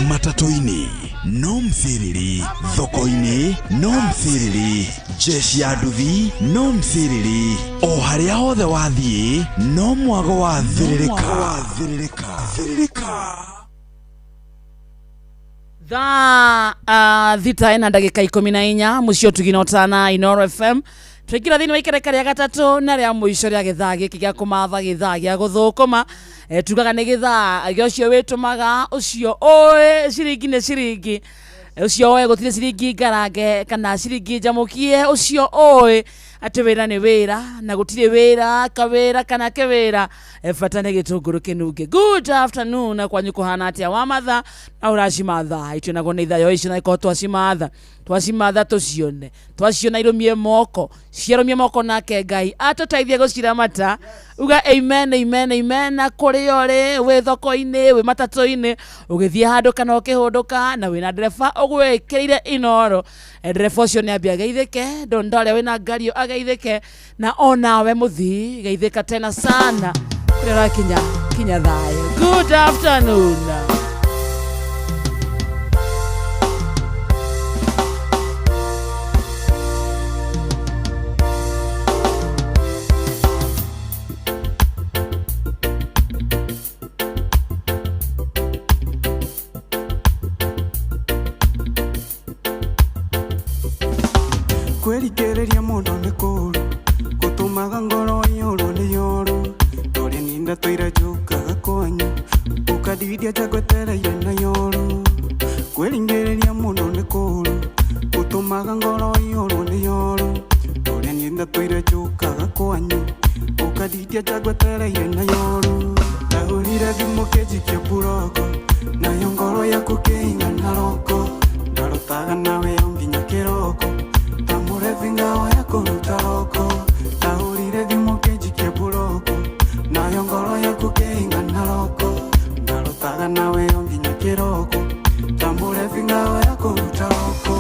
Matatũ-inĩ no msiriri, thoko-inĩ no msiriri, jeshi ya nduthi no msiriri, o harĩa hothe wathiĩ no mwago wa thĩrĩrĩka. Thĩrĩrĩka. Thaa 6 na ndagĩka 14 mũciĩ ũtugi na ũtana Inoro FM. Twaingĩra thĩinĩ wa ikereka rĩa gatatũ na rĩa mũico rĩa gĩthaa gĩkĩ gĩa kũmatha, gĩthaa gĩa gũthũkũma. Tugaga nĩ gĩthaa gĩa ũcio wĩtũmaga, ũcio ũĩ ciringi nĩ ciringi, ũcio ũĩ gũtirĩ ciringi ngarange kana ciringi njamũkie, ũcio ũĩ atĩ wĩra nĩ wĩra na gũtirĩ wĩra kawĩra kana kĩwĩra, bata nĩ gĩtũngũrũ kĩnunge. Good afternoon, na kwanyu kũhana atĩa wa matha na ũracimatha? Itũ naguo nĩ ithayo icio, na ikorwo twacimatha twacimatha tũcione, twaciona irũmie moko, ciarũmie moko, nake Ngai atũteithie gũciramata. Uga amen, amen, amen. Na kũrĩa ũrĩ, wĩ thoko-inĩ, wĩ matatũ-inĩ, ũgĩthiĩ handũ kana ũkĩhũndũka, na wĩna ndereba ũgwĩkĩrĩire Inoro, ndereba ũcio nĩ ambia ageithĩke, ndonda ũrĩa wĩna ngari ĩyo ageithĩke, na onawe mũthii geithĩka tena sana kũrĩa ũrakinya kinya thayũ. Good afternoon. Kwĩrikĩrĩria mũndũ nĩ kũũru, gũtũmaga ngoro iyũrwo nĩ yoru. Tũrĩ ninda tũira njũkaga kwanyu, ũkandiria njagwetereire na yoru. Kwĩringĩrĩria mũndũ nĩ kũũru, gũtũmaga ngoro iyũrwo nĩ yoru. Tũrĩ ninda tũira njũkaga kwanyu, ũkandiria njagwetereire na yoru. Ndahũrire thimũ kĩnjikia mburoko, nayo ngoro yaku kĩing'ana roko. Ndarotaga nawe o nginya kĩroko, tamũrethi ngao ya kũruta roko. Ndahũrire thimũ kĩnjikia mburoko, nayo ngoro yaku kĩing'ana roko. Ndarotaga nawe o nginya kĩroko, tamũrethi ngao ya kũruta roko.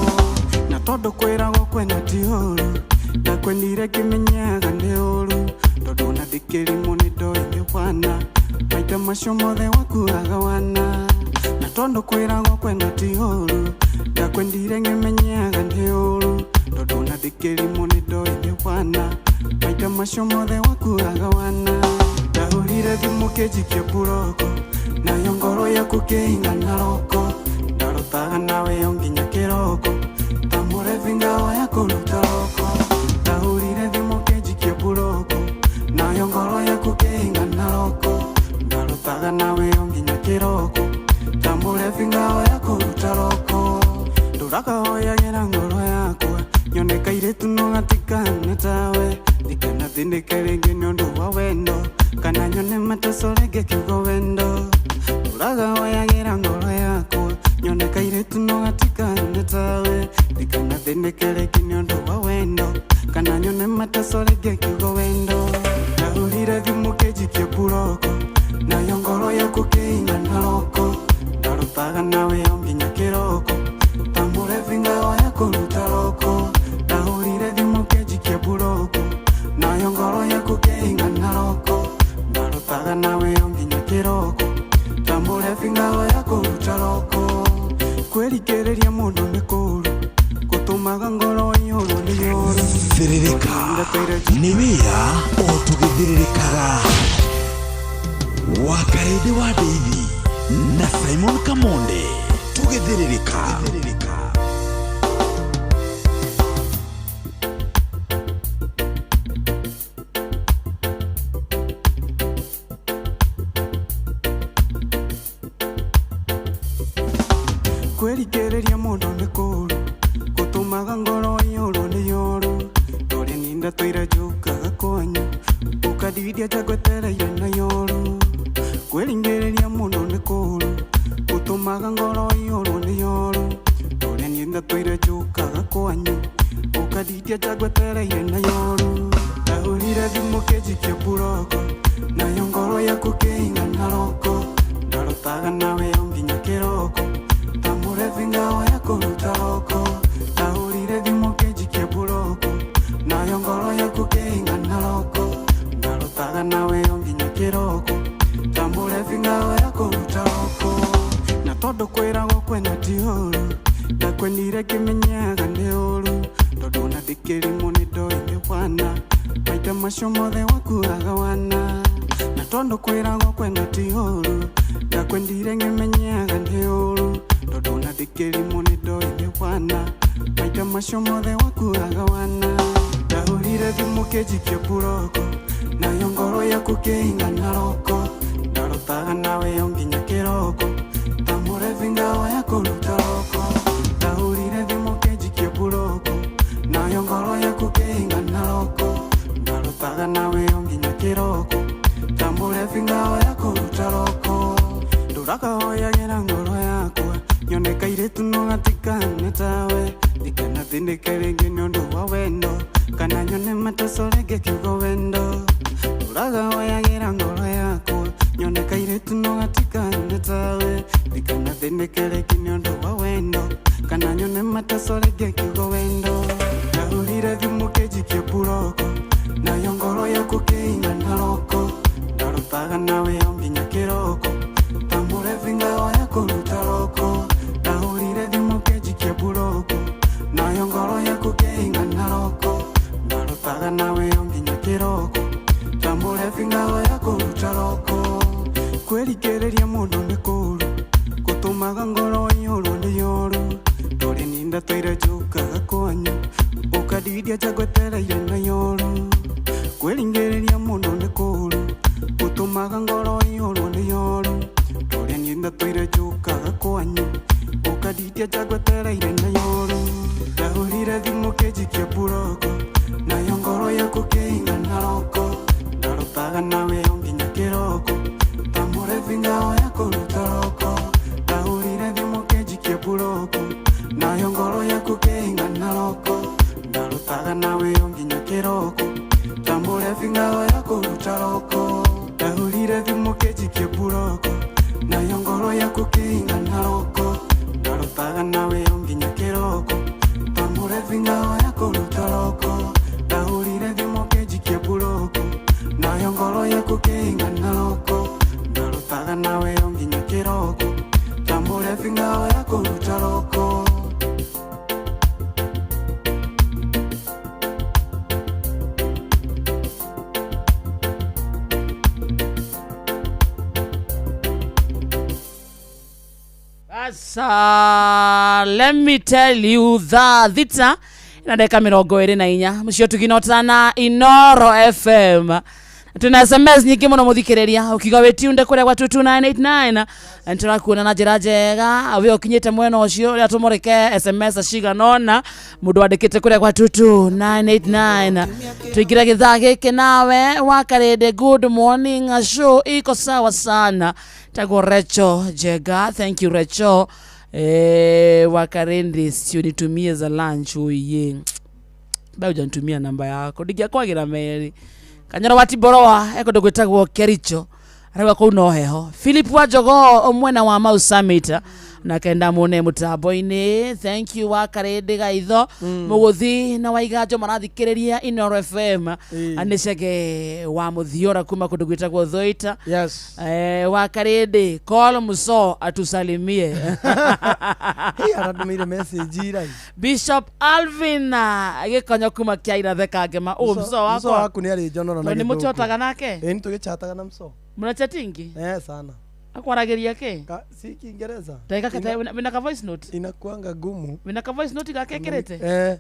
Na tondũ kwĩragwo kwenda ti ũũru, ndakwendire Ndakwendire ngĩmenyaga nĩ ũru tondũ ona ndĩkĩrimũ nĩ ndoĩ nĩ wana maita macio mothe wakuaga wana na tondũ kwĩragwo kwenda ti ũru ndakwendire ngĩmenyaga nĩ ũru tondũ ona ndĩkĩrimũ nĩ ndoĩ nĩ wana maita macio mothe wakuaga wana ndahũrire thimũ kĩnjikia mburoko nayo ngoro yaku kĩingana roko ndarotaga nawe o nginya kĩroko ta mũrebi ngao ya kũruta roko ndahũrire thimũ kĩnjikia mburoko nayo ngoro yaku kĩingana roko ndarotaga nawe o nginya kĩroko ta mũrebi ngao ya kũruta roko ndũrakahoyagĩra ngoro yakwa nyone kairĩtu no gatikane tawe ndikanathĩnĩke rĩngĩ nĩ ũndũ wa wendo kana nyone mateso rĩngĩ kiugo wendo ndũrakahoyagĩra ngoro yakwa nyone kairĩtu no gatikane tawe ndikanathĩnĩke rĩngĩ nĩ ũndũ wa wendo kana nyone mateso rĩngĩ kiugo wendo ndahũrire thimũ kĩnjikia mburoko nayo ngoro yaku kĩingana roko ndarotaga nawe o nginya kĩroko ta mũrebi ngao ya kũruta roko ndahũrire thimũ kĩnjikia mburoko nayo ngoro yaku kĩingana roko ndarotaga nawe o nginya kĩroko ta mũrebi ngao ya kũruta roko kwĩrikĩrĩria mũndũ nĩ kũũru gũtũmaga ngoro ĩihũrwo nĩ ũũru. Thĩrĩrĩka nĩ wĩra o tũgĩthĩrĩrĩkaga wa Karĩndĩ wa Ndeithi na Simon Kamonde tũgĩthĩrĩrĩka. Kwĩrikĩrĩria mũndũ nĩ kũũru gũtũmaga ngoro ĩihũrwo nĩ ũũru ndũrĩ ninda tũire njũkaga kwanyu ũkandidia njagwetereire na yoru kwĩringĩrĩria mũndũ nĩ kũũru gũtũmaga ngoro ĩihũrwo nĩ ũũru ndũrĩ ninda tũire njũkaga kwanyu ũkandidia njagwetereire na yoru ndahũrire thimũ kĩnjikia mburoko nayo ngoro yaku kĩingana roko ndarotaga nawe o nginya kĩroko ta mũrebi ngao ya kũruta roko ndahũrire thimũ kĩnjikia mburoko nayo ngoro yaku kĩingana roko ndarotaga nawe o nginya kĩroko ta mũrebi ngao ya kũruta roko na tondũ kwĩragwo kwenda ti ũru ndakwendire ngĩmenyaga nĩ ũru tondũ ona ndĩkĩrimũ nĩ ndoĩ nĩ wana maita macio mothe wakuaga wana na tondũ kwĩragwo kwenda ti ũru ndakwendire ngĩmenyaga nĩ ũru tondũ ona ndĩkĩrimũ nĩ ndoĩ nĩ wana maita macio mothe wakuaga wana ndahũrire thimũ kĩnjikia mburoko nayo ngoro yaku kĩingana roko ndarotaga nawe o nginya kĩroko ta mũrebi ngao ya kũruta roko ndahũrire thimũ kĩnjikia mburoko nayo ngoro yaku kĩingana roko ndarotaga nawe o nginya kĩroko ta mũrebi ngao ya kũruta roko ndũrakahoyagĩra ngoro yakwa nyone kairĩtu no gatikane tawe ndikanathĩnĩke rĩngĩ nĩ ũndũ wa wendo kana nyone mateso rĩngĩ kiugo wendo ndũrakahoyagĩra ngoro yakwa nyone kairĩtu no gatikane tawe ndikanathĩnĩke rĩngĩ nĩ ũndũ wa wendo kana nyone mateso rĩngĩ kiugo wendo ndahũrire thimũ kĩnjikia mburoko nayo ngoro yaku kĩingana roko ndarotaga nawe o nginya kĩroko ta mũrebi ngao ya kũruta roko ndahũrire thimũ kĩnjikia mburoko nayo ngoro yaku kĩingana roko ndarotaga nawe o nginya kĩroko ta mũrebi ngao ya kũruta roko kwĩrikĩrĩria mũndũ nĩ kũũru gũtũmaga ngoro ĩihũrwo nĩ ũũru ndũrĩ ninda tũire njũkaga kwanyu ũkandidia njagwetereire na yoru kwĩringĩrĩria mũndũ nĩ kũũru gũtũmaga ngoro ĩihũrwo nĩ ũũru ndũrĩ ninda tũire njũkaga kwanyu ũkandidia njagwetereire na yoru ndahũrire thimũ kĩnjikia mburoko nayo ngoro yaku kĩingana roko ndarotaga nawe o nginya kĩroko ta mũrebi ngao ya kũruta roko ndahũrire thimũ kĩnjikia mburoko nayo ngoro yaku kĩingana roko ndarotaga nawe o nginya kĩroko ta mũrebi ngao ya kũruta roko ndahũrire thimũ kĩnjikia mburoko nayo ngoro yaku kĩingana roko ndarotaga nawe o nginya kĩroko ta mũrebi ngao ya kũruta roko ndahũrire Ngao ya kũruta roko. Sasa let me tell you thaa 6 na ndagĩka 24 mũcio tũginotana Inoro FM tuna SMS nyingĩ mũno mũthikĩrĩria ũkiuga wĩtiunde kũrĩa gwa 22989 na nĩtũrakuona na njĩra njega we ũkinyĩte mwena ũcio ũrĩa tũmũrĩke SMS cigana ũna mũndũ wandĩkĩte kũrĩa gwa 22989 tuingire gĩthaa gĩkĩ nawe wakarĩndĩ good morning show iko sawa sana tagwo Recho Jega, thank you Recho. Wakarindi sio nitumie za lunch uye bai hujanitumia namba yako ndingĩakwagira meri Kanyoro wa Tiboroa eko ndũgwĩtagwo Kericho arauga kũu no heho. Philip wa Jogoo mwena wa Mau Summit na kenda muone mutambo-inĩ. Thank you Wakarindi Gaitho Mũgũthi na Waiganjo marathikĩrĩria Inoro FM anĩcege wa Mũthiora kuma kũndũ gwĩtagwo Thoita. Yes. Wakarindi call Muso atusalimie. Hey, aratũmĩire message ira. Bishop Alvin gĩkonyo kuma kĩa Irathe Kangema. Ũ Muso wakwa. Muso waku nĩ arĩ njonoro na Nĩ mũchotaga nake? Ĩ, nĩ tũgĩchataga na Muso. Mna chatingi? Eh, sana. Akwarageria ke? Si Kiingereza. Taika kata wina ka voice note. Inakuanga gumu. Wina ka voice note gakekerete? Eh.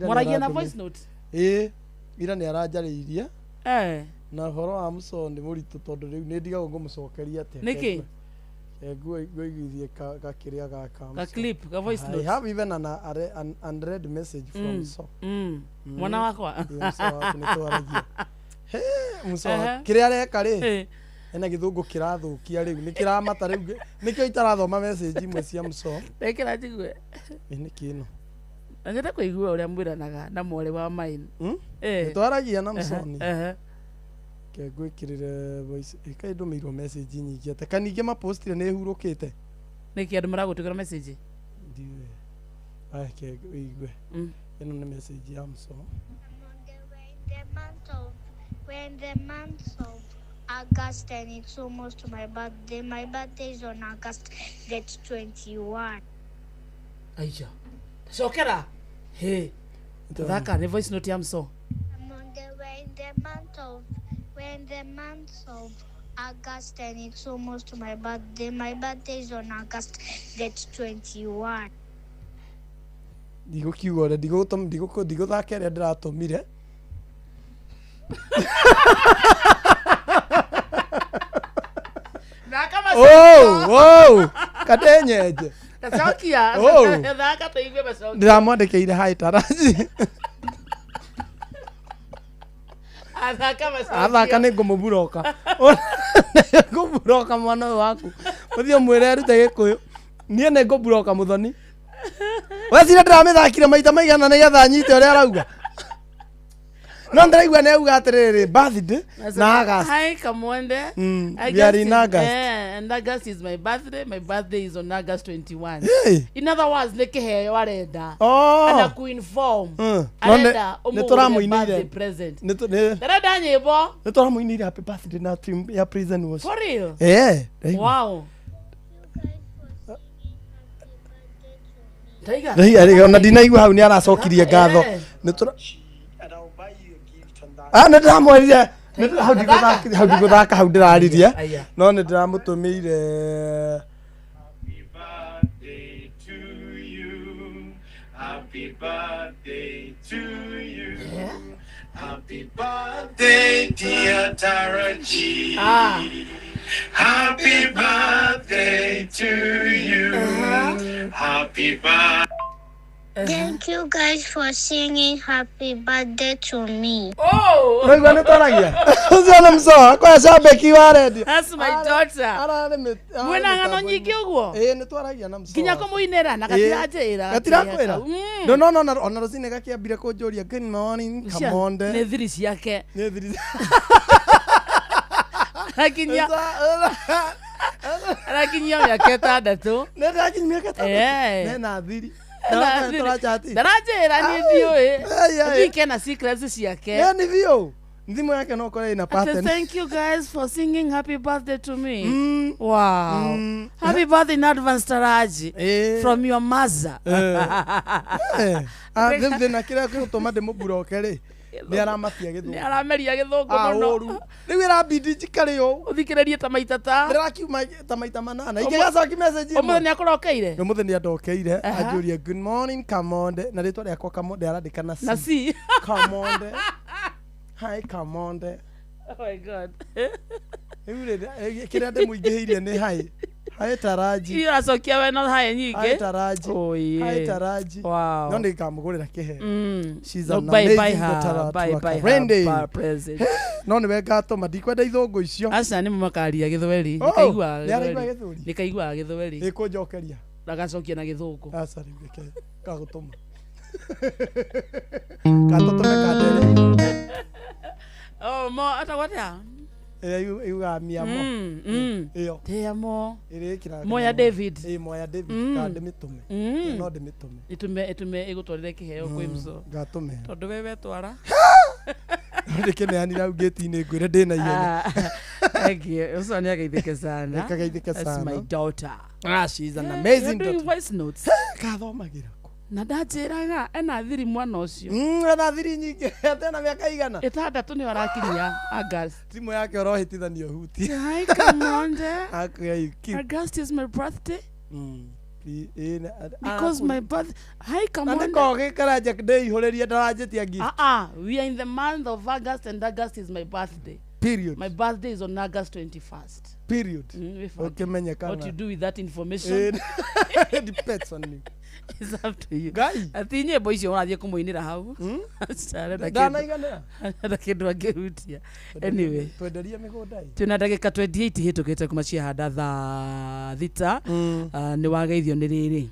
Mwaragia na voice note? Eh, ira nĩ aranjarĩirie. Eh. Na ũhoro wa Muso nĩ mũritũ tondũ rĩu nĩ ndigagwo ngũmũcokeria atĩa. Nĩkĩ? Ngũiguithie gakĩrĩa gaka. Ka clip, ka voice note. I have even an unread message from Muso. Mwana wakwa. Muso waku nĩ twaragia. He, Muso kĩrĩa areka rĩ ena gĩthũngũ kĩrathũkia rĩu nĩ kĩramata rĩu nĩkĩo itarathoma message imwe cia Muso. Rekera njigue. Nĩ kĩno. Na nyende kũigua ũrĩa mwĩranaga na mwarĩ wa main. Nĩ twaragia na Muso ni. Ke ngwĩkĩrĩre voice ĩkaĩ ndũmĩirwo message nyingĩ atĩa ka ningĩ mapostire nĩ hurũkĩte. Nĩkĩ andũ maragũtũmĩra message? Ndiũĩ. Aya ke ũigue. Ĩno nĩ message ya Muso. When the month of August and it's almost my birthday. My birthday is on August date 21. Aisha. Shokera. Hey. Thaka ni voice note ya Muso. I'm on the way in the month of when the month of August and it's almost my birthday. My birthday is on August date 21. Ndigũkiuga ũrĩa ndigũthaka ĩrĩa ndĩratũmire. Oh, kadenyeje. Kacokia. Thaka tuigue macokia. Ndiramwandĩkĩire hi taraji. Athaka macokia. Athaka nĩ ngũmũburoka. Ngũburoka mwana ũyũ waku. Ũthiĩ ũmwĩre arute Gĩkũyũ. Niĩ nĩ ngũburoka Mũthoni. Wecira ndĩramĩthakire maita maigana nĩgetha nyite ũrĩa arauga. No ndĩraigua nĩ auga atĩrĩrĩ birthday na August. Hi Kamwende. We are in August. And August is my birthday. My birthday is on August 21. Hey. In other words, nĩ kĩheo arenda. Oh. Ana ku-inform. Arenda ũmũgũrĩre birthday present. Ndarenda nyĩmbo. Nĩ tũramũinĩire happy birthday na team ya prison was. For real? Eh. Wow. Ndaiga ona ndinaigua hau nĩ aracokirie ngatho. Nĩ tũra nĩ ndĩramwĩrire hau ndigũthaka hau ndĩraririe no nĩ ndĩramũtũmĩire. Happy birthday to you. Happy birthday dear Tara G. Happy birthday to you. Happy birthday. Thank you guys for singing happy birthday to me. Oh! Ũraigua nĩ twaragia? Ũcio nĩ Muso, akwa cambĩki wa redio. That's my daughter. Mwĩna ng'ano nyingĩ ũguo? Ĩĩ nĩ twaragia na Muso. Nginya kũmũinĩra na gatiranjĩra. Gatiranjĩra. Ndũnona ona rũcinĩ gakĩambire kũnjũria good morning Kamonde. Nĩ thiri ciake. Nĩ thiri. Arakinyia. Arakinyia mĩaka 6. Nĩ ndakinyia mĩaka 6. Nena thiri. Ndarajĩra niĩ ndiũĩ. Ndiũĩ kena secrets ciake. Nĩ biũ. Thimũ yake no kore ina Ate, pattern. thank you guys for singing happy birthday to me. Wow. Happy birthday in advance, Taraji. From your mother. Eh. Ah, rĩu thĩna kĩrĩa gĩgũtũma ndĩmũburoke rĩ nĩ aramatia gĩthũngũ. Nĩ arameria gĩthũngũ Ah, mũno. ũru. Rĩu ĩrambindi njikare ũũ. Ũthikĩrĩrie ta maita ta. Ndĩrakiuma ta maita manana. Ingĩgacoki message ĩmwe. Ũmũthĩ nĩ akũrokeire? Ũmũthĩ nĩ andokeire Aha. anjũrie good morning Kamonde na rĩtwa rĩakwa Kamonde arandĩka na C. Na C. Kamonde. Hi Kamonde. Oh my God. Rĩu rĩ kĩrĩa ndĩmũingĩhĩirie nĩ hi. Hi Taraji. Iyo aracokia we no hae nyingĩ. Hi Taraji. Oh, yeah. Hi Taraji. Wow. No nĩngamũgũrĩra kĩheo. She's No, an buy- buy amazing her, daughter buy- to buy her Karende. present. No nĩwe ngatũma ndikwenda ithũngũ icio. Aca nĩ makaria gĩthweri. Oh, Nĩkaiguaga nĩ araigua gĩthweri. gĩthweri? Nĩkaiguaga gĩthweri. Ĩkũnjokeria. Agacokia na gĩthũngũ. Aca rĩu reke gagũtũma. Gatũtũme kandere. Oh, mo atagwo atĩa? Ĩrĩa yugaga miamo. Ĩyo. Te amo. Ĩrĩa ĩkĩraga Moya kĩmamo. David. Ĩ Moya David ka ndĩmĩtũme. No ndĩmĩtũme. Ĩtũme ĩtũme ĩgũtwarĩre kĩheo kwĩ mco. Ngatũme. Tondũ we wetwara. Ndĩkĩneanire hau ngĩti-inĩ ngwĩre ndĩna ihenya. Thank you. Ũcio nĩ ageithĩke sana. Nĩkageithĩke That's sana. my daughter. Ah, she's an Yeah, amazing you're doing daughter. voice notes. Kathomagĩra. Na ndanjĩraga ena thiri mwana ũcio. Ena thiri nyingĩ atena mĩaka igana. Ĩtandatũ nĩyo arakinyia August. Thimũ yake ũrohĩtithanio huti. Hi, Kamonde. Akuya you cute. August is my birthday. Because Because my birth. Hi, Na Kamonde. nĩko gĩkaranja ndĩihũrĩrie ndaranjĩtia gift. Ah, ah, we are in the month of August and August is my birthday. Period. My birthday is on August 21st. Period. If I- Ũkĩmenye kana. What you do with that information Eh, depends on you. is up to you. Ngai. Ati nyĩmbo icio ũrathiĩ kũmũinĩra hau. Arenda kĩndũ- Ndanaiganĩra. arenda kĩndũ angĩhutia. Anyway. Twenderie mĩgũnda ĩ. Twĩna ndagĩka 28 hĩtũkĩte kuma ciahanda thaa thita. Ah, nĩ wageithio nĩ rĩrĩ.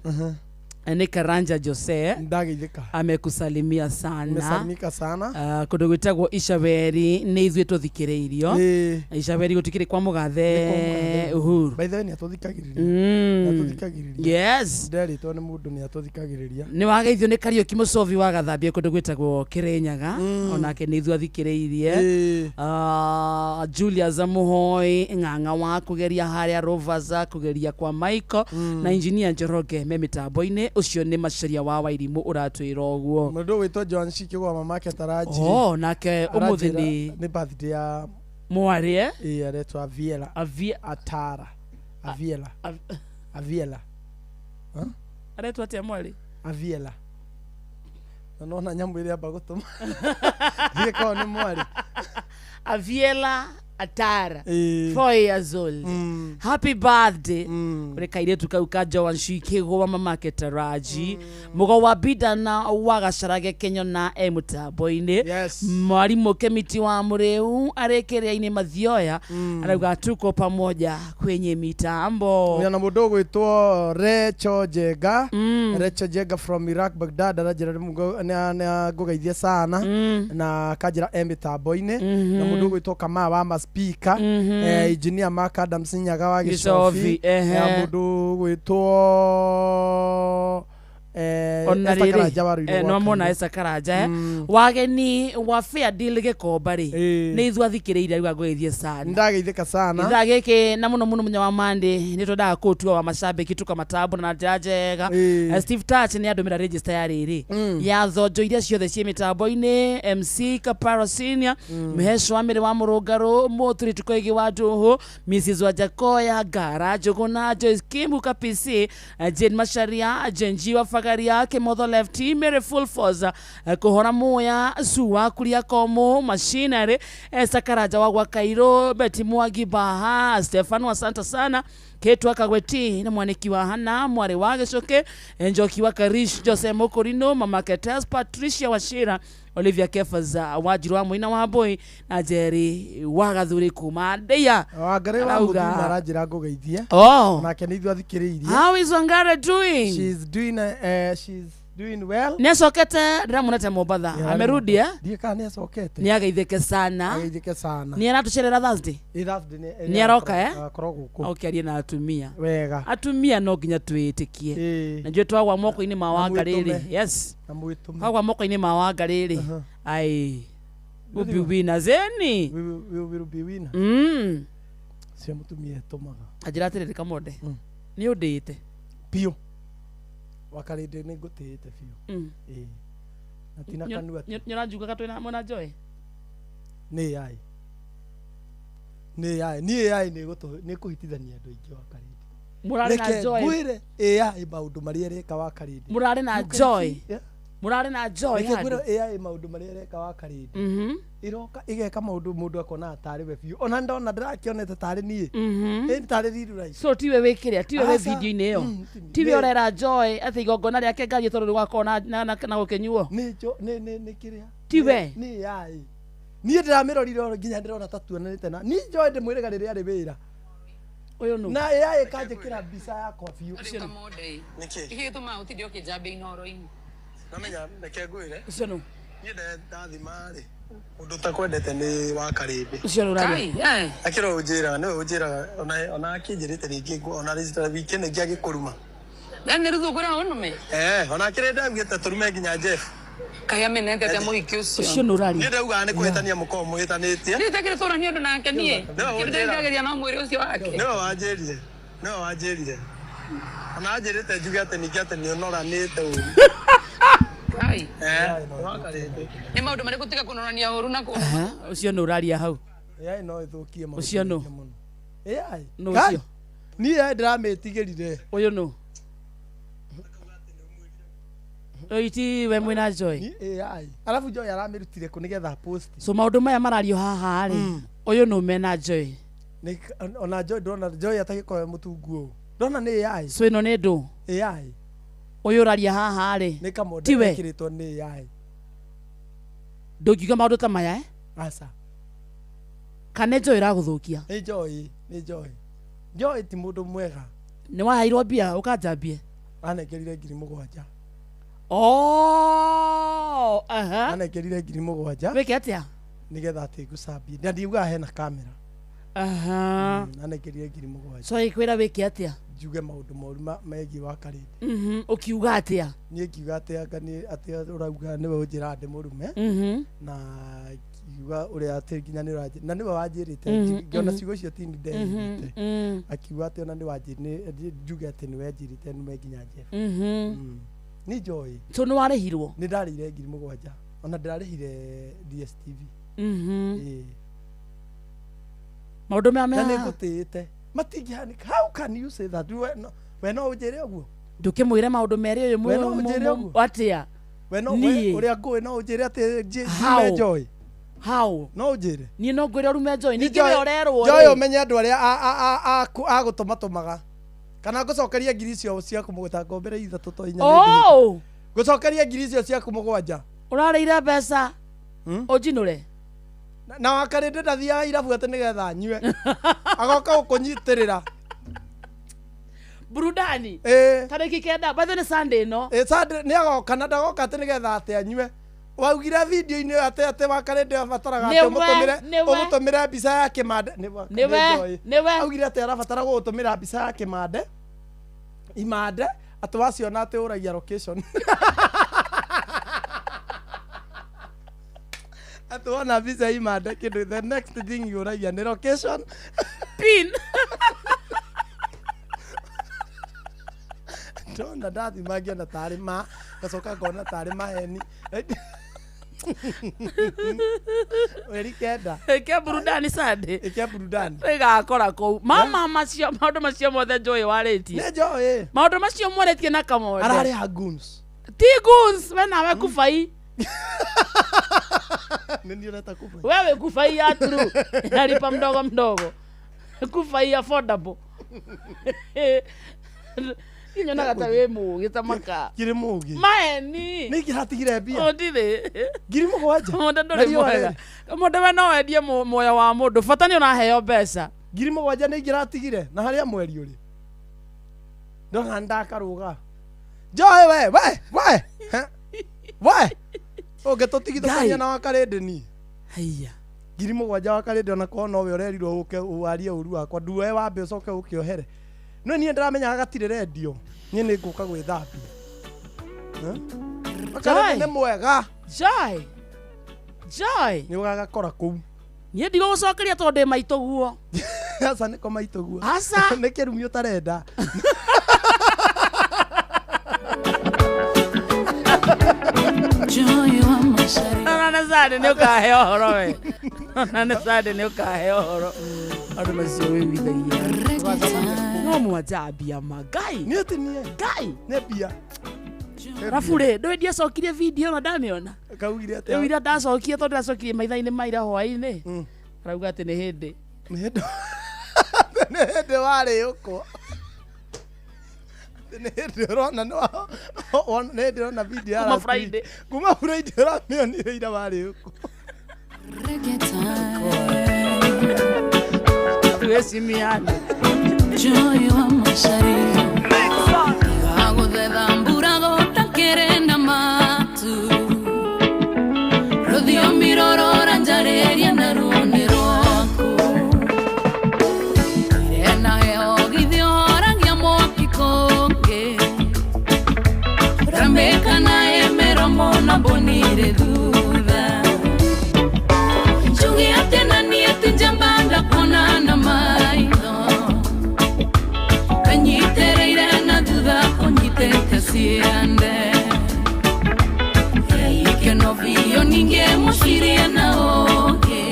Nĩ Karanja Jose. Ndageithĩka. Amekusalimia sana. Nimesalimika sana. Ah, kũndũ gwĩtagwo Icaweri nĩ ithuĩ tũthikĩrĩirio. Ĩĩ. Icaweri gũtikĩrĩ kwa Nĩ kwa mũgathe mũgathe. Uhuru. By the way nĩ atũthikagĩrĩria. Nĩ atũthikagĩrĩria. Yes. Nderĩtwo nĩ mũndũ nĩ atũthikagĩrĩria. Nĩ wageithio nĩ Kariũki Mũcobi wa Gathambia kũndũ gwĩtagwo Kĩrĩnyaga onake nĩ ithuĩ athikĩrĩirie. Ah, Julius Mũhoi ng'ang'a wa kũgeria harĩa Rovers kũgeria kwa Michael na engineer Njoroge me mĩtambo-inĩ ũcio nĩ Macharia wa Wairimũ ũratwĩra ũguo. Mũndũ ũgwĩtwo Joan Shikigwa mamake Taraji. Oh, nake ũmũthĩ Aranjĩra nĩ nĩ birthday ya mwarĩ eh? Ĩ aretwo Aviela. Atara. Aviela. Aviela. Aretwo atĩa mwarĩ? Aviela. Na nona nyamũ ĩrĩa amba gũtũma. Thiĩ korwo nĩ mwarĩ. Aviela Atara. Ĩĩ. 4 years old. Happy birthday. Kũrĩ kairĩtu kau ka Joan Shikigwa mamake Taraji. Mũgo wa Bidana wa Gacarage Kenyona e mũtambo-inĩ. Mwarimũ Kemiti wa Mũrĩu arĩ kĩrĩa-inĩ Mathioya arauga tuko pamoja kwenye mitambo. Na mũndũ ũgwĩtwo Recho Jenga. Recho Jenga from Iraq Baghdad aranjĩra nĩ ngũgeithie sana na akanjĩra e mĩtambo-inĩ na mũndũ ũgwĩtwo Kamaa wa maspika engineer Mark Adams Nyaga wa Gĩcobi, Gĩcobi ehe. na mũndũ ũgwĩtwo ona Esther rĩrĩ Karanja wa Ruiru rwa nĩwamwona Kairũ. Esther Karanja eh? Wageni wa Fair Deal Gĩkomba rĩ nĩ ithuĩ athikĩrĩirie rĩu angũgeithie sana Nĩndageithĩka sana ithaa gĩkĩ na mũno mũno mũnya wa Monday nĩ twendaga kũũtua wa macambĩki tũkamatambũra na njĩra njega. Steve Touch nĩ andũmĩra register ya rĩrĩ ya thonjo iria ciothe ciĩ mĩtambo-inĩ MC Kaparo Senior Mhesh wa Mĩrĩ wa Mũrũngarũ Mũturi Tukoigi wa Ndũhũ Mrs Wajakoya Ngara Njũgũna Joyce Kimuka PC Jane Macharia Jenji wa Fagaria Kĩmotho Lefty Mary Full Force Kũhora Muya Sua Kuria Komo Machinery Esther Karanja wa Gwakairũ Betty Mwangi Baha Stefan wa Santa sana Ketwa Kagweti na mwaniki wa Hana mwarĩ wa Gĩcũkĩ Njoki wa Karish Jose Mũkũrinũ Mama Ketes Patricia Wachira Olivia Kefaza Wanjiru wa Mũina wa Mbui na Jerry wa Gathuri kuma Ndeia Wangari wa Arauga- Mũthuma aranjĩra ngũgeithie Oh. nake nĩ ithuĩ athikĩrĩirie How is Wangari doing? She's doing she's doing well. Nĩ acokete ndĩramuonete Mombatha Yeah, amerudi eh? Ndiũĩ kana nĩ acokete. Nĩ ageithĩke sana Ageithĩke sana. Nĩ aratũcerera Thursday Ĩ Thursday nĩ Nĩ aroka eh? Agakorwo gũkũ. Oke arie na atumia Wega. Atumia no nginya twĩtĩkie na njuĩ twagwa moko-inĩ ma Na Wanga rĩrĩ mwĩtũme. yes Na mwĩtũme. twagwa moko-inĩ ma Wanga rĩrĩ ai We'll be winners eni. We will be winners. Cio mũtumia ĩtũmaga. Anjĩra atĩrĩrĩ Kamonde. Nĩ ũndĩĩte. Biũ. Wakarĩndĩ nĩ ngũtĩĩte biũ. Ĩĩ. Na ti na kanua tu. Nĩ ũranjugaga twĩna mwena Joy? Nĩ AI. Nĩ AI. Niĩ AI nĩ ĩkũhĩtithania andũ aingĩ Wakarĩndĩ. Mũrarĩ na Reke Joy. ngwĩre AI maũndũ marĩa ĩreka Wakarĩndĩ. Mũrarĩ na You can Joy. see, yeah. Mũrarĩ na Joy Reke handũ. ngwĩre AI maũndũ marĩa ĩreka Wakarĩndĩ. Ĩroka ĩgeka maũndũ mũndũ akona tarĩ we biũ. Ona ndona ndĩrakĩonete tarĩ niĩ. Ĩ tarĩ real life. So tiwe wĩkĩrĩa, tiwe wĩ Aca. video-inĩ ĩyo. Ti niĩ. Tiwe ũrera Joy atĩ igongona rĩake ngari tondũ rĩgakorwo na gũkĩnyuo. Nĩ jo nĩ nĩ nĩ kĩrĩa. Tiwe. Nĩ AI. Niĩ ndĩramĩrorire oro nginya ndĩrona ta tuonanĩte na niĩ Joy ndĩmwĩrĩga rĩrĩa arĩ wĩra. Ũyũ nũ? Na AI ĩkanjĩkĩra mbica yakwa biũ. Nĩkĩ gĩtũmaga ũtinde ũkĩnjambia inoro-inĩ? Namenya reke ngwĩre. Ũcio nũ? Niĩ ndathima rĩ, ũndũ ũtakwendete nĩ wa Karĩmbĩ. Ũcio nũ ũraria? Kai, eh. Akĩra ũnjĩraga, nĩwe ũnjĩraga ona akĩnjĩrĩte rĩngĩ ona wiki ĩno ĩngĩ agĩkũruma. Yaani rĩu ũkwĩra ũnũme? Eh, ona akĩrĩ ndaugĩte tũrume nginya Jeff. Kaĩ amenete atĩa mũhiki ũcio? Ũcio nũ ũraria? Niĩ ndaugaga nĩ kũhĩtania mũkoragwo mũhĩtanĩtie. Niĩ itakĩrĩ tũrania ũndũ nake niĩ. Nĩwe Kĩndũ ũnjĩraga. ndĩrageria no mwĩrĩ ũcio wake. Nĩwe wanjĩrire. Nĩwe wanjĩrire. Ona anjĩrĩte njuge atĩ ningĩ atĩ nĩ ũnoranĩte ũru. Kai. Eh, wa Karĩmbĩ. Nĩ maũndũ marĩkũ tiga kũnorania ũru na kũ Ũcio nũ ũraria hau? AI no ĩthũkie maũndũ Ũcio nũ? maingĩ mũno. AI. Nũ Kai, ũcio? Niĩ AI ndĩramĩtigĩrire. Ũyũ nũ? Ũyũ ti we mwĩna Joy. Ni AI. Alafu Joy aramĩrutire kũ nĩgetha post. So maũndũ maya marario haha rĩ, ũyũ nũ mena Joy? Nĩ ona Joy ndona Joy atagĩkorwo e mũtungu ũũ. Ndona nĩ AI. So ĩno nĩ ndũ? AI. Ũyũ ũraria haha rĩ, Nĩ kamonde tiwe? gekĩrĩtwo nĩ AI. Ndũngiuga maũndũ ta maya eh? Aca. Kana nĩ Joy ĩragũthũkia? Nĩ Joy, nĩ Joy. Joy ti mũndũ mwega. Nĩ waheirwo mbia ũkanjambie? Anengerire 7,000. Oh, aha. Anengerire 7,000. Wĩke atĩa? Nĩgetha atĩ ngũcambie. Na ndiugaga hena kamera. Aha. Anengerire 7,000. So ĩkwĩra wĩke atĩa? Njuge maũndũ moru megiĩ wa Karĩndĩ. Ũkiuga atĩa? Niĩ ngiuga atĩ anga nĩ atĩ ũrauga nĩwe ũnjĩraga ndĩmũrume. Na ngiuga ũrĩa atĩ nginya nĩ ũranjĩ na nĩwe wanjĩrĩte ngĩona ciugo icio ti niĩ ndeigĩte. Akiuga atĩ ona nĩ wanjĩrĩte njuge atĩ nĩwe njĩrĩte nĩwe nginya Jeff. Nĩ Joy. So nĩ warĩhirwo? Nĩ ndarĩire 7,000. Ona ndĩrarĩhire DSTV. Ĩĩ. Maũndũ maya Na nĩ me haha? ngũtĩĩte. Matingĩhanĩka. How can you say that? We no ũnjĩre ũguo? Ndũkĩmwĩre maũndũ merĩ ũyũ We no ũnjĩre ũguo? atĩa? We no Niĩ? ũrĩa ngũĩ no ũnjĩre atĩ How? njume Joy. How? No ũnjĩre? Niĩ no ngwĩre ũrume Joy. Ni Ningĩ we ũrerwo Joy rĩ. ũmenye andũ arĩa a gũtũmatũmaga. Kana ngũcokeria ngiri icio ciaku mũgũta ngombere ithatũ to inya. Oh! Ngũcokeria ngiri icio ciaku 7. Ũrarĩire mbeca. Ũnjinũre. Na Wakarĩndĩ ndathiaga irabu atĩ nĩgetha anyue. Agoka gũkũnyitĩrĩra. Burudani. Ĩĩ. Tarĩki 9. By the way nĩ Sunday ĩno. Ĩ Sunday nĩ agoka na ndagoka atĩ nĩgetha atĩ anyue. Waugire video-inĩ ĩyo atĩ atĩ Wakarĩndĩ abataraga atĩ Nĩwe, ũmũtũmĩre nĩwe. ũmũtũmĩre mbica ya kĩmande. Nĩ Nĩwe, Joy. nĩwe. Augire atĩ arabatara gũgũtũmĩra mbica ya kĩmande. Imande atĩ waciona atĩ ũragia location. Atĩ wona mbica ya imande kĩndũ the next thing ũragia nĩ location. Pin. Ndona ndathima ngĩona tarĩ ma ngacoka ngona tarĩ maheni. Mweri 9. Ĩkĩa burudani Sunday. Ĩkĩa burudani. Ĩgakora kũu. Mama macio maũndũ macio mothe Joy warĩtie. Nĩ Joy. Maũndũ macio mwarĩtie na Kamonde. Ararĩha goons. Ti goons we nawe kubai. Nĩ niĩ ũreta kubai. Wewe kubai ya true. Inalipa mdogo mdogo. Kubai affordable. Nyonaga ta wĩ mũgĩ ta maka. Ngiri mũgĩ. Maheni. Nĩ ingĩratigire mbia. Ũndirĩ. 7,000. Kamonde Na ndũrĩ riũa mwega. rĩrĩ. Kamonde we no wendie muoyo wa mũndũ. Bata nĩ ũraheo mbeca. 7,000 nĩ ingĩratigire na harĩa mweri ũrĩ. Ndona ndakarũga. Joy we we we. We. Ũngĩtũtigithũkania na Wakarĩndĩ ni. Haiya. 7,000 Wakarĩndĩ ona korwo nowe ũrerirwo ũke warie ũru wakwa nduoe wambe ũcoke ũke ũhere. No niĩ ndĩramenyaga gatirĩ rendio. Niĩ nĩ ngũka gwĩthambia. Wakarĩndĩ nĩ mwega. Joy. Joy. Nĩ ũgagakora kũu. Niĩ ndigũgũcokeria tondũ ndĩ maitũ guo. Aca nĩko maitũ guo. Aca. Nĩ kĩrumi ũtarenda. Ona nĩ Sunday nĩ ũkahe ũhoro we. Ona nĩ Sunday nĩ ũkahe ũhoro. Andũ macio wĩiguithagia. No mwanjambia ma Ngai. Niĩ ti niĩ. Ngai. Nĩ mbia. Arabu rĩ, ndũĩ ndiacokirie video ĩno ndamĩona. Kaugire atĩa? Rĩu ira ndacokia tondũ ndacokirie maitha-inĩ ma ira hwaĩ-inĩ. Arauga atĩ nĩ hĩndĩ. Nĩ hĩndĩ. Nĩ hĩndĩ warĩ ũkwo. Nĩ hĩndĩ ũrona nĩ wa- nĩ hĩndĩ ũrona video ya Kuma last week. Friday. Kuma Friday ũramĩonire ira warĩ ũkwo. Tuheshimiane. Joy wa macaria Aguthetha mbura gũtakĩrĩ na matu Rũthiomi rũrora njarĩria na ruo nĩ rwaku Ire na heho githĩ ũhoragia mwaki kũngĩ Rambĩka na ĩ mĩromo na mbũni irĩ thutha Njuge atĩ na niĩ ti njamba ndakuona na maitho Kanyitereire na thutha kũnyitĩte ciande Ikeno biũ ningĩ mũcirie na ũngĩ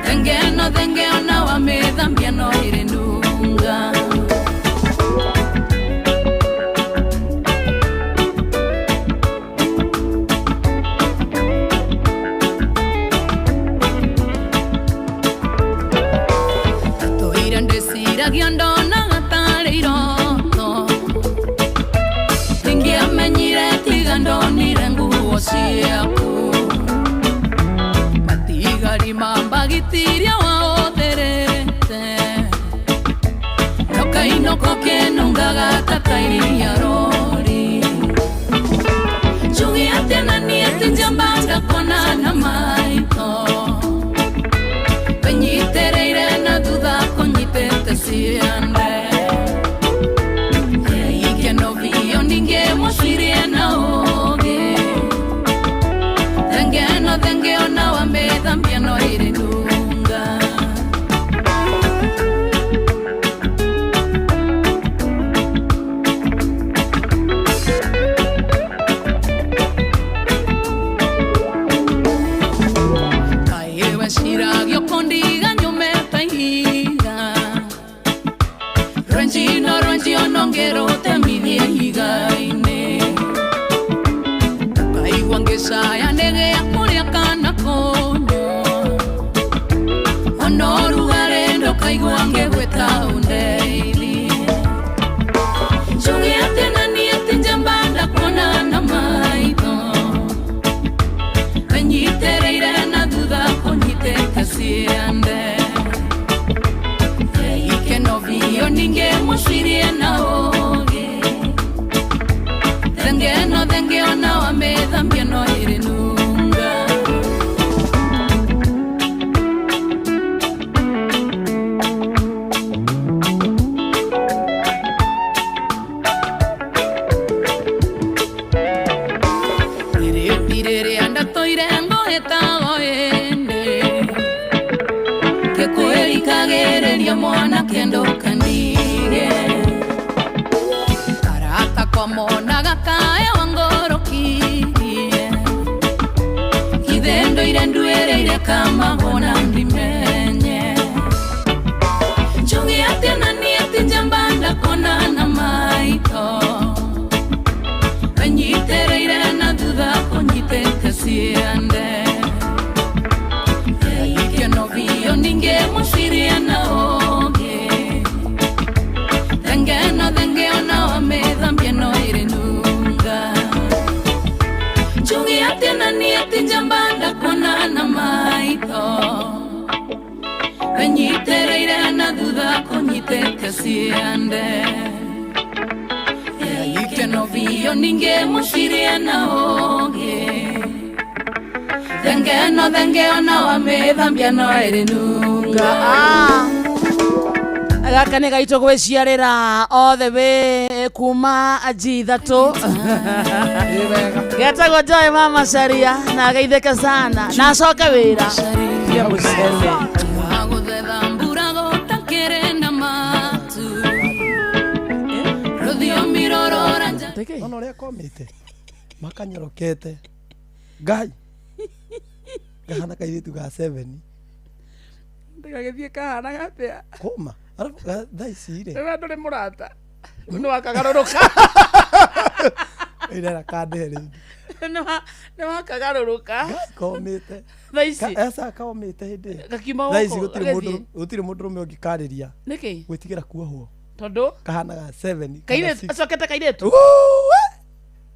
Thengeno thenge ona wa mĩthambia no ĩrĩ nunga. Tũire ndĩciragia ndonaga tarĩ iroto Ndingĩamenyire tiga ndonire nguo ciaku Matigari ma mbagitiria waũthĩrĩte Nokainũka ũkĩnungaga ta tairia rori Njuge atĩa na niĩ ti njamba ndakuona na maitho Wĩnyitĩrĩire na thutha kũnyitĩte ciande Ikeno biũ ningĩ mũcirie na ũũgĩ Thengeno thenge ona wa mĩthambia no ĩrĩ nunga. Kaĩ weciragia ũkũndiga nyume ta ihiga Rwenjino rwenji ona ũngĩrũtemithie ihiga-inĩ Ũkaigua ngĩcaya nĩgĩa kũrĩa kana kũnyua Ona ũrugarĩ ndũkaigua ngĩgwĩta ũndeithie Njuge atĩ na niĩ ti njamba ndakuona na maitho Wĩnyitĩrĩire na thutha kũnyitĩte ciande Ikeno biũ ningĩ mũcirie na ũũgĩ Thengeno thenge ona wa mĩthambia no ĩrĩ nunga. Rĩrĩpi rĩrĩa ndatũire ngũhĩtago ĩndĩ Ngĩkwĩrikagĩrĩria mwanake ndũkandige Arata kwa monaga kaĩ wangũrũkirie Githĩ ndũire nduĩrĩire kamagona ndimenye Njuge atĩa na niĩ ti njamba ndakuona na maitho Wĩnyitĩrĩire na thutha kũnyitĩte ciande Ikeno biũ ningĩ mũcirie na ũũgĩ Thengeno thenge ona wa mĩthambia no ĩrĩ nunga Njuge atĩa na niĩ ti njamba ndakuona na maitho Wĩnyitĩrĩire na thutha kũnyitĩte ciande Ikeno biũ ningĩ mũcirie na ũũgĩ Thengeno thenge ona wa mĩthambia no ĩrĩ nunga. Gaka nĩ gaitũ gwĩciarĩra all the way Kuma G3 getagwo Joy Mama Sharia na ageithĩke sana na acoke wĩra ya mũcene. Aguthetha mbura gũtakĩrĩ na matu rũthiomi rũrora nja Ona ũrĩa komĩte makanyorokete ngai gahana kairĩtu ga 7 Ndĩgagĩthiĩ kahana gatĩa kũma arabu thaa ici rĩ rĩu ndũrĩ mũrata nĩ wakagarũrũka ĩrera kandehe rĩngĩ Nĩ wakagarũrũka komĩte thaa ici eca komĩte hĩndĩ ĩyo. Gakiuma Thaa ici gũkũ, gũtirĩ gagĩthiĩ. gũtirĩ mũndũrũme ũngĩkarĩria Nĩkĩ? gwĩtigĩra kuohwo Tondũ kahana ga 7 kairĩtu acokete kairĩtu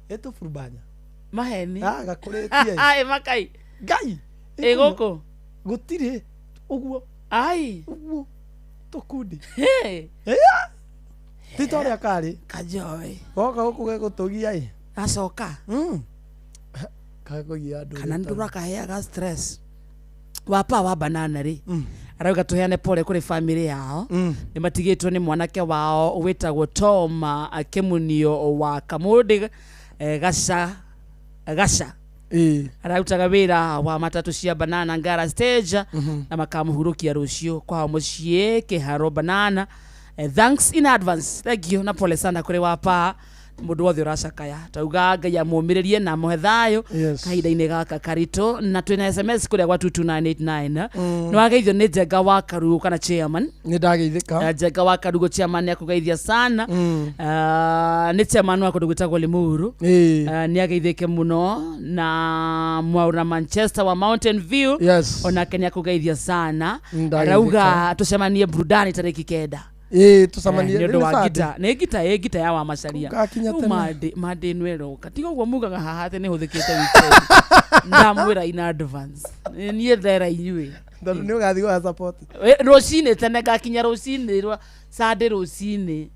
ĩtũburubanya maheni Ah, gakũrĩtie ai makai ngai ĩ gũkũ gũtirĩ ũguo ai ũguo tũkundi Hey. ti ta ũrĩa karĩ Kajoy goka gũkũ gegũtũgia ĩ gacoka kagũgia andũ kana nĩ tũrakaheaga stress wapa wa banana rĩ arauga tũheane pole kũrĩ family yao nĩ matigĩtwo nĩ mwanake wao wĩtagwo Tom Kĩmunio wa Kamũndĩ Gaca Gaca ararutaga wĩra wa matatũ cia banana ngara stage na makamũhurũkia rũciũ kwao mũciĩ kĩharo banana. Thanks in advance, thank you na pole sana kũrĩ wapa mũndũ wothe ũracakaya tauga Ngai amũmĩrĩrie na amũhe thayũ Yes. kahinda-inĩ gaka karitũ na twĩna SMS kũrĩa gwa 22989 nĩ wageithio nĩ Njenga wa Karugu kana chairman nĩ ndageithĩka Njenga wa Karugu chairman nĩ akũgeithia sana. Nĩ chairman wa kũndũ gwĩtagwo Limuru. Nĩ ageithĩke mũno na mwaura Manchester wa Mountain View Yes. onake nĩ akũgeithia sana Ndageithĩka. arauga tũcemanie burudani tarĩki 9 ĩĩ tũcemanie nĩ ũndũ nĩ wa Sunday. ngita nĩ ngita ĩ ngita ya wa macaria Ngakinya Rĩu tene. mandĩ ĩno ĩroka tiga ũguo mugaga haha atĩ nĩ hũthĩkĩte weekend ndamwĩra in advance niĩ ndera inyuĩ tondũ nĩ ũgathiĩ gwa support rũcinĩ tene ngakinya rũcinĩ rwa Sunday rũcinĩ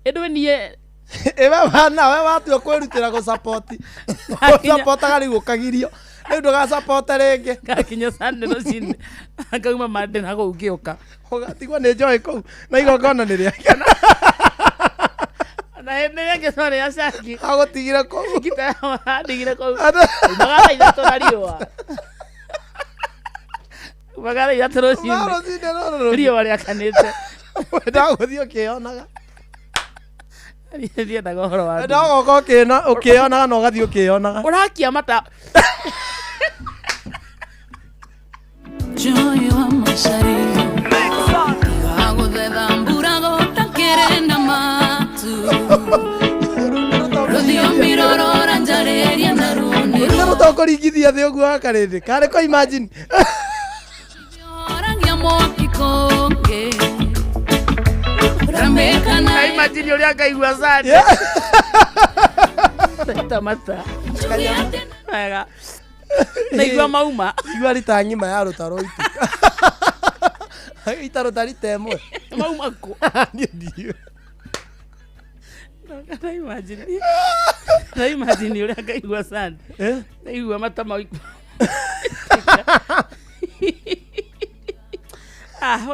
ĩndũ niĩ ĩwe nawe watua kwĩrutĩra gũcapoti ũcapotaga rĩu ũkagirio rĩu ndũgacapote rĩngĩ ngakinya Sunday rũcinĩ ngauma mandĩ na kũu ngĩũka ũgatigwo nĩ njoĩ kũu na igongona nĩ rĩake na hĩndĩ ĩrĩa ĩngĩ sorry ya caki agũtigire kũu ngita andigire kũu umaga thaa 3 na riũa umaga thaa 3 rũcinĩ rũcinĩ rũrũ riũa rĩakanĩte wendaga gũthiĩ ũkĩyonaga ndiendaga ũhoro wa wendaga gũka ũkĩyonaga na ũgathiĩ ũkĩyonaga ũrakia mata Joy wa Macharia Aguthetha mbura gũtakĩrĩ na matu rũthiomi rũrora njarĩria na ruo nĩ rũrĩa rũtokũringithia thĩ ũguo wakarĩndĩ karĩ ko imagine rũragia mwaki kũngĩ rambĩka na imagine ũrĩa ngaigua Sunday ta mata wega naigua mauma igua rita ng'ima ya rũtaro itu itarũta rita ĩmwe mauma kũ niĩ ndiũĩ na imagine ũrĩa ngaigua Sunday naigua mata mau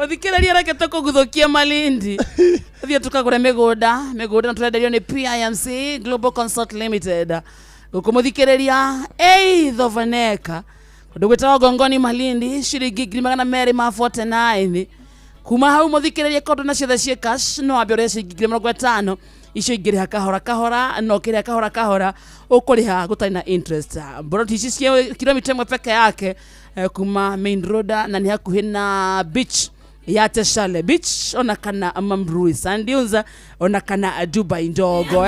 ũthikĩrĩria reke tũkũguthũkie Malindi thiĩ tũkagũre mĩgũnda na tũrenderio nĩ PIMC Global Consult Limited gũkũ mũthikĩrĩria Thovaneka kũndũ gwĩtagwo Gongoni Malindi ciringi 249 kuma hau mũthikĩrĩria kondo na ciothe ciĩ cash no wambe ũrĩhe ciringi 50,000 icio ingĩrĩha kahora kahora no ũkĩrĩha kahora kahora ũkũrĩha gũtarĩ na interest mboroti ici cia kilomita 1 peke yake kuma main road na nĩ hakuhĩ na beach ya Teshale Beach ona kana Mambrui Sand Dunes ona kana Dubai ndogo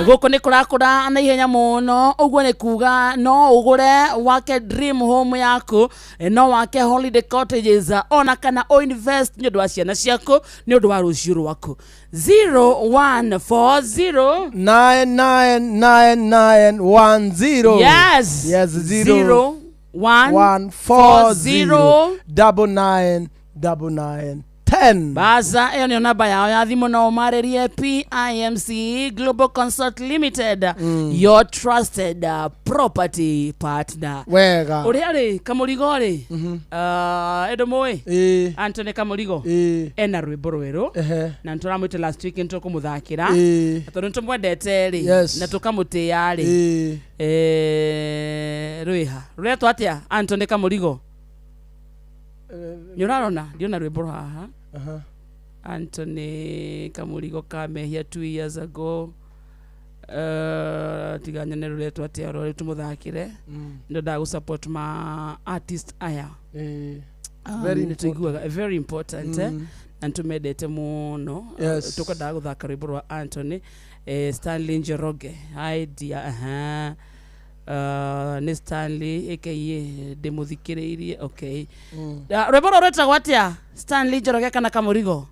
gũkũ nĩ kũrakũra na ihenya mũno ũguo nĩ kuga no ũgũre wake dream home yaku no wake holiday cottages ona kana o invest nĩ ũndũ wa ciana ciaku nĩ ũndũ wa rũciũ rwaku 0140 999910 Yes. Yes, 0 1 1 4 0 99 99 10. 10. Baza ĩyo nĩyo namba yao ya thimũ no ũmarĩrie PIMC Global Consult Limited, your trusted property partner. Wega. Ũrĩa rĩ Kamũrigo rĩ, ĩndũ mũĩ Anthony Kamũrigo ena rwĩmbo rwerũ na nĩtũramwĩte last week nĩtũkũmũthakĩra na tondũ nĩtũmwendete rĩ na tũkamũtĩĩa rĩ, rwĩha rũretwo atĩa Anthony Kamũrigo? Nĩ ũrarona ndiona rwĩmbo haha. Anthony Kamũrigo kamehia 2 years ago. Tiga nyone rũretwo atĩa rũrĩa tũmũthakĩre. Ndendaga gũ support ma artist aya. Very nĩtũiguaga very important, na nĩtũmendete mũno. Tũkwendaga gũthaka rwĩmbo rwa Anthony, Stanley Njoroge. Hi dear. Aha. Nĩ Stanley aka ndĩmũthikĩrĩirie. Okay. Rwĩmbo rũrũ rwĩtagwo atĩa, Stanley Njoroge kana Kamũrigo?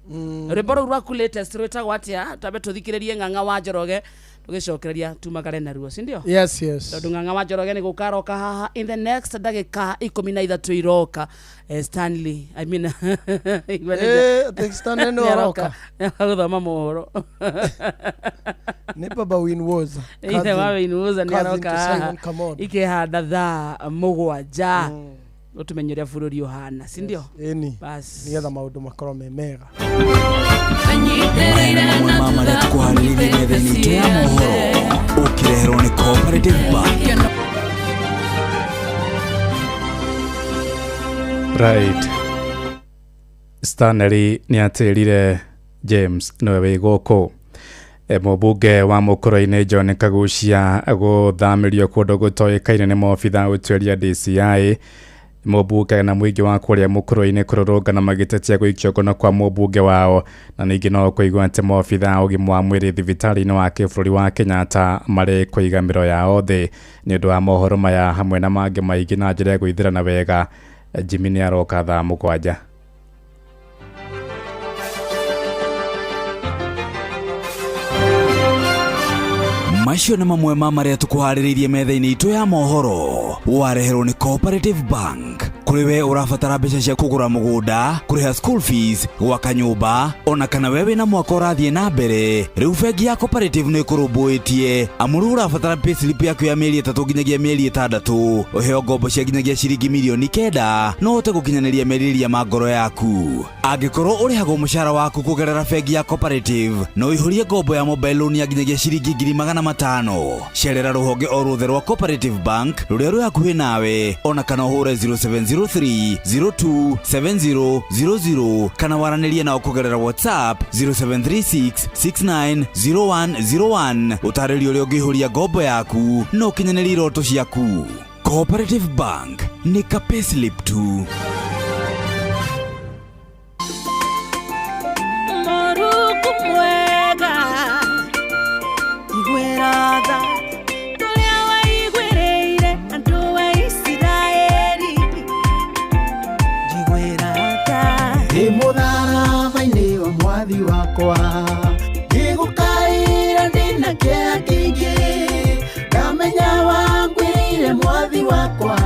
Rwĩmbo rũu rwaku latest rwĩtagwo atĩa? Twambe tũthikĩrĩrie Ng'ang'a wa Njoroge tũgĩcokereria tumagare naruo, si ndio? Yes. Tondũ Ng'ang'a wa Njoroge nĩ gũka aroka haha in the next ndagĩka 13 iroka. Stanley, I mean, atĩ Stanley nĩ aroka? Gũthoma mohoro. Nĩ Baba Winwoza. Ithe wa Winwoza nĩ Cousin aroka to haha Simon Kamondo. ikĩhanda thaa 7 ũtũmenye ũrĩa bũrũri ũhana, si ndio? Ĩni. Bas. Nĩgetha maũndũ makorwo me mega. Maya nĩ mamwe ma marĩa tũkũharĩrĩirie metha-inĩ itũ ya mohoro ũkĩreherwo nĩ Cooperative Bank. Right. Stanley nĩ atĩrire James nĩwe wĩ gũkũ. Mũmbunge wa Mũkũrũ-inĩ John Kagucia gũthamĩrio kũndũ gũtoĩkaine nĩ maobitha ũtuĩria DCI. Mũmbunge na mũingĩ wa kũrĩa Mũkũrũ-inĩ kũrũrũngana magĩtetia gũikio ngono kwa mũmbunge wao, na ningĩ no kũigua atĩ maobitha a ũgima wa mwĩrĩ thibitarĩ-inĩ wa kĩbũrũri wa Kenyatta marĩ kũiga mĩro yao thĩ nĩ ũndũ wa mohoro maya hamwe na mangĩ maingĩ na njĩra ya gwĩthĩrana wega. Jimmy nĩ aroka thaa 7. Macio nĩ mamwe ma marĩa tũkũharĩrĩirie metha-inĩ itũ ya mohoro wareherwo nĩ Cooperative Bank. Kũrĩ we ũrabatara mbeca cia kũgũra mũgũnda, kũrĩha school fees, gwaka nyũmba, ona kana we wĩna mwaka ũrathiĩ na mbere, rĩu bengi ya Cooperative nĩ ĩkũrũmbũĩtie. Amu rĩu ũrabatara payslip yaku ya mĩeri 3 nginyagia mĩeri 6, ũheo ngombo cia nginyagia ciringi mirioni 9 no ũhote gũkinyanĩria merirĩria ma ngoro yaku. Angĩkorwo ũrĩhagwo mũcara waku kũgerera bengi ya Cooperative, no ũihũrie ngombo ya mobile loan ya nginyagia ciringi 500,000. Cerera rũhonge o ruothe rwa Cooperative Bank rũrĩa rwĩ hakuhĩ nawe, ona kana ũhũre 0703 027000 kana waranĩrie nao kũgerera WhatsApp 0736 690101. Ũtarĩrio ũrĩa ũngĩihũria ngombo yaku na ũkinyanĩrie iroto ciaku. Cooperative Bank nĩ ka payslip tu. Mũrungu mwega iguĩra tha tũrĩa waiguĩrĩire andũ a Isiraeli, njiguĩra tha. Ndĩ mũtharaba-inĩ wa mwathi wakwa, ngĩgũkaĩra ndĩna kĩeha kĩingĩ, ndamenya wangwĩrĩire mwathi wakwa,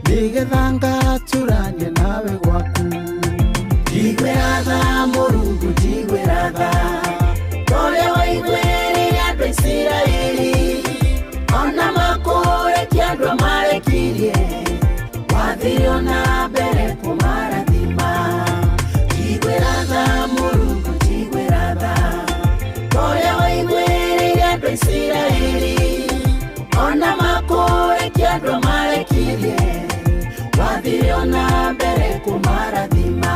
nĩgetha ngatũranie nawe gwaku. Njiguĩra tha Mũrungu, njiguĩra tha tũrĩa waiguĩrĩire andũ a Isiraeli, ona makũrekia andũ amarekirie, wathire ona mbere kũmarathima. Njiguĩra tha Mũrungu, njiguĩra tha tũrĩa waiguĩrĩire andũ a Isiraeli, ona makũrekia andũ amarekirie, wathire ona mbere kũmarathima.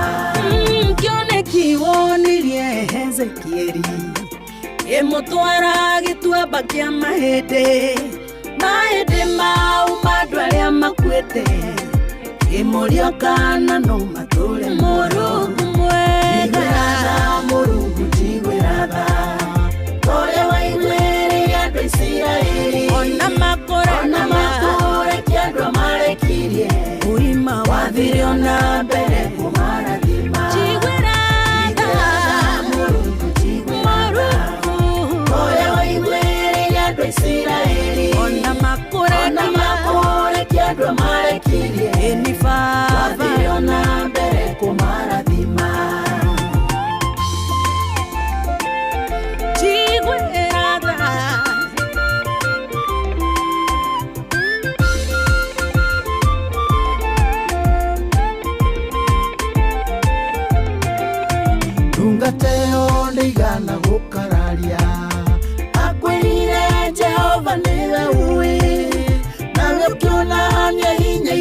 Kĩoneki wonirie Hezekieli ĩmũtwara gĩtuamba kĩa mahĩndĩ, mahĩndĩ mau ma andũ arĩa makuĩte, ĩmũrio kana no matũre. Mũrungu mwega. Njiguĩra tha Mũrungu, njiguĩra tha tũrĩa waiguĩrĩire andũ a Isiraeli, ona makũrekia andũ amarekirie, wathire ona mbere kũmarathima. Njiguĩra tha Mũrungu, njiguĩra tha tũrĩa waiguĩrĩire andũ a Isiraeli, ona makũrekia andũ amarekirie, ĩni Baba, wathire ona mbere kũmarathima. Ndungata ĩyo ndĩigana gũkararia. Akwĩrire Jehova nĩwe ũĩ, nawe ũkĩona nĩ hinya.